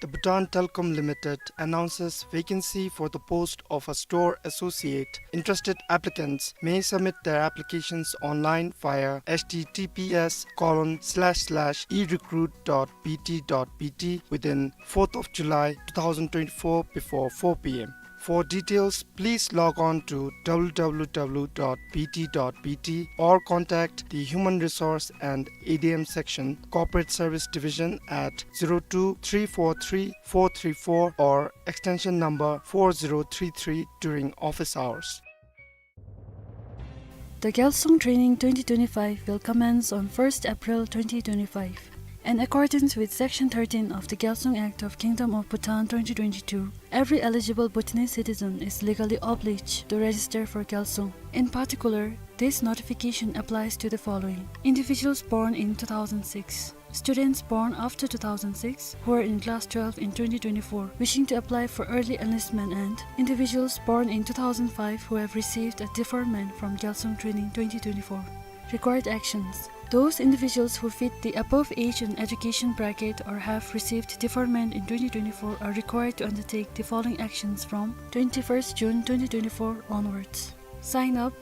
The Bhutan Telecom Limited announces vacancy for the post of a store associate. Interested applicants may submit their applications online via H T T P S colon slash slash e recruit dot B T dot B T within fourth of July two thousand twenty-four before four P M. For details, please log on to W W W dot B T dot B T or contact the Human Resource and A D M Section, Corporate Service Division at zero two three four three four three four or extension number four zero three three during office hours. The Gyalsung Training twenty twenty-five will commence on first April twenty twenty-five. In accordance with Section thirteen of the Gyalsung Act of Kingdom of Bhutan twenty twenty-two, every eligible Bhutanese citizen is legally obliged to register for Gyalsung. In particular, this notification applies to the following: individuals born in two thousand six, students born after two thousand six who are in class twelve in twenty twenty-four wishing to apply for early enlistment, and individuals born in two thousand five who have received a deferment from Gyalsung Training twenty twenty-four. Required actions. Those individuals who fit the above age and education bracket or have received deferment in twenty twenty-four are required to undertake the following actions from twenty-first June twenty twenty-four onwards. Sign up.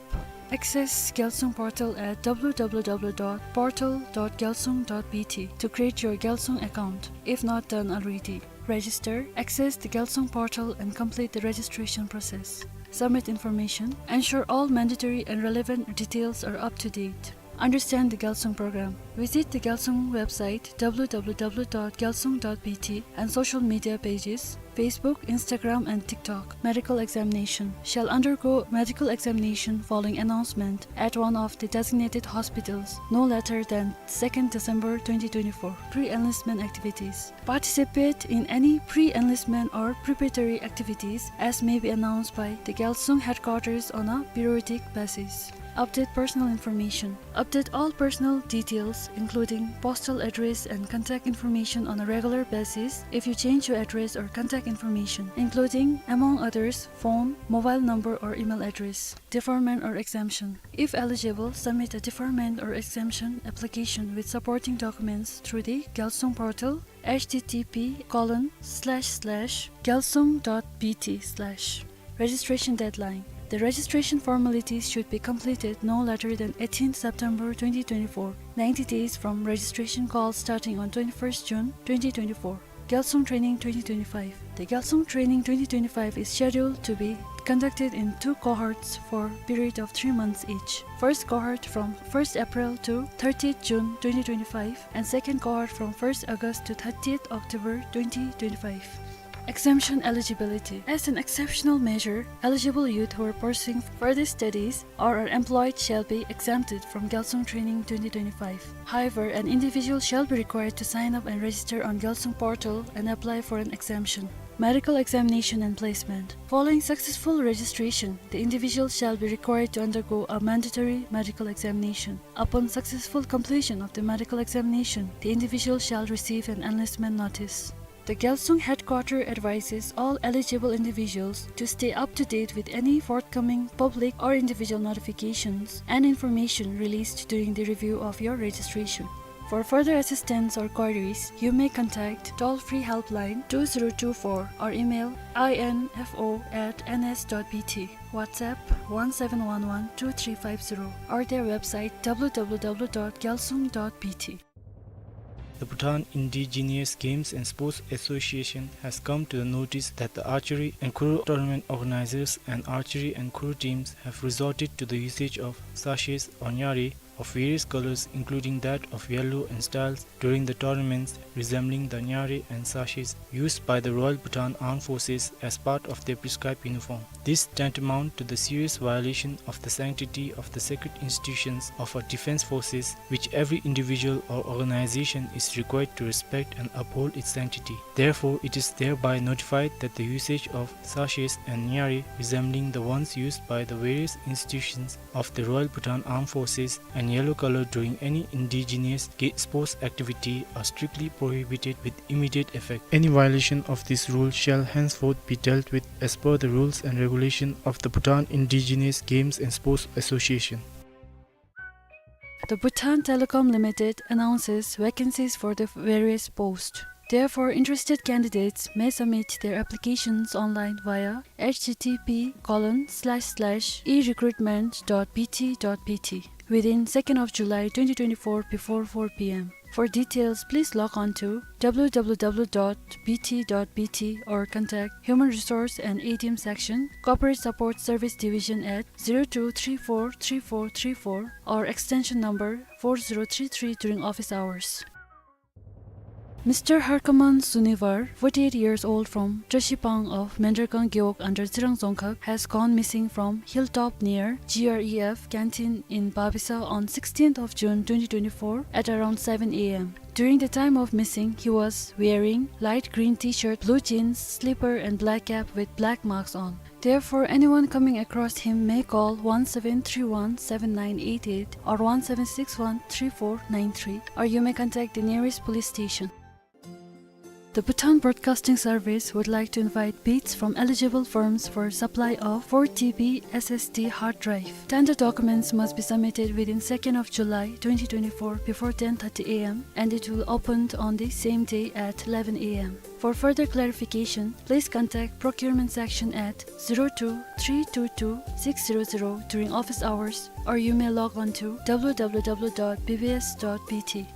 Access Gyalsung portal at W W W dot portal dot gyalsung dot B T to create your Gyalsung account, if not done already. Register, access the Gyalsung portal and complete the registration process. Submit information. Ensure all mandatory and relevant details are up to date. Understand the Gyalsung program. Visit the Gyalsung website, w w w dot gyalsung dot b t, and social media pages, Facebook, Instagram, and TikTok. Medical examination. Shall undergo medical examination following announcement at one of the designated hospitals, no later than second December twenty twenty-four. Pre-enlistment activities. Participate in any pre-enlistment or preparatory activities as may be announced by the Gyalsung headquarters on a periodic basis. Update personal information. Update all personal details, including postal address and contact information, on a regular basis if you change your address or contact information, including, among others, phone, mobile number, or email address. Deferment or exemption. If eligible, submit a deferment or exemption application with supporting documents through the Gyalsung portal, h t t p colon slash slash gyalsung dot b t slash. Registration deadline. The registration formalities should be completed no later than eighteenth September twenty twenty-four, ninety days from registration call starting on twenty-first June twenty twenty-four. Gyalsung Training twenty twenty-five. The Gyalsung Training twenty twenty-five is scheduled to be conducted in two cohorts for period of three months each. First cohort from first April to thirtieth June twenty twenty-five, and second cohort from first August to thirtieth October twenty twenty-five. Exemption eligibility. As an exceptional measure, eligible youth who are pursuing further studies or are employed shall be exempted from Gyalsung Training twenty twenty-five. However, an individual shall be required to sign up and register on Gyalsung portal and apply for an exemption. Medical examination and placement. Following successful registration, the individual shall be required to undergo a mandatory medical examination. Upon successful completion of the medical examination, the individual shall receive an enlistment notice. The Gyalsung headquarter advises all eligible individuals to stay up to date with any forthcoming public or individual notifications and information released during the review of your registration. For further assistance or queries, you may contact toll-free helpline two zero two four or email info at ns dot b t, WhatsApp one seven one one two three five zero, or their website w w w dot gyalsung dot b t. The Bhutan Indigenous Games and Sports Association has come to the notice that the archery and kuro tournament organizers and archery and kuro teams have resorted to the usage of sachets or nyari of various colors, including that of yellow and styles, during the tournaments, resembling the nyari and sachets used by the Royal Bhutan Armed Forces as part of their prescribed uniform. This tantamount to the serious violation of the sanctity of the sacred institutions of our defense forces, which every individual or organization is required to respect and uphold its sanctity. Therefore, it is thereby notified that the usage of sachets and nyari resembling the ones used by the various institutions of the Royal Bhutan Armed Forces and yellow color during any indigenous ga-, sports activity are strictly prohibited with immediate effect. Any violation of this rule shall henceforth be dealt with as per the rules and regulation of the Bhutan Indigenous Games and Sports Association. The Bhutan Telecom Limited announces vacancies for the various posts. Therefore, interested candidates may submit their applications online via h t t p colon slash slash e recruitment dot b t dot b t within second of July twenty twenty-four before four p m. For details, please log on to w w w dot b t dot b t or contact Human Resource and A D M Section, Corporate Support Service Division at zero two three four three four three four or extension number four zero three three during office hours. Mister Harkaman Sunivar, forty-eight years old, from Trashipang of Mendragang Gewog under Tsirang Dzongkhag, has gone missing from hilltop near G R E F canteen in Babisa on sixteenth of June twenty twenty-four at around seven a m. During the time of missing, he was wearing light green T-shirt, blue jeans, slipper, and black cap with black marks on. Therefore, anyone coming across him may call one seven three one seven nine eight eight or one seven six one three four nine three, or you may contact the nearest police station. The Bhutan Broadcasting Service would like to invite bids from eligible firms for supply of four T B S S D hard drive. Tender documents must be submitted within second of July twenty twenty-four before ten thirty a m, and it will open on the same day at eleven a m. For further clarification, please contact procurement section at zero two three two two six zero zero during office hours, or you may log on to w w w dot b b s dot b t.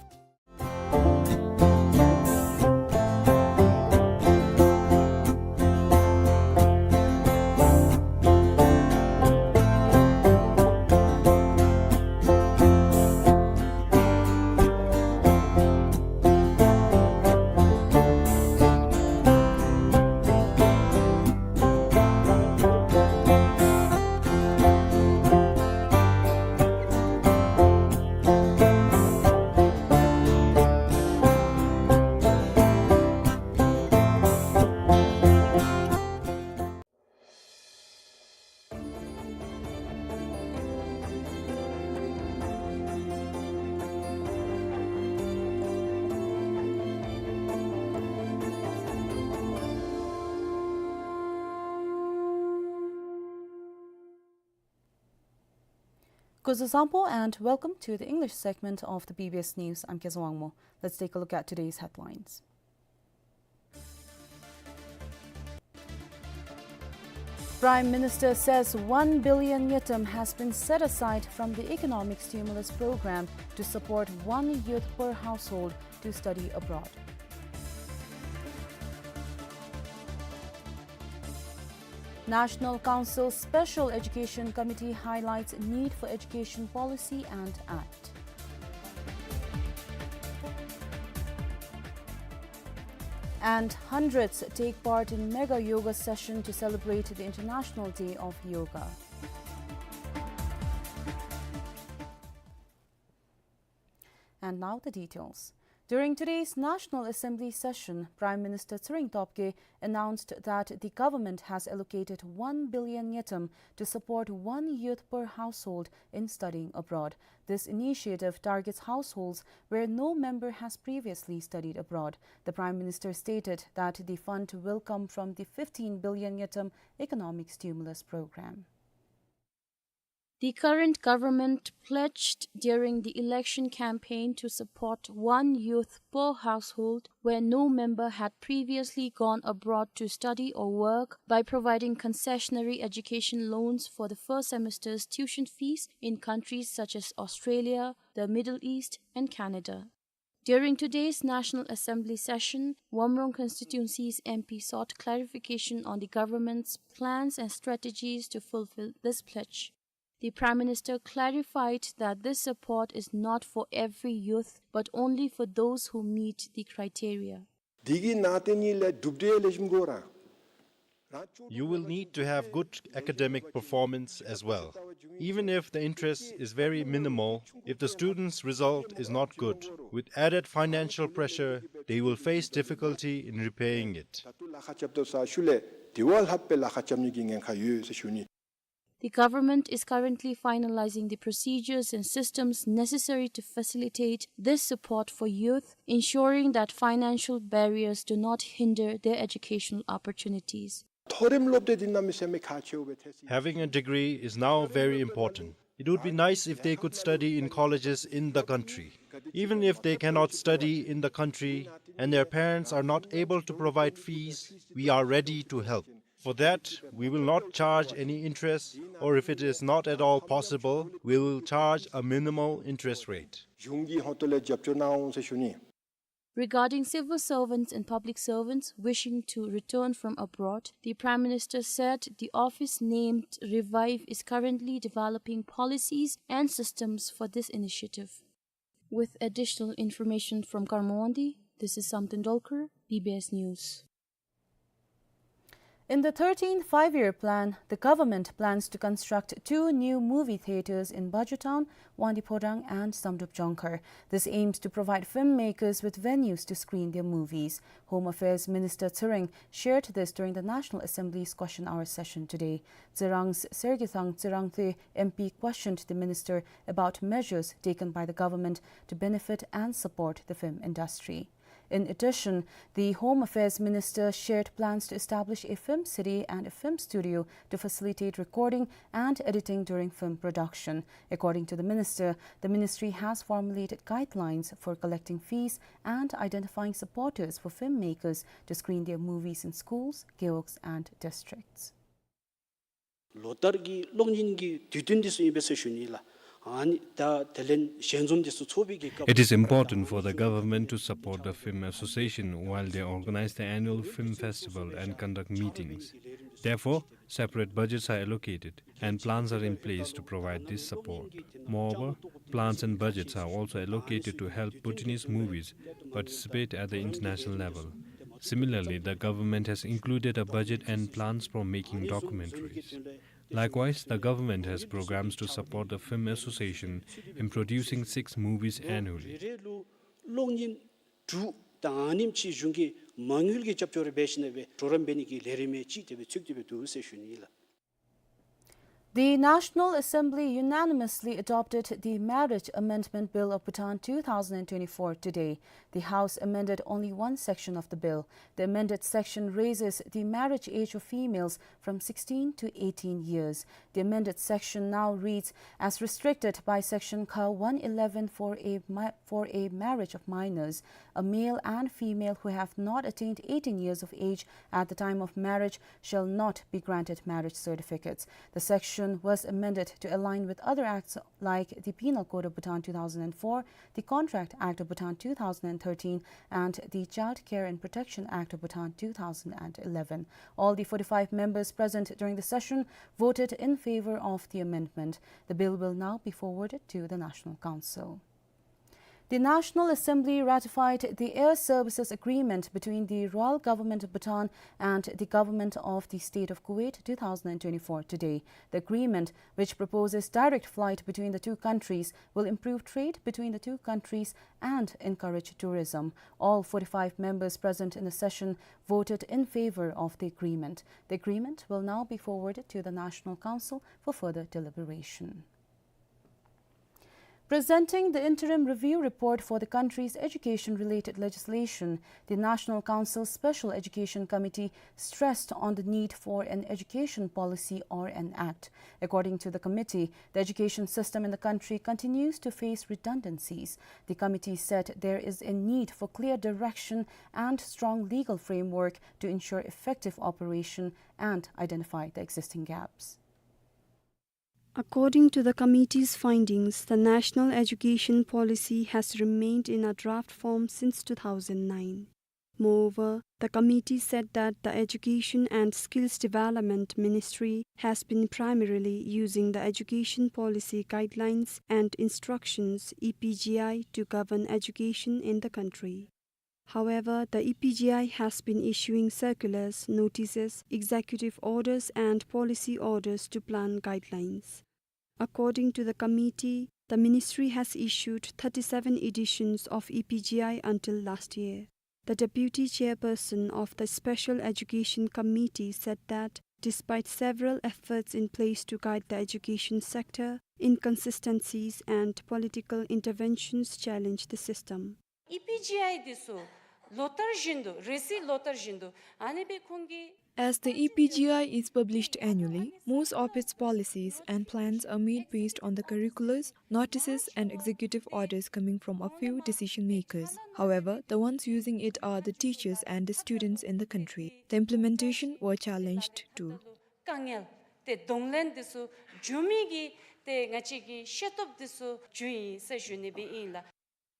Kuzuzangpo and welcome to the English segment of the B B S News. I'm Kezang Wangmo. Let's take a look at today's headlines. Prime Minister says one billion ngultrum has been set aside from the economic stimulus program to support one youth per household to study abroad. National Council Special Education Committee highlights need for education policy and act. And hundreds take part in mega yoga session to celebrate the International Day of Yoga. And now the details. During today's National Assembly session, Prime Minister Tshering Tobgay announced that the government has allocated one billion ngultrum to support one youth per household in studying abroad. This initiative targets households where no member has previously studied abroad. The Prime Minister stated that the fund will come from the fifteen billion ngultrum economic stimulus program. The current government pledged during the election campaign to support one youth per household where no member had previously gone abroad to study or work by providing concessionary education loans for the first semester's tuition fees in countries such as Australia, the Middle East, and Canada. During today's National Assembly session, Womrong constituency's M P sought clarification on the government's plans and strategies to fulfill this pledge. The Prime Minister clarified that this support is not for every youth, but only for those who meet the criteria. དེ་གི་ནང་དེ་ནི་ལས་གྲུབ་འབྲས་ལེགས་ཤོམ་དགོ་ར། You will need to have good academic performance as well, even if the interest is very minimal. If the student's result is not good, with added financial pressure, they will face difficulty in repaying it. ད་ལྟོ་ལཱ་ཁག་རྐྱབ་དོ་ས་ཤུལ་ལས་དེ་བ་ལྷག་པའི་ལཱ་ཁག་རྐྱབ་ནི་གི་ཉེན་ཁ་ཡོད་ཟེར་ཞུ་ནི། The government is currently finalizing the procedures and systems necessary to facilitate this support for youth, ensuring that financial barriers do not hinder their educational opportunities. མཐོ་རིམ་སློབ་གྲྭ་འདི་གནམ་མེད་ས་མེད་ཁག་ཆེ་བའི་ཐད་ཟེར། Having a degree is now very important. It would be nice if they could study in colleges in the country. Even if they cannot study in the country and their parents are not able to provide fees, we are ready to help. For that, we will not charge any interest, or if it is not at all possible, we will charge a minimal interest rate. གཞུང་གི་ཧོངས་ལས་རྒྱབ་སྐྱོར་གནང་འོང་ཟེར་ཞུ་ནི། Regarding civil servants and public servants wishing to return from abroad, the Prime Minister said the office named Revive is currently developing policies and systems for this initiative. With additional information from Garmawandi, this is Samten Dolkar, B B S News. In the thirteenth Five-Year Plan, the government plans to construct two new movie theatres in Baju Town, Wangdue Phodrang and Samdrup Jongkhar. This aims to provide filmmakers with venues to screen their movies. Home Affairs Minister Tshering shared this during the National Assembly's Question Hour session today. Tsirang's Sergethang Tsirangthoe M P questioned the minister about measures taken by the government to benefit and support the film industry. In addition, the Home Affairs Minister shared plans to establish a film city and a film studio to facilitate recording and editing during film production. According to the minister, the ministry has formulated guidelines for collecting fees and identifying supporters for filmmakers to screen their movies in schools, gewogs, and districts. ལོ་ལྟར་གྱི་གློག་བརྙན་གྱི་དུས་སྟོན་འདི་ཚུ་ཨིན་པས་ཟེར་ཞུ་ནི་ལགས། ཨ་ནི་ད་དེ་ལས་ཞལ་འཛོམས་འདི་ཚུ་ཚོགས་པའི་གི་སྐབས། It is important for the government to support the film association while they organize the annual film festival and conduct meetings. Therefore, separate budgets are allocated and plans are in place to provide this support. Moreover, plans and budgets are also allocated to help Bhutanese movies participate at the international level. Similarly, the government has included a budget and plans for making documentaries. Likewise, the government has programs to support the film association in producing six movies annually. རེ་རེ་ལུ་གློག་བརྙན་དྲུག་དང་ཨ་ནེམ་ཅིག་གཞུང་གིས་མ་དངུལ་གྱི་རྒྱབ་སྐྱོར་འབད་ཞིནམ་ལས་གྲོགས་རམ་འབད་ནི་གི་ལས་རིམ་ཅིག་དེ་སྦེ་ཚུད་དེ་སྦེ་འདུག་ཟེར་ཞུ་ནི་ལགས། The National Assembly unanimously adopted the Marriage Amendment Bill of Bhutan two thousand and twenty-four today. The House amended only one section of the bill. The amended section raises the marriage age of females from sixteen to eighteen years. The amended section now reads, as restricted by Section Kha one eleven for a ma-, for a marriage of minors, a male and female who have not attained eighteen years of age at the time of marriage shall not be granted marriage certificates. The section was amended to align with other acts like the Penal Code of Bhutan two thousand and four, the Contract Act of Bhutan two thousand and thirteen, and the Child Care and Protection Act of Bhutan two thousand and eleven. All the forty-five members present during the session voted in favor of the amendment. The bill will now be forwarded to the National Council. The National Assembly ratified the Air Services Agreement between the Royal Government of Bhutan and the Government of the State of Kuwait two thousand and twenty-four today. The agreement, which proposes direct flight between the two countries, will improve trade between the two countries and encourage tourism. All forty-five members present in the session voted in favor of the agreement. The agreement will now be forwarded to the National Council for further deliberation. Presenting the interim review report for the country's education-related legislation, the National Council's Special Education Committee stressed on the need for an education policy or an act. According to the committee, the education system in the country continues to face redundancies. The committee said there is a need for clear direction and strong legal framework to ensure effective operation and identify the existing gaps. According to the committee's findings, the National Education Policy has remained in a draft form since two thousand nine. Moreover, the committee said that the Education and Skills Development Ministry has been primarily using the Education Policy Guidelines and Instructions, E P G I, to govern education in the country. However, the E P G I has been issuing circulars, notices, executive orders, and policy orders to plan guidelines. According to the committee, the ministry has issued thirty-seven editions of E P G I until last year. The deputy chairperson of the Special Education Committee said that despite several efforts in place to guide the education sector, inconsistencies and political interventions challenge the system. E P G I འདི་ཚུ་ལོ་ལྟར་བཞིན་དུ་རེས་གཟིགས་ལོ་ལྟར་བཞིན་དུ་ཨ་ནི་སྦེ་ཁོང་གིས། As the E P G I is published annually, most of its policies and plans are made based on the circulars, notices, and executive orders coming from a few decision makers. However, the ones using it are the teachers and the students in the country. The implementation were challenged too. དཀའ་ངལ་ཏེ་གདོང་ལེན་འདི་ཚུ་འབྱུང་མི་གི་ཏེ་ང་བཅས་ཀྱི་ཤེས་སྟོབས་འདི་ཚུ་བྱུང་ཡི་ཟེར་ཞུ་ནི་སྦེ་ཨིན་ལགས།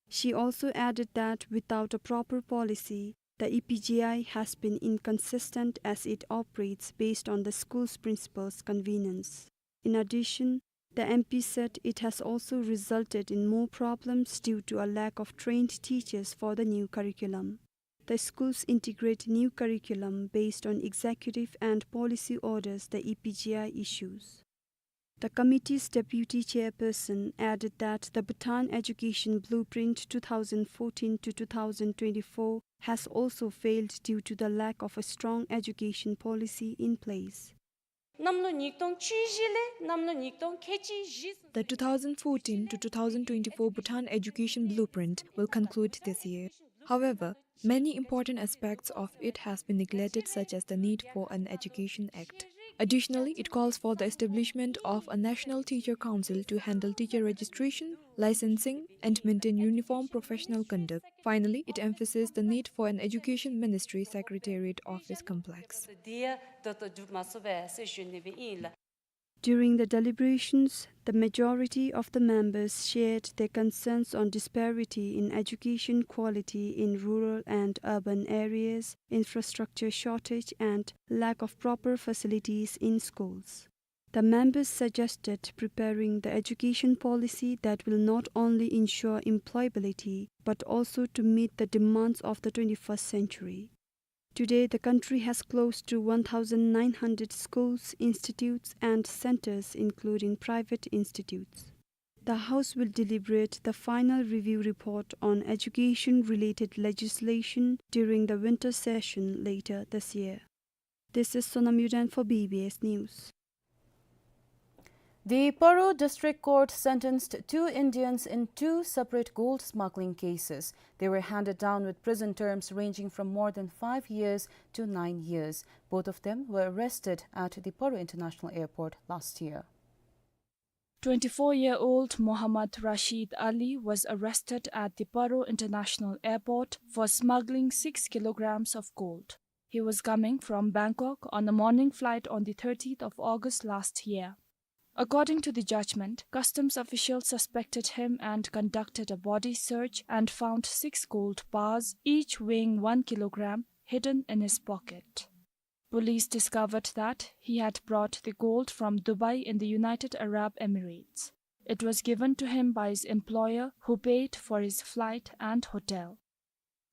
She also added that without a proper policy, the E P G I has been inconsistent as it operates based on the school's principal's convenience. In addition, the M P said it has also resulted in more problems due to a lack of trained teachers for the new curriculum. The schools integrate new curriculum based on executive and policy orders the E P G I issues. The committee's deputy chairperson added that the Bhutan Education Blueprint two thousand fourteen to two thousand twenty-four has also failed due to the lack of a strong education policy in place. གནམ་ལོ་ཉིས་སྟོང་བཅུ་བཞི་ལས་གནམ་ལོ་ཉིས་སྟོང་ཁལ་གཅིག་བཞི། The two thousand fourteen to two thousand twenty-four Bhutan Education Blueprint will conclude this year. However, many important aspects of it has been neglected, such as the need for an Education Act. Additionally, it calls for the establishment of a National Teacher Council to handle teacher registration, licensing, and maintain uniform professional conduct. Finally, it emphasizes the need for an Education Ministry Secretariat Office Complex. During the deliberations, the majority of the members shared their concerns on disparity in education quality in rural and urban areas, infrastructure shortage, and lack of proper facilities in schools. The members suggested preparing the education policy that will not only ensure employability, but also to meet the demands of the twenty-first century. Today, the country has close to one thousand nine hundred schools, institutes, and centers, including private institutes. The House will deliberate the final review report on education-related legislation during the winter session later this year. This is Sonam Yuden for B B S News. The Paro District Court sentenced two Indians in two separate gold smuggling cases. They were handed down with prison terms ranging from more than five years to nine years. Both of them were arrested at the Paro International Airport last year. Twenty-four-year-old Mohammad Rashid Ali was arrested at the Paro International Airport for smuggling six kilograms of gold. He was coming from Bangkok on a morning flight on the thirtieth of August last year. According to the judgment, customs officials suspected him and conducted a body search and found six gold bars, each weighing one kilogram, hidden in his pocket. Police discovered that he had brought the gold from Dubai in the United Arab Emirates. It was given to him by his employer, who paid for his flight and hotel.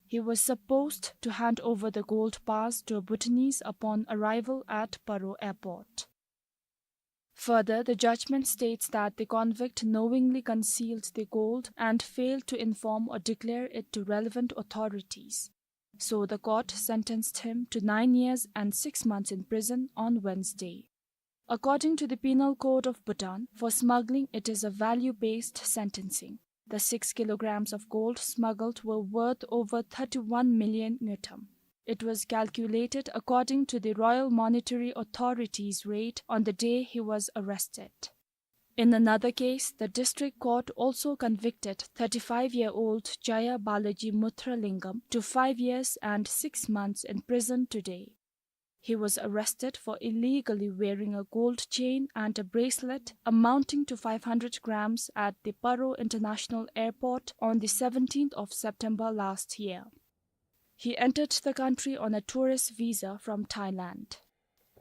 He was supposed to hand over the gold bars to a Bhutanese upon arrival at Paro Airport. Further, the judgment states that the convict knowingly concealed the gold and failed to inform or declare it to relevant authorities. So the court sentenced him to nine years and six months in prison on Wednesday. According to the Penal Code of Bhutan, for smuggling, it is a value-based sentencing. The six kilograms of gold smuggled were worth over thirty-one million ngultrum. It was calculated according to the Royal Monetary Authority's rate on the day he was arrested. In another case, the district court also convicted thirty-five-year-old Jaya Balaji Muthralingam to five years and six months in prison today. He was arrested for illegally wearing a gold chain and a bracelet amounting to five hundred grams at the Paro International Airport on the seventeenth of September last year. He entered the country on a tourist visa from Thailand.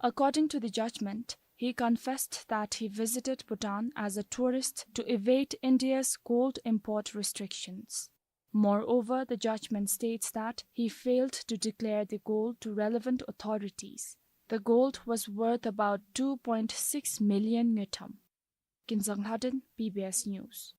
According to the judgment, he confessed that he visited Bhutan as a tourist to evade India's gold import restrictions. Moreover, the judgment states that he failed to declare the gold to relevant authorities. The gold was worth about two point six million ngultrum. Kinzang Lhaden, B B S News.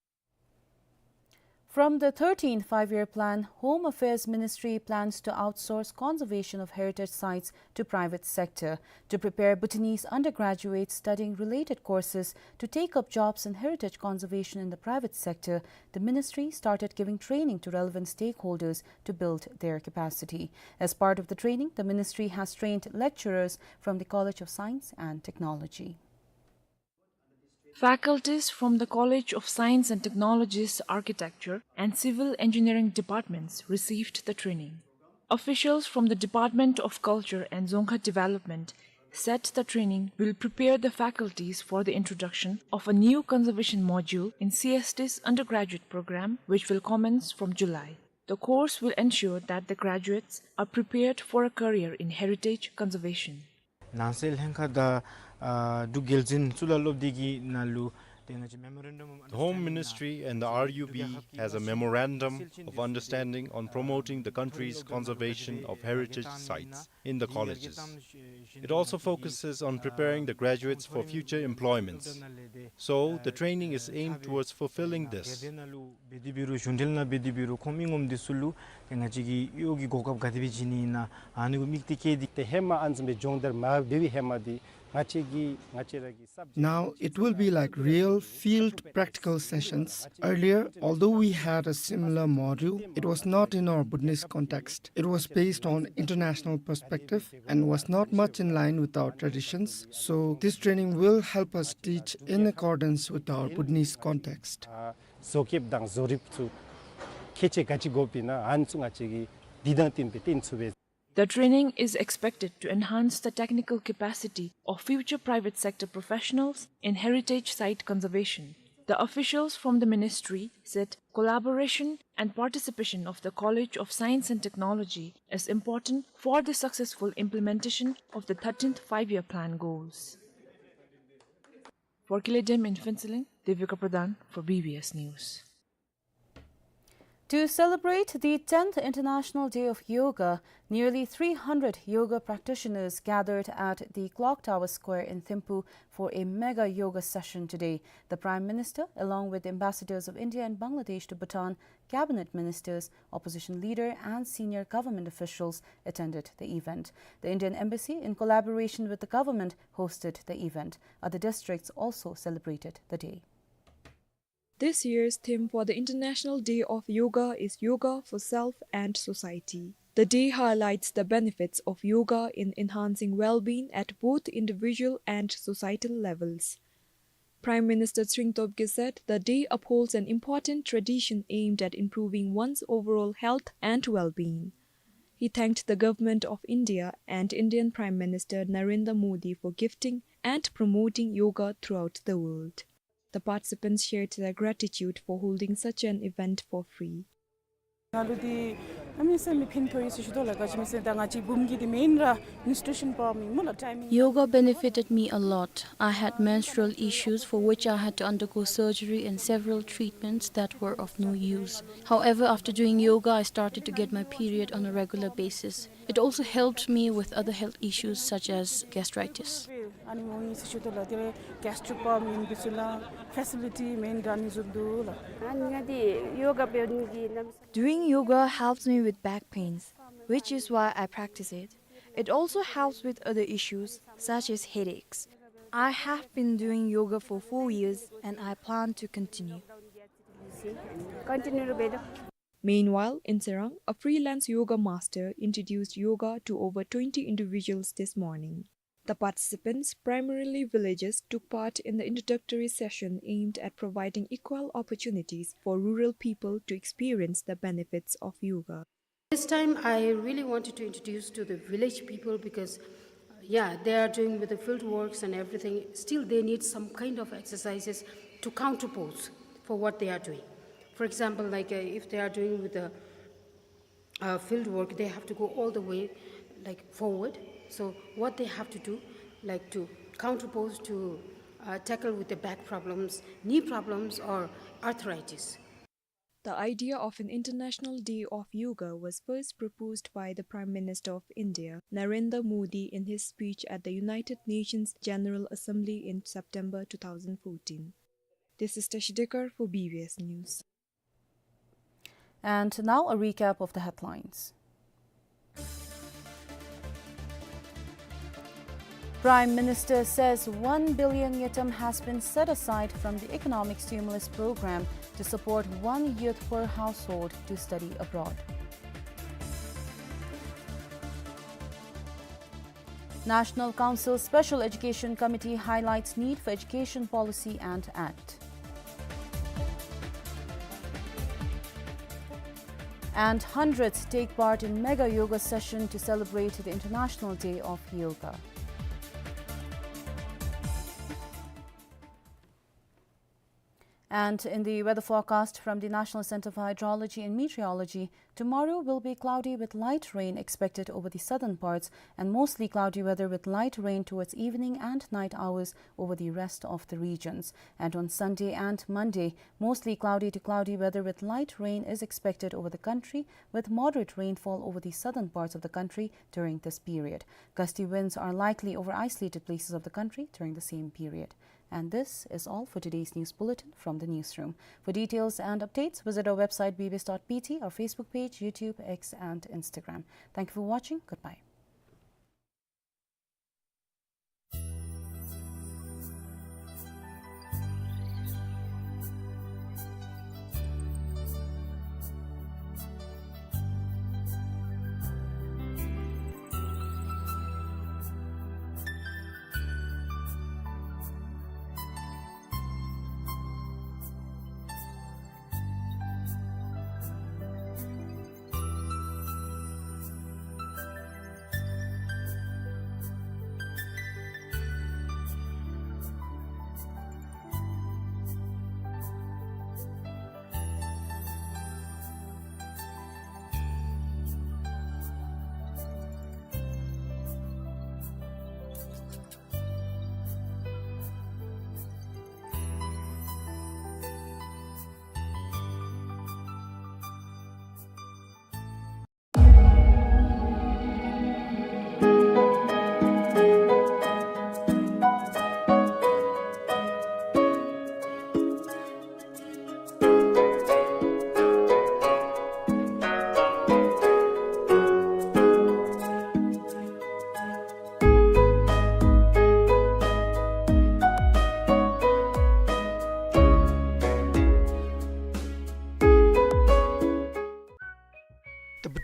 From the thirteenth Five-Year Plan, Home Affairs Ministry plans to outsource conservation of heritage sites to private sector. To prepare Bhutanese undergraduates studying related courses to take up jobs in heritage conservation in the private sector, the ministry started giving training to relevant stakeholders to build their capacity. As part of the training, the ministry has trained lecturers from the College of Science and Technology. Faculties from the College of Science and Technologies, Architecture, and Civil Engineering departments received the training. Officials from the Department of Culture and Dzongkha Development said the training will prepare the faculties for the introduction of a new conservation module in C S T's undergraduate program, which will commence from July. The course will ensure that the graduates are prepared for a career in heritage conservation. ནང་སྲིད་ལྷན་ཁག་དང་ཨ་འབྲུག་རྒྱལ་འཛིན་གཙུག་ལག་སློབ་སྡེ་གི་ནང་ལུ་ཏེ་ང་བཅས་Memorandum of Understanding The Home Ministry and the R U B has a memorandum of understanding on promoting the country's conservation of heritage sites in the colleges. It also focuses on preparing the graduates for future employments. So, the training is aimed towards fulfilling this. འབད་དེ་འབད་རུང་གཞུང་འབྲེལ་ནང་འབད་དེ་འབད་རུང་ཁོང་མི་ངོམ་འདི་ཚུ་ལུ་ཏེ་ང་བཅས་ཀྱིས་གཡོག་གི་གོ་སྐབས་ག་དེ་སྦེ་བྱིན་ནི་ཨིན་ན་ཨ་ནི་གུ་དམིགས་ཏེ་བསྐྱེད་དེ་ཏེ་ཧེ་མ་ཨ་ནི་བཟུམ་སྦེ་སྦྱོང་བརྡར་མ་འབད་བའི་ཧེ་མ་འདི་ང་བཅས་ཀྱིས་ང་བཅས་ར་གི་Now it will be like real field practical sessions. Earlier, although we had a similar module, it was not in our Bhutanese context. It was based on international perspective and was not much in line with our traditions. So this training will help us teach in accordance with our Bhutanese context. བཟོ་བཀོད་དང་བཟོ་རིག་ཚུ་ཁྱད་ཆོས་ག་ཅི་དགོཔ་ཨིན་ན་ཨ་ནི་ཚུ་ང་བཅས་ཀྱིས་འདི་དང་བསྟུན་སྦེ་སྟོན་ཚུགས་པས། The training is expected to enhance the technical capacity of future private sector professionals in heritage site conservation. The officials from the ministry said collaboration and participation of the College of Science and Technology is important for the successful implementation of the thirteenth Five-Year Plan goals. For Kile Dem in Phuentsholing, Devika Pradhan for B B S News. To celebrate the tenth International Day of Yoga, nearly three hundred yoga practitioners gathered at the Clock Tower Square in Thimphu for a mega yoga session today. The Prime Minister, along with ambassadors of India and Bangladesh to Bhutan, cabinet ministers, opposition leader, and senior government officials attended the event. The Indian embassy, in collaboration with the government, hosted the event. Other districts also celebrated the day. This year's theme for the International Day of Yoga is Yoga for Self and Society. The day highlights the benefits of yoga in enhancing well-being at both individual and societal levels. Prime Minister Tshering Tobgay said the day upholds an important tradition aimed at improving one's overall health and well-being. He thanked the Government of India and Indian Prime Minister Narendra Modi for gifting and promoting yoga throughout the world. The participants shared their gratitude for holding such an event for free. ང་ལུ་འདི་ཨ་མི་སེམས་མི་ཕན་ཐོགས་ཡི་ཟེར་ཞུ་དོ་ལགས། ག་ཅི་སྨོ་ཟེར་ན་ད་ང་བཅས་བུམོ་གི་འདི་མེན་ར་མེན་སི་ཊུ་རེ་ཤཱན་པོ་མེན་སྨོ་ལགས། ཊའིམ་མིང་། Yoga benefited me a lot. I had menstrual issues for which I had to undergo surgery and several treatments that were of no use. However, after doing yoga, I started to get my period on a regular basis. It also helped me with other health issues such as gastritis. ཨ་ནི་འོང་ཡི་ཟེར་ཞུ་དོ་ལགས། དེ་ལས་གེས་ཊི་རིག་པ་མེན་འདི་ཚུ་ལུ་ཕེ་སི་ལི་ཊི་མེན་ར་ཨ་ནི་བཟུམ་འདུག་ལགས། ཨ་ནི་ང་འདི་ཡོ་ག་འབད་ནི་གི་གནམ་ས། Doing yoga helps me with back pains, which is why I practice it. It also helps with other issues such as headaches. I have been doing yoga for four years and I plan to continue. Continue འབད་དོ། Meanwhile, in Tsirang, a freelance yoga master introduced yoga to over twenty individuals this morning. The participants, primarily villagers, took part in the introductory session aimed at providing equal opportunities for rural people to experience the benefits of yoga. This time, I really wanted to introduce to the village people because, uh, yeah, they are doing with the field works and everything. Still, they need some kind of exercises to counterpose for what they are doing. For example, like, uh, if they are doing with the, uh, field work, they have to go all the way, like, forward. So what they have to do, like, to counterpose to, uh, tackle with the back problems, knee problems, or arthritis. The idea of an International Day of Yoga was first proposed by the Prime Minister of India, Narendra Modi, in his speech at the United Nations General Assembly in September two thousand fourteen. This is Tashi Dekar for B B S News. And now a recap of the headlines. Prime Minister says one billion ngultrum has been set aside from the economic stimulus program to support one youth per household to study abroad. National Council Special Education Committee highlights need for Education Policy and Act. And hundreds take part in mega yoga session to celebrate the International Day of Yoga. And in the weather forecast from the National Center for Hydrology and Meteorology, tomorrow will be cloudy with light rain expected over the southern parts and mostly cloudy weather with light rain towards evening and night hours over the rest of the regions. And on Sunday and Monday, mostly cloudy to cloudy weather with light rain is expected over the country, with moderate rainfall over the southern parts of the country during this period. Gusty winds are likely over isolated places of the country during the same period. And this is all for today's news bulletin from the newsroom. For details and updates, visit our website B B S dot B T, our Facebook page, YouTube, X, and Instagram. Thank you for watching. Goodbye.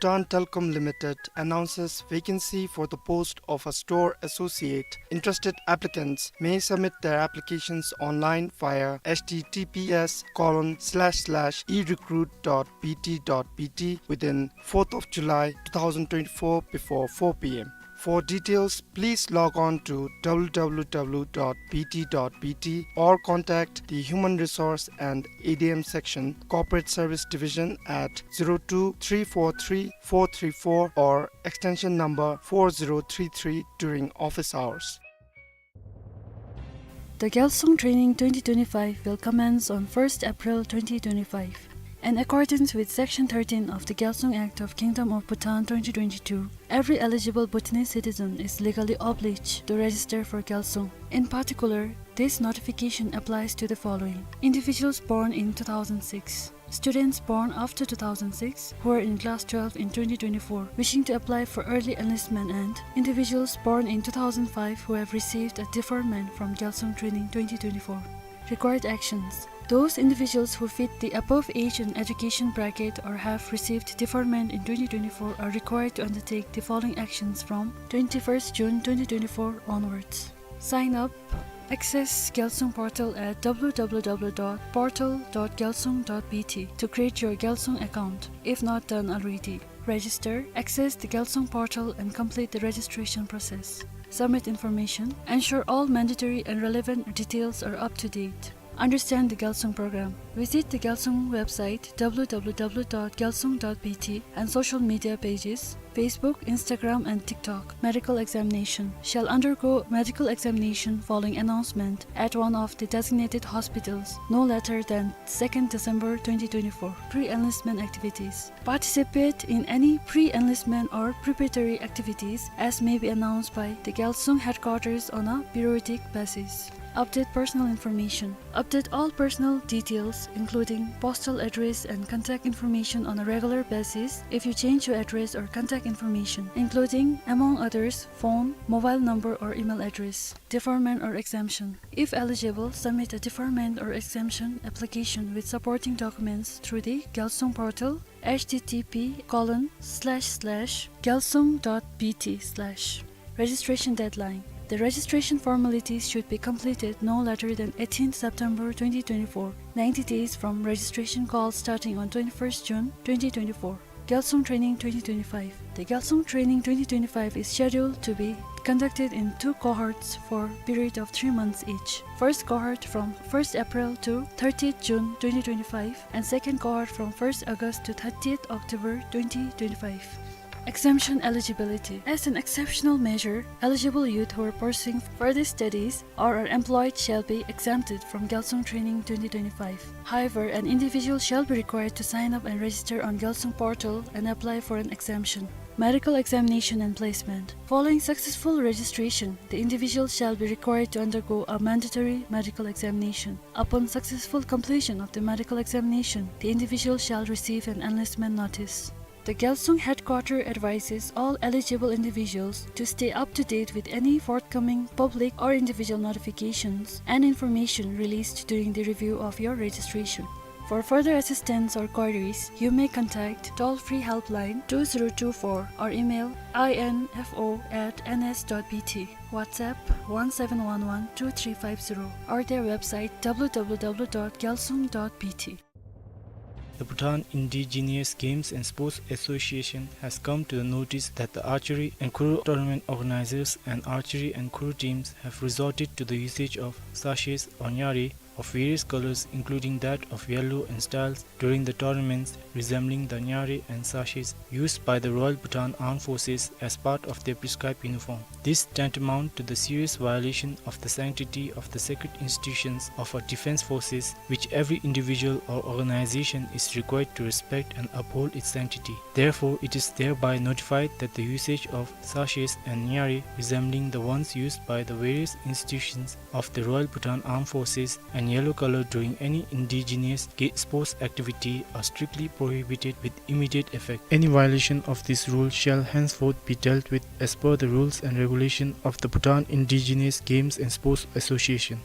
Bhutan Telecom Limited announces vacancy for the post of a store associate. Interested applicants may submit their applications online via H T T P S colon slash slash e recruit dot B T dot B T within fourth of July two thousand twenty-four before four P M. For details, please log on to W W W dot B T dot B T or contact the Human Resource and A D M section, Corporate Service Division at zero two three four three four three four or extension number four zero three three during office hours. The Gyalsung Training twenty twenty-five will commence on first April twenty twenty-five. In accordance with Section thirteen of the Gyalsung Act of Kingdom of Bhutan twenty twenty-two, every eligible Bhutanese citizen is legally obliged to register for Gyalsung. In particular, this notification applies to the following: individuals born in two thousand six, students born after two thousand six who are in class twelve in twenty twenty-four wishing to apply for early enlistment, and individuals born in two thousand five who have received a deferment from Gyalsung Training twenty twenty-four. Required actions. Those individuals who fit the above age and education bracket or have received deferment in twenty twenty-four are required to undertake the following actions from twenty-first June twenty twenty-four onwards. Sign up. Access Gyalsung portal at W W W dot portal dot gyalsung dot B T to create your Gyalsung account, if not done already. Register, access the Gyalsung portal and complete the registration process. Submit information, ensure all mandatory and relevant details are up to date. Understand the Gyalsung program. Visit the Gyalsung website W W W dot gyalsung dot B T and social media pages, Facebook, Instagram, and TikTok. Medical examination. Shall undergo medical examination following announcement at one of the designated hospitals no later than second December twenty twenty-four. Pre-enlistment activities. Participate in any pre-enlistment or preparatory activities as may be announced by the Gyalsung headquarters on a periodic basis. Update personal information. Update all personal details, including postal address and contact information on a regular basis if you change your address or contact information, including, among others, phone, mobile number or email address. Deferment or exemption. If eligible, submit a deferment or exemption application with supporting documents through the Gyalsung portal, H T T P colon slash slash gyalsung dot B T slash. Registration deadline. The registration formalities should be completed no later than eighteenth September twenty twenty-four, ninety days from registration call starting on twenty-first June twenty twenty-four. Gyalsung Training twenty twenty-five. The Gyalsung Training twenty twenty-five is scheduled to be conducted in two cohorts for period of three months each. First cohort from first April to thirtieth June twenty twenty-five, and second cohort from first August to thirtieth October twenty twenty-five. Exemption eligibility. As an exceptional measure, eligible youth who are pursuing further studies or are employed shall be exempted from Gyalsung Training twenty twenty-five. However, an individual shall be required to sign up and register on Gyalsung portal and apply for an exemption. Medical examination and placement. Following successful registration, the individual shall be required to undergo a mandatory medical examination. Upon successful completion of the medical examination, the individual shall receive an enlistment notice. The Gyalsung headquarter advises all eligible individuals to stay up to date with any forthcoming public or individual notifications and information released during the review of your registration. For further assistance or queries, you may contact toll-free helpline two zero two four or email info at N S dot B T, WhatsApp one seven one one two three five zero, or their website W W W dot gyalsung dot B T. The Bhutan Indigenous Games and Sports Association has come to the notice that the archery and kuru tournament organizers and archery and kuru teams have resorted to the usage of sachets or nyari of various colors, including that of yellow and styles, during the tournaments, resembling the nyari and sachets used by the Royal Bhutan Armed Forces as part of their prescribed uniform. This tantamount to the serious violation of the sanctity of the sacred institutions of our defense forces, which every individual or organization is required to respect and uphold its sanctity. Therefore, it is thereby notified that the usage of sachets and nyari resembling the ones used by the various institutions of the Royal Bhutan Armed Forces and yellow color during any indigenous ga-, sports activity are strictly prohibited with immediate effect. Any violation of this rule shall henceforth be dealt with as per the rules and regulation of the Bhutan Indigenous Games and Sports Association.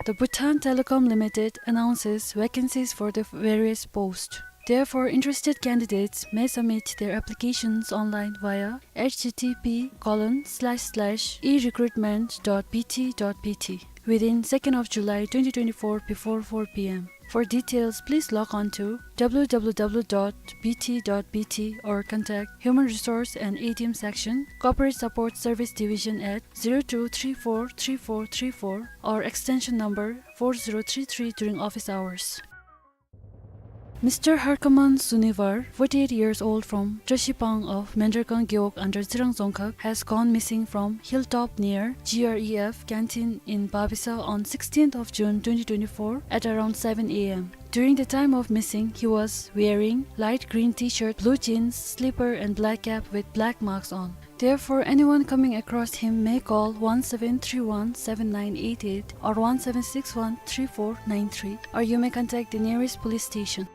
The Bhutan Telecom Limited announces vacancies for the various posts. Therefore, interested candidates may submit their applications online via H T T P colon slash slash e recruitment dot B T dot B T within second of July twenty twenty-four before four P M. For details, please log on to W W W dot B T dot B T or contact Human Resource and A D M Section, Corporate Support Service Division at zero two three four three four three four or extension number four zero three three during office hours. Mister Harkaman Sunivar, forty-eight years old from Trashipang of Mendragang Gewog under Tsirang Dzongkhag, has gone missing from hilltop near G R E F canteen in Babisa on sixteenth of June twenty twenty-four at around seven A M. During the time of missing, he was wearing light green T-shirt, blue jeans, slipper and black cap with black marks on. Therefore, anyone coming across him may call one seven three one seven nine eight eight or one seven six one three four nine three, or you may contact the nearest police station.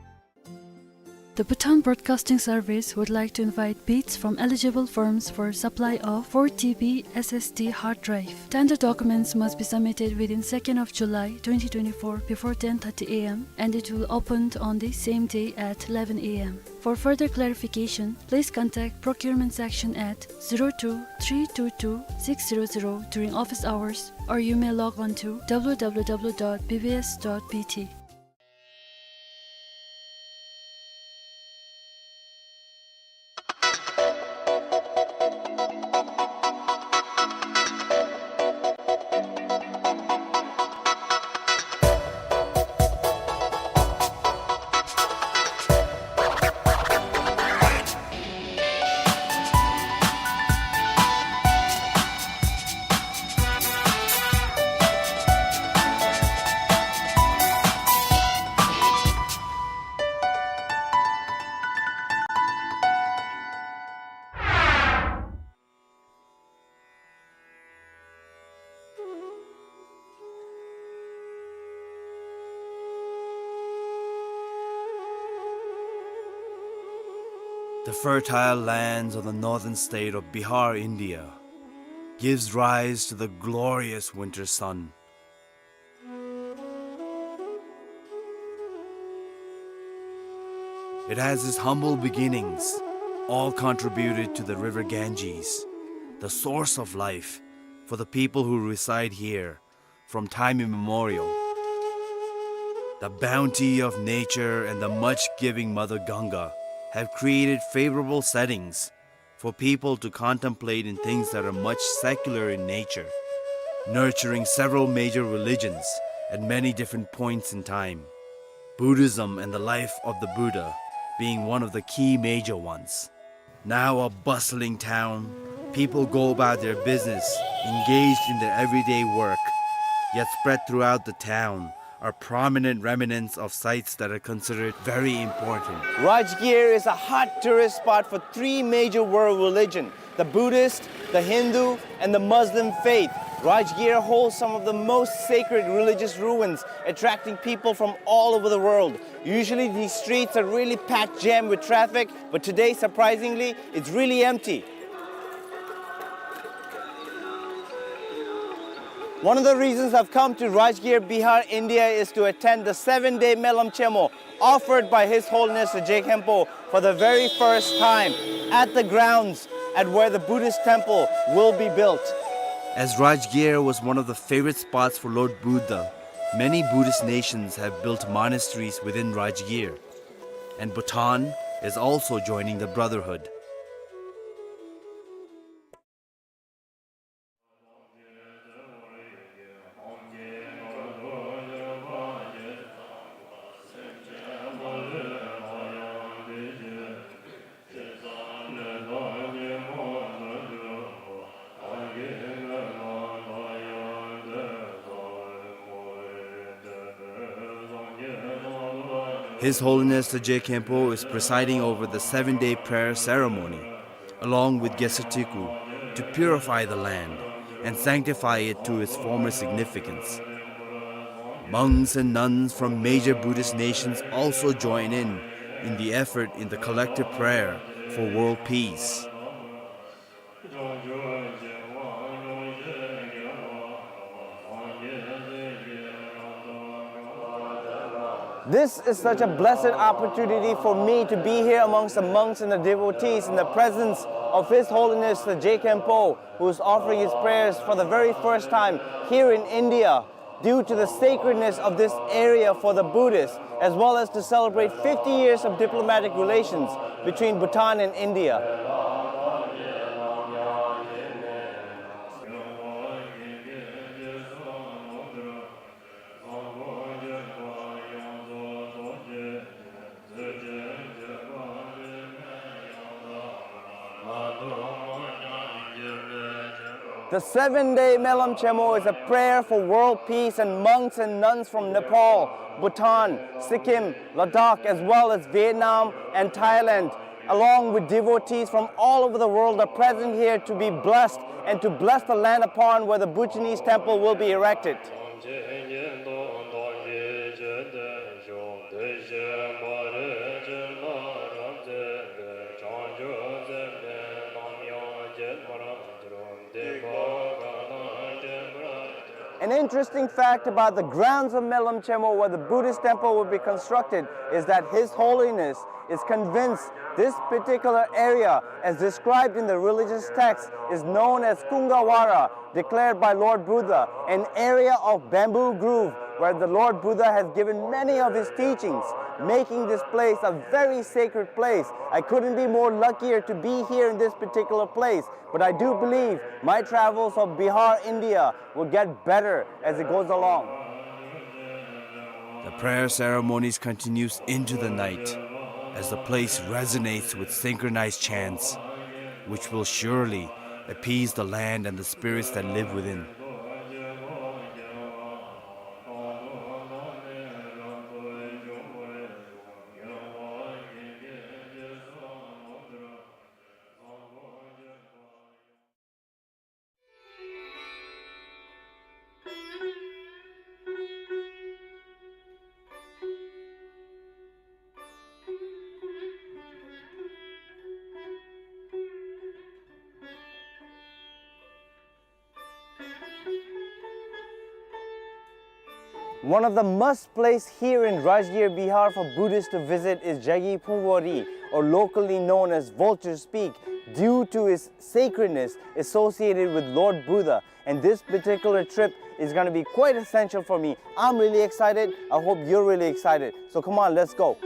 The Bhutan Broadcasting Service would like to invite bids from eligible firms for supply of four T B S S D hard drive. Tender documents must be submitted within second of July twenty twenty-four before ten thirty A M, and it will open on the same day at eleven A M. For further clarification, please contact procurement section at zero two three two two six zero zero during office hours, or you may log on to W W W dot B B S dot B T. The fertile lands of the northern state of Bihar, India, gives rise to the glorious winter sun. It has its humble beginnings, all contributed to the river Ganges, the source of life for the people who reside here from time immemorial. The bounty of nature and the much-giving Mother Ganga have created favorable settings for people to contemplate in things that are much secular in nature, nurturing several major religions at many different points in time, Buddhism and the life of the Buddha being one of the key major ones. Now a bustling town, people go about their business, engaged in their everyday work, yet spread throughout the town are prominent remnants of sites that are considered very important. Rajgir is a hot tourist spot for three major world religion, the Buddhist, the Hindu, and the Muslim faith. Rajgir holds some of the most sacred religious ruins, attracting people from all over the world. Usually these streets are really packed, jammed with traffic, but today, surprisingly, it's really empty. One of the reasons I've come to Rajgir, Bihar, India is to attend the seven-day Melam Chemo offered by His Holiness the Je Khenpo for the very first time at the grounds at where the Buddhist temple will be built. As Rajgir was one of the favorite spots for Lord Buddha, many Buddhist nations have built monasteries within Rajgir, and Bhutan is also joining the brotherhood. His Holiness the Je Khenpo is presiding over the seven-day prayer ceremony, along with Gesatiku, to purify the land and sanctify it to its former significance. Monks and nuns from major Buddhist nations also join in, in the effort in the collective prayer for world peace. This is such a blessed opportunity for me to be here amongst the monks and the devotees in the presence of His Holiness the Je Khenpo, who is offering his prayers for the very first time here in India, due to the sacredness of this area for the Buddhists, as well as to celebrate fifty years of diplomatic relations between Bhutan and India. The seven-day Melam Chenmo is a prayer for world peace, and monks and nuns from Nepal, Bhutan, Sikkim, Ladakh, as well as Vietnam and Thailand, along with devotees from all over the world, are present here to be blessed and to bless the land upon where the Bhutanese temple will be erected. An interesting fact about the grounds of Melam Chenmo, where the Buddhist temple will be constructed, is that His Holiness is convinced this particular area, as described in the religious text, is known as Kungawara, declared by Lord Buddha, an area of bamboo grove where the Lord Buddha has given many of his teachings, making this place a very sacred place. I couldn't be more luckier to be here in this particular place, but I do believe my travels of Bihar, India will get better as it goes along. The prayer ceremonies continues into the night as the place resonates with synchronized chants, which will surely appease the land and the spirits that live within. One of the must place here in Rajgir, Bihar for Buddhists to visit is Jagi Phungwari, or locally known as Vulture's Peak, due to its sacredness associated with Lord Buddha. And this particular trip is gonna be quite essential for me. I'm really excited. I hope you're really excited. So come on, let's go.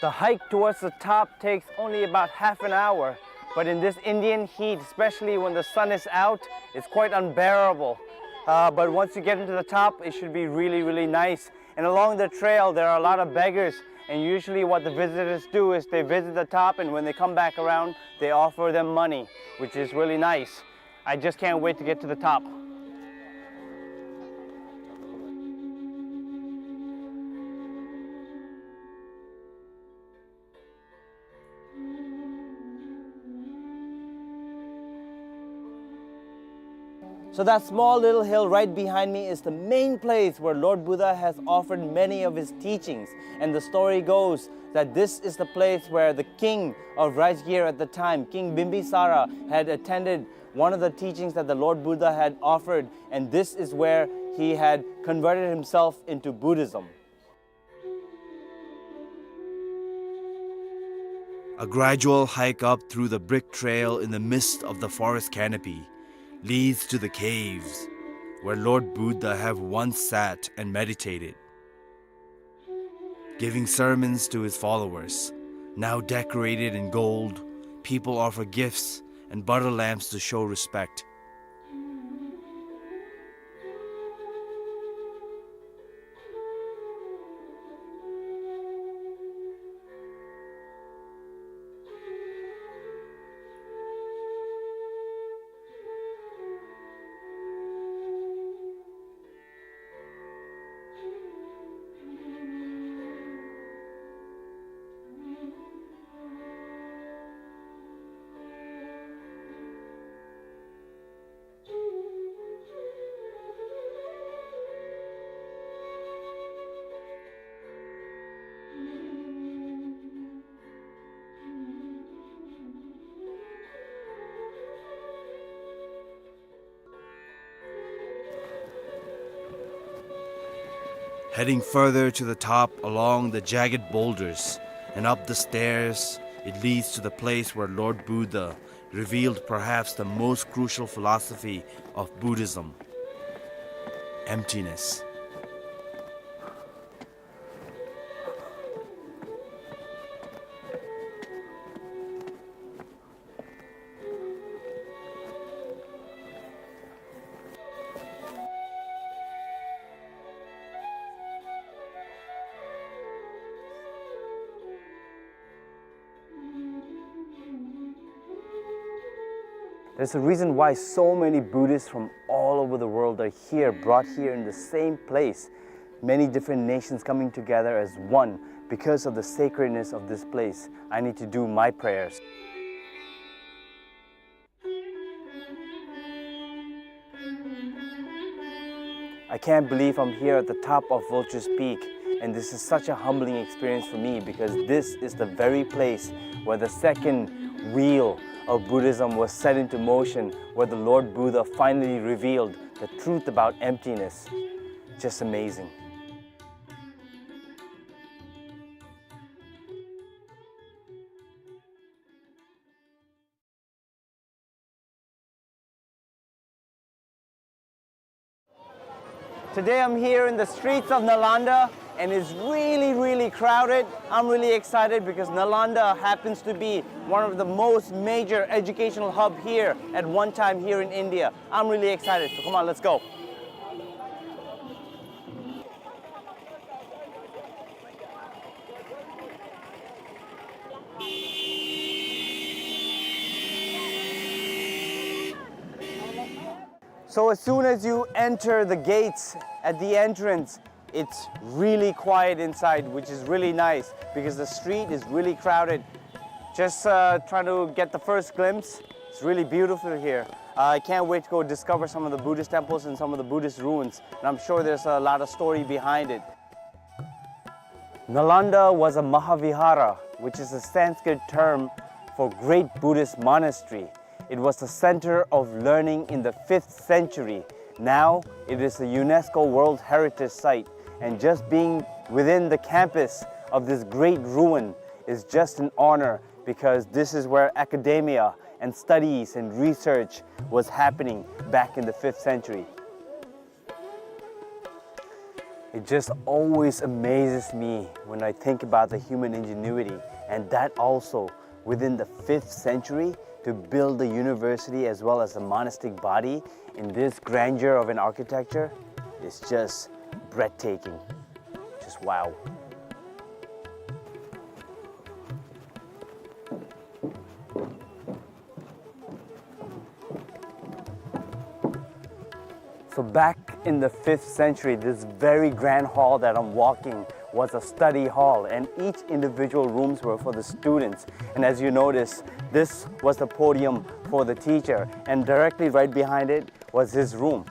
The hike towards the top takes only about half an hour, but in this Indian heat, especially when the sun is out, it's quite unbearable. Uh, but once you get into the top, it should be really, really nice. And along the trail, there are a lot of beggars, and usually what the visitors do is they visit the top, and when they come back around, they offer them money, which is really nice. I just can't wait to get to the top. So that small little hill right behind me is the main place where Lord Buddha has offered many of his teachings. And the story goes that this is the place where the king of Rajgir at the time, King Bimbisara, had attended one of the teachings that the Lord Buddha had offered, and this is where he had converted himself into Buddhism. A gradual hike up through the brick trail in the midst of the forest canopy leads to the caves where Lord Buddha have once sat and meditated. Giving sermons to his followers, now decorated in gold, people offer gifts and butter lamps to show respect. Heading further to the top along the jagged boulders and up the stairs, it leads to the place where Lord Buddha revealed perhaps the most crucial philosophy of Buddhism: emptiness. There's a reason why so many Buddhists from all over the world are here, brought here in the same place. Many different nations coming together as one because of the sacredness of this place. I need to do my prayers. I can't believe I'm here at the top of Vulture's Peak, and this is such a humbling experience for me because this is the very place where the second wheel of Buddhism was set into motion, where the Lord Buddha finally revealed the truth about emptiness. Just amazing. Today I'm here in the streets of Nalanda, and it's really, really crowded. I'm really excited because Nalanda happens to be one of the most major educational hub here at one time here in India. I'm really excited. So come on, let's go. So as soon as you enter the gates at the entrance, it's really quiet inside, which is really nice because the street is really crowded. Just, uh, trying to get the first glimpse. It's really beautiful here. Uh, I can't wait to go discover some of the Buddhist temples and some of the Buddhist ruins. And I'm sure there's a lot of story behind it. Nalanda was a Mahavihara, which is a Sanskrit term for great Buddhist monastery. It was the center of learning in the fifth century. Now it is a UNESCO World Heritage Site, and just being within the campus of this great ruin is just an honor, because this is where academia and studies and research was happening back in the fifth century. It just always amazes me when I think about the human ingenuity, and that also within the fifth century, to build the university as well as the monastic body in this grandeur of an architecture is just breathtaking. Just wow. So back in the fifth century, this very grand hall that I'm walking was a study hall, and each individual rooms were for the students. And as you notice, this was the podium for the teacher, and directly right behind it was his room.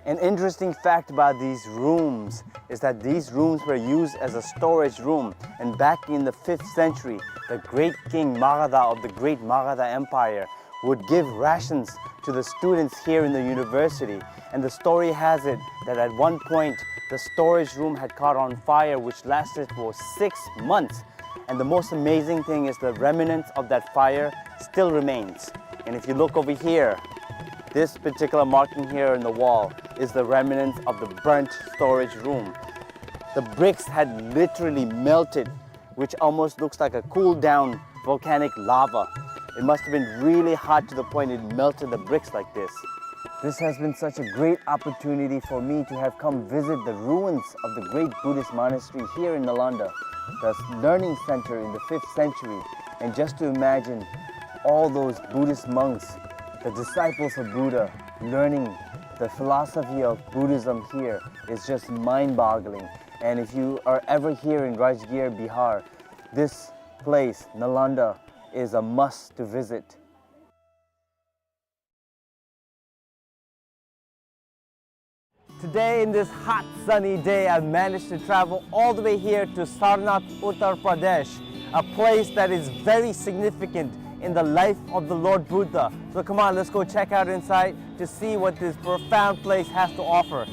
An interesting fact about these rooms is that these rooms were used as a storage room, and back in the fifth century, the great king Magadha of the great Magadha Empire would give rations to the students here in the university. And the story has it that at one point, the storage room had caught on fire, which lasted for six months. And the most amazing thing is the remnants of that fire still remains. And if you look over here, this particular marking here in the wall is the remnants of the burnt storage room. The bricks had literally melted, which almost looks like a cooled down volcanic lava. It must have been really hot to the point it melted the bricks like this. This has been such a great opportunity for me to have come visit the ruins of the great Buddhist monastery here in Nalanda, the learning center in the fifth century. And just to imagine all those Buddhist monks, the disciples of Buddha, learning the philosophy of Buddhism here is just mind-boggling. And if you are ever here in Rajgir, Bihar, this place, Nalanda, is a must to visit. Today, in this hot, sunny day, I managed to travel all the way here to Sarnath, Uttar Pradesh, a place that is very significant in the life of the Lord Buddha. So come on, let's go check out inside to see what this profound place has to offer.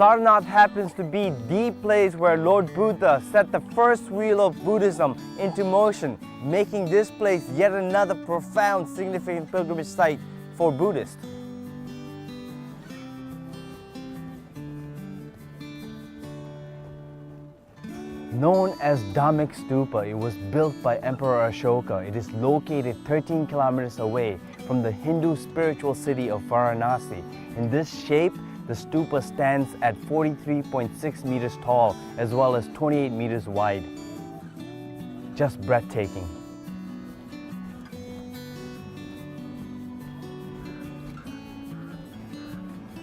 Sarnath happens to be the place where Lord Buddha set the first wheel of Buddhism into motion, making this place yet another profound, significant pilgrimage site for Buddhists. Known as Dhammek Stupa, it was built by Emperor Ashoka. It is located thirteen kilometers away from the Hindu spiritual city of Varanasi. In this shape, the stupa stands at forty-three point six meters tall as well as twenty-eight meters wide. Just breathtaking.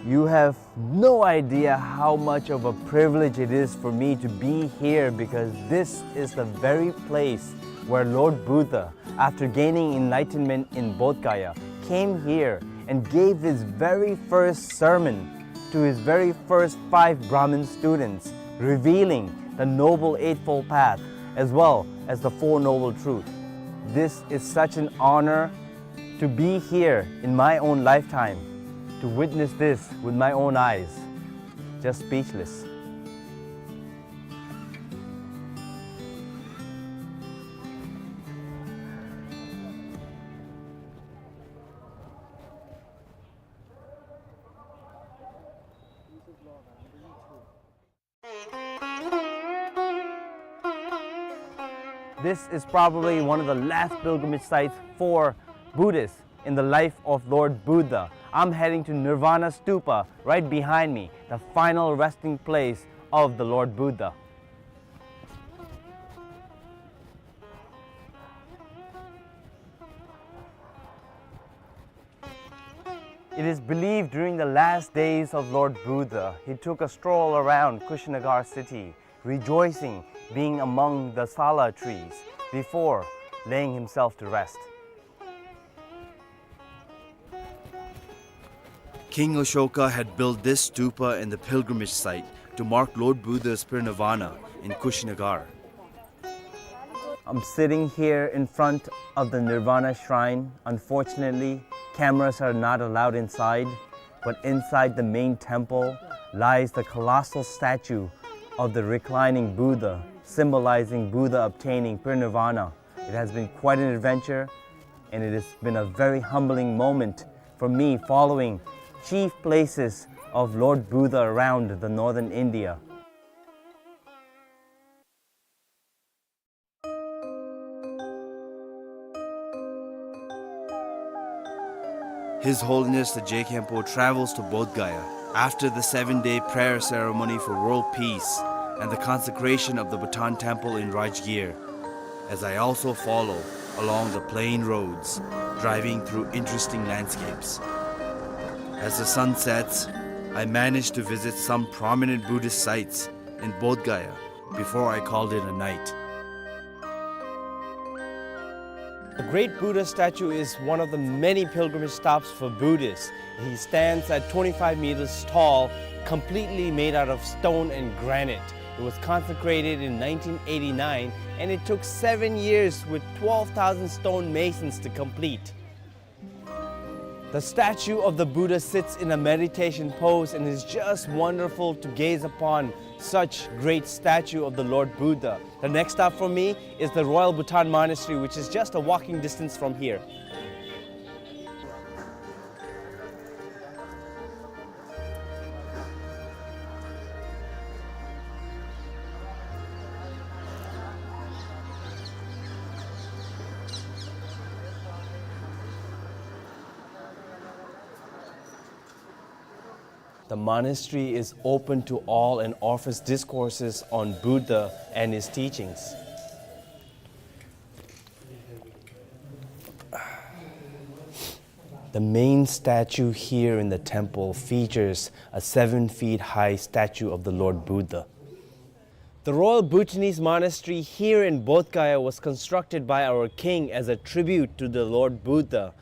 You have no idea how much of a privilege it is for me to be here, because this is the very place where Lord Buddha, after gaining enlightenment in Bodh Gaya, came here and gave his very first sermon to his very first five Brahmin students, revealing the Noble Eightfold Path as well as the Four Noble Truths. This is such an honor to be here in my own lifetime, to witness this with my own eyes. Just speechless. This is probably one of the last pilgrimage sites for Buddhists in the life of Lord Buddha. I'm heading to Nirvana Stupa right behind me, the final resting place of the Lord Buddha. It is believed during the last days of Lord Buddha, he took a stroll around Kushinagar city, rejoicing being among the sala trees, before laying himself to rest. King Ashoka had built this stupa in the pilgrimage site to mark Lord Buddha's parinirvana in Kushinagar. I'm sitting here in front of the Nirvana Shrine. Unfortunately, cameras are not allowed inside, but inside the main temple lies the colossal statue of the reclining Buddha, symbolizing Buddha obtaining parinirvana. It has been quite an adventure, and it has been a very humbling moment for me following chief places of Lord Buddha around the northern India. His Holiness the Je Khenpo travels to Bodh Gaya after the seven-day prayer ceremony for world peace and the consecration of the Bhutan Temple in Rajgir, as I also follow along the plain roads, driving through interesting landscapes. As the sun sets, I manage to visit some prominent Buddhist sites in Bodh Gaya before I called it a night. The great Buddha statue is one of the many pilgrimage stops for Buddhists. He stands at twenty-five meters tall, completely made out of stone and granite. It was consecrated in nineteen eighty-nine, and it took seven years with twelve thousand stone masons to complete. The statue of the Buddha sits in a meditation pose, and it's just wonderful to gaze upon such great statue of the Lord Buddha. The next stop for me is the Royal Bhutan Monastery, which is just a walking distance from here. The monastery is open to all and offers discourses on Buddha and his teachings. The main statue here in the temple features a seven feet high statue of the Lord Buddha. The Royal Bhutanese Monastery here in Bodh Gaya was constructed by our king as a tribute to the Lord Buddha.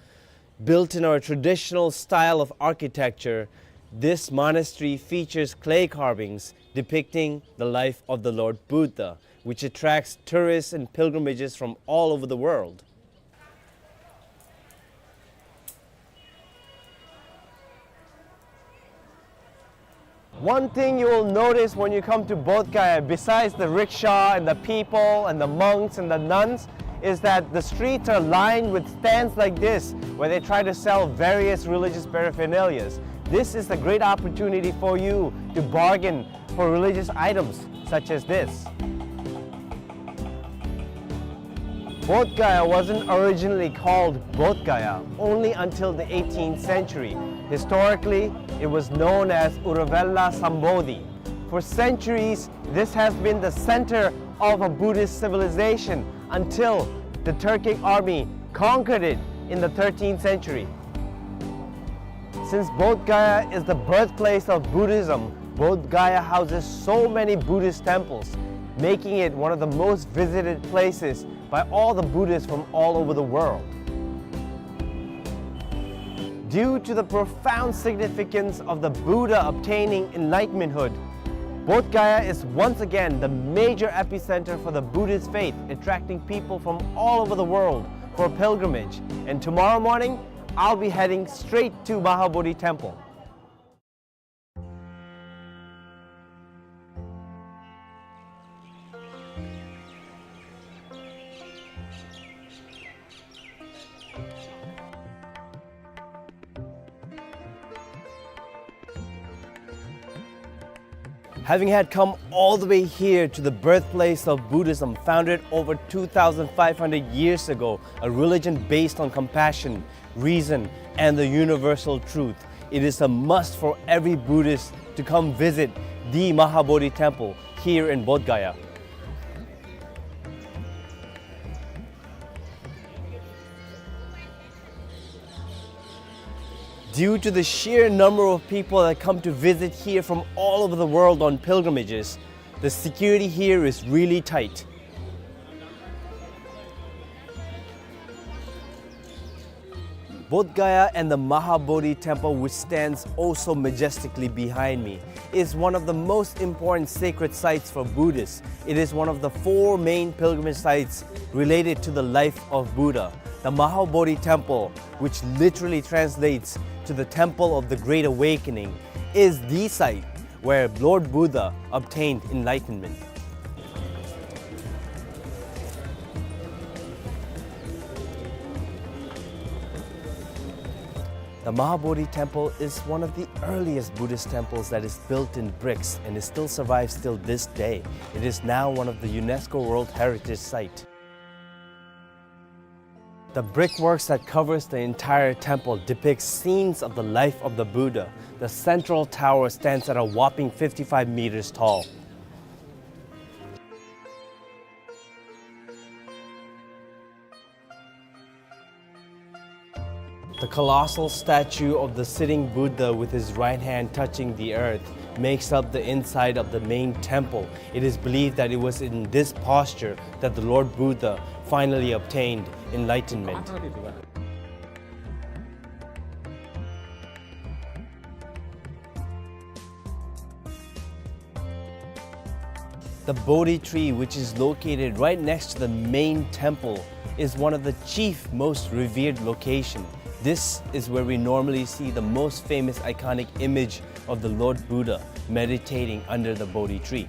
Built in our traditional style of architecture, this monastery features clay carvings depicting the life of the Lord Buddha, which attracts tourists and pilgrimages from all over the world. One thing you will notice when you come to Bodh Gaya, besides the rickshaw and the people and the monks and the nuns, is that the streets are lined with stands like this, where they try to sell various religious paraphernalias. This is a great opportunity for you to bargain for religious items such as this. Bodh Gaya wasn't originally called Bodh Gaya only until the eighteenth century. Historically, it was known as Uruvela Sambodhi. For centuries, this has been the center of a Buddhist civilization until the Turkic army conquered it in the thirteenth century. Since Bodh Gaya is the birthplace of Buddhism, Bodh Gaya houses so many Buddhist temples, making it one of the most visited places by all the Buddhists from all over the world. Due to the profound significance of the Buddha obtaining enlightenmenthood, Bodh Gaya is once again the major epicenter for the Buddhist faith, attracting people from all over the world for pilgrimage. And tomorrow morning, I'll be heading straight to Mahabodhi Temple. Having had come all the way here to the birthplace of Buddhism, founded over two thousand five hundred years ago, a religion based on compassion, reason, and the universal truth, it is a must for every Buddhist to come visit the Mahabodhi Temple here in Bodh Gaya. Due to the sheer number of people that come to visit here from all over the world on pilgrimages, the security here is really tight. Bodh Gaya and the Mahabodhi Temple, which stands oh so majestically behind me, is one of the most important sacred sites for Buddhists. It is one of the four main pilgrimage sites related to the life of Buddha. The Mahabodhi Temple, which literally translates to the Temple of the Great Awakening, is the site where Lord Buddha obtained enlightenment. The Mahabodhi Temple is one of the earliest Buddhist temples that is built in bricks, and it still survives till this day. It is now one of the UNESCO World Heritage Site. The brickworks that covers the entire temple depicts scenes of the life of the Buddha. The central tower stands at a whopping fifty-five meters tall. The colossal statue of the sitting Buddha with his right hand touching the earth makes up the inside of the main temple. It is believed that it was in this posture that the Lord Buddha finally obtained enlightenment. The Bodhi tree, which is located right next to the main temple, is one of the chief, most revered location. This is where we normally see the most famous iconic image of the Lord Buddha meditating under the Bodhi tree.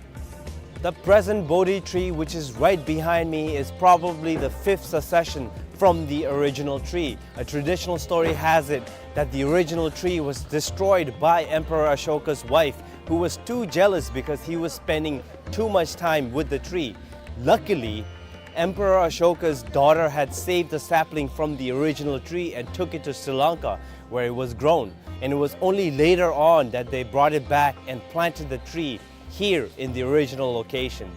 The present Bodhi tree, which is right behind me, is probably the fifth succession from the original tree. A traditional story has it that the original tree was destroyed by Emperor Ashoka's wife, who was too jealous because he was spending too much time with the tree. Luckily, Emperor Ashoka's daughter had saved the sapling from the original tree and took it to Sri Lanka, where it was grown. And it was only later on that they brought it back and planted the tree here in the original location.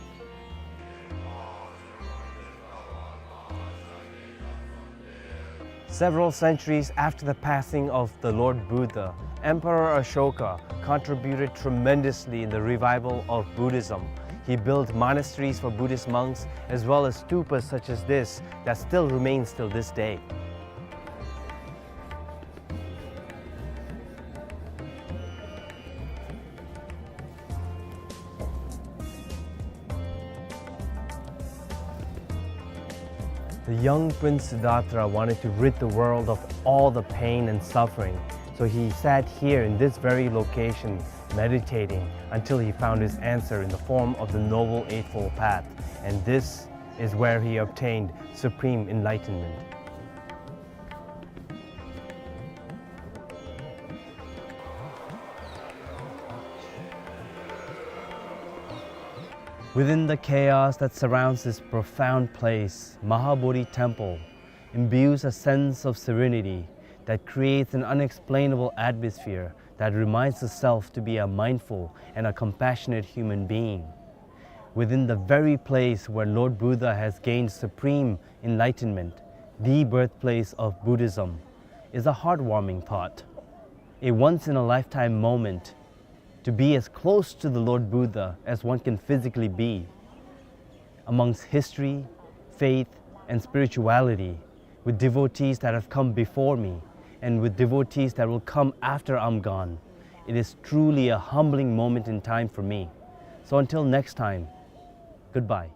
Several centuries after the passing of the Lord Buddha, Emperor Ashoka contributed tremendously in the revival of Buddhism. He built monasteries for Buddhist monks, as well as stupas such as this that still remains till this day. The young Prince Siddhartha wanted to rid the world of all the pain and suffering, so he sat here in this very location, meditating until he found his answer in the form of the Noble Eightfold Path, and this is where he obtained supreme enlightenment. Within the chaos that surrounds this profound place, Mahabodhi Temple imbues a sense of serenity that creates an unexplainable atmosphere that reminds the self to be a mindful and a compassionate human being. Within the very place where Lord Buddha has gained supreme enlightenment, the birthplace of Buddhism, is a heartwarming thought. A once-in-a-lifetime moment to be as close to the Lord Buddha as one can physically be, amongst history, faith, and spirituality, with devotees that have come before me and with devotees that will come after I'm gone. It is truly a humbling moment in time for me. So until next time, goodbye.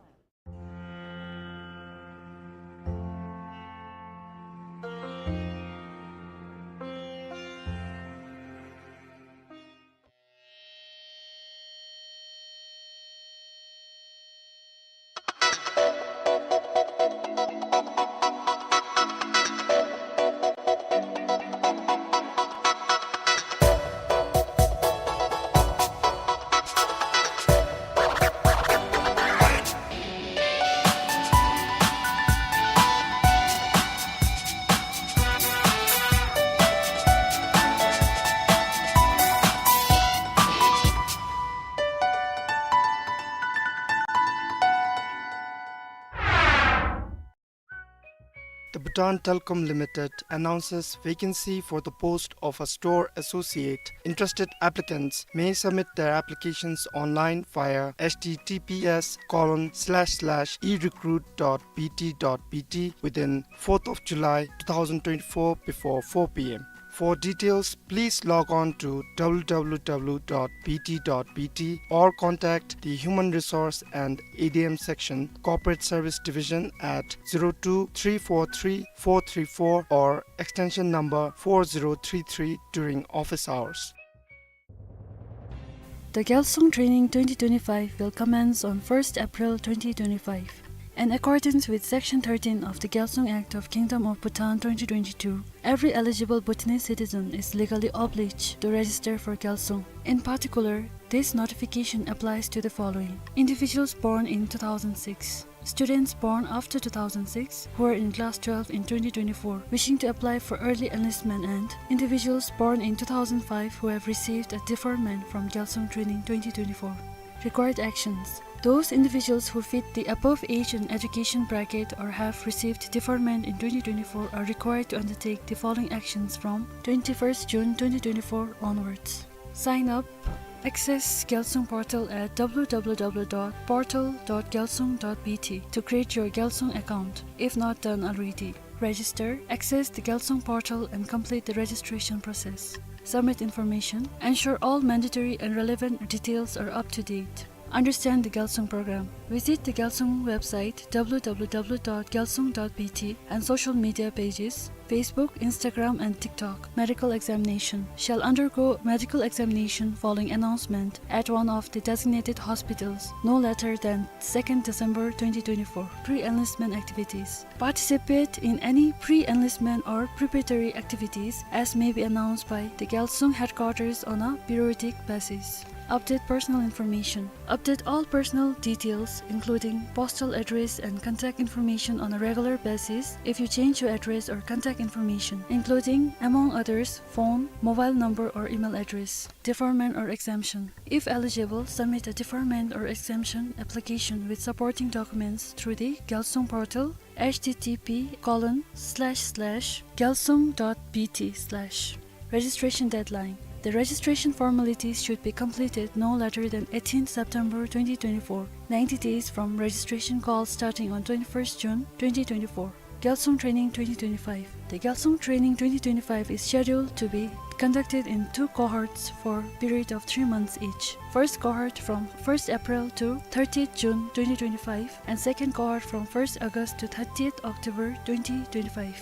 The Bhutan Telecom Limited announces vacancy for the post of a store associate. Interested applicants may submit their applications online via H T T P S colon slash slash e recruit dot B T dot B T within fourth of July two thousand twenty-four before four P M. For details, please log on to W W W dot B T dot B T or contact the Human Resource and A D M Section, Corporate Service Division at zero two three four three four three four or extension number four zero three three during office hours. The Gyalsung Training twenty twenty-five will commence on first April twenty twenty-five. In accordance with Section thirteen of the Gyalsung Act of Kingdom of Bhutan twenty twenty-two, every eligible Bhutanese citizen is legally obliged to register for Gyalsung. In particular, this notification applies to the following: individuals born in two thousand six, students born after two thousand six who are in class twelve in twenty twenty-four wishing to apply for early enlistment, and individuals born in two thousand five who have received a deferment from Gyalsung Training twenty twenty-four. Required actions. Those individuals who fit the above age and education bracket or have received deferment in twenty twenty-four are required to undertake the following actions from twenty-first June twenty twenty-four onwards. Sign up. Access Gyalsung portal at W W W dot portal dot gyalsung dot B T to create your Gyalsung account, if not done already. Register, access the Gyalsung portal and complete the registration process. Submit information, ensure all mandatory and relevant details are up to date. Understand the Gyalsung program. Visit the Gyalsung website W W W dot gyalsung dot B T and social media pages, Facebook, Instagram, and TikTok. Medical examination. Shall undergo medical examination following announcement at one of the designated hospitals, no later than second December twenty twenty-four. Pre-enlistment activities. Participate in any pre-enlistment or preparatory activities as may be announced by the Gyalsung headquarters on a periodic basis. Update personal information. Update all personal details, including postal address and contact information, on a regular basis if you change your address or contact information, including, among others, phone, mobile number or email address. Deferment or exemption. If eligible, submit a deferment or exemption application with supporting documents through the Gyalsung portal, H T T P colon slash slash gyalsung dot B T slash. Registration deadline, The registration formalities should be completed no later than eighteenth September twenty twenty-four, ninety days from registration call starting on twenty-first June twenty twenty-four. Gyalsung Training twenty twenty-five. The Gyalsung Training twenty twenty-five is scheduled to be conducted in two cohorts for period of three months each. First cohort from first April to thirtieth June twenty twenty-five, and second cohort from first August to thirtieth October twenty twenty-five.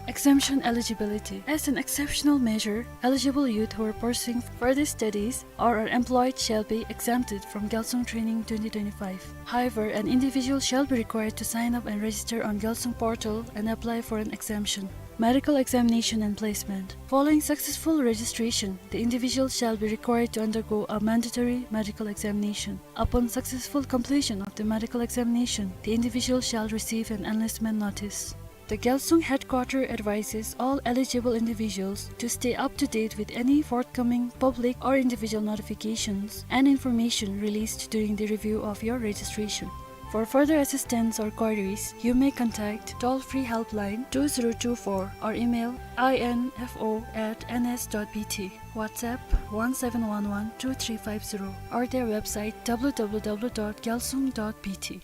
Exemption eligibility. As an exceptional measure, eligible youth who are pursuing further studies or are employed shall be exempted from Gyalsung Training twenty twenty-five. However, an individual shall be required to sign up and register on Gyalsung portal and apply for an exemption. Medical examination and placement. Following successful registration, the individual shall be required to undergo a mandatory medical examination. Upon successful completion of the medical examination, the individual shall receive an enlistment notice. The Gyalsung headquarter advises all eligible individuals to stay up to date with any forthcoming public or individual notifications and information released during the review of your registration. For further assistance or queries, you may contact toll-free helpline two zero two four or email info at N S dot B T, WhatsApp one seven one one two three five zero, or their website w w w dot gyalsung dot b t.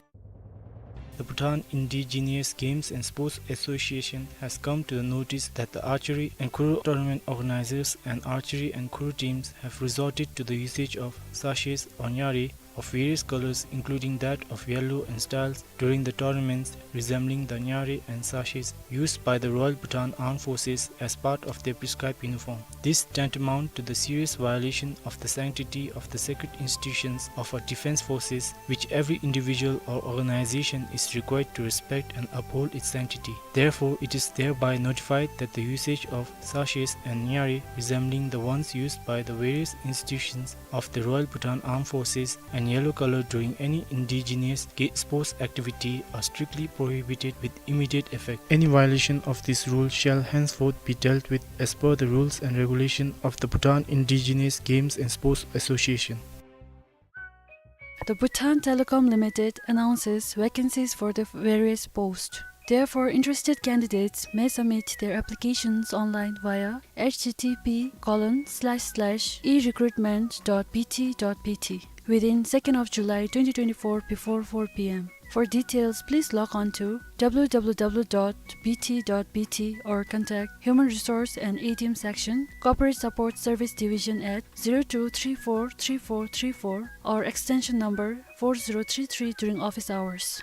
The Bhutan Indigenous Games and Sports Association has come to the notice that the Archery and Kuru Tournament organizers and Archery and Kuru teams have resorted to the usage of sashes or nyari of various colors, including that of yellow and styles, during the tournaments, resembling the nyari and sashes used by the Royal Bhutan Armed Forces as part of their prescribed uniform. This tantamount to the serious violation of the sanctity of the sacred institutions of our defense forces, which every individual or organization is required to respect and uphold its sanctity. Therefore, it is thereby notified that the usage of sashes and nyari resembling the ones used by the various institutions of the Royal Bhutan Armed Forces and yellow color during any indigenous ga-, sports activity are strictly prohibited with immediate effect. Any violation of this rule shall henceforth be dealt with as per the rules and regulation of the Bhutan Indigenous Games and Sports Association. The Bhutan Telecom Limited announces vacancies for the various posts. Therefore, interested candidates may submit their applications online via h t t p colon slash slash e recruitment dot b t dot b t within second of July twenty twenty-four before four p m. For details, please log on to w w w dot b t dot b t or contact Human Resource and A T M Section, Corporate Support Service Division at zero two three four three four three four or extension number four zero three three during office hours.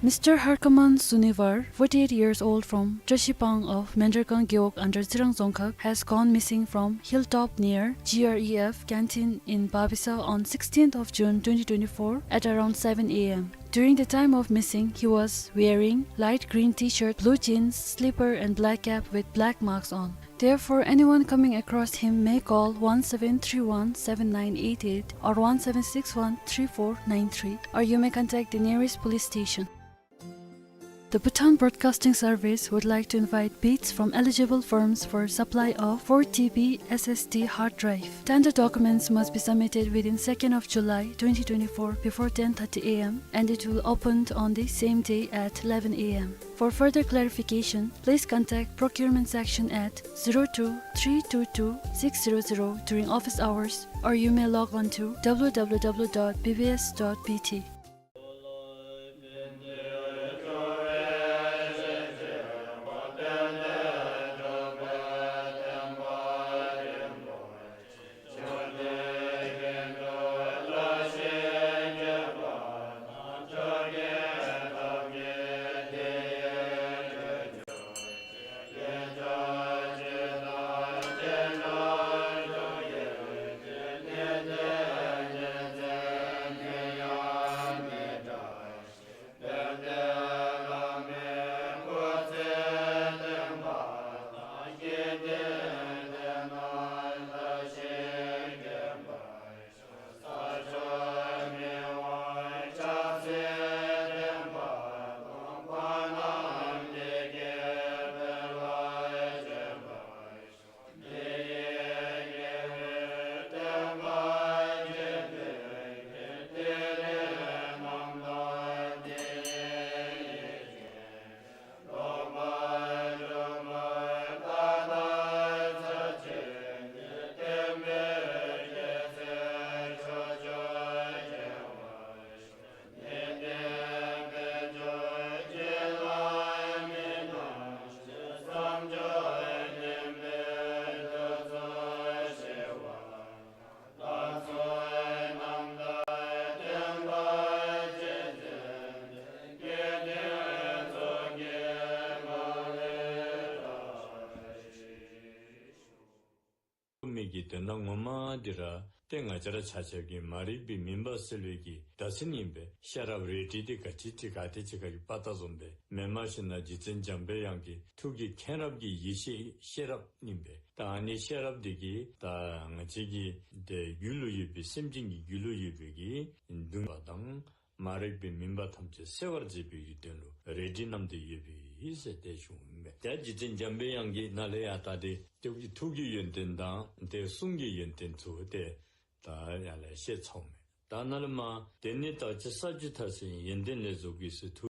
Mister Harkaman Sunivar, forty-eight years old, from Trashipang of Mendragang Gewog under Tsirang Dzongkhag, has gone missing from Hilltop near G R E F canteen in Babisa on sixteenth of June twenty twenty-four at around seven a m. During the time of missing, he was wearing light green T-shirt, blue jeans, slipper and black cap with black marks on. Therefore, anyone coming across him may call one seven three one seven nine eight eight or one seven six one three four nine three, or you may contact the nearest police station. The Bhutan Broadcasting Service would like to invite bids from eligible firms for supply of four T B S S D hard drive. Tender documents must be submitted within second of July twenty twenty-four before ten thirty a m and it will open on the same day at eleven a m. For further clarification, please contact procurement section at zero two three two two six zero zero during office hours, or you may log on to w w w dot b b s dot b t. གི་དོན་དག་ངོ་མ་འདི་ར་ཏེ་ང་བཅས་ར་ཆ་ཁྱབ་ཀྱི་མ་རིག་པའི་མུན་པ་སེལ་བའི་གི་བརྡ་མཚོན་ཨིན་པས། ཤེས་རབ་རལ་གྲི་འདི་ག་ཅི་ཅིག་ག་ཏེ་ཅིག་ཁར་གི་པ་ཏ་བཟུམ་སྦེ་མེནམ་ཞིནམ་ལས་རྗེ་བཙུན་འཇམ་པའི་དབྱངས་ཀྱི་ཐུགས་ཀྱི་མཁྱེན་རབ་ཀྱི་ཡེ་ཤེས་ཤེས་རབ་ཨིན་པས། ད་ཨ་ནི་ཤེས་རབ་འདི་གིས་ད་ང་བཅས་ཀྱི་ཏེ་རྒྱུད་ལུ་ཡོད་པའི་སེམས་ཅན་གྱི་རྒྱུད་ལུ་ཡོད་པའི་གི་གདུང་བ་དང་མ་རིག་པའི་མུན་པ་ཐམས་ཅད་སེལ་བར་བྱེད་པའི་གི་དོན་ལུ་རལ་གྲི་བསྣམས་ཏེ་ཡོད་པའི་ཨིན་ཟེར་ཏེ་ཞུཝ་ཨིན་པས། ཏེ་རྗེ་བཙུན་འཇམ་པའི་དབྱངས་ཀྱི་ནང་ལས་ཡང་ད་ཏེ་ཐུགས་ཀྱི་ཐུགས་ཀྱི་ཡོན་ཏན་དང་ཏེ་གསུང་གི་ཡོན་ཏན་ཚུ་ཏེ་ད་ཡར་ལས་བཤད་ཚརཝ་མས། ད་ནཱ་ལས་མར་དེ་ནི་བདག་ཅག་ས་བཅུ་ཐ་ཚིག་ཡོན་ཏན་ལས་རྫོགས་པའི་ཚུལ། ཐུགས་